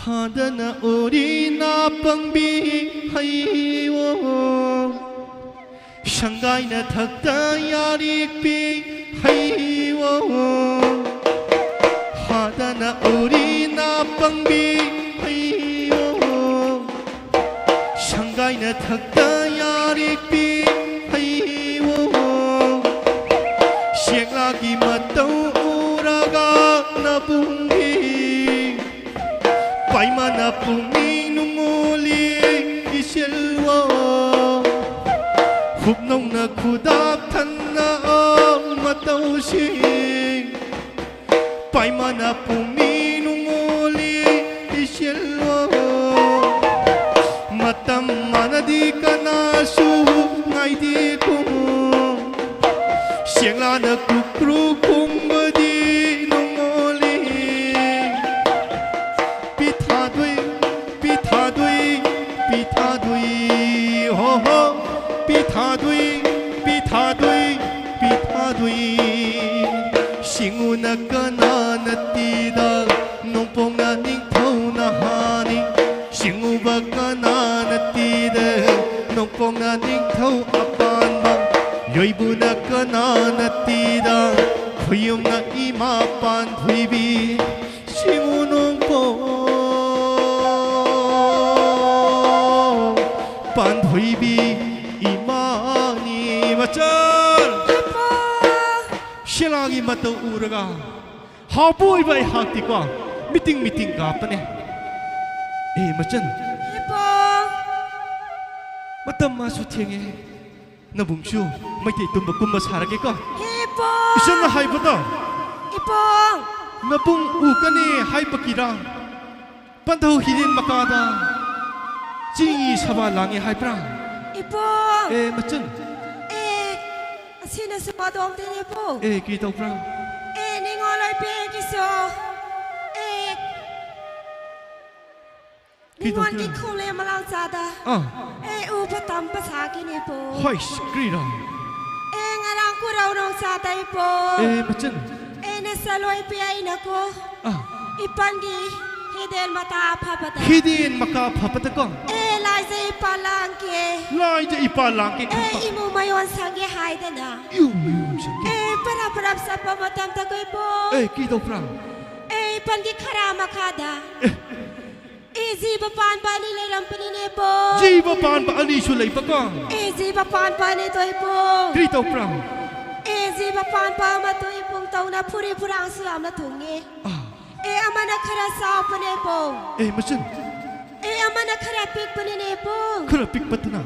ꯍꯥꯗꯅ ꯎꯔꯤ ꯅꯥꯄꯪꯕꯤ ꯍꯩꯋꯣ, ꯁꯪꯒꯥꯏꯅ ꯊꯛꯇ ꯌꯥꯔꯤꯛꯄꯤ ꯍꯩꯋꯣ, ꯍꯥꯗꯅ ꯎꯔꯤ ꯅꯥꯄꯪꯕꯤ ꯍꯩꯋꯣ, ꯁꯪꯒꯥꯏꯅ ꯊꯛꯇ ꯌꯥꯔꯤꯛꯄꯤ ꯍꯩꯋꯣ, ꯁꯦꯛꯂꯥꯒꯤ ꯃꯇꯧ ꯎꯔꯒ ꯅꯕꯨꯡꯒꯤ ꯄꯥꯏꯃꯅ ꯄꯨꯛꯅꯤꯡ ꯅꯨꯡꯉꯣꯜꯂꯤ ꯏꯆꯦꯜꯋꯣ, ꯍꯨꯞꯅꯧꯅ ꯈꯨꯗꯥꯞ ꯊꯟꯅ ꯃꯇꯧꯁꯤꯡ ꯄꯥꯏꯃꯅ ꯄꯨꯛꯅꯤꯡ ꯅꯨꯡꯉꯣꯜꯂꯤ ꯏꯆꯦꯜꯋꯣ꯫ ꯃꯇꯝ ꯃꯥꯟꯅꯗꯤ ꯀꯅꯥꯁꯨ ꯉꯥꯏꯗꯦ ꯀꯨꯝ, ꯁꯦꯛꯂꯥꯅ ꯀꯨꯀ꯭ꯔꯨ ꯈꯨꯝꯕꯗꯤ ꯅꯨꯡꯉꯣꯜꯂꯤ꯫ ꯄꯤꯊꯥꯗꯨꯏ, ꯄꯤꯊꯥꯗꯨꯏ, ꯄꯤꯊꯥꯗꯨꯏ, ꯍꯣ ꯍꯣ, ꯄꯤꯊꯥꯗꯨꯏ, ꯄꯤꯊꯥꯗꯨꯏ, ꯄꯤꯊꯥꯗꯨꯏ꯫ ꯁꯤꯡꯉꯨꯅ ꯀꯅꯥꯅ ꯇꯤꯗ, ꯅꯣꯡꯄꯣꯛꯅ ꯅꯤꯡꯊꯧꯅ ꯍꯥꯅꯤ꯫ ꯁꯤꯡꯉꯨꯕ ꯀꯅꯥꯅ ꯇꯤꯗ, ꯅꯣꯡꯄꯣꯛꯅ ꯅꯤꯡꯊꯧ ꯑꯄꯥꯟꯕ꯫ ꯌꯣꯏꯕꯨꯅ ꯀꯅꯥꯅ ꯇꯤꯗ, ꯈꯨꯌꯨꯝꯅ ꯏꯃꯥ ꯄꯥꯟꯊꯣꯏꯕꯤ꯫ ꯁꯤꯡꯉꯨ ꯅꯣꯡꯄꯣꯛ ꯄꯥꯟꯊꯣꯏꯕꯤ ꯏꯃꯥꯅꯤ꯫ ꯃꯆꯜ! ꯏꯄꯥ! ꯁꯦꯛꯂꯥꯒꯤ ꯃꯇꯧ ꯎꯔꯒ ꯍꯥꯎꯕ ꯑꯣꯏꯕ ꯑꯩꯍꯥꯛꯇꯤꯀꯣ ꯃꯤꯇꯤꯡ ꯃꯤꯇꯤꯡ ꯀꯥꯞꯄꯅꯦ꯫ ꯑꯦ ꯃꯆꯟ, ꯏꯄꯥ! ꯃꯇꯝ ꯃꯥꯁꯨ ꯊꯦꯡꯉꯦ꯫ ꯅꯕꯨꯡꯁꯨ ꯃꯩꯇꯩ ꯇꯨꯝꯕ ꯀꯨꯝꯕ ꯁꯥꯔꯒꯦꯀꯣ꯫ ꯏꯄꯥ! ꯏꯆꯟꯅ ꯍꯥꯏꯕꯗꯣ ꯏꯄꯥ! ꯅꯕꯨꯡ ꯎꯀꯅꯤ ꯍꯥꯏꯕꯒꯤꯔꯥ? ꯄꯟꯊꯧ ꯍꯤꯔꯦꯟ ꯃꯀꯥꯗ ꯆꯤꯡꯒꯤ ꯁꯚꯥ ꯂꯥꯡꯉꯦ ꯍꯥꯏꯕ꯭ꯔꯥ? ꯏꯕꯨꯡ! ꯑꯦ, ꯃꯆꯟ! ꯑꯦ, ꯑꯁꯤꯅꯁꯨ ꯃꯗꯣꯝꯇꯤꯅꯤ, ꯏꯕꯨꯡ꯫ ꯑꯦ, ꯀꯔꯤ ꯇꯧꯕ꯭ꯔꯥ? ꯑꯦ, ꯅꯤꯡꯉꯣꯜ ꯑꯣꯏꯕꯤꯒꯤꯁꯨ꯫ ꯑꯦ, ꯀꯔꯤ ꯅꯤꯡꯉꯣꯜꯒꯤ ꯇꯧꯕ꯭ꯔꯥ? ꯈꯣꯡꯂꯦ ꯃꯂꯥꯡ ꯆꯥꯗ꯫ ꯑꯥ꯫ ꯑꯦ, ꯎꯕ ꯇꯝꯕ ꯁꯥꯒꯤꯅꯤ, ꯏꯕꯨꯡ꯫ ꯍꯣꯏꯁ, ꯀꯔꯤꯔꯥ? ꯑꯦ, ꯉꯔꯥꯡ ꯈꯨꯔꯧ ꯅꯣꯡ ꯆꯥꯗ, ꯏꯕꯨꯡ꯫ ꯑꯦ, ꯃꯆꯟ꯫ ꯑꯦ, ꯅꯆꯜ ꯑꯣꯏꯕꯤ ꯑꯩꯅꯀꯣ꯫ ꯑꯥ꯫ ꯏꯄꯟꯒꯤ ꯍꯤꯗꯦꯟ ꯃꯇꯥ ꯐꯕꯗ꯫ ꯍꯤꯗꯦꯟ ꯃꯀꯥ ꯐꯕꯗꯀꯣ꯫ ꯑꯦ, ꯂꯥꯏꯖ ꯏꯄꯥ ꯂꯥꯡꯒꯦ꯫ ꯂꯥꯏꯖ ꯏꯄꯥ ꯂꯥꯡꯒꯦ ꯑꯦ, ꯈꯟꯕ꯫ ꯏꯃꯨꯡ ꯃꯌꯣꯟ ꯁꯪꯒꯦ ꯍꯥꯏꯗꯅ꯫ ꯏꯃꯨꯡ ꯃꯌꯣꯟ ꯁꯪꯒꯦ꯫ ꯑꯦ, ꯄꯔꯞ ꯄꯔꯞ ꯆꯠꯄ ꯃꯇꯝꯗ ꯀꯣ ꯏꯕꯨꯡ꯫ ꯑꯦ, ꯀꯔꯤ ꯇꯧꯕ꯭ꯔꯥ? ꯑꯦ, ꯏꯄꯟꯒꯤ ꯈꯔꯥ ꯃꯈꯥꯗ꯫ ꯑꯦ꯫ ꯑꯦ, ꯖꯤꯕ ꯄꯥꯟꯕ ꯑꯅꯤ ꯂꯩꯔꯝꯕꯅꯤꯅꯦ, ꯏꯕꯨꯡ꯫ ꯖꯤꯕ ꯄꯥꯟꯕ ꯑꯅꯤꯁꯨ ꯂꯩꯕꯀꯣ꯫ ꯑꯦ, ꯖꯤꯕ ꯄꯥꯟꯕ ꯑꯅꯤꯗꯣ, ꯏꯕꯨꯡ꯫ ꯀꯔꯤ ꯇꯧꯕ꯭ꯔꯥ? ꯑꯦ, ꯖꯤꯕ ꯄꯥꯟꯕ ꯑꯃꯗꯣ, ꯏꯕꯨꯡ, ꯇꯧꯅ ꯐꯨꯔꯤ ꯐꯨꯔꯥꯡꯁꯨ ꯌꯥꯝꯅ ꯊꯨꯡꯉꯦ꯫ ꯑꯥ꯫ ꯑꯦ, ꯑꯃꯅ ꯈꯔ ꯆꯥꯎꯕꯅꯦ, ꯏꯕꯨꯡ꯫ ꯑꯦ, ꯃꯆꯟ꯫ ꯑꯦ, ꯑꯃꯅ ꯈꯔ ꯄꯤꯛꯄꯅꯤꯅꯦ, ꯏꯕꯨꯡ꯫ ꯈꯔ ꯄꯤꯛꯄꯗꯨꯅ?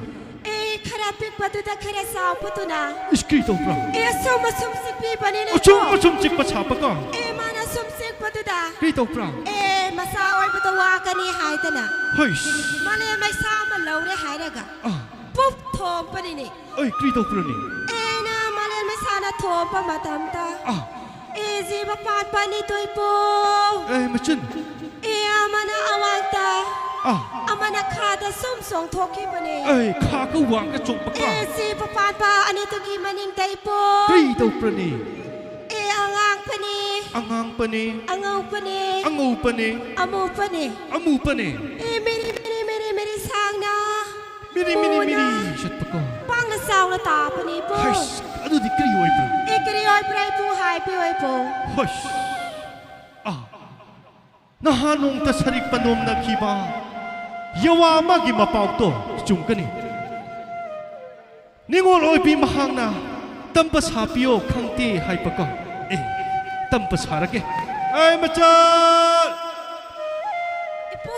ꯑꯦ, ꯈꯔ ꯄꯤꯛꯄꯗꯨꯗ ꯈꯔ ꯆꯥꯎꯕꯗꯨꯅ꯫ ꯏꯁ, ꯀꯔꯤ ꯇꯧꯕ꯭ꯔꯥ? ꯑꯦ, ꯑꯁꯨꯝ ꯑꯁꯨꯝ ꯆꯤꯛꯄꯤꯕꯅꯤꯅꯦ, ꯑꯁꯨꯝ ꯏꯕꯨꯡ꯫ ꯑꯁꯨꯝ ꯆꯤꯛꯄ ꯁꯥꯕꯀꯣ? ꯑꯦ, ꯃꯥꯅ ꯁꯨꯝ ꯆꯤꯛꯄꯗꯨꯗ꯫ ꯀꯔꯤ ꯇꯧꯕ꯭ꯔꯥ? ꯑꯦ, ꯃꯆꯥ ꯑꯣꯏꯕꯗ ꯋꯥꯒꯅꯤ ꯍꯥꯏꯗꯅ꯫ ꯍꯩꯁ꯫ ꯃꯥꯂꯦꯝ ꯃꯩꯁꯥ ꯑꯃ ꯂꯧꯔꯦ ꯍꯥꯏꯔꯒ꯫ ꯑꯥ꯫ ꯄꯨꯞ ꯊꯣꯝꯕꯅꯤꯅꯦ꯫ ꯑꯩ ꯀꯔꯤ ꯇꯧꯕ꯭ꯔꯅꯦ? ꯑꯩꯅ ꯃꯥꯂꯦꯝ ꯃꯩꯁꯥꯅ ꯊꯣꯝꯕ ꯃꯇꯝꯗ꯫ ꯑꯥ꯫ ꯑꯦ, ꯖꯤꯕ ꯄꯥꯟꯕ ꯑꯅꯤꯗꯣ, ꯏꯕꯨꯡ꯫ ꯑꯦ, ꯃꯆꯟ꯫ ꯑꯦ, ꯑꯃꯅ ꯑꯋꯥꯡꯗ꯫ ꯑꯥ꯫ ꯑꯃꯅ ꯈꯥꯗ ꯁꯨꯝ ꯆꯣꯡꯊꯣꯛꯈꯤꯕꯅꯦ꯫ ꯑꯩ ꯈꯥꯒ ꯋꯥꯡꯒ ꯆꯣꯡꯕ ꯀꯥ꯫ ꯑꯦ, ꯖꯤꯕ ꯄꯥꯟꯕ ꯑꯅꯤꯗꯨꯒꯤ ꯃꯅꯤꯡꯗ, ꯏꯕꯨꯡ꯫ ꯀꯔꯤ ꯇꯧꯕ꯭ꯔꯅꯦ? ꯑꯦ, ꯑꯉꯥꯡꯕꯅꯦ꯫ ꯑꯉꯥꯡꯕꯅꯦ꯫ ꯑꯉꯧꯕꯅꯦ꯫ ꯑꯉꯧꯕꯅꯦ꯫ ꯑꯃꯨꯕꯅꯦ꯫ ꯑꯃꯨꯕꯅꯦ꯫ ꯑꯦ, ꯃꯤꯔꯤ, ꯃꯤꯔꯤ, ꯃꯤꯔꯤ, ꯃꯤꯔꯤ ꯁꯥꯡꯅ꯫ ꯃꯤꯔꯤ, ꯃꯤꯔꯤ, ꯃꯨꯅ꯫ ꯃꯤꯔꯤ ꯆꯠꯄꯀꯣ꯫ ꯄꯥꯡꯅ ꯆꯥꯎꯅ ꯇꯥꯕꯅꯦ, ꯏꯕꯨꯡ꯫ ꯍꯩꯁ, ꯑꯗꯨꯗꯤ ꯀꯔꯤ ꯑꯣꯏꯕ꯭ꯔꯥ? ꯑꯦ, ꯀꯔꯤ ꯑꯣꯏꯕ꯭ꯔꯥ, ꯏꯕꯨꯡ, ꯍꯥꯏꯕꯤꯌꯣ, ꯏꯕꯨꯡ꯫ ꯍꯩꯁ꯫ ꯑꯥ꯫ ꯅꯍꯥꯟ ꯅꯣꯡꯇ ꯁꯔꯤꯛ ꯄꯟꯗꯣꯝꯅꯈꯤꯕ ꯌꯋꯥ ꯑꯃꯒꯤ ꯃꯄꯥꯎꯗꯣ ꯆꯨꯝꯒꯅꯤ꯫ ꯅꯤꯡꯉꯣꯜ ꯑꯣꯏꯕꯤ ꯃꯍꯥꯛꯅ ꯇꯝꯕ ꯁꯥꯕꯤꯌꯣ ꯈꯪꯗꯦ ꯍꯥꯏꯕꯀꯣ꯫ ꯑꯦ, ꯇꯝꯕ ꯁꯥꯔꯒꯦ꯫ ꯑꯩ ꯃꯆꯥ! ꯏꯄꯨ!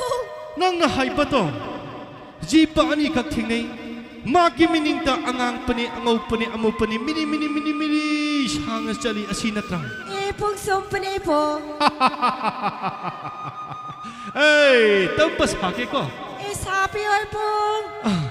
ꯅꯪꯅ ꯍꯥꯏꯕꯗꯣ ꯖꯤꯕ ꯑꯅꯤꯈꯛ ꯊꯦꯡꯅꯩ꯫ ꯃꯥꯒꯤ ꯃꯤꯅꯤꯡꯗ ꯑꯉꯥꯡꯕꯅꯤ, ꯑꯉꯧꯕꯅꯤ, ꯑꯃꯨꯕꯅꯤ, ꯃꯤꯅꯤ, ꯃꯤꯅꯤ, ꯃꯤꯅꯤ, ꯃꯤꯅꯤ ꯁꯥꯡꯅ ꯆꯠꯂꯤ꯫ ꯑꯁꯤ ꯅꯠꯇ꯭ꯔꯥ? ꯑꯦ, ꯄꯨꯡ ꯆꯨꯝꯕꯅꯦ, ꯏꯄꯨ꯫ ꯑꯦ, ꯇꯝꯕ ꯁꯥꯒꯦꯀꯣ꯫ ꯑꯦ, ꯁꯥꯕꯤꯌꯣ, ꯏꯄꯨ꯫ ꯑꯥ꯫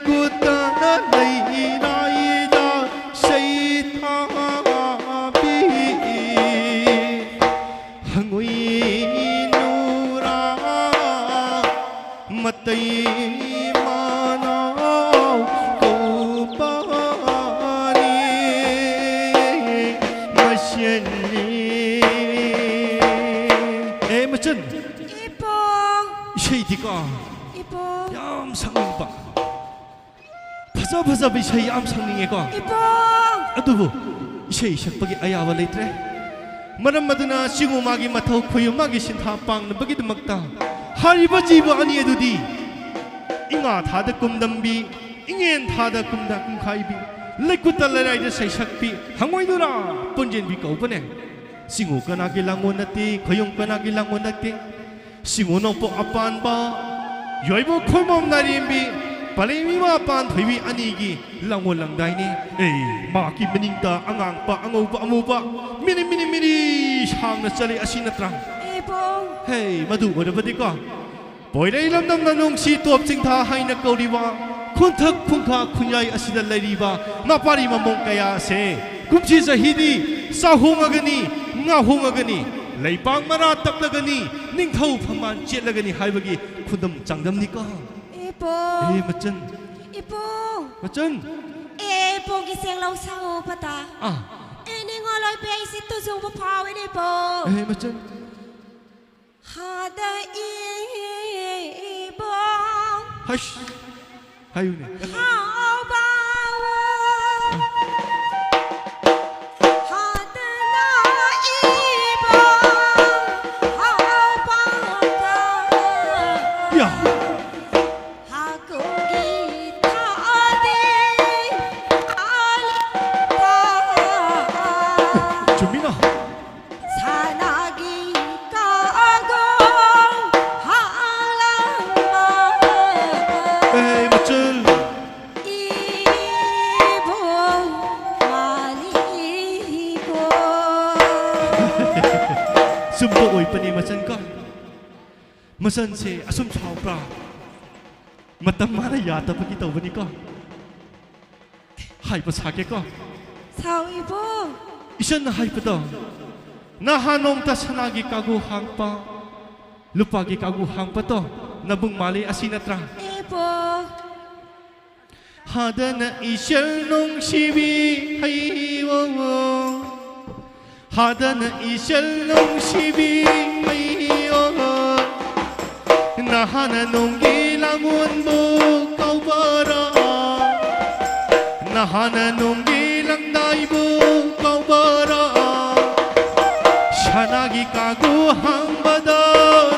ꯈꯨꯠꯇꯅ ꯂꯩꯔꯥꯏꯗ ꯁꯩꯊꯥꯕꯤ꯫ ꯍꯪꯉꯣꯏ ꯅꯨꯔꯥ ꯃꯇꯩ ꯃꯅꯥꯎ ꯀꯧꯕꯅꯤ ꯃꯁꯦꯟꯅꯤ꯫ ꯑꯦ ꯃꯆꯟ, ꯏꯕꯨꯡ! ꯏꯁꯩꯗꯤꯀꯣ ꯏꯕꯨꯡ! ꯌꯥꯝ ꯁꯛꯅꯤꯡꯕ꯫ ꯐꯖ ꯐꯖꯕ ꯏꯁꯩ ꯌꯥꯝ ꯁꯛꯅꯤꯡꯉꯦꯀꯣ꯫ ꯏꯕꯨꯡ! ꯑꯗꯨꯕꯨ ꯏꯁꯩ ꯁꯛꯄꯒꯤ ꯑꯌꯥꯕ ꯂꯩꯇ꯭ꯔꯦ꯫ ꯃꯔꯝ ꯑꯗꯨꯅ ꯁꯤꯒꯨꯝ ꯃꯥꯒꯤ ꯃꯊꯧ ꯈꯨꯌꯨꯝ ꯃꯥꯒꯤ ꯁꯤꯟꯊꯥ ꯄꯥꯡꯅꯕꯒꯤꯗꯃꯛꯇ ꯍꯥꯏꯔꯤꯕ ꯖꯤꯕ ꯑꯅꯤ ꯑꯗꯨꯗꯤ ꯏꯉꯥ ꯊꯥꯗ ꯀꯨꯝꯗꯝꯕꯤ, ꯏꯉꯦꯟ ꯊꯥꯗ ꯀꯨꯝꯗ ꯀꯨꯝꯈꯥꯏꯕꯤ, ꯂꯩꯀꯨꯠꯇ ꯂꯩꯔꯥꯏꯗ ꯁꯩꯁꯛꯄꯤ, ꯍꯪꯉꯣꯏꯗꯨꯔꯥ ꯄꯨꯟꯖꯦꯟꯕꯤ ꯀꯧꯕꯅꯦ꯫ ꯁꯤꯉꯨ ꯀꯅꯥꯒꯤ ꯂꯥꯡꯉꯣꯟ ꯅꯠꯇꯦ, ꯈꯣꯌꯨꯝ ꯀꯅꯥꯒꯤ ꯂꯥꯡꯉꯣꯟ ꯅꯠꯇꯦ꯫ ꯁꯤꯉꯨ ꯅꯣꯡꯄꯣꯛ ꯑꯄꯥꯟꯕ, ꯌꯣꯏꯕ ꯈꯣꯏꯃꯣꯝ ꯅꯥꯔꯦꯝꯕꯤ, ꯄꯂꯦꯝ ꯏꯃꯥ ꯄꯥꯟꯊꯣꯏꯕꯤ ꯑꯅꯤꯒꯤ ꯂꯥꯡꯉꯣꯜ ꯂꯪꯗꯥꯏꯅꯤ꯫ ꯑꯦ, ꯃꯍꯥꯛꯀꯤ ꯃꯅꯤꯡꯗ ꯑꯉꯥꯡꯕ, ꯑꯉꯧꯕ, ꯑꯃꯨꯕ, ꯃꯤꯅꯤ, ꯃꯤꯅꯤ, ꯃꯤꯅꯤ ꯁꯥꯡꯅ ꯆꯠꯂꯤ ꯑꯁꯤ ꯅꯠꯇ꯭ꯔꯥ? ꯏꯕꯨꯡ! ꯍꯦ, ꯃꯗꯨ ꯑꯣꯏꯔꯕꯗꯤꯀꯣ, ꯄꯣꯏꯔꯩ ꯂꯝꯗꯝꯅ ꯅꯨꯡꯁꯤ ꯇꯣꯞ ꯆꯤꯡꯊꯥ ꯍꯥꯏꯅ ꯀꯧꯔꯤꯕ ꯈꯨꯟꯊꯛ ꯈꯨꯟꯈꯥ ꯈꯨꯟꯌꯥꯏ ꯑꯁꯤꯗ ꯂꯩꯔꯤꯕ ꯅꯥꯄꯥꯔꯤ ꯃꯃꯣꯡ ꯀꯌꯥ ꯑꯁꯦ ꯀꯨꯝꯁꯤ ꯆꯍꯤꯗꯤ ꯆꯥꯍꯣꯡꯉꯒꯅꯤ, ꯉꯥꯍꯣꯡꯉꯒꯅꯤ, ꯂꯩꯕꯥꯛ ꯃꯔꯥ ꯇꯞꯂꯒꯅꯤ, ꯅꯤꯡꯊꯧ ꯐꯝꯕꯥꯜ ꯆꯦꯠꯂꯒꯅꯤ ꯍꯥꯏꯕꯒꯤ ꯈꯨꯗꯝ ꯆꯥꯡꯗꯝꯅꯤꯀꯣ꯫ ꯏꯕꯨꯡ! ꯑꯦ ꯃꯆꯟ꯫ ꯏꯕꯨꯡ! ꯃꯆꯟ! ꯑꯦ ꯏꯕꯨꯡꯒꯤ ꯆꯦꯡꯂꯧ ꯁꯥꯎꯕꯗ ꯑꯥ꯫ ꯑꯦ ꯅꯤꯡꯉꯣꯜ ꯑꯣꯏꯕꯤ ꯑꯩꯁꯤ ꯇꯨꯖꯨꯡꯕ ꯐꯥꯎꯏꯅꯦ ꯏꯕꯨꯡ꯫ ꯑꯦ ꯃꯆꯟ꯫ ꯍꯥꯗ ꯏꯕꯨꯡ꯫ ꯍꯁ! ꯍꯥꯏꯌꯨꯅꯦ꯫ ꯍꯥꯎꯕ꯫ ꯍꯥꯗꯅ ꯏꯕꯨꯡ ꯍꯥꯎꯕꯒ꯫ ꯌꯥ! ꯍꯥꯀꯨꯝꯒꯤ ꯊꯥꯗꯤ ꯑꯥꯂꯤꯇ꯫ ꯆꯨꯝꯃꯤꯅ꯫ ꯁꯅꯥꯒꯤ ꯀꯥꯒꯣ ꯍꯥꯂꯝꯕ꯫ ꯑꯦ, ꯃꯆꯜ꯫ ꯏꯕꯣ ꯃꯥꯂꯤꯀꯣ꯫ ꯆꯨꯝꯕ ꯑꯣꯏꯕꯅꯦ, ꯃꯆꯟ ꯀꯣ꯫ ꯃꯆꯟꯁꯦ ꯑꯁꯨꯝ ꯁꯥꯎꯕ꯭ꯔꯥ? ꯃꯇꯝ ꯃꯥꯅ ꯌꯥꯗꯕꯒꯤ ꯇꯧꯕꯅꯤꯀꯣ꯫ ꯍꯥꯏꯕ ꯁꯥꯒꯦꯀꯣ꯫ ꯁꯥꯎ ꯏꯕꯨꯡ꯫ ꯏꯆꯟꯅ ꯍꯥꯏꯕꯗꯣ, ꯅꯍꯥꯟ ꯅꯣꯡꯇ ꯁꯅꯥꯒꯤ ꯀꯥꯒꯨ ꯍꯥꯡꯄ, ꯂꯨꯄꯥꯒꯤ ꯀꯥꯒꯨ ꯍꯥꯡꯄꯗꯣ ꯅꯕꯨꯡ ꯃꯥꯜꯂꯤ, ꯑꯁꯤ ꯅꯠꯇ꯭ꯔꯥ? ꯏꯕꯨꯡ꯫ ꯍꯥꯗꯅ ꯏꯆꯜ ꯅꯨꯡꯁꯤꯕꯤ ꯍꯩ ꯑꯣ꯫ ꯍꯥꯗꯅ ꯏꯆꯜ ꯅꯨꯡꯁꯤꯕꯤ ꯍꯩ ꯑꯣ꯫ ꯅꯍꯥꯟꯅ ꯅꯣꯡꯒꯤ ꯂꯥꯡꯑꯣꯟꯕꯨ ꯀꯧꯕꯔꯥ? ꯅꯍꯥꯟꯅ ꯅꯣꯡꯒꯤ ꯂꯪꯗꯥꯏꯕꯨ ꯀꯧꯕꯔꯥ? ꯁꯅꯥꯒꯤ ꯀꯥꯒꯨ ꯍꯥꯡꯕꯗ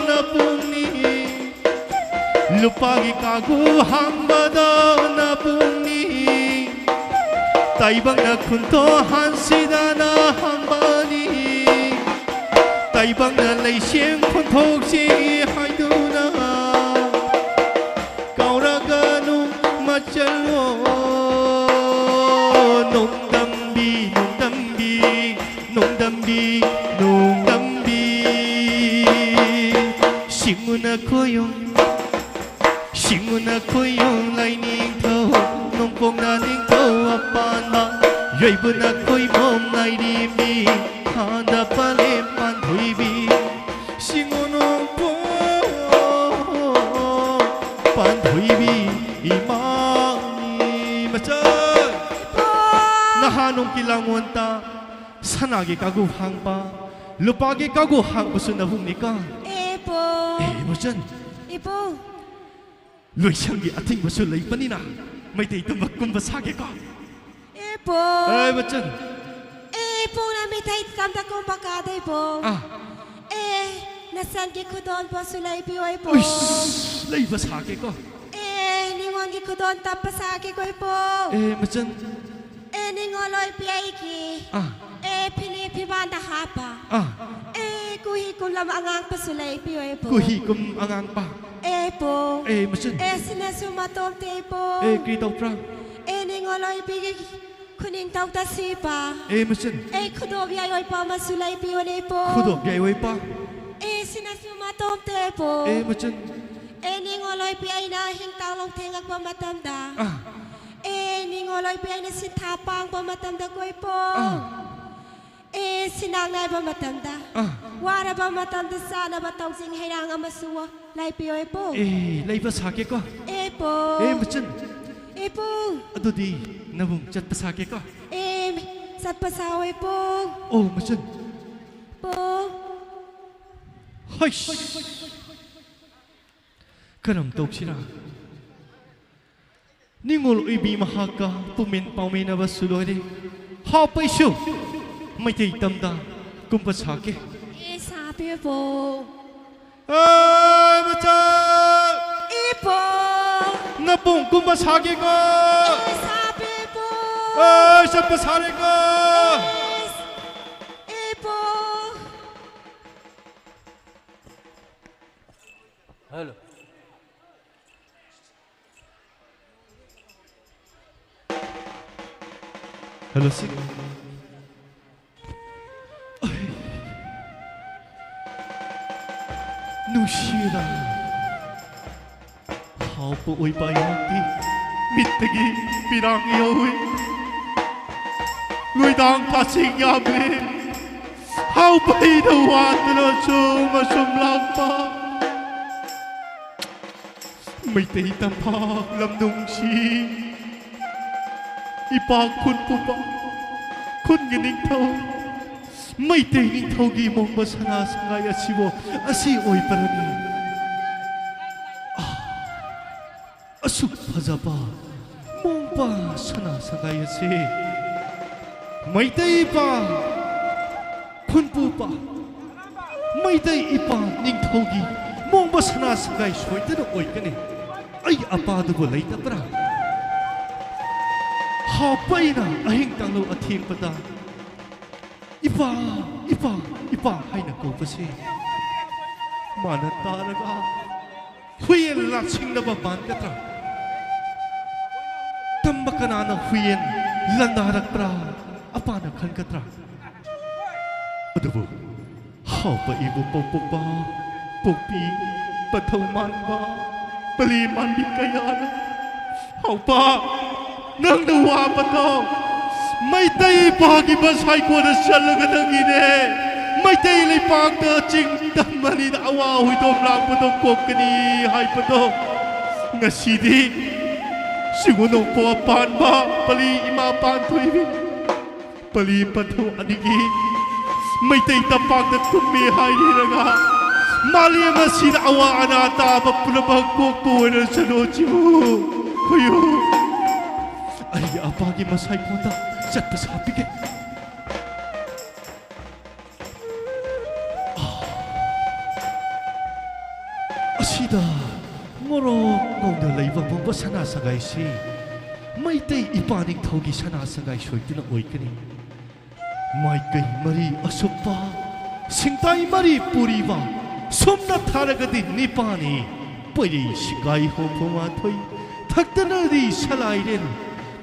ꯅꯄꯨꯡꯅꯤ꯫ ꯂꯨꯄꯥꯒꯤ ꯀꯥꯒꯨ ꯍꯥꯡꯕꯗ ꯅꯄꯨꯡꯅꯤ꯫ ꯇꯥꯏꯕꯪꯅ ꯈꯨꯟꯊꯣꯛ ꯍꯥꯟꯁꯤꯗꯅ ꯍꯥꯡꯕꯅꯤ꯫ ꯇꯥꯏꯕꯪꯅ ꯂꯩꯁꯦꯝ ꯈꯣꯟꯊꯣꯛꯁꯤ ꯍꯥꯏꯗꯨꯅ ꯀꯥꯎꯔꯒꯅꯨ ꯃꯆꯜꯂꯣ꯫ ꯅꯣꯡꯗꯝꯕꯤ, ꯅꯣꯡꯗꯝꯕꯤ, ꯅꯣꯡꯗꯝꯕꯤ, ꯅꯣꯡꯗꯝꯕꯤ꯫ ꯁꯤꯡꯎꯅ ꯈꯣꯏꯌꯨꯝ, ꯁꯤꯡꯎꯅ ꯈꯣꯏꯌꯨꯝ ꯂꯥꯏꯅꯤꯡꯊꯧ, ꯅꯣꯡꯄꯣꯛꯅ ꯅꯤꯡꯊꯧ ꯑꯄꯥꯟꯕ, ꯌꯣꯏꯕꯨꯅ ꯈꯣꯏꯕꯣꯝ ꯂꯥꯏꯔꯦꯝꯕꯤ, ꯊꯥꯗ ꯄꯂꯦꯝ ꯄꯥꯟꯊꯣꯏꯕꯤ, ꯁꯤꯡꯎ ꯅꯣꯡꯄꯣꯛ ꯄꯥꯟꯊꯣꯏꯕꯤ ꯏꯃꯥꯅꯤ꯫ ꯃꯆꯜ! ꯅꯍꯥꯟ ꯅꯣꯡꯒꯤ ꯂꯥꯡꯑꯣꯟꯗ ꯁꯅꯥꯒꯤ ꯀꯥꯒꯨ ꯍꯥꯡꯕ, ꯂꯨꯄꯥꯒꯤ ꯀꯥꯒꯨ ꯍꯥꯡꯕꯁꯨ ꯅꯕꯨꯡꯅꯤꯀꯣ꯫ ꯏꯕꯨꯡ꯫ ꯑꯦ ꯃꯆꯟ, ꯏꯕꯨꯡ꯫ ꯂꯣꯏꯁꯪꯒꯤ ꯑꯊꯤꯡꯕꯁꯨ ꯂꯩꯕꯅꯤꯅ ꯃꯩꯇꯩ ꯇꯨꯝꯕ ꯀꯨꯝꯕ ꯁꯥꯒꯦꯀꯣ꯫ ꯏꯕꯨꯡ꯫ ꯑꯦ ꯃꯆꯟ꯫ ꯏꯕꯨꯡꯅ ꯃꯩꯇꯩ ꯇꯝꯗ ꯀꯨꯝꯕ ꯀꯥꯗ ꯏꯕꯨꯡ꯫ ꯑꯥ꯫ ꯑꯦ, ꯅꯆꯟꯒꯤ ꯈꯨꯗꯣꯟ ꯄꯣꯠꯁꯨ ꯂꯩꯕꯤꯌꯣ ꯏꯕꯨꯡ꯫ ꯎꯏꯁ, ꯂꯩꯕ ꯁꯥꯒꯦꯀꯣ꯫ ꯑꯦ, ꯅꯤꯉꯣꯜꯒꯤ ꯈꯨꯗꯣꯟ ꯇꯞꯄ ꯁꯥꯒꯦꯀꯣ ꯏꯕꯨꯡ꯫ ꯑꯦ ꯃꯆꯟ꯫ ꯑꯦ, ꯅꯤꯉꯣꯜ ꯑꯣꯏꯕꯤ ꯑꯩꯒꯤ꯫ ꯑꯥ꯫ ꯑꯦ, ꯐꯤꯂꯤ ꯐꯤꯕꯥꯟꯗ ꯍꯥꯞꯄ꯫ ꯑꯥ꯫ ꯑꯦ, ꯀꯨꯍꯤ ꯀꯨꯂꯝ ꯑꯉꯥꯡꯕꯁꯨ ꯂꯩꯕꯤꯌꯣ ꯏꯕꯨꯡ꯫ ꯀꯨꯍꯤ ꯀꯨꯝ ꯑꯉꯥꯡꯕ꯫ ꯑꯦ ꯏꯕꯨꯡ꯫ ꯑꯦ ꯃꯆꯟ꯫ ꯑꯦ, ꯁꯤꯅꯁꯨ ꯃꯇꯣꯝꯇ ꯏꯕꯨꯡ꯫ ꯑꯦ ꯀꯔꯤ ꯇꯧꯕ꯭ꯔꯥ? ꯑꯦ, ꯅꯤꯉꯣꯜ ꯑꯣꯏꯕꯤꯒꯤ ꯈꯨꯅꯤꯡꯊꯧꯗ ꯁꯤꯕ꯫ ꯑꯦ ꯃꯆꯟ꯫ ꯑꯦ, ꯈꯨꯗꯣꯞ ꯌꯥꯏ ꯑꯣꯏꯕ ꯑꯃꯁꯨ ꯂꯩꯕꯤꯌꯣꯅꯦ ꯏꯕꯨꯡ꯫ ꯈꯨꯗꯣꯞ ꯌꯥꯏ ꯑꯣꯏꯕ꯫ ꯑꯦ, ꯁꯤꯅꯁꯨ ꯃꯇꯣꯝꯇ ꯏꯕꯨꯡ꯫ ꯑꯦ ꯃꯆꯟ꯫ ꯑꯦ, ꯅꯤꯡꯉꯣꯜ ꯑꯣꯏꯕꯤ ꯑꯩꯅ ꯍꯤꯡ ꯇꯥꯡꯂꯣꯡ ꯊꯦꯡꯉꯛꯄ ꯃꯇꯝꯗ, ꯑꯥ꯫ ꯑꯦ, ꯅꯤꯡꯉꯣꯜ ꯑꯣꯏꯕꯤ ꯑꯩꯅ ꯁꯤꯟꯊꯥ ꯄꯥꯡꯕ ꯃꯇꯝꯗ ꯀꯣꯏꯄꯣ꯫ ꯑꯥ꯫ ꯑꯦ, ꯁꯤꯅꯥꯛ ꯅꯥꯏꯕ ꯃꯇꯝꯗ, ꯑꯥ꯫ ꯋꯥꯔꯕ ꯃꯇꯝꯗ ꯆꯥꯅꯕ ꯇꯧꯖꯤꯡ ꯍꯩꯔꯥꯡ ꯑꯃꯁꯨ ꯂꯥꯏꯄꯤꯌꯣ, ꯏꯄꯨ꯫ ꯑꯦ, ꯂꯩꯕ ꯁꯥꯒꯦꯀꯣ꯫ ꯏꯄꯨ꯫ ꯑꯦ, ꯃꯆꯟ꯫ ꯏꯄꯨ꯫ ꯑꯗꯨꯗꯤ ꯅꯕꯨꯡ ꯆꯠꯄ ꯁꯥꯒꯦꯀꯣ꯫ ꯑꯦ, ꯆꯠꯄ ꯁꯥꯑꯣ, ꯏꯄꯨ꯫ ꯑꯣ, ꯃꯆꯟ꯫ ꯏꯄꯨ꯫ ꯍꯩꯁ! ꯀꯔꯝ ꯇꯧꯁꯤꯔꯥ? ꯅꯤꯡꯉꯣꯜ ꯑꯣꯏꯕꯤ ꯃꯍꯥꯛꯀ ꯄꯨꯃꯦꯟ ꯄꯥꯎꯃꯤꯟꯅꯕꯁꯨ ꯂꯣꯏꯔꯦ꯫ ꯍꯥꯎꯄꯩꯁꯨ ꯃꯩꯇꯩ ꯇꯝꯗ ꯀꯨꯝꯕ ꯁꯥꯒꯦ꯫ ꯑꯦ, ꯁꯥꯕꯤꯌꯨ, ꯏꯄꯨ꯫ ꯑꯦ, ꯃꯆꯥ! ꯏꯄꯨ! ꯅꯕꯨꯡ ꯀꯨꯝꯕ ꯁꯥꯒꯦꯀꯣ? ꯑꯦ, ꯁꯥꯕꯤꯌꯨ, ꯏꯄꯨ! ꯑꯦ, ꯆꯠꯄ ꯁꯥꯔꯦꯀꯣ? ꯑꯦ, ꯏꯄꯨ! ꯍꯜꯂꯣ꯫ ꯍꯜꯂꯣ, ꯁꯤ꯫ ꯑꯩ, ꯅꯨꯡꯁꯤꯔꯥ꯫ ꯍꯥꯎꯄ ꯑꯣꯏꯕ ꯑꯩꯍꯥꯛꯇꯤ ꯃꯤꯠꯇꯒꯤ ꯄꯤꯔꯥꯡ ꯌꯥꯎꯏ꯫ ꯅꯨꯏꯗꯥꯡ ꯀꯥꯆꯤꯟ ꯌꯥꯝꯃꯦ꯫ ꯍꯥꯎꯄꯩꯗ ꯋꯥꯗꯅ ꯁꯨꯝ ꯑꯁꯨꯝ ꯂꯥꯛꯄ꯫ ꯃꯩꯇꯩ ꯇꯝꯄꯥꯛ ꯂꯝꯗꯝꯁꯤ, ꯏꯄꯥ ꯈꯨꯟ ꯄꯨꯕ, ꯈꯨꯟꯒꯤ ꯅꯤꯡꯊꯧ, ꯃꯩꯇꯩ ꯅꯤꯡꯊꯧꯒꯤ ꯃꯣꯡꯕ ꯁꯅꯥ ꯁꯉꯥꯏ ꯑꯁꯤꯕꯨ ꯑꯁꯤ ꯑꯣꯏꯕꯔꯅꯤ꯫ ꯑꯥ, ꯑꯁꯨꯛ ꯐꯖꯕ ꯃꯣꯡꯕ ꯁꯅꯥ ꯁꯉꯥꯏ ꯑꯁꯤ ꯃꯩꯇꯩ ꯏꯄꯥ ꯈꯨꯟꯄꯨ ꯄꯥ, ꯃꯩꯇꯩ ꯏꯄꯥ ꯅꯤꯡꯊꯧꯒꯤ ꯃꯣꯡꯕ ꯁꯅꯥ ꯁꯉꯥꯏ ꯁꯣꯏꯗꯅ ꯑꯣꯏꯒꯅꯤ꯫ ꯑꯩ ꯑꯄꯥꯗꯨꯕꯨ ꯂꯩꯇꯕ꯭ꯔꯥ? ꯍꯥꯎꯄꯩꯅ ꯑꯍꯤꯡ ꯇꯥꯡꯂꯧ ꯑꯊꯦꯡꯕꯗ "ꯏꯄꯥ, ꯏꯄꯥ, ꯏꯄꯥ" ꯍꯥꯏꯅ ꯀꯧꯕꯁꯦ ꯃꯥꯅ ꯇꯥꯔꯒ ꯍꯨꯏꯌꯦꯟ ꯂꯥꯛꯁꯤꯡꯅꯕ ꯃꯥꯟꯒꯗ꯭ꯔꯥ? ꯇꯝꯕ ꯀꯅꯥꯅ ꯍꯨꯏꯌꯦꯟ ꯂꯥꯟꯗꯥꯔꯛꯄ꯭ꯔꯥ ꯑꯄꯥꯅ ꯈꯟꯒꯗ꯭ꯔꯥ? ꯑꯗꯨꯕꯨ ꯍꯥꯎꯄ ꯏꯕꯨ ꯄꯣꯛꯄ ꯄꯣꯛꯄꯤ ꯄꯟꯊꯧ ꯃꯥꯟꯕ ꯄꯂꯤ ꯃꯥꯟꯕꯤ ꯀꯌꯥꯅ, ꯍꯥꯎꯕ, ꯅꯪꯅ ꯋꯥꯕꯗꯣ ꯃꯩꯇꯩ ꯏꯄꯥꯒꯤ ꯃꯁꯥꯏꯀꯣꯟꯗ ꯆꯠꯂꯒ ꯅꯪꯒꯤꯅꯦ꯫ ꯃꯩꯇꯩ ꯂꯩꯄꯥꯛꯇ ꯆꯤꯡ ꯇꯝ ꯑꯅꯤꯗ ꯑꯋꯥ ꯍꯣꯏꯗꯣꯝ ꯂꯥꯡꯕꯗꯣ ꯀꯣꯛꯀꯅꯤ ꯍꯥꯏꯕꯗꯣ ꯉꯁꯤꯗꯤ ꯁꯤꯒꯨꯅꯣꯛꯄ ꯄꯥꯟꯕ ꯄꯂꯤ ꯏꯃꯥ ꯄꯥꯟꯊꯣꯏꯕꯤ ꯄꯂꯤ ꯄꯟꯊꯧ ꯑꯅꯤꯒꯤ ꯃꯩꯇꯩ ꯇꯝꯄꯥꯛꯇ ꯀꯨꯝꯃꯤ ꯍꯥꯏꯔꯤꯔꯒ ꯃꯥꯂꯦꯝ ꯑꯁꯤꯗ ꯑꯋꯥ ꯑꯅꯥ ꯇꯥꯕ ꯄꯨꯝꯅꯃꯛ ꯀꯣꯛꯄ ꯑꯣꯏꯔꯁꯅꯨ ꯆꯤꯃꯨ ꯍꯨꯏꯌꯨ꯫ ꯑꯩꯒꯤ ꯑꯄꯥꯒꯤ ꯃꯁꯥꯏꯀꯣꯟꯗ ꯆꯠꯄ ꯁꯥꯄꯤꯒꯦ꯫ ꯑꯁꯤꯗ ꯉꯣꯔꯣꯛ ꯉꯧꯅ ꯂꯩꯕ ꯄꯨꯝꯕ ꯁꯅꯥ ꯁꯒꯥꯏꯁꯤ ꯃꯩꯇꯩ ꯏꯄꯥ ꯅꯤꯡꯊꯧꯒꯤ ꯁꯅꯥ ꯁꯒꯥꯏ ꯁꯣꯏꯗꯨꯅ ꯑꯣꯏꯒꯅꯤ꯫ ꯃꯥꯏꯀꯩ ꯃꯔꯤ ꯑꯁꯨꯞꯄ, ꯁꯤꯡꯇꯥꯏ ꯃꯔꯤ ꯄꯨꯔꯤꯕ, ꯁꯨꯝꯅ ꯊꯥꯔꯒꯗꯤ ꯅꯤꯄꯥꯅꯤ꯫ ꯄꯣꯏꯔꯩ ꯁꯤꯡꯒꯥꯏ ꯍꯨꯝꯐꯨ ꯃꯥꯊꯣꯏ, ꯊꯛꯇꯅꯗꯤ ꯁꯂꯥꯏꯔꯦꯟ,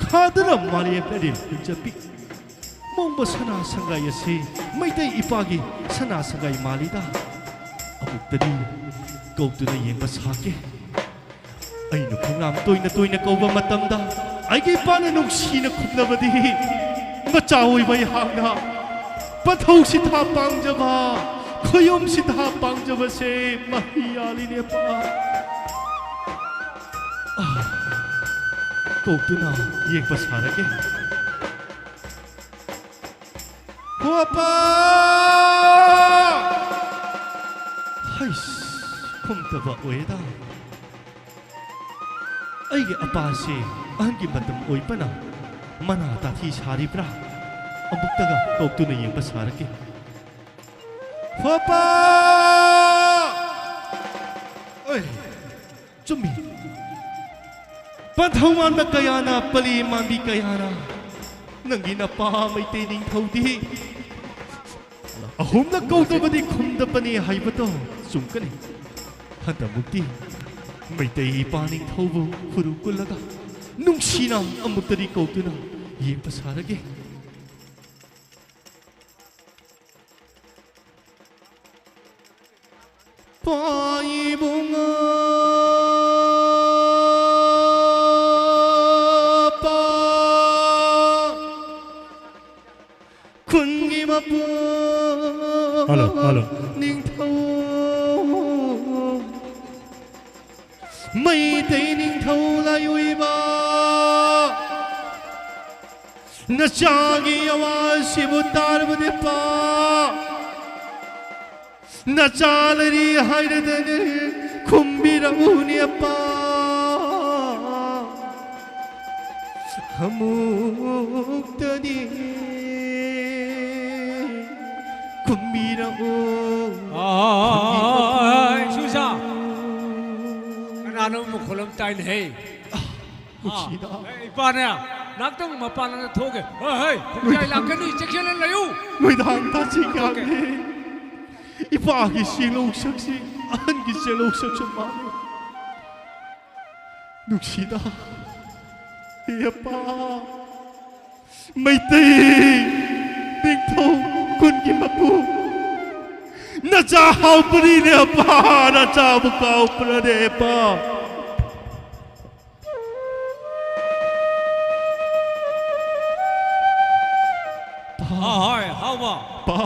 ꯈꯥꯗꯅ ꯃꯥꯂꯦꯝ ꯂꯩꯔꯦꯟ ꯐꯨꯟꯖꯄꯤ꯫ ꯃꯣꯡꯕ ꯁꯅꯥ ꯁꯪꯒꯥꯏ ꯑꯁꯤ ꯃꯩꯇꯩ ꯏꯄꯥꯒꯤ ꯁꯅꯥ ꯁꯪꯒꯥꯏ ꯃꯥꯜꯂꯤꯗ꯫ ꯑꯃꯨꯛꯇꯗꯤ ꯀꯧꯗꯨꯅ ꯌꯦꯡꯕ ꯁꯥꯒꯦ꯫ ꯑꯩꯅ ꯈꯣꯡꯅꯥꯝ ꯇꯣꯏꯅ ꯇꯣꯏꯅ ꯀꯧꯕ ꯃꯇꯝꯗ ꯑꯩꯒꯤ ꯏꯄꯥꯅ ꯅꯨꯡꯁꯤꯅ ꯈꯨꯝꯅꯕꯗꯤ ꯃꯆꯥ ꯑꯣꯏꯕ ꯑꯩꯍꯥꯛꯅ ꯄꯟꯊꯧ ꯁꯤꯊꯥ ꯄꯥꯡꯖꯕ, ꯈꯨꯌꯨꯝ ꯁꯤꯊꯥ ꯄꯥꯡꯖꯕꯁꯦ ꯃꯍꯩ ꯌꯥꯜꯂꯤꯅꯦ ꯄꯥ꯫ ꯑꯥ, ꯀꯧꯗꯨꯅ ꯌꯦꯡꯕ ꯁꯥꯔꯒꯦ꯫ ꯍꯣꯄꯥ! ꯍꯩꯁ, ꯈꯨꯝꯇꯕ ꯑꯣꯏꯗ꯫ ꯑꯩꯒꯤ ꯑꯄꯥꯁꯦ ꯑꯍꯟꯒꯤ ꯃꯇꯝ ꯑꯣꯏꯕꯅ ꯃꯅꯥ ꯇꯥꯊꯤ ꯁꯥꯔꯤꯕ꯭ꯔꯥ? ꯑꯃꯨꯛꯇꯒ ꯀꯧꯇꯨꯅ ꯌꯦꯡꯕ ꯁꯥꯔꯒꯦ꯫ ꯍꯣꯄꯥ! ꯑꯣꯏ! ꯆꯨꯝꯃꯤ꯫ ꯄꯟꯊꯧ ꯃꯥꯟꯕ ꯀꯌꯥꯅ, ꯄꯂꯤ ꯃꯥꯟꯕꯤ ꯀꯌꯥꯅ ꯅꯪꯒꯤ ꯅꯄꯥ ꯃꯩꯇꯩ ꯅꯤꯡꯊꯧꯗꯤ ꯑꯍꯨꯝꯂꯛ ꯀꯧꯗꯕꯗꯤ ꯈꯨꯝꯗꯕꯅꯤ ꯍꯥꯏꯕꯗꯣ ꯆꯨꯝꯒꯅꯤ꯫ ꯍꯟꯗꯛꯃꯨꯛꯇꯤ ꯃꯩꯇꯩ ꯏꯄꯥ ꯅꯤꯡꯊꯧꯕꯨ ꯈꯨꯔꯨ ꯀꯨꯜꯂꯒ ꯅꯨꯡꯁꯤꯅ ꯑꯃꯨꯛꯇꯗꯤ ꯀꯧꯗꯨꯅ ꯌꯦꯡꯕ ꯁꯥꯔꯒꯦ꯫ ꯄꯥꯏꯕꯨ ꯃꯄꯨ ꯍꯜꯂꯣ, ꯍꯜꯂꯣ꯫ ꯅꯤꯡꯊꯧ, ꯃꯩꯇꯩ ꯅꯤꯡꯊꯧ ꯂꯥꯏꯑꯣꯏꯕ, ꯅꯆꯥꯒꯤ ꯑꯋꯥꯁꯤꯕꯨ ꯇꯥꯔꯕꯅꯦ ꯄꯥ꯫ ꯅꯆꯥ ꯂꯩꯔꯤ ꯍꯥꯏꯔꯗꯅ ꯈꯨꯝꯕꯤꯔꯛꯎꯅꯦ ꯄꯥ꯫ ꯑꯃꯨꯛꯇꯗꯤ ꯈꯨꯝꯕꯤꯔꯛꯎ꯫ ꯑꯥꯏ, ꯁꯨꯁꯥ꯫ ꯀꯅꯥꯅꯣ ꯃꯈꯣꯜ ꯑꯃ ꯇꯥꯏꯅꯦꯍꯦ? ꯅꯨꯡꯁꯤꯗ꯫ ꯑꯥ, ꯑꯦ, ꯏꯄꯥꯅꯦ, ꯉꯥꯛꯇꯪ ꯃꯄꯥꯟ ꯂꯝꯗ ꯊꯣꯛꯑꯒꯦ꯫ ꯍꯣꯏ, ꯍꯣꯏ, ꯈꯨꯟꯖꯥꯏ ꯂꯥꯛꯀꯅꯤ, ꯆꯦꯛꯁꯤꯟꯅ ꯂꯩꯌꯨ꯫ ꯅꯨꯃꯤꯗꯥꯡ ꯊꯥꯁꯤ ꯊꯣꯛꯑꯒꯦ꯫ ꯀꯌꯥꯅꯤ? ꯏꯄꯥꯒꯤ ꯆꯦꯜꯂꯧ ꯁꯛꯁꯤ, ꯑꯍꯟꯒꯤ ꯆꯦꯜꯂꯧ ꯁꯛꯁꯨ ꯃꯥꯜꯂꯤ꯫ ꯅꯨꯡꯁꯤꯗ꯫ ꯍꯦ ꯑꯄꯥ, ꯃꯩꯇꯩ ꯅꯤꯡꯊꯧ ꯈꯨꯟꯒꯤ ꯃꯄꯨ, ꯅꯆꯥ ꯍꯥꯎꯄꯅꯤꯅꯦ ꯑꯄꯥ, ꯅꯆꯥꯕꯨ ꯀꯥꯎꯄꯅꯅꯦ ꯑꯄꯥ꯫ ꯄꯥ꯫ ꯍꯣꯏ, ꯍꯥꯎꯕ꯫ ꯄꯥ꯫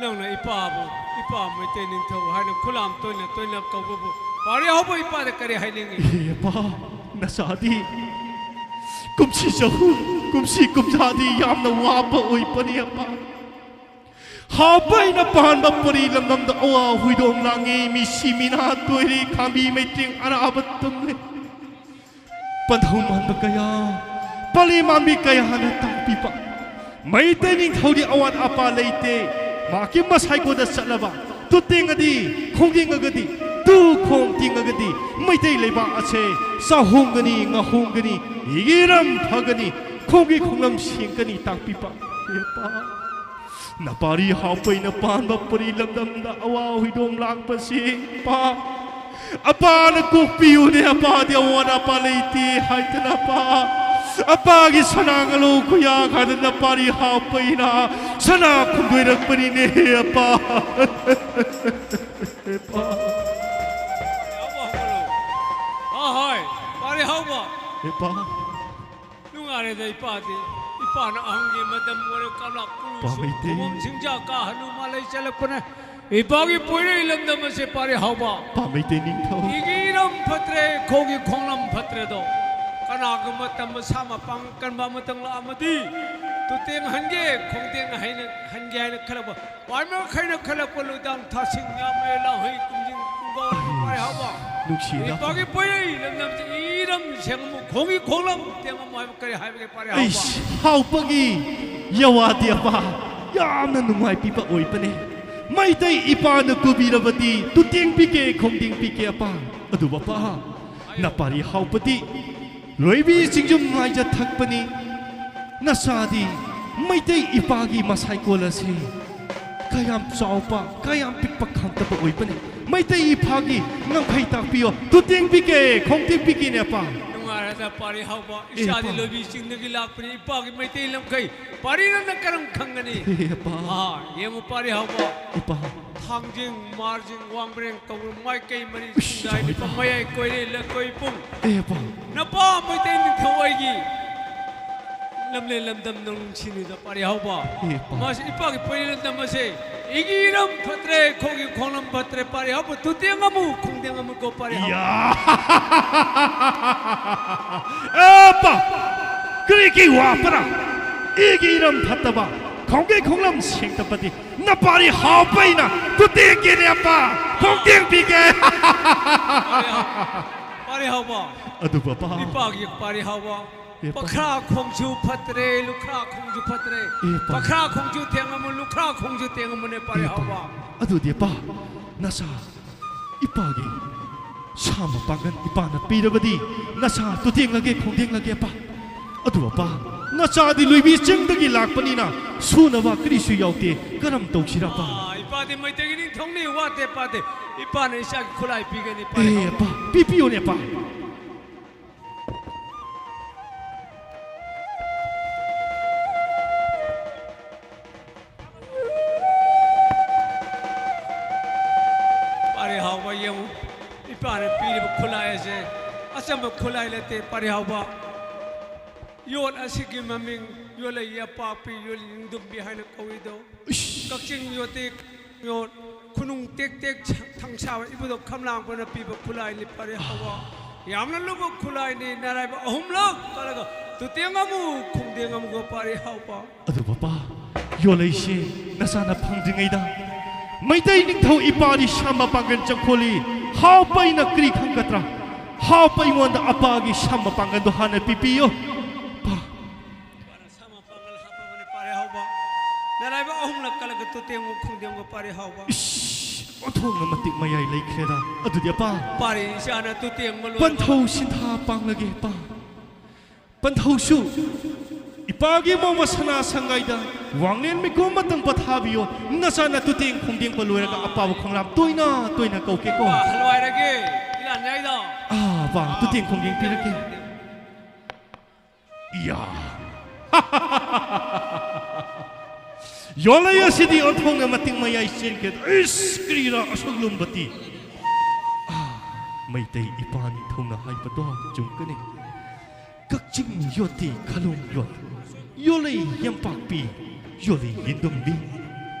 ꯅꯪꯅ ꯏꯄꯥꯕꯨ, ꯏꯄꯥ ꯃꯩꯇꯩ ꯅꯤꯡꯊꯧ ꯍꯥꯏꯅ ꯈꯨꯂꯥꯝ ꯇꯣꯏꯅ ꯇꯣꯏꯅ ꯀꯧꯕꯕꯨ ꯄꯥꯔꯤ ꯍꯥꯎꯕ ꯏꯄꯥꯗ ꯀꯔꯤ ꯍꯥꯏꯅꯤꯡꯉꯤ? ꯑꯦ, ꯑꯄꯥ, ꯅꯆꯥꯗꯤ ꯀꯨꯝꯁꯤ ꯆꯍꯨꯝ, ꯀꯨꯝꯁꯤ ꯀꯨꯝꯖꯥꯗꯤ ꯌꯥꯝꯅ ꯋꯥꯕ ꯑꯣꯏꯕꯅꯤ, ꯑꯄꯥ꯫ ꯍꯥꯎꯕ ꯑꯩꯅ ꯄꯥꯟꯕ ꯄꯨꯔꯤ ꯂꯝꯗꯝꯗ ꯑꯋꯥ ꯍꯨꯏꯗꯣꯡ ꯂꯥꯡꯉꯤ, ꯃꯤꯁꯤ ꯃꯤꯅꯥ ꯇꯣꯏꯔꯤ, ꯈꯥꯝꯕꯤ ꯃꯩꯇ꯭ꯔꯦꯡ ꯑꯔꯥꯕ ꯇꯨꯝꯂꯤ꯫ ꯄꯟꯊꯧ ꯃꯥꯟꯕ ꯀꯌꯥ, ꯄꯥꯂꯤ ꯃꯥꯟꯕꯤ ꯀꯌꯥꯅ ꯇꯥꯛꯄꯤꯕ꯫ ꯃꯩꯇꯩ ꯅꯤꯡꯊꯧꯗꯤ ꯑꯋꯥꯠ ꯑꯄꯥ ꯂꯩꯇꯦ꯫ ꯃꯍꯥꯛꯀꯤ ꯃꯁꯥꯏꯀꯣꯟꯗ ꯆꯠꯂꯕ, ꯇꯨ ꯇꯦꯡꯉꯗꯤ, ꯈꯣꯡ ꯌꯦꯡꯉꯒꯗꯤ, ꯇꯨ ꯈꯣꯡ ꯇꯤꯡꯉꯒꯗꯤ, ꯃꯩꯇꯩ ꯂꯩꯕꯥꯛ ꯑꯁꯦ ꯆꯥꯍꯣꯡꯒꯅꯤ, ꯉꯥꯍꯣꯡꯒꯅꯤ, ꯏꯔꯝ ꯐꯒꯅꯤ, ꯈꯣꯡꯒꯤ ꯈꯣꯡꯂꯝ ꯁꯦꯡꯒꯅꯤ ꯇꯥꯛꯄꯤꯕ꯫ ꯍꯦ ꯄꯥ꯫ ꯅꯄꯥꯔꯤ ꯍꯥꯎꯄꯩꯅ ꯄꯥꯟꯕ ꯄꯨꯔꯤ ꯂꯝꯗꯝꯗ ꯑꯋꯥ ꯍꯨꯏꯗꯣꯡ ꯂꯥꯡꯕꯁꯤ ꯄꯥ꯫ ꯑꯄꯥꯅ ꯀꯣꯛꯄꯤꯌꯨꯅꯦ, ꯑꯄꯥꯗꯤ ꯑꯋꯥꯠ ꯑꯄꯥ ꯂꯩꯇꯦ ꯍꯥꯏꯗꯅ ꯄꯥ꯫ ꯑꯄꯥꯒꯤ ꯁꯅꯥ ꯉꯂꯧ ꯈꯨꯌꯥ ꯈꯥꯗꯅ ꯅꯄꯥꯔꯤ ꯍꯥꯎꯄꯩꯅ ꯁꯅꯥ ꯈꯨꯟꯗꯣꯏꯔꯛꯄꯅꯤꯅꯦ ꯑꯄꯥ꯫ ꯑꯄꯥ꯫ ꯍꯣꯏ, ꯄꯥꯔꯤ ꯍꯥꯎꯕ꯫ ꯑꯄꯥ꯫ ꯅꯨꯡꯉꯥꯏꯔꯦꯗ ꯏꯄꯥꯗꯤ꯫ ꯏꯄꯥꯅ ꯑꯍꯟꯒꯤ ꯃꯇꯝ ꯑꯣꯏꯔ ꯀꯂꯥ ꯄꯥꯃꯩꯇꯩ꯫ ꯈꯨꯕꯝ ꯁꯤꯡꯖꯥ ꯀꯥ ꯍꯅꯨꯃꯥꯟ ꯂꯩ ꯆꯠꯂꯛꯄꯅꯦ꯫ ꯏꯄꯥꯒꯤ ꯄꯣꯏꯔꯩ ꯂꯝꯗꯝ ꯑꯁꯦ ꯄꯥꯔꯤ ꯍꯥꯎꯕ꯫ ꯄꯥꯃꯩꯇꯩ ꯅꯤꯡꯊꯧ꯫ ꯏꯒꯤ ꯏꯔꯝ ꯐꯠꯇ꯭ꯔꯦ, ꯈꯣꯡꯒꯤ ꯈꯣꯡꯂꯝ ꯐꯠꯇ꯭ꯔꯦꯗꯣ꯫ ꯀꯅꯥꯒꯨꯝꯕ ꯇꯝꯕ ꯁꯥ ꯃꯄꯥꯡ ꯀꯟꯕ ꯑꯃꯇꯪ ꯂꯥꯛꯑꯝꯃꯗꯤ ꯇꯨꯇꯦꯡ ꯍꯟꯒꯦ, ꯈꯣꯡꯇꯦꯡ ꯍꯩꯅ ꯍꯟꯒꯦ ꯍꯥꯏꯅ ꯈꯜꯂꯛꯄ꯫ ꯄꯥꯏꯃꯔꯈꯩꯅ ꯈꯜꯂꯛꯄ ꯂꯣꯏꯗꯥꯡ ꯊꯥꯁꯤꯡ ꯌꯥꯝꯃꯦ ꯂꯥꯡꯍꯩ ꯀꯨꯝꯖꯤꯡ ꯀꯨꯡꯒꯥꯎ ꯄꯥꯔꯤ ꯍꯥꯎꯕ꯫ ꯅꯨꯡꯁꯤꯗ꯫ ꯏꯄꯥꯒꯤ ꯄꯣꯏꯔꯩ ꯂꯝꯗꯝꯁꯤ ꯏꯔꯝ ꯁꯦꯡꯉꯝꯃꯨ ꯈꯣꯡꯒꯤ ꯈꯣꯡꯂꯝ ꯇꯦꯡꯉꯝꯃꯨ ꯍꯥꯏꯕ ꯀꯔꯤ ꯍꯥꯏꯕꯒꯦ ꯄꯥꯔꯤ ꯍꯥꯎꯕ? ꯑꯩꯁ, ꯍꯥꯎꯄꯒꯤ ꯌꯋꯥꯗꯤ ꯑꯄꯥ ꯌꯥꯝꯅ ꯅꯨꯡꯉꯥꯏꯕꯤꯕ ꯑꯣꯏꯕꯅꯦ꯫ ꯃꯩꯇꯩ ꯏꯄꯥꯅ ꯀꯨꯕꯤꯔꯕꯗꯤ ꯇꯨꯇꯦꯡ ꯄꯤꯒꯦ, ꯈꯣꯡꯗꯦꯡ ꯄꯤꯒꯦ ꯑꯄꯥ꯫ ꯑꯗꯨꯕꯨ ꯑꯄꯥ, ꯅꯄꯥꯔꯤ ꯍꯥꯎꯄꯗꯤ ꯂꯣꯏꯕꯤ ꯆꯤꯡꯖꯨꯝ ꯉꯥꯏꯖ ꯊꯛꯄꯅꯤ꯫ ꯅꯆꯥꯗꯤ ꯃꯩꯇꯩ ꯏꯄꯥꯒꯤ ꯃꯁꯥꯏꯀꯣꯜ ꯑꯁꯤ ꯀꯌꯥꯝ ꯆꯥꯎꯕ, ꯀꯌꯥꯝ ꯄꯤꯛꯄ ꯈꯪꯗꯕ ꯑꯣꯏꯕꯅꯤ꯫ ꯃꯩꯇꯩ ꯏꯄꯥꯒꯤ ꯉꯝꯈꯩ ꯇꯥꯛꯄꯤꯌꯣ꯫ ꯇꯨꯇꯦꯡ ꯄꯤꯒꯦ, ꯈꯣꯡꯇꯦꯡ ꯄꯤꯒꯦꯅꯦ ꯑꯄꯥ꯫ ꯅꯨꯡꯉꯥꯏꯔꯗ ꯄꯥꯔꯤ ꯍꯥꯎꯕ, ꯑꯦ, ꯏꯆꯥꯗꯤ ꯄꯥ꯫ ꯂꯣꯏꯕꯤ ꯆꯤꯡꯗꯒꯤ ꯂꯥꯛꯄꯅꯤ, ꯏꯄꯥꯒꯤ ꯃꯩꯇꯩ ꯂꯝꯈꯩ ꯄꯥꯔꯤ ꯅꯪꯅ ꯀꯔꯝ ꯈꯪꯒꯅꯤ? ꯑꯦ, ꯄꯥ꯫ ꯑꯥ, ꯌꯦꯡꯉꯨ ꯄꯥꯔꯤ ꯍꯥꯎꯕ꯫ ꯏꯄꯥ꯫ ꯊꯥꯡꯖꯤꯡ, ꯃꯥꯔꯖꯤꯡ, ꯋꯥꯡꯕ꯭ꯔꯦꯡ, ꯀꯧꯕ꯭ꯔꯨ, ꯃꯥꯏꯀꯩ ꯃꯔꯤ ꯏꯁ, ꯆꯤꯡꯗ ꯍꯥꯏꯔꯤꯕ ꯆꯥꯎꯋꯤꯗ꯫ ꯃꯌꯥꯏ ꯀꯣꯏꯔꯦ, ꯂꯀꯣꯏ ꯄꯨꯡ꯫ ꯑꯦ, ꯄꯥ꯫ ꯅꯄꯥ ꯃꯩꯇꯩ ꯅꯤꯡꯊꯧ ꯑꯩꯒꯤ ꯂꯝꯂꯦꯟ ꯂꯝꯗꯝ ꯅꯨꯡꯁꯤꯅꯤꯗ ꯄꯥꯔꯤ ꯍꯥꯎꯕ꯫ ꯑꯦ, ꯄꯥ꯫ ꯃꯥꯁꯤ ꯏꯄꯥꯒꯤ ꯄꯣꯏꯔꯩ ꯂꯝꯗꯝ ꯑꯁꯦ ꯏꯒꯤ ꯏꯔꯝ ꯐꯠꯇ꯭ꯔꯦ, ꯈꯣꯡꯒꯤ ꯈꯣꯡꯂꯝ ꯐꯠꯇ꯭ꯔꯦ ꯄꯥꯔꯤ ꯍꯥꯎꯕ꯫ ꯇꯨꯇꯦꯡ ꯑꯃꯨ, ꯈꯣꯡꯗꯦꯡ ꯑꯃꯨ ꯀꯣ ꯄꯥꯔꯤ ꯍꯥꯎꯕ꯫ ꯏꯌꯥ! ꯑꯦ, ꯄꯥ! ꯀꯔꯤꯒꯤ ꯋꯥꯄꯔꯥ? ꯏꯒꯤ ꯏꯔꯝ ꯐꯠꯇꯕ, ꯈꯣꯡꯒꯤ ꯈꯣꯡꯂꯝ ꯁꯦꯡꯗꯕꯗꯤ ꯅꯄꯥꯔꯤ ꯍꯥꯎꯄꯩꯅ ꯇꯨꯇꯦꯡꯒꯦꯅꯦ ꯑꯄꯥ, ꯈꯣꯡꯇꯦꯡ ꯄꯤꯒꯦ꯫ ꯄꯥꯔꯤ ꯍꯥꯎ-, ꯄꯥꯔꯤ ꯍꯥꯎꯕ꯫ ꯑꯗꯨꯕꯨ ꯑꯄꯥ꯫ ꯏꯄꯥꯒꯤ ꯄꯥꯔꯤ ꯍꯥꯎꯕ꯫ ꯑꯦ, ꯄꯥ꯫ ꯄꯈ꯭ꯔꯥ ꯈꯣꯡꯖꯨ ꯐꯠꯇ꯭ꯔꯦ, ꯂꯨꯈ꯭ꯔꯥ ꯈꯣꯡꯖꯨ ꯐꯠꯇ꯭ꯔꯦ꯫ ꯑꯦ, ꯄꯥ꯫ ꯄꯈ꯭ꯔꯥ ꯈꯣꯡꯖꯨ ꯊꯦꯡꯉꯝꯃꯨ, ꯂꯨꯈ꯭ꯔꯥ ꯈꯣꯡꯖꯨ ꯊꯦꯡꯉꯝꯃꯨꯅꯦ ꯄꯥꯔꯤ ꯑꯦ, ꯄꯥ꯫ ꯍꯥꯎꯕ꯫ ꯑꯗꯨꯗꯤ ꯑꯄꯥ, ꯅꯆꯥ ꯏꯄꯥꯒꯤ ꯁꯥ ꯃꯄꯥꯡꯒꯜ ꯏꯄꯥꯅ ꯄꯤꯔꯕꯗꯤ ꯅꯆꯥ ꯇꯨꯇꯦꯡꯂꯒꯦ, ꯈꯣꯡꯗꯦꯡꯂꯒꯦ ꯑꯄꯥ꯫ ꯑꯗꯨ ꯑꯄꯥ, ꯅꯆꯥꯗꯤ ꯂꯣꯏꯕꯤ ꯆꯤꯡꯗꯒꯤ ꯂꯥꯛꯄꯅꯤꯅ ꯁꯨꯅꯕ ꯀꯔꯤꯁꯨ ꯌꯥꯎꯗꯦ, ꯀꯔꯝ ꯇꯧꯁꯤꯔ ꯑꯄꯥ? ꯑꯥ, ꯏꯄꯥꯗꯤ ꯃꯩꯇꯩꯒꯤ ꯅꯤꯡꯊꯧꯅꯤ, ꯋꯥꯠꯇꯦ ꯄꯥꯗꯦ꯫ ꯏꯄꯥꯅ ꯏꯆꯥꯒꯤ ꯈꯨꯠꯂꯥꯏ ꯄꯤꯒꯅꯤ, ꯄꯥꯔꯤ ꯑꯦ ꯍꯥꯎꯕ꯫ ꯑꯄꯥ, ꯄꯤꯕꯤꯌꯣꯅꯦ ꯑꯄꯥ꯫ ꯄꯥꯔꯤ ꯍꯥꯎꯕ ꯌꯦꯡꯉꯨ, ꯏꯄꯥꯅ ꯄꯤꯔꯤꯕ ꯈꯨꯠꯂꯥꯏ ꯑꯁꯦ ꯑꯆꯝꯕ ꯈꯨꯠꯂꯥꯏ ꯅꯠꯇꯦ, ꯄꯥꯔꯤ ꯍꯥꯎꯕ꯫ ꯌꯣꯠ ꯑꯁꯤꯒꯤ ꯃꯃꯤꯡ ꯌꯣꯠꯂꯩ ꯌꯦꯝꯄꯥꯛꯄꯤ, ꯌꯣꯠꯂꯩ ꯅꯤꯡꯗꯨꯝꯕꯤ ꯍꯥꯏꯅ ꯀꯧꯏꯗꯣ꯫ ꯏꯁ! ꯀꯛꯆꯤꯡ ꯌꯣꯠꯇꯤ ꯌꯣꯠ, ꯈꯨꯅꯨꯡ ꯇꯦꯛ ꯇꯦꯛ ꯊꯪ ꯁꯥꯕ ꯏꯕꯨꯙꯧ ꯈꯝꯂꯥꯡꯕꯅ ꯄꯤꯕ ꯈꯨꯠꯂꯥꯏꯅꯤ ꯄꯥꯔꯤ ꯍꯥꯎꯕ꯫ ꯌꯥꯝꯅ ꯂꯨꯕ ꯈꯨꯠꯂꯥꯏꯅꯤ, ꯅꯔꯥꯏꯕꯛ ꯑꯍꯨꯝꯂꯛ ꯀꯠꯂꯒ ꯇꯨꯇꯦꯡ ꯑꯃꯨ ꯈꯣꯡꯗꯦꯡ ꯑꯃꯨꯒ ꯄꯥꯔꯤ ꯍꯥꯎꯕ꯫ ꯑꯗꯨ ꯄꯥꯄꯥ, ꯌꯣꯠꯂꯩꯁꯦ ꯅꯆꯥꯅ ꯐꯪꯗ꯭ꯔꯤꯉꯩꯗ ꯃꯩꯇꯩ ꯅꯤꯡꯊꯧ ꯏꯄꯥꯗꯤ ꯁꯥ ꯃꯄꯥꯡꯒꯜ ꯆꯪꯈꯣꯜꯂꯤ꯫ ꯍꯥꯎꯄ ꯑꯩꯅ ꯀꯔꯤ ꯈꯪꯒꯗ꯭ꯔꯥ? ꯍꯥꯎꯄ ꯑꯩꯉꯣꯟꯗ ꯑꯄꯥꯒꯤ ꯁꯥ ꯃꯄꯥꯡꯒꯜꯗꯣ ꯍꯥꯟꯅ ꯄꯤꯕꯤꯌꯨ꯫ ꯄꯥ꯫ ꯁꯥ ꯃꯄꯥꯡꯒꯜ ꯍꯥꯞꯄꯕꯅꯤ ꯄꯥꯔꯤ ꯍꯥꯎꯕ꯫ ꯅꯔꯥꯏꯕꯛ ꯑꯍꯨꯝꯂꯛ ꯀꯠꯂꯒ ꯇꯨꯇꯦꯡꯉꯨ ꯈꯣꯡꯗꯦꯡꯉꯨ ꯄꯥꯔꯤ ꯍꯥꯎꯕ꯫ ꯏꯁ! ꯑꯣꯟꯊꯣꯛꯅ ꯃꯇꯤꯛ ꯃꯌꯥꯏ ꯂꯩꯈ꯭ꯔꯦꯗ꯫ ꯑꯗꯨꯗꯤ ꯑꯄꯥ, ꯄꯥꯔꯤ ꯏꯆꯥꯅ ꯇꯨꯇꯦꯡꯕ ꯂꯣꯏꯔꯕ ꯄꯟꯊꯧ ꯁꯤꯟꯊꯥ ꯄꯥꯡꯂꯒꯦ ꯑꯄꯥ꯫ ꯄꯟꯊꯧꯁꯨ ꯏꯄꯥꯒꯤ ꯃꯧ ꯃꯁꯅꯥ ꯁꯪꯒꯥꯏꯗ ꯋꯥꯡꯂꯦꯟ ꯃꯤꯀꯨꯝ ꯑꯃꯇꯪ ꯄꯊꯥꯕꯤꯌꯣ꯫ ꯅꯆꯥꯅ ꯇꯨꯇꯦꯡ ꯈꯣꯡꯗꯦꯡꯕ ꯂꯣꯏꯔꯒ ꯑꯄꯥꯕꯨ ꯈꯣꯡꯂꯥꯝ ꯇꯣꯏꯅ ꯇꯣꯏꯅ ꯀꯧꯒꯦꯀꯣ꯫ ꯑꯄꯥ, ꯍꯜꯋꯥꯏꯔꯒꯦ꯫ ꯏꯔꯥꯟ ꯌꯥꯏꯗ꯫ ꯑꯥ, ꯑꯄꯥ, ꯇꯨꯇꯦꯡ ꯈꯣꯡꯗꯦꯡ ꯄꯤꯔꯛꯀꯦ꯫ ꯏꯌꯥ! ꯌꯣꯠꯂꯩ ꯑꯁꯤꯗꯤ ꯑꯣꯟꯊꯣꯛꯅ ꯃꯇꯤꯛ ꯃꯌꯥꯏ ꯆꯦꯟꯈ꯭ꯔꯦ꯫ ꯏꯁ, ꯀꯔꯤꯔꯥ ꯑꯁꯨꯛ ꯂꯨꯝꯕꯗꯤ? ꯑꯥ, ꯃꯩꯇꯩ ꯏꯄꯥ ꯅꯤꯡꯊꯧꯅ ꯍꯥꯏꯕꯗꯣ ꯆꯨꯝꯒꯅꯤ꯫ ꯀꯛꯆꯤꯡ ꯌꯣꯠꯇꯤ ꯈꯂꯣꯡ ꯌꯣꯠ, ꯌꯣꯠꯂꯩ ꯌꯦꯝꯄꯥꯛꯄꯤ, ꯌꯣꯠꯂꯩ ꯌꯦꯟꯗꯨꯝꯕꯤ꯫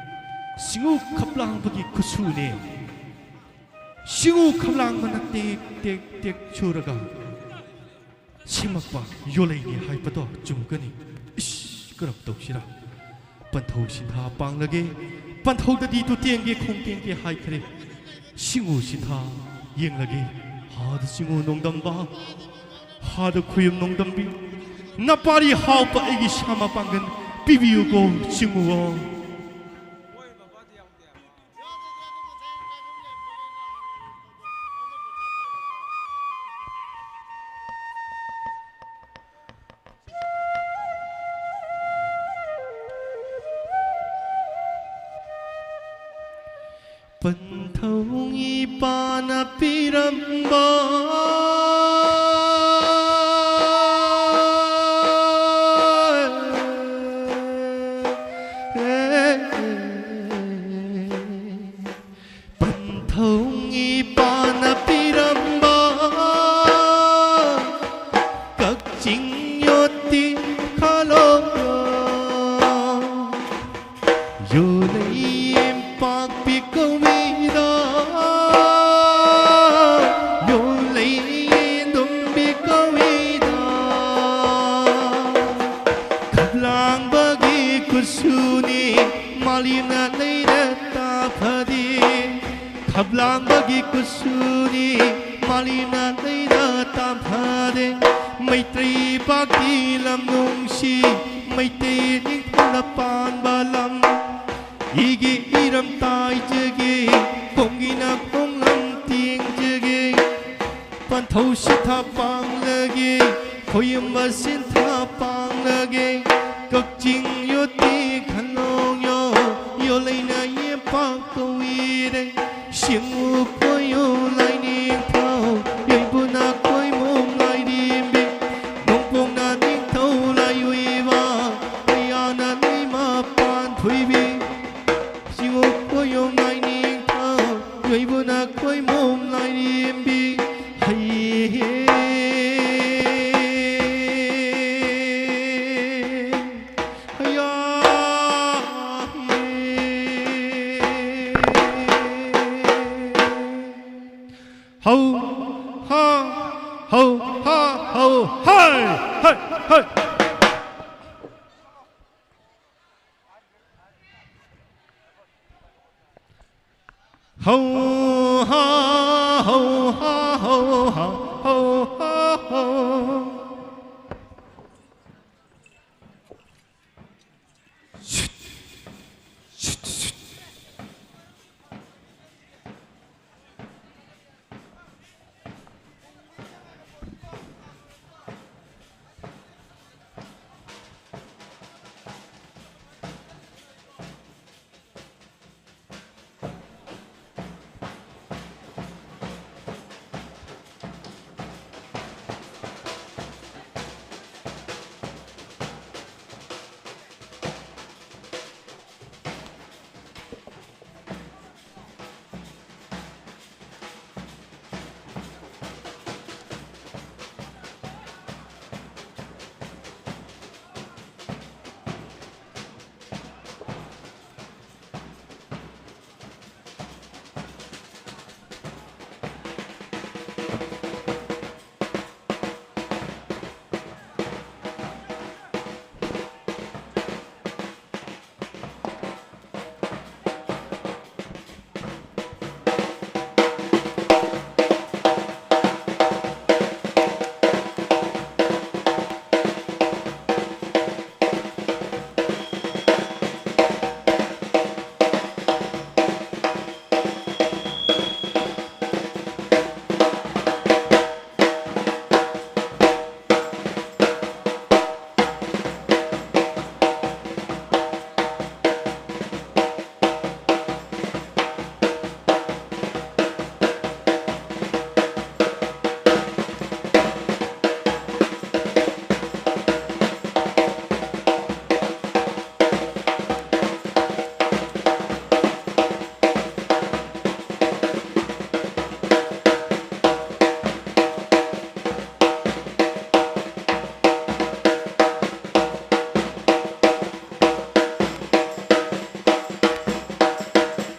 ꯁꯤꯡꯎ ꯈꯞꯂꯥꯡꯕꯒꯤ ꯈꯨꯠꯁꯨꯅꯦ꯫ ꯁꯤꯡꯎ ꯈꯞꯂꯥꯡꯕꯅ ꯇꯦꯛ ꯇꯦꯛ ꯇꯦꯛ ꯁꯨꯔꯒ ꯁꯦꯝꯃꯛꯄ ꯌꯣꯠꯂꯩꯅꯤ ꯍꯥꯏꯕꯗꯣ ꯆꯨꯝꯒꯅꯤ꯫ ꯏꯁ, ꯀꯔꯝ ꯇꯧꯁꯤꯔꯥ? ꯄꯟꯊꯧ ꯁꯤꯟꯊꯥ ꯄꯥꯡꯂꯒꯦ, ꯄꯟꯊꯧꯗꯗꯤ ꯇꯨꯇꯦꯡꯒꯦ ꯈꯣꯡꯇꯦꯡꯒꯦ ꯍꯥꯏꯈ꯭ꯔꯦ꯫ ꯁꯤꯡꯎ ꯁꯤꯟꯊꯥ ꯌꯦꯡꯂꯒꯦ꯫ ꯍꯥꯗ ꯁꯤꯡꯎ ꯅꯣꯡꯗꯝꯕ, ꯍꯥꯗ ꯈꯨꯌꯨꯝ ꯅꯣꯡꯗꯝꯕꯤ, ꯅꯄꯥꯔꯤ ꯍꯥꯎꯄ ꯑꯩꯒꯤ ꯁꯥ ꯃꯄꯥꯡꯒꯜ ꯄꯤꯕꯤꯌꯨꯀꯣ ꯁꯤꯡꯎꯋꯣ꯫ ꯄꯟꯊꯧ ꯏꯄꯥꯅ ꯄꯤꯔꯝꯕ ꯄꯟꯊꯧ ꯏꯄꯥꯅ ꯄꯤꯔꯝꯕ ꯀꯛ ꯆꯤꯡ ꯌꯣꯠꯇꯤ ꯈꯥꯂꯣꯛꯂꯣ꯫ ꯌꯣꯜꯂꯩ ꯌꯦꯝꯄꯥꯛꯄꯤ ꯀꯧꯏꯗ, ꯌꯣꯜꯂꯩ ꯌꯦꯟꯗꯨꯝꯕꯤ ꯀꯧꯏꯗ꯫ ꯈꯞꯂꯥꯡꯕꯒꯤ ꯀꯨꯠꯁꯨꯅꯤ, ꯃꯥꯂꯦꯝꯅ ꯂꯩꯔ ꯇꯥꯐꯗꯦ꯫ ꯈꯞꯂꯥꯡꯕꯒꯤ ꯀꯨꯠꯁꯨꯅꯤ, ꯃꯥꯂꯦꯝꯅ ꯂꯩꯔ ꯇꯥꯐꯗꯦ꯫ ꯃꯩꯇꯩ ꯄꯥꯛꯀꯤ ꯂꯝ ꯅꯨꯡꯁꯤ, ꯃꯩꯇꯩ ꯅꯤꯡꯊꯧꯅ ꯄꯥꯟꯕ ꯂꯝ꯫ ꯏꯒꯤ ꯏꯔꯝ ꯇꯥꯏꯖꯒꯦ, ꯈꯣꯡꯒꯤꯅ ꯈꯣꯡꯂꯝ ꯇꯦꯡꯖꯒꯦ꯫ ꯄꯟꯊꯧ ꯁꯤꯟꯊꯥ ꯄꯥꯡꯂꯒꯦ, ꯈꯣꯌꯨꯝꯕ ꯁꯤꯟꯊꯥ ꯄꯥꯡꯂꯒꯦ꯫ ꯀꯛꯆꯤꯡ ꯌꯣꯠꯇꯤ ꯈꯥꯂꯣꯛꯂꯣ, ꯌꯣꯜꯂꯩꯅ ꯌꯦꯝꯄꯥꯛ ꯀꯧꯏꯔꯦ꯫ ꯁꯤꯡꯉꯨ ꯈꯣꯌꯨ ꯂꯥꯏꯅꯤꯡꯊꯧ, ꯌꯣꯏꯕꯨꯅ ꯈꯣꯏꯃꯨꯝ ꯂꯥꯏꯔꯦꯝꯕꯤ꯫ ꯅꯣꯡꯄꯣꯛꯅ ꯅꯤꯡꯊꯧ ꯂꯥꯏꯑꯣꯏꯕ, ꯄꯩꯌꯥꯅ ꯂꯩꯃ ꯄꯥꯟꯊꯣꯏꯕꯤ꯫ ꯁꯤꯡꯉꯨ ꯈꯣꯌꯨ ꯂꯥꯏꯅꯤꯡꯊꯧ, ꯌꯣꯏꯕꯨꯅ ꯈꯣꯏꯃꯨꯝ ꯂꯥꯏꯔꯦꯝꯕꯤ꯫ ꯍꯩ ꯍꯦ꯫ ꯍꯩꯌꯥ ꯍꯦ꯫ ꯍꯧ ꯍꯥ ꯍꯧ ꯍꯥ ꯍꯧ ꯍꯩ ꯍꯩ ꯍꯩ꯫ ꯍꯧ ꯍꯥ ꯍꯧ ꯍꯥ ꯍꯧ ꯍꯥ ꯍꯧ ꯍꯥ ꯍꯧ꯫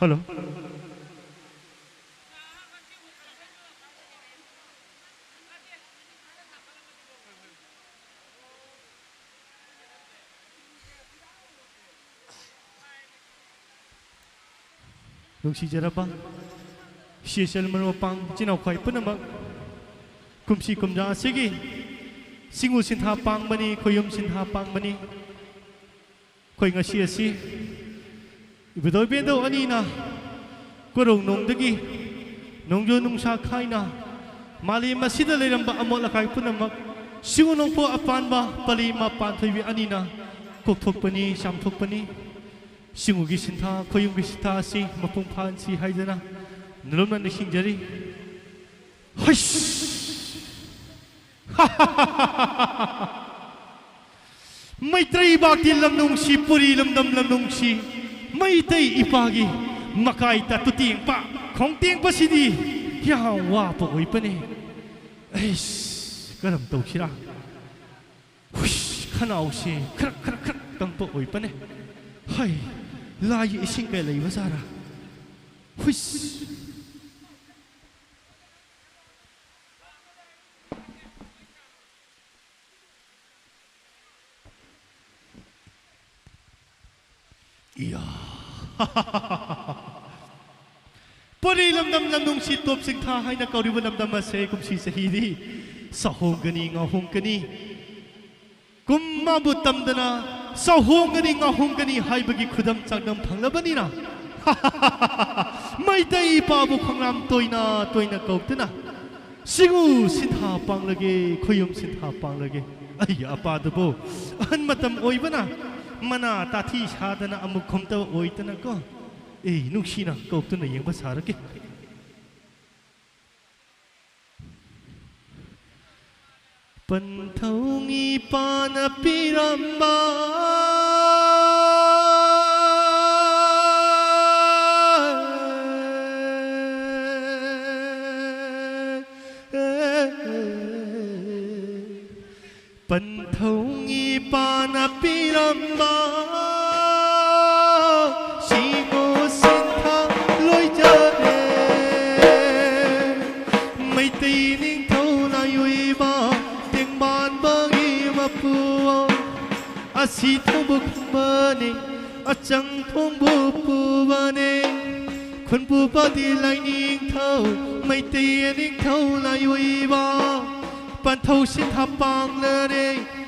ꯍꯜꯂꯣ꯫ ꯅꯨꯡꯁꯤꯖꯔꯕ ꯁꯤ ꯑꯦꯁ ꯑꯦꯜ ꯃꯔꯨꯞ ꯃꯄꯥꯡ ꯏꯆꯤꯟ ꯏꯅꯥꯎ ꯈ꯭ꯋꯥꯏ ꯄꯨꯝꯅꯃꯛ, ꯀꯨꯝꯁꯤ ꯀꯨꯝꯖꯥ ꯑꯁꯤꯒꯤ ꯆꯤꯡꯉꯨ ꯁꯤꯟꯊꯥ ꯄꯥꯡꯕꯅꯤ, ꯈꯣꯏꯌꯨꯝ ꯁꯤꯟꯊꯥ ꯄꯥꯡꯕꯅꯤ꯫ ꯑꯩꯈꯣꯏ ꯉꯁꯤ ꯑꯁꯤ ꯏꯕꯨꯙꯧ ꯏꯕꯦꯟꯗꯧ ꯑꯅꯤꯅ ꯀꯣꯔꯧꯅꯨꯡꯗꯒꯤ ꯅꯣꯡꯖꯨ ꯅꯨꯡꯁꯥ ꯈꯥꯏꯅ ꯃꯥꯂꯦꯝ ꯑꯁꯤꯗ ꯂꯩꯔꯝꯕ ꯑꯃꯣꯠ ꯑꯀꯥꯏ ꯄꯨꯝꯅꯃꯛ ꯆꯤꯡꯉꯨ ꯅꯣꯡꯄꯣꯛ ꯑꯄꯥꯟꯕ ꯄꯂꯤ ꯏꯃꯥ ꯄꯥꯟꯊꯣꯏꯕꯤ ꯑꯅꯤꯅ ꯀꯣꯛꯊꯣꯛꯄꯅꯤ, ꯆꯥꯝꯊꯣꯛꯄꯅꯤ꯫ ꯆꯤꯡꯉꯨꯒꯤ ꯁꯤꯟꯊꯥ, ꯈꯣꯏꯌꯨꯝꯒꯤ ꯁꯤꯟꯊꯥ ꯑꯁꯤ ꯃꯄꯨꯡ ꯐꯥꯍꯟꯁꯤ ꯍꯥꯏꯗꯅ ꯅꯣꯂꯨꯛꯅ ꯅꯤꯡꯁꯤꯡꯖꯔꯤ꯫ ꯍꯩꯁ! ꯃꯩꯇ꯭ꯔꯩ ꯏꯄꯥꯛꯀꯤ ꯂꯝꯅꯨꯡꯁꯤ, ꯄꯨꯔꯤ ꯂꯝꯗꯝ ꯂꯝꯅꯨꯡꯁꯤ, ꯃꯩꯇꯩ ꯏꯄꯥꯒꯤ ꯃꯀꯥꯏ ꯇꯥꯇꯨ ꯇꯦꯡꯄ, ꯈꯣꯡ ꯇꯦꯡꯄꯁꯤꯗꯤ ꯌꯥꯝ ꯋꯥꯕ ꯑꯣꯏꯕꯅꯦ꯫ ꯑꯩꯁ, ꯀꯔꯝ ꯇꯧꯁꯤꯔꯥ? ꯍꯨꯏꯁ, ꯈꯅꯥꯎꯁꯦ ꯈꯔꯛ ꯈꯔꯛ ꯈꯔꯛ ꯀꯪꯄ ꯑꯣꯏꯕꯅꯦ꯫ ꯍꯩ, ꯂꯥꯏꯒꯤ ꯏꯁꯤꯡ ꯀꯩ ꯂꯩꯕ ꯖꯥꯔꯥ? ꯍꯨꯏꯁ꯫ ꯏꯌꯥ꯫ ꯄꯨꯔꯤ ꯂꯝꯗꯝ ꯂꯝꯅꯨꯡꯁꯤ ꯇꯣꯞ ꯆꯤꯡꯊꯥ ꯍꯥꯏꯅ ꯀꯧꯔꯤꯕ ꯂꯝꯗꯝ ꯑꯁꯦ ꯀꯨꯝꯁꯤ ꯆꯍꯤꯗꯤ ꯆꯥꯍꯣꯡꯒꯅꯤ, ꯉꯥꯍꯣꯡꯒꯅꯤ꯫ ꯀꯨꯝ ꯃꯥꯕꯨ ꯇꯝꯗꯅ ꯆꯥꯍꯣꯡꯒꯅꯤ, ꯉꯥꯍꯣꯡꯒꯅꯤ ꯍꯥꯏꯕꯒꯤ ꯈꯨꯗꯝ ꯆꯥꯡꯗꯝ ꯐꯪꯂꯕꯅꯤꯅ, ꯃꯩꯇꯩ ꯏꯄꯥꯕꯨ ꯈꯣꯡꯅꯥꯝ ꯇꯣꯏꯅ ꯇꯣꯏꯅ ꯀꯧꯗꯨꯅ, ꯆꯤꯡꯉꯨ ꯁꯤꯟꯊꯥ ꯄꯥꯡꯂꯒꯦ, ꯈꯣꯏꯌꯨꯝ ꯁꯤꯟꯊꯥ ꯄꯥꯡꯂꯒꯦ꯫ ꯑꯩ ꯑꯄꯥꯗꯨꯕꯨ ꯑꯍꯟ ꯃꯇꯝ ꯑꯣꯏꯕꯅ ꯃꯅꯥ ꯇꯥꯊꯤ ꯁꯥꯗꯅ ꯑꯃꯨꯛ ꯈꯣꯝꯇꯕ ꯑꯣꯏꯗꯅꯀꯣ꯫ ꯑꯩ ꯅꯨꯡꯁꯤꯅ ꯀꯧꯇꯨꯅ ꯌꯦꯡꯕ ꯁꯥꯔꯒꯦ꯫ ꯄꯟꯊꯧ ꯏꯄꯥꯅ ꯄꯤꯔꯝꯕ ꯄꯟꯊꯧ ꯏꯄꯥꯅ ꯄꯤꯔꯝꯕ ꯁꯤꯕꯨ ꯁꯤꯟꯊꯥ ꯑꯁꯤ ꯊꯧꯕ ꯈꯨꯝꯕꯅꯤ, ꯑꯆꯪ ꯊꯣꯡꯕ ꯄꯨꯕꯅꯤ꯫ ꯈꯨꯟ ꯄꯨꯕꯗꯤ ꯂꯥꯏꯅꯤꯡꯊꯧ, ꯃꯩꯇꯩ ꯅꯤꯡꯊꯧ ꯂꯥꯏꯑꯣꯏꯕ꯫ ꯄꯟꯊꯧ ꯁꯤꯟꯊꯥ ꯄꯥꯡꯅꯔꯦ,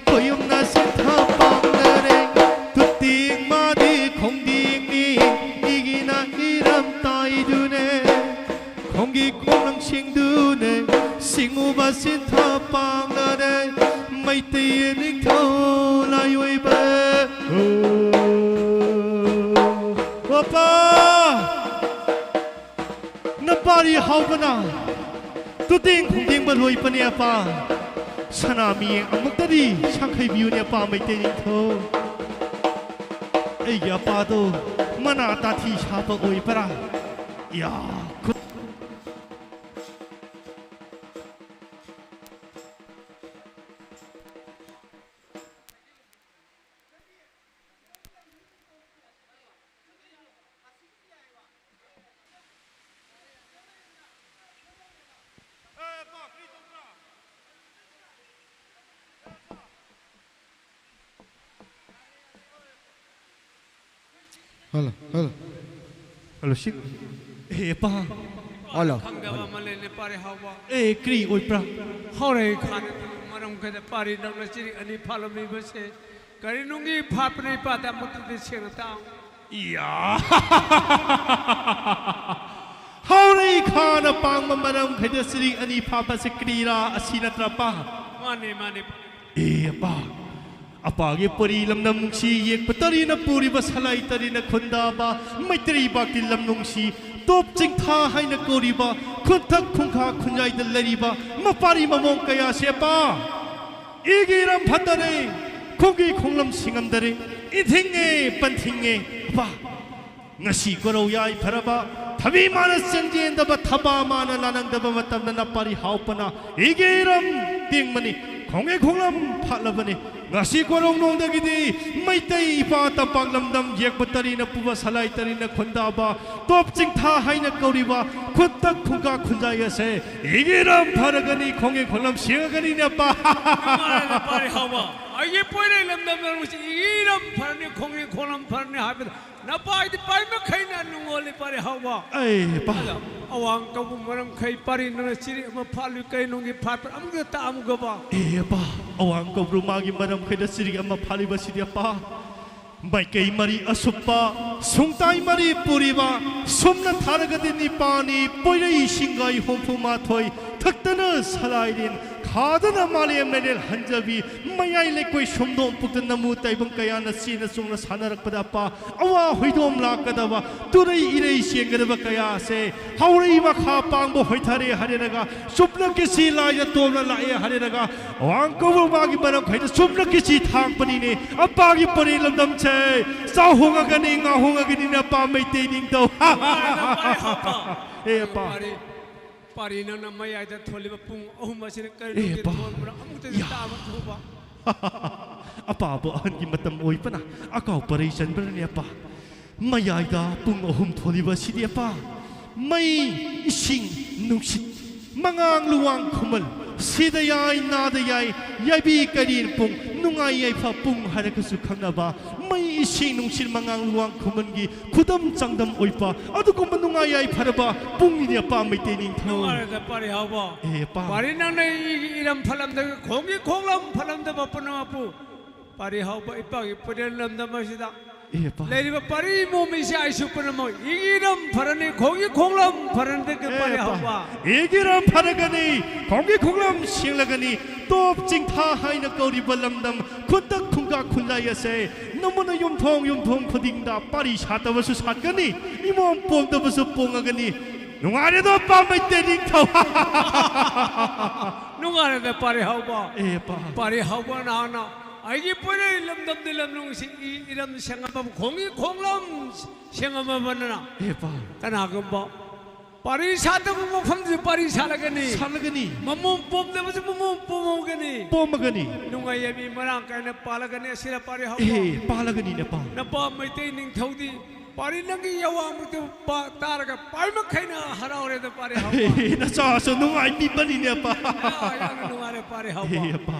ꯈꯣꯌꯨꯝꯅ ꯁꯤꯟꯊꯥ ꯄꯥꯡꯅꯔꯦ꯫ ꯇꯨꯇꯤꯡ ꯃꯥꯗꯤ ꯈꯣꯡꯗꯤꯡꯅꯤ, ꯏꯒꯤꯅ ꯏꯔꯝ ꯇꯥꯏꯗꯨꯅꯦ꯫ ꯈꯣꯡꯒꯤ ꯈꯣꯡꯂꯪ ꯁꯤꯡꯗꯨꯅꯦ, ꯁꯤꯡꯎꯕ ꯁꯤꯟꯊꯥ ꯄꯥꯡꯅꯔꯦ꯫ ꯃꯩꯇꯩ ꯅꯤꯡꯊꯧ ꯂꯥꯏꯑꯣꯏꯕ꯫ ꯑꯣ, ꯑꯄꯥ! ꯅꯄꯥꯔꯤ ꯍꯥꯎꯕꯅ ꯇꯨꯇꯦꯡ ꯈꯣꯡꯗꯦꯡꯕ ꯂꯣꯏꯕꯅꯦ ꯑꯄꯥ꯫ ꯁꯅꯥ ꯃꯤꯌꯦꯡ ꯑꯃꯨꯛꯇꯗꯤ ꯁꯥꯡꯈꯩꯕꯤꯌꯨꯅꯦ ꯑꯄꯥ ꯃꯩꯇꯩ ꯅꯤꯡꯊꯧ꯫ ꯑꯩꯒꯤ ꯑꯄꯥꯗꯣ ꯃꯅꯥ ꯇꯥꯊꯤ ꯁꯥꯕ ꯑꯣꯏꯕ꯭ꯔꯥ? ꯌꯥ, ꯈꯨ- ꯍꯜꯂꯣ, ꯍꯜꯂꯣ꯫ ꯍꯜꯂꯣ, ꯁꯤ-, ꯑꯦ, ꯄꯥ꯫ ꯍꯜꯂꯣ꯫ ꯈꯪꯗꯕ ꯑꯃ ꯂꯩꯅꯦ, ꯄꯥꯔꯤ ꯍꯥꯎꯕ꯫ ꯑꯦ, ꯀ꯭ꯔꯤ ꯑꯣꯏꯕ꯭ꯔꯥ? ꯍꯧꯔꯛꯏ ꯈꯥꯅ ꯃꯔꯝ ꯀꯩꯗ ꯄꯥꯔꯤ ꯅꯛꯅ ꯆꯤꯔꯤꯛ ꯑꯅꯤ ꯐꯥꯜꯂꯝꯃꯤꯕꯁꯦ? ꯀꯔꯤ ꯅꯨꯡꯒꯤ ꯐꯥꯠꯄꯅ ꯏꯄꯥꯗ ꯑꯃꯨꯛꯇꯗꯤ ꯁꯦꯡꯅ ꯇꯥꯛꯎ꯫ ꯏꯌꯥ! ꯍꯧꯔꯛꯏ ꯈꯥꯅ ꯄꯥꯡꯕ ꯃꯔꯝ ꯈꯩꯗ ꯆꯤꯔꯤꯛ ꯑꯅꯤ ꯐꯥꯠꯄꯁꯦ ꯀ꯭ꯔꯤꯔꯥ ꯑꯁꯤ ꯅꯠꯇ꯭ꯔꯥ, ꯄꯥ? ꯃꯥꯅꯦ, ꯃꯥꯅꯦ꯫ ꯑꯦ, ꯑꯄꯥ, ꯑꯄꯥꯒꯤ ꯄꯣꯔꯤ ꯂꯝꯗꯝ ꯅꯨꯡꯁꯤ ꯌꯦꯛꯄ ꯇꯔꯤꯅ ꯄꯨꯔꯤꯕ ꯁꯂꯥꯏ ꯇꯔꯤꯅ ꯈꯨꯟꯗꯥꯕ ꯃꯩꯇꯩ ꯂꯩꯕꯥꯛꯀꯤ ꯂꯝ ꯅꯨꯡꯁꯤ ꯇꯣꯞ ꯆꯤꯡꯊꯥ ꯍꯥꯏꯅ ꯀꯧꯔꯤꯕ ꯈꯨꯟꯊꯛ ꯈꯨꯟꯈꯥ ꯈꯨꯟꯌꯥꯏꯗ ꯂꯩꯔꯤꯕ ꯃꯄꯥꯔꯤ ꯃꯃꯣꯡ ꯀꯌꯥꯁꯦ ꯑꯄꯥ, ꯏꯒꯤ ꯏꯔꯝ ꯐꯠꯇꯔꯦ, ꯈꯣꯡꯒꯤ ꯈꯣꯡꯂꯝ ꯁꯤꯡꯉꯝꯗꯔꯦ, ꯏꯟꯊꯤꯡꯉꯦ ꯄꯟꯊꯤꯡꯉꯦ ꯑꯄꯥ꯫ ꯉꯁꯤ ꯀꯣꯔꯧ ꯌꯥꯏꯐꯔꯕ ꯊꯕꯤ ꯃꯥꯅ ꯆꯦꯟꯖꯦꯟꯗꯕ ꯊꯕꯥ ꯃꯥꯅ ꯂꯥꯅꯪꯗꯕ ꯃꯇꯝꯗ ꯅꯄꯥꯔꯤ ꯍꯥꯎꯄꯅ ꯏꯒꯦ ꯏꯔꯝ ꯇꯦꯡꯕꯅꯤ, ꯈꯣꯡꯒꯦ ꯈꯣꯡꯂꯝ ꯐꯥꯠꯂꯕꯅꯤ꯫ ꯉꯁꯤ ꯀꯣꯔꯧꯅꯣꯡꯗꯒꯤꯗꯤ ꯃꯩꯇꯩ ꯏꯄꯥ ꯇꯝꯄꯥꯛ ꯂꯝꯗꯝ ꯌꯦꯛꯄ ꯇꯔꯤꯅ ꯄꯨꯕ ꯁꯂꯥꯏ ꯇꯔꯤꯅ ꯈꯨꯟꯗꯥꯕ ꯇꯣꯞ ꯆꯤꯡꯊꯥ ꯍꯥꯏꯅ ꯀꯧꯔꯤꯕ ꯈꯨꯠꯇ ꯈꯨꯡꯀꯥ ꯈꯨꯟꯖꯥꯏ ꯑꯁꯦ ꯏꯒꯦ ꯏꯔꯝ ꯐꯔꯒꯅꯤ, ꯈꯣꯡꯒꯦ ꯈꯣꯡꯂꯝ ꯁꯦꯡꯉꯒꯅꯤꯅꯦ ꯄꯥ꯫ ꯅꯨꯡꯉꯥꯏꯔꯦ ꯅꯄꯥꯔꯤ ꯍꯥꯎꯕ꯫ ꯑꯩꯒꯤ ꯄꯣꯏꯔꯩ ꯂꯝꯗꯝ ꯅꯪꯁꯤ ꯏꯔꯝ ꯐꯔꯅꯤ, ꯈꯣꯡꯒꯤ ꯈꯣꯡꯂꯝ ꯐꯔꯅꯤ ꯍꯥꯏꯕꯗ ꯅꯄꯥꯏꯗꯤ ꯄꯥꯏ ꯃꯈꯩꯅ ꯅꯨꯡꯉꯣꯜꯂꯤ ꯄꯥꯔꯤ ꯍꯥꯎꯕ꯫ ꯑꯦ, ꯄꯥ꯫ ꯑꯗ ꯑꯋꯥꯡ ꯀꯧꯕ ꯃꯔꯝꯈꯩ ꯄꯥꯔꯤ ꯅꯪꯅ ꯆꯤꯔꯤ ꯑꯃ ꯐꯥꯜꯂꯨꯏ ꯀꯩ ꯅꯨꯡꯒꯤ ꯐꯥꯠꯄ ꯑꯃꯨꯛꯇ ꯇꯥꯛꯑꯝꯒꯕ꯫ ꯑꯦ, ꯄꯥ꯫ ꯑꯋꯥꯡ ꯀꯧꯕ꯭ꯔꯨ ꯃꯥꯒꯤ ꯃꯔꯝꯈꯩꯗ ꯆꯤꯔꯤ ꯑꯃ ꯐꯥꯜꯂꯤꯕꯁꯤꯗꯤ, ꯄꯥ꯫ ꯃꯥꯏꯀꯩ ꯃꯔꯤ ꯑꯁꯨꯞꯄ, ꯁꯨꯡꯇꯥꯏ ꯃꯔꯤ ꯄꯨꯔꯤꯕ, ꯁꯨꯝꯅ ꯊꯥꯔꯒꯗꯤ ꯅꯤꯄꯥꯅꯤ, ꯄꯣꯏꯔꯩ ꯁꯤꯡꯒꯥꯏ ꯍꯨꯝꯐꯨ ꯃꯥꯊꯣꯏ, ꯊꯛꯇꯅ ꯁꯂꯥꯏꯔꯦꯟ, ꯈꯥꯗꯅ ꯃꯥꯂꯦꯝ ꯂꯩꯔꯦꯜ ꯍꯟꯖꯕꯤ, ꯃꯌꯥꯏ ꯂꯩꯀꯣꯏ ꯁꯨꯝꯗꯣꯝ ꯄꯨꯛꯇ ꯅꯃꯨ ꯇꯥꯏꯕꯪ ꯀꯌꯥꯅ ꯆꯦꯅ ꯆꯣꯡꯅ ꯁꯥꯟꯅꯔꯛꯄꯗ ꯑꯄꯥ, ꯑꯋꯥ ꯍꯣꯏꯗꯣꯝ ꯂꯥꯛꯀꯗꯕ, ꯇꯨꯔꯩ ꯏꯔꯩ ꯆꯦꯟꯒꯗꯕ ꯀꯌꯥꯁꯦ ꯍꯧꯔꯩ ꯃꯈꯥ ꯄꯥꯡꯕ ꯍꯣꯏꯊꯔꯦ ꯍꯥꯏꯔꯦꯔꯒ, ꯆꯨꯞꯅ ꯀꯤꯁꯤ ꯂꯥꯏꯗ ꯇꯣꯝꯅ ꯂꯥꯛꯑꯦ ꯍꯥꯏꯔꯦꯔꯒ, ꯑꯋꯥꯡ ꯀꯧꯕ꯭ꯔꯨ ꯃꯥꯒꯤ ꯃꯔꯝꯈꯩꯗ ꯆꯨꯝꯅ ꯀꯤꯁꯤ ꯊꯥꯡꯄꯅꯤꯅꯦ꯫ ꯑꯄꯥꯒꯤ ꯄꯣꯔꯦ ꯂꯝꯗꯝꯁꯦ ꯆꯥꯎꯍꯣꯡꯉꯒꯅꯤ, ꯉꯥꯎꯍꯣꯡꯉꯒꯅꯤꯅꯦ ꯑꯄꯥ ꯃꯩꯇꯩ ꯅꯤꯡꯊꯧ꯫ ꯑꯦ ꯑꯄꯥ꯫ ꯄꯥꯔꯤ, ꯄꯥꯔꯤ ꯅꯪꯅ ꯃꯌꯥꯏꯗ ꯊꯣꯜꯂꯤꯕ ꯄꯨꯡ ꯑꯍꯨꯝ ꯑꯁꯤꯅ ꯑꯦ ꯀꯔꯤꯒꯤ ꯑꯄꯥ꯫ ꯊꯣꯟꯕꯅꯣ ꯑꯃꯨꯛꯇꯗꯤ ꯌꯥ꯫ ꯇꯥꯕ ꯊꯨꯕ꯫ ꯑꯄꯥꯕꯨ ꯑꯍꯟꯒꯤ ꯃꯇꯝ ꯑꯣꯏꯕꯅ ꯑꯀꯥꯎ ꯄꯔꯩ ꯆꯟꯕꯅꯅꯦ ꯑꯄꯥ꯫ ꯃꯌꯥꯏꯗ ꯄꯨꯡ ꯑꯍꯨꯝ ꯊꯣꯜꯂꯤꯕ ꯑꯁꯤꯗꯤ ꯑꯄꯥ, ꯃꯩ, ꯏꯁꯤꯡ, ꯅꯨꯡꯁꯤꯠ, ꯃꯉꯥꯡ ꯂꯨꯋꯥꯡ ꯈꯨꯃꯟ, ꯁꯤꯗ ꯌꯥꯏ, ꯅꯥꯗ ꯌꯥꯏ, ꯌꯥꯏꯕꯤ ꯀꯩꯔꯦꯟ ꯄꯨꯡ, ꯅꯨꯡꯉꯥꯏ ꯌꯥꯏꯐ ꯄꯨꯡ ꯍꯥꯏꯔꯒꯁꯨ ꯈꯪꯅꯕ, ꯃꯩ, ꯏꯁꯤꯡ, ꯅꯨꯡꯁꯤꯠ, ꯃꯉꯥꯡ ꯂꯨꯋꯥꯡ ꯈꯨꯃꯟꯒꯤ ꯈꯨꯗꯝ ꯆꯥꯡꯗꯝ ꯑꯣꯏꯕ ꯑꯗꯨꯒꯨꯝꯕ ꯅꯨꯡꯉꯥꯏ ꯌꯥꯏꯐꯔꯕ ꯄꯨꯡꯅꯤꯅꯦ ꯑꯄꯥ ꯃꯩꯇꯩ ꯅꯤꯡꯊꯧ꯫ ꯅꯨꯡꯉꯥꯏꯔꯦꯗ ꯄꯥꯔꯤ ꯍꯥꯎꯕ꯫ ꯑꯦ, ꯑꯄꯥ꯫ ꯄꯥꯔꯤ ꯅꯪꯅ ꯏ-, ꯏꯔꯝ ꯐꯠꯂꯝꯗꯕ, ꯈꯣꯡꯒꯤ ꯈꯣꯡꯂꯝ ꯐꯠꯂꯝꯗꯕ ꯄꯨꯝꯅꯃꯛꯄꯨ ꯄꯥꯔꯤ ꯍꯥꯎꯕ ꯏꯄꯥꯒꯤ ꯄꯨꯔꯦꯜ ꯂꯝꯗꯝ ꯑꯁꯤꯗ ꯑꯦ, ꯑꯄꯥ꯫ ꯂꯩꯔꯤꯕ ꯄꯥꯔꯤ ꯃꯣꯃꯤꯁꯦ ꯑꯩꯁꯨ ꯄꯨꯝꯅꯃꯛ ꯏꯒꯤ ꯏꯔꯝ ꯐꯔꯅꯤ, ꯈꯣꯡꯒꯤ ꯈꯣꯡꯂꯝ ꯐꯔꯅꯤ꯫ ꯑꯦ, ꯄꯥꯔꯤ ꯑꯄꯥ꯫ ꯍꯥꯎꯕ꯫ ꯏꯒꯤ ꯏꯔꯝ ꯐꯔꯒꯅꯤ, ꯈꯣꯡꯒꯤ ꯈꯣꯡꯂꯝ ꯁꯦꯡꯂꯒꯅꯤ꯫ ꯇꯣꯞ ꯆꯤꯡꯊꯥ ꯍꯥꯏꯅ ꯀꯧꯔꯤꯕ ꯂꯝꯗꯝ ꯈꯨꯟꯇꯛ ꯈꯨꯟꯒꯥ ꯈꯨꯟꯂꯥꯏ ꯑꯁꯦ ꯅꯃꯨꯅ ꯌꯨꯝꯊꯣꯡ ꯌꯨꯝꯊꯣꯡ ꯈꯨꯗꯤꯡꯗ ꯄꯥꯔꯤ ꯁꯥꯠꯇꯕꯁꯨ ꯁꯥꯠꯀꯅꯤ, ꯏꯃꯣꯝ ꯄꯣꯝꯗꯕꯁꯨ ꯄꯣꯡꯉꯒꯅꯤ꯫ ꯅꯨꯡꯉꯥꯏꯔꯦꯗꯣ ꯑꯄꯥ ꯃꯩꯇꯩ ꯅꯤꯡꯊꯧ꯫ ꯅꯨꯡꯉꯥꯏꯔꯦꯗ ꯄꯥꯔꯤ ꯍꯥꯎꯕ꯫ ꯑꯦ, ꯑꯄꯥ꯫ ꯄꯥꯔꯤ ꯍꯥꯎꯕ ꯅꯍꯥꯟꯅ ꯑꯩꯒꯤ ꯄꯣꯏꯔꯩ ꯂꯝꯗꯝꯗꯤ ꯂꯝꯂꯣꯡꯁꯤ ꯏ-, ꯏꯔꯝ ꯁꯦꯡꯉꯝꯕ ꯈꯣꯡꯒꯤ ꯈꯣꯡꯂꯝ ꯁꯦꯡꯉꯝꯃꯕꯅꯤꯅ ꯑꯦ, ꯑꯄꯥ꯫ ꯀꯅꯥꯒꯨꯝꯕ ꯄꯥꯔꯤ ꯁꯥꯠꯇꯕ ꯃꯐꯝꯗꯨ ꯄꯥꯔꯤ ꯁꯥꯠꯂꯒꯅꯤ꯫ ꯁꯥꯠꯂꯒꯅꯤ꯫ ꯃꯃꯣꯝ ꯄꯣꯝꯗꯕꯁꯨ ꯃꯃꯣꯝ ꯄꯣꯝꯃꯒꯅꯤ꯫ ꯄꯣꯝꯃꯒꯅꯤ꯫ ꯅꯨꯡꯉꯥꯏ ꯌꯥꯏꯕꯤ ꯃꯔꯥꯡ ꯀꯥꯏꯅ ꯄꯥꯜꯂꯒꯅꯤ꯫ ꯑꯁꯤꯗ ꯄꯥꯔꯤ ꯍꯥꯎꯕ꯫ ꯑꯦ, ꯄꯥꯜꯂꯒꯅꯤ ꯅꯄꯥ꯫ ꯅꯄꯥ ꯃꯩꯇꯩ ꯅꯤꯡꯊꯧꯗꯤ ꯄꯥꯔꯤ ꯅꯪꯒꯤ ꯌꯥꯋꯥꯃꯛꯇ ꯄꯥ-, ꯇꯥꯔꯒ ꯄꯥꯔꯤ ꯃꯈꯩꯅ ꯍꯔꯥꯎꯔꯦꯗ ꯄꯥꯔꯤ ꯍꯥꯎꯕ꯫ ꯑꯦ, ꯅꯆꯥꯁꯨ ꯅꯨꯡꯉꯥꯏꯕꯤꯕꯅꯤꯅꯦ ꯑꯄꯥ꯫ ꯌꯥ-, ꯌꯥꯝꯅ ꯅꯨꯡꯉꯥꯏꯔꯦ ꯄꯥꯔꯤ ꯍꯥꯎꯕ꯫ ꯑꯦ, ꯑꯄꯥ꯫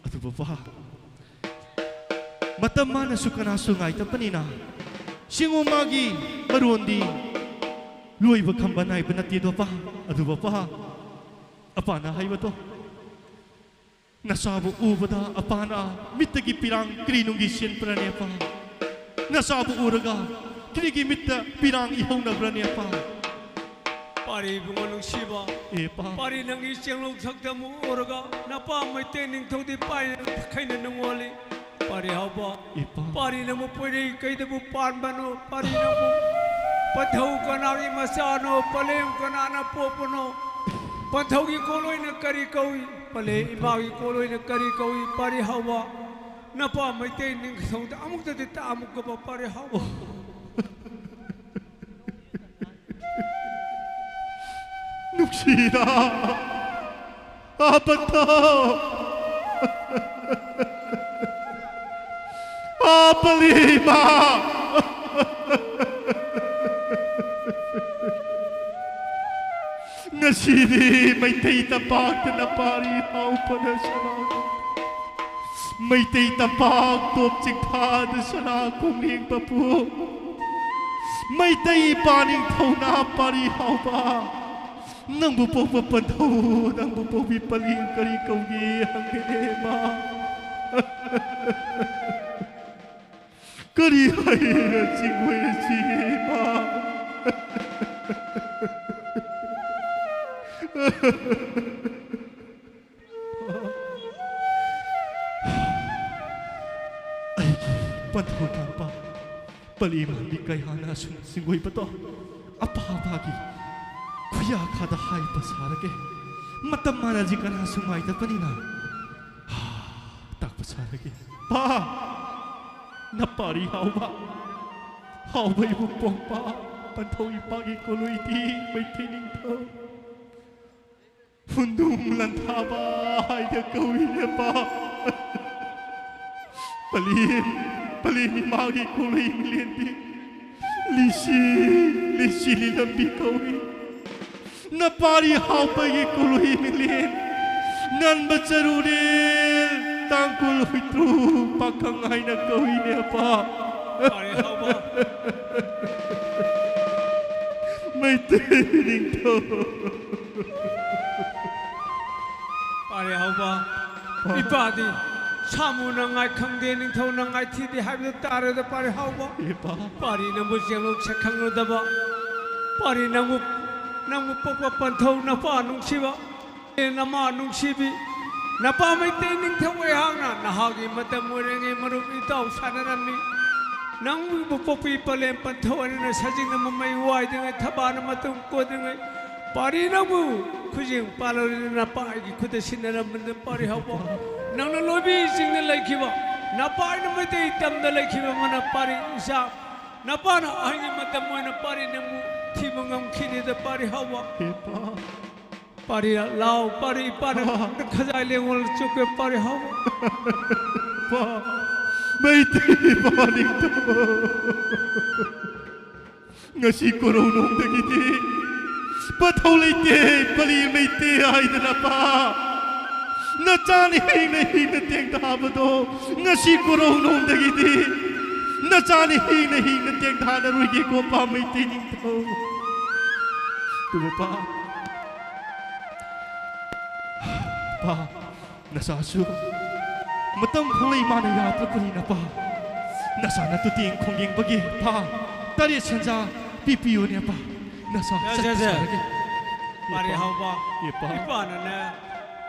ꯑꯗꯨ ꯄꯨꯄꯥ, ꯃꯇꯝ ꯃꯥꯅꯁꯨ ꯀꯅꯥꯁꯨ ꯉꯥꯏꯇꯕꯅꯤꯅ, ꯁꯤꯡꯉꯨ ꯃꯥꯒꯤ ꯃꯔꯣꯟꯗꯤ ꯂꯣꯏꯕ ꯈꯝꯕ ꯅꯥꯏꯕ ꯅꯠꯇꯦꯗꯣ, ꯄꯥ꯫ ꯑꯗꯨꯕꯨ, ꯄꯥ, ꯑꯄꯥꯅ ꯍꯥꯏꯕꯗꯣ, ꯅꯆꯥꯕꯨ ꯎꯕꯗ ꯑꯄꯥꯅ ꯃꯤꯠꯇꯒꯤ ꯄꯤꯔꯥꯡ ꯀꯔꯤ ꯅꯨꯡꯒꯤ ꯆꯦꯟꯕ꯭ꯔꯅꯦ, ꯄꯥ? ꯅꯆꯥꯕꯨ ꯎꯔꯒ ꯀꯔꯤꯒꯤ ꯃꯤꯠꯇ ꯄꯤꯔꯥꯡ ꯏꯍꯧꯅꯕ꯭ꯔꯅꯦ, ꯄꯥ? ꯄꯥꯔꯤ ꯏꯕꯨꯡꯉꯣ ꯅꯨꯡꯁꯤꯕ, ꯑꯦ, ꯄꯥ꯫ ꯄꯥꯔꯤ ꯅꯪꯒꯤ ꯆꯦꯡꯂꯧ ꯁꯛꯇ ꯑꯃꯨꯛ ꯎꯔꯒ ꯅꯄꯥ ꯃꯩꯇꯩ ꯅꯤꯡꯊꯧꯗꯤ ꯄꯥꯏꯅ ꯈꯩꯅ ꯅꯨꯡꯉꯣꯜꯂꯤ꯫ ꯄꯥꯔꯤ ꯍꯥꯎꯕ, ꯏꯄꯥ꯫ ꯄꯥꯔꯤ ꯅꯪꯕꯨ ꯄꯣꯏꯔꯩ ꯀꯩꯗꯕꯨ ꯄꯥꯟꯕꯅꯣ? ꯄꯥꯔꯤ ꯅꯪꯕꯨ ꯄꯟꯊꯧ ꯀꯅꯥꯒꯤ ꯃꯆꯥꯅꯣ? ꯄꯂꯦꯝ ꯀꯅꯥꯅ ꯄꯣꯛꯄꯅꯣ? ꯄꯟꯊꯧꯒꯤ ꯀꯣꯂꯣꯏꯅ ꯀꯔꯤ ꯀꯧꯏ? ꯄꯂꯦꯝ ꯏꯃꯥꯒꯤ ꯀꯣꯂꯣꯏꯅ ꯀꯔꯤ ꯀꯧꯏ? ꯄꯥꯔꯤ ꯍꯥꯎꯕ, ꯅꯄꯥ ꯃꯩꯇꯩ ꯅꯤꯡꯊꯧꯗ ꯑꯃꯨꯛꯇꯗꯤ ꯇꯥꯛꯑꯝꯃꯨꯀꯕ, ꯄꯥꯔꯤ ꯍꯥꯎꯕ꯫ ꯅꯨꯡꯁꯤꯔꯥ, ꯑꯥ ꯄꯟꯊꯧ, ꯑꯥ ꯄꯂꯦꯝ ꯏꯃꯥ꯫ ꯉꯁꯤꯗꯤ ꯃꯩꯇꯩ ꯇꯝꯄꯥꯛꯇ ꯅꯄꯥꯔꯤ ꯍꯥꯎꯕꯅ ꯁꯅꯥ, ꯃꯩꯇꯩ ꯇꯝꯄꯥꯛ ꯇꯣꯞ ꯆꯤꯡꯐꯥꯗ ꯁꯅꯥ ꯈꯣꯡꯅꯦꯡ ꯄꯄꯨ, ꯃꯩꯇꯩ ꯏꯄꯥ ꯅꯤꯡꯊꯧꯅ ꯄꯥꯔꯤ ꯍꯥꯎꯕ, ꯅꯪꯕꯨ ꯄꯣꯛꯄ ꯄꯟꯊꯧ, ꯅꯪꯕꯨ ꯄꯣꯛꯄꯤ ꯄꯂꯦꯝ ꯀꯔꯤ ꯀꯧꯒꯦ ꯍꯪꯒꯦꯅꯦ, ꯃꯥ꯫ ꯀꯔꯤ ꯍꯥꯏꯔ ꯆꯤꯡꯕ ꯑꯁꯤ, ꯏꯃꯥ? ꯑꯩꯒꯤ ꯄꯟꯊꯧ ꯇꯥꯕ ꯄꯂꯤ ꯃꯥꯟꯕꯤ ꯀꯌꯥꯅ ꯑꯁꯨꯝ ꯆꯤꯡꯒꯣꯏꯕꯗꯣ ꯑꯄꯥꯕꯒꯤ ꯈꯨꯌꯥꯈꯥꯗ ꯍꯥꯏꯕ ꯁꯥꯔꯒꯦ꯫ ꯃꯇꯝ ꯃꯥꯟꯅꯁꯤ ꯀꯅꯥꯁꯨ ꯉꯥꯏꯗꯕꯅꯤꯅ꯫ ꯇꯥꯛꯄ ꯁꯥꯔꯒꯦ꯫ ꯄꯥ! ꯅꯄꯥꯔꯤ ꯍꯥꯎꯕ, ꯍꯥꯎꯕ ꯏꯕꯨꯡ ꯄꯣꯛꯄ, ꯄꯟꯊꯧ ꯏꯄꯥꯒꯤ ꯀꯣꯂꯨꯏꯗꯤ ꯃꯩꯇꯩ ꯅꯤꯡꯊꯧ꯫ ꯐꯨꯟꯗꯨꯝ ꯂꯟꯊꯥꯕ ꯍꯥꯏꯅ ꯀꯧꯏꯅꯦ, ꯄꯥ꯫ ꯄꯂꯦꯝ, ꯄꯂꯦꯝ ꯏꯃꯥꯒꯤ ꯀꯣꯂꯨꯏ ꯃꯤꯂꯦꯟꯗꯤ ꯂꯤꯁꯤ, ꯂꯤꯁꯤ ꯂꯤꯂꯝꯕꯤ ꯀꯧꯏ꯫ ꯅꯄꯥꯔꯤ ꯍꯥꯎꯕꯒꯤ ꯀꯣꯂꯨꯏ ꯃꯤꯂꯦꯟ ꯉꯟꯕ ꯆꯔꯨꯔꯦꯜ ꯇꯥꯡꯀꯨꯜ ꯍꯨꯏꯇ꯭ꯔꯨ ꯄꯥꯈꯪ ꯍꯥꯏꯅ ꯀꯧꯏꯅꯦ, ꯑꯄꯥ꯫ ꯄꯥꯔꯤ ꯍꯥꯎꯕ꯫ ꯃꯩꯇꯩ ꯅꯤꯡꯊꯧ꯫ ꯄꯥꯔꯤ ꯍꯥꯎꯕ꯫ ꯏꯄꯥꯗꯤ ꯁꯥꯃꯨꯅ ꯉꯥꯏ ꯈꯪꯗꯦ, ꯅꯤꯡꯊꯧꯅ ꯉꯥꯏ ꯊꯤꯗꯦ ꯍꯥꯏꯕꯗꯨ ꯇꯥꯔꯦꯗ, ꯄꯥꯔꯤ ꯍꯥꯎꯕ꯫ ꯏꯄꯥ꯫ ꯄꯥꯔꯤ ꯅꯪꯕꯨ ꯆꯦꯡꯂꯣꯛ ꯁꯛ ꯈꯪꯂꯨꯗꯕ꯫ ꯄꯥꯔꯤ ꯅꯪꯕꯨ, ꯅꯪꯕꯨ ꯄꯣꯛꯄ ꯄꯟꯊꯧ ꯅꯄꯥ ꯅꯨꯡꯁꯤꯕ꯫ ꯅꯃꯥ ꯅꯨꯡꯁꯤꯕꯤ, ꯅꯄꯥ ꯃꯩꯇꯩ ꯅꯤꯡꯊꯧ ꯑꯩꯍꯥꯛꯅ ꯅꯍꯥꯒꯤ ꯃꯇꯝ ꯑꯣꯏꯔꯤꯉꯩ ꯃꯔꯨꯞ ꯏꯇꯥꯎ ꯁꯥꯟꯅꯔꯝꯃꯤ꯫ ꯅꯪꯕꯨ ꯄꯣꯛꯄꯤ ꯄꯂꯦꯝ ꯄꯟꯊꯧ ꯑꯅꯤꯅ ꯁꯖꯤꯛꯅ ꯃꯃꯩ ꯋꯥꯏꯗ꯭ꯔꯤꯉꯩ, ꯊꯕꯥꯅ ꯃꯇꯨꯡ ꯀꯣꯟꯗ꯭ꯔꯤꯉꯩ, ꯄꯥꯔꯤ ꯅꯪꯕꯨ ꯈꯨꯖꯦꯡ ꯄꯥꯜꯂꯔꯤꯅ ꯅꯄꯥ ꯑꯩꯒꯤ ꯈꯨꯠꯇ ꯁꯤꯟꯅꯔꯝꯕꯗ ꯄꯥꯔꯤ ꯍꯥꯎꯕ꯫ ꯅꯪꯅ ꯂꯣꯏꯕꯤ ꯆꯤꯡꯗ ꯂꯩꯈꯤꯕ, ꯅꯄꯥ ꯑꯩꯅ ꯃꯩꯇꯩ ꯇꯝꯗ ꯂꯩꯈꯤꯕ ꯑꯃꯅ ꯄꯥꯔꯤ ꯏꯆꯥ, ꯅꯄꯥꯅ ꯑꯍꯟꯒꯤ ꯃꯇꯝ ꯑꯣꯏꯅ ꯄꯥꯔꯤ ꯅꯪꯕꯨ ꯊꯤꯕ ꯉꯝꯈꯤꯗꯦꯗ ꯄꯥꯔꯤ ꯍꯥꯎꯕ꯫ ꯄꯥꯔꯤ ꯂꯥꯎ, ꯄꯥꯔꯤ ꯏꯄꯥꯅ ꯈꯖꯥꯏ ꯂꯦꯡꯉꯣꯜ ꯆꯨꯞꯀꯦ ꯄꯥꯔꯤ ꯍꯥꯎ꯫ ꯄꯥ, ꯃꯩꯇꯩ ꯄꯥ ꯅꯤꯡꯊꯧ꯫ ꯉꯁꯤ ꯀꯣꯔꯧꯅꯣꯡꯗꯒꯤꯗꯤ ꯄꯟꯊꯧ ꯂꯩꯇꯦ, ꯄꯂꯤ ꯃꯩꯇꯩ ꯍꯥꯏꯗꯅ ꯄꯥ꯫ ꯅꯆꯥꯅ ꯍꯤꯡꯅ ꯍꯤꯡꯅ ꯇꯦꯡꯊꯥꯕꯗꯣ ꯉꯁꯤ ꯀꯣꯔꯧꯅꯣꯡꯗꯒꯤꯗꯤ ꯅꯆꯥꯅ ꯍꯤꯡꯅ ꯍꯤꯡꯅ ꯇꯦꯡꯊꯥꯅꯔꯣꯏꯒꯦꯀꯣ ꯄꯥ ꯃꯩꯇꯩ ꯅꯤꯡꯊꯧ꯫ ꯇꯨ ꯄꯥ꯫ ꯄꯥ, ꯅꯆꯥꯁꯨ ꯃꯇꯝ ꯈꯪꯂꯩ ꯃꯥꯅ ꯌꯥꯗ꯭ꯔꯕꯅꯤꯅ ꯄꯥ, ꯅꯆꯥꯅ ꯇꯨꯇꯦꯡ ꯈꯣꯡꯌꯦꯡꯕꯒꯤ ꯄꯥ, ꯇꯔꯦꯠ ꯁꯦꯟꯖꯥ ꯄꯤꯕꯤꯌꯨꯅꯦ ꯄꯥ꯫ ꯅꯆꯥ ꯌꯥ, ꯌꯥ, ꯌꯥ꯫ ꯆꯠꯈꯤꯁꯅꯨ꯫ ꯄꯥꯔꯤ ꯍꯥꯎꯕ, ꯏꯄꯥ꯫ ꯏꯄꯥꯅꯅꯦ,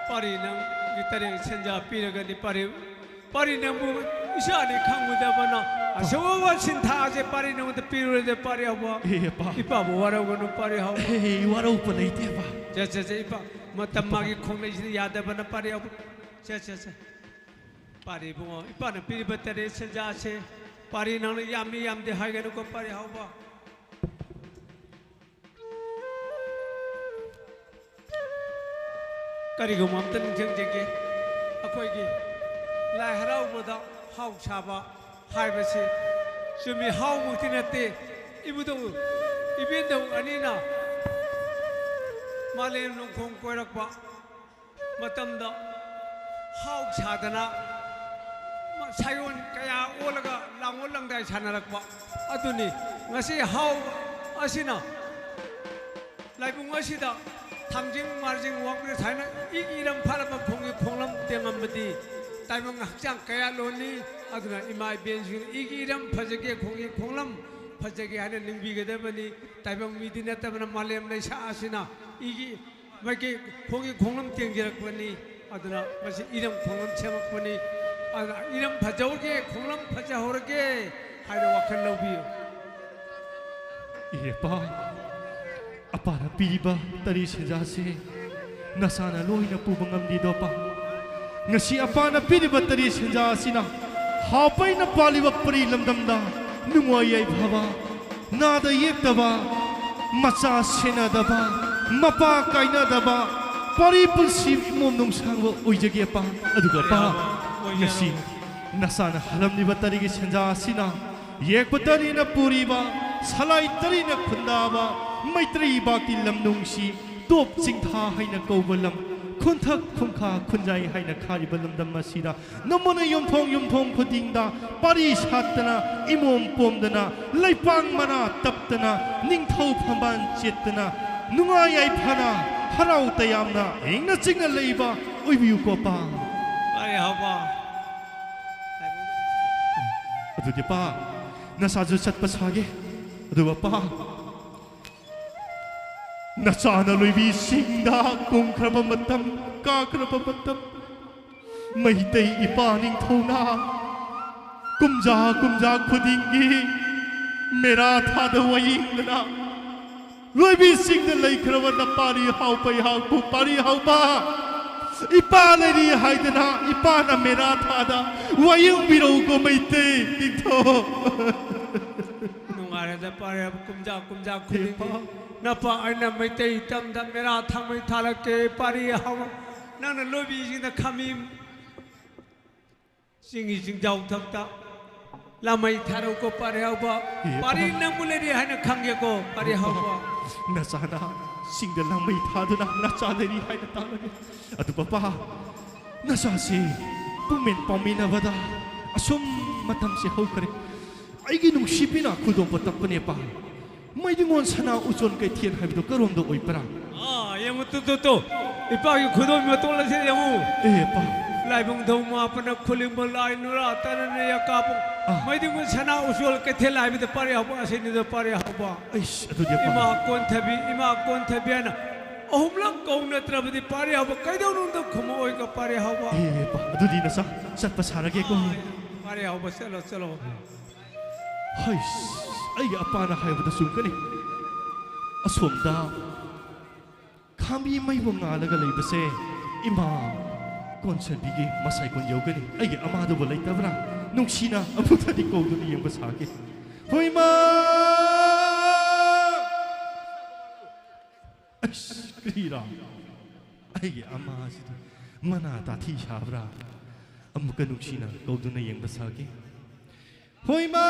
ꯄꯥꯔꯤ ꯅꯪꯒꯤ ꯇꯔꯦꯠ ꯁꯦꯟꯖꯥ ꯄꯤꯔꯒꯗꯤ ꯄꯥꯔꯤ ꯄꯥꯔꯤ ꯅꯪꯕꯨ ꯏꯆꯥꯅꯤ ꯈꯪꯉꯨꯗꯕꯅ ꯑꯆꯧꯕ ꯁꯤꯟꯊꯥꯁꯦ ꯄꯥꯔꯤ ꯅꯉꯣꯟꯗ ꯄꯤꯔꯨꯔꯗꯤ ꯄꯥꯔꯤ ꯍꯥꯎꯕ꯫ ꯑꯦ, ꯏꯄꯥ꯫ ꯏꯄꯥꯕꯨ ꯋꯥꯔꯧꯒꯅꯨ ꯄꯥꯔꯤ ꯍꯥꯎꯕ꯫ ꯑꯦ, ꯋꯥꯔꯧꯕ ꯂꯩꯇꯦ, ꯏꯄꯥ꯫ ꯆꯠ, ꯆꯠ, ꯆꯠ, ꯏꯄꯥ꯫ ꯃꯇꯝ ꯏꯄꯥ꯫ ꯃꯥꯒꯤ ꯈꯣꯡꯂꯩꯁꯤꯗ ꯌꯥꯗꯕꯅ ꯄꯥꯔꯤ ꯍꯥꯎꯕ꯫ ꯆꯠ, ꯆꯠ, ꯆꯠ꯫ ꯄꯥꯔꯤ ꯏꯕꯨꯡꯉꯣ, ꯏꯄꯥꯅ ꯄꯤꯔꯤꯕ ꯇꯔꯦꯠ ꯁꯦꯟꯖꯥꯁꯦ ꯄꯥꯔꯤ ꯅꯪꯅ ꯌꯥꯝꯃꯤ ꯌꯥꯝꯗꯦ ꯍꯥꯏꯒꯅꯨꯀꯣ ꯄꯥꯔꯤ ꯍꯥꯎꯕ꯫ ꯀꯔꯤꯒꯨꯝꯕ ꯑꯝꯇ ꯅꯤꯡꯁꯤꯡꯖꯒꯦ꯫ ꯑꯩꯈꯣꯏꯒꯤ ꯂꯥꯏ ꯍꯔꯥꯎꯕꯗ ꯍꯥꯎ ꯁꯥꯕ ꯍꯥꯏꯕꯁꯤ ꯆꯨꯝꯃꯤ, ꯍꯥꯎꯃꯛꯇꯤ ꯅꯠꯇꯦ꯫ ꯏꯕꯨꯙꯧ, ꯏꯕꯦꯟꯙꯧ ꯑꯅꯤꯅ ꯃꯥꯂꯦꯝ ꯅꯣꯡꯈꯣꯡ ꯀꯣꯏꯔꯛꯄ ꯃꯇꯝꯗ ꯍꯥꯎ ꯁꯥꯗꯅ ꯁꯥꯌꯣꯟ ꯀꯌꯥ ꯑꯣꯜꯂꯒ ꯂꯥꯡꯑꯣꯜ ꯂꯪꯗꯥꯏ ꯁꯥꯟꯅꯔꯛꯄ ꯑꯗꯨꯅꯤ꯫ ꯉꯁꯤ ꯍꯥꯎ ꯑꯁꯤꯅ ꯂꯥꯏꯕꯨꯡ ꯑꯁꯤꯗ ꯊꯥꯡꯖꯤꯡ ꯃꯥꯔꯖꯤꯡ ꯋꯥꯡꯕꯅ ꯊꯥꯏꯅ ꯏꯒꯤ ꯏꯔꯝ ꯐꯥꯔꯕ ꯈꯣꯡꯒꯤ ꯈꯣꯡꯂꯝ ꯇꯦꯡꯉꯝꯕꯗꯤ ꯇꯥꯏꯕꯪ ꯍꯛꯆꯥꯡ ꯀꯌꯥ ꯂꯣꯟꯅꯤ꯫ ꯑꯗꯨꯅ ꯏꯃꯥ ꯏꯕꯦꯟꯁꯤꯡ ꯏꯒꯤ ꯏꯔꯝ ꯐꯖꯒꯦ, ꯈꯣꯡꯒꯤ ꯈꯣꯡꯂꯝ ꯐꯖꯒꯦ ꯍꯥꯏꯅ ꯅꯤꯡꯕꯤꯒꯗꯕꯅꯤ꯫ ꯇꯥꯏꯕꯪ ꯃꯤꯗꯤ ꯅꯠꯇꯕꯅ ꯃꯥꯂꯦꯝ ꯂꯩꯁꯥ ꯑꯁꯤꯅ ꯏꯒꯤ ꯃꯥꯒꯤ ꯈꯣꯡꯒꯤ ꯈꯣꯡꯂꯝ ꯇꯦꯡꯖꯔꯛꯄꯅꯤ꯫ ꯑꯗꯨꯅ ꯃꯁꯤ ꯏꯔꯝ ꯈꯣꯡꯂꯝ ꯁꯦꯝꯃꯛꯄꯅꯤ꯫ ꯑꯗꯨꯅ ꯏꯔꯝ ꯐꯖꯍꯧꯔꯒꯦ, ꯈꯣꯡꯂꯝ ꯐꯖꯍꯧꯔꯒꯦ ꯍꯥꯏꯅ ꯋꯥꯈꯜ ꯂꯧꯕꯤꯌꯨ꯫ ꯏꯔꯦꯄꯥ, ꯑꯄꯥꯅ ꯄꯤꯔꯤꯕ ꯇꯔꯤ ꯁꯦꯟꯖꯥꯁꯤ ꯅꯁꯥꯅ ꯂꯣꯏꯅ ꯄꯨꯕ ꯉꯝꯂꯤꯗꯣꯄꯥ? ꯉꯁꯤ ꯑꯄꯥꯅ ꯄꯤꯔꯤꯕ ꯇꯔꯤ ꯁꯦꯟꯖꯥ ꯑꯁꯤꯅ ꯍꯥꯎꯄꯩꯅ ꯄꯥꯜꯂꯤꯕ ꯄꯔꯤ ꯂꯝꯗꯝꯗ ꯅꯨꯡꯉꯥꯏ ꯌꯥꯏꯐꯕ, ꯅꯥꯗ ꯌꯦꯛꯇꯕ, ꯃꯆꯥ ꯁꯦꯟꯅꯗꯕ, ꯃꯄꯥ ꯀꯥꯏꯅꯗꯕ, ꯄꯥꯔꯤ ꯄꯨꯟꯁꯤ ꯏꯃꯣꯝ ꯅꯨꯡꯁꯥꯡꯕ ꯑꯣꯏꯖꯒꯦꯄꯥ꯫ ꯑꯗꯨꯒ ꯄꯥ, ꯉꯁꯤ ꯅꯁꯥꯅ ꯍꯜꯂꯝꯂꯤꯕ ꯇꯔꯤꯒꯤ ꯁꯦꯟꯖꯥ ꯑꯁꯤꯅ ꯌꯦꯛꯄ ꯇꯔꯤꯅ ꯄꯨꯔꯤꯕ, ꯁꯂꯥꯏ ꯇꯔꯤꯅ ꯈꯨꯟꯗꯥꯕ, ꯃꯩꯇ꯭ꯔꯤ ꯏꯕꯥꯛꯀꯤ ꯂꯝꯅꯨꯡꯁꯤ ꯇꯣꯞ ꯆꯤꯡꯊꯥ ꯍꯥꯏꯅ ꯀꯧꯕ ꯂꯝ, ꯈꯨꯟꯊꯛ ꯈꯨꯟꯈꯥ ꯈꯨꯟꯖꯥꯏ ꯍꯥꯏꯅ ꯈꯥꯔꯤꯕ ꯂꯝꯗꯝ ꯑꯁꯤꯗ ꯅꯝꯃꯅ ꯌꯨꯝꯊꯣꯡ ꯌꯨꯝꯊꯣꯡ ꯈꯨꯗꯤꯡꯗ ꯄꯥꯔꯤ ꯁꯥꯠꯇꯅ, ꯏꯃꯣꯝ ꯄꯣꯝꯗꯅ, ꯂꯩꯄꯥꯛ ꯃꯅꯥ ꯇꯞꯇꯅ, ꯅꯤꯡꯊꯧ ꯐꯝꯕꯥꯜ ꯆꯦꯠꯇꯅ, ꯅꯨꯡꯉꯥꯏ ꯌꯥꯏꯐꯅ, ꯍꯔꯥꯎ ꯇꯌꯥꯝꯅ, ꯏꯪꯅ ꯆꯤꯛꯅ ꯂꯩꯕ ꯑꯣꯏꯕꯤꯌꯨꯀꯣ, ꯄꯥ꯫ ꯄꯥꯔꯤ ꯍꯥꯎꯕ꯫ ꯑꯗꯨꯗꯤ, ꯄꯥ, ꯅꯁꯥꯁꯨ ꯆꯠꯄ ꯁꯥꯒꯦ꯫ ꯑꯗꯨꯒ, ꯄꯥ, ꯅꯆꯥꯅ ꯂꯣꯏꯕꯤꯁꯤꯡꯗ ꯀꯨꯝꯈ꯭ꯔꯕ ꯃꯇꯝ, ꯀꯥꯈ꯭ꯔꯕ ꯃꯇꯝ, ꯃꯩꯇꯩ ꯏꯄꯥ ꯅꯤꯡꯊꯧꯅ ꯀꯨꯝꯖꯥ ꯀꯨꯝꯖꯥ ꯈꯨꯗꯤꯡꯒꯤ ꯃꯦꯔꯥ ꯊꯥꯗ ꯋꯥꯌꯦꯡꯗꯅ ꯂꯣꯏꯕꯤꯁꯤꯡꯗ ꯂꯩꯈ꯭ꯔꯕ ꯅꯄꯥꯔꯤ ꯍꯥꯎꯕ, ꯏꯍꯥꯎꯕꯨ ꯄꯥꯔꯤ ꯍꯥꯎꯕ, ꯏꯄꯥ ꯂꯩꯔꯤ ꯍꯥꯏꯗꯅ ꯏꯄꯥꯅ ꯃꯦꯔꯥ ꯊꯥꯗ ꯋꯥꯌꯦꯡꯕꯤꯔꯛꯎꯀꯣ ꯃꯩꯇꯩ ꯅꯤꯡꯊꯧ꯫ ꯅꯨꯡꯉꯥꯏꯔꯦꯗ ꯄꯥꯔꯤ ꯍꯥꯎꯕ, ꯀꯨꯝꯖꯥ ꯀꯨꯝꯖꯥ ꯈꯨꯗꯤꯡꯒꯤ ꯏꯄꯥ꯫ ꯅꯄꯥ ꯑꯩꯅ ꯃꯩꯇꯩ ꯇꯝꯗ ꯃꯦꯔꯥ ꯊꯥꯡꯃꯩ ꯊꯥꯔꯛꯀꯦ ꯄꯥꯔꯤ ꯍꯥꯎꯕ꯫ ꯅꯪꯅ ꯂꯣꯏꯕꯤꯁꯤꯡꯗ ꯈꯥꯃꯤ ꯆꯤꯡꯒꯤ ꯆꯤꯡꯖꯥꯎ ꯊꯛꯇ ꯂꯥꯃꯩ ꯊꯥꯔꯛꯎꯀꯣ ꯄꯥꯔꯤ ꯍꯥꯎꯕ꯫ ꯏꯄꯥ꯫ ꯄꯥꯔꯤ ꯅꯪꯕꯨ ꯂꯩꯔꯤ ꯍꯥꯏꯅ ꯈꯪꯒꯦꯀꯣ ꯄꯥꯔꯤ ꯍꯥꯎꯕ꯫ ꯅꯆꯥꯅ ꯆꯤꯡꯗ ꯂꯥꯃꯩ ꯊꯥꯗꯨꯅ ꯅꯆꯥ ꯂꯩꯔꯤ ꯍꯥꯏꯅ ꯇꯥꯛꯂꯒꯦ꯫ ꯑꯗꯨ ꯄꯥꯄꯥ, ꯅꯆꯥꯁꯤ ꯄꯨꯛꯃꯤꯟ ꯄꯥꯎꯃꯤꯟꯅꯕꯗ ꯑꯁꯨꯝ ꯃꯇꯝꯁꯦ ꯍꯧꯈ꯭ꯔꯦ꯫ ꯑꯩꯒꯤ ꯅꯨꯡꯁꯤꯕꯤꯅ ꯈꯨꯗꯣꯝꯕꯨ ꯇꯛꯄꯅꯦ, ꯄꯥ꯫ ꯃꯩꯗꯤꯡꯉꯣꯟ ꯁꯅꯥ ꯎꯆꯣꯟ ꯀꯩꯊꯦꯜ ꯍꯥꯏꯕꯗꯣ ꯀꯔꯣꯝꯗ ꯑꯣꯏꯕ꯭ꯔꯥ? ꯑꯥ, ꯌꯦꯡꯉꯨ, ꯇꯨ, ꯇꯨ, ꯇꯨ꯫ ꯏꯄꯥꯒꯤ ꯈꯨꯗꯣꯝ ꯃꯇꯣꯜ ꯑꯁꯤ ꯌꯦꯡꯉꯨ꯫ ꯑꯦ, ꯄꯥ꯫ ꯂꯥꯏꯕꯨꯡ ꯊꯧ ꯃꯥꯄꯅ ꯈꯨꯂꯤꯡꯕ ꯂꯥꯏ ꯅꯨꯔꯥ ꯇꯔꯅ ꯌꯥꯀꯥꯄꯨ꯫ ꯑꯥ꯫ ꯃꯩꯗꯤꯡꯉꯣꯟ ꯁꯅꯥ ꯎꯆꯣꯟ ꯀꯩꯊꯦꯜ ꯍꯥꯏꯕꯗ ꯄꯥꯔꯦ ꯍꯥꯎꯕ ꯑꯁꯤꯅꯤꯗ ꯄꯥꯔꯦ ꯍꯥꯎꯕ꯫ ꯑꯩꯁ, ꯑꯗꯨꯗꯤ ꯄꯥ꯫ ꯏꯃꯥ ꯀꯣꯟꯊꯕꯤ, ꯏꯃꯥ ꯀꯣꯟꯊꯕꯤ ꯍꯥꯏꯅ ꯑꯍꯨꯝꯂꯛ ꯀꯧ ꯅꯠꯇ꯭ꯔꯕꯗꯤ ꯄꯥꯔꯦ ꯍꯥꯎꯕ ꯀꯩꯗꯧꯅꯨꯡꯗ ꯈꯨꯝꯃꯛꯑꯣꯏꯒ ꯄꯥꯔꯦ ꯍꯥꯎꯕ꯫ ꯑꯦ, ꯄꯥ, ꯑꯗꯨꯗꯤ ꯅꯆꯥ ꯆꯠꯄ ꯁꯥꯔꯒꯦꯀꯣ꯫ ꯑꯥ, ꯄꯥꯔꯦ ꯍꯥꯎꯕ, ꯆꯠꯂꯣ, ꯆꯠꯂꯣ꯫ ꯍꯩꯁ, ꯑꯩꯒꯤ ꯑꯄꯥꯅ ꯍꯥꯏꯕꯗ ꯆꯨꯝꯒꯅꯤ꯫ ꯑꯁꯣꯝꯗ ꯈꯥꯝꯕꯤ ꯃꯩꯕꯨ ꯉꯥꯜꯂꯒ ꯂꯩꯕꯁꯦ ꯏꯃꯥ ꯀꯣꯟꯁꯦꯝꯕꯤꯒꯤ ꯃꯁꯥꯏꯀꯣꯟ ꯌꯧꯒꯅꯤ꯫ ꯑꯩꯒꯤ ꯑꯃꯥꯗꯨꯕꯨ ꯂꯩꯇꯕ꯭ꯔꯥ? ꯅꯨꯡꯁꯤꯅ ꯑꯃꯨꯛꯇꯗꯤ ꯀꯧꯗꯨꯅ ꯌꯦꯡꯕ ꯁꯥꯒꯦ꯫ ꯍꯣꯏ, ꯏꯃꯥ! ꯑꯁ, ꯀꯔꯤꯔꯥ? ꯑꯩꯒꯤ ꯑꯃꯥꯁꯤꯗꯤ ꯃꯅꯥ ꯇꯥꯊꯤ ꯁꯥꯕ꯭ꯔꯥ? ꯑꯃꯨꯛꯀ ꯅꯨꯡꯁꯤꯅ ꯀꯧꯗꯨꯅ ꯌꯦꯡꯕ ꯁꯥꯒꯦ꯫ ꯍꯣꯏ, ꯏꯃꯥ!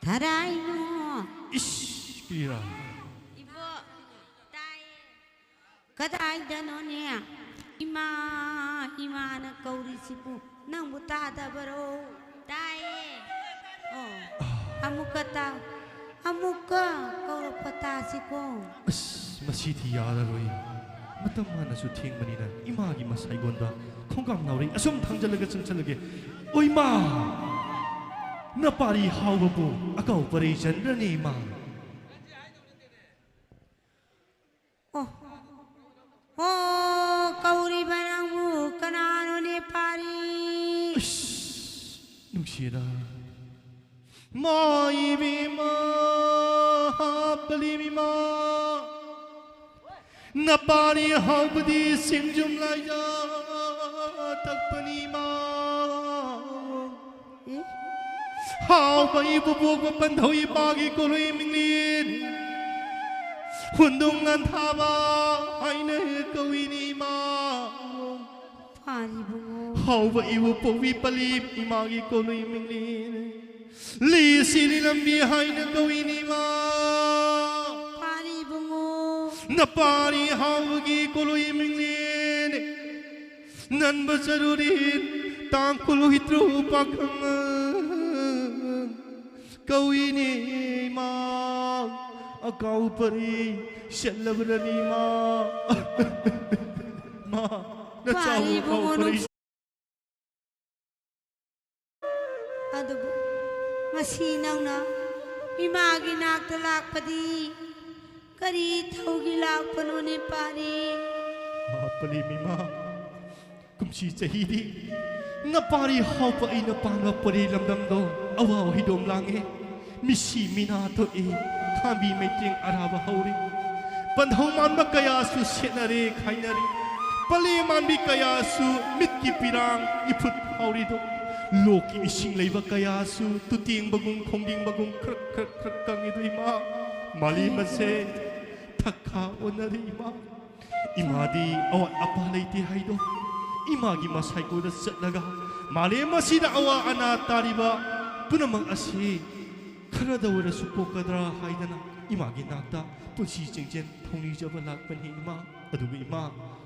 ꯊꯔꯥꯏꯅꯣ! ꯏꯁ, ꯀꯔꯤꯔꯥ? ꯏꯕꯣ, ꯇꯥꯏꯌꯦ꯫ ꯀꯗꯥꯏꯗꯅꯣꯅꯦ? ꯏꯃꯥ, ꯏꯃꯥꯅ ꯀꯧꯔꯤꯁꯤꯕꯨ ꯅꯪꯕꯨ ꯇꯥꯗꯕꯔꯣ? ꯇꯥꯏꯌꯦ꯫ ꯑꯣ, ꯑꯃꯨꯛꯀ ꯇꯥ-, ꯑꯃꯨꯛꯀ ꯀꯧꯔꯛꯄ ꯇꯥꯁꯤꯀꯣ꯫ ꯑꯁ, ꯃꯁꯤꯗꯤ ꯌꯥꯔꯔꯣꯏ꯫ ꯃꯇꯝ ꯃꯥꯅꯁꯨ ꯊꯦꯡꯕꯅꯤꯅ ꯏꯃꯥꯒꯤ ꯃꯁꯥꯏꯒꯣꯟꯗ ꯈꯣꯡꯒꯥꯝ ꯅꯥꯎꯔꯤ ꯑꯁꯨꯝ ꯊꯥꯡꯖꯜꯂꯒ ꯆꯪꯁꯜꯂꯒꯦ꯫ ꯑꯣꯏꯃꯥ! ꯅꯄꯥꯔꯤ ꯍꯥꯎꯕꯕꯨ ꯑꯀꯥꯎ ꯄꯔꯩ ꯆꯟꯕ꯭ꯔꯅꯦ, ꯏꯃꯥ? ꯑꯣ, ꯑꯣ, ꯀꯧꯔꯤꯕ ꯅꯪꯕꯨ ꯀꯅꯥꯅꯣꯅꯦ, ꯄꯥꯔꯤ? ꯑꯁ, ꯅꯨꯡꯁꯤꯗ꯫ ꯃꯥ ꯏꯕꯦꯝꯃ, ꯍꯥꯞꯄꯂꯤꯃꯤꯃ꯫ ꯅꯄꯥꯔꯤ ꯍꯥꯎꯕꯗꯤ ꯁꯤꯡꯖꯨꯝ ꯂꯥꯏꯖ ꯇꯛꯄꯅꯤꯃ꯫ ꯑꯦ? ꯍꯥꯎꯕ ꯏꯕꯨꯕꯣꯛ ꯃꯄꯟꯊꯧ ꯏꯄꯥꯒꯤ ꯀꯣꯂꯨꯏ ꯃꯤꯡꯂꯦꯟ꯫ ꯍꯨꯟꯗꯨꯡ ꯂꯥꯟꯊꯥꯕ ꯍꯥꯏꯅ ꯀꯧꯏꯅꯤ ꯏꯃꯥ꯫ ꯐꯥꯔꯤꯕꯨꯡꯉꯣ꯫ ꯍꯥꯎꯕ ꯏꯕꯨ ꯄꯣꯛꯄꯤ ꯄꯂꯤ ꯏꯃꯥꯒꯤ ꯀꯣꯂꯨꯏ ꯃꯤꯡꯂꯦꯟ꯫ ꯂꯤ ꯁꯤꯔꯤ ꯂꯝꯕꯤ ꯍꯥꯏꯅ ꯀꯧꯏꯅꯤ ꯏꯃꯥ꯫ ꯐꯥꯔꯤꯕꯨꯡꯉꯣ꯫ ꯅꯄꯥꯔꯤ ꯍꯥꯎꯕꯒꯤ ꯀꯣꯂꯣꯏ ꯃꯤꯡꯂꯦꯟ ꯅꯟꯕ ꯆꯔꯨꯔꯦꯟ ꯇꯥꯡ ꯀꯨꯟꯍꯨꯝꯗꯣꯏ ꯄꯥꯈꯪ ꯀꯧꯏꯅꯦ ꯏꯃꯥ꯫ ꯑꯀꯥꯎ ꯄꯔꯤ ꯁꯦꯠꯂꯕ꯭ꯔꯅꯤ ꯏꯃꯥ? ꯃꯥ ꯅꯆꯥꯎ ꯄꯥꯔꯤꯕꯨ ꯑꯀꯥꯎ ꯄꯔꯤ꯫ ꯅꯨꯡꯁꯤ-, ꯑꯗꯨꯕꯨ ꯉꯁꯤ ꯅꯪꯅ ꯏꯃꯥꯒꯤ ꯅꯥꯛꯇ ꯂꯥꯛꯄꯗꯤ ꯀꯔꯤ ꯊꯧꯒꯤ ꯂꯥꯛꯄꯅꯣꯅꯦ ꯄꯥꯔꯤ? ꯃꯥ ꯄꯂꯦꯝ ꯏꯃꯥ, ꯀꯨꯝꯁꯤ ꯆꯍꯤꯗꯤ ꯅꯄꯥꯔꯤ ꯍꯥꯎꯕ ꯑꯩꯅ ꯄꯥꯟꯕ ꯄꯔꯤ ꯂꯝꯗꯝꯗꯣ ꯑꯋꯥ ꯍꯩꯗꯣꯝ ꯂꯥꯡꯉꯦ꯫ ꯃꯤꯁꯤ ꯃꯤꯅꯥ ꯊꯣꯛꯏ, ꯈꯥꯝꯕꯤ ꯃꯩꯇꯦꯡ ꯑꯔꯥꯕ ꯍꯧꯔꯤ꯫ ꯄꯟꯊꯧ ꯃꯥꯟꯕ ꯀꯌꯥꯁꯨ ꯁꯦꯠꯅꯔꯦ, ꯈꯥꯏꯅꯔꯦ꯫ ꯄꯂꯦꯝ ꯃꯥꯟꯕꯤ ꯀꯌꯥꯁꯨ ꯃꯤꯠꯀꯤ ꯄꯤꯔꯥꯡ ꯏꯐꯨꯠ ꯐꯥꯎꯔꯤꯗꯣ꯫ ꯂꯣꯛꯀꯤ ꯏꯁꯤꯡ ꯂꯩꯕ ꯀꯌꯥꯁꯨ ꯇꯨꯇꯦꯡꯕꯒꯨꯝ ꯈꯣꯡꯗꯤꯡꯕꯒꯨꯝ ꯈ꯭ꯔꯛ ꯈ꯭ꯔꯛ ꯈ꯭ꯔꯛ ꯀꯪꯉꯤꯗꯣ ꯏꯃꯥ꯫ ꯃꯥꯂꯦꯝ ꯑꯁꯦ ꯊꯛꯈꯥ ꯑꯣꯟꯅꯔꯦ ꯏꯃꯥ꯫ ꯏꯃꯥꯗꯤ ꯑꯋꯥꯠ ꯑꯄꯥ ꯂꯩꯇꯦ ꯍꯥꯏꯗꯣ꯫ ꯏꯃꯥꯒꯤ ꯃꯁꯥꯏꯀꯣꯜꯗ ꯆꯠꯂꯒ ꯃꯥꯂꯦꯝ ꯑꯁꯤꯗ ꯑꯋꯥ ꯑꯅꯥ ꯇꯥꯔꯤꯕ ꯄꯨꯝꯅꯃꯛ ꯑꯁꯤ ꯈꯔꯗ ꯑꯣꯏꯔꯁꯨ ꯀꯣꯛꯀꯗ꯭ꯔꯥ ꯍꯥꯏꯗꯅ ꯏꯃꯥꯒꯤ ꯅꯥꯛꯇ ꯄꯨꯟꯁꯤ ꯆꯤꯡꯖꯦꯜ ꯊꯧꯅꯤꯖꯕ ꯂꯥꯛꯄꯅꯤ ꯏꯃꯥ꯫ ꯑꯗꯨꯒ ꯏꯃꯥ,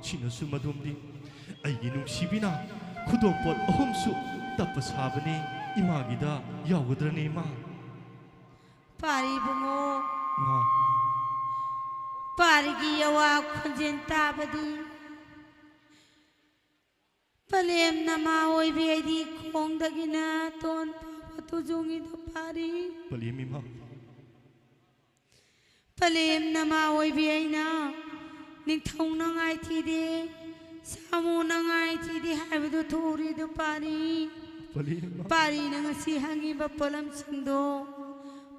ꯁꯤꯅꯁꯨ ꯃꯗꯣꯝꯗꯤ ꯑꯩꯒꯤ ꯅꯨꯡꯁꯤꯕꯤꯅ ꯈꯨꯗꯣꯝꯄꯣꯠ ꯑꯍꯨꯝꯁꯨ ꯇꯞꯄ ꯁꯥꯕꯅꯤ, ꯏꯃꯥꯒꯤꯗ ꯌꯥꯎꯒꯗ꯭ꯔꯅꯦ ꯏꯃꯥ? ꯄꯥꯔꯤ ꯏꯕꯨꯡꯉꯣ, ꯏꯃꯥ꯫ ꯄꯥꯔꯤꯒꯤ ꯑꯋꯥ ꯈꯣꯟꯖꯦꯜ ꯇꯥꯕꯗꯤ ꯄꯂꯦꯝ ꯅꯃꯥ ꯑꯣꯏꯕꯤ ꯑꯩꯗꯤ ꯈꯣꯡꯗꯒꯤꯅ ꯇꯣꯟ ꯐꯥꯎꯕ ꯇꯨꯖꯨꯡꯉꯤꯗꯣ ꯄꯥꯔꯤ꯫ ꯄꯂꯦꯝ ꯏꯃꯥ꯫ ꯄꯂꯦꯝ ꯅꯃꯥ ꯑꯣꯏꯕꯤ ꯑꯩꯅ ꯅꯤꯡꯊꯧꯅ ꯉꯥꯏꯊꯤꯗꯦ, ꯁꯥꯃꯨꯅ ꯉꯥꯏꯊꯤꯗꯦ ꯍꯥꯏꯕꯗꯨ ꯊꯣꯛꯎꯔꯤꯗꯣ ꯄꯥꯔꯤ꯫ ꯄꯂꯦꯝ ꯏꯃꯥ꯫ ꯄꯥꯔꯤꯅ ꯉꯁꯤ ꯍꯪꯉꯤꯕ ꯄꯣꯠꯂꯝꯁꯤꯡꯗꯣ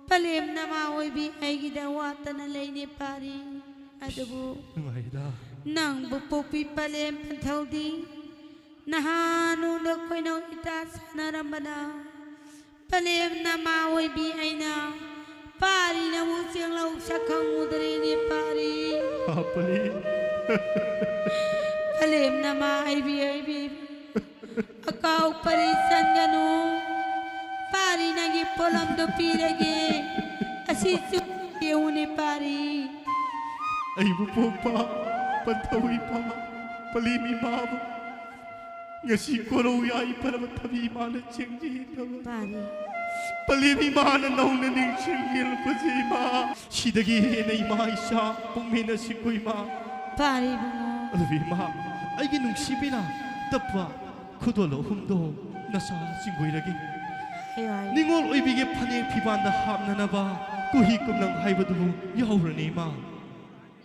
ꯄꯂꯦꯝ ꯅꯃꯥ ꯑꯣꯏꯕꯤ ꯑꯩꯒꯤꯗ ꯋꯥꯠꯇꯅ ꯂꯩꯅꯦ ꯄꯥꯔꯤ꯫ ꯑꯗꯨꯕꯨ ꯅꯨꯡꯉꯥꯏꯗ꯫ ꯅꯪꯕꯨ ꯄꯣꯛꯄꯤ ꯄꯂꯦꯝ ꯄꯟꯊꯧꯗꯤ ꯅꯍꯥꯟ ꯅꯣꯡꯗ ꯈꯣꯏꯅꯧ ꯏꯇꯥ ꯁꯥꯟꯅꯔꯝꯕꯅ ꯄꯂꯦꯝ ꯅꯃꯥ ꯑꯣꯏꯕꯤ ꯑꯩꯅ ꯄꯥꯔꯤ ꯅꯪꯕꯨ ꯆꯦꯡꯂꯧ ꯁꯛꯈꯪ ꯎꯗ꯭ꯔꯦꯅꯦ ꯄꯥꯔꯤ꯫ ꯄꯥ ꯄꯂꯦꯝ꯫ ꯄꯂꯦꯝ ꯅꯃꯥ ꯑꯩꯕꯤ ꯑꯩꯕꯤ ꯑꯀꯥꯎ ꯄꯔꯤ ꯆꯟꯒꯅꯨ꯫ ꯄꯥꯔꯤ ꯅꯪꯒꯤ ꯄꯣꯠꯂꯝꯗꯣ ꯄꯤꯔꯒꯦ꯫ ꯑꯁꯤꯁꯨ ꯌꯦꯡꯉꯨꯅꯦ ꯄꯥꯔꯤ꯫ ꯏꯕꯨ ꯄꯣꯛꯄ ꯄꯟꯊꯧ ꯏꯃꯥ, ꯄꯂꯦꯝ ꯏꯃꯥꯕꯨ ꯉꯁꯤ ꯀꯣꯔꯧ ꯌꯥꯏꯐꯔꯕ ꯊꯕꯤ ꯏꯃꯥꯅ ꯆꯦꯡꯖꯦꯜꯂꯕ꯫ ꯄꯥꯔꯤ꯫ ꯄꯂꯦꯝ ꯏꯃꯥꯅ ꯅꯧꯅ ꯅꯤꯡꯁꯤꯡꯕꯤꯔꯛꯄꯁꯦ ꯏꯃꯥ, ꯁꯤꯗꯒꯤ ꯍꯦꯟꯅ ꯏꯃꯥ ꯏꯆꯥ ꯄꯨꯛꯃꯤꯟꯅꯁꯤꯀꯣ ꯏꯃꯥ꯫ ꯄꯥꯔꯤ ꯏꯕꯨꯡꯉꯣ꯫ ꯑꯗꯨꯕꯨ ꯏꯃꯥ, ꯑꯩꯒꯤ ꯅꯨꯡꯁꯤꯕꯤꯅ ꯇꯞꯄ ꯈꯨꯗꯣꯜ ꯑꯍꯨꯝꯗꯣ ꯅꯆꯥꯁꯤꯡ ꯑꯣꯏꯔꯒꯦ꯫ ꯍꯥꯏꯌꯨ, ꯍꯥꯏꯌꯨ꯫ ꯅꯤꯉꯣꯜ ꯑꯣꯏꯕꯤꯒꯤ ꯐꯅꯦꯛ ꯐꯤꯕꯥꯟꯗ ꯍꯥꯞꯅꯅꯕ ꯀꯨꯍꯤ ꯀꯨꯝꯂꯪ ꯍꯥꯏꯕꯗꯨꯕꯨ ꯌꯥꯎꯔꯅꯤ ꯏꯃꯥ꯫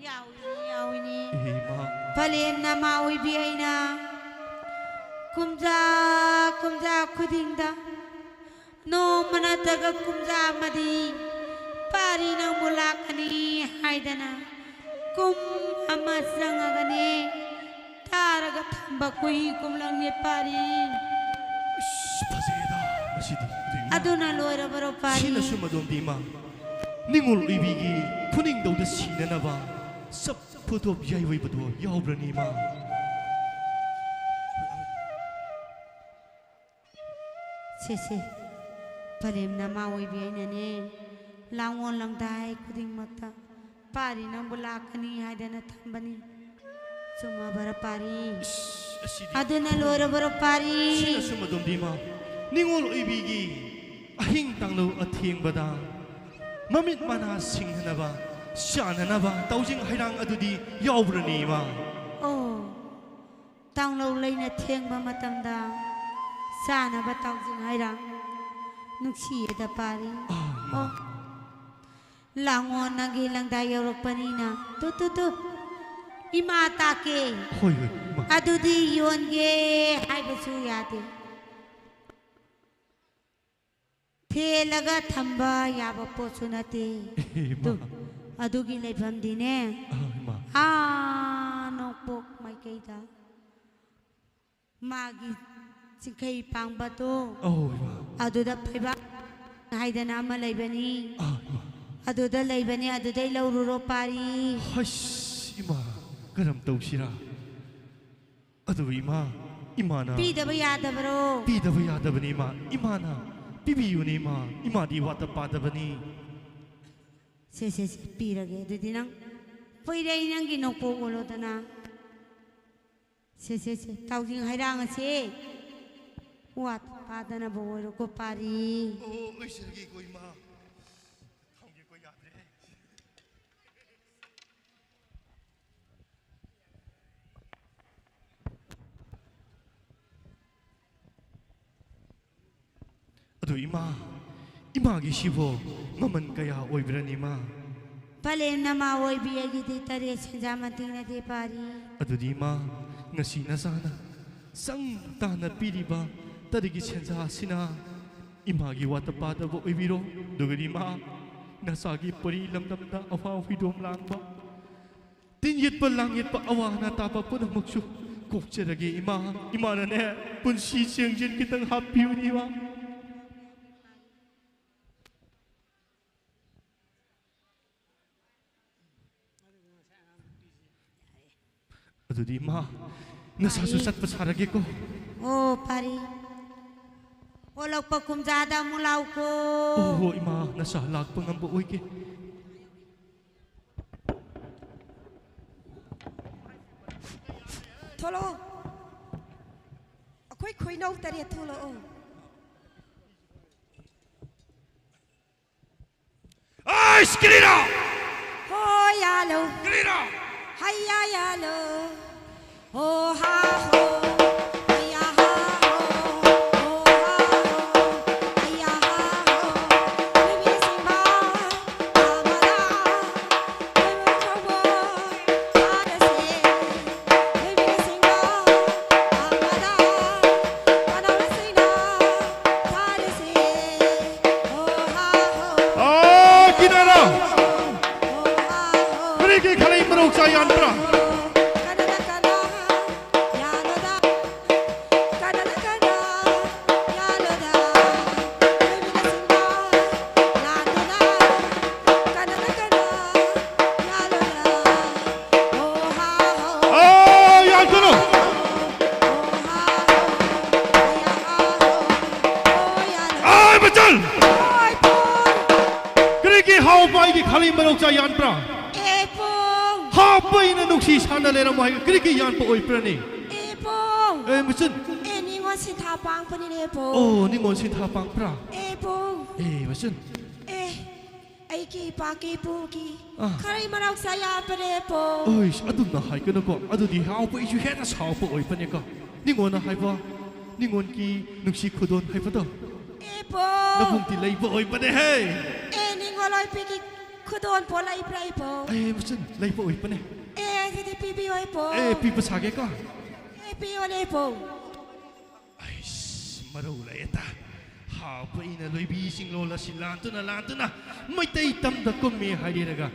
ꯌꯥꯎꯏꯅꯤ, ꯌꯥꯎꯏꯅꯤ꯫ ꯏꯃꯥ꯫ ꯄꯂꯦꯝ ꯅꯃꯥ ꯑꯣꯏꯕꯤ ꯑꯩꯅ ꯀꯨꯝꯖꯥ, ꯀꯨꯝꯖꯥ ꯈꯨꯗꯤꯡꯗ ꯅꯣꯡꯃ ꯅꯠꯇ꯭ꯔꯒ ꯀꯨꯝꯖꯥ ꯑꯃꯗꯤ ꯄꯥꯔꯤ ꯅꯪꯕꯨ ꯂꯥꯛꯀꯅꯤ ꯍꯥꯏꯗꯅ ꯀꯨꯝ ꯑꯃ ꯆꯪꯉꯒꯅꯤ ꯇꯥꯔꯒ ꯊꯝꯕ ꯀꯨꯍꯤ ꯀꯨꯝꯂꯪꯅꯦ ꯄꯥꯔꯤ꯫ ꯏꯁ, ꯐꯖꯩꯗ ꯃꯁꯤꯗꯤ꯫ ꯑꯗꯨꯅ ꯂꯣꯏꯔꯕꯔꯣ ꯄꯥꯔꯤ? ꯁꯤꯅꯁꯨ ꯃꯗꯣꯝꯗꯤ ꯏꯃꯥ, ꯅꯤꯡꯉꯣꯜ ꯑꯣꯏꯕꯤꯒꯤ ꯈꯨꯅꯤꯡꯗꯧꯗ ꯁꯤꯅꯅꯕ ꯆꯞ ꯐꯨꯇꯣꯞ ꯌꯥꯏ ꯑꯣꯏꯕꯗꯣ ꯌꯥꯎꯕ꯭ꯔꯅꯤ ꯏꯃꯥ? ꯁꯦ, ꯁꯦ, ꯄꯂꯦꯝ ꯅꯃꯥ ꯑꯣꯏꯕꯤ ꯑꯩꯅꯅꯦ, ꯂꯥꯡꯑꯣꯟ ꯂꯪꯗꯥꯏ ꯈꯨꯗꯤꯡꯃꯛꯇ ꯄꯥꯔꯤ ꯅꯪꯕꯨ ꯂꯥꯛꯀꯅꯤ ꯍꯥꯏꯗꯅ ꯊꯝꯕꯅꯤ꯫ ꯆꯨꯝꯃꯕꯔ ꯄꯥꯔꯤ? ꯏꯁ, ꯑꯁꯤꯗꯤ ꯑꯗꯨꯅ ꯂꯣꯏꯔꯕꯔꯣ ꯄꯥꯔꯤ? ꯁꯤꯅꯁꯨ ꯃꯗꯣꯝꯗꯤ ꯏꯃꯥ, ꯅꯤꯡꯉꯣꯜ ꯑꯣꯏꯕꯤꯒꯤ ꯑꯍꯤꯡ ꯇꯥꯡꯂꯧ ꯑꯊꯦꯡꯕꯗ ꯃꯃꯤꯠ ꯃꯅꯥ ꯁꯤꯡꯅꯅꯕ, ꯆꯥꯅꯅꯕ ꯇꯧꯖꯤꯡ ꯍꯩꯔꯥꯡ ꯑꯗꯨꯗꯤ ꯌꯥꯎꯕ꯭ꯔꯅꯤ ꯏꯃꯥ? ꯑꯣ, ꯇꯥꯡꯂꯧ ꯂꯩꯅ ꯊꯦꯡꯕ ꯃꯇꯝꯗ ꯆꯥꯅꯕ ꯇꯥꯎꯖꯤꯡ ꯍꯩꯔꯥꯡ ꯅꯨꯡꯁꯤꯌꯦꯗ ꯄꯥꯔꯤ꯫ ꯑꯥ, ꯏꯃꯥ꯫ ꯑꯣ, ꯂꯥꯡꯉꯣ, ꯅꯪꯒꯤ ꯂꯪꯗꯥꯏ ꯌꯧꯔꯛꯄꯅꯤꯅ꯫ ꯇꯨ, ꯇꯨ, ꯇꯨ꯫ ꯏꯃꯥ ꯇꯥꯛꯀꯦ꯫ ꯍꯣꯏ, ꯍꯣꯏ, ꯏꯃꯥ꯫ ꯑꯗꯨꯗꯤ ꯌꯣꯟꯒꯦ ꯍꯥꯏꯕꯁꯨ ꯌꯥꯗꯦ꯫ ꯊꯦꯜꯂꯒ ꯊꯝꯕ ꯌꯥꯕ ꯄꯣꯠꯁꯨ ꯅꯠꯇꯦ꯫ ꯏꯃꯥ꯫ ꯇꯨ, ꯑꯗꯨꯒꯤ ꯂꯩꯐꯝꯗꯤꯅꯦ꯫ ꯑꯥ, ꯏꯃꯥ꯫ ꯑꯥ, ꯅꯣꯡꯄꯣꯛ ꯃꯥꯏꯀꯩꯗ꯫ ꯃꯥꯒꯤ ꯆꯤꯡꯈꯩ ꯄꯥꯡꯕꯗꯣ꯫ ꯑꯧ, ꯏꯃꯥ꯫ ꯑꯗꯨꯗ ꯐꯩꯕꯥꯛ ꯍꯥꯏꯗꯅ ꯑꯃ ꯂꯩꯕꯅꯤ꯫ ꯑꯥ, ꯏꯃꯥ꯫ ꯑꯗꯨꯗ ꯂꯩꯕꯅꯤ, ꯑꯗꯨꯗꯩ ꯂꯧꯔꯨꯔꯣ ꯄꯥꯔꯤ꯫ ꯍꯩꯁ, ꯏꯃꯥ, ꯀꯔꯝ ꯇꯧꯁꯤꯔꯥ? ꯑꯗꯨꯕꯨ ꯏꯃꯥ, ꯏꯃꯥꯅ ꯄꯤꯗꯕ ꯌꯥꯗꯕꯔꯣ? ꯄꯤꯗꯕ ꯌꯥꯗꯕꯅꯤ ꯏꯃꯥ, ꯏꯃꯥꯅ ꯄꯤꯕꯤꯌꯨꯅꯦ ꯏꯃꯥ, ꯏꯃꯥꯗꯤ ꯋꯥꯠꯇ ꯄꯥꯗꯕꯅꯤ꯫ ꯁꯦ, ꯁꯦ, ꯁꯦ, ꯄꯤꯔꯒꯦ꯫ ꯑꯗꯨꯗꯤ ꯅꯪ ꯀꯨꯏꯔꯦ ꯑꯩ ꯅꯪꯒꯤ ꯅꯣꯛꯄ ꯎꯔꯨꯗꯅ꯫ ꯁꯦ, ꯁꯦ, ꯁꯦ, ꯇꯥꯎꯖꯤꯡ ꯍꯩꯔꯥꯡ ꯑꯁꯦ ꯋꯥ ꯄꯥꯗꯅꯕ ꯑꯣꯏꯔꯣꯀꯣ, ꯄꯥꯔꯤ꯫ ꯑꯣ, ꯑꯣꯏꯁꯤꯜꯂꯒꯦꯀꯣ, ꯏꯃꯥ꯫ ꯊꯝꯒꯦꯀꯣ, ꯌꯥꯗ꯭ꯔꯦ꯫ ꯑꯗꯨ ꯏꯃꯥ, ꯏꯃꯥꯒꯤ ꯁꯤꯕꯣ ꯃꯃꯜ ꯀꯌꯥ ꯑꯣꯏꯕ꯭ꯔꯅꯤ, ꯏꯃꯥ? ꯄꯂꯦꯝ ꯅꯃꯥ ꯑꯣꯏꯕꯤ ꯑꯩꯒꯤꯗꯤ ꯇꯔꯦꯠ ꯁꯦꯟꯖꯥ ꯃꯇꯤꯛꯅꯗꯦ, ꯄꯥꯔꯤ꯫ ꯑꯗꯨꯗꯤ ꯏꯃꯥ, ꯉꯁꯤ ꯅꯆꯥꯅ ꯆꯪ ꯇꯥꯅ ꯄꯤꯔꯤꯕ ꯇꯔꯦꯠꯀꯤ ꯁꯦꯟꯖꯥ ꯑꯁꯤꯅ ꯏꯃꯥꯒꯤ ꯋꯥꯠꯇ ꯄꯥꯗꯕ ꯑꯣꯏꯕꯤꯔꯣ꯫ ꯑꯗꯨꯒꯗꯤ ꯏꯃꯥ, ꯅꯆꯥꯒꯤ ꯄꯣꯔꯤ ꯂꯝꯗꯝꯗ ꯑꯋꯥ ꯍꯨꯏꯗꯣꯝ ꯂꯥꯡꯕ, ꯇꯤꯟ ꯌꯦꯠꯄ, ꯂꯥꯡ ꯌꯦꯠꯄ, ꯑꯋꯥ ꯑꯅꯥ ꯇꯥꯕ ꯄꯨꯝꯅꯃꯛꯁꯨ ꯀꯣꯛꯆꯔꯒꯦ ꯏꯃꯥ꯫ ꯏꯃꯥꯅꯅꯦ, ꯄꯨꯟꯁꯤ ꯆꯦꯡꯖꯦꯜ ꯈꯤꯇꯪ ꯍꯥꯞꯄꯤꯌꯨꯅꯦ ꯏꯃꯥ꯫ ꯑꯗꯨꯗꯤ ꯏꯃꯥ, ꯅꯁꯥꯁꯨ ꯄꯥꯔꯤ꯫ ꯆꯠꯄ ꯁꯥꯔꯒꯦꯀꯣ꯫ ꯑꯣ, ꯄꯥꯔꯤ꯫ ꯑꯣꯜꯂꯛꯄ ꯀꯨꯝꯖꯥꯗ ꯑꯃꯨꯛ ꯂꯥꯛꯎꯀꯣ꯫ ꯑꯣ, ꯍꯣ, ꯏꯃꯥ, ꯅꯁꯥ ꯂꯥꯛꯄ ꯉꯝꯕ ꯑꯣꯏꯒꯦ꯫ ꯊꯣꯛꯂꯛꯑꯣ꯫ ꯑꯩꯈꯣꯏ ꯈꯣꯏꯅꯧ ꯇꯔꯦꯠ ꯊꯣꯛꯂꯛꯑꯣ꯫ ꯑꯩꯁ, ꯀꯔꯤꯔꯣ? ꯍꯣ ꯌꯥꯂꯣ꯫ ꯀꯔꯤꯔꯣ? ꯍꯩꯌꯥ ꯌꯥꯂꯣ꯫ ꯍꯣ ꯍꯥ ꯍꯣ꯫ ꯍꯩꯌꯥ ꯍꯥ ꯍꯣ꯫ ꯍꯣ ꯍꯥ ꯍꯣ꯫ ꯍꯩꯌꯥ ꯍꯥ ꯍꯣ꯫ ꯅꯨꯃꯤꯠ ꯁꯤꯡꯕ ꯑꯃꯗ ꯅꯣꯏꯕꯨ ꯊꯧꯕ ꯊꯥꯔꯁꯦ꯫ ꯑꯥ, ꯀꯤꯅꯥꯔꯥ! ꯀꯔꯤꯒꯤ ꯈꯂꯩ ꯃꯔꯧ ꯆꯥ ꯌꯥꯟꯕ꯭ꯔꯥ? ꯑꯥ, ꯌꯥꯟꯒꯅꯨ! ꯑꯥ, ꯃꯆꯜ! ꯀꯔꯤꯒꯤ ꯍꯥꯎꯕ ꯑꯩꯒꯤ ꯈꯂꯩ ꯃꯔꯧ ꯆꯥ ꯌꯥꯟꯕ꯭ꯔꯥ? ꯑꯦ ꯄꯨꯡ! ꯍꯥꯞꯄꯩꯅ ꯅꯨꯡꯁꯤ ꯁꯥꯟꯅ ꯂꯩꯔꯝꯃꯣ ꯍꯥꯏꯒ ꯀꯔꯤꯒꯤ ꯌꯥꯟꯄ ꯑꯣꯏꯕ꯭ꯔꯅꯤ? ꯑꯦ ꯄꯨꯡ꯫ ꯑꯦ ꯃꯆꯟ꯫ ꯑꯦ ꯅꯤꯉꯣꯜ ꯁꯤꯟꯊꯥ ꯄꯥꯡꯄꯅꯤꯅꯦ ꯄꯨꯡ꯫ ꯑꯣ ꯅꯤꯉꯣꯜ ꯁꯤꯟꯊꯥ ꯄꯥꯡꯄ꯭ꯔꯥ? ꯑꯦ ꯄꯨꯡ꯫ ꯑꯦ ꯃꯆꯟ꯫ ꯑꯦ ꯑꯩꯒꯤ ꯏꯄꯥꯒꯤ ꯄꯨꯒꯤ ꯑꯥ꯫ ꯈꯔꯩ ꯃꯔꯧ ꯆꯥ ꯌꯥꯕꯅꯦ ꯄꯨꯡ꯫ ꯑꯣꯏꯁ ꯑꯗꯨꯝꯅ ꯍꯥꯏꯒꯅꯨꯀꯣ꯫ ꯑꯗꯨꯗꯤ ꯍꯥꯎꯄ ꯑꯩꯁꯨ ꯍꯦꯟꯅ ꯁꯥꯎꯕ ꯑꯣꯏꯕꯅꯦꯀꯣ꯫ ꯅꯤꯉꯣꯜꯅ ꯍꯥꯏꯕ ꯅꯤꯉꯣꯜꯒꯤ ꯅꯨꯡꯁꯤ ꯈꯨꯗꯣꯜ ꯍꯥꯏꯕꯗꯣ ꯑꯦ ꯄꯨꯡ꯫ ꯅꯕꯨꯡꯗꯤ ꯂꯩꯕ ꯑꯣꯏꯕꯅꯦꯍꯦ꯫ ꯑꯦ ꯅꯤꯉꯣꯜ ꯑꯣꯏꯕꯤꯒꯤ ꯈꯨꯗꯣꯜ ꯄꯣ ꯂꯩꯕ꯭ꯔꯥ ꯏ ꯄꯨꯡ? ꯑꯦ ꯃꯆꯟ ꯂꯩꯕ ꯑꯣꯏꯕꯅꯦ꯫ ꯑꯦ ꯑꯗꯨꯗꯤ ꯄꯤꯕꯤꯌꯣ ꯏ ꯄꯨꯡ꯫ ꯑꯦ ꯄꯤꯕ ꯁꯥꯒꯦꯀꯣ꯫ ꯑꯦ ꯄꯤꯌꯣꯅꯦ ꯏ ꯄꯨꯡ꯫ ꯑꯩꯁ ꯃꯔꯧ ꯂꯩꯌꯦꯇ꯫ ꯍꯥꯎꯄ ꯑꯩꯅ ꯂꯣꯏꯕꯤꯁꯤꯡ ꯂꯣꯜꯂꯁꯤ ꯂꯥꯟꯗꯨꯅ ꯂꯥꯟꯗꯨꯅ ꯃꯩꯇꯩ ꯇꯝꯗ ꯀꯨꯝꯃꯦ ꯍꯥꯏꯔꯦꯔꯒ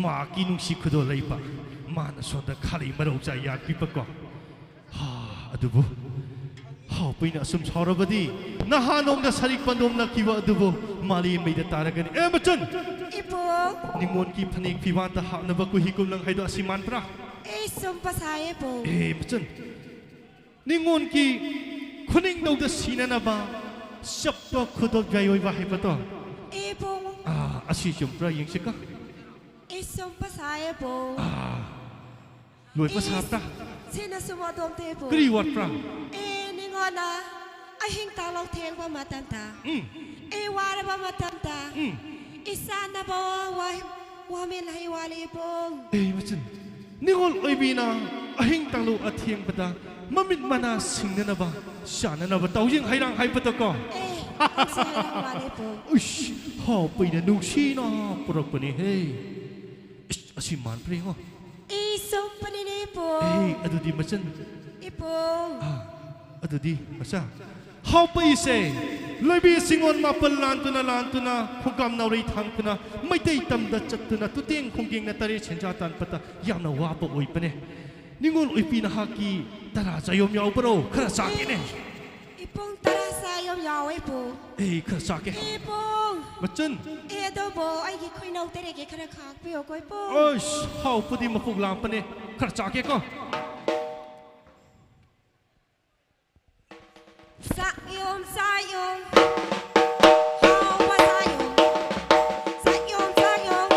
ꯃꯥꯒꯤ ꯅꯨꯡꯁꯤ ꯈꯨꯗꯣꯜ ꯂꯩꯕ꯫ ꯃꯥꯅ ꯁꯣꯝꯗ ꯈꯥꯂꯩ ꯃꯔꯧ ꯆꯥ ꯌꯥꯟꯕꯤꯕꯀꯣ꯫ ꯍꯥ, ꯑꯗꯨꯕꯨ ꯍꯥꯎꯄꯩꯅ ꯑꯁꯨꯝ ꯁꯥꯎꯔꯕꯗꯤ ꯅꯍꯥꯟ ꯅꯣꯡꯗ ꯁꯔꯤꯛ ꯄꯟꯗꯣꯝꯂꯛꯈꯤꯕ ꯑꯗꯨꯕꯨ ꯃꯥꯂꯦꯝ ꯃꯩꯗ ꯇꯥꯔꯒꯅꯤ꯫ ꯑꯦ ꯃꯆꯟ! ꯏ ꯄꯨꯡ꯫ ꯅꯤꯉꯣꯜꯒꯤ ꯐꯅꯦꯛ ꯐꯤꯕꯥꯟꯗ ꯍꯥꯞꯅꯕ ꯀꯨꯍꯤ ꯀꯨꯝꯂꯪ ꯍꯥꯏꯗꯣ ꯑꯁꯤ ꯃꯥꯟꯕ꯭ꯔꯥ? ꯑꯦ ꯁꯨꯝ ꯄꯁꯥꯏ ꯏ ꯄꯨꯡ꯫ ꯑꯦ ꯃꯆꯟ! ꯅꯤꯉꯣꯜꯒꯤ ꯈꯨꯅꯤꯡꯗꯧꯗ ꯁꯤꯅꯅꯕ ꯆꯞꯄ ꯈꯨꯗꯣꯞ ꯌꯥꯏꯑꯣꯏꯕ ꯍꯥꯏꯕꯗꯣ꯫ ꯏ ꯄꯨꯡ꯫ ꯑꯥ, ꯑꯁꯤ ꯆꯨꯝꯕ꯭ꯔꯥ ꯌꯦꯡꯁꯤꯀꯣ꯫ ꯏ ꯁꯨꯝ ꯄꯁꯥꯏ ꯏ ꯄꯨꯡ꯫ ꯑꯥ, ꯂꯣꯏꯕ ꯁꯥꯕ꯭ꯔꯥ? ꯁꯤꯅ ꯁꯨꯝ ꯑꯗꯣꯝ ꯇꯦ ꯄꯨꯡ꯫ ꯀꯔꯤ ꯋꯥꯠꯄ꯭ꯔꯥ? ꯑꯦ ꯅꯤꯉꯣꯜꯅ ꯑꯍꯤꯡ ꯇꯥꯂꯧ ꯊꯦꯡꯕ ꯃꯇꯝꯗ꯫ ꯎꯝ꯫ ꯑꯦ ꯋꯥꯔꯕ ꯃꯇꯝꯗ꯫ ꯎꯝ꯫ ꯏꯆꯥꯟꯅꯕ ꯋꯥ- ꯋꯥꯃꯦꯟ ꯍꯩ ꯋꯥꯂꯤ ꯏ ꯄꯨꯡ꯫ ꯑꯦ ꯃꯆꯟ, ꯅꯤꯉꯣꯜ ꯑꯣꯏꯕꯤꯅ ꯑꯍꯤꯡ ꯇꯥꯂꯧ ꯑꯊꯦꯡꯕꯗ ꯃꯃꯤꯠ ꯃꯅꯥ ꯁꯤꯡꯅꯅꯕ ꯆꯥꯅꯅꯕ ꯇꯧꯖꯤꯡ ꯍꯩꯔꯥꯡ ꯍꯥꯏꯕꯗꯀꯣ꯫ ꯑꯦ ꯇꯧꯁꯤ ꯍꯩꯔꯥꯡ ꯋꯥꯂꯤ ꯏ ꯄꯨꯡ꯫ ꯎꯏꯁ, ꯍꯥꯎꯄꯩꯅ ꯅꯨꯡꯁꯤꯅ ꯄꯨꯔꯛꯄꯅꯦꯍꯦ꯫ ꯏꯁ, ꯑꯁꯤ ꯃꯥꯟꯕ꯭ꯔꯥ ꯌꯦꯡꯉꯣ꯫ ꯏ ꯁꯨꯝꯄꯅꯤꯅꯦ ꯏ ꯄꯨꯡ꯫ ꯑꯦ, ꯑꯗꯨꯗꯤ ꯃꯆꯟ꯫ ꯏ ꯄꯨꯡ꯫ ꯑꯥ, ꯑꯗꯨꯗꯤ ꯃꯆꯥ꯫ ꯍꯥꯎꯄꯩꯁꯦ ꯂꯣꯏꯕꯤ ꯁꯤꯡꯉꯣꯟ ꯃꯥꯄꯜ ꯂꯥꯟꯗꯨꯅ ꯂꯥꯟꯗꯨꯅ ꯈꯣꯡꯒꯥꯝ ꯅꯥꯎꯔꯩ ꯊꯥꯡꯗꯨꯅ ꯃꯩꯇꯩ ꯇꯝꯗ ꯆꯠꯇꯨꯅ ꯇꯨꯇꯦꯡ ꯈꯣꯡꯒꯦꯡꯅ ꯇꯔꯦꯠ ꯁꯦꯟꯖꯥ ꯇꯥꯟꯕꯗ ꯌꯥꯝꯅ ꯋꯥꯕ ꯑꯣꯏꯕꯅꯦ꯫ ꯅꯤꯉꯣꯜ ꯑꯣꯏꯕꯤ ꯅꯍꯥꯛꯀꯤ ꯇꯔꯥ ꯆꯥꯌꯣꯝ ꯌꯥꯎꯕ꯭ꯔꯣ? ꯈꯔ ꯆꯥꯒꯦꯅꯦ꯫ ꯏ ꯄꯨꯡ ꯇꯔꯥ ꯆꯥꯌꯣꯝ ꯌꯥꯎꯋꯦ ꯏ ꯄꯨꯡ꯫ ꯑꯦ, ꯈꯔ ꯆꯥꯒꯦ꯫ ꯏ ꯄꯨꯡ꯫ ꯃꯆꯟ꯫ ꯑꯦ ꯑꯗꯨꯕꯨ ꯑꯩꯒꯤ ꯈꯨꯏꯅꯧ ꯇꯔꯦꯠꯀꯤ ꯈꯔ ꯈꯥꯛꯄꯤꯌꯣꯀꯣ ꯏ ꯄꯨꯡ꯫ ꯑꯁ, ꯍꯥꯎꯄꯗꯤ ꯃꯄꯨꯛ ꯂꯥꯝꯄꯅꯦ꯫ ꯈꯔ ꯆꯥꯒꯦꯀꯣ꯫ ꯆꯥꯛꯌꯣꯝ ꯆꯥꯌꯣꯝ ꯍꯥꯎꯕ ꯆꯥꯌꯣꯝ꯫ ꯆꯥꯛꯌꯣꯝ ꯆꯥꯌꯣꯝ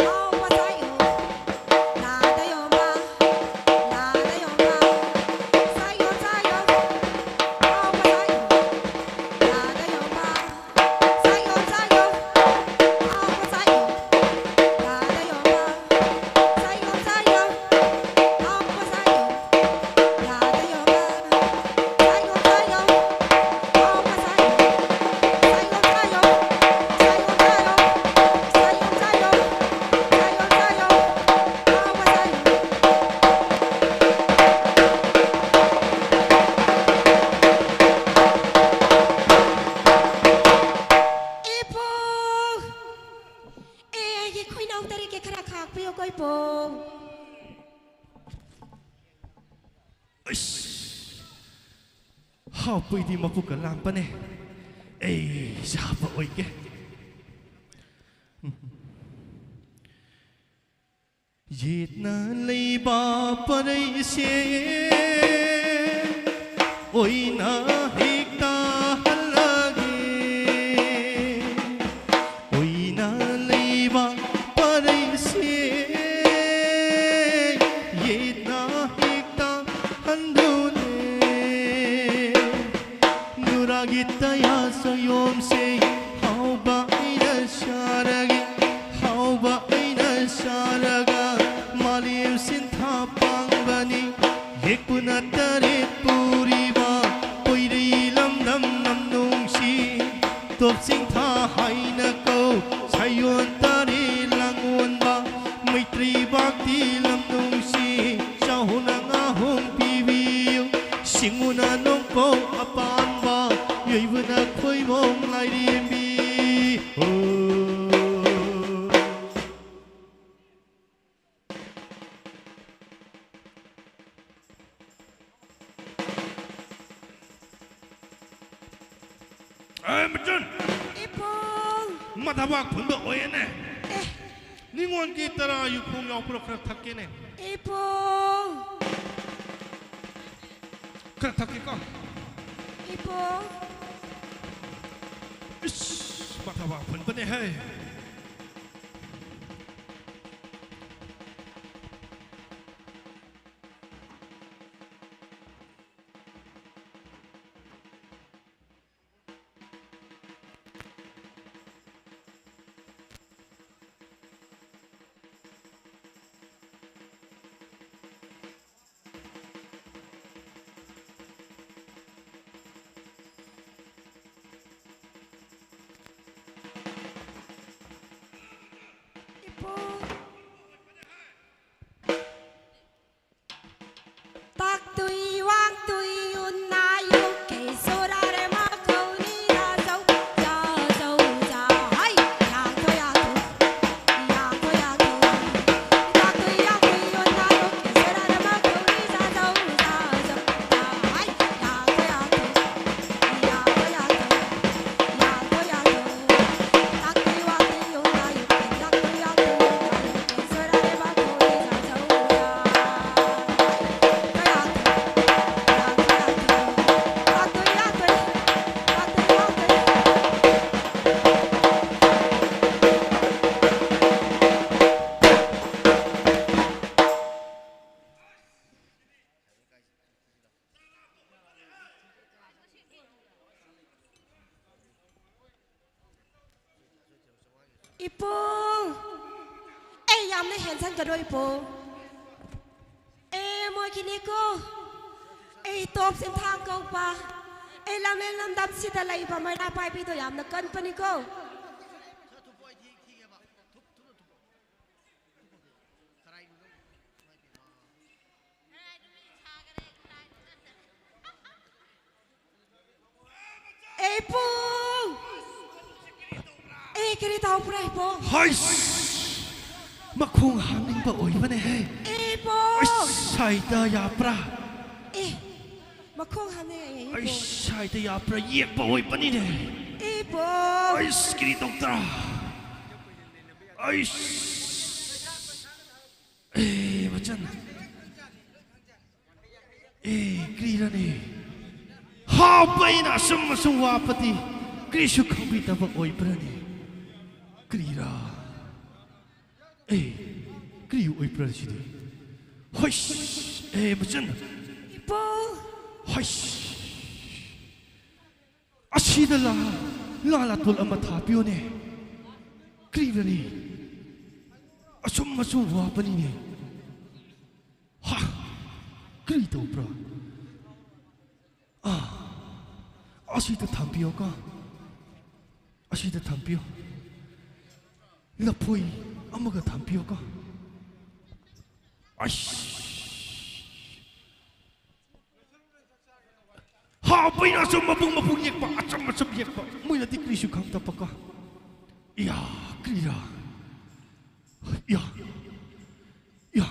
ꯍꯥꯎꯕ ꯆꯥꯌꯣꯝ꯫ ꯍꯥꯎꯄꯨꯏꯗꯤ ꯃꯄꯨꯛꯀ ꯂꯥꯝꯄꯅꯦ꯫ ꯑꯩ ꯆꯥꯕ ꯑꯣꯏꯒꯦ꯫ ꯌꯦꯠꯅ ꯂꯩꯕ ꯄꯔꯩꯁꯦ ꯑꯣꯏꯅ ꯍꯦꯛꯇ ꯍꯜꯂꯒꯦ꯫ ꯑꯣꯏꯅ ꯂꯩꯕ ꯄꯔꯩꯁꯦ ꯌꯦꯠꯅ ꯍꯦꯛꯇ ꯍꯟꯗꯨꯅꯦ꯫ ꯅꯨꯔꯥꯒꯤ ꯇꯌꯥ ꯆꯌꯣꯝꯁꯦ ꯍꯥꯎꯕ ꯑꯩꯅ ꯆꯥꯔꯒꯦ꯫ ꯍꯥꯎꯕ ꯑꯩꯅ ꯆꯥꯔꯒ ꯃꯥꯂꯦꯝ ꯁꯤꯟꯊꯥ ꯄꯥꯡꯕꯅꯤ꯫ ꯌꯦꯛꯄꯨꯅ ꯇꯔꯦꯠ ꯄꯨꯔꯤꯕ ꯄꯣꯏꯔꯩ ꯂꯝꯗꯝ ꯅꯝ ꯅꯨꯡꯁꯤ꯫ ꯇꯣꯞ ꯆꯤꯡꯊꯥ ꯍꯥꯏꯅ ꯀꯧ ꯁꯥꯌꯣꯟ ꯇꯔꯦꯠ ꯂꯥꯡꯑꯣꯟꯕ꯫ ꯃꯩꯇ꯭ꯔꯤ ꯚꯛꯇꯤ ꯂꯝ ꯅꯨꯡꯁꯤ ꯆꯥꯍꯨꯝꯅ ꯉꯥꯍꯨꯝ ꯄꯤꯕꯤꯌꯨ꯫ ꯁꯤꯡꯎꯅ ꯅꯣꯡꯄꯣꯛ ꯑꯄꯥꯟꯕ ꯌꯩꯕꯅ ꯈꯣꯏꯕꯣꯡ ꯂꯥꯏꯔꯦꯝꯕꯤ꯫ ꯑꯣ꯫ ꯑꯦ, ꯃꯆꯟ! ꯏꯄꯨ! ꯃꯊꯕꯥꯛ ꯐꯨꯟꯕ ꯑꯣꯏꯌꯦꯅꯦ꯫ ꯑꯦ꯫ ꯅꯤꯉꯣꯜꯒꯤ ꯇꯔꯥ ꯌꯨꯈꯣꯡ ꯌꯥꯎꯕ꯭ꯔꯣ? ꯈꯔ ꯊꯛꯀꯦꯅꯦ꯫ ꯏꯄꯨ! ꯈꯔ ꯊꯛꯀꯦꯀꯣ꯫ ꯏꯄꯨ! ꯏꯁ, ꯃꯊꯕꯥꯛ ꯐꯨꯟꯕꯅꯦ ꯍꯦ꯫ ꯏꯄꯨ꯫ ꯇꯥꯛꯇꯨꯏ ꯋꯥꯛꯇꯨꯏ ꯎꯟꯅꯥꯏꯌꯨ ꯀꯦ ꯁꯣꯔꯥꯔꯦ ꯃꯥꯈꯧꯅꯤ ꯖꯥꯖꯧ, ꯖꯥꯖꯧ, ꯖꯥ, ꯍꯩ, ꯌꯥꯈꯣ, ꯌꯥꯈꯣ, ꯌꯥꯈꯣ, ꯌꯥꯈꯣ꯫ ꯇꯥꯛꯇꯨꯏ ꯌꯥꯛꯇꯨꯏ ꯎꯟꯅꯥꯏꯌꯨ ꯀꯦ ꯁꯣꯔꯥꯔꯦ ꯃꯥꯈꯧꯅꯤ ꯖꯥꯖꯧ, ꯖꯥꯖꯧ, ꯖꯥ, ꯍꯩ, ꯌꯥꯈꯣ, ꯌꯥꯈꯣ꯫ ꯏꯄꯨ! ꯑꯦ, ꯌꯥꯝꯅ ꯍꯦꯟꯖꯟꯒꯅꯨ, ꯏꯄꯨ꯫ ꯑꯦ, ꯃꯣꯏꯒꯤꯅꯤꯀꯣ꯫ ꯑꯩ ꯇꯣꯞ ꯁꯤꯟꯊꯥꯡ ꯀꯧꯕ꯫ ꯑꯩ ꯂꯝꯂꯦꯟ ꯂꯝꯗꯝꯁꯤꯗ ꯂꯩꯕ ꯃꯩꯔꯥ ꯄꯥꯏꯕꯤꯗꯣ ꯌꯥꯝꯅ ꯀꯟꯕꯅꯤꯀꯣ꯫ ꯑꯦ, ꯏꯄꯨ! ꯑꯦ, ꯀꯔꯤ ꯇꯧꯕ꯭ꯔꯥ, ꯏꯄꯨ? ꯍꯩꯁ! ꯃꯈꯣꯡ ꯍꯥꯝꯅꯤꯡꯕ ꯑꯣꯏꯕꯅꯦꯍꯦ꯫ ꯑꯦ, ꯏꯄꯨ! ꯑꯩꯁ, ꯁꯥꯏꯗ ꯌꯥꯕ꯭ꯔꯥ? ꯑꯦ, ꯃꯈꯣꯡ ꯍꯥꯝꯅꯤꯡꯉꯦ, ꯏꯄꯨ꯫ ꯑꯩꯁ, ꯁꯥꯏꯗ ꯌꯥꯕ꯭ꯔꯥ? ꯌꯦꯛꯄ ꯑꯣꯏꯕꯅꯤꯅꯦ꯫ ꯑꯦ, ꯏꯄꯨ! ꯑꯩꯁ, ꯀꯔꯤ ꯇꯧꯗ꯭ꯔꯥ? ꯑꯩꯁ! ꯑꯦ, ꯃꯆꯟ꯫ ꯑꯦ, ꯀ꯭ꯔꯤꯔꯅꯦ? ꯍꯥꯞꯄ ꯑꯩꯅ ꯑꯁꯨꯝ ꯑꯁꯨꯝ ꯋꯥꯄꯗꯤ ꯀ꯭ꯔꯤꯁꯨ ꯈꯪꯕꯤꯗꯕ ꯑꯣꯏꯕ꯭ꯔꯅꯦ? ꯀ꯭ꯔꯤꯔꯥ? ꯑꯦ, ꯀ꯭ꯔꯤ ꯑꯣꯏꯕ꯭ꯔꯥ ꯁꯤꯗꯤ? ꯍꯩꯁ! ꯑꯦ, ꯃꯆꯟ! ꯏꯄꯨ! ꯍꯩꯁ! ꯑꯁꯤꯗ ꯂꯥ, ꯂꯥ ꯂꯥꯇꯣꯜ ꯑꯃ ꯊꯥꯕꯤꯌꯣꯅꯦ꯫ ꯀ꯭ꯔꯤꯔꯅꯦ? ꯑꯁꯨꯝ ꯑꯁꯨꯝ ꯋꯥꯕꯅꯤꯅꯦ꯫ ꯍꯥ? ꯀ꯭ꯔꯤ ꯇꯧꯕ꯭ꯔꯥ? ꯑꯥ, ꯑꯁꯤꯗ ꯊꯝꯕꯤꯌꯣꯀꯣ꯫ ꯑꯁꯤꯗ ꯊꯝꯕꯤꯌꯣ꯫ ꯂꯐꯣꯏ ꯑꯃꯒ ꯊꯝꯕꯤꯌꯣꯀꯣ꯫ ꯑꯁ! ꯍꯥꯎꯕꯩꯅ ꯑꯆꯨꯝ ꯃꯄꯨꯡ ꯃꯄꯨꯡ ꯌꯦꯛꯄ, ꯑꯆꯨꯝ ꯑꯆꯨꯝ ꯌꯦꯛꯄ꯫ ꯃꯣꯏꯅꯗꯤ ꯀ꯭ꯔꯤꯁꯨ ꯈꯪꯗꯕꯀꯣ꯫ ꯏꯌꯥ, ꯀ꯭ꯔꯤꯔꯥ? ꯏꯌꯥ, ꯏꯌꯥ꯫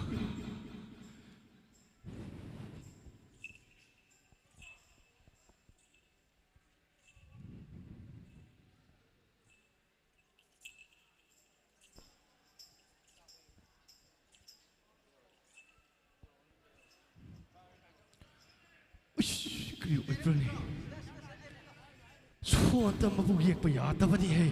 ꯎꯁ, ꯀꯔꯤ ꯑꯣꯏꯕ꯭ꯔꯅꯦ? ꯁꯣꯟꯗ ꯃꯕꯨꯛ ꯌꯦꯛꯄ ꯌꯥꯗꯕꯅꯤꯍꯦ꯫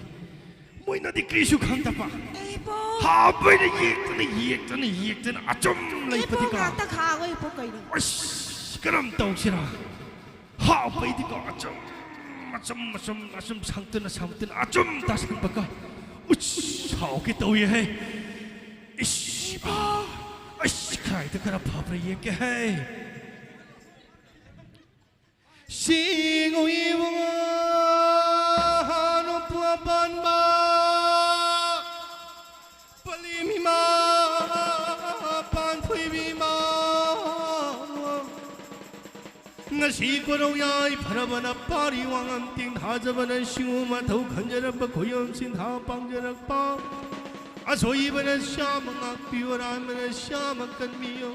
ꯃꯣꯏꯅꯗꯤ ꯀꯔꯤꯁꯨ ꯈꯪꯗꯕ꯫ ꯏꯕꯣ! ꯍꯥꯞꯄꯩꯅ ꯌꯦꯛꯇꯅ, ꯌꯦꯛꯇꯅ, ꯌꯦꯛꯇꯅ ꯑꯆꯨꯝ ꯏꯕꯣ ꯂꯩꯕꯗꯤꯀꯣ꯫ ꯉꯥꯛꯇ ꯈꯥꯡꯉꯣ, ꯏꯕꯣ, ꯀꯩꯅꯣ? ꯑꯁ, ꯀꯔꯝ ꯇꯧꯁꯤꯔꯥ? ꯍꯥꯞꯄꯩꯗꯤꯀꯣ, ꯑꯆꯨꯝ, ꯑꯆꯨꯝ, ꯑꯆꯨꯝ, ꯑꯆꯨꯝ ꯁꯪꯇꯅ, ꯁꯪꯇꯅ, ꯑꯆꯨꯝ ꯇꯥꯁꯟꯕꯀꯣ꯫ ꯎꯁ, ꯍꯥꯎꯒꯦ ꯇꯧꯏꯍꯦ꯫ ꯏꯁ, ꯏꯃꯥ꯫ ꯑꯁ, ꯈꯥꯏꯗ ꯈꯔ ꯐꯕ꯭ꯔꯥ ꯌꯦꯡꯒꯦꯍꯦ꯫ ꯁꯤꯡ ꯎꯏꯕ ꯅꯨꯄꯥ ꯄꯥꯟꯕ ꯄꯂꯤꯃꯤꯃ ꯄꯥꯟꯊꯣꯏꯕꯤꯃ꯫ ꯉꯁꯤ ꯀꯣꯔꯧ ꯌꯥꯏꯐꯔꯕꯅ ꯄꯥꯔꯤ ꯋꯥꯉꯝ ꯇꯤꯡ ꯊꯥꯖꯕꯅ ꯁꯤꯡꯎ ꯃꯊꯧ ꯈꯟꯖꯔꯛꯄ ꯈꯣꯏꯌꯣꯝ ꯁꯤꯟꯊꯥ ꯄꯥꯡꯖꯔꯛꯄ꯫ ꯑꯁꯣꯏꯕꯅ ꯁꯥꯃ ꯉꯥꯛꯄꯤꯌꯨ, ꯑꯔꯥꯟꯕꯅ ꯁꯥꯃ ꯀꯟꯕꯤꯌꯨ꯫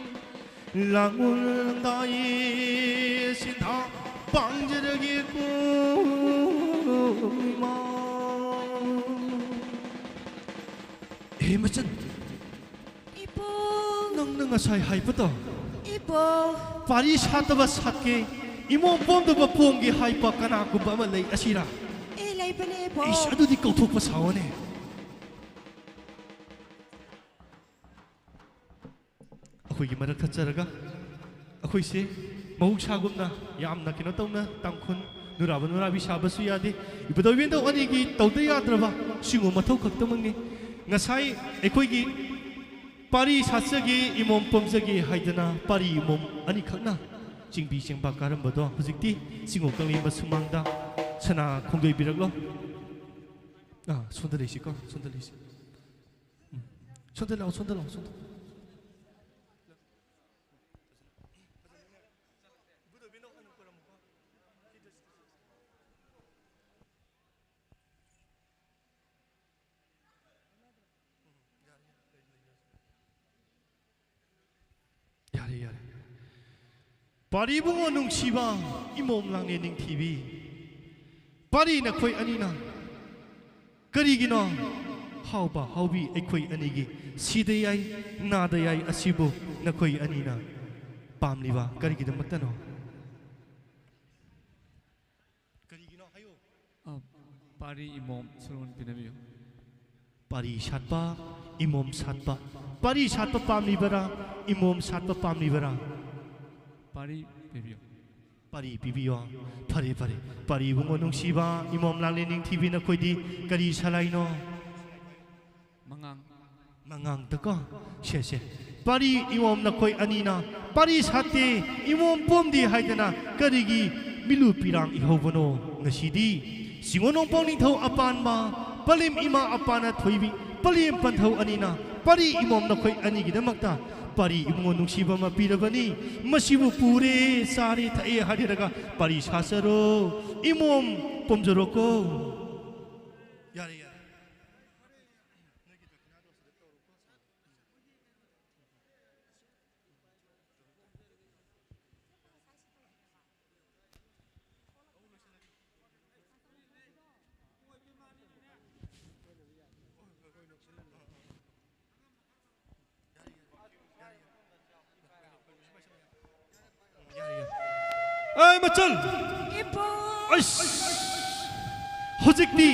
ꯂꯥꯡꯒꯣꯜ ꯂꯝꯗꯥꯏ ꯁꯤꯟꯊꯥ ꯄꯥꯡꯖꯔꯒꯦꯀꯣ ꯏꯃꯥ꯫ ꯍꯦ ꯃꯆꯟ, ꯏꯄꯨ꯫ ꯅꯪꯅ ꯉꯁꯥꯏ ꯍꯥꯏꯕꯗꯣ? ꯏꯄꯨ꯫ ꯄꯥꯔꯤ ꯁꯥꯠꯇꯕ ꯁꯥꯠꯀꯦ, ꯏꯃꯣꯝ ꯄꯣꯝꯗꯕ ꯄꯣꯝꯒꯦ ꯍꯥꯏꯕ ꯀꯅꯥꯒꯨꯝꯕ ꯑꯃ ꯂꯩ ꯑꯁꯤꯔꯥ? ꯑꯦ, ꯂꯩꯕꯅꯦ, ꯏꯄꯨ꯫ ꯏꯁ, ꯑꯗꯨꯗꯤ ꯀꯧꯊꯣꯛꯄ ꯁꯥꯑꯣꯅꯦ꯫ ꯑꯩꯈꯣꯏꯒꯤ ꯃꯔꯛ ꯊꯠꯆꯔꯒ, ꯑꯩꯈꯣꯏꯁꯦ ꯃꯍꯧꯁꯥꯒꯨꯝꯅ ꯌꯥꯝꯅ ꯀꯩꯅꯣ ꯇꯧꯅ ꯇꯥꯡꯈꯨꯜ ꯅꯨꯔꯥꯕ ꯅꯨꯔꯥꯕꯤ ꯁꯥꯕꯁꯨ ꯌꯥꯗꯦ꯫ ꯏꯕꯨꯙꯧ ꯏꯕꯦꯟꯗꯧ ꯑꯅꯤꯒꯤ ꯇꯧꯗ ꯌꯥꯗ꯭ꯔꯕ ꯁꯤꯒꯨꯝꯕ ꯃꯊꯧ ꯈꯛꯇꯃꯛꯅꯤ꯫ ꯉꯁꯥꯏ ꯑꯩꯈꯣꯏꯒꯤ ꯄꯥꯔꯤ ꯁꯥꯠꯆꯒꯦ, ꯏꯃꯣꯝ ꯄꯣꯝꯖꯒꯦ ꯍꯥꯏꯗꯅ ꯄꯥꯔꯤ ꯏꯃꯣꯝ ꯑꯅꯤꯈꯛꯅ ꯆꯤꯡꯕꯤ ꯆꯦꯡꯕꯥ ꯀꯥꯔꯝꯕꯗꯣ ꯍꯧꯖꯤꯛꯇꯤ ꯆꯤꯡꯉꯧ ꯀꯪꯂꯦꯟꯕ ꯁꯨꯃꯥꯡꯗ ꯁꯅꯥ ꯈꯣꯡꯗꯣꯏꯕꯤꯔꯛꯂꯣ꯫ ꯑꯥ, ꯁꯣꯝꯗ ꯂꯩꯁꯤꯀꯣ, ꯁꯣꯝꯗ ꯂꯩꯁꯤ꯫ ꯎꯝ꯫ ꯁꯣꯝꯗ ꯂꯥꯛꯑꯣ, ꯁꯣꯝꯗ ꯂꯥꯛꯑꯣ, ꯁꯣꯝꯗ꯫ ꯌꯥꯔꯦ, ꯌꯥꯔꯦ꯫ ꯄꯥꯔꯤ ꯏꯕꯨꯡꯉꯣ ꯅꯨꯡꯁꯤꯕ, ꯏꯃꯣꯝ ꯂꯥꯡꯂꯦꯟ ꯅꯤꯡꯊꯤꯕꯤ꯫ ꯄꯥꯔꯤ ꯅꯈꯣꯏ ꯑꯅꯤꯅ ꯀꯔꯤꯒꯤꯅꯣ ꯍꯥꯎꯕ ꯍꯥꯎꯕꯤ ꯑꯩꯈꯣꯏ ꯑꯅꯤꯒꯤ ꯁꯤꯗ ꯌꯥꯏ, ꯅꯥꯗ ꯌꯥꯏ ꯑꯁꯤꯕꯨ ꯅꯈꯣꯏ ꯑꯅꯤꯅ ꯄꯥꯝꯂꯤꯕ ꯀꯔꯤꯒꯤꯗꯃꯛꯇꯅꯣ? ꯀꯔꯤꯒꯤꯅꯣ ꯍꯥꯏꯌꯨ꯫ ꯑ, ꯄꯥꯔꯤ ꯏꯃꯣꯝ ꯁꯣꯔꯣꯟ ꯄꯤꯅꯕꯤꯌꯨ꯫ ꯄꯥꯔꯤ ꯁꯥꯠꯄ, ꯏꯃꯣꯝ ꯁꯥꯠꯄ꯫ ꯄꯥꯔꯤ ꯁꯥꯠꯄ ꯄꯥꯝꯂꯤꯕꯔꯥ, ꯏꯃꯣꯝ ꯁꯥꯠꯄ ꯄꯥꯝꯂꯤꯕꯔꯥ? ꯄꯥꯔꯤ ꯄꯤꯕꯤꯌꯨ꯫ ꯄꯥꯔꯤ ꯄꯤꯕꯤꯌꯣ꯫ ꯐꯔꯦ, ꯐꯔꯦ꯫ ꯄꯥꯔꯤ ꯏꯕꯨꯡꯉꯣ ꯅꯨꯡꯁꯤꯕ, ꯏꯃꯣꯝ ꯂꯥꯡꯂꯦꯟ ꯅꯤꯡꯊꯤꯕꯤ, ꯅꯈꯣꯏꯗꯤ ꯀꯔꯤ ꯁꯂꯥꯏꯅꯣ? ꯃꯉꯥꯡ꯫ ꯃꯉꯥꯡꯗꯀꯣ? ꯁꯦ, ꯁꯦ꯫ ꯄꯥꯔꯤ ꯏꯃꯣꯝ ꯅꯈꯣꯏ ꯑꯅꯤꯅ ꯄꯥꯔꯤ ꯁꯥꯠꯇꯦ, ꯏꯃꯣꯝ ꯄꯣꯝꯗꯦ ꯍꯥꯏꯗꯅ ꯀꯔꯤꯒꯤ ꯃꯤꯂꯨ ꯄꯤꯔꯥꯡ ꯏꯍꯧꯕꯅꯣ ꯉꯁꯤꯗꯤ? ꯁꯤꯡꯉꯣ ꯅꯣꯡꯄꯣꯛ ꯅꯤꯡꯊꯧ ꯑꯄꯥꯟꯕ, ꯄꯂꯦꯝ ꯏꯃꯥ ꯑꯄꯥꯅ ꯊꯣꯏꯕꯤ, ꯄꯂꯦꯝ ꯄꯟꯊꯧ ꯑꯅꯤꯅ ꯄꯥꯔꯤ ꯏꯃꯣꯝ ꯅꯈꯣꯏ ꯑꯅꯤꯒꯤꯗꯃꯛꯇ ꯄꯥꯔꯤ ꯏꯕꯨꯡꯉꯣ ꯅꯨꯡꯁꯤꯕ ꯑꯃ ꯄꯤꯔꯕꯅꯤ꯫ ꯃꯁꯤꯕꯨ ꯄꯨꯔꯦ, ꯆꯥꯔꯦ, ꯊꯛꯑꯦ ꯍꯥꯏꯔꯒ ꯄꯥꯔꯤ ꯁꯥꯆꯔꯣ, ꯏꯃꯣꯝ ꯄꯣꯝꯖꯔꯣꯀꯣ꯫ ꯌꯥꯔꯦ, ꯌꯥꯔꯦ꯫ ꯑꯩ ꯃꯆꯜ! ꯏꯄꯨ! ꯑꯩꯁ! ꯍꯧꯖꯤꯛꯇꯤ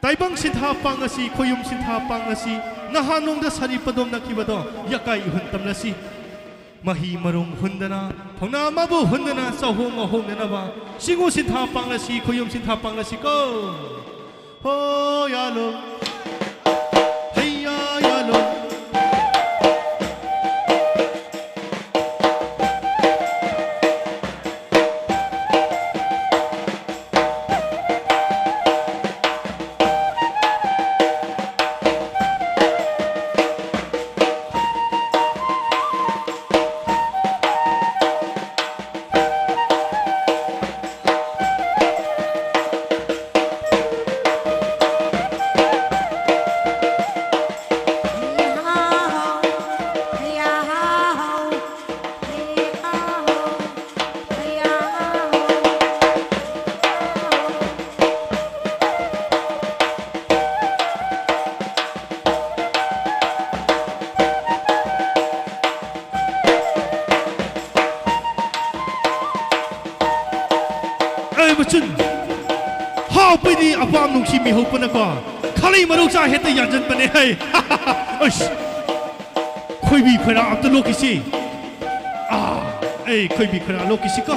ꯇꯥꯏꯕꯪ ꯁꯤꯟꯊꯥ ꯄꯥꯡ ꯑꯁꯤ, ꯈꯣꯌꯨꯝ ꯁꯤꯟꯊꯥ ꯄꯥꯡ ꯑꯁꯤ ꯅꯍꯥꯟ ꯅꯣꯡꯗ ꯁꯥꯔꯤ ꯄꯗꯣꯝꯅꯈꯤꯕꯗꯣ ꯌꯀꯥꯏ ꯏꯍꯨꯟ ꯇꯝꯂꯁꯤ꯫ ꯃꯍꯤ ꯃꯔꯨꯡ ꯍꯨꯟꯗꯅ, ꯊꯧꯅꯥ ꯃꯥꯕꯨ ꯍꯨꯟꯗꯅ ꯆꯥꯍꯣꯡ ꯉꯥꯍꯣꯡꯅꯅꯕ ꯁꯤꯡꯉꯨ ꯁꯤꯟꯊꯥ ꯄꯥꯡꯂꯁꯤ, ꯈꯣꯌꯨꯝ ꯁꯤꯟꯊꯥ ꯄꯥꯡꯂꯁꯤꯀꯣ꯫ ꯍꯣ ꯌꯥꯂꯣ, ꯍꯩꯌꯥ ꯌꯥꯂꯣ꯫ ꯑꯩ ꯃꯆꯨꯟ, ꯍꯥꯎꯄꯩꯗꯤ ꯑꯄꯥꯝ ꯅꯨꯡꯁꯤ ꯃꯤꯍꯧꯄꯅꯀꯣ, ꯈꯥꯂꯩ ꯃꯔꯧ ꯆꯥ ꯍꯦꯛꯇ ꯌꯥꯟꯖꯟꯕꯅꯦ ꯍꯩ꯫ ꯑꯩꯁ, ꯈꯣꯏꯕꯤ ꯈꯣꯏꯔꯥ ꯑꯝꯇ ꯂꯣꯛꯈꯤꯁꯤ꯫ ꯑꯥ, ꯑꯩ ꯈꯣꯏꯕꯤ ꯈꯣꯏꯔꯥ ꯂꯣꯛꯈꯤꯁꯤꯀꯣ꯫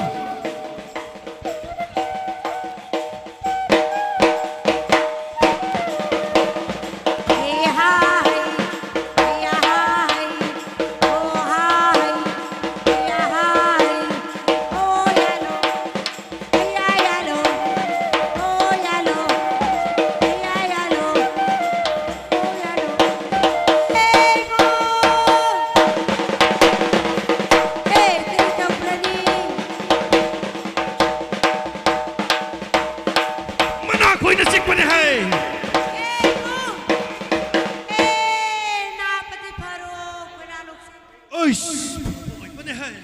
ꯑꯦ, ꯏꯕꯨꯡ! ꯑꯦ, ꯅꯥꯄꯗꯤ ꯐꯔꯣ, ꯈꯣꯏꯔꯥ ꯂꯣꯛꯁꯦ꯫ ꯑꯩꯁ, ꯂꯣꯏꯕꯅꯦ ꯍꯥꯏ꯫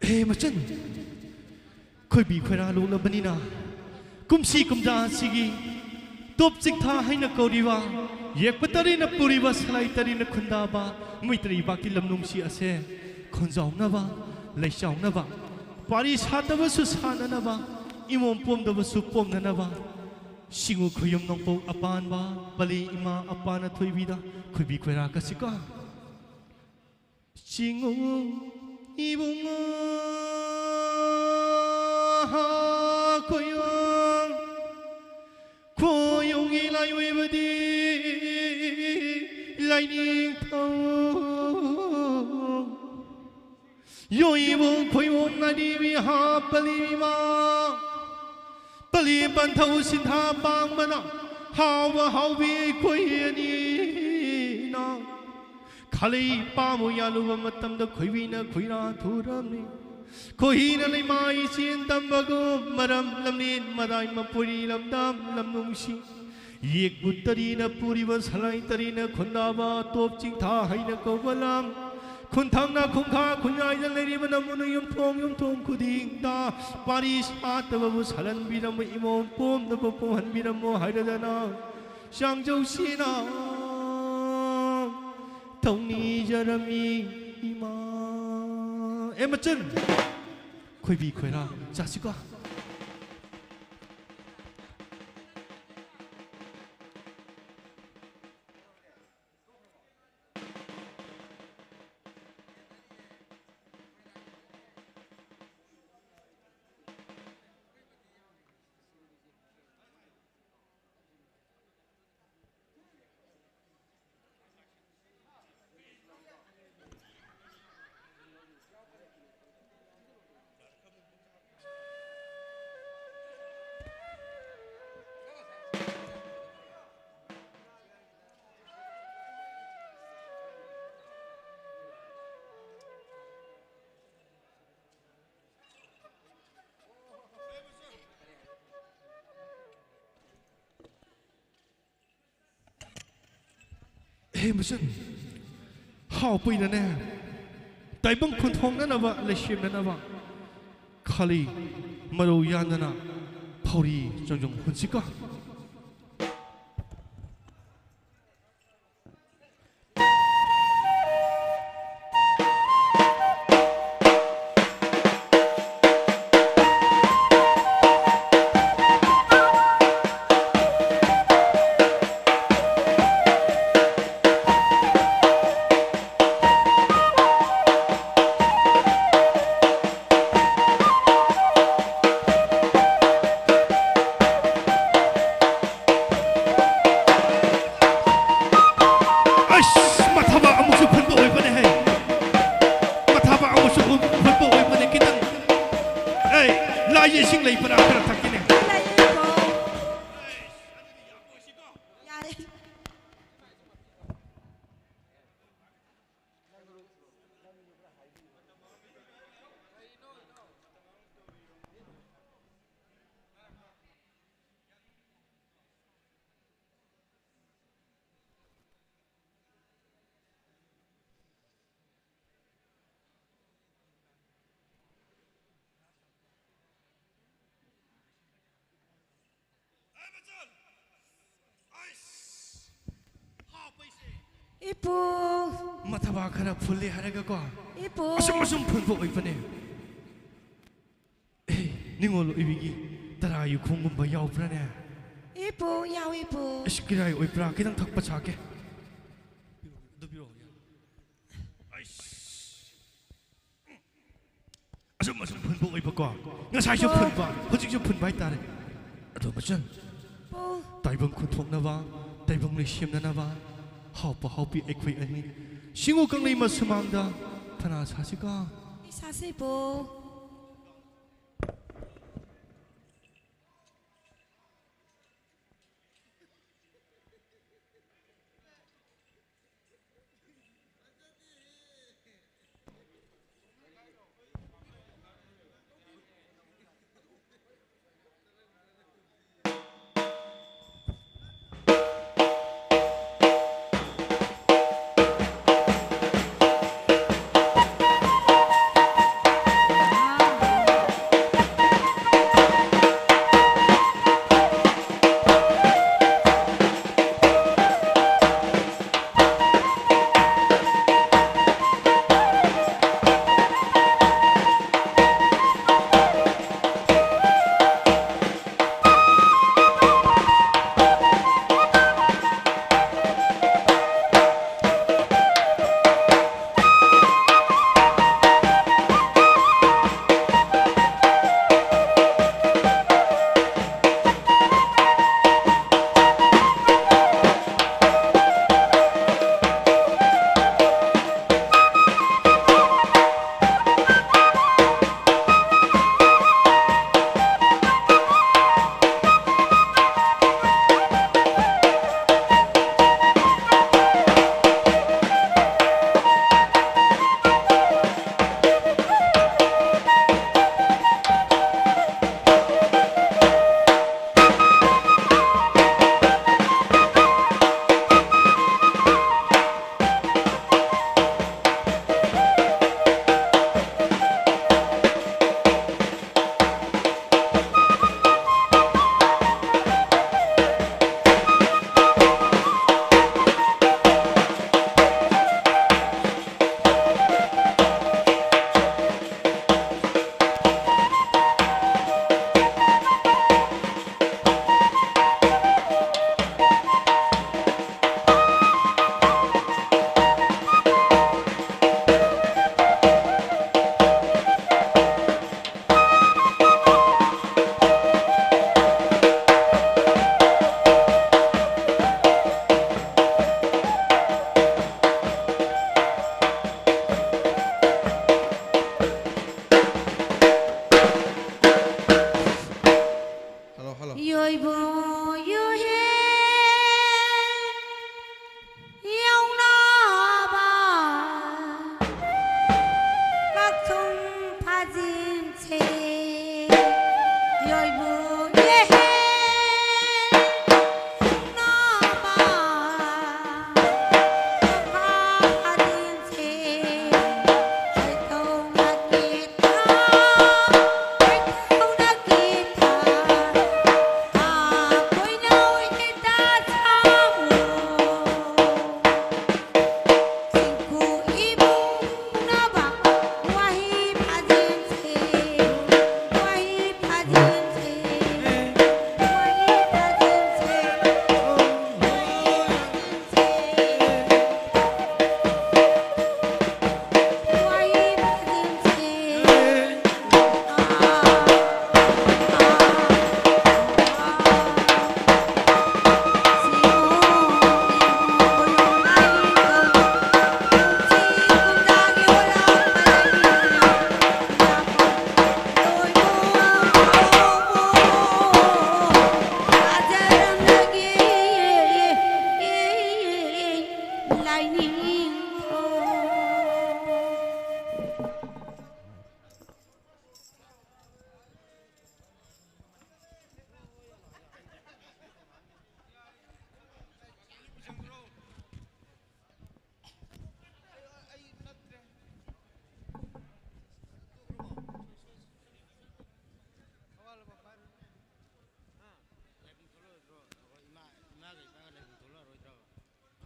ꯍꯦ ꯃꯆꯟ, ꯈꯣꯏꯕꯤ ꯈꯣꯏꯔꯥ ꯂꯣꯛꯂꯕꯅꯤꯅ, ꯀꯨꯝꯁꯤ ꯀꯨꯝꯖꯥ ꯑꯁꯤꯒꯤ ꯇꯣꯞ ꯆꯤꯡꯊꯥ ꯍꯥꯏꯅ ꯀꯧꯔꯤꯕ, ꯌꯦꯛꯄ ꯇꯔꯤꯅ ꯄꯨꯔꯤꯕ, ꯁꯂꯥꯏ ꯇꯔꯤꯅ ꯈꯨꯟꯗꯥꯕ ꯃꯩꯇꯩ ꯂꯩꯕꯥꯛꯀꯤ ꯂꯝꯂꯣꯡꯁꯤ ꯑꯁꯦ ꯈꯣꯟꯖꯥꯎꯅꯕ, ꯂꯩꯆꯥꯎꯅꯕ, ꯄꯥꯔꯤ ꯁꯥꯠꯇꯕꯁꯨ ꯁꯥꯟꯅꯅꯕ, ꯏꯃꯣꯝ ꯄꯣꯝꯗꯕꯁꯨ ꯄꯣꯝꯅꯅꯕ, ꯁꯤꯡꯉꯨ ꯈꯣꯌꯨꯝ ꯅꯣꯡꯄꯣꯛ ꯑꯄꯥꯟꯕ, ꯄꯂꯦ ꯏꯃꯥ ꯑꯄꯥꯅ ꯊꯣꯏꯕꯤꯗ ꯈꯣꯏꯕꯤ ꯈꯣꯏꯔꯥ ꯀꯠꯁꯤꯀꯣ꯫ ꯆꯤꯡꯉꯨ ꯏꯕꯨꯡꯉꯣ ꯈꯣꯌꯨꯝ, ꯈꯣꯌꯨꯝꯒꯤ ꯂꯥꯏꯑꯣꯏꯕꯗꯤ ꯂꯥꯏꯅꯤꯡꯊꯧ꯫ ꯌꯣꯏꯕꯨ ꯈꯣꯏꯕꯨꯝ ꯑꯅꯤꯕꯤ ꯍꯥꯞꯄꯂꯤꯕ, ꯄꯂꯤ ꯄꯟꯊꯧ ꯁꯤꯟꯊꯥ ꯄꯥꯡꯕꯅ ꯍꯥꯎꯕ ꯍꯥꯎꯕꯤ ꯑꯩꯈꯣꯏ ꯑꯅꯤꯅ ꯈꯥꯂꯩ ꯄꯥꯝꯃꯨ ꯌꯥꯜꯂꯨꯕ ꯃꯇꯝꯗ ꯈꯣꯏꯕꯤꯅ ꯈꯨꯏꯔꯥ ꯊꯨꯔꯝꯃꯤ꯫ ꯈꯣꯏꯍꯤꯅ ꯂꯩꯃꯥꯏ ꯆꯦꯟ ꯇꯝꯕꯒꯨꯝ ꯃꯔꯝ ꯂꯝꯂꯦꯟ ꯃꯗꯥꯏ ꯃꯄꯨꯔꯤ ꯂꯝꯗꯝ ꯂꯝꯅꯨꯡꯁꯤ ꯌꯦꯛꯄꯨ ꯇꯔꯤꯅ ꯄꯨꯔꯤꯕ ꯁꯂꯥꯏ ꯇꯔꯤꯅ ꯈꯨꯟꯗꯥꯕ ꯇꯣꯞ ꯆꯤꯡꯊꯥ ꯍꯥꯏꯅ ꯀꯧꯕ ꯂꯝ, ꯈꯨꯟꯊꯪꯅ ꯈꯨꯡꯈꯥ ꯈꯨꯟꯌꯥꯏꯗ ꯂꯩꯔꯤꯕ ꯅꯃꯨꯅ ꯌꯨꯝꯊꯣꯡ ꯌꯨꯝꯊꯣꯡ ꯈꯨꯗꯤꯡꯗ ꯄꯥꯔꯤ ꯁꯥꯠꯇꯕꯕꯨ ꯁꯥꯠꯍꯟꯕꯤꯔꯝꯃꯨ, ꯏꯃꯣꯝ ꯄꯣꯝꯗꯕ ꯄꯣꯝꯍꯟꯕꯤꯔꯝꯃꯨ ꯍꯥꯏꯔꯗꯅ ꯆꯥꯡꯖꯧꯁꯤꯅ ꯊꯧꯅꯤꯖꯔꯝꯃꯤ ꯏꯃꯥ꯫ ꯑꯦ ꯃꯆꯟ, ꯈꯣꯏꯕꯤ ꯈꯣꯏꯔꯥ ꯆꯥꯁꯤꯀꯣ꯫ ꯍꯦ ꯃꯆꯟ, ꯍꯥꯎ ꯄꯩꯅꯅꯦ, ꯇꯥꯏꯕꯪ ꯈꯨꯟꯊꯣꯛꯅꯅꯕ, ꯂꯩꯁꯦꯝꯅꯅꯕ, ꯈꯥꯂꯤ ꯃꯔꯧ ꯌꯥꯟꯗꯅ ꯐꯧꯔꯤ ꯆꯣꯡꯖꯣꯡ ꯍꯨꯟꯁꯤꯀꯣ꯫ ꯑꯁ, ꯃꯊꯕꯥꯛ ꯑꯃꯨꯛꯁꯨ ꯐꯨꯟꯕ ꯑꯣꯏꯕꯅꯦꯍꯦ꯫ ꯃꯊꯕꯥꯛ ꯑꯃꯨꯛꯁꯨ ꯐꯨꯟꯕ ꯑꯣꯏꯕꯅꯦ꯫ ꯈꯤꯇꯪ, ꯑꯦ, ꯂꯥꯏ ꯏꯁꯤꯡ ꯂꯩꯕ꯭ꯔꯥ? ꯈꯔ ꯊꯛꯀꯦꯅꯦ꯫ ꯂꯩꯌꯦꯀꯣ꯫ ꯌꯥꯔꯦ꯫ ꯏꯄꯨ꯫ ꯃꯊꯕꯥꯛ ꯈꯔ ꯐꯨꯜꯂꯦ ꯍꯥꯏꯔꯒꯀꯣ꯫ ꯏꯄꯨ꯫ ꯑꯁꯨꯝ ꯑꯁꯨꯝ ꯐꯨꯟꯕ ꯑꯣꯏꯕꯅꯦ꯫ ꯑꯦ, ꯅꯤꯡꯉꯣꯜ ꯑꯣꯏꯕꯤꯒꯤ ꯇꯔꯥ ꯌꯨꯈꯣꯡꯒꯨꯝꯕ ꯌꯥꯎꯕ꯭ꯔꯥꯅꯦ? ꯏꯄꯨ, ꯌꯥꯎꯏ, ꯏꯄꯨ꯫ ꯑꯁ, ꯀꯤꯔꯥꯏ ꯑꯣꯏꯕ꯭ꯔꯥ? ꯈꯤꯇꯪ ꯊꯛꯄ ꯁꯥꯒꯦ꯫ ꯑꯗꯨ ꯄꯤꯔꯛꯑꯣ꯫ ꯑꯩꯁ꯫ ꯑꯁꯨꯝ ꯑꯁꯨꯝ ꯐꯨꯟꯕ ꯑꯣꯏꯕꯀꯣ꯫ ꯉꯁꯥꯏꯁꯨ ꯐꯨꯟꯕ, ꯍꯧꯖꯤꯛꯁꯨ ꯐꯨꯟꯕ ꯍꯥꯏꯇꯥꯔꯦ꯫ ꯑꯗꯣ ꯃꯆꯟ, ꯄꯨ꯫ ꯇꯥꯏꯕꯪ ꯈꯨꯟꯊꯣꯛꯅꯕ, ꯇꯥꯏꯕꯪ ꯂꯩꯁꯦꯝꯅꯅꯕ, ꯍꯥꯎꯄ ꯍꯥꯎꯄꯤ ꯑꯩꯈꯣꯏ ꯑꯅꯤ ꯁꯤꯡꯉꯨ ꯀꯪꯂꯩꯃ ꯁꯨꯃꯥꯡꯗ ꯐꯅꯥ ꯁꯥꯁꯤꯀꯣ꯫ ꯁꯥꯁꯤ, ꯄꯨ꯫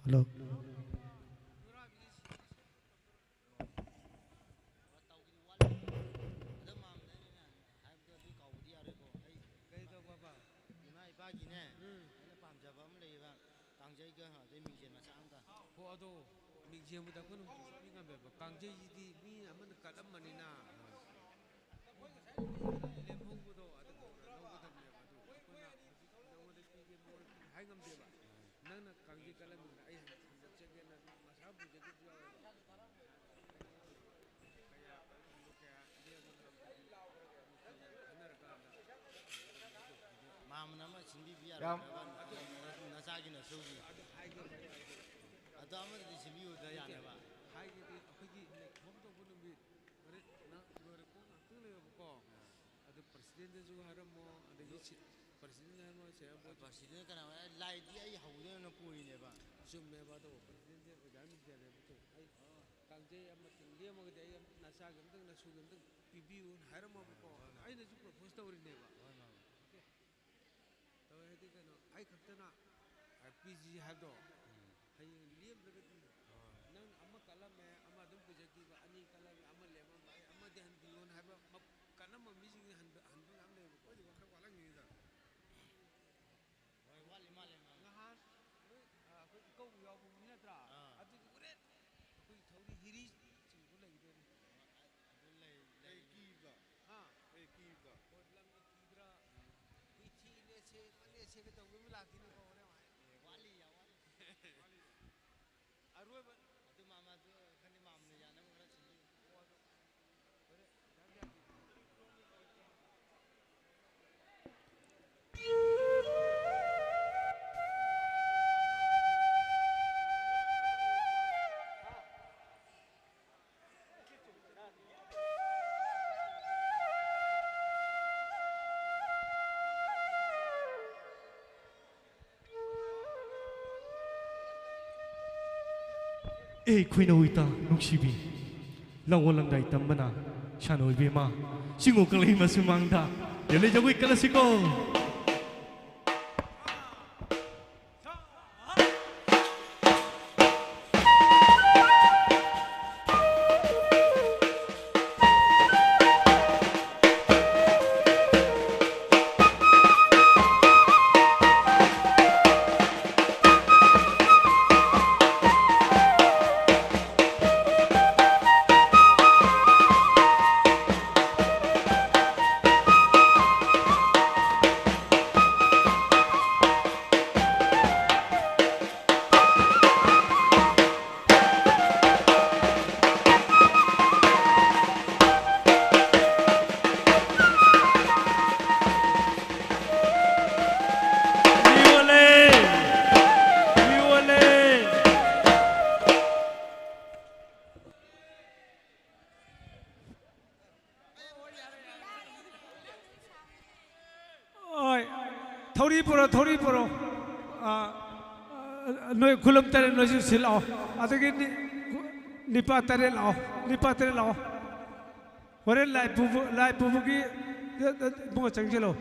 ꯍꯜꯂꯣ꯫ ꯀꯩ ꯇꯧꯕꯕ? ꯏꯃꯥ ꯏꯄꯥꯒꯤꯅꯦ, ꯎꯝ꯫ ꯑꯩꯅ ꯄꯥꯝꯖꯕ ꯑꯃ ꯂꯩꯌꯦꯕ, ꯀꯥꯡꯖꯩꯒ ꯑꯗꯩ ꯃꯤꯡꯖꯦꯜ ꯃꯆꯥ ꯑꯃꯒ꯫ ꯍꯣ, ꯑꯗꯣ ꯃꯤꯡꯖꯦꯜꯕꯨꯗ ꯑꯩꯈꯣꯏꯅ ꯍꯧꯖꯤꯛ ꯄꯤ ꯉꯝꯃꯦꯕ꯫ ꯀꯥꯡꯖꯩꯁꯤꯗꯤ ꯃꯤ ꯑꯃꯅ ꯀꯠꯂꯝꯕꯅꯤꯅ, ꯂꯦꯝꯍꯧꯕꯗꯣ ꯑꯗꯨ ꯂꯧꯒꯗꯕꯅꯦꯕ꯫ ꯑꯗꯨ ꯑꯩꯈꯣꯏꯅ ꯍꯧꯖꯤꯛ ꯅꯉꯣꯟꯗ ꯄꯤꯒꯦ, ꯃꯉꯣꯟꯗ ꯄꯤꯒꯦ ꯍꯥꯏ ꯉꯝꯗꯦꯕ꯫ ꯅꯪꯅ ꯀꯥꯡꯖꯩ ꯀꯠꯂꯝꯃꯤꯅ ꯑꯩ ꯍꯟꯗꯛ ꯆꯠꯀꯦꯅ ꯃꯁꯥ ꯄꯨꯖꯒꯦꯁꯨ ꯌꯥꯎꯋꯦꯕ꯫ ꯃꯥꯃꯅ ꯑꯃ ꯁꯤꯟꯕꯤꯕ ꯌꯥꯝ ꯌꯥꯔꯣꯏꯗ꯭ꯔꯕ? ꯅꯆꯥꯒꯤ ꯅꯁꯨꯒꯤ꯫ ꯑꯗꯣ ꯑꯃꯗꯗꯤ ꯁꯤꯟꯕꯤꯌꯨꯗ ꯌꯥꯅꯕ꯫ ꯍꯥꯏꯒꯦꯗꯤ ꯑꯩꯈꯣꯏꯒꯤ ꯊꯕꯛ ꯇꯧꯕ ꯅꯨꯃꯤꯠ ꯂꯣꯏꯔꯦ, ꯂꯣꯏꯔꯦ, ꯀꯣꯛ ꯉꯥꯛꯇꯪ ꯂꯩꯌꯦꯕꯀꯣ꯫ ꯑꯗꯨ ꯄ꯭ꯔꯁꯤꯗꯦꯟꯗꯁꯨ ꯍꯥꯏꯔꯝꯃꯣ, ꯑꯗꯒꯤ ꯁꯤ-, ꯄ꯭ꯔꯁꯤꯗꯦꯟ ꯍꯥꯏꯔꯝꯃꯣ, ꯁꯦꯅꯥꯄꯇꯤ꯫ ꯄ꯭ꯔꯁꯤꯗꯦꯟ ꯀꯅꯥ? ꯂꯥꯏꯗꯤ ꯑꯩ ꯍꯧꯗꯣꯏꯅ ꯄꯨꯔꯤꯅꯦꯕ꯫ ꯆꯨꯝꯃꯦꯕ, ꯑꯗꯣ ꯄ꯭ꯔꯁꯤꯗꯦꯟꯁꯦ ꯑꯣꯖꯥ ꯃꯤꯡꯆꯦꯜꯅꯦꯕꯀꯣ꯫ ꯑꯩ ꯀꯥꯡꯖꯩ ꯑꯃꯇꯪ ꯂꯦꯝꯃꯒꯗꯤ ꯑꯩ ꯅꯆꯥꯒꯤ ꯑꯝꯇꯪ ꯅꯁꯨꯒꯤ ꯑꯝꯇꯪ ꯄꯤꯕꯤꯌꯨꯅ ꯍꯥꯏꯔꯝꯃꯕꯀꯣ꯫ ꯑꯗꯣ ꯑꯩꯅꯁꯨ ꯄ꯭ꯔꯣꯄꯣꯁ ꯇꯧꯔꯤꯅꯦꯕ꯫ ꯍꯣꯏ, ꯃꯥꯃ꯫ ꯑꯣꯀꯦ꯫ ꯇꯧꯋꯦ ꯍꯥꯏꯗꯤ ꯀꯩꯅꯣ, ꯑꯩ ꯈꯛꯇꯅ, ꯑ, ꯄꯤꯁꯤ ꯍꯥꯏꯕꯗꯣ, ꯎꯝ꯫ ꯍꯌꯦꯡ ꯂꯦꯝꯗ꯭ꯔꯒꯗꯤ ꯍꯣꯏ꯫ ꯅꯪ ꯑꯃ ꯀꯠꯂꯝꯃꯦ, ꯑꯃ ꯑꯗꯨꯝ ꯄꯨꯖꯈꯤꯕ, ꯑꯅꯤ ꯀꯠꯂꯝꯃꯦ, ꯑꯃ ꯂꯦꯝꯃꯝꯕ, ꯑꯩ ꯑꯃꯗꯤ ꯍꯟꯕꯤꯌꯣꯅ ꯍꯥꯏꯕ ꯃ-, ꯀꯠꯂꯝꯕ ꯃꯤꯁꯤꯡꯁꯦ ꯍꯟꯕ, ꯍꯟꯕ ꯃꯌꯥꯝ ꯂꯩꯌꯦꯕꯀꯣ꯫ ꯑꯩꯈꯣꯏꯗꯤ ꯋꯥꯈꯜ ꯋꯥꯠꯂꯝꯒꯅꯤꯗ꯫ ꯍꯣꯏ, ꯋꯥꯠꯂꯤ ꯃꯥꯜꯂꯦ, ꯃꯥꯜꯂꯦ꯫ ꯅꯍꯥꯟ ꯅꯣꯏ, ꯑ, ꯑꯩꯈꯣꯏ ꯏꯀꯧ ꯌꯥꯎꯕ ꯃꯤ ꯅꯠꯇ꯭ꯔꯥ? ꯑꯥ꯫ ꯑꯗꯨꯗꯤ ꯍꯣꯔꯦꯟ ꯑꯩꯈꯣꯏ ꯊꯧꯔꯤ ꯍꯤꯔꯤ ꯆꯤꯡꯕ ꯂꯩꯈꯤꯗꯣꯏꯅꯤ꯫ ꯑꯗꯨ ꯂꯩ-, ꯂꯩ-, ꯀꯩ ꯀꯤꯕꯗꯣ? ꯍꯥ? ꯀꯩ ꯀꯤꯕꯗꯣ? ꯍꯣꯏ, ꯂꯝꯅ ꯀꯤꯕ꯭ꯔꯥ? ꯑꯩꯈꯣꯏ ꯊꯤ ꯅꯦꯠꯁꯦ, ꯃꯅꯦꯠꯁꯦꯒ ꯇꯧꯕ ꯑꯃ ꯂꯥꯛꯈꯤꯅꯤꯀꯣ ꯍꯣꯔꯦꯟ ꯋꯥꯏ꯫ ꯑꯦ, ꯋꯥꯠꯂꯤ, ꯌꯥꯝ ꯋꯥꯠꯂꯤ꯫ ꯑꯔꯣꯏꯕ꯫ ꯑꯗꯨ ꯃꯥꯃ, ꯑꯗꯨ ꯈꯪꯗꯦ, ꯃꯥꯃꯅ ꯌꯥꯅꯕ ꯈꯔ ꯁꯤꯟꯕꯤꯌꯨ꯫ ꯑꯣ, ꯑꯗꯨ ꯍꯣꯔꯦꯟ ꯌꯥꯝ ꯌꯥꯝ ꯑꯦ ꯈꯣꯏꯅꯧ ꯏꯇꯥ ꯅꯨꯡꯁꯤꯕꯤ, ꯂꯥꯡꯑꯣꯜ ꯂꯪꯗꯥꯏ ꯇꯝꯕꯅ ꯁꯥꯟꯅ ꯑꯣꯏꯕꯤꯃ, ꯁꯤꯡꯉꯨ ꯀꯪꯂꯩ ꯃꯁꯨꯃꯥꯡꯗ ꯌꯦꯜꯂꯩ ꯖꯒꯣꯏ ꯀꯜꯂꯁꯤꯀꯣ꯫ ꯊꯧꯔꯤ ꯄꯨꯔꯣ, ꯊꯧꯔꯤ ꯄꯨꯔꯣ꯫ ꯑ, ꯑ, ꯅꯣꯏ ꯈꯨꯂꯨꯞ ꯇꯔꯦꯠ ꯅꯣꯏꯁꯨ ꯁꯤꯜꯂꯛꯑꯣ꯫ ꯑꯗꯒꯤ ꯅꯤ-, ꯅꯤꯄꯥ ꯇꯔꯦꯠ ꯂꯥꯛꯑꯣ, ꯅꯤꯄꯥ ꯇꯔꯦꯠ ꯂꯥꯛꯑꯣ꯫ ꯍꯣꯔꯦꯟ ꯂꯥꯏ ꯄꯨꯕ-, ꯂꯥꯏ ꯄꯨꯕꯒꯤ, ꯏꯕꯨꯡꯉꯣ ꯆꯪꯁꯤꯜꯂꯣ꯫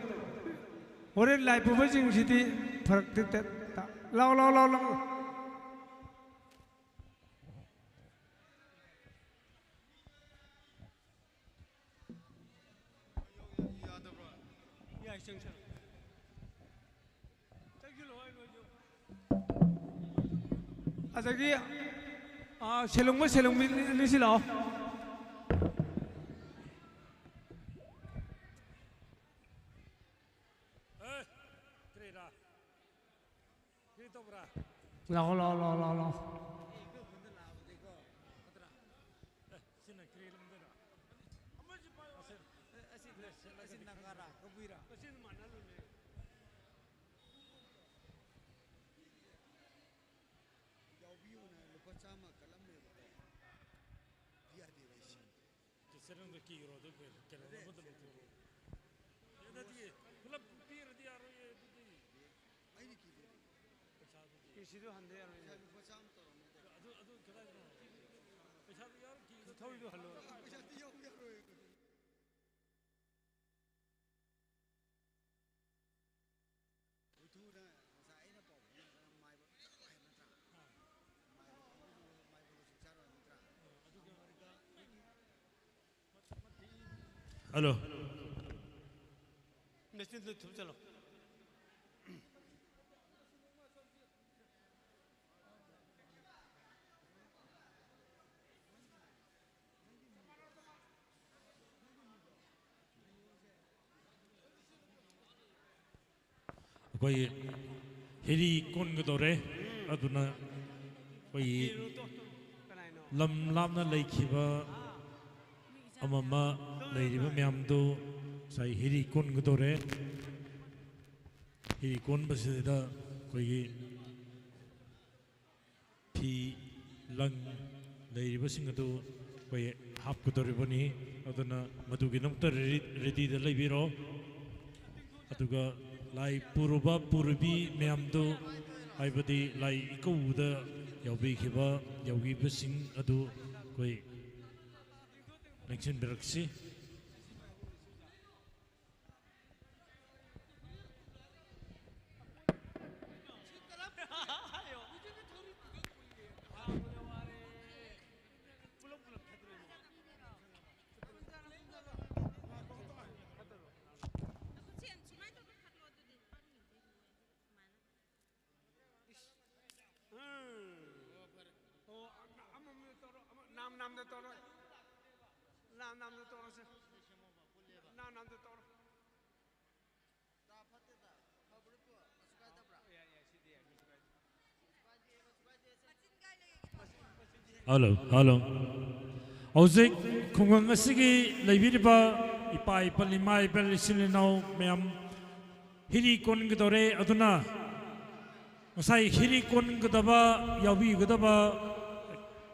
ꯍꯣꯔꯦꯟ ꯂꯥꯏ ꯄꯨꯕꯁꯤꯡꯁꯤꯗꯤ ꯐꯔꯛꯇꯤ ꯇ-, ꯇ-, ꯂꯥꯛꯑꯣ, ꯂꯥꯛꯑꯣ, ꯂꯥꯛꯑꯣ, ꯂꯥꯛꯑꯣ꯫ ꯌꯥꯏ, ꯆꯪꯁꯤꯜꯂꯣ꯫ ꯆꯪꯁꯤꯜꯂꯣ, ꯍꯣꯏ, ꯅꯣꯏꯁꯨ꯫ ꯑꯗꯒꯤ, ꯑꯥ, ꯁꯦꯂꯨꯡꯕ ꯁꯦꯂꯨꯡꯕꯤ ꯑꯅꯤꯁꯤ ꯂꯥꯛꯑꯣ꯫ ꯑꯦ, ꯀꯔꯤꯔꯥ? ꯀꯔꯤ ꯇꯧꯕ꯭ꯔꯥ? ꯂꯥꯛꯑꯣ, ꯂꯥꯛꯑꯣ, ꯂꯥꯛꯑꯣ, ꯂꯥꯛꯑꯣ, ꯂꯥꯛꯑꯣ꯫ ꯑꯦ, ꯁꯤꯅ ꯀꯔꯤ ꯂꯝꯗꯅꯣ? ꯑꯃꯁꯤ ꯄꯥꯏꯌꯣ꯫ ꯑꯁꯤ, ꯑꯁꯤ, ꯑꯁꯤ ꯅꯥꯒꯥꯔꯥ, ꯀꯕꯨꯏꯔꯥ? ꯑꯁꯤ ꯃꯥꯟꯅꯔꯨꯅꯦ꯫ ꯌꯥꯎꯕꯤꯌꯨꯅ ꯂꯨꯄꯥ ꯆꯥꯝꯃ ꯀꯠꯂꯝꯃꯦꯕꯀꯣ꯫ ꯄꯤ ꯌꯥꯗꯦꯕ ꯑꯩꯁꯦ꯫ ꯁꯦ, ꯅꯪꯗꯣ ꯀꯤꯔꯣ, ꯑꯗꯨ ꯀꯩꯅꯣ, ꯀꯩꯅꯣ ꯑꯃꯗ ꯂꯧꯊꯣꯛꯑꯣ꯫ ꯅꯠꯇꯤꯌꯦ, ꯄꯨꯂꯞ ꯄꯤꯔꯗꯤ ꯌꯥꯔꯣꯏꯌꯦ, ꯑꯗꯨꯗꯤ꯫ ꯑꯩꯅ ꯀꯤꯗꯦ꯫ ꯄꯩꯁꯥꯗꯨꯗꯤ꯫ ꯀꯤꯁꯤꯗꯨ ꯍꯟꯗ ꯌꯥꯔꯣꯏꯌꯦ꯫ ꯄꯩꯁꯥ ꯂꯨꯄꯥ ꯆꯥꯝꯃ ꯇꯧꯔꯝꯃꯦ꯫ ꯑꯗꯨ, ꯑꯗꯨ ꯀꯗꯥꯏꯗꯅꯣ? ꯄꯩꯁꯥꯗꯨ ꯌꯥꯎꯔ ꯀꯤꯒꯗ꯭ꯔꯣ? ꯊꯧꯔꯤꯗꯣ ꯍꯜꯂꯣ꯫ ꯄꯩꯁꯥꯗꯤ ꯌꯥꯎ ꯌꯥꯔꯣꯏ꯫ ꯍꯨꯏꯊꯨꯅ ꯉꯁꯥꯏ ꯑꯩꯅ ꯄꯥꯎ ꯐꯥꯎꯅꯕꯗ ꯃꯥꯏꯕ ꯆꯥꯔꯣꯏ ꯍꯥꯏꯕ ꯅꯠꯇ꯭ꯔꯥ? ꯃꯥꯏꯕ ꯀꯥꯡꯕꯨꯗꯨ ꯃꯥꯏꯕꯗꯨ ꯁꯨꯡꯆꯥꯔꯣꯏ ꯍꯥꯏꯕ ꯅꯠꯇ꯭ꯔꯥ? ꯑꯗꯨꯒ ꯑꯃꯦꯔꯤꯀꯥ ꯑꯩꯈꯣꯏꯒꯤ ꯍꯜꯂꯣ꯫ ꯃꯦꯆꯤꯟꯗꯨ ꯊꯨꯞꯆꯜꯂꯣ꯫ ꯑꯩꯈꯣꯏꯒꯤ ꯍꯤꯔꯤ ꯀꯣꯟꯒꯗꯧꯔꯦ꯫ ꯑꯗꯨꯅ ꯑꯩꯈꯣꯏꯒꯤ ꯂꯝ ꯂꯥꯞꯅ ꯂꯩꯈꯤꯕ ꯑꯃ ꯑꯃ ꯂꯩꯔꯤꯕ ꯃꯌꯥꯝꯗꯨ ꯉꯁꯥꯏ ꯍꯤꯔꯤ ꯀꯣꯟꯒꯗꯧꯔꯦ꯫ ꯍꯤꯔꯤ ꯀꯣꯟꯕꯁꯤꯗ ꯑꯩꯈꯣꯏꯒꯤ ꯐꯤ ꯂꯪ ꯂꯩꯔꯤꯕꯁꯤꯡ ꯑꯗꯨ ꯑꯩꯈꯣꯏ ꯍꯥꯞꯀꯗꯧꯔꯤꯕꯅꯤ꯫ ꯑꯗꯨꯅ ꯃꯗꯨꯒꯤꯗꯃꯛꯇ ꯔꯦꯗꯤ-, ꯔꯦꯗꯤꯗ ꯂꯩꯕꯤꯔꯣ꯫ ꯑꯗꯨꯒ ꯂꯥꯏ ꯄꯨꯔꯨꯕ ꯄꯨꯔꯨꯕꯤ ꯃꯌꯥꯝꯗꯨ, ꯍꯥꯏꯕꯗꯤ ꯂꯥꯏ ꯏꯀꯧꯕꯗ ꯌꯥꯎꯕꯤꯈꯤꯕ, ꯌꯥꯎꯕꯤꯕꯁꯤꯡ ꯑꯗꯨ ꯑꯩꯈꯣꯏ ꯂꯦꯡꯁꯤꯟꯕꯤꯔꯛꯁꯤ꯫ ꯎꯝ꯫ ꯑꯣ, ꯑꯃ, ꯑꯃꯃꯝꯗ ꯇꯧꯔꯣ, ꯑꯃ, ꯅꯥꯝ ꯅꯥꯝꯗ ꯇꯧꯔꯣ꯫ ꯅꯥꯝ ꯅꯥꯝꯗ ꯇꯧꯔꯣꯁꯦ꯫ ꯅꯥꯝ ꯅꯥꯝꯗ ꯇꯧꯔꯣ꯫ ꯌꯥꯏ, ꯌꯥꯏ, ꯁꯤꯗꯤ ꯌꯥꯏ, ꯀꯩꯁꯨ ꯀꯥꯏꯗꯦ꯫ Hello, hello. ꯍꯧꯖꯤꯛ ꯈꯨꯡꯒꯪ ꯑꯁꯤꯒꯤ ꯂꯩꯕꯤꯔꯤꯕ ꯏꯄꯥ ꯏꯄꯜ, ꯏꯃꯥ ꯏꯄꯜ, ꯏꯆꯤꯜ ꯏꯅꯥꯎ ꯃꯌꯥꯝ, ꯍꯤꯔꯤ ꯀꯣꯟꯒꯗꯧꯔꯦ꯫ ꯑꯗꯨꯅ ꯉꯁꯥꯏ ꯍꯤꯔꯤ ꯀꯣꯟꯒꯗꯕ, ꯌꯥꯎꯕꯤꯒꯗꯕ,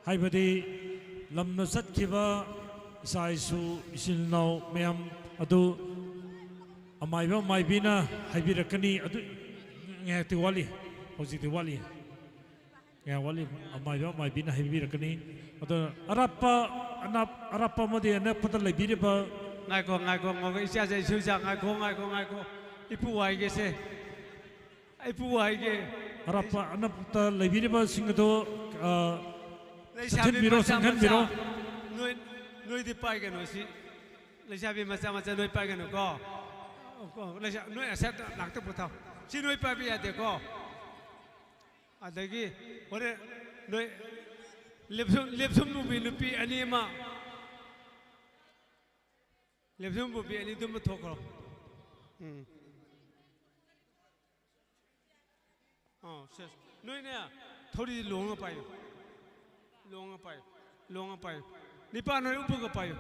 ꯍꯥꯏꯕꯗꯤ ꯂꯝꯅ ꯆꯠꯈꯤꯕ ꯏꯆꯥ ꯏꯁꯨ, ꯏꯆꯤꯜ ꯏꯅꯥꯎ ꯃꯌꯥꯝ ꯑꯗꯨ ꯑꯃꯥꯏꯕ ꯑꯃꯥꯏꯕꯤꯅ ꯍꯥꯏꯕꯤꯔꯛꯀꯅꯤ꯫ ꯑꯗꯨ ꯉꯥꯏꯍꯥꯛꯇꯤ ꯋꯥꯠꯂꯤ, ꯍꯧꯖꯤꯛꯇꯤ ꯋꯥꯠꯂꯤ꯫ ꯀꯌꯥ ꯋꯥꯠꯂꯤ? ꯑꯃꯥꯏꯕ ꯑꯃꯥꯏꯕꯤꯅ ꯍꯥꯏꯕꯤꯔꯛꯀꯅꯤ꯫ ꯑꯗꯣ ꯑꯔꯥꯞꯄ, ꯑꯅꯥꯞ-, ꯑꯔꯥꯞꯄ ꯑꯃꯗꯤ ꯑꯅꯛꯄꯗ ꯂꯩꯕꯤꯔꯤꯕ ꯅꯥꯏꯈꯣ, ꯉꯥꯏꯈꯣ, ꯉꯥꯏꯈꯣ, ꯏꯆꯥꯁꯦ, ꯏꯁꯨ ꯏꯆꯥ, ꯉꯥꯏꯈꯣ, ꯉꯥꯏꯈꯣ, ꯉꯥꯏꯈꯣ꯫ ꯏꯄꯨ ꯍꯥꯏꯒꯦꯁꯦ꯫ ꯏꯄꯨ ꯍꯥꯏꯒꯦ꯫ ꯑꯔꯥꯞꯄ ꯑꯅꯛꯄꯗ ꯂꯩꯕꯤꯔꯤꯕꯁꯤꯡ ꯑꯗꯣ, ꯑ, ꯂꯩꯁꯥꯕꯤ ꯆꯪꯍꯟꯕꯤꯔꯣ, ꯃꯆꯥ, ꯆꯪꯍꯟꯕꯤꯔꯣ꯫ ꯃꯆꯥ꯫ ꯅꯣꯏ, ꯅꯣꯏꯗꯤ ꯄꯥꯏꯒꯅꯨ ꯁꯤ꯫ ꯂꯩꯁꯥꯕꯤ ꯃꯆꯥ ꯃꯆꯥ ꯅꯣꯏ ꯄꯥꯏꯒꯅꯨꯀꯣ꯫ ꯀꯣ, ꯂꯩꯁꯥ-, ꯅꯣꯏ ꯑꯁꯦꯠ ꯉꯥꯛꯇ ꯄꯨꯊꯥꯎ꯫ ꯁꯤ ꯅꯣꯏ ꯄꯥꯏꯕ ꯌꯥꯗꯦꯀꯣ꯫ ꯑꯗꯒꯤ ꯍꯣꯔꯦꯟ ꯅꯣꯏ ꯂꯦꯞꯁꯨꯝ, ꯂꯦꯞꯁꯨꯝ ꯅꯨꯄꯤ, ꯅꯨꯄꯤ ꯑꯅꯤ ꯑꯃ, ꯂꯦꯞꯁꯨꯝ ꯅꯨꯄꯤ ꯑꯅꯤꯗꯨꯃ ꯊꯣꯛꯈ꯭ꯔꯣ꯫ ꯎꯝ꯫ ꯑꯥ, ꯁꯦ, ꯁꯦ꯫ ꯅꯣꯏꯅꯦ, ꯊꯧꯔꯤ ꯂꯣꯡꯉ ꯄꯥꯏꯌꯨ꯫ ꯂꯣꯡꯉ ꯄꯥꯏꯌꯨ꯫ ꯂꯣꯡꯉ ꯄꯥꯏꯌꯨ꯫ ꯅꯤꯄꯥ ꯅꯣꯏ ꯎꯞꯄꯒ ꯄꯥꯏꯌꯨ꯫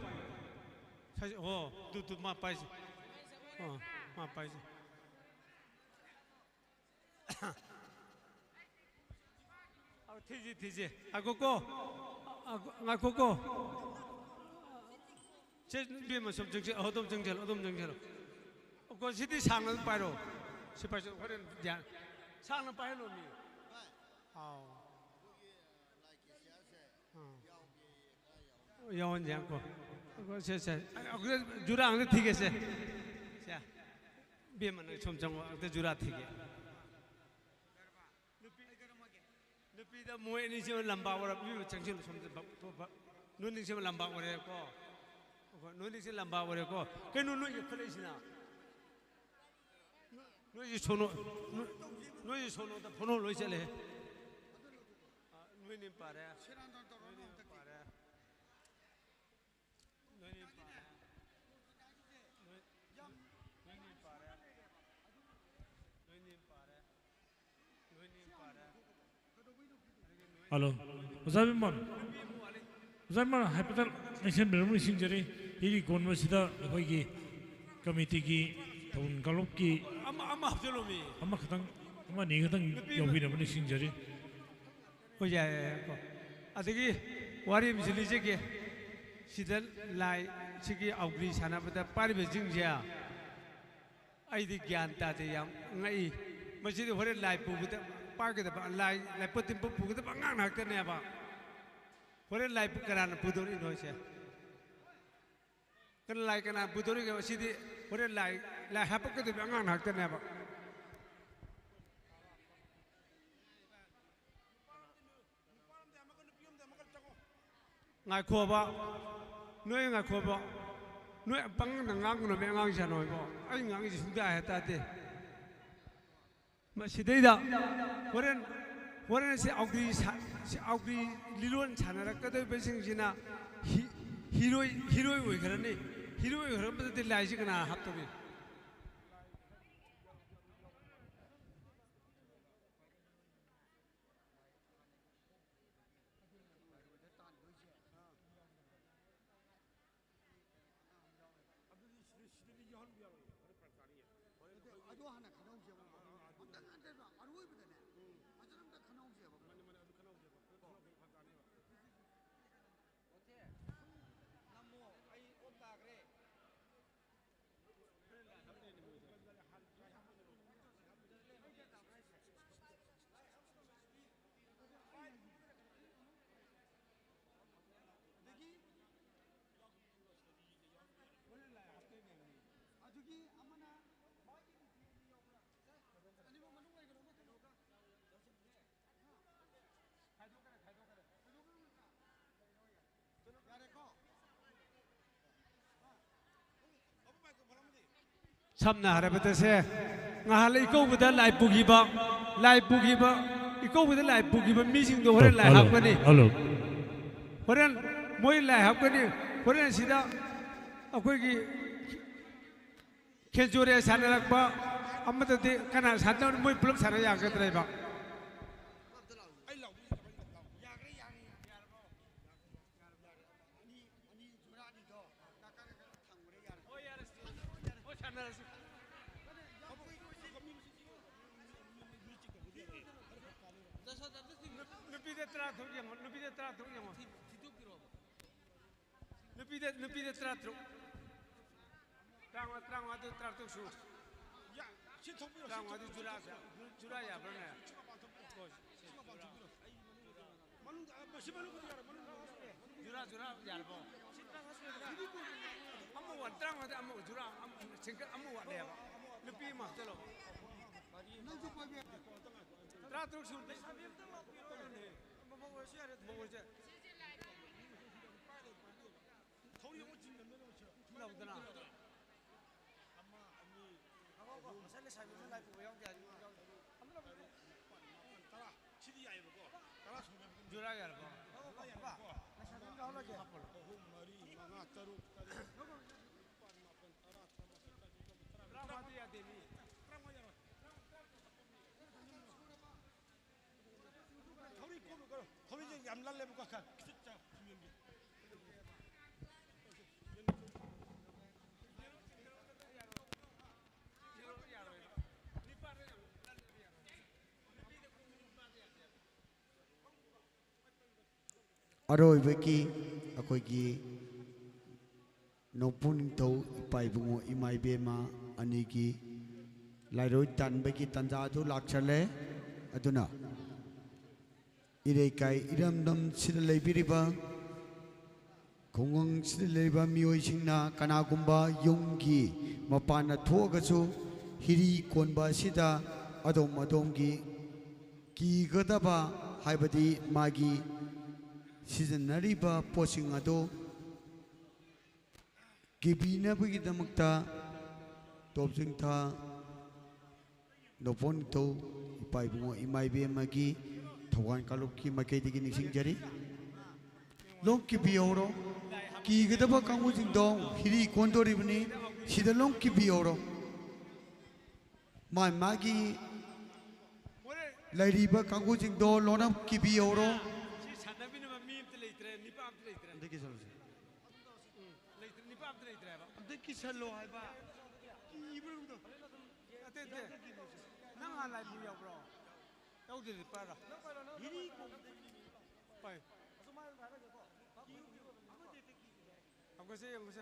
ꯁꯥꯏ-, ꯑꯣ, ꯇꯨ, ꯇꯨ, ꯃꯥ ꯄꯥꯏꯁꯦ꯫ ꯑꯥ, ꯃꯥ ꯄꯥꯏꯁꯦ꯫ ꯑ, ꯊꯤꯖꯤ, ꯊꯤꯖꯤ꯫ ꯉꯥꯏꯈꯣꯀꯣ꯫ ꯑ, ꯉꯥꯏꯈꯣꯀꯣ꯫ ꯁꯦ, ꯏꯕꯦꯝꯃ, ꯁꯨꯝ ꯆꯪꯁꯤꯜ-, ꯑꯗꯨꯝ ꯆꯪꯁꯤꯜꯂꯣ, ꯑꯗꯨꯝ ꯆꯪꯁꯤꯜꯂꯣ꯫ ꯑꯣ, ꯁꯤꯗꯤ ꯁꯥꯡꯅ ꯑꯗꯨꯝ ꯄꯥꯏꯔꯣ꯫ ꯁꯤ ꯄꯥꯏꯁꯦ, ꯍꯣꯔꯦꯟ ꯒ꯭ꯌꯥꯟ ꯁꯥꯡꯅ ꯄꯥꯏꯍꯜꯂꯣ ꯃꯤ꯫ ꯑꯥꯎ꯫ ꯑꯥ꯫ ꯌꯥꯎꯍꯟꯁꯦ ꯉꯥꯏꯈꯣ꯫ ꯉꯥꯏꯈꯣ, ꯁꯦ, ꯁꯦ꯫ ꯑꯩꯈꯣꯏ ꯖꯨꯔꯥ ꯑꯝꯇ ꯊꯤꯒꯦꯁꯦ꯫ ꯁꯦ꯫ ꯏꯕꯦꯝꯃ, ꯅꯪ ꯁꯣꯝ ꯆꯪꯉꯣ, ꯑꯝꯇ ꯖꯨꯔꯥ ꯊꯤꯒꯦ꯫ ꯅꯨꯄꯤ, ꯅꯨꯄꯤꯗ ꯃꯣꯏ ꯑꯅꯤꯁꯦ ꯂꯝꯕꯥ ꯑꯣꯏꯔ, ꯏꯕꯦꯝꯃ, ꯆꯪꯁꯤꯜꯂꯨ ꯁꯣꯝꯗ, ꯕ-, ꯕ-, ꯕ-, ꯅꯣꯏ ꯑꯅꯤꯁꯦ ꯂꯝꯕꯥ ꯑꯣꯏꯔꯦꯀꯣ꯫ ꯑꯩꯈꯣꯏ, ꯅꯣꯏ ꯑꯅꯤꯁꯦ ꯂꯝꯕꯥ ꯑꯣꯏꯔꯦꯀꯣ꯫ ꯀꯩꯅꯣ ꯅꯣꯏ ꯌꯦꯡꯈꯠꯂꯛꯏꯁꯤꯅ? ꯅꯣꯏꯁꯤ ꯁꯣꯅꯣ, ꯅꯣꯏ, ꯅꯣꯏꯁꯤ ꯁꯣꯅꯣꯗ ꯐꯣꯅꯣ ꯂꯣꯏ ꯆꯠꯂꯦ꯫ ꯑ, ꯅꯣꯏꯅꯤ ꯄꯥꯔꯦ꯫ ꯅꯣꯏꯅꯤ ꯄꯥꯔꯦ꯫ ꯅꯣꯏꯅꯤ ꯄꯥꯔꯦ꯫ ꯅꯣꯏꯅꯤ ꯄꯥꯔꯦ꯫ ꯅꯣꯏꯅꯤ ꯄꯥꯔꯦ꯫ ꯅꯣꯏꯅꯤ ꯄꯥꯔꯦ꯫ ꯍꯜꯂꯣ, ꯑꯣꯖꯥ ꯕꯤꯃꯣꯜ꯫ ꯑꯣꯖꯥ ꯕꯤꯃꯣꯜ, ꯍꯥꯏꯐꯦꯠꯇꯪ ꯅꯤꯡꯁꯤꯡꯕꯤꯔꯝꯃꯨ, ꯅꯤꯡꯁꯤꯡꯖꯔꯤ꯫ ꯁꯤꯒꯤ ꯀꯣꯟꯕꯁꯤꯗ ꯑꯩꯈꯣꯏꯒꯤ ꯀꯃꯤꯇꯤꯒꯤ ꯊꯧꯒꯜ ꯀꯥꯡꯂꯨꯞꯀꯤ ꯑꯃ, ꯑꯃ ꯍꯥꯞꯆꯜꯂꯣꯃꯤ꯫ ꯑꯃꯈꯛꯇꯪ, ꯑꯃ ꯑꯅꯤ ꯈꯛꯇꯪ ꯅꯨꯄꯤ ꯑꯃ ꯌꯥꯎꯕꯤꯅꯕ ꯅꯤꯡꯁꯤꯡꯖꯔꯤ꯫ ꯍꯣꯏ, ꯌꯥꯏ, ꯌꯥꯏ, ꯌꯥꯏꯀꯣ꯫ ꯑꯗꯒꯤ ꯋꯥꯔꯤ ꯑꯃꯁꯨ ꯂꯤꯖꯒꯦ꯫ ꯁꯤꯗ ꯂꯥꯏ, ꯁꯤꯒꯤ ꯑꯧꯒ꯭ꯔꯤ ꯁꯥꯟꯅꯕꯗ ꯄꯥꯏꯔꯤꯕꯁꯤꯡꯁꯦ ꯑꯩꯗꯤ ꯒ꯭ꯌꯥꯟ ꯇꯥꯗꯦ, ꯌꯥꯝ ꯉꯛꯏ꯫ ꯃꯁꯤꯗꯤ ꯍꯣꯔꯦꯟ ꯂꯥꯏ ꯄꯨꯕꯗ ꯄꯥꯏꯒꯗꯕ, ꯂꯥꯏ, ꯂꯥꯏꯄꯣꯠ ꯇꯤꯟꯄꯣꯠ ꯄꯨꯒꯗꯕ ꯑꯉꯥꯡ ꯉꯥꯛꯇꯅꯦꯕ꯫ ꯍꯣꯔꯦꯟ ꯂꯥꯏ ꯀꯅꯥꯅ ꯄꯨꯗꯧꯔꯤꯅꯣ ꯁꯦ? ꯀꯅꯥ ꯂꯥꯏ ꯀꯅꯥ ꯄꯨꯗꯧꯔꯤꯒꯦ? ꯁꯤꯗꯤ ꯍꯣꯔꯦꯟ ꯂꯥꯏ, ꯂꯥꯏ ꯍꯥꯄꯛꯀꯗꯧꯔꯤꯕ ꯑꯉꯥꯡ ꯉꯥꯛꯇꯅꯦꯕ꯫ ꯉꯥꯏꯈꯣꯕ, ꯅꯣꯏ ꯉꯥꯏꯈꯣꯕ, ꯅꯣꯏ ꯄꯪꯉꯥꯡꯗ ꯉꯥꯡꯒꯅꯨꯃꯦ ꯑꯉꯥꯡꯁꯦ, ꯅꯣꯏꯕꯣ꯫ ꯑꯩ ꯉꯥꯡꯉꯤꯁꯤ ꯁꯨꯡꯇꯥ ꯍꯦꯛ ꯇꯥꯗꯦ꯫ ꯃꯁꯤꯗꯩꯗ ꯍꯣꯔꯦꯟ, ꯍꯣꯔꯦꯟ ꯁꯤ ꯑꯧꯒ꯭ꯔꯤ ꯁꯥ-, ꯁꯤ ꯑꯧꯒ꯭ꯔꯤ ꯂꯤꯂꯣꯟ ꯁꯥꯟꯅꯔꯛꯀꯗꯧꯔꯤꯕꯁꯤꯡꯁꯤꯅ ꯍꯤ-, ꯍꯤꯔꯣꯏ, ꯍꯤꯔꯣꯏ ꯑꯣꯏꯈ꯭ꯔꯅꯤ꯫ ꯍꯤꯔꯣꯏ ꯑꯣꯏꯈ꯭ꯔꯕꯗꯗꯤ ꯂꯥꯏꯁꯤ ꯀꯅꯥ ꯍꯥꯞꯇꯧꯔꯤ? ꯑꯗꯨꯗꯤ ꯁꯤꯗ, ꯁꯤꯗꯗꯤ ꯌꯥꯎꯍꯟꯕ ꯌꯥꯔꯣꯏꯌꯦ꯫ ꯍꯣꯔꯦꯟ ꯐꯔꯛ ꯇꯥꯅꯤꯌꯦ꯫ ꯍꯣꯔꯦꯟ ꯅꯠꯇꯦ, ꯑꯩꯈꯣꯏꯒꯤ ꯑꯗꯨ ꯍꯥꯟꯅ ꯈꯟꯅꯍꯧꯁꯦꯕ꯫ ꯑꯥ, ꯑꯥ, ꯑꯗꯨ ꯑꯝꯇꯪ ꯅꯠꯇꯦꯕ, ꯑꯔꯣꯏꯕꯗꯅꯦ꯫ ꯎꯝ꯫ ꯐꯖꯅ ꯑꯝꯇ ꯈꯟꯅꯍꯧꯁꯦꯕ꯫ ꯃꯥꯅꯦ, ꯃꯥꯅꯦ, ꯑꯗꯨ ꯈꯟꯅꯍꯧꯁꯦꯕ꯫ ꯑꯗꯨ ꯈꯟꯅꯍꯧꯗ꯭ꯔꯗꯤ ꯐꯔꯛ ꯇꯥꯅꯦꯕ꯫ ꯑꯣꯀꯦ꯫ ꯅꯝꯃꯣ, ꯑꯩ ꯑꯣꯞ ꯇꯥꯈ꯭ꯔꯦ꯫ ꯁꯝꯅ ꯍꯥꯏꯔꯕꯗ ꯁꯦ, ꯉꯍꯥꯟ ꯏꯀꯧꯕꯗ ꯂꯥꯏ ꯄꯨꯈꯤꯕ, ꯂꯥꯏ ꯄꯨꯈꯤꯕ, ꯏꯀꯧꯕꯗ ꯂꯥꯏ ꯄꯨꯈꯤꯕ ꯃꯤꯁꯤꯡꯗꯣ ꯍꯣꯔꯦꯟ ꯂꯥꯏ ꯍꯜꯂꯣ, ꯍꯥꯞꯀꯅꯤ꯫ ꯍꯜꯂꯣ꯫ ꯍꯣꯔꯦꯟ ꯃꯣꯏ ꯂꯥꯏ ꯍꯥꯞꯀꯅꯤ꯫ ꯍꯣꯔꯦꯟ ꯁꯤꯗ ꯑꯩꯈꯣꯏꯒꯤ ꯈꯦꯟꯖꯣꯔꯦ ꯁꯥꯟꯅꯔꯛꯄ ꯑꯃꯗꯗꯤ ꯀꯅꯥ ꯁꯥꯟꯅ-, ꯃꯣꯏ ꯄꯨꯂꯞ ꯁꯥꯟꯅ ꯌꯥꯒꯗ꯭ꯔꯦꯕ? ꯅꯨꯄꯤꯗ ꯇꯔꯥ ꯇꯔꯨꯛ ꯌꯦꯡꯉꯣ, ꯅꯨꯄꯤꯗ ꯇꯔꯥ ꯇꯔꯨꯛ ꯌꯦꯡꯉꯣ꯫ ꯅꯨꯄꯤꯗ, ꯅꯨꯄꯤꯗ ꯇꯔꯥ ꯇꯔꯨꯛ꯫ ꯇꯔꯥꯃꯉꯥ, ꯇꯔꯥꯃꯉꯥꯗꯨ ꯇꯔꯥ ꯇꯔꯨꯛ ꯁꯨ꯫ ꯌꯥ, ꯁꯤ ꯊꯣꯛꯄꯤꯔꯣ, ꯁꯤ ꯇꯔꯥꯃꯉꯥꯗꯨ ꯊꯣꯛꯄꯤꯔꯣ꯫ ꯖꯨꯔꯥ, ꯖꯨꯔꯥ ꯌꯥꯕ꯭ꯔꯥꯅꯦ? ꯁꯤ ꯃꯄꯥꯟ ꯊꯣꯛꯄꯤꯔꯣ꯫ ꯍꯣꯏ꯫ ꯁꯤ ꯃꯄꯥꯟ ꯊꯣꯛꯄꯤꯔꯣ꯫ ꯃꯅꯨꯡꯗ, ꯑ, ꯃꯁꯤ ꯃꯅꯨꯡꯗ ꯌꯥꯔꯣ, ꯃꯅꯨꯡꯗ꯫ ꯖꯨꯔꯥ, ꯖꯨꯔꯥ ꯌꯥꯔꯕꯣ? ꯑꯃ ꯋꯥꯠ-, ꯇꯔꯥꯃꯉꯥꯗ ꯑꯃ ꯖꯨꯔꯥ, ꯑꯃ, ꯁꯤꯡꯒꯜ ꯑꯃ ꯋꯥꯠꯂꯦꯕ꯫ ꯅꯨꯄꯤ ꯑꯃ ꯍꯥꯞꯆꯜꯂꯣ꯫ ꯅꯪꯁꯨ ꯄꯥꯏꯕ ꯌꯥꯗꯦ꯫ ꯇꯔꯥ ꯇꯔꯨꯛ ꯁꯨꯔꯗꯤ꯫ ꯃꯧ ꯑꯣꯏꯔꯁꯨ ꯌꯥꯔꯦ꯫ ꯃꯧ ꯑꯣꯏꯔꯁꯨ ꯌꯥꯔꯦ꯫ ꯂꯧꯗꯅ꯫ ꯉꯁꯥꯏ ꯂꯩꯁꯥꯕꯤ ꯑꯃ ꯂꯥꯏ ꯄꯨꯕ ꯌꯥꯎꯗꯦ ꯍꯥꯏꯗꯤ ꯌꯥꯎꯗꯦ꯫ ꯇꯔꯥ꯫ ꯁꯤꯗꯤ ꯌꯥꯏꯑꯕꯀꯣ꯫ ꯇꯔꯥ ꯁꯨꯔꯦꯕꯀꯣ꯫ ꯖꯨꯔꯥ ꯌꯥꯔꯕꯣ? ꯂꯩꯁꯥꯕꯤ ꯑꯃ ꯌꯥꯎꯍꯜꯂꯒꯦ꯫ ꯑꯍꯨꯝ, ꯃꯔꯤ, ꯃꯉꯥ, ꯇꯔꯨꯛ, ꯇꯔꯦꯠ, ꯅꯤꯄꯥꯜ, ꯃꯥꯄꯜ, ꯇꯔꯥ, ꯇꯔꯥꯃꯥꯊꯣꯏ, ꯇꯔꯥꯅꯤꯊꯣꯏ, ꯇꯔꯥꯃꯥꯊꯣꯏ, ꯇꯔꯥꯃꯉꯥ ꯌꯥꯔꯣꯏ꯫ ꯊꯧꯔꯤ ꯀꯣꯝꯃꯨ ꯀꯩꯅꯣ꯫ ꯊꯧꯔꯤꯁꯦ ꯌꯥꯝ ꯂꯜꯂꯦꯕꯀꯣ, ꯈꯔ ꯈꯤꯇꯪ ꯆꯥꯎ, ꯁꯨꯝ ꯌꯦꯡꯒꯦ꯫ ꯑꯔꯣꯏꯕꯒꯤ ꯑꯩꯈꯣꯏꯒꯤ ꯅꯣꯡꯄꯣꯛ ꯅꯤꯡꯊꯧ ꯏꯄꯥ ꯏꯕꯨꯡꯉꯣ ꯏꯃꯥ ꯏꯕꯦꯝꯃ ꯑꯅꯤꯒꯤ ꯂꯥꯏꯔꯣꯏ ꯇꯥꯟꯕꯒꯤ ꯇꯥꯟꯖꯥ ꯑꯗꯨ ꯂꯥꯛꯆꯜꯂꯦ꯫ ꯑꯗꯨꯅ ꯏꯔꯩꯀꯥꯏ ꯏꯔꯝꯗꯝꯁꯤꯗ ꯂꯩꯕꯤꯔꯤꯕ ꯈꯨꯡꯒꯪꯁꯤꯗ ꯂꯩꯔꯤꯕ ꯃꯤꯑꯣꯏꯁꯤꯡꯅ ꯀꯅꯥꯒꯨꯝꯕ ꯌꯨꯝꯒꯤ ꯃꯄꯥꯟꯗ ꯊꯣꯛꯑꯒꯁꯨ ꯍꯤꯔꯤ ꯀꯣꯟꯕ ꯑꯁꯤꯗ ꯑꯗꯣꯝ ꯑꯗꯣꯝꯒꯤ ꯀꯤꯒꯗꯕ ꯍꯥꯏꯕꯗꯤ ꯃꯥꯒꯤ ꯁꯤꯖꯤꯟꯅꯔꯤꯕ ꯄꯣꯠꯁꯤꯡ ꯑꯗꯨ ꯀꯤꯕꯤꯅꯕꯒꯤꯗꯃꯛꯇ ꯇꯣꯞ ꯆꯤꯡꯊꯥ ꯅꯣꯡꯄꯣꯛ ꯅꯤꯡꯊꯧ ꯏꯄꯥ ꯏꯕꯨꯡꯉꯣ ꯏꯃꯥ ꯏꯕꯦꯝꯃꯒꯤ ꯊꯧꯕꯥꯜ ꯀꯥꯡꯂꯨꯞꯀꯤ ꯃꯥꯏꯀꯩꯗꯒꯤ ꯅꯤꯡꯁꯤꯡꯖꯔꯤ꯫ ꯂꯣꯡ ꯀꯤꯕꯤꯍꯧꯔꯣ꯫ ꯀꯤꯒꯗꯕ ꯀꯥꯡꯕꯨꯁꯤꯡꯗꯣ ꯍꯤꯔꯤ ꯀꯣꯟꯗꯣꯔꯤꯕꯅꯤ꯫ ꯁꯤꯗ ꯂꯣꯡ ꯀꯤꯕꯤꯍꯧꯔꯣ꯫ ꯃꯥ ꯃꯥꯒꯤ ꯂꯩꯔꯤꯕ ꯀꯥꯡꯕꯨꯁꯤꯡꯗꯣ ꯂꯣꯟꯅ ꯀꯤꯕꯤꯍꯧꯔꯣ꯫ ꯁꯤ ꯁꯥꯟꯅꯕꯤꯅꯕ ꯃꯤ ꯑꯝꯇ ꯂꯩꯇ꯭ꯔꯦ, ꯅꯤꯄꯥ ꯑꯝꯇ ꯂꯩꯇ꯭ꯔꯦ꯫ ꯑꯝꯇ ꯀꯤꯁꯜꯂꯨꯁꯦ꯫ ꯎꯝ, ꯂꯩꯇ꯭ꯔꯦ, ꯅꯤꯄꯥ ꯑꯝꯇ ꯂꯩꯇ꯭ꯔꯦ ꯍꯥꯏꯕ꯫ ꯑꯝꯇ ꯀꯤꯁꯜꯂꯣ ꯍꯥꯏꯕ꯫ ꯀꯤꯕ꯭ꯔꯥ ꯀꯩꯅꯣꯝ ꯇꯧ꯫ ꯅꯠꯇꯦ, ꯅꯠꯇꯦ꯫ ꯅꯪ ꯍꯥꯟꯅ ꯂꯥꯏꯕꯨ ꯌꯥꯎꯕ꯭ꯔꯣ? ꯌꯥꯎꯗ꯭ꯔꯗꯤ ꯄꯥꯏꯔꯣ꯫ ꯍꯤꯔꯤ ꯀꯣꯟ-, ꯄꯥꯏꯌꯨ꯫ ꯑꯃꯨꯛꯀꯁꯦ ꯌꯦꯡꯉꯨꯁꯦ꯫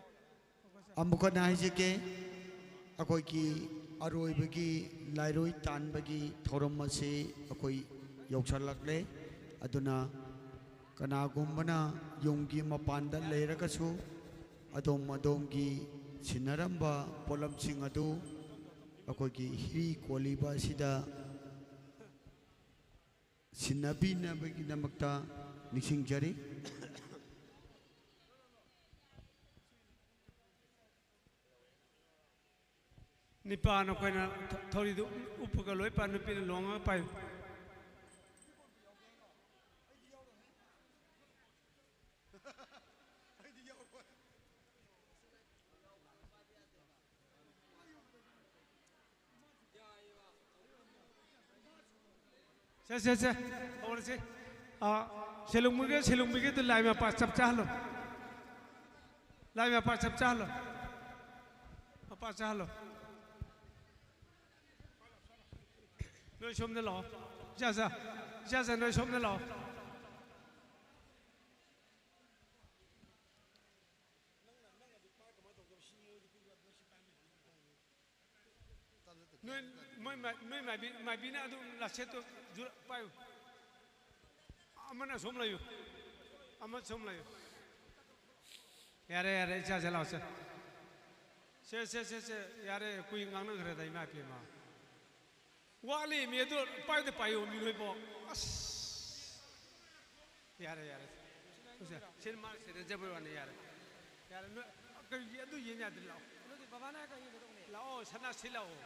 ꯑꯃꯨꯛꯀꯁꯦ꯫ ꯑꯃꯨꯛ ꯍꯟꯅ ꯍꯥꯏꯖꯒꯦ, ꯑꯩꯈꯣꯏꯒꯤ ꯑꯔꯣꯏꯕꯒꯤ ꯂꯥꯏꯔꯣꯏ ꯇꯥꯟꯕꯒꯤ ꯊꯧꯔꯝ ꯑꯁꯤ ꯑꯩꯈꯣꯏ ꯌꯧꯁꯜꯂꯛꯂꯦ꯫ ꯑꯗꯨꯅ ꯀꯅꯥꯒꯨꯝꯕꯅ ꯌꯨꯝꯒꯤ ꯃꯄꯥꯟꯗ ꯂꯩꯔꯒꯁꯨ ꯑꯗꯣꯝ ꯑꯗꯣꯝꯒꯤ ꯁꯤꯟꯅꯔꯝꯕ ꯄꯣꯠꯂꯝꯁꯤꯡ ꯑꯗꯨ ꯑꯩꯈꯣꯏꯒꯤ ꯍꯤꯔꯤ ꯀꯣꯜꯂꯤꯕ ꯑꯁꯤꯗ ꯁꯤꯟꯅꯕꯤꯅꯕꯒꯤꯗꯃꯛꯇ ꯅꯤꯡꯁꯤꯡꯖꯔꯤ꯫ ꯅꯤꯄꯥ ꯅꯈꯣꯏꯅ ꯊ-, ꯊꯧꯔꯤꯗꯨ ꯎꯞꯄꯒ ꯂꯣꯏ ꯄꯥꯏ, ꯅꯨꯄꯤꯅ ꯂꯣꯡꯉꯒ ꯄꯥꯏꯌꯨ꯫ ꯁꯦ, ꯁꯦ, ꯁꯦ, ꯍꯧꯔꯁꯤ꯫ ꯑꯥ, ꯁꯦꯂꯨꯡꯕꯤꯒ, ꯁꯦꯂꯨꯡꯕꯤꯒꯤꯗꯨ ꯂꯥꯏ ꯃꯄꯥ ꯆꯞ ꯆꯥꯍꯜꯂꯣ꯫ ꯂꯥꯏ ꯃꯄꯥ ꯆꯞ ꯆꯥꯍꯜꯂꯣ꯫ ꯃꯄꯥ ꯆꯥꯍꯜꯂꯣ꯫ ꯅꯣꯏ ꯁꯣꯝꯗ ꯂꯥꯛꯑꯣ꯫ ꯏꯆꯥꯆꯥ, ꯏꯆꯥꯆꯥ, ꯅꯣꯏ ꯁꯣꯝꯗ ꯂꯥꯛꯑꯣ꯫ ꯅꯣꯏ, ꯃꯣꯏ ꯃꯥꯏ-, ꯅꯣꯏ ꯃꯥꯏꯕꯤ, ꯃꯥꯏꯕꯤꯅ ꯑꯗꯨꯝ ꯂꯥꯁꯦꯠꯇꯣ ꯖꯨꯔ-, ꯄꯥꯏꯌꯨ꯫ ꯑꯃꯅ ꯁꯣꯝ ꯂꯩꯌꯨ꯫ ꯑꯃ ꯁꯣꯝ ꯂꯩꯌꯨ꯫ ꯌꯥꯔꯦ, ꯌꯥꯔꯦ, ꯏꯆꯥꯁꯦ ꯂꯥꯛꯑꯣꯁꯦ꯫ ꯁꯦ, ꯁꯦ, ꯁꯦ, ꯁꯦ, ꯌꯥꯔꯦ, ꯀꯨꯏ ꯉꯥꯡꯅꯈ꯭ꯔꯦꯗ, ꯏꯃꯥ ꯏꯄꯦꯝꯃ꯫ ꯋꯥꯠꯂꯤ ꯃꯤ ꯑꯗꯨ ꯄꯥꯏꯗ ꯄꯥꯏꯌꯨ, ꯃꯤ ꯅꯣꯏꯕꯣ꯫ ꯑꯁ꯫ ꯌꯥꯔꯦ, ꯌꯥꯔꯦ꯫ ꯁꯦ, ꯁꯦ, ꯃꯥ ꯁꯦꯟꯅꯖꯕꯩ ꯋꯥꯅꯤ, ꯌꯥꯔꯦ꯫ ꯌꯥꯔꯦ, ꯅꯣꯏ ꯀꯔꯤꯒꯤ ꯑꯗꯨ ꯌꯦꯡ ꯌꯥꯗ꯭ꯔꯤ? ꯂꯥꯛꯑꯣ꯫ ꯑꯗꯨꯗꯤ ꯕꯕꯥꯅ ꯀꯔꯤ ꯌꯦꯡꯒꯗꯧꯕꯅꯦ? ꯂꯥꯛꯑꯣ, ꯁꯅꯥꯁꯤ ꯂꯥꯛꯑꯣ꯫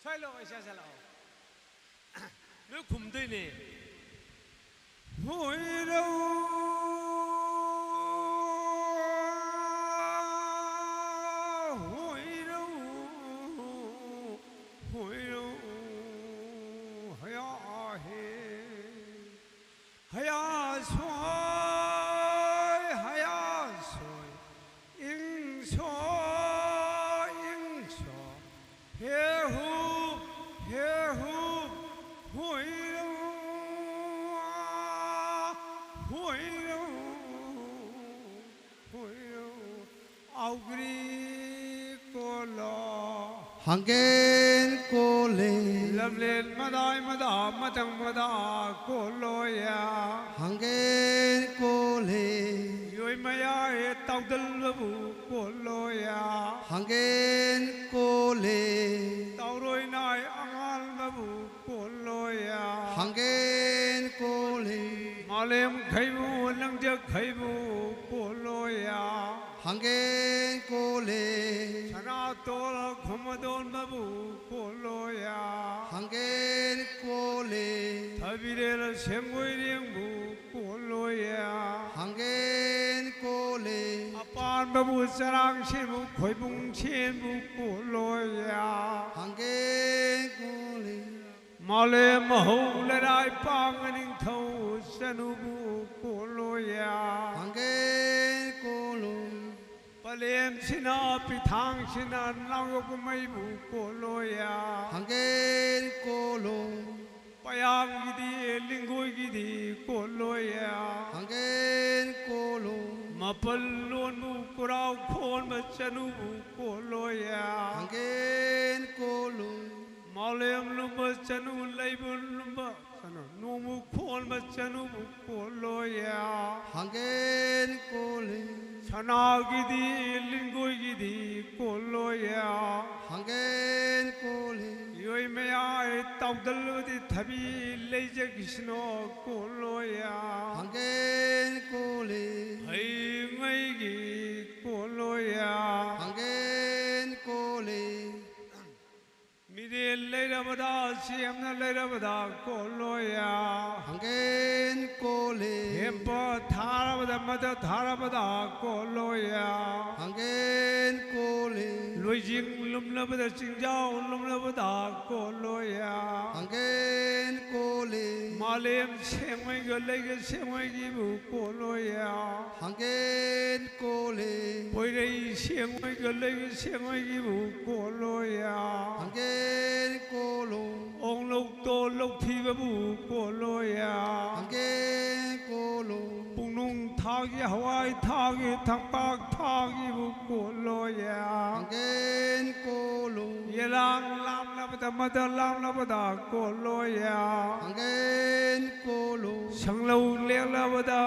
ꯁ꯭ꯋꯥꯏ ꯂꯥꯛꯑꯣ, ꯏꯆꯥꯁꯤ ꯂꯥꯛꯑꯣ꯫ ꯅꯣꯏ ꯈꯨꯝꯗꯣꯏꯅꯦ꯫ ꯍꯣꯏꯔꯧ, ꯍꯣꯏꯔꯧ, ꯍꯣꯏꯔꯧ, ꯍꯌꯥ ꯍꯦ꯫ ꯍꯌꯥ ꯁꯣꯏ, ꯍꯌꯥ ꯁꯣꯏ, ꯏꯪ ꯁꯣꯏ, ꯏꯪ ꯁꯣꯏ, ꯍꯦ ꯍꯨ, ꯍꯦ ꯍꯨ, ꯍꯨꯏꯔꯨ, ꯍꯨꯏꯔꯨ, ꯍꯨꯏꯔꯨ꯫ ꯑꯧꯒ꯭ꯔꯤ ꯀꯣꯂꯣ꯫ ꯍꯪꯒꯦꯟ ꯀꯣꯂꯦ꯫ ꯂꯝꯂꯦꯟ ꯃꯗꯥꯏ ꯃꯗꯥ ꯃꯊꯪ ꯃꯗꯥ ꯀꯣꯂꯣꯌꯥ꯫ ꯍꯪꯒꯦꯟ ꯀꯣꯂꯦ꯫ ꯌꯣꯏ ꯃꯌꯥꯏ ꯇꯥꯎꯗꯜꯕꯕꯨ ꯀꯣꯂꯣꯌꯥ꯫ ꯍꯪꯒꯦꯟ ꯀꯣꯂꯦ꯫ ꯇꯥꯎꯔꯣꯏ ꯅꯥꯏ ꯑꯉꯥꯜꯕꯕꯨ ꯀꯣꯂꯣꯌꯥ꯫ ꯍꯪꯒꯦꯟ ꯀꯣꯂꯦ꯫ ꯃꯥꯂꯦꯝ ꯈꯩꯕꯨ ꯂꯪꯖꯛ ꯈꯩꯕꯨ ꯀꯣꯂꯣꯌꯥ꯫ ꯍꯪꯒꯦꯟ ꯀꯣꯂꯦ꯫ ꯁꯅꯥꯇꯣꯜ ꯈꯨꯃꯗꯣꯟꯕꯕꯨ ꯀꯣꯂꯣꯌꯥ꯫ ꯍꯪꯒꯦꯟ ꯀꯣꯂꯦ꯫ ꯊꯕꯤꯔꯦꯜ ꯁꯦꯝꯒꯣꯏꯔꯦꯡꯕꯨ ꯀꯣꯂꯣꯌꯥ꯫ ꯍꯪꯒꯦꯟ ꯀꯣꯂꯦ꯫ ꯑꯄꯥꯟꯕꯕꯨ ꯆꯔꯥꯡ ꯁꯦꯟꯕꯨ ꯈꯣꯏꯕꯨꯡ ꯁꯦꯟꯕꯨ ꯀꯣꯂꯣꯌꯥ꯫ ꯍꯪꯒꯦꯟ ꯀꯣꯂꯦ꯫ ꯃꯥꯂꯦꯝ ꯃꯍꯧ ꯂꯩꯔꯥꯏ ꯄꯥꯡ ꯅꯤꯡꯊꯧ ꯆꯅꯨꯕꯨ ꯀꯣꯂꯣꯌꯥ꯫ ꯍꯪꯒꯦꯟ ꯀꯣꯂꯣ꯫ ꯄꯂꯦꯝꯁꯤꯅ ꯄꯤꯊꯥꯡꯁꯤꯅ ꯅꯥꯎꯌꯣꯛꯄ ꯃꯩꯕꯨ ꯀꯣꯂꯣꯌꯥ꯫ ꯍꯪꯒꯦꯟ ꯀꯣꯂꯣ꯫ ꯄꯌꯥꯝꯒꯤꯗꯤ ꯂꯤꯡꯒꯣꯏꯒꯤꯗꯤ ꯀꯣꯂꯣꯌꯥ꯫ ꯍꯪꯒꯦꯟ ꯀꯣꯂꯣ꯫ ꯃꯄꯜ ꯂꯣꯟꯕꯨ ꯀꯨꯔꯥꯎ ꯈꯣꯟꯕ ꯆꯅꯨꯕꯨ ꯀꯣꯂꯣꯌꯥ꯫ ꯍꯪꯒꯦꯟ ꯀꯣꯂꯣ꯫ ꯃꯥꯂꯦꯝ ꯂꯨꯝꯕ ꯆꯅꯨ ꯂꯩꯕ ꯂꯨꯝꯕ ꯆꯅꯨ ꯅꯣꯡꯕꯨ ꯈꯣꯟꯕ ꯆꯅꯨꯕꯨ ꯀꯣꯂꯣꯌꯥ꯫ ꯍꯪꯒꯦꯟ ꯀꯣꯂꯦ꯫ ꯁꯅꯥꯒꯤꯗꯤ ꯂꯤꯡꯒꯣꯏꯒꯤꯗꯤ ꯀꯣꯂꯣꯌꯥ꯫ ꯍꯪꯒꯦꯟ ꯀꯣꯂꯦ꯫ ꯌꯣꯏ ꯃꯌꯥꯏ ꯇꯥꯎꯗꯜꯕꯗꯤ ꯊꯕꯤ ꯂꯩꯖꯈꯤꯁꯅꯣ ꯀꯣꯂꯣꯌꯥ꯫ ꯍꯪꯒꯦꯟ ꯀꯣꯂꯦ꯫ ꯍꯩꯉꯩꯒꯤ ꯀꯣꯂꯣ ꯁꯦꯝꯅ ꯂꯩꯔꯕꯗ ꯀꯣꯜꯂꯣꯏꯌꯦ꯫ ꯍꯪꯒꯦꯟ ꯀꯣꯜꯂꯤ꯫ ꯍꯦꯝꯄ ꯊꯥꯔꯕꯗ ꯃꯗ ꯊꯥꯔꯕꯗ ꯀꯣꯜꯂꯣꯏꯌꯦ꯫ ꯍꯪꯒꯦꯟ ꯀꯣꯜꯂꯤ꯫ ꯂꯣꯏꯖꯤꯡ ꯂꯨꯝꯂꯕꯗ ꯆꯤꯡꯖꯥꯎ ꯂꯨꯝꯂꯕꯗ ꯀꯣꯜꯂꯣꯏꯌꯦ꯫ ꯍꯪꯒꯦꯟ ꯀꯣꯜꯂꯤ꯫ ꯃꯥꯂꯦꯝ ꯁꯦꯡꯉꯣꯏꯒ ꯂꯩꯒ ꯁꯦꯡꯉꯣꯏꯒꯤꯕꯨ ꯀꯣꯜꯂꯣꯏꯌꯦ꯫ ꯍꯪꯒꯦꯟ ꯀꯣꯜꯂꯤ꯫ ꯄꯣꯏꯔꯩ ꯁꯦꯡꯉꯣꯏꯒ ꯂꯩꯒ ꯁꯦꯡꯉꯣꯏꯒꯤꯕꯨ ꯀꯣꯜꯂꯣꯏꯌꯦ꯫ ꯍꯪꯒꯦꯟ ꯀꯣꯜꯂꯨ꯫ ꯑꯣꯡꯂꯧꯇꯣ ꯂꯧꯊꯤꯕꯕꯨ ꯀꯣꯜꯂꯣꯏꯌꯦ꯫ ꯍꯪꯒꯦꯟ ꯀꯣꯜꯂꯨ꯫ ꯄꯨꯡꯅꯨꯡ ꯊꯥꯒꯤ ꯍꯋꯥꯏ ꯊꯥꯒꯤ ꯊꯝꯄꯥꯛ ꯊꯥꯒꯤꯕꯨ ꯀꯣꯜꯂꯣꯏꯌꯦ꯫ ꯍꯪꯒꯦꯟ ꯀꯣꯜꯂꯨ꯫ ꯌꯦꯂꯥꯡ ꯂꯥꯝꯂꯕꯗ ꯃꯗ ꯂꯥꯝꯂꯕꯗ ꯀꯣꯜꯂꯣꯏꯌꯦ꯫ ꯍꯪꯒꯦꯟ ꯀꯣꯜꯂꯨ꯫ ꯁꯪꯂꯧ ꯂꯦꯛꯂꯕꯗ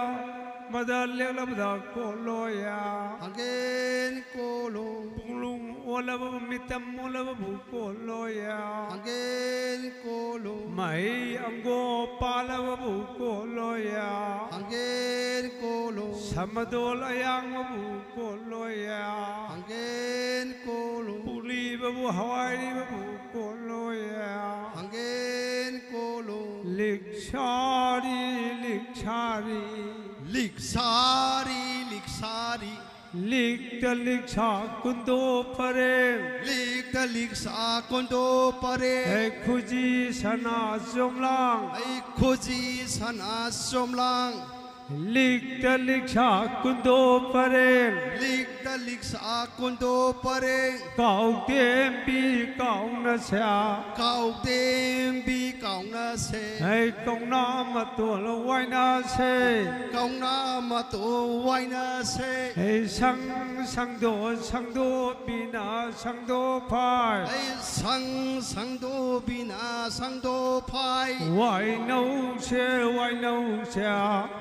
ꯃꯗ ꯂꯦꯛꯂꯕꯗ ꯀꯣꯜꯂꯣꯏꯌꯦ꯫ ꯍꯪꯒꯦꯟ ꯀꯣꯜꯂꯨ꯫ ꯄꯨꯡꯂꯨꯡ ꯑꯣꯜꯂꯕ ꯃꯤꯇꯝ ꯑꯣꯜꯂꯕꯕꯨ ꯀꯣꯜꯂꯣꯏꯌꯦ꯫ ꯍꯪꯒꯦꯟ ꯀꯣꯜꯂꯨ꯫ ꯃꯍꯩ ꯑꯪꯒꯣ ꯄꯥꯜꯂꯕꯕꯨ ꯀꯣꯜꯂꯣꯏꯌꯦ꯫ ꯍꯪꯒꯦꯟ ꯀꯣꯜꯂꯨ꯫ ꯁꯃꯗꯣꯜ ꯑꯌꯥꯡꯕꯕꯨ ꯀꯣꯜꯂꯣꯏꯌꯦ꯫ ꯍꯪꯒꯦꯟ ꯀꯣꯜꯂꯨ꯫ ꯄꯨꯛꯂꯤꯕꯕꯨ ꯍꯋꯥꯏꯔꯤꯕꯕꯨ ꯀꯣꯜꯂꯣꯏꯌꯦ꯫ ꯍꯪꯒꯦꯟ ꯀꯣꯜꯂꯨ꯫ ꯂꯤꯛꯁꯥꯔꯤ ꯂꯤꯛꯁꯥꯔꯤ꯫ ꯂꯤꯛꯁꯥꯔꯤ ꯂꯤꯛꯁꯥꯔꯤ꯫ ꯂꯤꯛꯇ ꯂꯤꯛꯁꯥ ꯀꯨꯟꯗꯣ ꯄꯔꯦꯡ꯫ ꯂꯤꯛꯇ ꯂꯤꯛꯁꯥ ꯀꯨꯟꯗꯣ ꯄꯔꯦꯡ꯫ ꯑꯩ ꯈꯨꯖꯤ ꯁꯅꯥ ꯆꯣꯝꯂꯥꯡ꯫ ꯑꯩ ꯈꯨꯖꯤ ꯁꯅꯥ ꯆꯣꯝꯂꯥꯡ꯫ ꯂꯤꯛꯇ ꯂꯤꯛꯁꯥ ꯀꯨꯟꯗꯣ ꯄꯔꯦꯡ꯫ ꯂꯤꯛꯇ ꯂꯤꯛꯁꯥ ꯀꯨꯟꯗꯣ ꯄꯔꯦꯡ꯫ ꯀꯥꯎꯇꯦꯝꯕꯤ ꯀꯥꯎꯅꯁꯦ꯫ ꯀꯥꯎꯇꯦꯝꯕꯤ ꯀꯥꯎꯅꯁꯦ꯫ ꯍꯩ ꯀꯧꯅꯥ ꯃꯇꯣꯜ ꯋꯥꯏꯅꯁꯦ꯫ ꯀꯧꯅꯥ ꯃꯇꯣꯜ ꯋꯥꯏꯅꯁꯦ꯫ ꯍꯩ ꯁꯪ ꯁꯪꯗꯣ ꯁꯪꯗꯣꯕꯤꯅ ꯁꯪꯗꯣ ꯐꯥꯏ꯫ ꯍꯩ ꯁꯪ ꯁꯪꯗꯣꯕꯤꯅ ꯁꯪꯗꯣ ꯐꯥꯏ꯫ ꯋꯥꯏꯅꯧꯁꯦ ꯋꯥꯏꯅꯧꯁꯦ꯫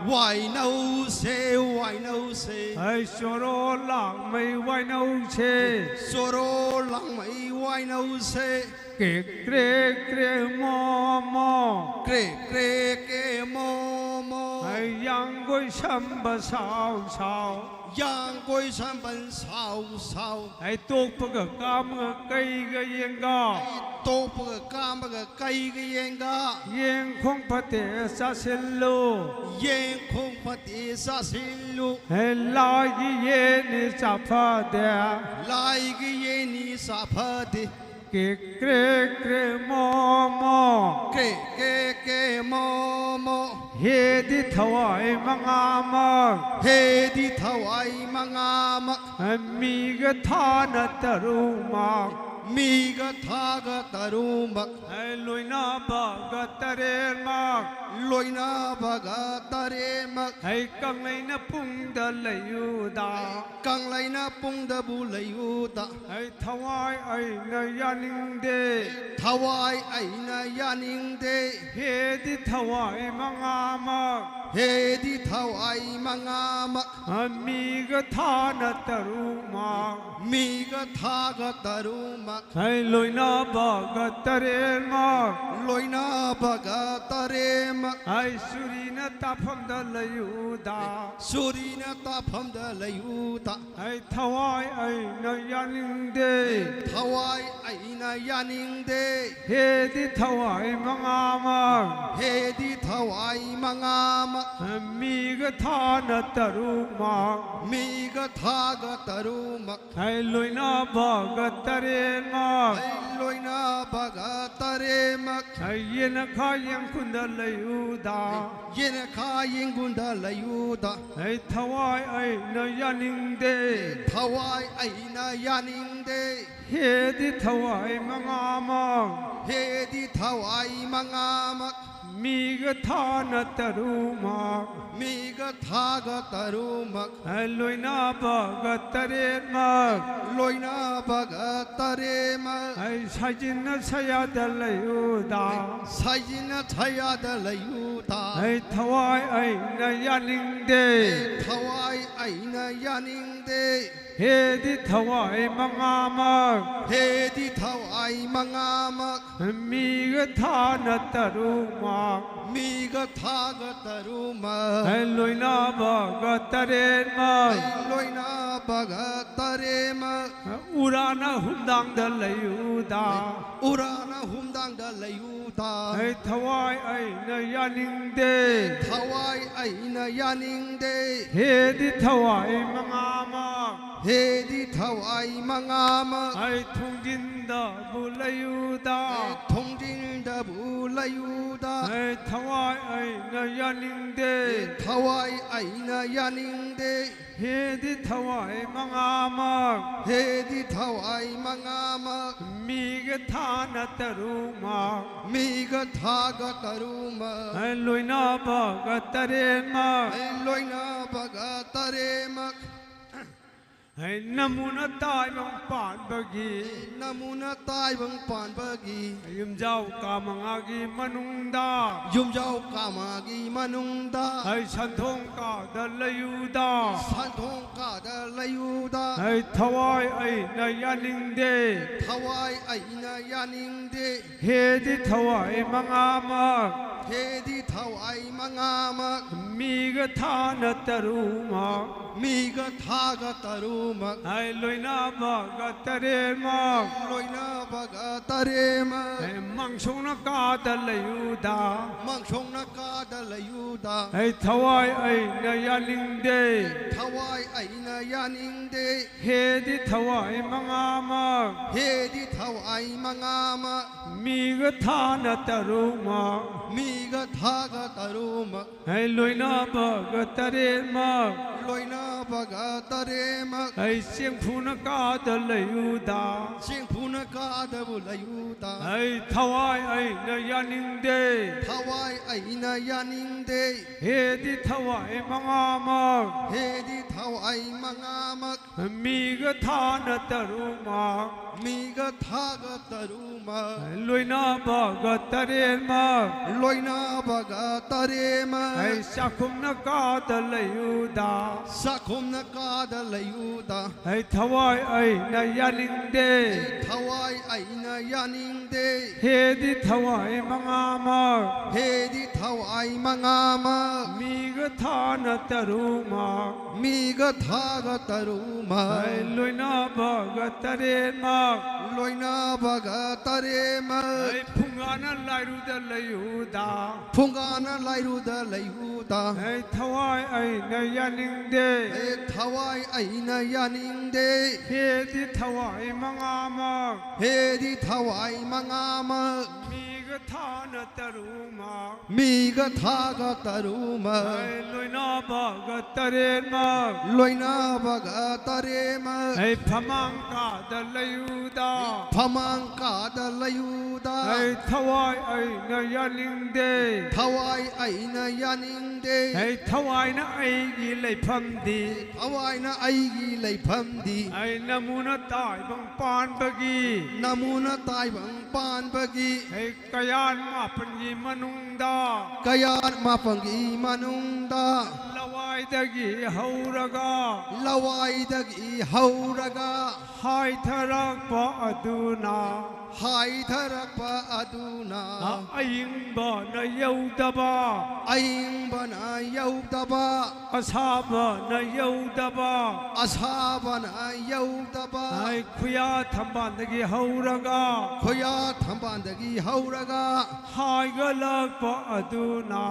ꯋꯥꯏꯅꯧꯁꯦ ꯋꯥꯏꯅꯧꯁꯦ꯫ ꯍꯩ ꯆꯣꯔꯣ ꯂꯥꯡꯃꯩ ꯋꯥꯏꯅꯧꯁꯦ꯫ ꯆꯣꯔꯣ ꯂꯥꯡꯃꯩ ꯋꯥꯏꯅꯧꯁꯦ꯫ ꯀ꯭ꯔꯦꯛ ꯀ꯭ꯔꯦꯛ ꯀ꯭ꯔꯦꯛ ꯃꯣ ꯃꯣ꯫ ꯀ꯭ꯔꯦꯛ ꯀ꯭ꯔꯦꯛ ꯀ꯭ꯔꯦꯛ ꯃꯣ ꯃꯣ꯫ ꯍꯩ ꯌꯥꯡꯒꯣꯏ ꯁꯝꯕ ꯁꯥꯎ ꯁꯥꯎ꯫ ꯌꯥꯡꯒꯣꯏ ꯁꯝꯕꯟ ꯁꯥꯎ ꯁꯥꯎ꯫ ꯍꯩ ꯇꯣꯛꯄꯒ ꯀꯥꯝꯃꯒ ꯀꯩꯒ ꯌꯦꯡꯒ꯫ ꯍꯩ ꯇꯣꯛꯄꯒ ꯀꯥꯝꯕꯒ ꯀꯩꯒ ꯌꯦꯟꯒ꯫ ꯌꯦꯟ ꯈꯣꯡ ꯐꯠꯇꯦ ꯆꯥꯁꯤꯜꯂꯨ꯫ ꯌꯦꯟ ꯈꯣꯡ ꯐꯠꯇꯦ ꯆꯥꯁꯤꯜꯂꯨ꯫ ꯍꯦ, ꯂꯥꯏꯒꯤ ꯌꯦꯟꯅꯤ ꯆꯥ ꯐꯗꯦ꯫ ꯂꯥꯏꯒꯤ ꯌꯦꯟꯅꯤ ꯆꯥ ꯐꯗꯦ꯫ ꯀꯦ ꯀ꯭ꯔꯦ ꯀ꯭ꯔꯦ ꯃꯣ ꯃꯣ꯫ ꯀꯦ ꯀꯦ ꯀꯦ ꯃꯣ ꯃꯣ꯫ ꯍꯦꯗꯤ ꯊꯋꯥꯏ ꯃꯉꯥꯃꯛ꯫ ꯍꯦꯗꯤ ꯊꯋꯥꯏ ꯃꯉꯥꯃꯛ꯫ ꯃꯤꯒ ꯊꯥꯅ ꯇꯔꯨꯛꯃꯛ꯫ ꯃꯤꯒ ꯊꯥꯒ ꯇꯔꯨꯛꯃꯛ꯫ ꯂꯣꯏꯅꯕꯒ ꯇꯔꯦꯠꯃꯛ꯫ ꯂꯣꯏꯅꯕꯒ ꯇꯔꯦꯠꯃꯛ꯫ ꯍꯩ ꯀꯪꯂꯩꯅ ꯄꯨꯡꯗ ꯂꯩꯌꯨꯗ꯫ ꯀꯪꯂꯩꯅ ꯄꯨꯡꯗꯕꯨ ꯂꯩꯌꯨꯗ꯫ ꯍꯩ ꯊꯋꯥꯏ ꯑꯩꯅ ꯌꯥꯅꯤꯡꯗꯦ꯫ ꯊꯋꯥꯏ ꯑꯩꯅ ꯌꯥꯅꯤꯡꯗꯦ꯫ ꯍꯦꯗꯤ ꯊꯋꯥꯏ ꯃꯉꯥꯃꯛ꯫ ꯍꯦꯗꯤ ꯊꯋꯥꯏ ꯃꯉꯥꯃꯛ꯫ ꯃꯤꯒ ꯊꯥꯅ ꯇꯔꯨꯛꯃꯛ꯫ ꯃꯤꯒ ꯊꯥꯒ ꯇꯔꯨꯛꯃꯛ꯫ ꯍꯩ ꯂꯣꯏꯅꯕꯒ ꯇꯔꯦꯠꯃꯛ꯫ ꯂꯣꯏꯅꯕꯒ ꯇꯔꯦꯠꯃꯛ꯫ ꯍꯩ ꯁꯨꯔꯤꯅ ꯇꯥꯐꯝꯗ ꯂꯩꯌꯨꯗ꯫ ꯁꯨꯔꯤꯅ ꯇꯥꯐꯝꯗ ꯂꯩꯌꯨꯗ꯫ ꯍꯩ ꯊꯋꯥꯏ ꯑꯩꯅ ꯌꯥꯅꯤꯡꯗꯦ꯫ ꯊꯋꯥꯏ ꯑꯩꯅ ꯌꯥꯅꯤꯡꯗꯦ꯫ ꯍꯦꯗꯤ ꯊꯋꯥꯏ ꯃꯉꯥꯃꯛ꯫ ꯍꯦꯗꯤ ꯊꯋꯥꯏ ꯃꯉꯥꯃꯛ꯫ ꯃꯤꯒ ꯊꯥꯅ ꯇꯔꯨꯛꯃꯛ꯫ ꯃꯤꯒ ꯊꯥꯒ ꯇꯔꯨꯛꯃꯛ꯫ ꯍꯩ ꯂꯣꯏꯅꯕꯒ ꯇꯔꯦꯠꯃꯛ꯫ ꯍꯩ ꯂꯣꯏꯅꯕꯒ ꯇꯔꯦꯠꯃꯛ꯫ ꯍꯩ ꯌꯦꯅꯈꯥ ꯌꯦꯡꯈꯨꯟꯗ ꯂꯩꯌꯨꯗ꯫ ꯌꯦꯅꯈꯥ ꯌꯦꯡꯈꯨꯟꯗ ꯂꯩꯌꯨꯗ꯫ ꯍꯩ ꯊꯋꯥꯏ ꯑꯩꯅ ꯌꯥꯅꯤꯡꯗꯦ꯫ ꯊꯋꯥꯏ ꯑꯩꯅ ꯌꯥꯅꯤꯡꯗꯦ꯫ ꯍꯦꯗꯤ ꯊꯋꯥꯏ ꯃꯉꯥꯃꯛ꯫ ꯍꯦꯗꯤ ꯊꯋꯥꯏ ꯃꯉꯥꯃꯛ꯫ ꯃꯤꯒ ꯊꯥꯅ ꯇꯔꯨꯛꯃꯛ꯫ ꯃꯤꯒ ꯊꯥꯒ ꯇꯔꯨꯛꯃꯛ꯫ ꯂꯣꯏꯅꯕꯒ ꯇꯔꯦꯠꯃꯛ꯫ ꯂꯣꯏꯅꯕꯒ ꯇꯔꯦꯠꯃꯛ꯫ ꯍꯩ ꯁꯥꯏꯖꯤꯟꯅ ꯁꯌꯥꯗ ꯂꯩꯌꯨꯗ꯫ ꯁꯥꯏꯖꯤꯟꯅ ꯁꯌꯥꯗ ꯂꯩꯌꯨꯗ꯫ ꯍꯩ ꯊꯋꯥꯏ ꯑꯩꯅ ꯌꯥꯅꯤꯡꯗꯦ꯫ ꯊꯋꯥꯏ ꯑꯩꯅ ꯌꯥꯅꯤꯡꯗꯦ꯫ ꯍꯦꯗꯤ ꯊꯋꯥꯏ ꯃꯉꯥꯃꯛ꯫ ꯍꯦꯗꯤ ꯊꯋꯥꯏ ꯃꯉꯥꯃꯛ꯫ ꯃꯤꯒ ꯊꯥꯅ ꯇꯔꯨꯛꯃꯛ꯫ ꯃꯤꯒ ꯊꯥꯒ ꯇꯔꯨꯛꯃꯛ꯫ ꯂꯣꯏꯅꯕꯒ ꯇꯔꯦꯠꯃꯛ꯫ ꯂꯣꯏꯅꯕꯒ ꯇꯔꯦꯠꯃꯛ꯫ ꯎꯔꯥꯅ ꯍꯨꯝꯗꯥꯡꯗ ꯂꯩꯌꯨꯗ꯫ ꯎꯔꯥꯅ ꯍꯨꯝꯗꯥꯡꯗ ꯂꯩꯌꯨꯗ꯫ ꯊꯋꯥꯏ ꯑꯩꯅ ꯌꯥꯅꯤꯡꯗꯦ꯫ ꯊꯋꯥꯏ ꯑꯩꯅ ꯌꯥꯅꯤꯡꯗꯦ꯫ ꯍꯦꯗꯤ ꯊꯋꯥꯏ ꯃꯉꯥꯃꯛ꯫ ꯍꯦꯗꯤ ꯊꯋꯥꯏ ꯃꯉꯥꯃꯛ꯫ ꯊꯣꯡꯖꯤꯟꯗꯕꯨ ꯂꯩꯌꯨꯗ꯫ ꯊꯣꯡꯖꯤꯟꯗꯕꯨ ꯂꯩꯌꯨꯗ꯫ ꯊꯋꯥꯏ ꯑꯩꯅ ꯌꯥꯅꯤꯡꯗꯦ꯫ ꯊꯋꯥꯏ ꯑꯩꯅ ꯌꯥꯅꯤꯡꯗꯦ꯫ ꯍꯦꯗꯤ ꯊꯋꯥꯏ ꯃꯉꯥꯃꯛ꯫ ꯍꯦꯗꯤ ꯊꯋꯥꯏ ꯃꯉꯥꯃꯛ꯫ ꯃꯤꯒ ꯊꯥꯅ ꯇꯔꯨꯛꯃꯛ꯫ ꯃꯤꯒ ꯊꯥꯒ ꯇꯔꯨꯛꯃꯛ꯫ ꯂꯣꯏꯅꯕꯒ ꯇꯔꯦꯠꯃꯛ꯫ ꯂꯣꯏꯅꯕꯒ ꯇꯔꯦꯠꯃꯛ꯫ ꯅꯃꯨꯅ ꯇꯥꯏꯕꯪ ꯄꯥꯟꯕꯒꯤ꯫ ꯅꯃꯨꯅ ꯇꯥꯏꯕꯪ ꯄꯥꯟꯕꯒꯤ꯫ ꯌꯨꯝꯖꯥꯎ ꯀꯥ ꯃꯉꯥꯒꯤ ꯃꯅꯨꯡꯗ꯫ ꯌꯨꯝꯖꯥꯎ ꯀꯥ ꯃꯉꯥꯒꯤ ꯃꯅꯨꯡꯗ꯫ ꯁꯟꯊꯣꯡ ꯀꯥꯗ ꯂꯩꯌꯨꯗ꯫ ꯁꯟꯊꯣꯡ ꯀꯥꯗ ꯂꯩꯌꯨꯗ꯫ ꯊꯋꯥꯏ ꯑꯩꯅ ꯌꯥꯅꯤꯡꯗꯦ꯫ ꯊꯋꯥꯏ ꯑꯩꯅ ꯌꯥꯅꯤꯡꯗꯦ꯫ ꯍꯦꯗꯤ ꯊꯋꯥꯏ ꯃꯉꯥꯃꯛ꯫ ꯍꯦꯗꯤ ꯊꯋꯥꯏ ꯃꯉꯥꯃꯛ꯫ ꯃꯤꯒ ꯊꯥꯅ ꯇꯔꯨꯛꯃꯛ꯫ ꯃꯤꯒ ꯊꯥꯒ ꯇꯔꯨꯛꯃꯛ꯫ ꯂꯣꯏꯅꯕꯒ ꯇꯔꯦꯠꯃꯛ꯫ ꯂꯣꯏꯅꯕꯒ ꯇꯔꯦꯠꯃꯛ꯫ ꯃꯥꯡꯁꯣꯛꯅ ꯀꯥꯗ ꯂꯩꯌꯨꯗ꯫ ꯃꯥꯡꯁꯣꯛꯅ ꯀꯥꯗ ꯂꯩꯌꯨꯗ꯫ ꯊꯋꯥꯏ ꯑꯩꯅ ꯌꯥꯅꯤꯡꯗꯦ꯫ ꯊꯋꯥꯏ ꯑꯩꯅ ꯌꯥꯅꯤꯡꯗꯦ꯫ ꯍꯦꯗꯤ ꯊꯋꯥꯏ ꯃꯉꯥꯃꯛ꯫ ꯍꯦꯗꯤ ꯊꯋꯥꯏ ꯃꯉꯥꯃꯛ꯫ ꯃꯤꯒ ꯊꯥꯅ ꯇꯔꯨꯛꯃꯛ꯫ ꯃꯤꯒ ꯊꯥꯒ ꯇꯔꯨꯛꯃꯛ꯫ ꯂꯣꯏꯅꯕꯒ ꯇꯔꯦꯠꯃꯛ꯫ ꯂꯣꯏꯅꯕꯒ ꯇꯔꯦꯠꯃꯛ꯫ ꯆꯦꯡꯐꯨꯅ ꯀꯥꯗ ꯂꯩꯌꯨꯗ꯫ ꯆꯦꯡꯐꯨꯅ ꯀꯥꯗꯕꯨ ꯂꯩꯌꯨꯗ꯫ ꯊꯋꯥꯏ ꯑꯩꯅ ꯌꯥꯅꯤꯡꯗꯦ꯫ ꯊꯋꯥꯏ ꯑꯩꯅ ꯌꯥꯅꯤꯡꯗꯦ꯫ ꯍꯦꯗꯤ ꯊꯋꯥꯏ ꯃꯉꯥꯃꯛ꯫ ꯍꯦꯗꯤ ꯊꯋꯥꯏ ꯊꯋꯥꯏ ꯃꯉꯥꯃꯛ꯫ ꯃꯤꯒ ꯊꯥꯅ ꯇꯔꯨꯛꯃꯛ꯫ ꯃꯤꯒ ꯊꯥꯒ ꯇꯔꯨꯛꯃꯛ꯫ ꯂꯣꯏꯅꯕꯒ ꯇꯔꯦꯠꯃꯛ꯫ ꯂꯣꯏꯅꯕꯒ ꯇꯔꯦꯠꯃꯛ꯫ ꯍꯩ ꯆꯥꯛꯈꯨꯝꯅ ꯀꯥꯗ ꯂꯩꯌꯨꯗ꯫ ꯆꯥꯛꯈꯨꯝꯅ ꯀꯥꯗ ꯂꯩꯌꯨꯗ꯫ ꯍꯩ ꯊꯋꯥꯏ ꯑꯩꯅ ꯌꯥꯅꯤꯡꯗꯦ꯫ ꯊꯋꯥꯏ ꯑꯩꯅ ꯌꯥꯅꯤꯡꯗꯦ꯫ ꯍꯦꯗꯤ ꯊꯋꯥꯏ ꯃꯉꯥꯃꯛ꯫ ꯍꯦꯗꯤ ꯊꯋꯥꯏ ꯃꯉꯥꯃꯛ꯫ ꯃꯤꯒ ꯊꯥꯅ ꯇꯔꯨꯛꯃꯛ꯫ ꯃꯤꯒ ꯊꯥꯒ ꯇꯔꯨꯛꯃꯛ꯫ ꯍꯩ ꯂꯣꯏꯅꯕꯒ ꯇꯔꯦꯠꯃꯛ꯫ ꯂꯣꯏꯅꯕꯒ ꯇꯔꯦꯠꯃꯛ꯫ ꯍꯩ ꯐꯨꯡꯒꯥꯅ ꯂꯥꯏꯔꯨꯗ ꯂꯩꯌꯨꯗ꯫ ꯐꯨꯡꯒꯥꯅ ꯂꯥꯏꯔꯨꯗ ꯂꯩꯌꯨꯗ꯫ ꯍꯩ ꯊꯋꯥꯏ ꯑꯩꯅ ꯌꯥꯅꯤꯡꯗꯦ꯫ ꯍꯦ ꯊꯋꯥꯏ ꯑꯩꯅ ꯌꯥꯅꯤꯡꯗꯦ꯫ ꯍꯦꯗꯤ ꯊꯋꯥꯏ ꯃꯉꯥꯃꯛ꯫ ꯍꯦꯗꯤ ꯊꯋꯥꯏ ꯃꯉꯥꯃꯛ꯫ ꯃꯤꯒ ꯊꯥꯅ ꯇꯔꯨꯛꯃꯛ꯫ ꯃꯤꯒ ꯊꯥꯒ ꯇꯔꯨꯛꯃꯛ꯫ ꯍꯩ ꯂꯣꯏꯅꯕꯒ ꯇꯔꯦꯠꯃꯛ꯫ ꯂꯣꯏꯅꯕꯒ ꯇꯔꯦꯠꯃꯛ꯫ ꯍꯩ ꯐꯃꯥꯡ ꯀꯥꯗ ꯂꯩꯌꯨꯗ꯫ ꯐꯃꯥꯡ ꯀꯥꯗ ꯂꯩꯌꯨꯗ꯫ ꯍꯩ ꯊꯋꯥꯏ ꯑꯩꯅ ꯌꯥꯅꯤꯡꯗꯦ꯫ ꯊꯋꯥꯏ ꯑꯩꯅ ꯌꯥꯅꯤꯡꯗꯦ꯫ ꯍꯩ ꯊꯋꯥꯏꯅ ꯑꯩꯒꯤ ꯂꯩꯐꯝꯗꯤ꯫ ꯊꯋꯥꯏꯅ ꯑꯩꯒꯤ ꯂꯩꯐꯝꯗꯤ꯫ ꯍꯩ ꯅꯃꯨꯅ ꯇꯥꯏꯕꯪ ꯄꯥꯟꯕꯒꯤ꯫ ꯅꯃꯨꯅ ꯇꯥꯏꯕꯪ ꯄꯥꯟꯕꯒꯤ꯫ ꯍꯩ ꯀꯌꯥꯠ ꯃꯥꯄꯟꯒꯤ ꯃꯅꯨꯡꯗ꯫ ꯀꯌꯥꯠ ꯃꯥꯄꯟꯒꯤ ꯃꯅꯨꯡꯗ꯫ ꯂꯋꯥꯏꯗꯒꯤ ꯍꯧꯔꯒ꯫ ꯂꯋꯥꯏꯗꯒꯤ ꯍꯧꯔꯒ꯫ ꯍꯥꯏꯊꯔꯛꯄ ꯑꯗꯨꯅ꯫ ꯍꯥꯏꯊꯔꯛꯄ ꯑꯗꯨꯅ꯫ ꯑꯏꯪꯕꯅ ꯌꯧꯗꯕ꯫ ꯑꯏꯪꯕꯅ ꯌꯧꯗꯕ꯫ ꯑꯁꯥꯕꯅ ꯌꯧꯗꯕ꯫ ꯑꯁꯥꯕꯅ ꯌꯧꯗꯕ꯫ ꯍꯩ ꯈꯨꯌꯥ ꯊꯝꯕꯥꯜꯗꯒꯤ ꯍꯧꯔꯒ꯫ ꯈꯨꯌꯥ ꯊꯝꯕꯥꯜꯗꯒꯤ ꯍꯧꯔꯒ꯫ ꯍꯥꯏꯒꯠꯂꯛꯄ ꯑꯗꯨꯅ꯫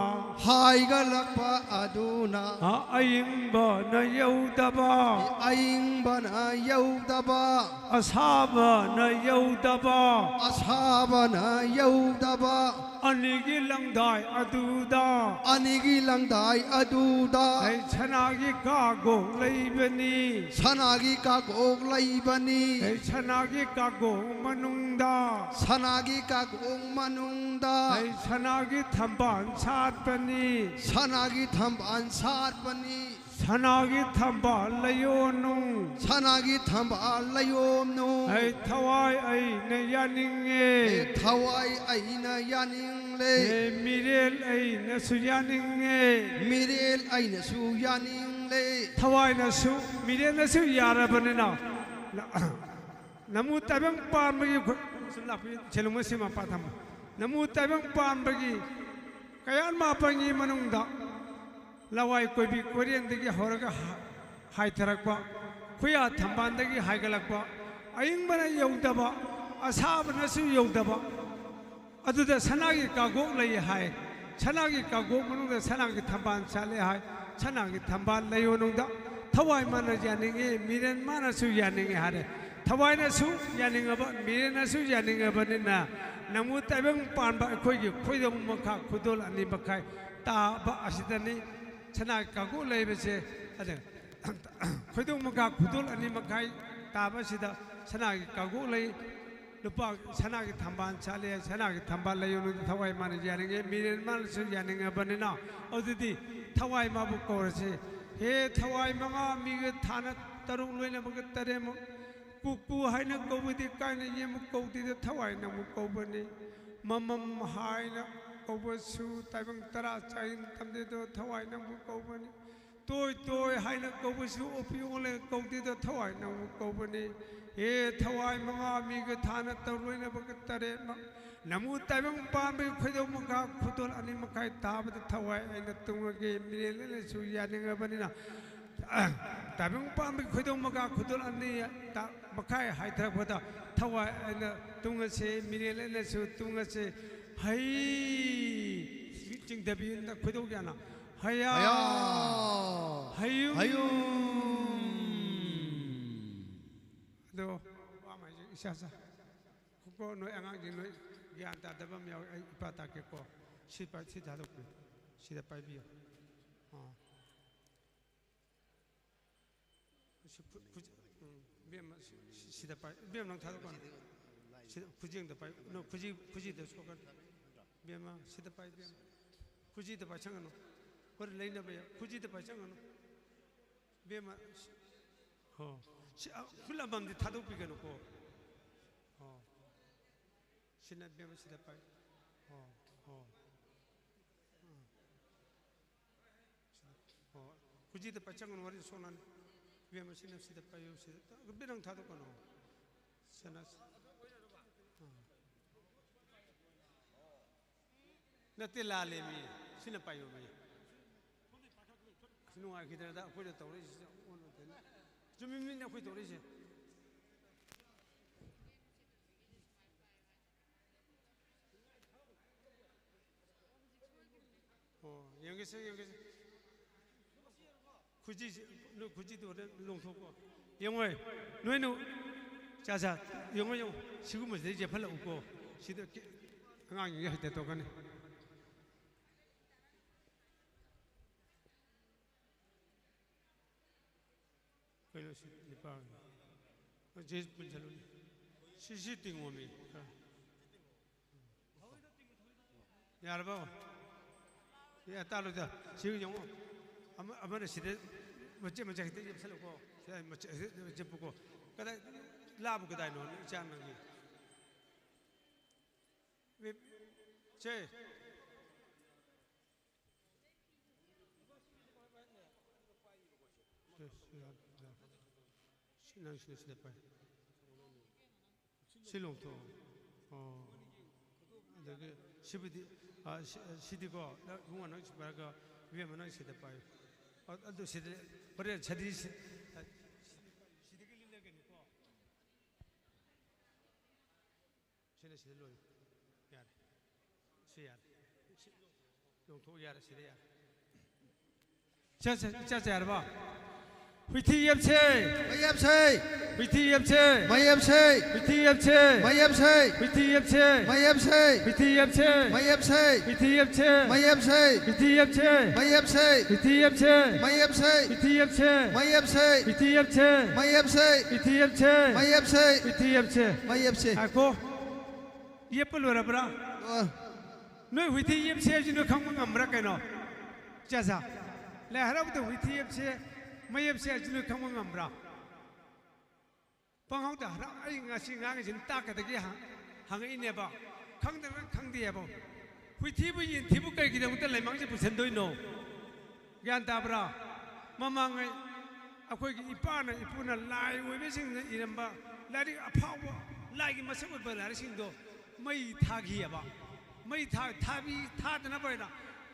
ꯍꯥꯏꯒꯠꯂꯛꯄ ꯑꯗꯨꯅ꯫ ꯑꯏꯪꯕꯅ ꯌꯧꯗꯕ꯫ ꯑꯏꯪꯕꯅ ꯌꯧꯗꯕ꯫ ꯑꯁꯥꯕꯅ ꯌꯧꯗꯕ꯫ ꯑꯁꯥꯕꯅ ꯌꯧꯗꯕ꯫ ꯑꯅꯤꯒꯤ ꯂꯪꯗꯥꯏ ꯑꯗꯨꯗ꯫ ꯑꯅꯤꯒꯤ ꯂꯪꯗꯥꯏ ꯑꯗꯨꯗ꯫ ꯍꯩ ꯁꯅꯥꯒꯤ ꯀꯥꯒꯣꯛ ꯂꯩꯕꯅꯤ꯫ ꯁꯅꯥꯒꯤ ꯀꯥꯒꯣꯛ ꯂꯩꯕꯅꯤ꯫ ꯍꯩ ꯁꯅꯥꯒꯤ ꯀꯥꯒꯣꯛ ꯃꯅꯨꯡꯗ꯫ ꯁꯅꯥꯒꯤ ꯀꯥꯒꯣꯛ ꯃꯅꯨꯡꯗ꯫ ꯍꯩ ꯁꯅꯥꯒꯤ ꯊꯝꯕꯥꯜ ꯁꯥꯠꯄꯅꯤ꯫ ꯁꯅꯥꯒꯤ ꯊꯝꯕꯥꯜ ꯁꯥꯠꯄꯅꯤ꯫ ꯁꯅꯥꯒꯤ ꯊꯝꯕꯥꯜ ꯂꯩꯌꯣꯅꯨ꯫ ꯁꯅꯥꯒꯤ ꯊꯝꯕꯥꯜ ꯂꯩꯌꯣꯅꯨ꯫ ꯑꯩ ꯊꯋꯥꯏ ꯑꯩꯅ ꯌꯥꯅꯤꯡꯉꯦ꯫ ꯑꯦ, ꯊꯋꯥꯏ ꯑꯩꯅ ꯌꯥꯅꯤꯡꯂꯦ꯫ ꯑꯦ, ꯃꯤꯔꯦꯜ ꯑꯩꯅꯁꯨ ꯌꯥꯅꯤꯡꯉꯦ꯫ ꯃꯤꯔꯦꯜ ꯑꯩꯅꯁꯨ ꯌꯥꯅꯤꯡꯂꯦ꯫ ꯊꯋꯥꯏꯅꯁꯨ, ꯃꯤꯔꯦꯜꯅꯁꯨ ꯌꯥꯔꯕꯅꯤꯅ, ꯅꯃꯨ ꯇꯥꯏꯕꯪ ꯄꯥꯟꯕꯒꯤ ꯈꯨ-, ꯁꯨꯝ ꯂꯥꯛꯄꯤꯌꯨ, ꯁꯦꯂꯨꯡ ꯑꯁꯤ ꯃꯄꯥ ꯊꯝꯃꯨ꯫ ꯅꯃꯨ ꯇꯥꯏꯕꯪ ꯄꯥꯟꯕꯒꯤ ꯀꯌꯥꯠ ꯃꯥꯄꯟꯒꯤ ꯃꯅꯨꯡꯗ ꯂꯋꯥꯏ ꯀꯣꯏꯕꯤ ꯀꯣꯏꯔꯦꯟꯗꯒꯤ ꯍꯧꯔꯒ ꯍꯥ-, ꯍꯥꯏꯊꯔꯛꯄ, ꯈꯨꯌꯥ ꯊꯝꯕꯥꯜꯗꯒꯤ ꯍꯥꯏꯒꯠꯂꯛꯄ, ꯑꯏꯪꯕꯅ ꯌꯧꯗꯕ, ꯑꯁꯥꯕꯅꯁꯨ ꯌꯧꯗꯕ, ꯑꯗꯨꯗ ꯁꯅꯥꯒꯤ ꯀꯥꯡꯒꯣꯛ ꯂꯩ ꯍꯥꯏ꯫ ꯁꯅꯥꯒꯤ ꯀꯥꯡꯒꯣꯛ ꯃꯅꯨꯡꯗ ꯁꯅꯥꯒꯤ ꯊꯝꯕꯥꯜ ꯁꯥꯠꯂꯦ ꯍꯥꯏ꯫ ꯁꯅꯥꯒꯤ ꯊꯝꯕꯥꯜ ꯂꯩꯌꯣꯅꯨꯡꯗ ꯊꯋꯥꯏ ꯃꯥꯅ ꯌꯥꯅꯤꯡꯉꯤ, ꯃꯤꯔꯦꯟ ꯃꯥꯅꯁꯨ ꯌꯥꯅꯤꯡꯉꯤ ꯍꯥꯏꯔꯦ꯫ ꯊꯋꯥꯏꯅꯁꯨ ꯌꯥꯅꯤꯡꯉꯕ, ꯃꯤꯔꯦꯟꯅꯁꯨ ꯌꯥꯅꯤꯡꯉꯕꯅꯤꯅ, ꯅꯃꯨ ꯇꯥꯏꯕꯪ ꯄꯥꯟꯕ ꯑꯩꯈꯣꯏꯒꯤ ꯈꯣꯏꯗꯧ ꯃꯈꯥ ꯈꯨꯗꯣꯜ ꯑꯅꯤ ꯃꯈꯥꯏ ꯇꯥꯕ ꯑꯁꯤꯗꯅꯤ ꯁꯅꯥꯒꯤ ꯀꯥꯡꯒꯣꯛ ꯂꯩꯕꯁꯦ꯫ ꯑꯗ ꯈꯣꯏꯗꯧ ꯃꯈꯥ ꯈꯨꯗꯣꯜ ꯑꯅꯤ ꯃꯈꯥꯏ ꯇꯥꯕꯁꯤꯗ ꯁꯅꯥꯒꯤ ꯀꯥꯡꯒꯣꯛ ꯂꯩ, ꯂꯨꯄꯥ ꯁꯅꯥꯒꯤ ꯊꯝꯕꯥꯜ ꯁꯥꯠꯂꯦ, ꯁꯅꯥꯒꯤ ꯊꯝꯕꯥꯜ ꯂꯩꯌꯣꯅꯨꯡꯗ ꯊꯋꯥꯏ ꯃꯥꯅ ꯌꯥꯅꯤꯡꯉꯦ, ꯃꯤꯔꯦꯟ ꯃꯥꯅꯁꯨ ꯌꯥꯅꯤꯡꯉꯕꯅꯤꯅ, ꯑꯗꯨꯗꯤ ꯊꯋꯥꯏ ꯃꯥꯕꯨ ꯀꯧꯔꯁꯤ꯫ ꯍꯦ ꯊꯋꯥꯏ ꯃꯉꯥ ꯃꯤꯒ ꯊꯥꯅ ꯇꯔꯨꯛ ꯂꯣꯏꯅꯕꯒ ꯇꯔꯦꯠꯃꯛ, ꯀꯨꯀꯨ ꯍꯥꯏꯅ ꯀꯧꯕꯗꯤ ꯀꯥꯏꯅ ꯌꯦꯡꯕ ꯀꯧꯗꯦꯗ ꯊꯋꯥꯏ ꯅꯪꯕꯨ ꯀꯧꯕꯅꯤ꯫ ꯃꯃꯝ ꯍꯥꯏꯅ ꯀꯧꯕꯁꯨ ꯇꯥꯏꯕꯪ ꯇꯔꯥ ꯆꯥꯏꯅ ꯇꯝꯗꯦꯗꯣ ꯊꯋꯥꯏ ꯅꯪꯕꯨ ꯀꯧꯕꯅꯤ꯫ ꯇꯣꯏ ꯇꯣꯏ ꯍꯥꯏꯅ ꯀꯧꯕꯁꯨ ꯑꯣꯄꯤ ꯑꯣꯜꯂꯒ ꯀꯧꯗꯦꯗ ꯊꯋꯥꯏ ꯅꯪꯕꯨ ꯀꯧꯕꯅꯤ꯫ ꯍꯦ ꯊꯋꯥꯏ ꯃꯉꯥ ꯃꯤꯒ ꯊꯥꯅ ꯇꯧꯔꯣꯏꯅꯕꯒ ꯇꯔꯦꯠꯃꯛ, ꯅꯃꯨ ꯇꯥꯏꯕꯪ ꯄꯥꯟꯕꯒꯤ ꯈꯣꯏꯗꯧ ꯃꯈꯥ ꯈꯨꯗꯣꯜ ꯑꯅꯤ ꯃꯈꯥꯏ ꯇꯥꯕꯗ ꯊꯋꯥꯏ ꯑꯩꯅ ꯇꯨꯡꯉꯒꯦ, ꯃꯤꯔꯦꯜ ꯑꯩꯅꯁꯨ ꯌꯥꯅꯤꯡꯉꯕꯅꯤꯅ꯫ ꯇꯥꯏꯕꯪ ꯄꯥꯟꯕꯒꯤ ꯈꯣꯏꯗꯧ ꯃꯈꯥ ꯈꯨꯗꯣꯜ ꯑꯅꯤ ꯇ-, ꯃꯈꯥꯏ ꯍꯥꯏꯊꯔꯛꯄꯗ ꯊꯋꯥꯏ ꯑꯩꯅ ꯇꯨꯡꯉꯁꯦ, ꯃꯤꯔꯦꯜ ꯑꯩꯅꯁꯨ ꯇꯨꯡꯉꯁꯦ꯫ ꯍꯩ ꯆꯤꯡꯊꯕꯤ ꯈꯣꯏꯗꯧ ꯌꯥꯅ ꯍꯌꯥ꯫ ꯍꯌꯥ꯫ ꯍꯌꯨꯝ꯫ ꯍꯌꯨꯝ꯫ ꯑꯗꯣ ꯋꯥ ꯃꯥꯏꯁꯦ ꯏꯁꯥ ꯁꯥ꯫ ꯈꯣꯀꯣ ꯅꯣꯏ ꯑꯉꯥꯡꯁꯤꯡ ꯅꯣꯏ ꯒ꯭ꯌꯥꯟ ꯇꯥꯗꯕ ꯑꯃ ꯌꯥꯎꯋꯤ꯫ ꯑꯩ ꯏꯄꯥ ꯇꯥꯛꯀꯦꯀꯣ꯫ ꯁꯤ ꯄꯥꯏ-, ꯁꯤ ꯊꯥꯗꯣꯛꯄꯤꯌꯨ꯫ ꯁꯤꯗ ꯄꯥꯏꯕꯤꯌꯨ꯫ ꯑꯥ꯫ ꯁꯤ ꯈꯨ-, ꯈꯨꯖꯤ-, ꯎꯝ, ꯏꯕꯦꯝꯃ, ꯁꯤ-, ꯁꯤꯗ ꯄꯥꯏ-, ꯏꯕꯦꯝꯃ, ꯅꯪ ꯊꯥꯗꯣꯛꯀꯅꯨ꯫ ꯁꯤꯗ ꯈꯨꯖꯦꯡꯗ ꯄꯥꯏ-, ꯅꯣ, ꯈꯨꯖꯤ-, ꯈꯨꯖꯤꯗ ꯁꯣꯛꯀꯅꯤ꯫ ꯏꯕꯦꯝꯃ, ꯁꯤꯗ ꯄꯥꯏ, ꯏꯕꯦꯝꯃ꯫ ꯈꯨꯖꯤꯗ ꯄꯥꯏꯁꯪꯒꯅꯨ꯫ ꯍꯣꯔꯦꯟ ꯂꯩꯅꯕ ꯌꯥꯏ꯫ ꯈꯨꯖꯤꯗ ꯄꯥꯏꯁꯪꯒꯅꯨ꯫ ꯏꯕꯦꯝꯃ, ꯁꯤ-, ꯍꯣ꯫ ꯁꯤ, ꯑ, ꯐꯨꯜ ꯑꯃꯃꯝꯗꯤ ꯊꯥꯗꯣꯛꯄꯤꯒꯅꯨꯀꯣ꯫ ꯍꯣ꯫ ꯁꯤꯅ ꯏꯕꯦꯝꯃ ꯁꯤꯗ ꯄꯥꯏ꯫ ꯍꯣ, ꯍꯣ꯫ ꯎꯝ꯫ ꯁꯤꯗ, ꯍꯣ꯫ ꯈꯨꯖꯤꯗ ꯄꯥꯏ ꯆꯪꯒꯅꯨ, ꯋꯥꯔꯤ ꯁꯣꯛꯅꯅꯤ꯫ ꯏꯕꯦꯝꯃ ꯁꯤꯅ ꯁꯤꯗ ꯄꯥꯏꯌꯨ, ꯁꯤꯗ꯫ ꯏꯕꯦꯝ ꯅꯪ ꯊꯥꯗꯣꯛꯀꯅꯨ꯫ ꯁꯤꯅ ꯁꯤ-, ꯎꯝ꯫ ꯅꯠꯇꯦ, ꯂꯥꯜꯂꯦ ꯃꯤ꯫ ꯁꯤꯅ ꯄꯥꯏꯌꯣ ꯃꯤ꯫ ꯑꯁ, ꯅꯨꯡꯉꯥꯏꯈꯤꯗ꯭ꯔꯦꯗ ꯑꯩꯈꯣꯏꯗ ꯇꯧꯔꯛꯏꯁꯤꯁꯨ ꯑꯣꯟꯅ ꯇꯩꯅ꯫ ꯆꯨꯝꯃꯤ ꯃꯤꯅꯦ ꯑꯩꯈꯣꯏ ꯇꯧꯔꯛꯏꯁꯦ꯫ ꯑꯣ, ꯌꯦꯡꯒꯦꯁꯦ, ꯌꯦꯡꯒꯦꯁꯦ꯫ ꯈꯨꯖꯤꯁꯦ, ꯅꯣꯏ ꯈꯨꯖꯤꯗꯣ ꯍꯣꯔꯦꯟ ꯂꯣꯡꯊꯣꯛꯀꯣ꯫ ꯌꯦꯡꯉꯣꯏ, ꯅꯣꯏꯅ, ꯆꯥ, ꯆꯥ, ꯌꯦꯡꯉꯣ, ꯌꯦꯡꯉꯣ꯫ ꯁꯤꯒꯨꯝꯕꯁꯤꯗ ꯆꯦꯞꯍꯜꯂꯛꯎꯀꯣ꯫ ꯁꯤꯗ ꯀꯦ-, ꯑꯉꯥꯡꯁꯤꯡꯁꯦ ꯍꯩꯇ ꯇꯧꯔꯛꯀꯅꯤ꯫ ꯀꯩꯅꯣ ꯁꯤ ꯅꯤꯄꯥ? ꯁꯤ ꯄꯨꯟꯁꯤꯜꯂꯨꯅꯦ꯫ ꯁꯤ, ꯁꯤ ꯇꯤꯡꯉꯣꯃꯤ꯫ ꯌꯥꯔꯕꯣ? ꯑꯦ, ꯇꯥꯂꯣꯏꯗ꯫ ꯁꯤ ꯌꯦꯡꯉꯣ꯫ ꯑꯃ-, ꯑꯃꯅ ꯁꯤꯗ ꯃꯆꯦꯠ ꯃꯆꯦꯠ ꯈꯤꯇꯪ ꯌꯦꯞꯁꯜꯂꯨꯀꯣ꯫ ꯁꯤꯗ ꯃꯆꯦꯠ, ꯃꯆꯦꯠ ꯄꯨꯀꯣ꯫ ꯀꯗꯥꯏ, ꯂꯥꯕꯨ ꯀꯗꯥꯏꯅꯣ? ꯏꯆꯥ ꯅꯪꯒꯤ꯫ ꯁꯦ꯫ ꯁꯤ, ꯁꯤ, ꯁꯤ ꯅꯪ ꯁꯤꯗ, ꯁꯤꯗ ꯄꯥꯏ꯫ ꯁꯤ ꯂꯧꯊꯣꯛꯑꯣ꯫ ꯑꯣ꯫ ꯑꯗꯒꯤ ꯁꯤꯕꯨꯗꯤ, ꯑ, ꯁꯤ-, ꯑ, ꯁꯤꯗꯤꯀꯣ, ꯅꯪ ꯏꯕꯨꯡꯉꯣ ꯅꯪ ꯁꯤ ꯄꯥꯏꯔꯒ, ꯏꯕꯦꯝꯃ ꯅꯪ ꯁꯤꯗ ꯄꯥꯏꯌꯨ꯫ ꯑ-, ꯑꯗꯨ ꯁꯤꯗ, ꯍꯣꯔꯦꯟ ꯁꯗꯤ ꯁꯤ-, ꯑ, ꯁꯤꯗꯒꯤ ꯂꯤꯠꯂꯒꯅꯤꯀꯣ꯫ ꯁꯤꯅ ꯁꯤꯗ ꯂꯣꯏ꯫ ꯌꯥꯔꯦ꯫ ꯁꯤ ꯌꯥꯔꯦ꯫ ꯁꯤ ꯂꯧꯊꯣꯛ ꯌꯥꯔꯦ, ꯁꯤꯗ ꯌꯥꯔꯦ꯫ ꯆꯠ, ꯆꯠ, ꯆꯠ ꯌꯥꯔꯕꯣ? ꯍꯨꯏꯊꯤ ꯌꯦꯞꯁꯦ꯫ ꯃꯩ ꯌꯦꯞꯁꯦ꯫ ꯍꯨꯏꯊꯤ ꯌꯦꯞꯁꯦ꯫ ꯃꯩ ꯌꯦꯞꯁꯦ꯫ ꯍꯨꯏꯊꯤ ꯌꯦꯞꯁꯦ꯫ ꯃꯩ ꯌꯦꯞꯁꯦ꯫ ꯍꯨꯏꯊꯤ ꯌꯦꯞꯁꯦ꯫ ꯃꯩ ꯌꯦꯞꯁꯦ꯫ ꯍꯨꯏꯊꯤ ꯌꯦꯞꯁꯦ꯫ ꯃꯩ ꯌꯦꯞꯁꯦ꯫ ꯍꯨꯏꯊꯤ ꯌꯦꯞꯁꯦ꯫ ꯃꯩ ꯌꯦꯞꯁꯦ꯫ ꯍꯨꯏꯊꯤ ꯌꯦꯞꯁꯦ꯫ ꯃꯩ ꯌꯦꯞꯁꯦ꯫ ꯍꯨꯏꯊꯤ ꯌꯦꯞꯁꯦ꯫ ꯃꯩ ꯌꯦꯞꯁꯦ꯫ ꯍꯨꯏꯊꯤ ꯌꯦꯞꯁꯦ꯫ ꯃꯩ ꯌꯦꯞꯁꯦ꯫ ꯍꯨꯏꯊꯤ ꯌꯦꯞꯁꯦ꯫ ꯃꯩ ꯌꯦꯞꯁꯦ꯫ ꯍꯨꯏꯊꯤ ꯌꯦꯞꯁꯦ꯫ ꯃꯩ ꯌꯦꯞꯁꯦ꯫ ꯍꯨꯏꯊꯤ ꯌꯦꯞꯁꯦ꯫ ꯃꯩ ꯌꯦꯞꯁꯦ꯫ ꯉꯥꯏꯈꯣ꯫ ꯌꯦꯞꯄ ꯂꯣꯏꯔꯕ꯭ꯔꯥ? ꯑ꯫ ꯅꯣꯏ ꯍꯨꯏꯊꯤ ꯌꯦꯞꯁꯦ ꯍꯥꯏꯕꯁꯤ ꯅꯣꯏ ꯈꯪꯕ ꯉꯝꯕ꯭ꯔꯥ ꯀꯩꯅꯣ? ꯆꯦ ꯁꯥ, ꯂꯥꯏ ꯍꯔꯥꯎꯕꯗ ꯍꯨꯏꯊꯤ ꯌꯦꯞꯁꯦ ꯃꯌꯦꯞꯁꯦ ꯑꯁꯤ ꯅꯣꯏ ꯈꯪꯕ ꯉꯝꯕ꯭ꯔꯥ? ꯄꯪꯍꯧꯗ ꯍꯔꯥꯎ꯫ ꯑꯩ ꯉꯁꯤ ꯉꯥꯡꯉꯤꯁꯤꯅ ꯇꯥꯛꯀꯗꯒꯦ ꯍꯪ-, ꯍꯪꯉꯛꯏꯅꯦꯕ꯫ ꯈꯪꯗ꯭ꯔꯒ ꯈꯪꯗꯦꯕ꯫ ꯍꯨꯏꯊꯤꯕꯨ ꯌꯦꯟꯊꯤꯕꯨ ꯀꯩꯒꯤꯗꯃꯛꯇ ꯂꯩꯃꯥꯡꯁꯦ ꯄꯨꯁꯟꯗꯣꯏꯅꯣ? ꯒ꯭ꯌꯥꯟ ꯇꯥꯕ꯭ꯔꯥ? ꯃꯃꯥꯡꯉꯩ ꯑꯩꯈꯣꯏꯒꯤ ꯏꯄꯥꯅ ꯏꯄꯨꯅ ꯂꯥꯏ ꯑꯣꯏꯕꯁꯤꯡꯅ ꯏꯔꯝꯕ ꯂꯥꯏꯔꯤꯛ ꯑꯐꯥꯎꯕ, ꯂꯥꯏꯒꯤ ꯃꯁꯛ ꯑꯣꯏꯕ ꯂꯥꯏꯔꯤꯛꯁꯤꯡꯗꯣ ꯃꯩ ꯊꯥꯈꯤꯑꯕ꯫ ꯃꯩ ꯊꯥ-, ꯊꯥꯕꯤ ꯊꯥꯗꯅꯕ ꯍꯥꯏꯅ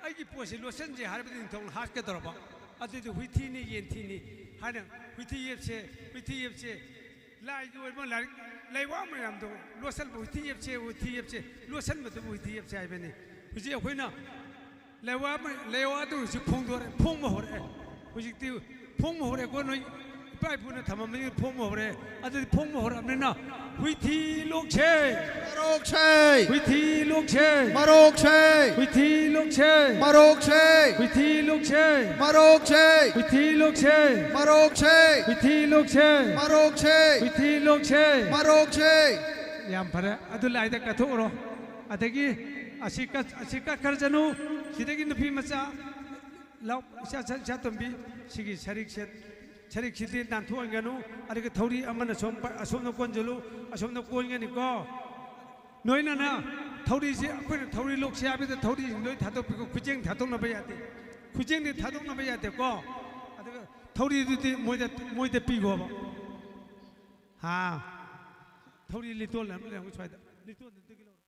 ꯑꯩꯒꯤ ꯄꯣꯠꯁꯦ ꯂꯣꯠꯁꯤꯟꯁꯦ ꯍꯥꯏꯔꯕꯗꯤ ꯅꯤꯡꯊꯧꯅ ꯍꯥꯠꯀꯗꯧꯔꯕ꯫ ꯑꯗꯨꯗꯤ ꯍꯨꯏꯊꯤꯅꯤ, ꯌꯦꯟꯊꯤꯅꯤ ꯍꯥꯏꯅ ꯍꯨꯏꯊꯤ ꯌꯦꯞꯁꯦ, ꯍꯨꯏꯊꯤ ꯌꯦꯞꯁꯦ꯫ ꯂꯥꯏꯒꯤ ꯑꯣꯏꯕ ꯂꯥꯏꯔꯤꯛ, ꯂꯩꯋꯥ ꯃꯌꯥꯝꯗꯣ ꯂꯣꯠꯁꯤꯟꯕ, ꯍꯨꯏꯊꯤ ꯌꯦꯞꯁꯦ, ꯍꯨꯏꯊꯤ ꯌꯦꯞꯁꯦ, ꯂꯣꯠꯁꯤꯟꯕꯗꯨꯕꯨ ꯍꯨꯏꯊꯤ ꯌꯦꯞꯁꯦ ꯍꯥꯏꯕꯅꯤ꯫ ꯍꯧꯖꯤꯛ ꯑꯩꯈꯣꯏꯅ ꯂꯩꯋꯥ ꯃ-, ꯂꯩꯋꯥꯗꯨ ꯍꯧꯖꯤꯛ ꯐꯣꯡꯗꯣꯔꯛꯑꯦ, ꯐꯣꯡꯕ ꯍꯧꯔꯛꯑꯦ꯫ ꯍꯧꯖꯤꯛꯇꯤ ꯐꯣꯡꯕ ꯍꯧꯔꯛꯑꯦꯀꯣ, ꯅꯣꯏ ꯏꯄꯥ ꯏꯄꯨꯅ ꯊꯝꯃꯝꯕꯗꯒꯤ ꯐꯣꯡꯕ ꯍꯧꯔꯛꯑꯦ꯫ ꯑꯗꯨꯗꯤ ꯐꯣꯡꯕ ꯍꯧꯔꯛꯑꯕꯅꯤꯅ ꯍꯨꯏꯊꯤ ꯂꯣꯛꯁꯦ꯫ ꯃꯔꯣꯛꯁꯦ꯫ ꯍꯨꯏꯊꯤ ꯂꯣꯛꯁꯦ꯫ ꯃꯔꯣꯛꯁꯦ꯫ ꯍꯨꯏꯊꯤ ꯂꯣꯛꯁꯦ꯫ ꯃꯔꯣꯛꯁꯦ꯫ ꯍꯨꯏꯊꯤ ꯂꯣꯛꯁꯦ꯫ ꯃꯔꯣꯛꯁꯦ꯫ ꯍꯨꯏꯊꯤ ꯂꯣꯛꯁꯦ꯫ ꯃꯔꯣꯛꯁꯦ꯫ ꯍꯨꯏꯊꯤ ꯂꯣꯛꯁꯦ꯫ ꯃꯔꯣꯛꯁꯦ꯫ ꯍꯨꯏꯊꯤ ꯂꯣꯛꯁꯦ꯫ ꯃꯔꯣꯛꯁꯦ꯫ ꯌꯥꯝ ꯐꯔꯦ꯫ ꯑꯗꯨ ꯂꯥꯏꯗ ꯀꯠꯊꯣꯛꯎꯔꯣ꯫ ꯑꯗꯒꯤ ꯑꯁꯤ ꯀꯠ-, ꯑꯁꯤ ꯀꯠꯈ꯭ꯔꯖꯅꯨ꯫ ꯁꯤꯗꯒꯤ ꯅꯨꯄꯤ ꯃꯆꯥ ꯂꯥꯎ, ꯏꯆꯥ, ꯏꯆꯥ, ꯏꯆꯥꯇꯣꯝꯕꯤ, ꯁꯤꯒꯤ ꯁꯔꯤꯛꯁꯦ, ꯁꯔꯤꯛꯁꯤꯗꯤ ꯅꯥꯟꯊꯣꯛꯍꯟꯒꯅꯨ꯫ ꯑꯗꯨꯒ ꯊꯧꯔꯤ ꯑꯃꯅ ꯁꯣꯝ ꯄ-, ꯑꯁꯣꯝꯗ ꯀꯣꯟꯁꯤꯜꯂꯨ, ꯑꯁꯣꯝꯗ ꯀꯣꯟꯒꯅꯤꯀꯣ꯫ ꯅꯣꯏꯅꯅꯦ, ꯊꯧꯔꯤꯁꯤ ꯑꯩꯈꯣꯏꯅ ꯊꯧꯔꯤ ꯂꯣꯛꯁꯤ ꯍꯥꯏꯕꯗ ꯊꯧꯔꯤꯁꯤꯡꯗꯣ ꯊꯥꯗꯣꯛꯄꯤꯈꯣ꯫ ꯈꯨꯖꯦꯡ ꯊꯥꯗꯣꯛꯅꯕ ꯌꯥꯗꯦ, ꯈꯨꯖꯦꯡꯗꯤ ꯊꯥꯗꯣꯛꯅꯕ ꯌꯥꯗꯦꯀꯣ꯫ ꯑꯗꯨꯒ ꯊꯧꯔꯤꯗꯨꯗꯤ ꯃꯣꯏꯗ, ꯃꯣꯏꯗ ꯄꯤꯈꯣꯕ꯫ ꯍꯥ, ꯊꯧꯔꯤ ꯂꯤꯇꯣꯟ ꯑꯃ ꯂꯩꯔꯝꯒꯅꯤ ꯁ꯭ꯋꯥꯏꯗ, ꯂꯤꯇꯣꯟꯗꯨꯗꯒꯤ ꯂꯧꯔꯣ꯫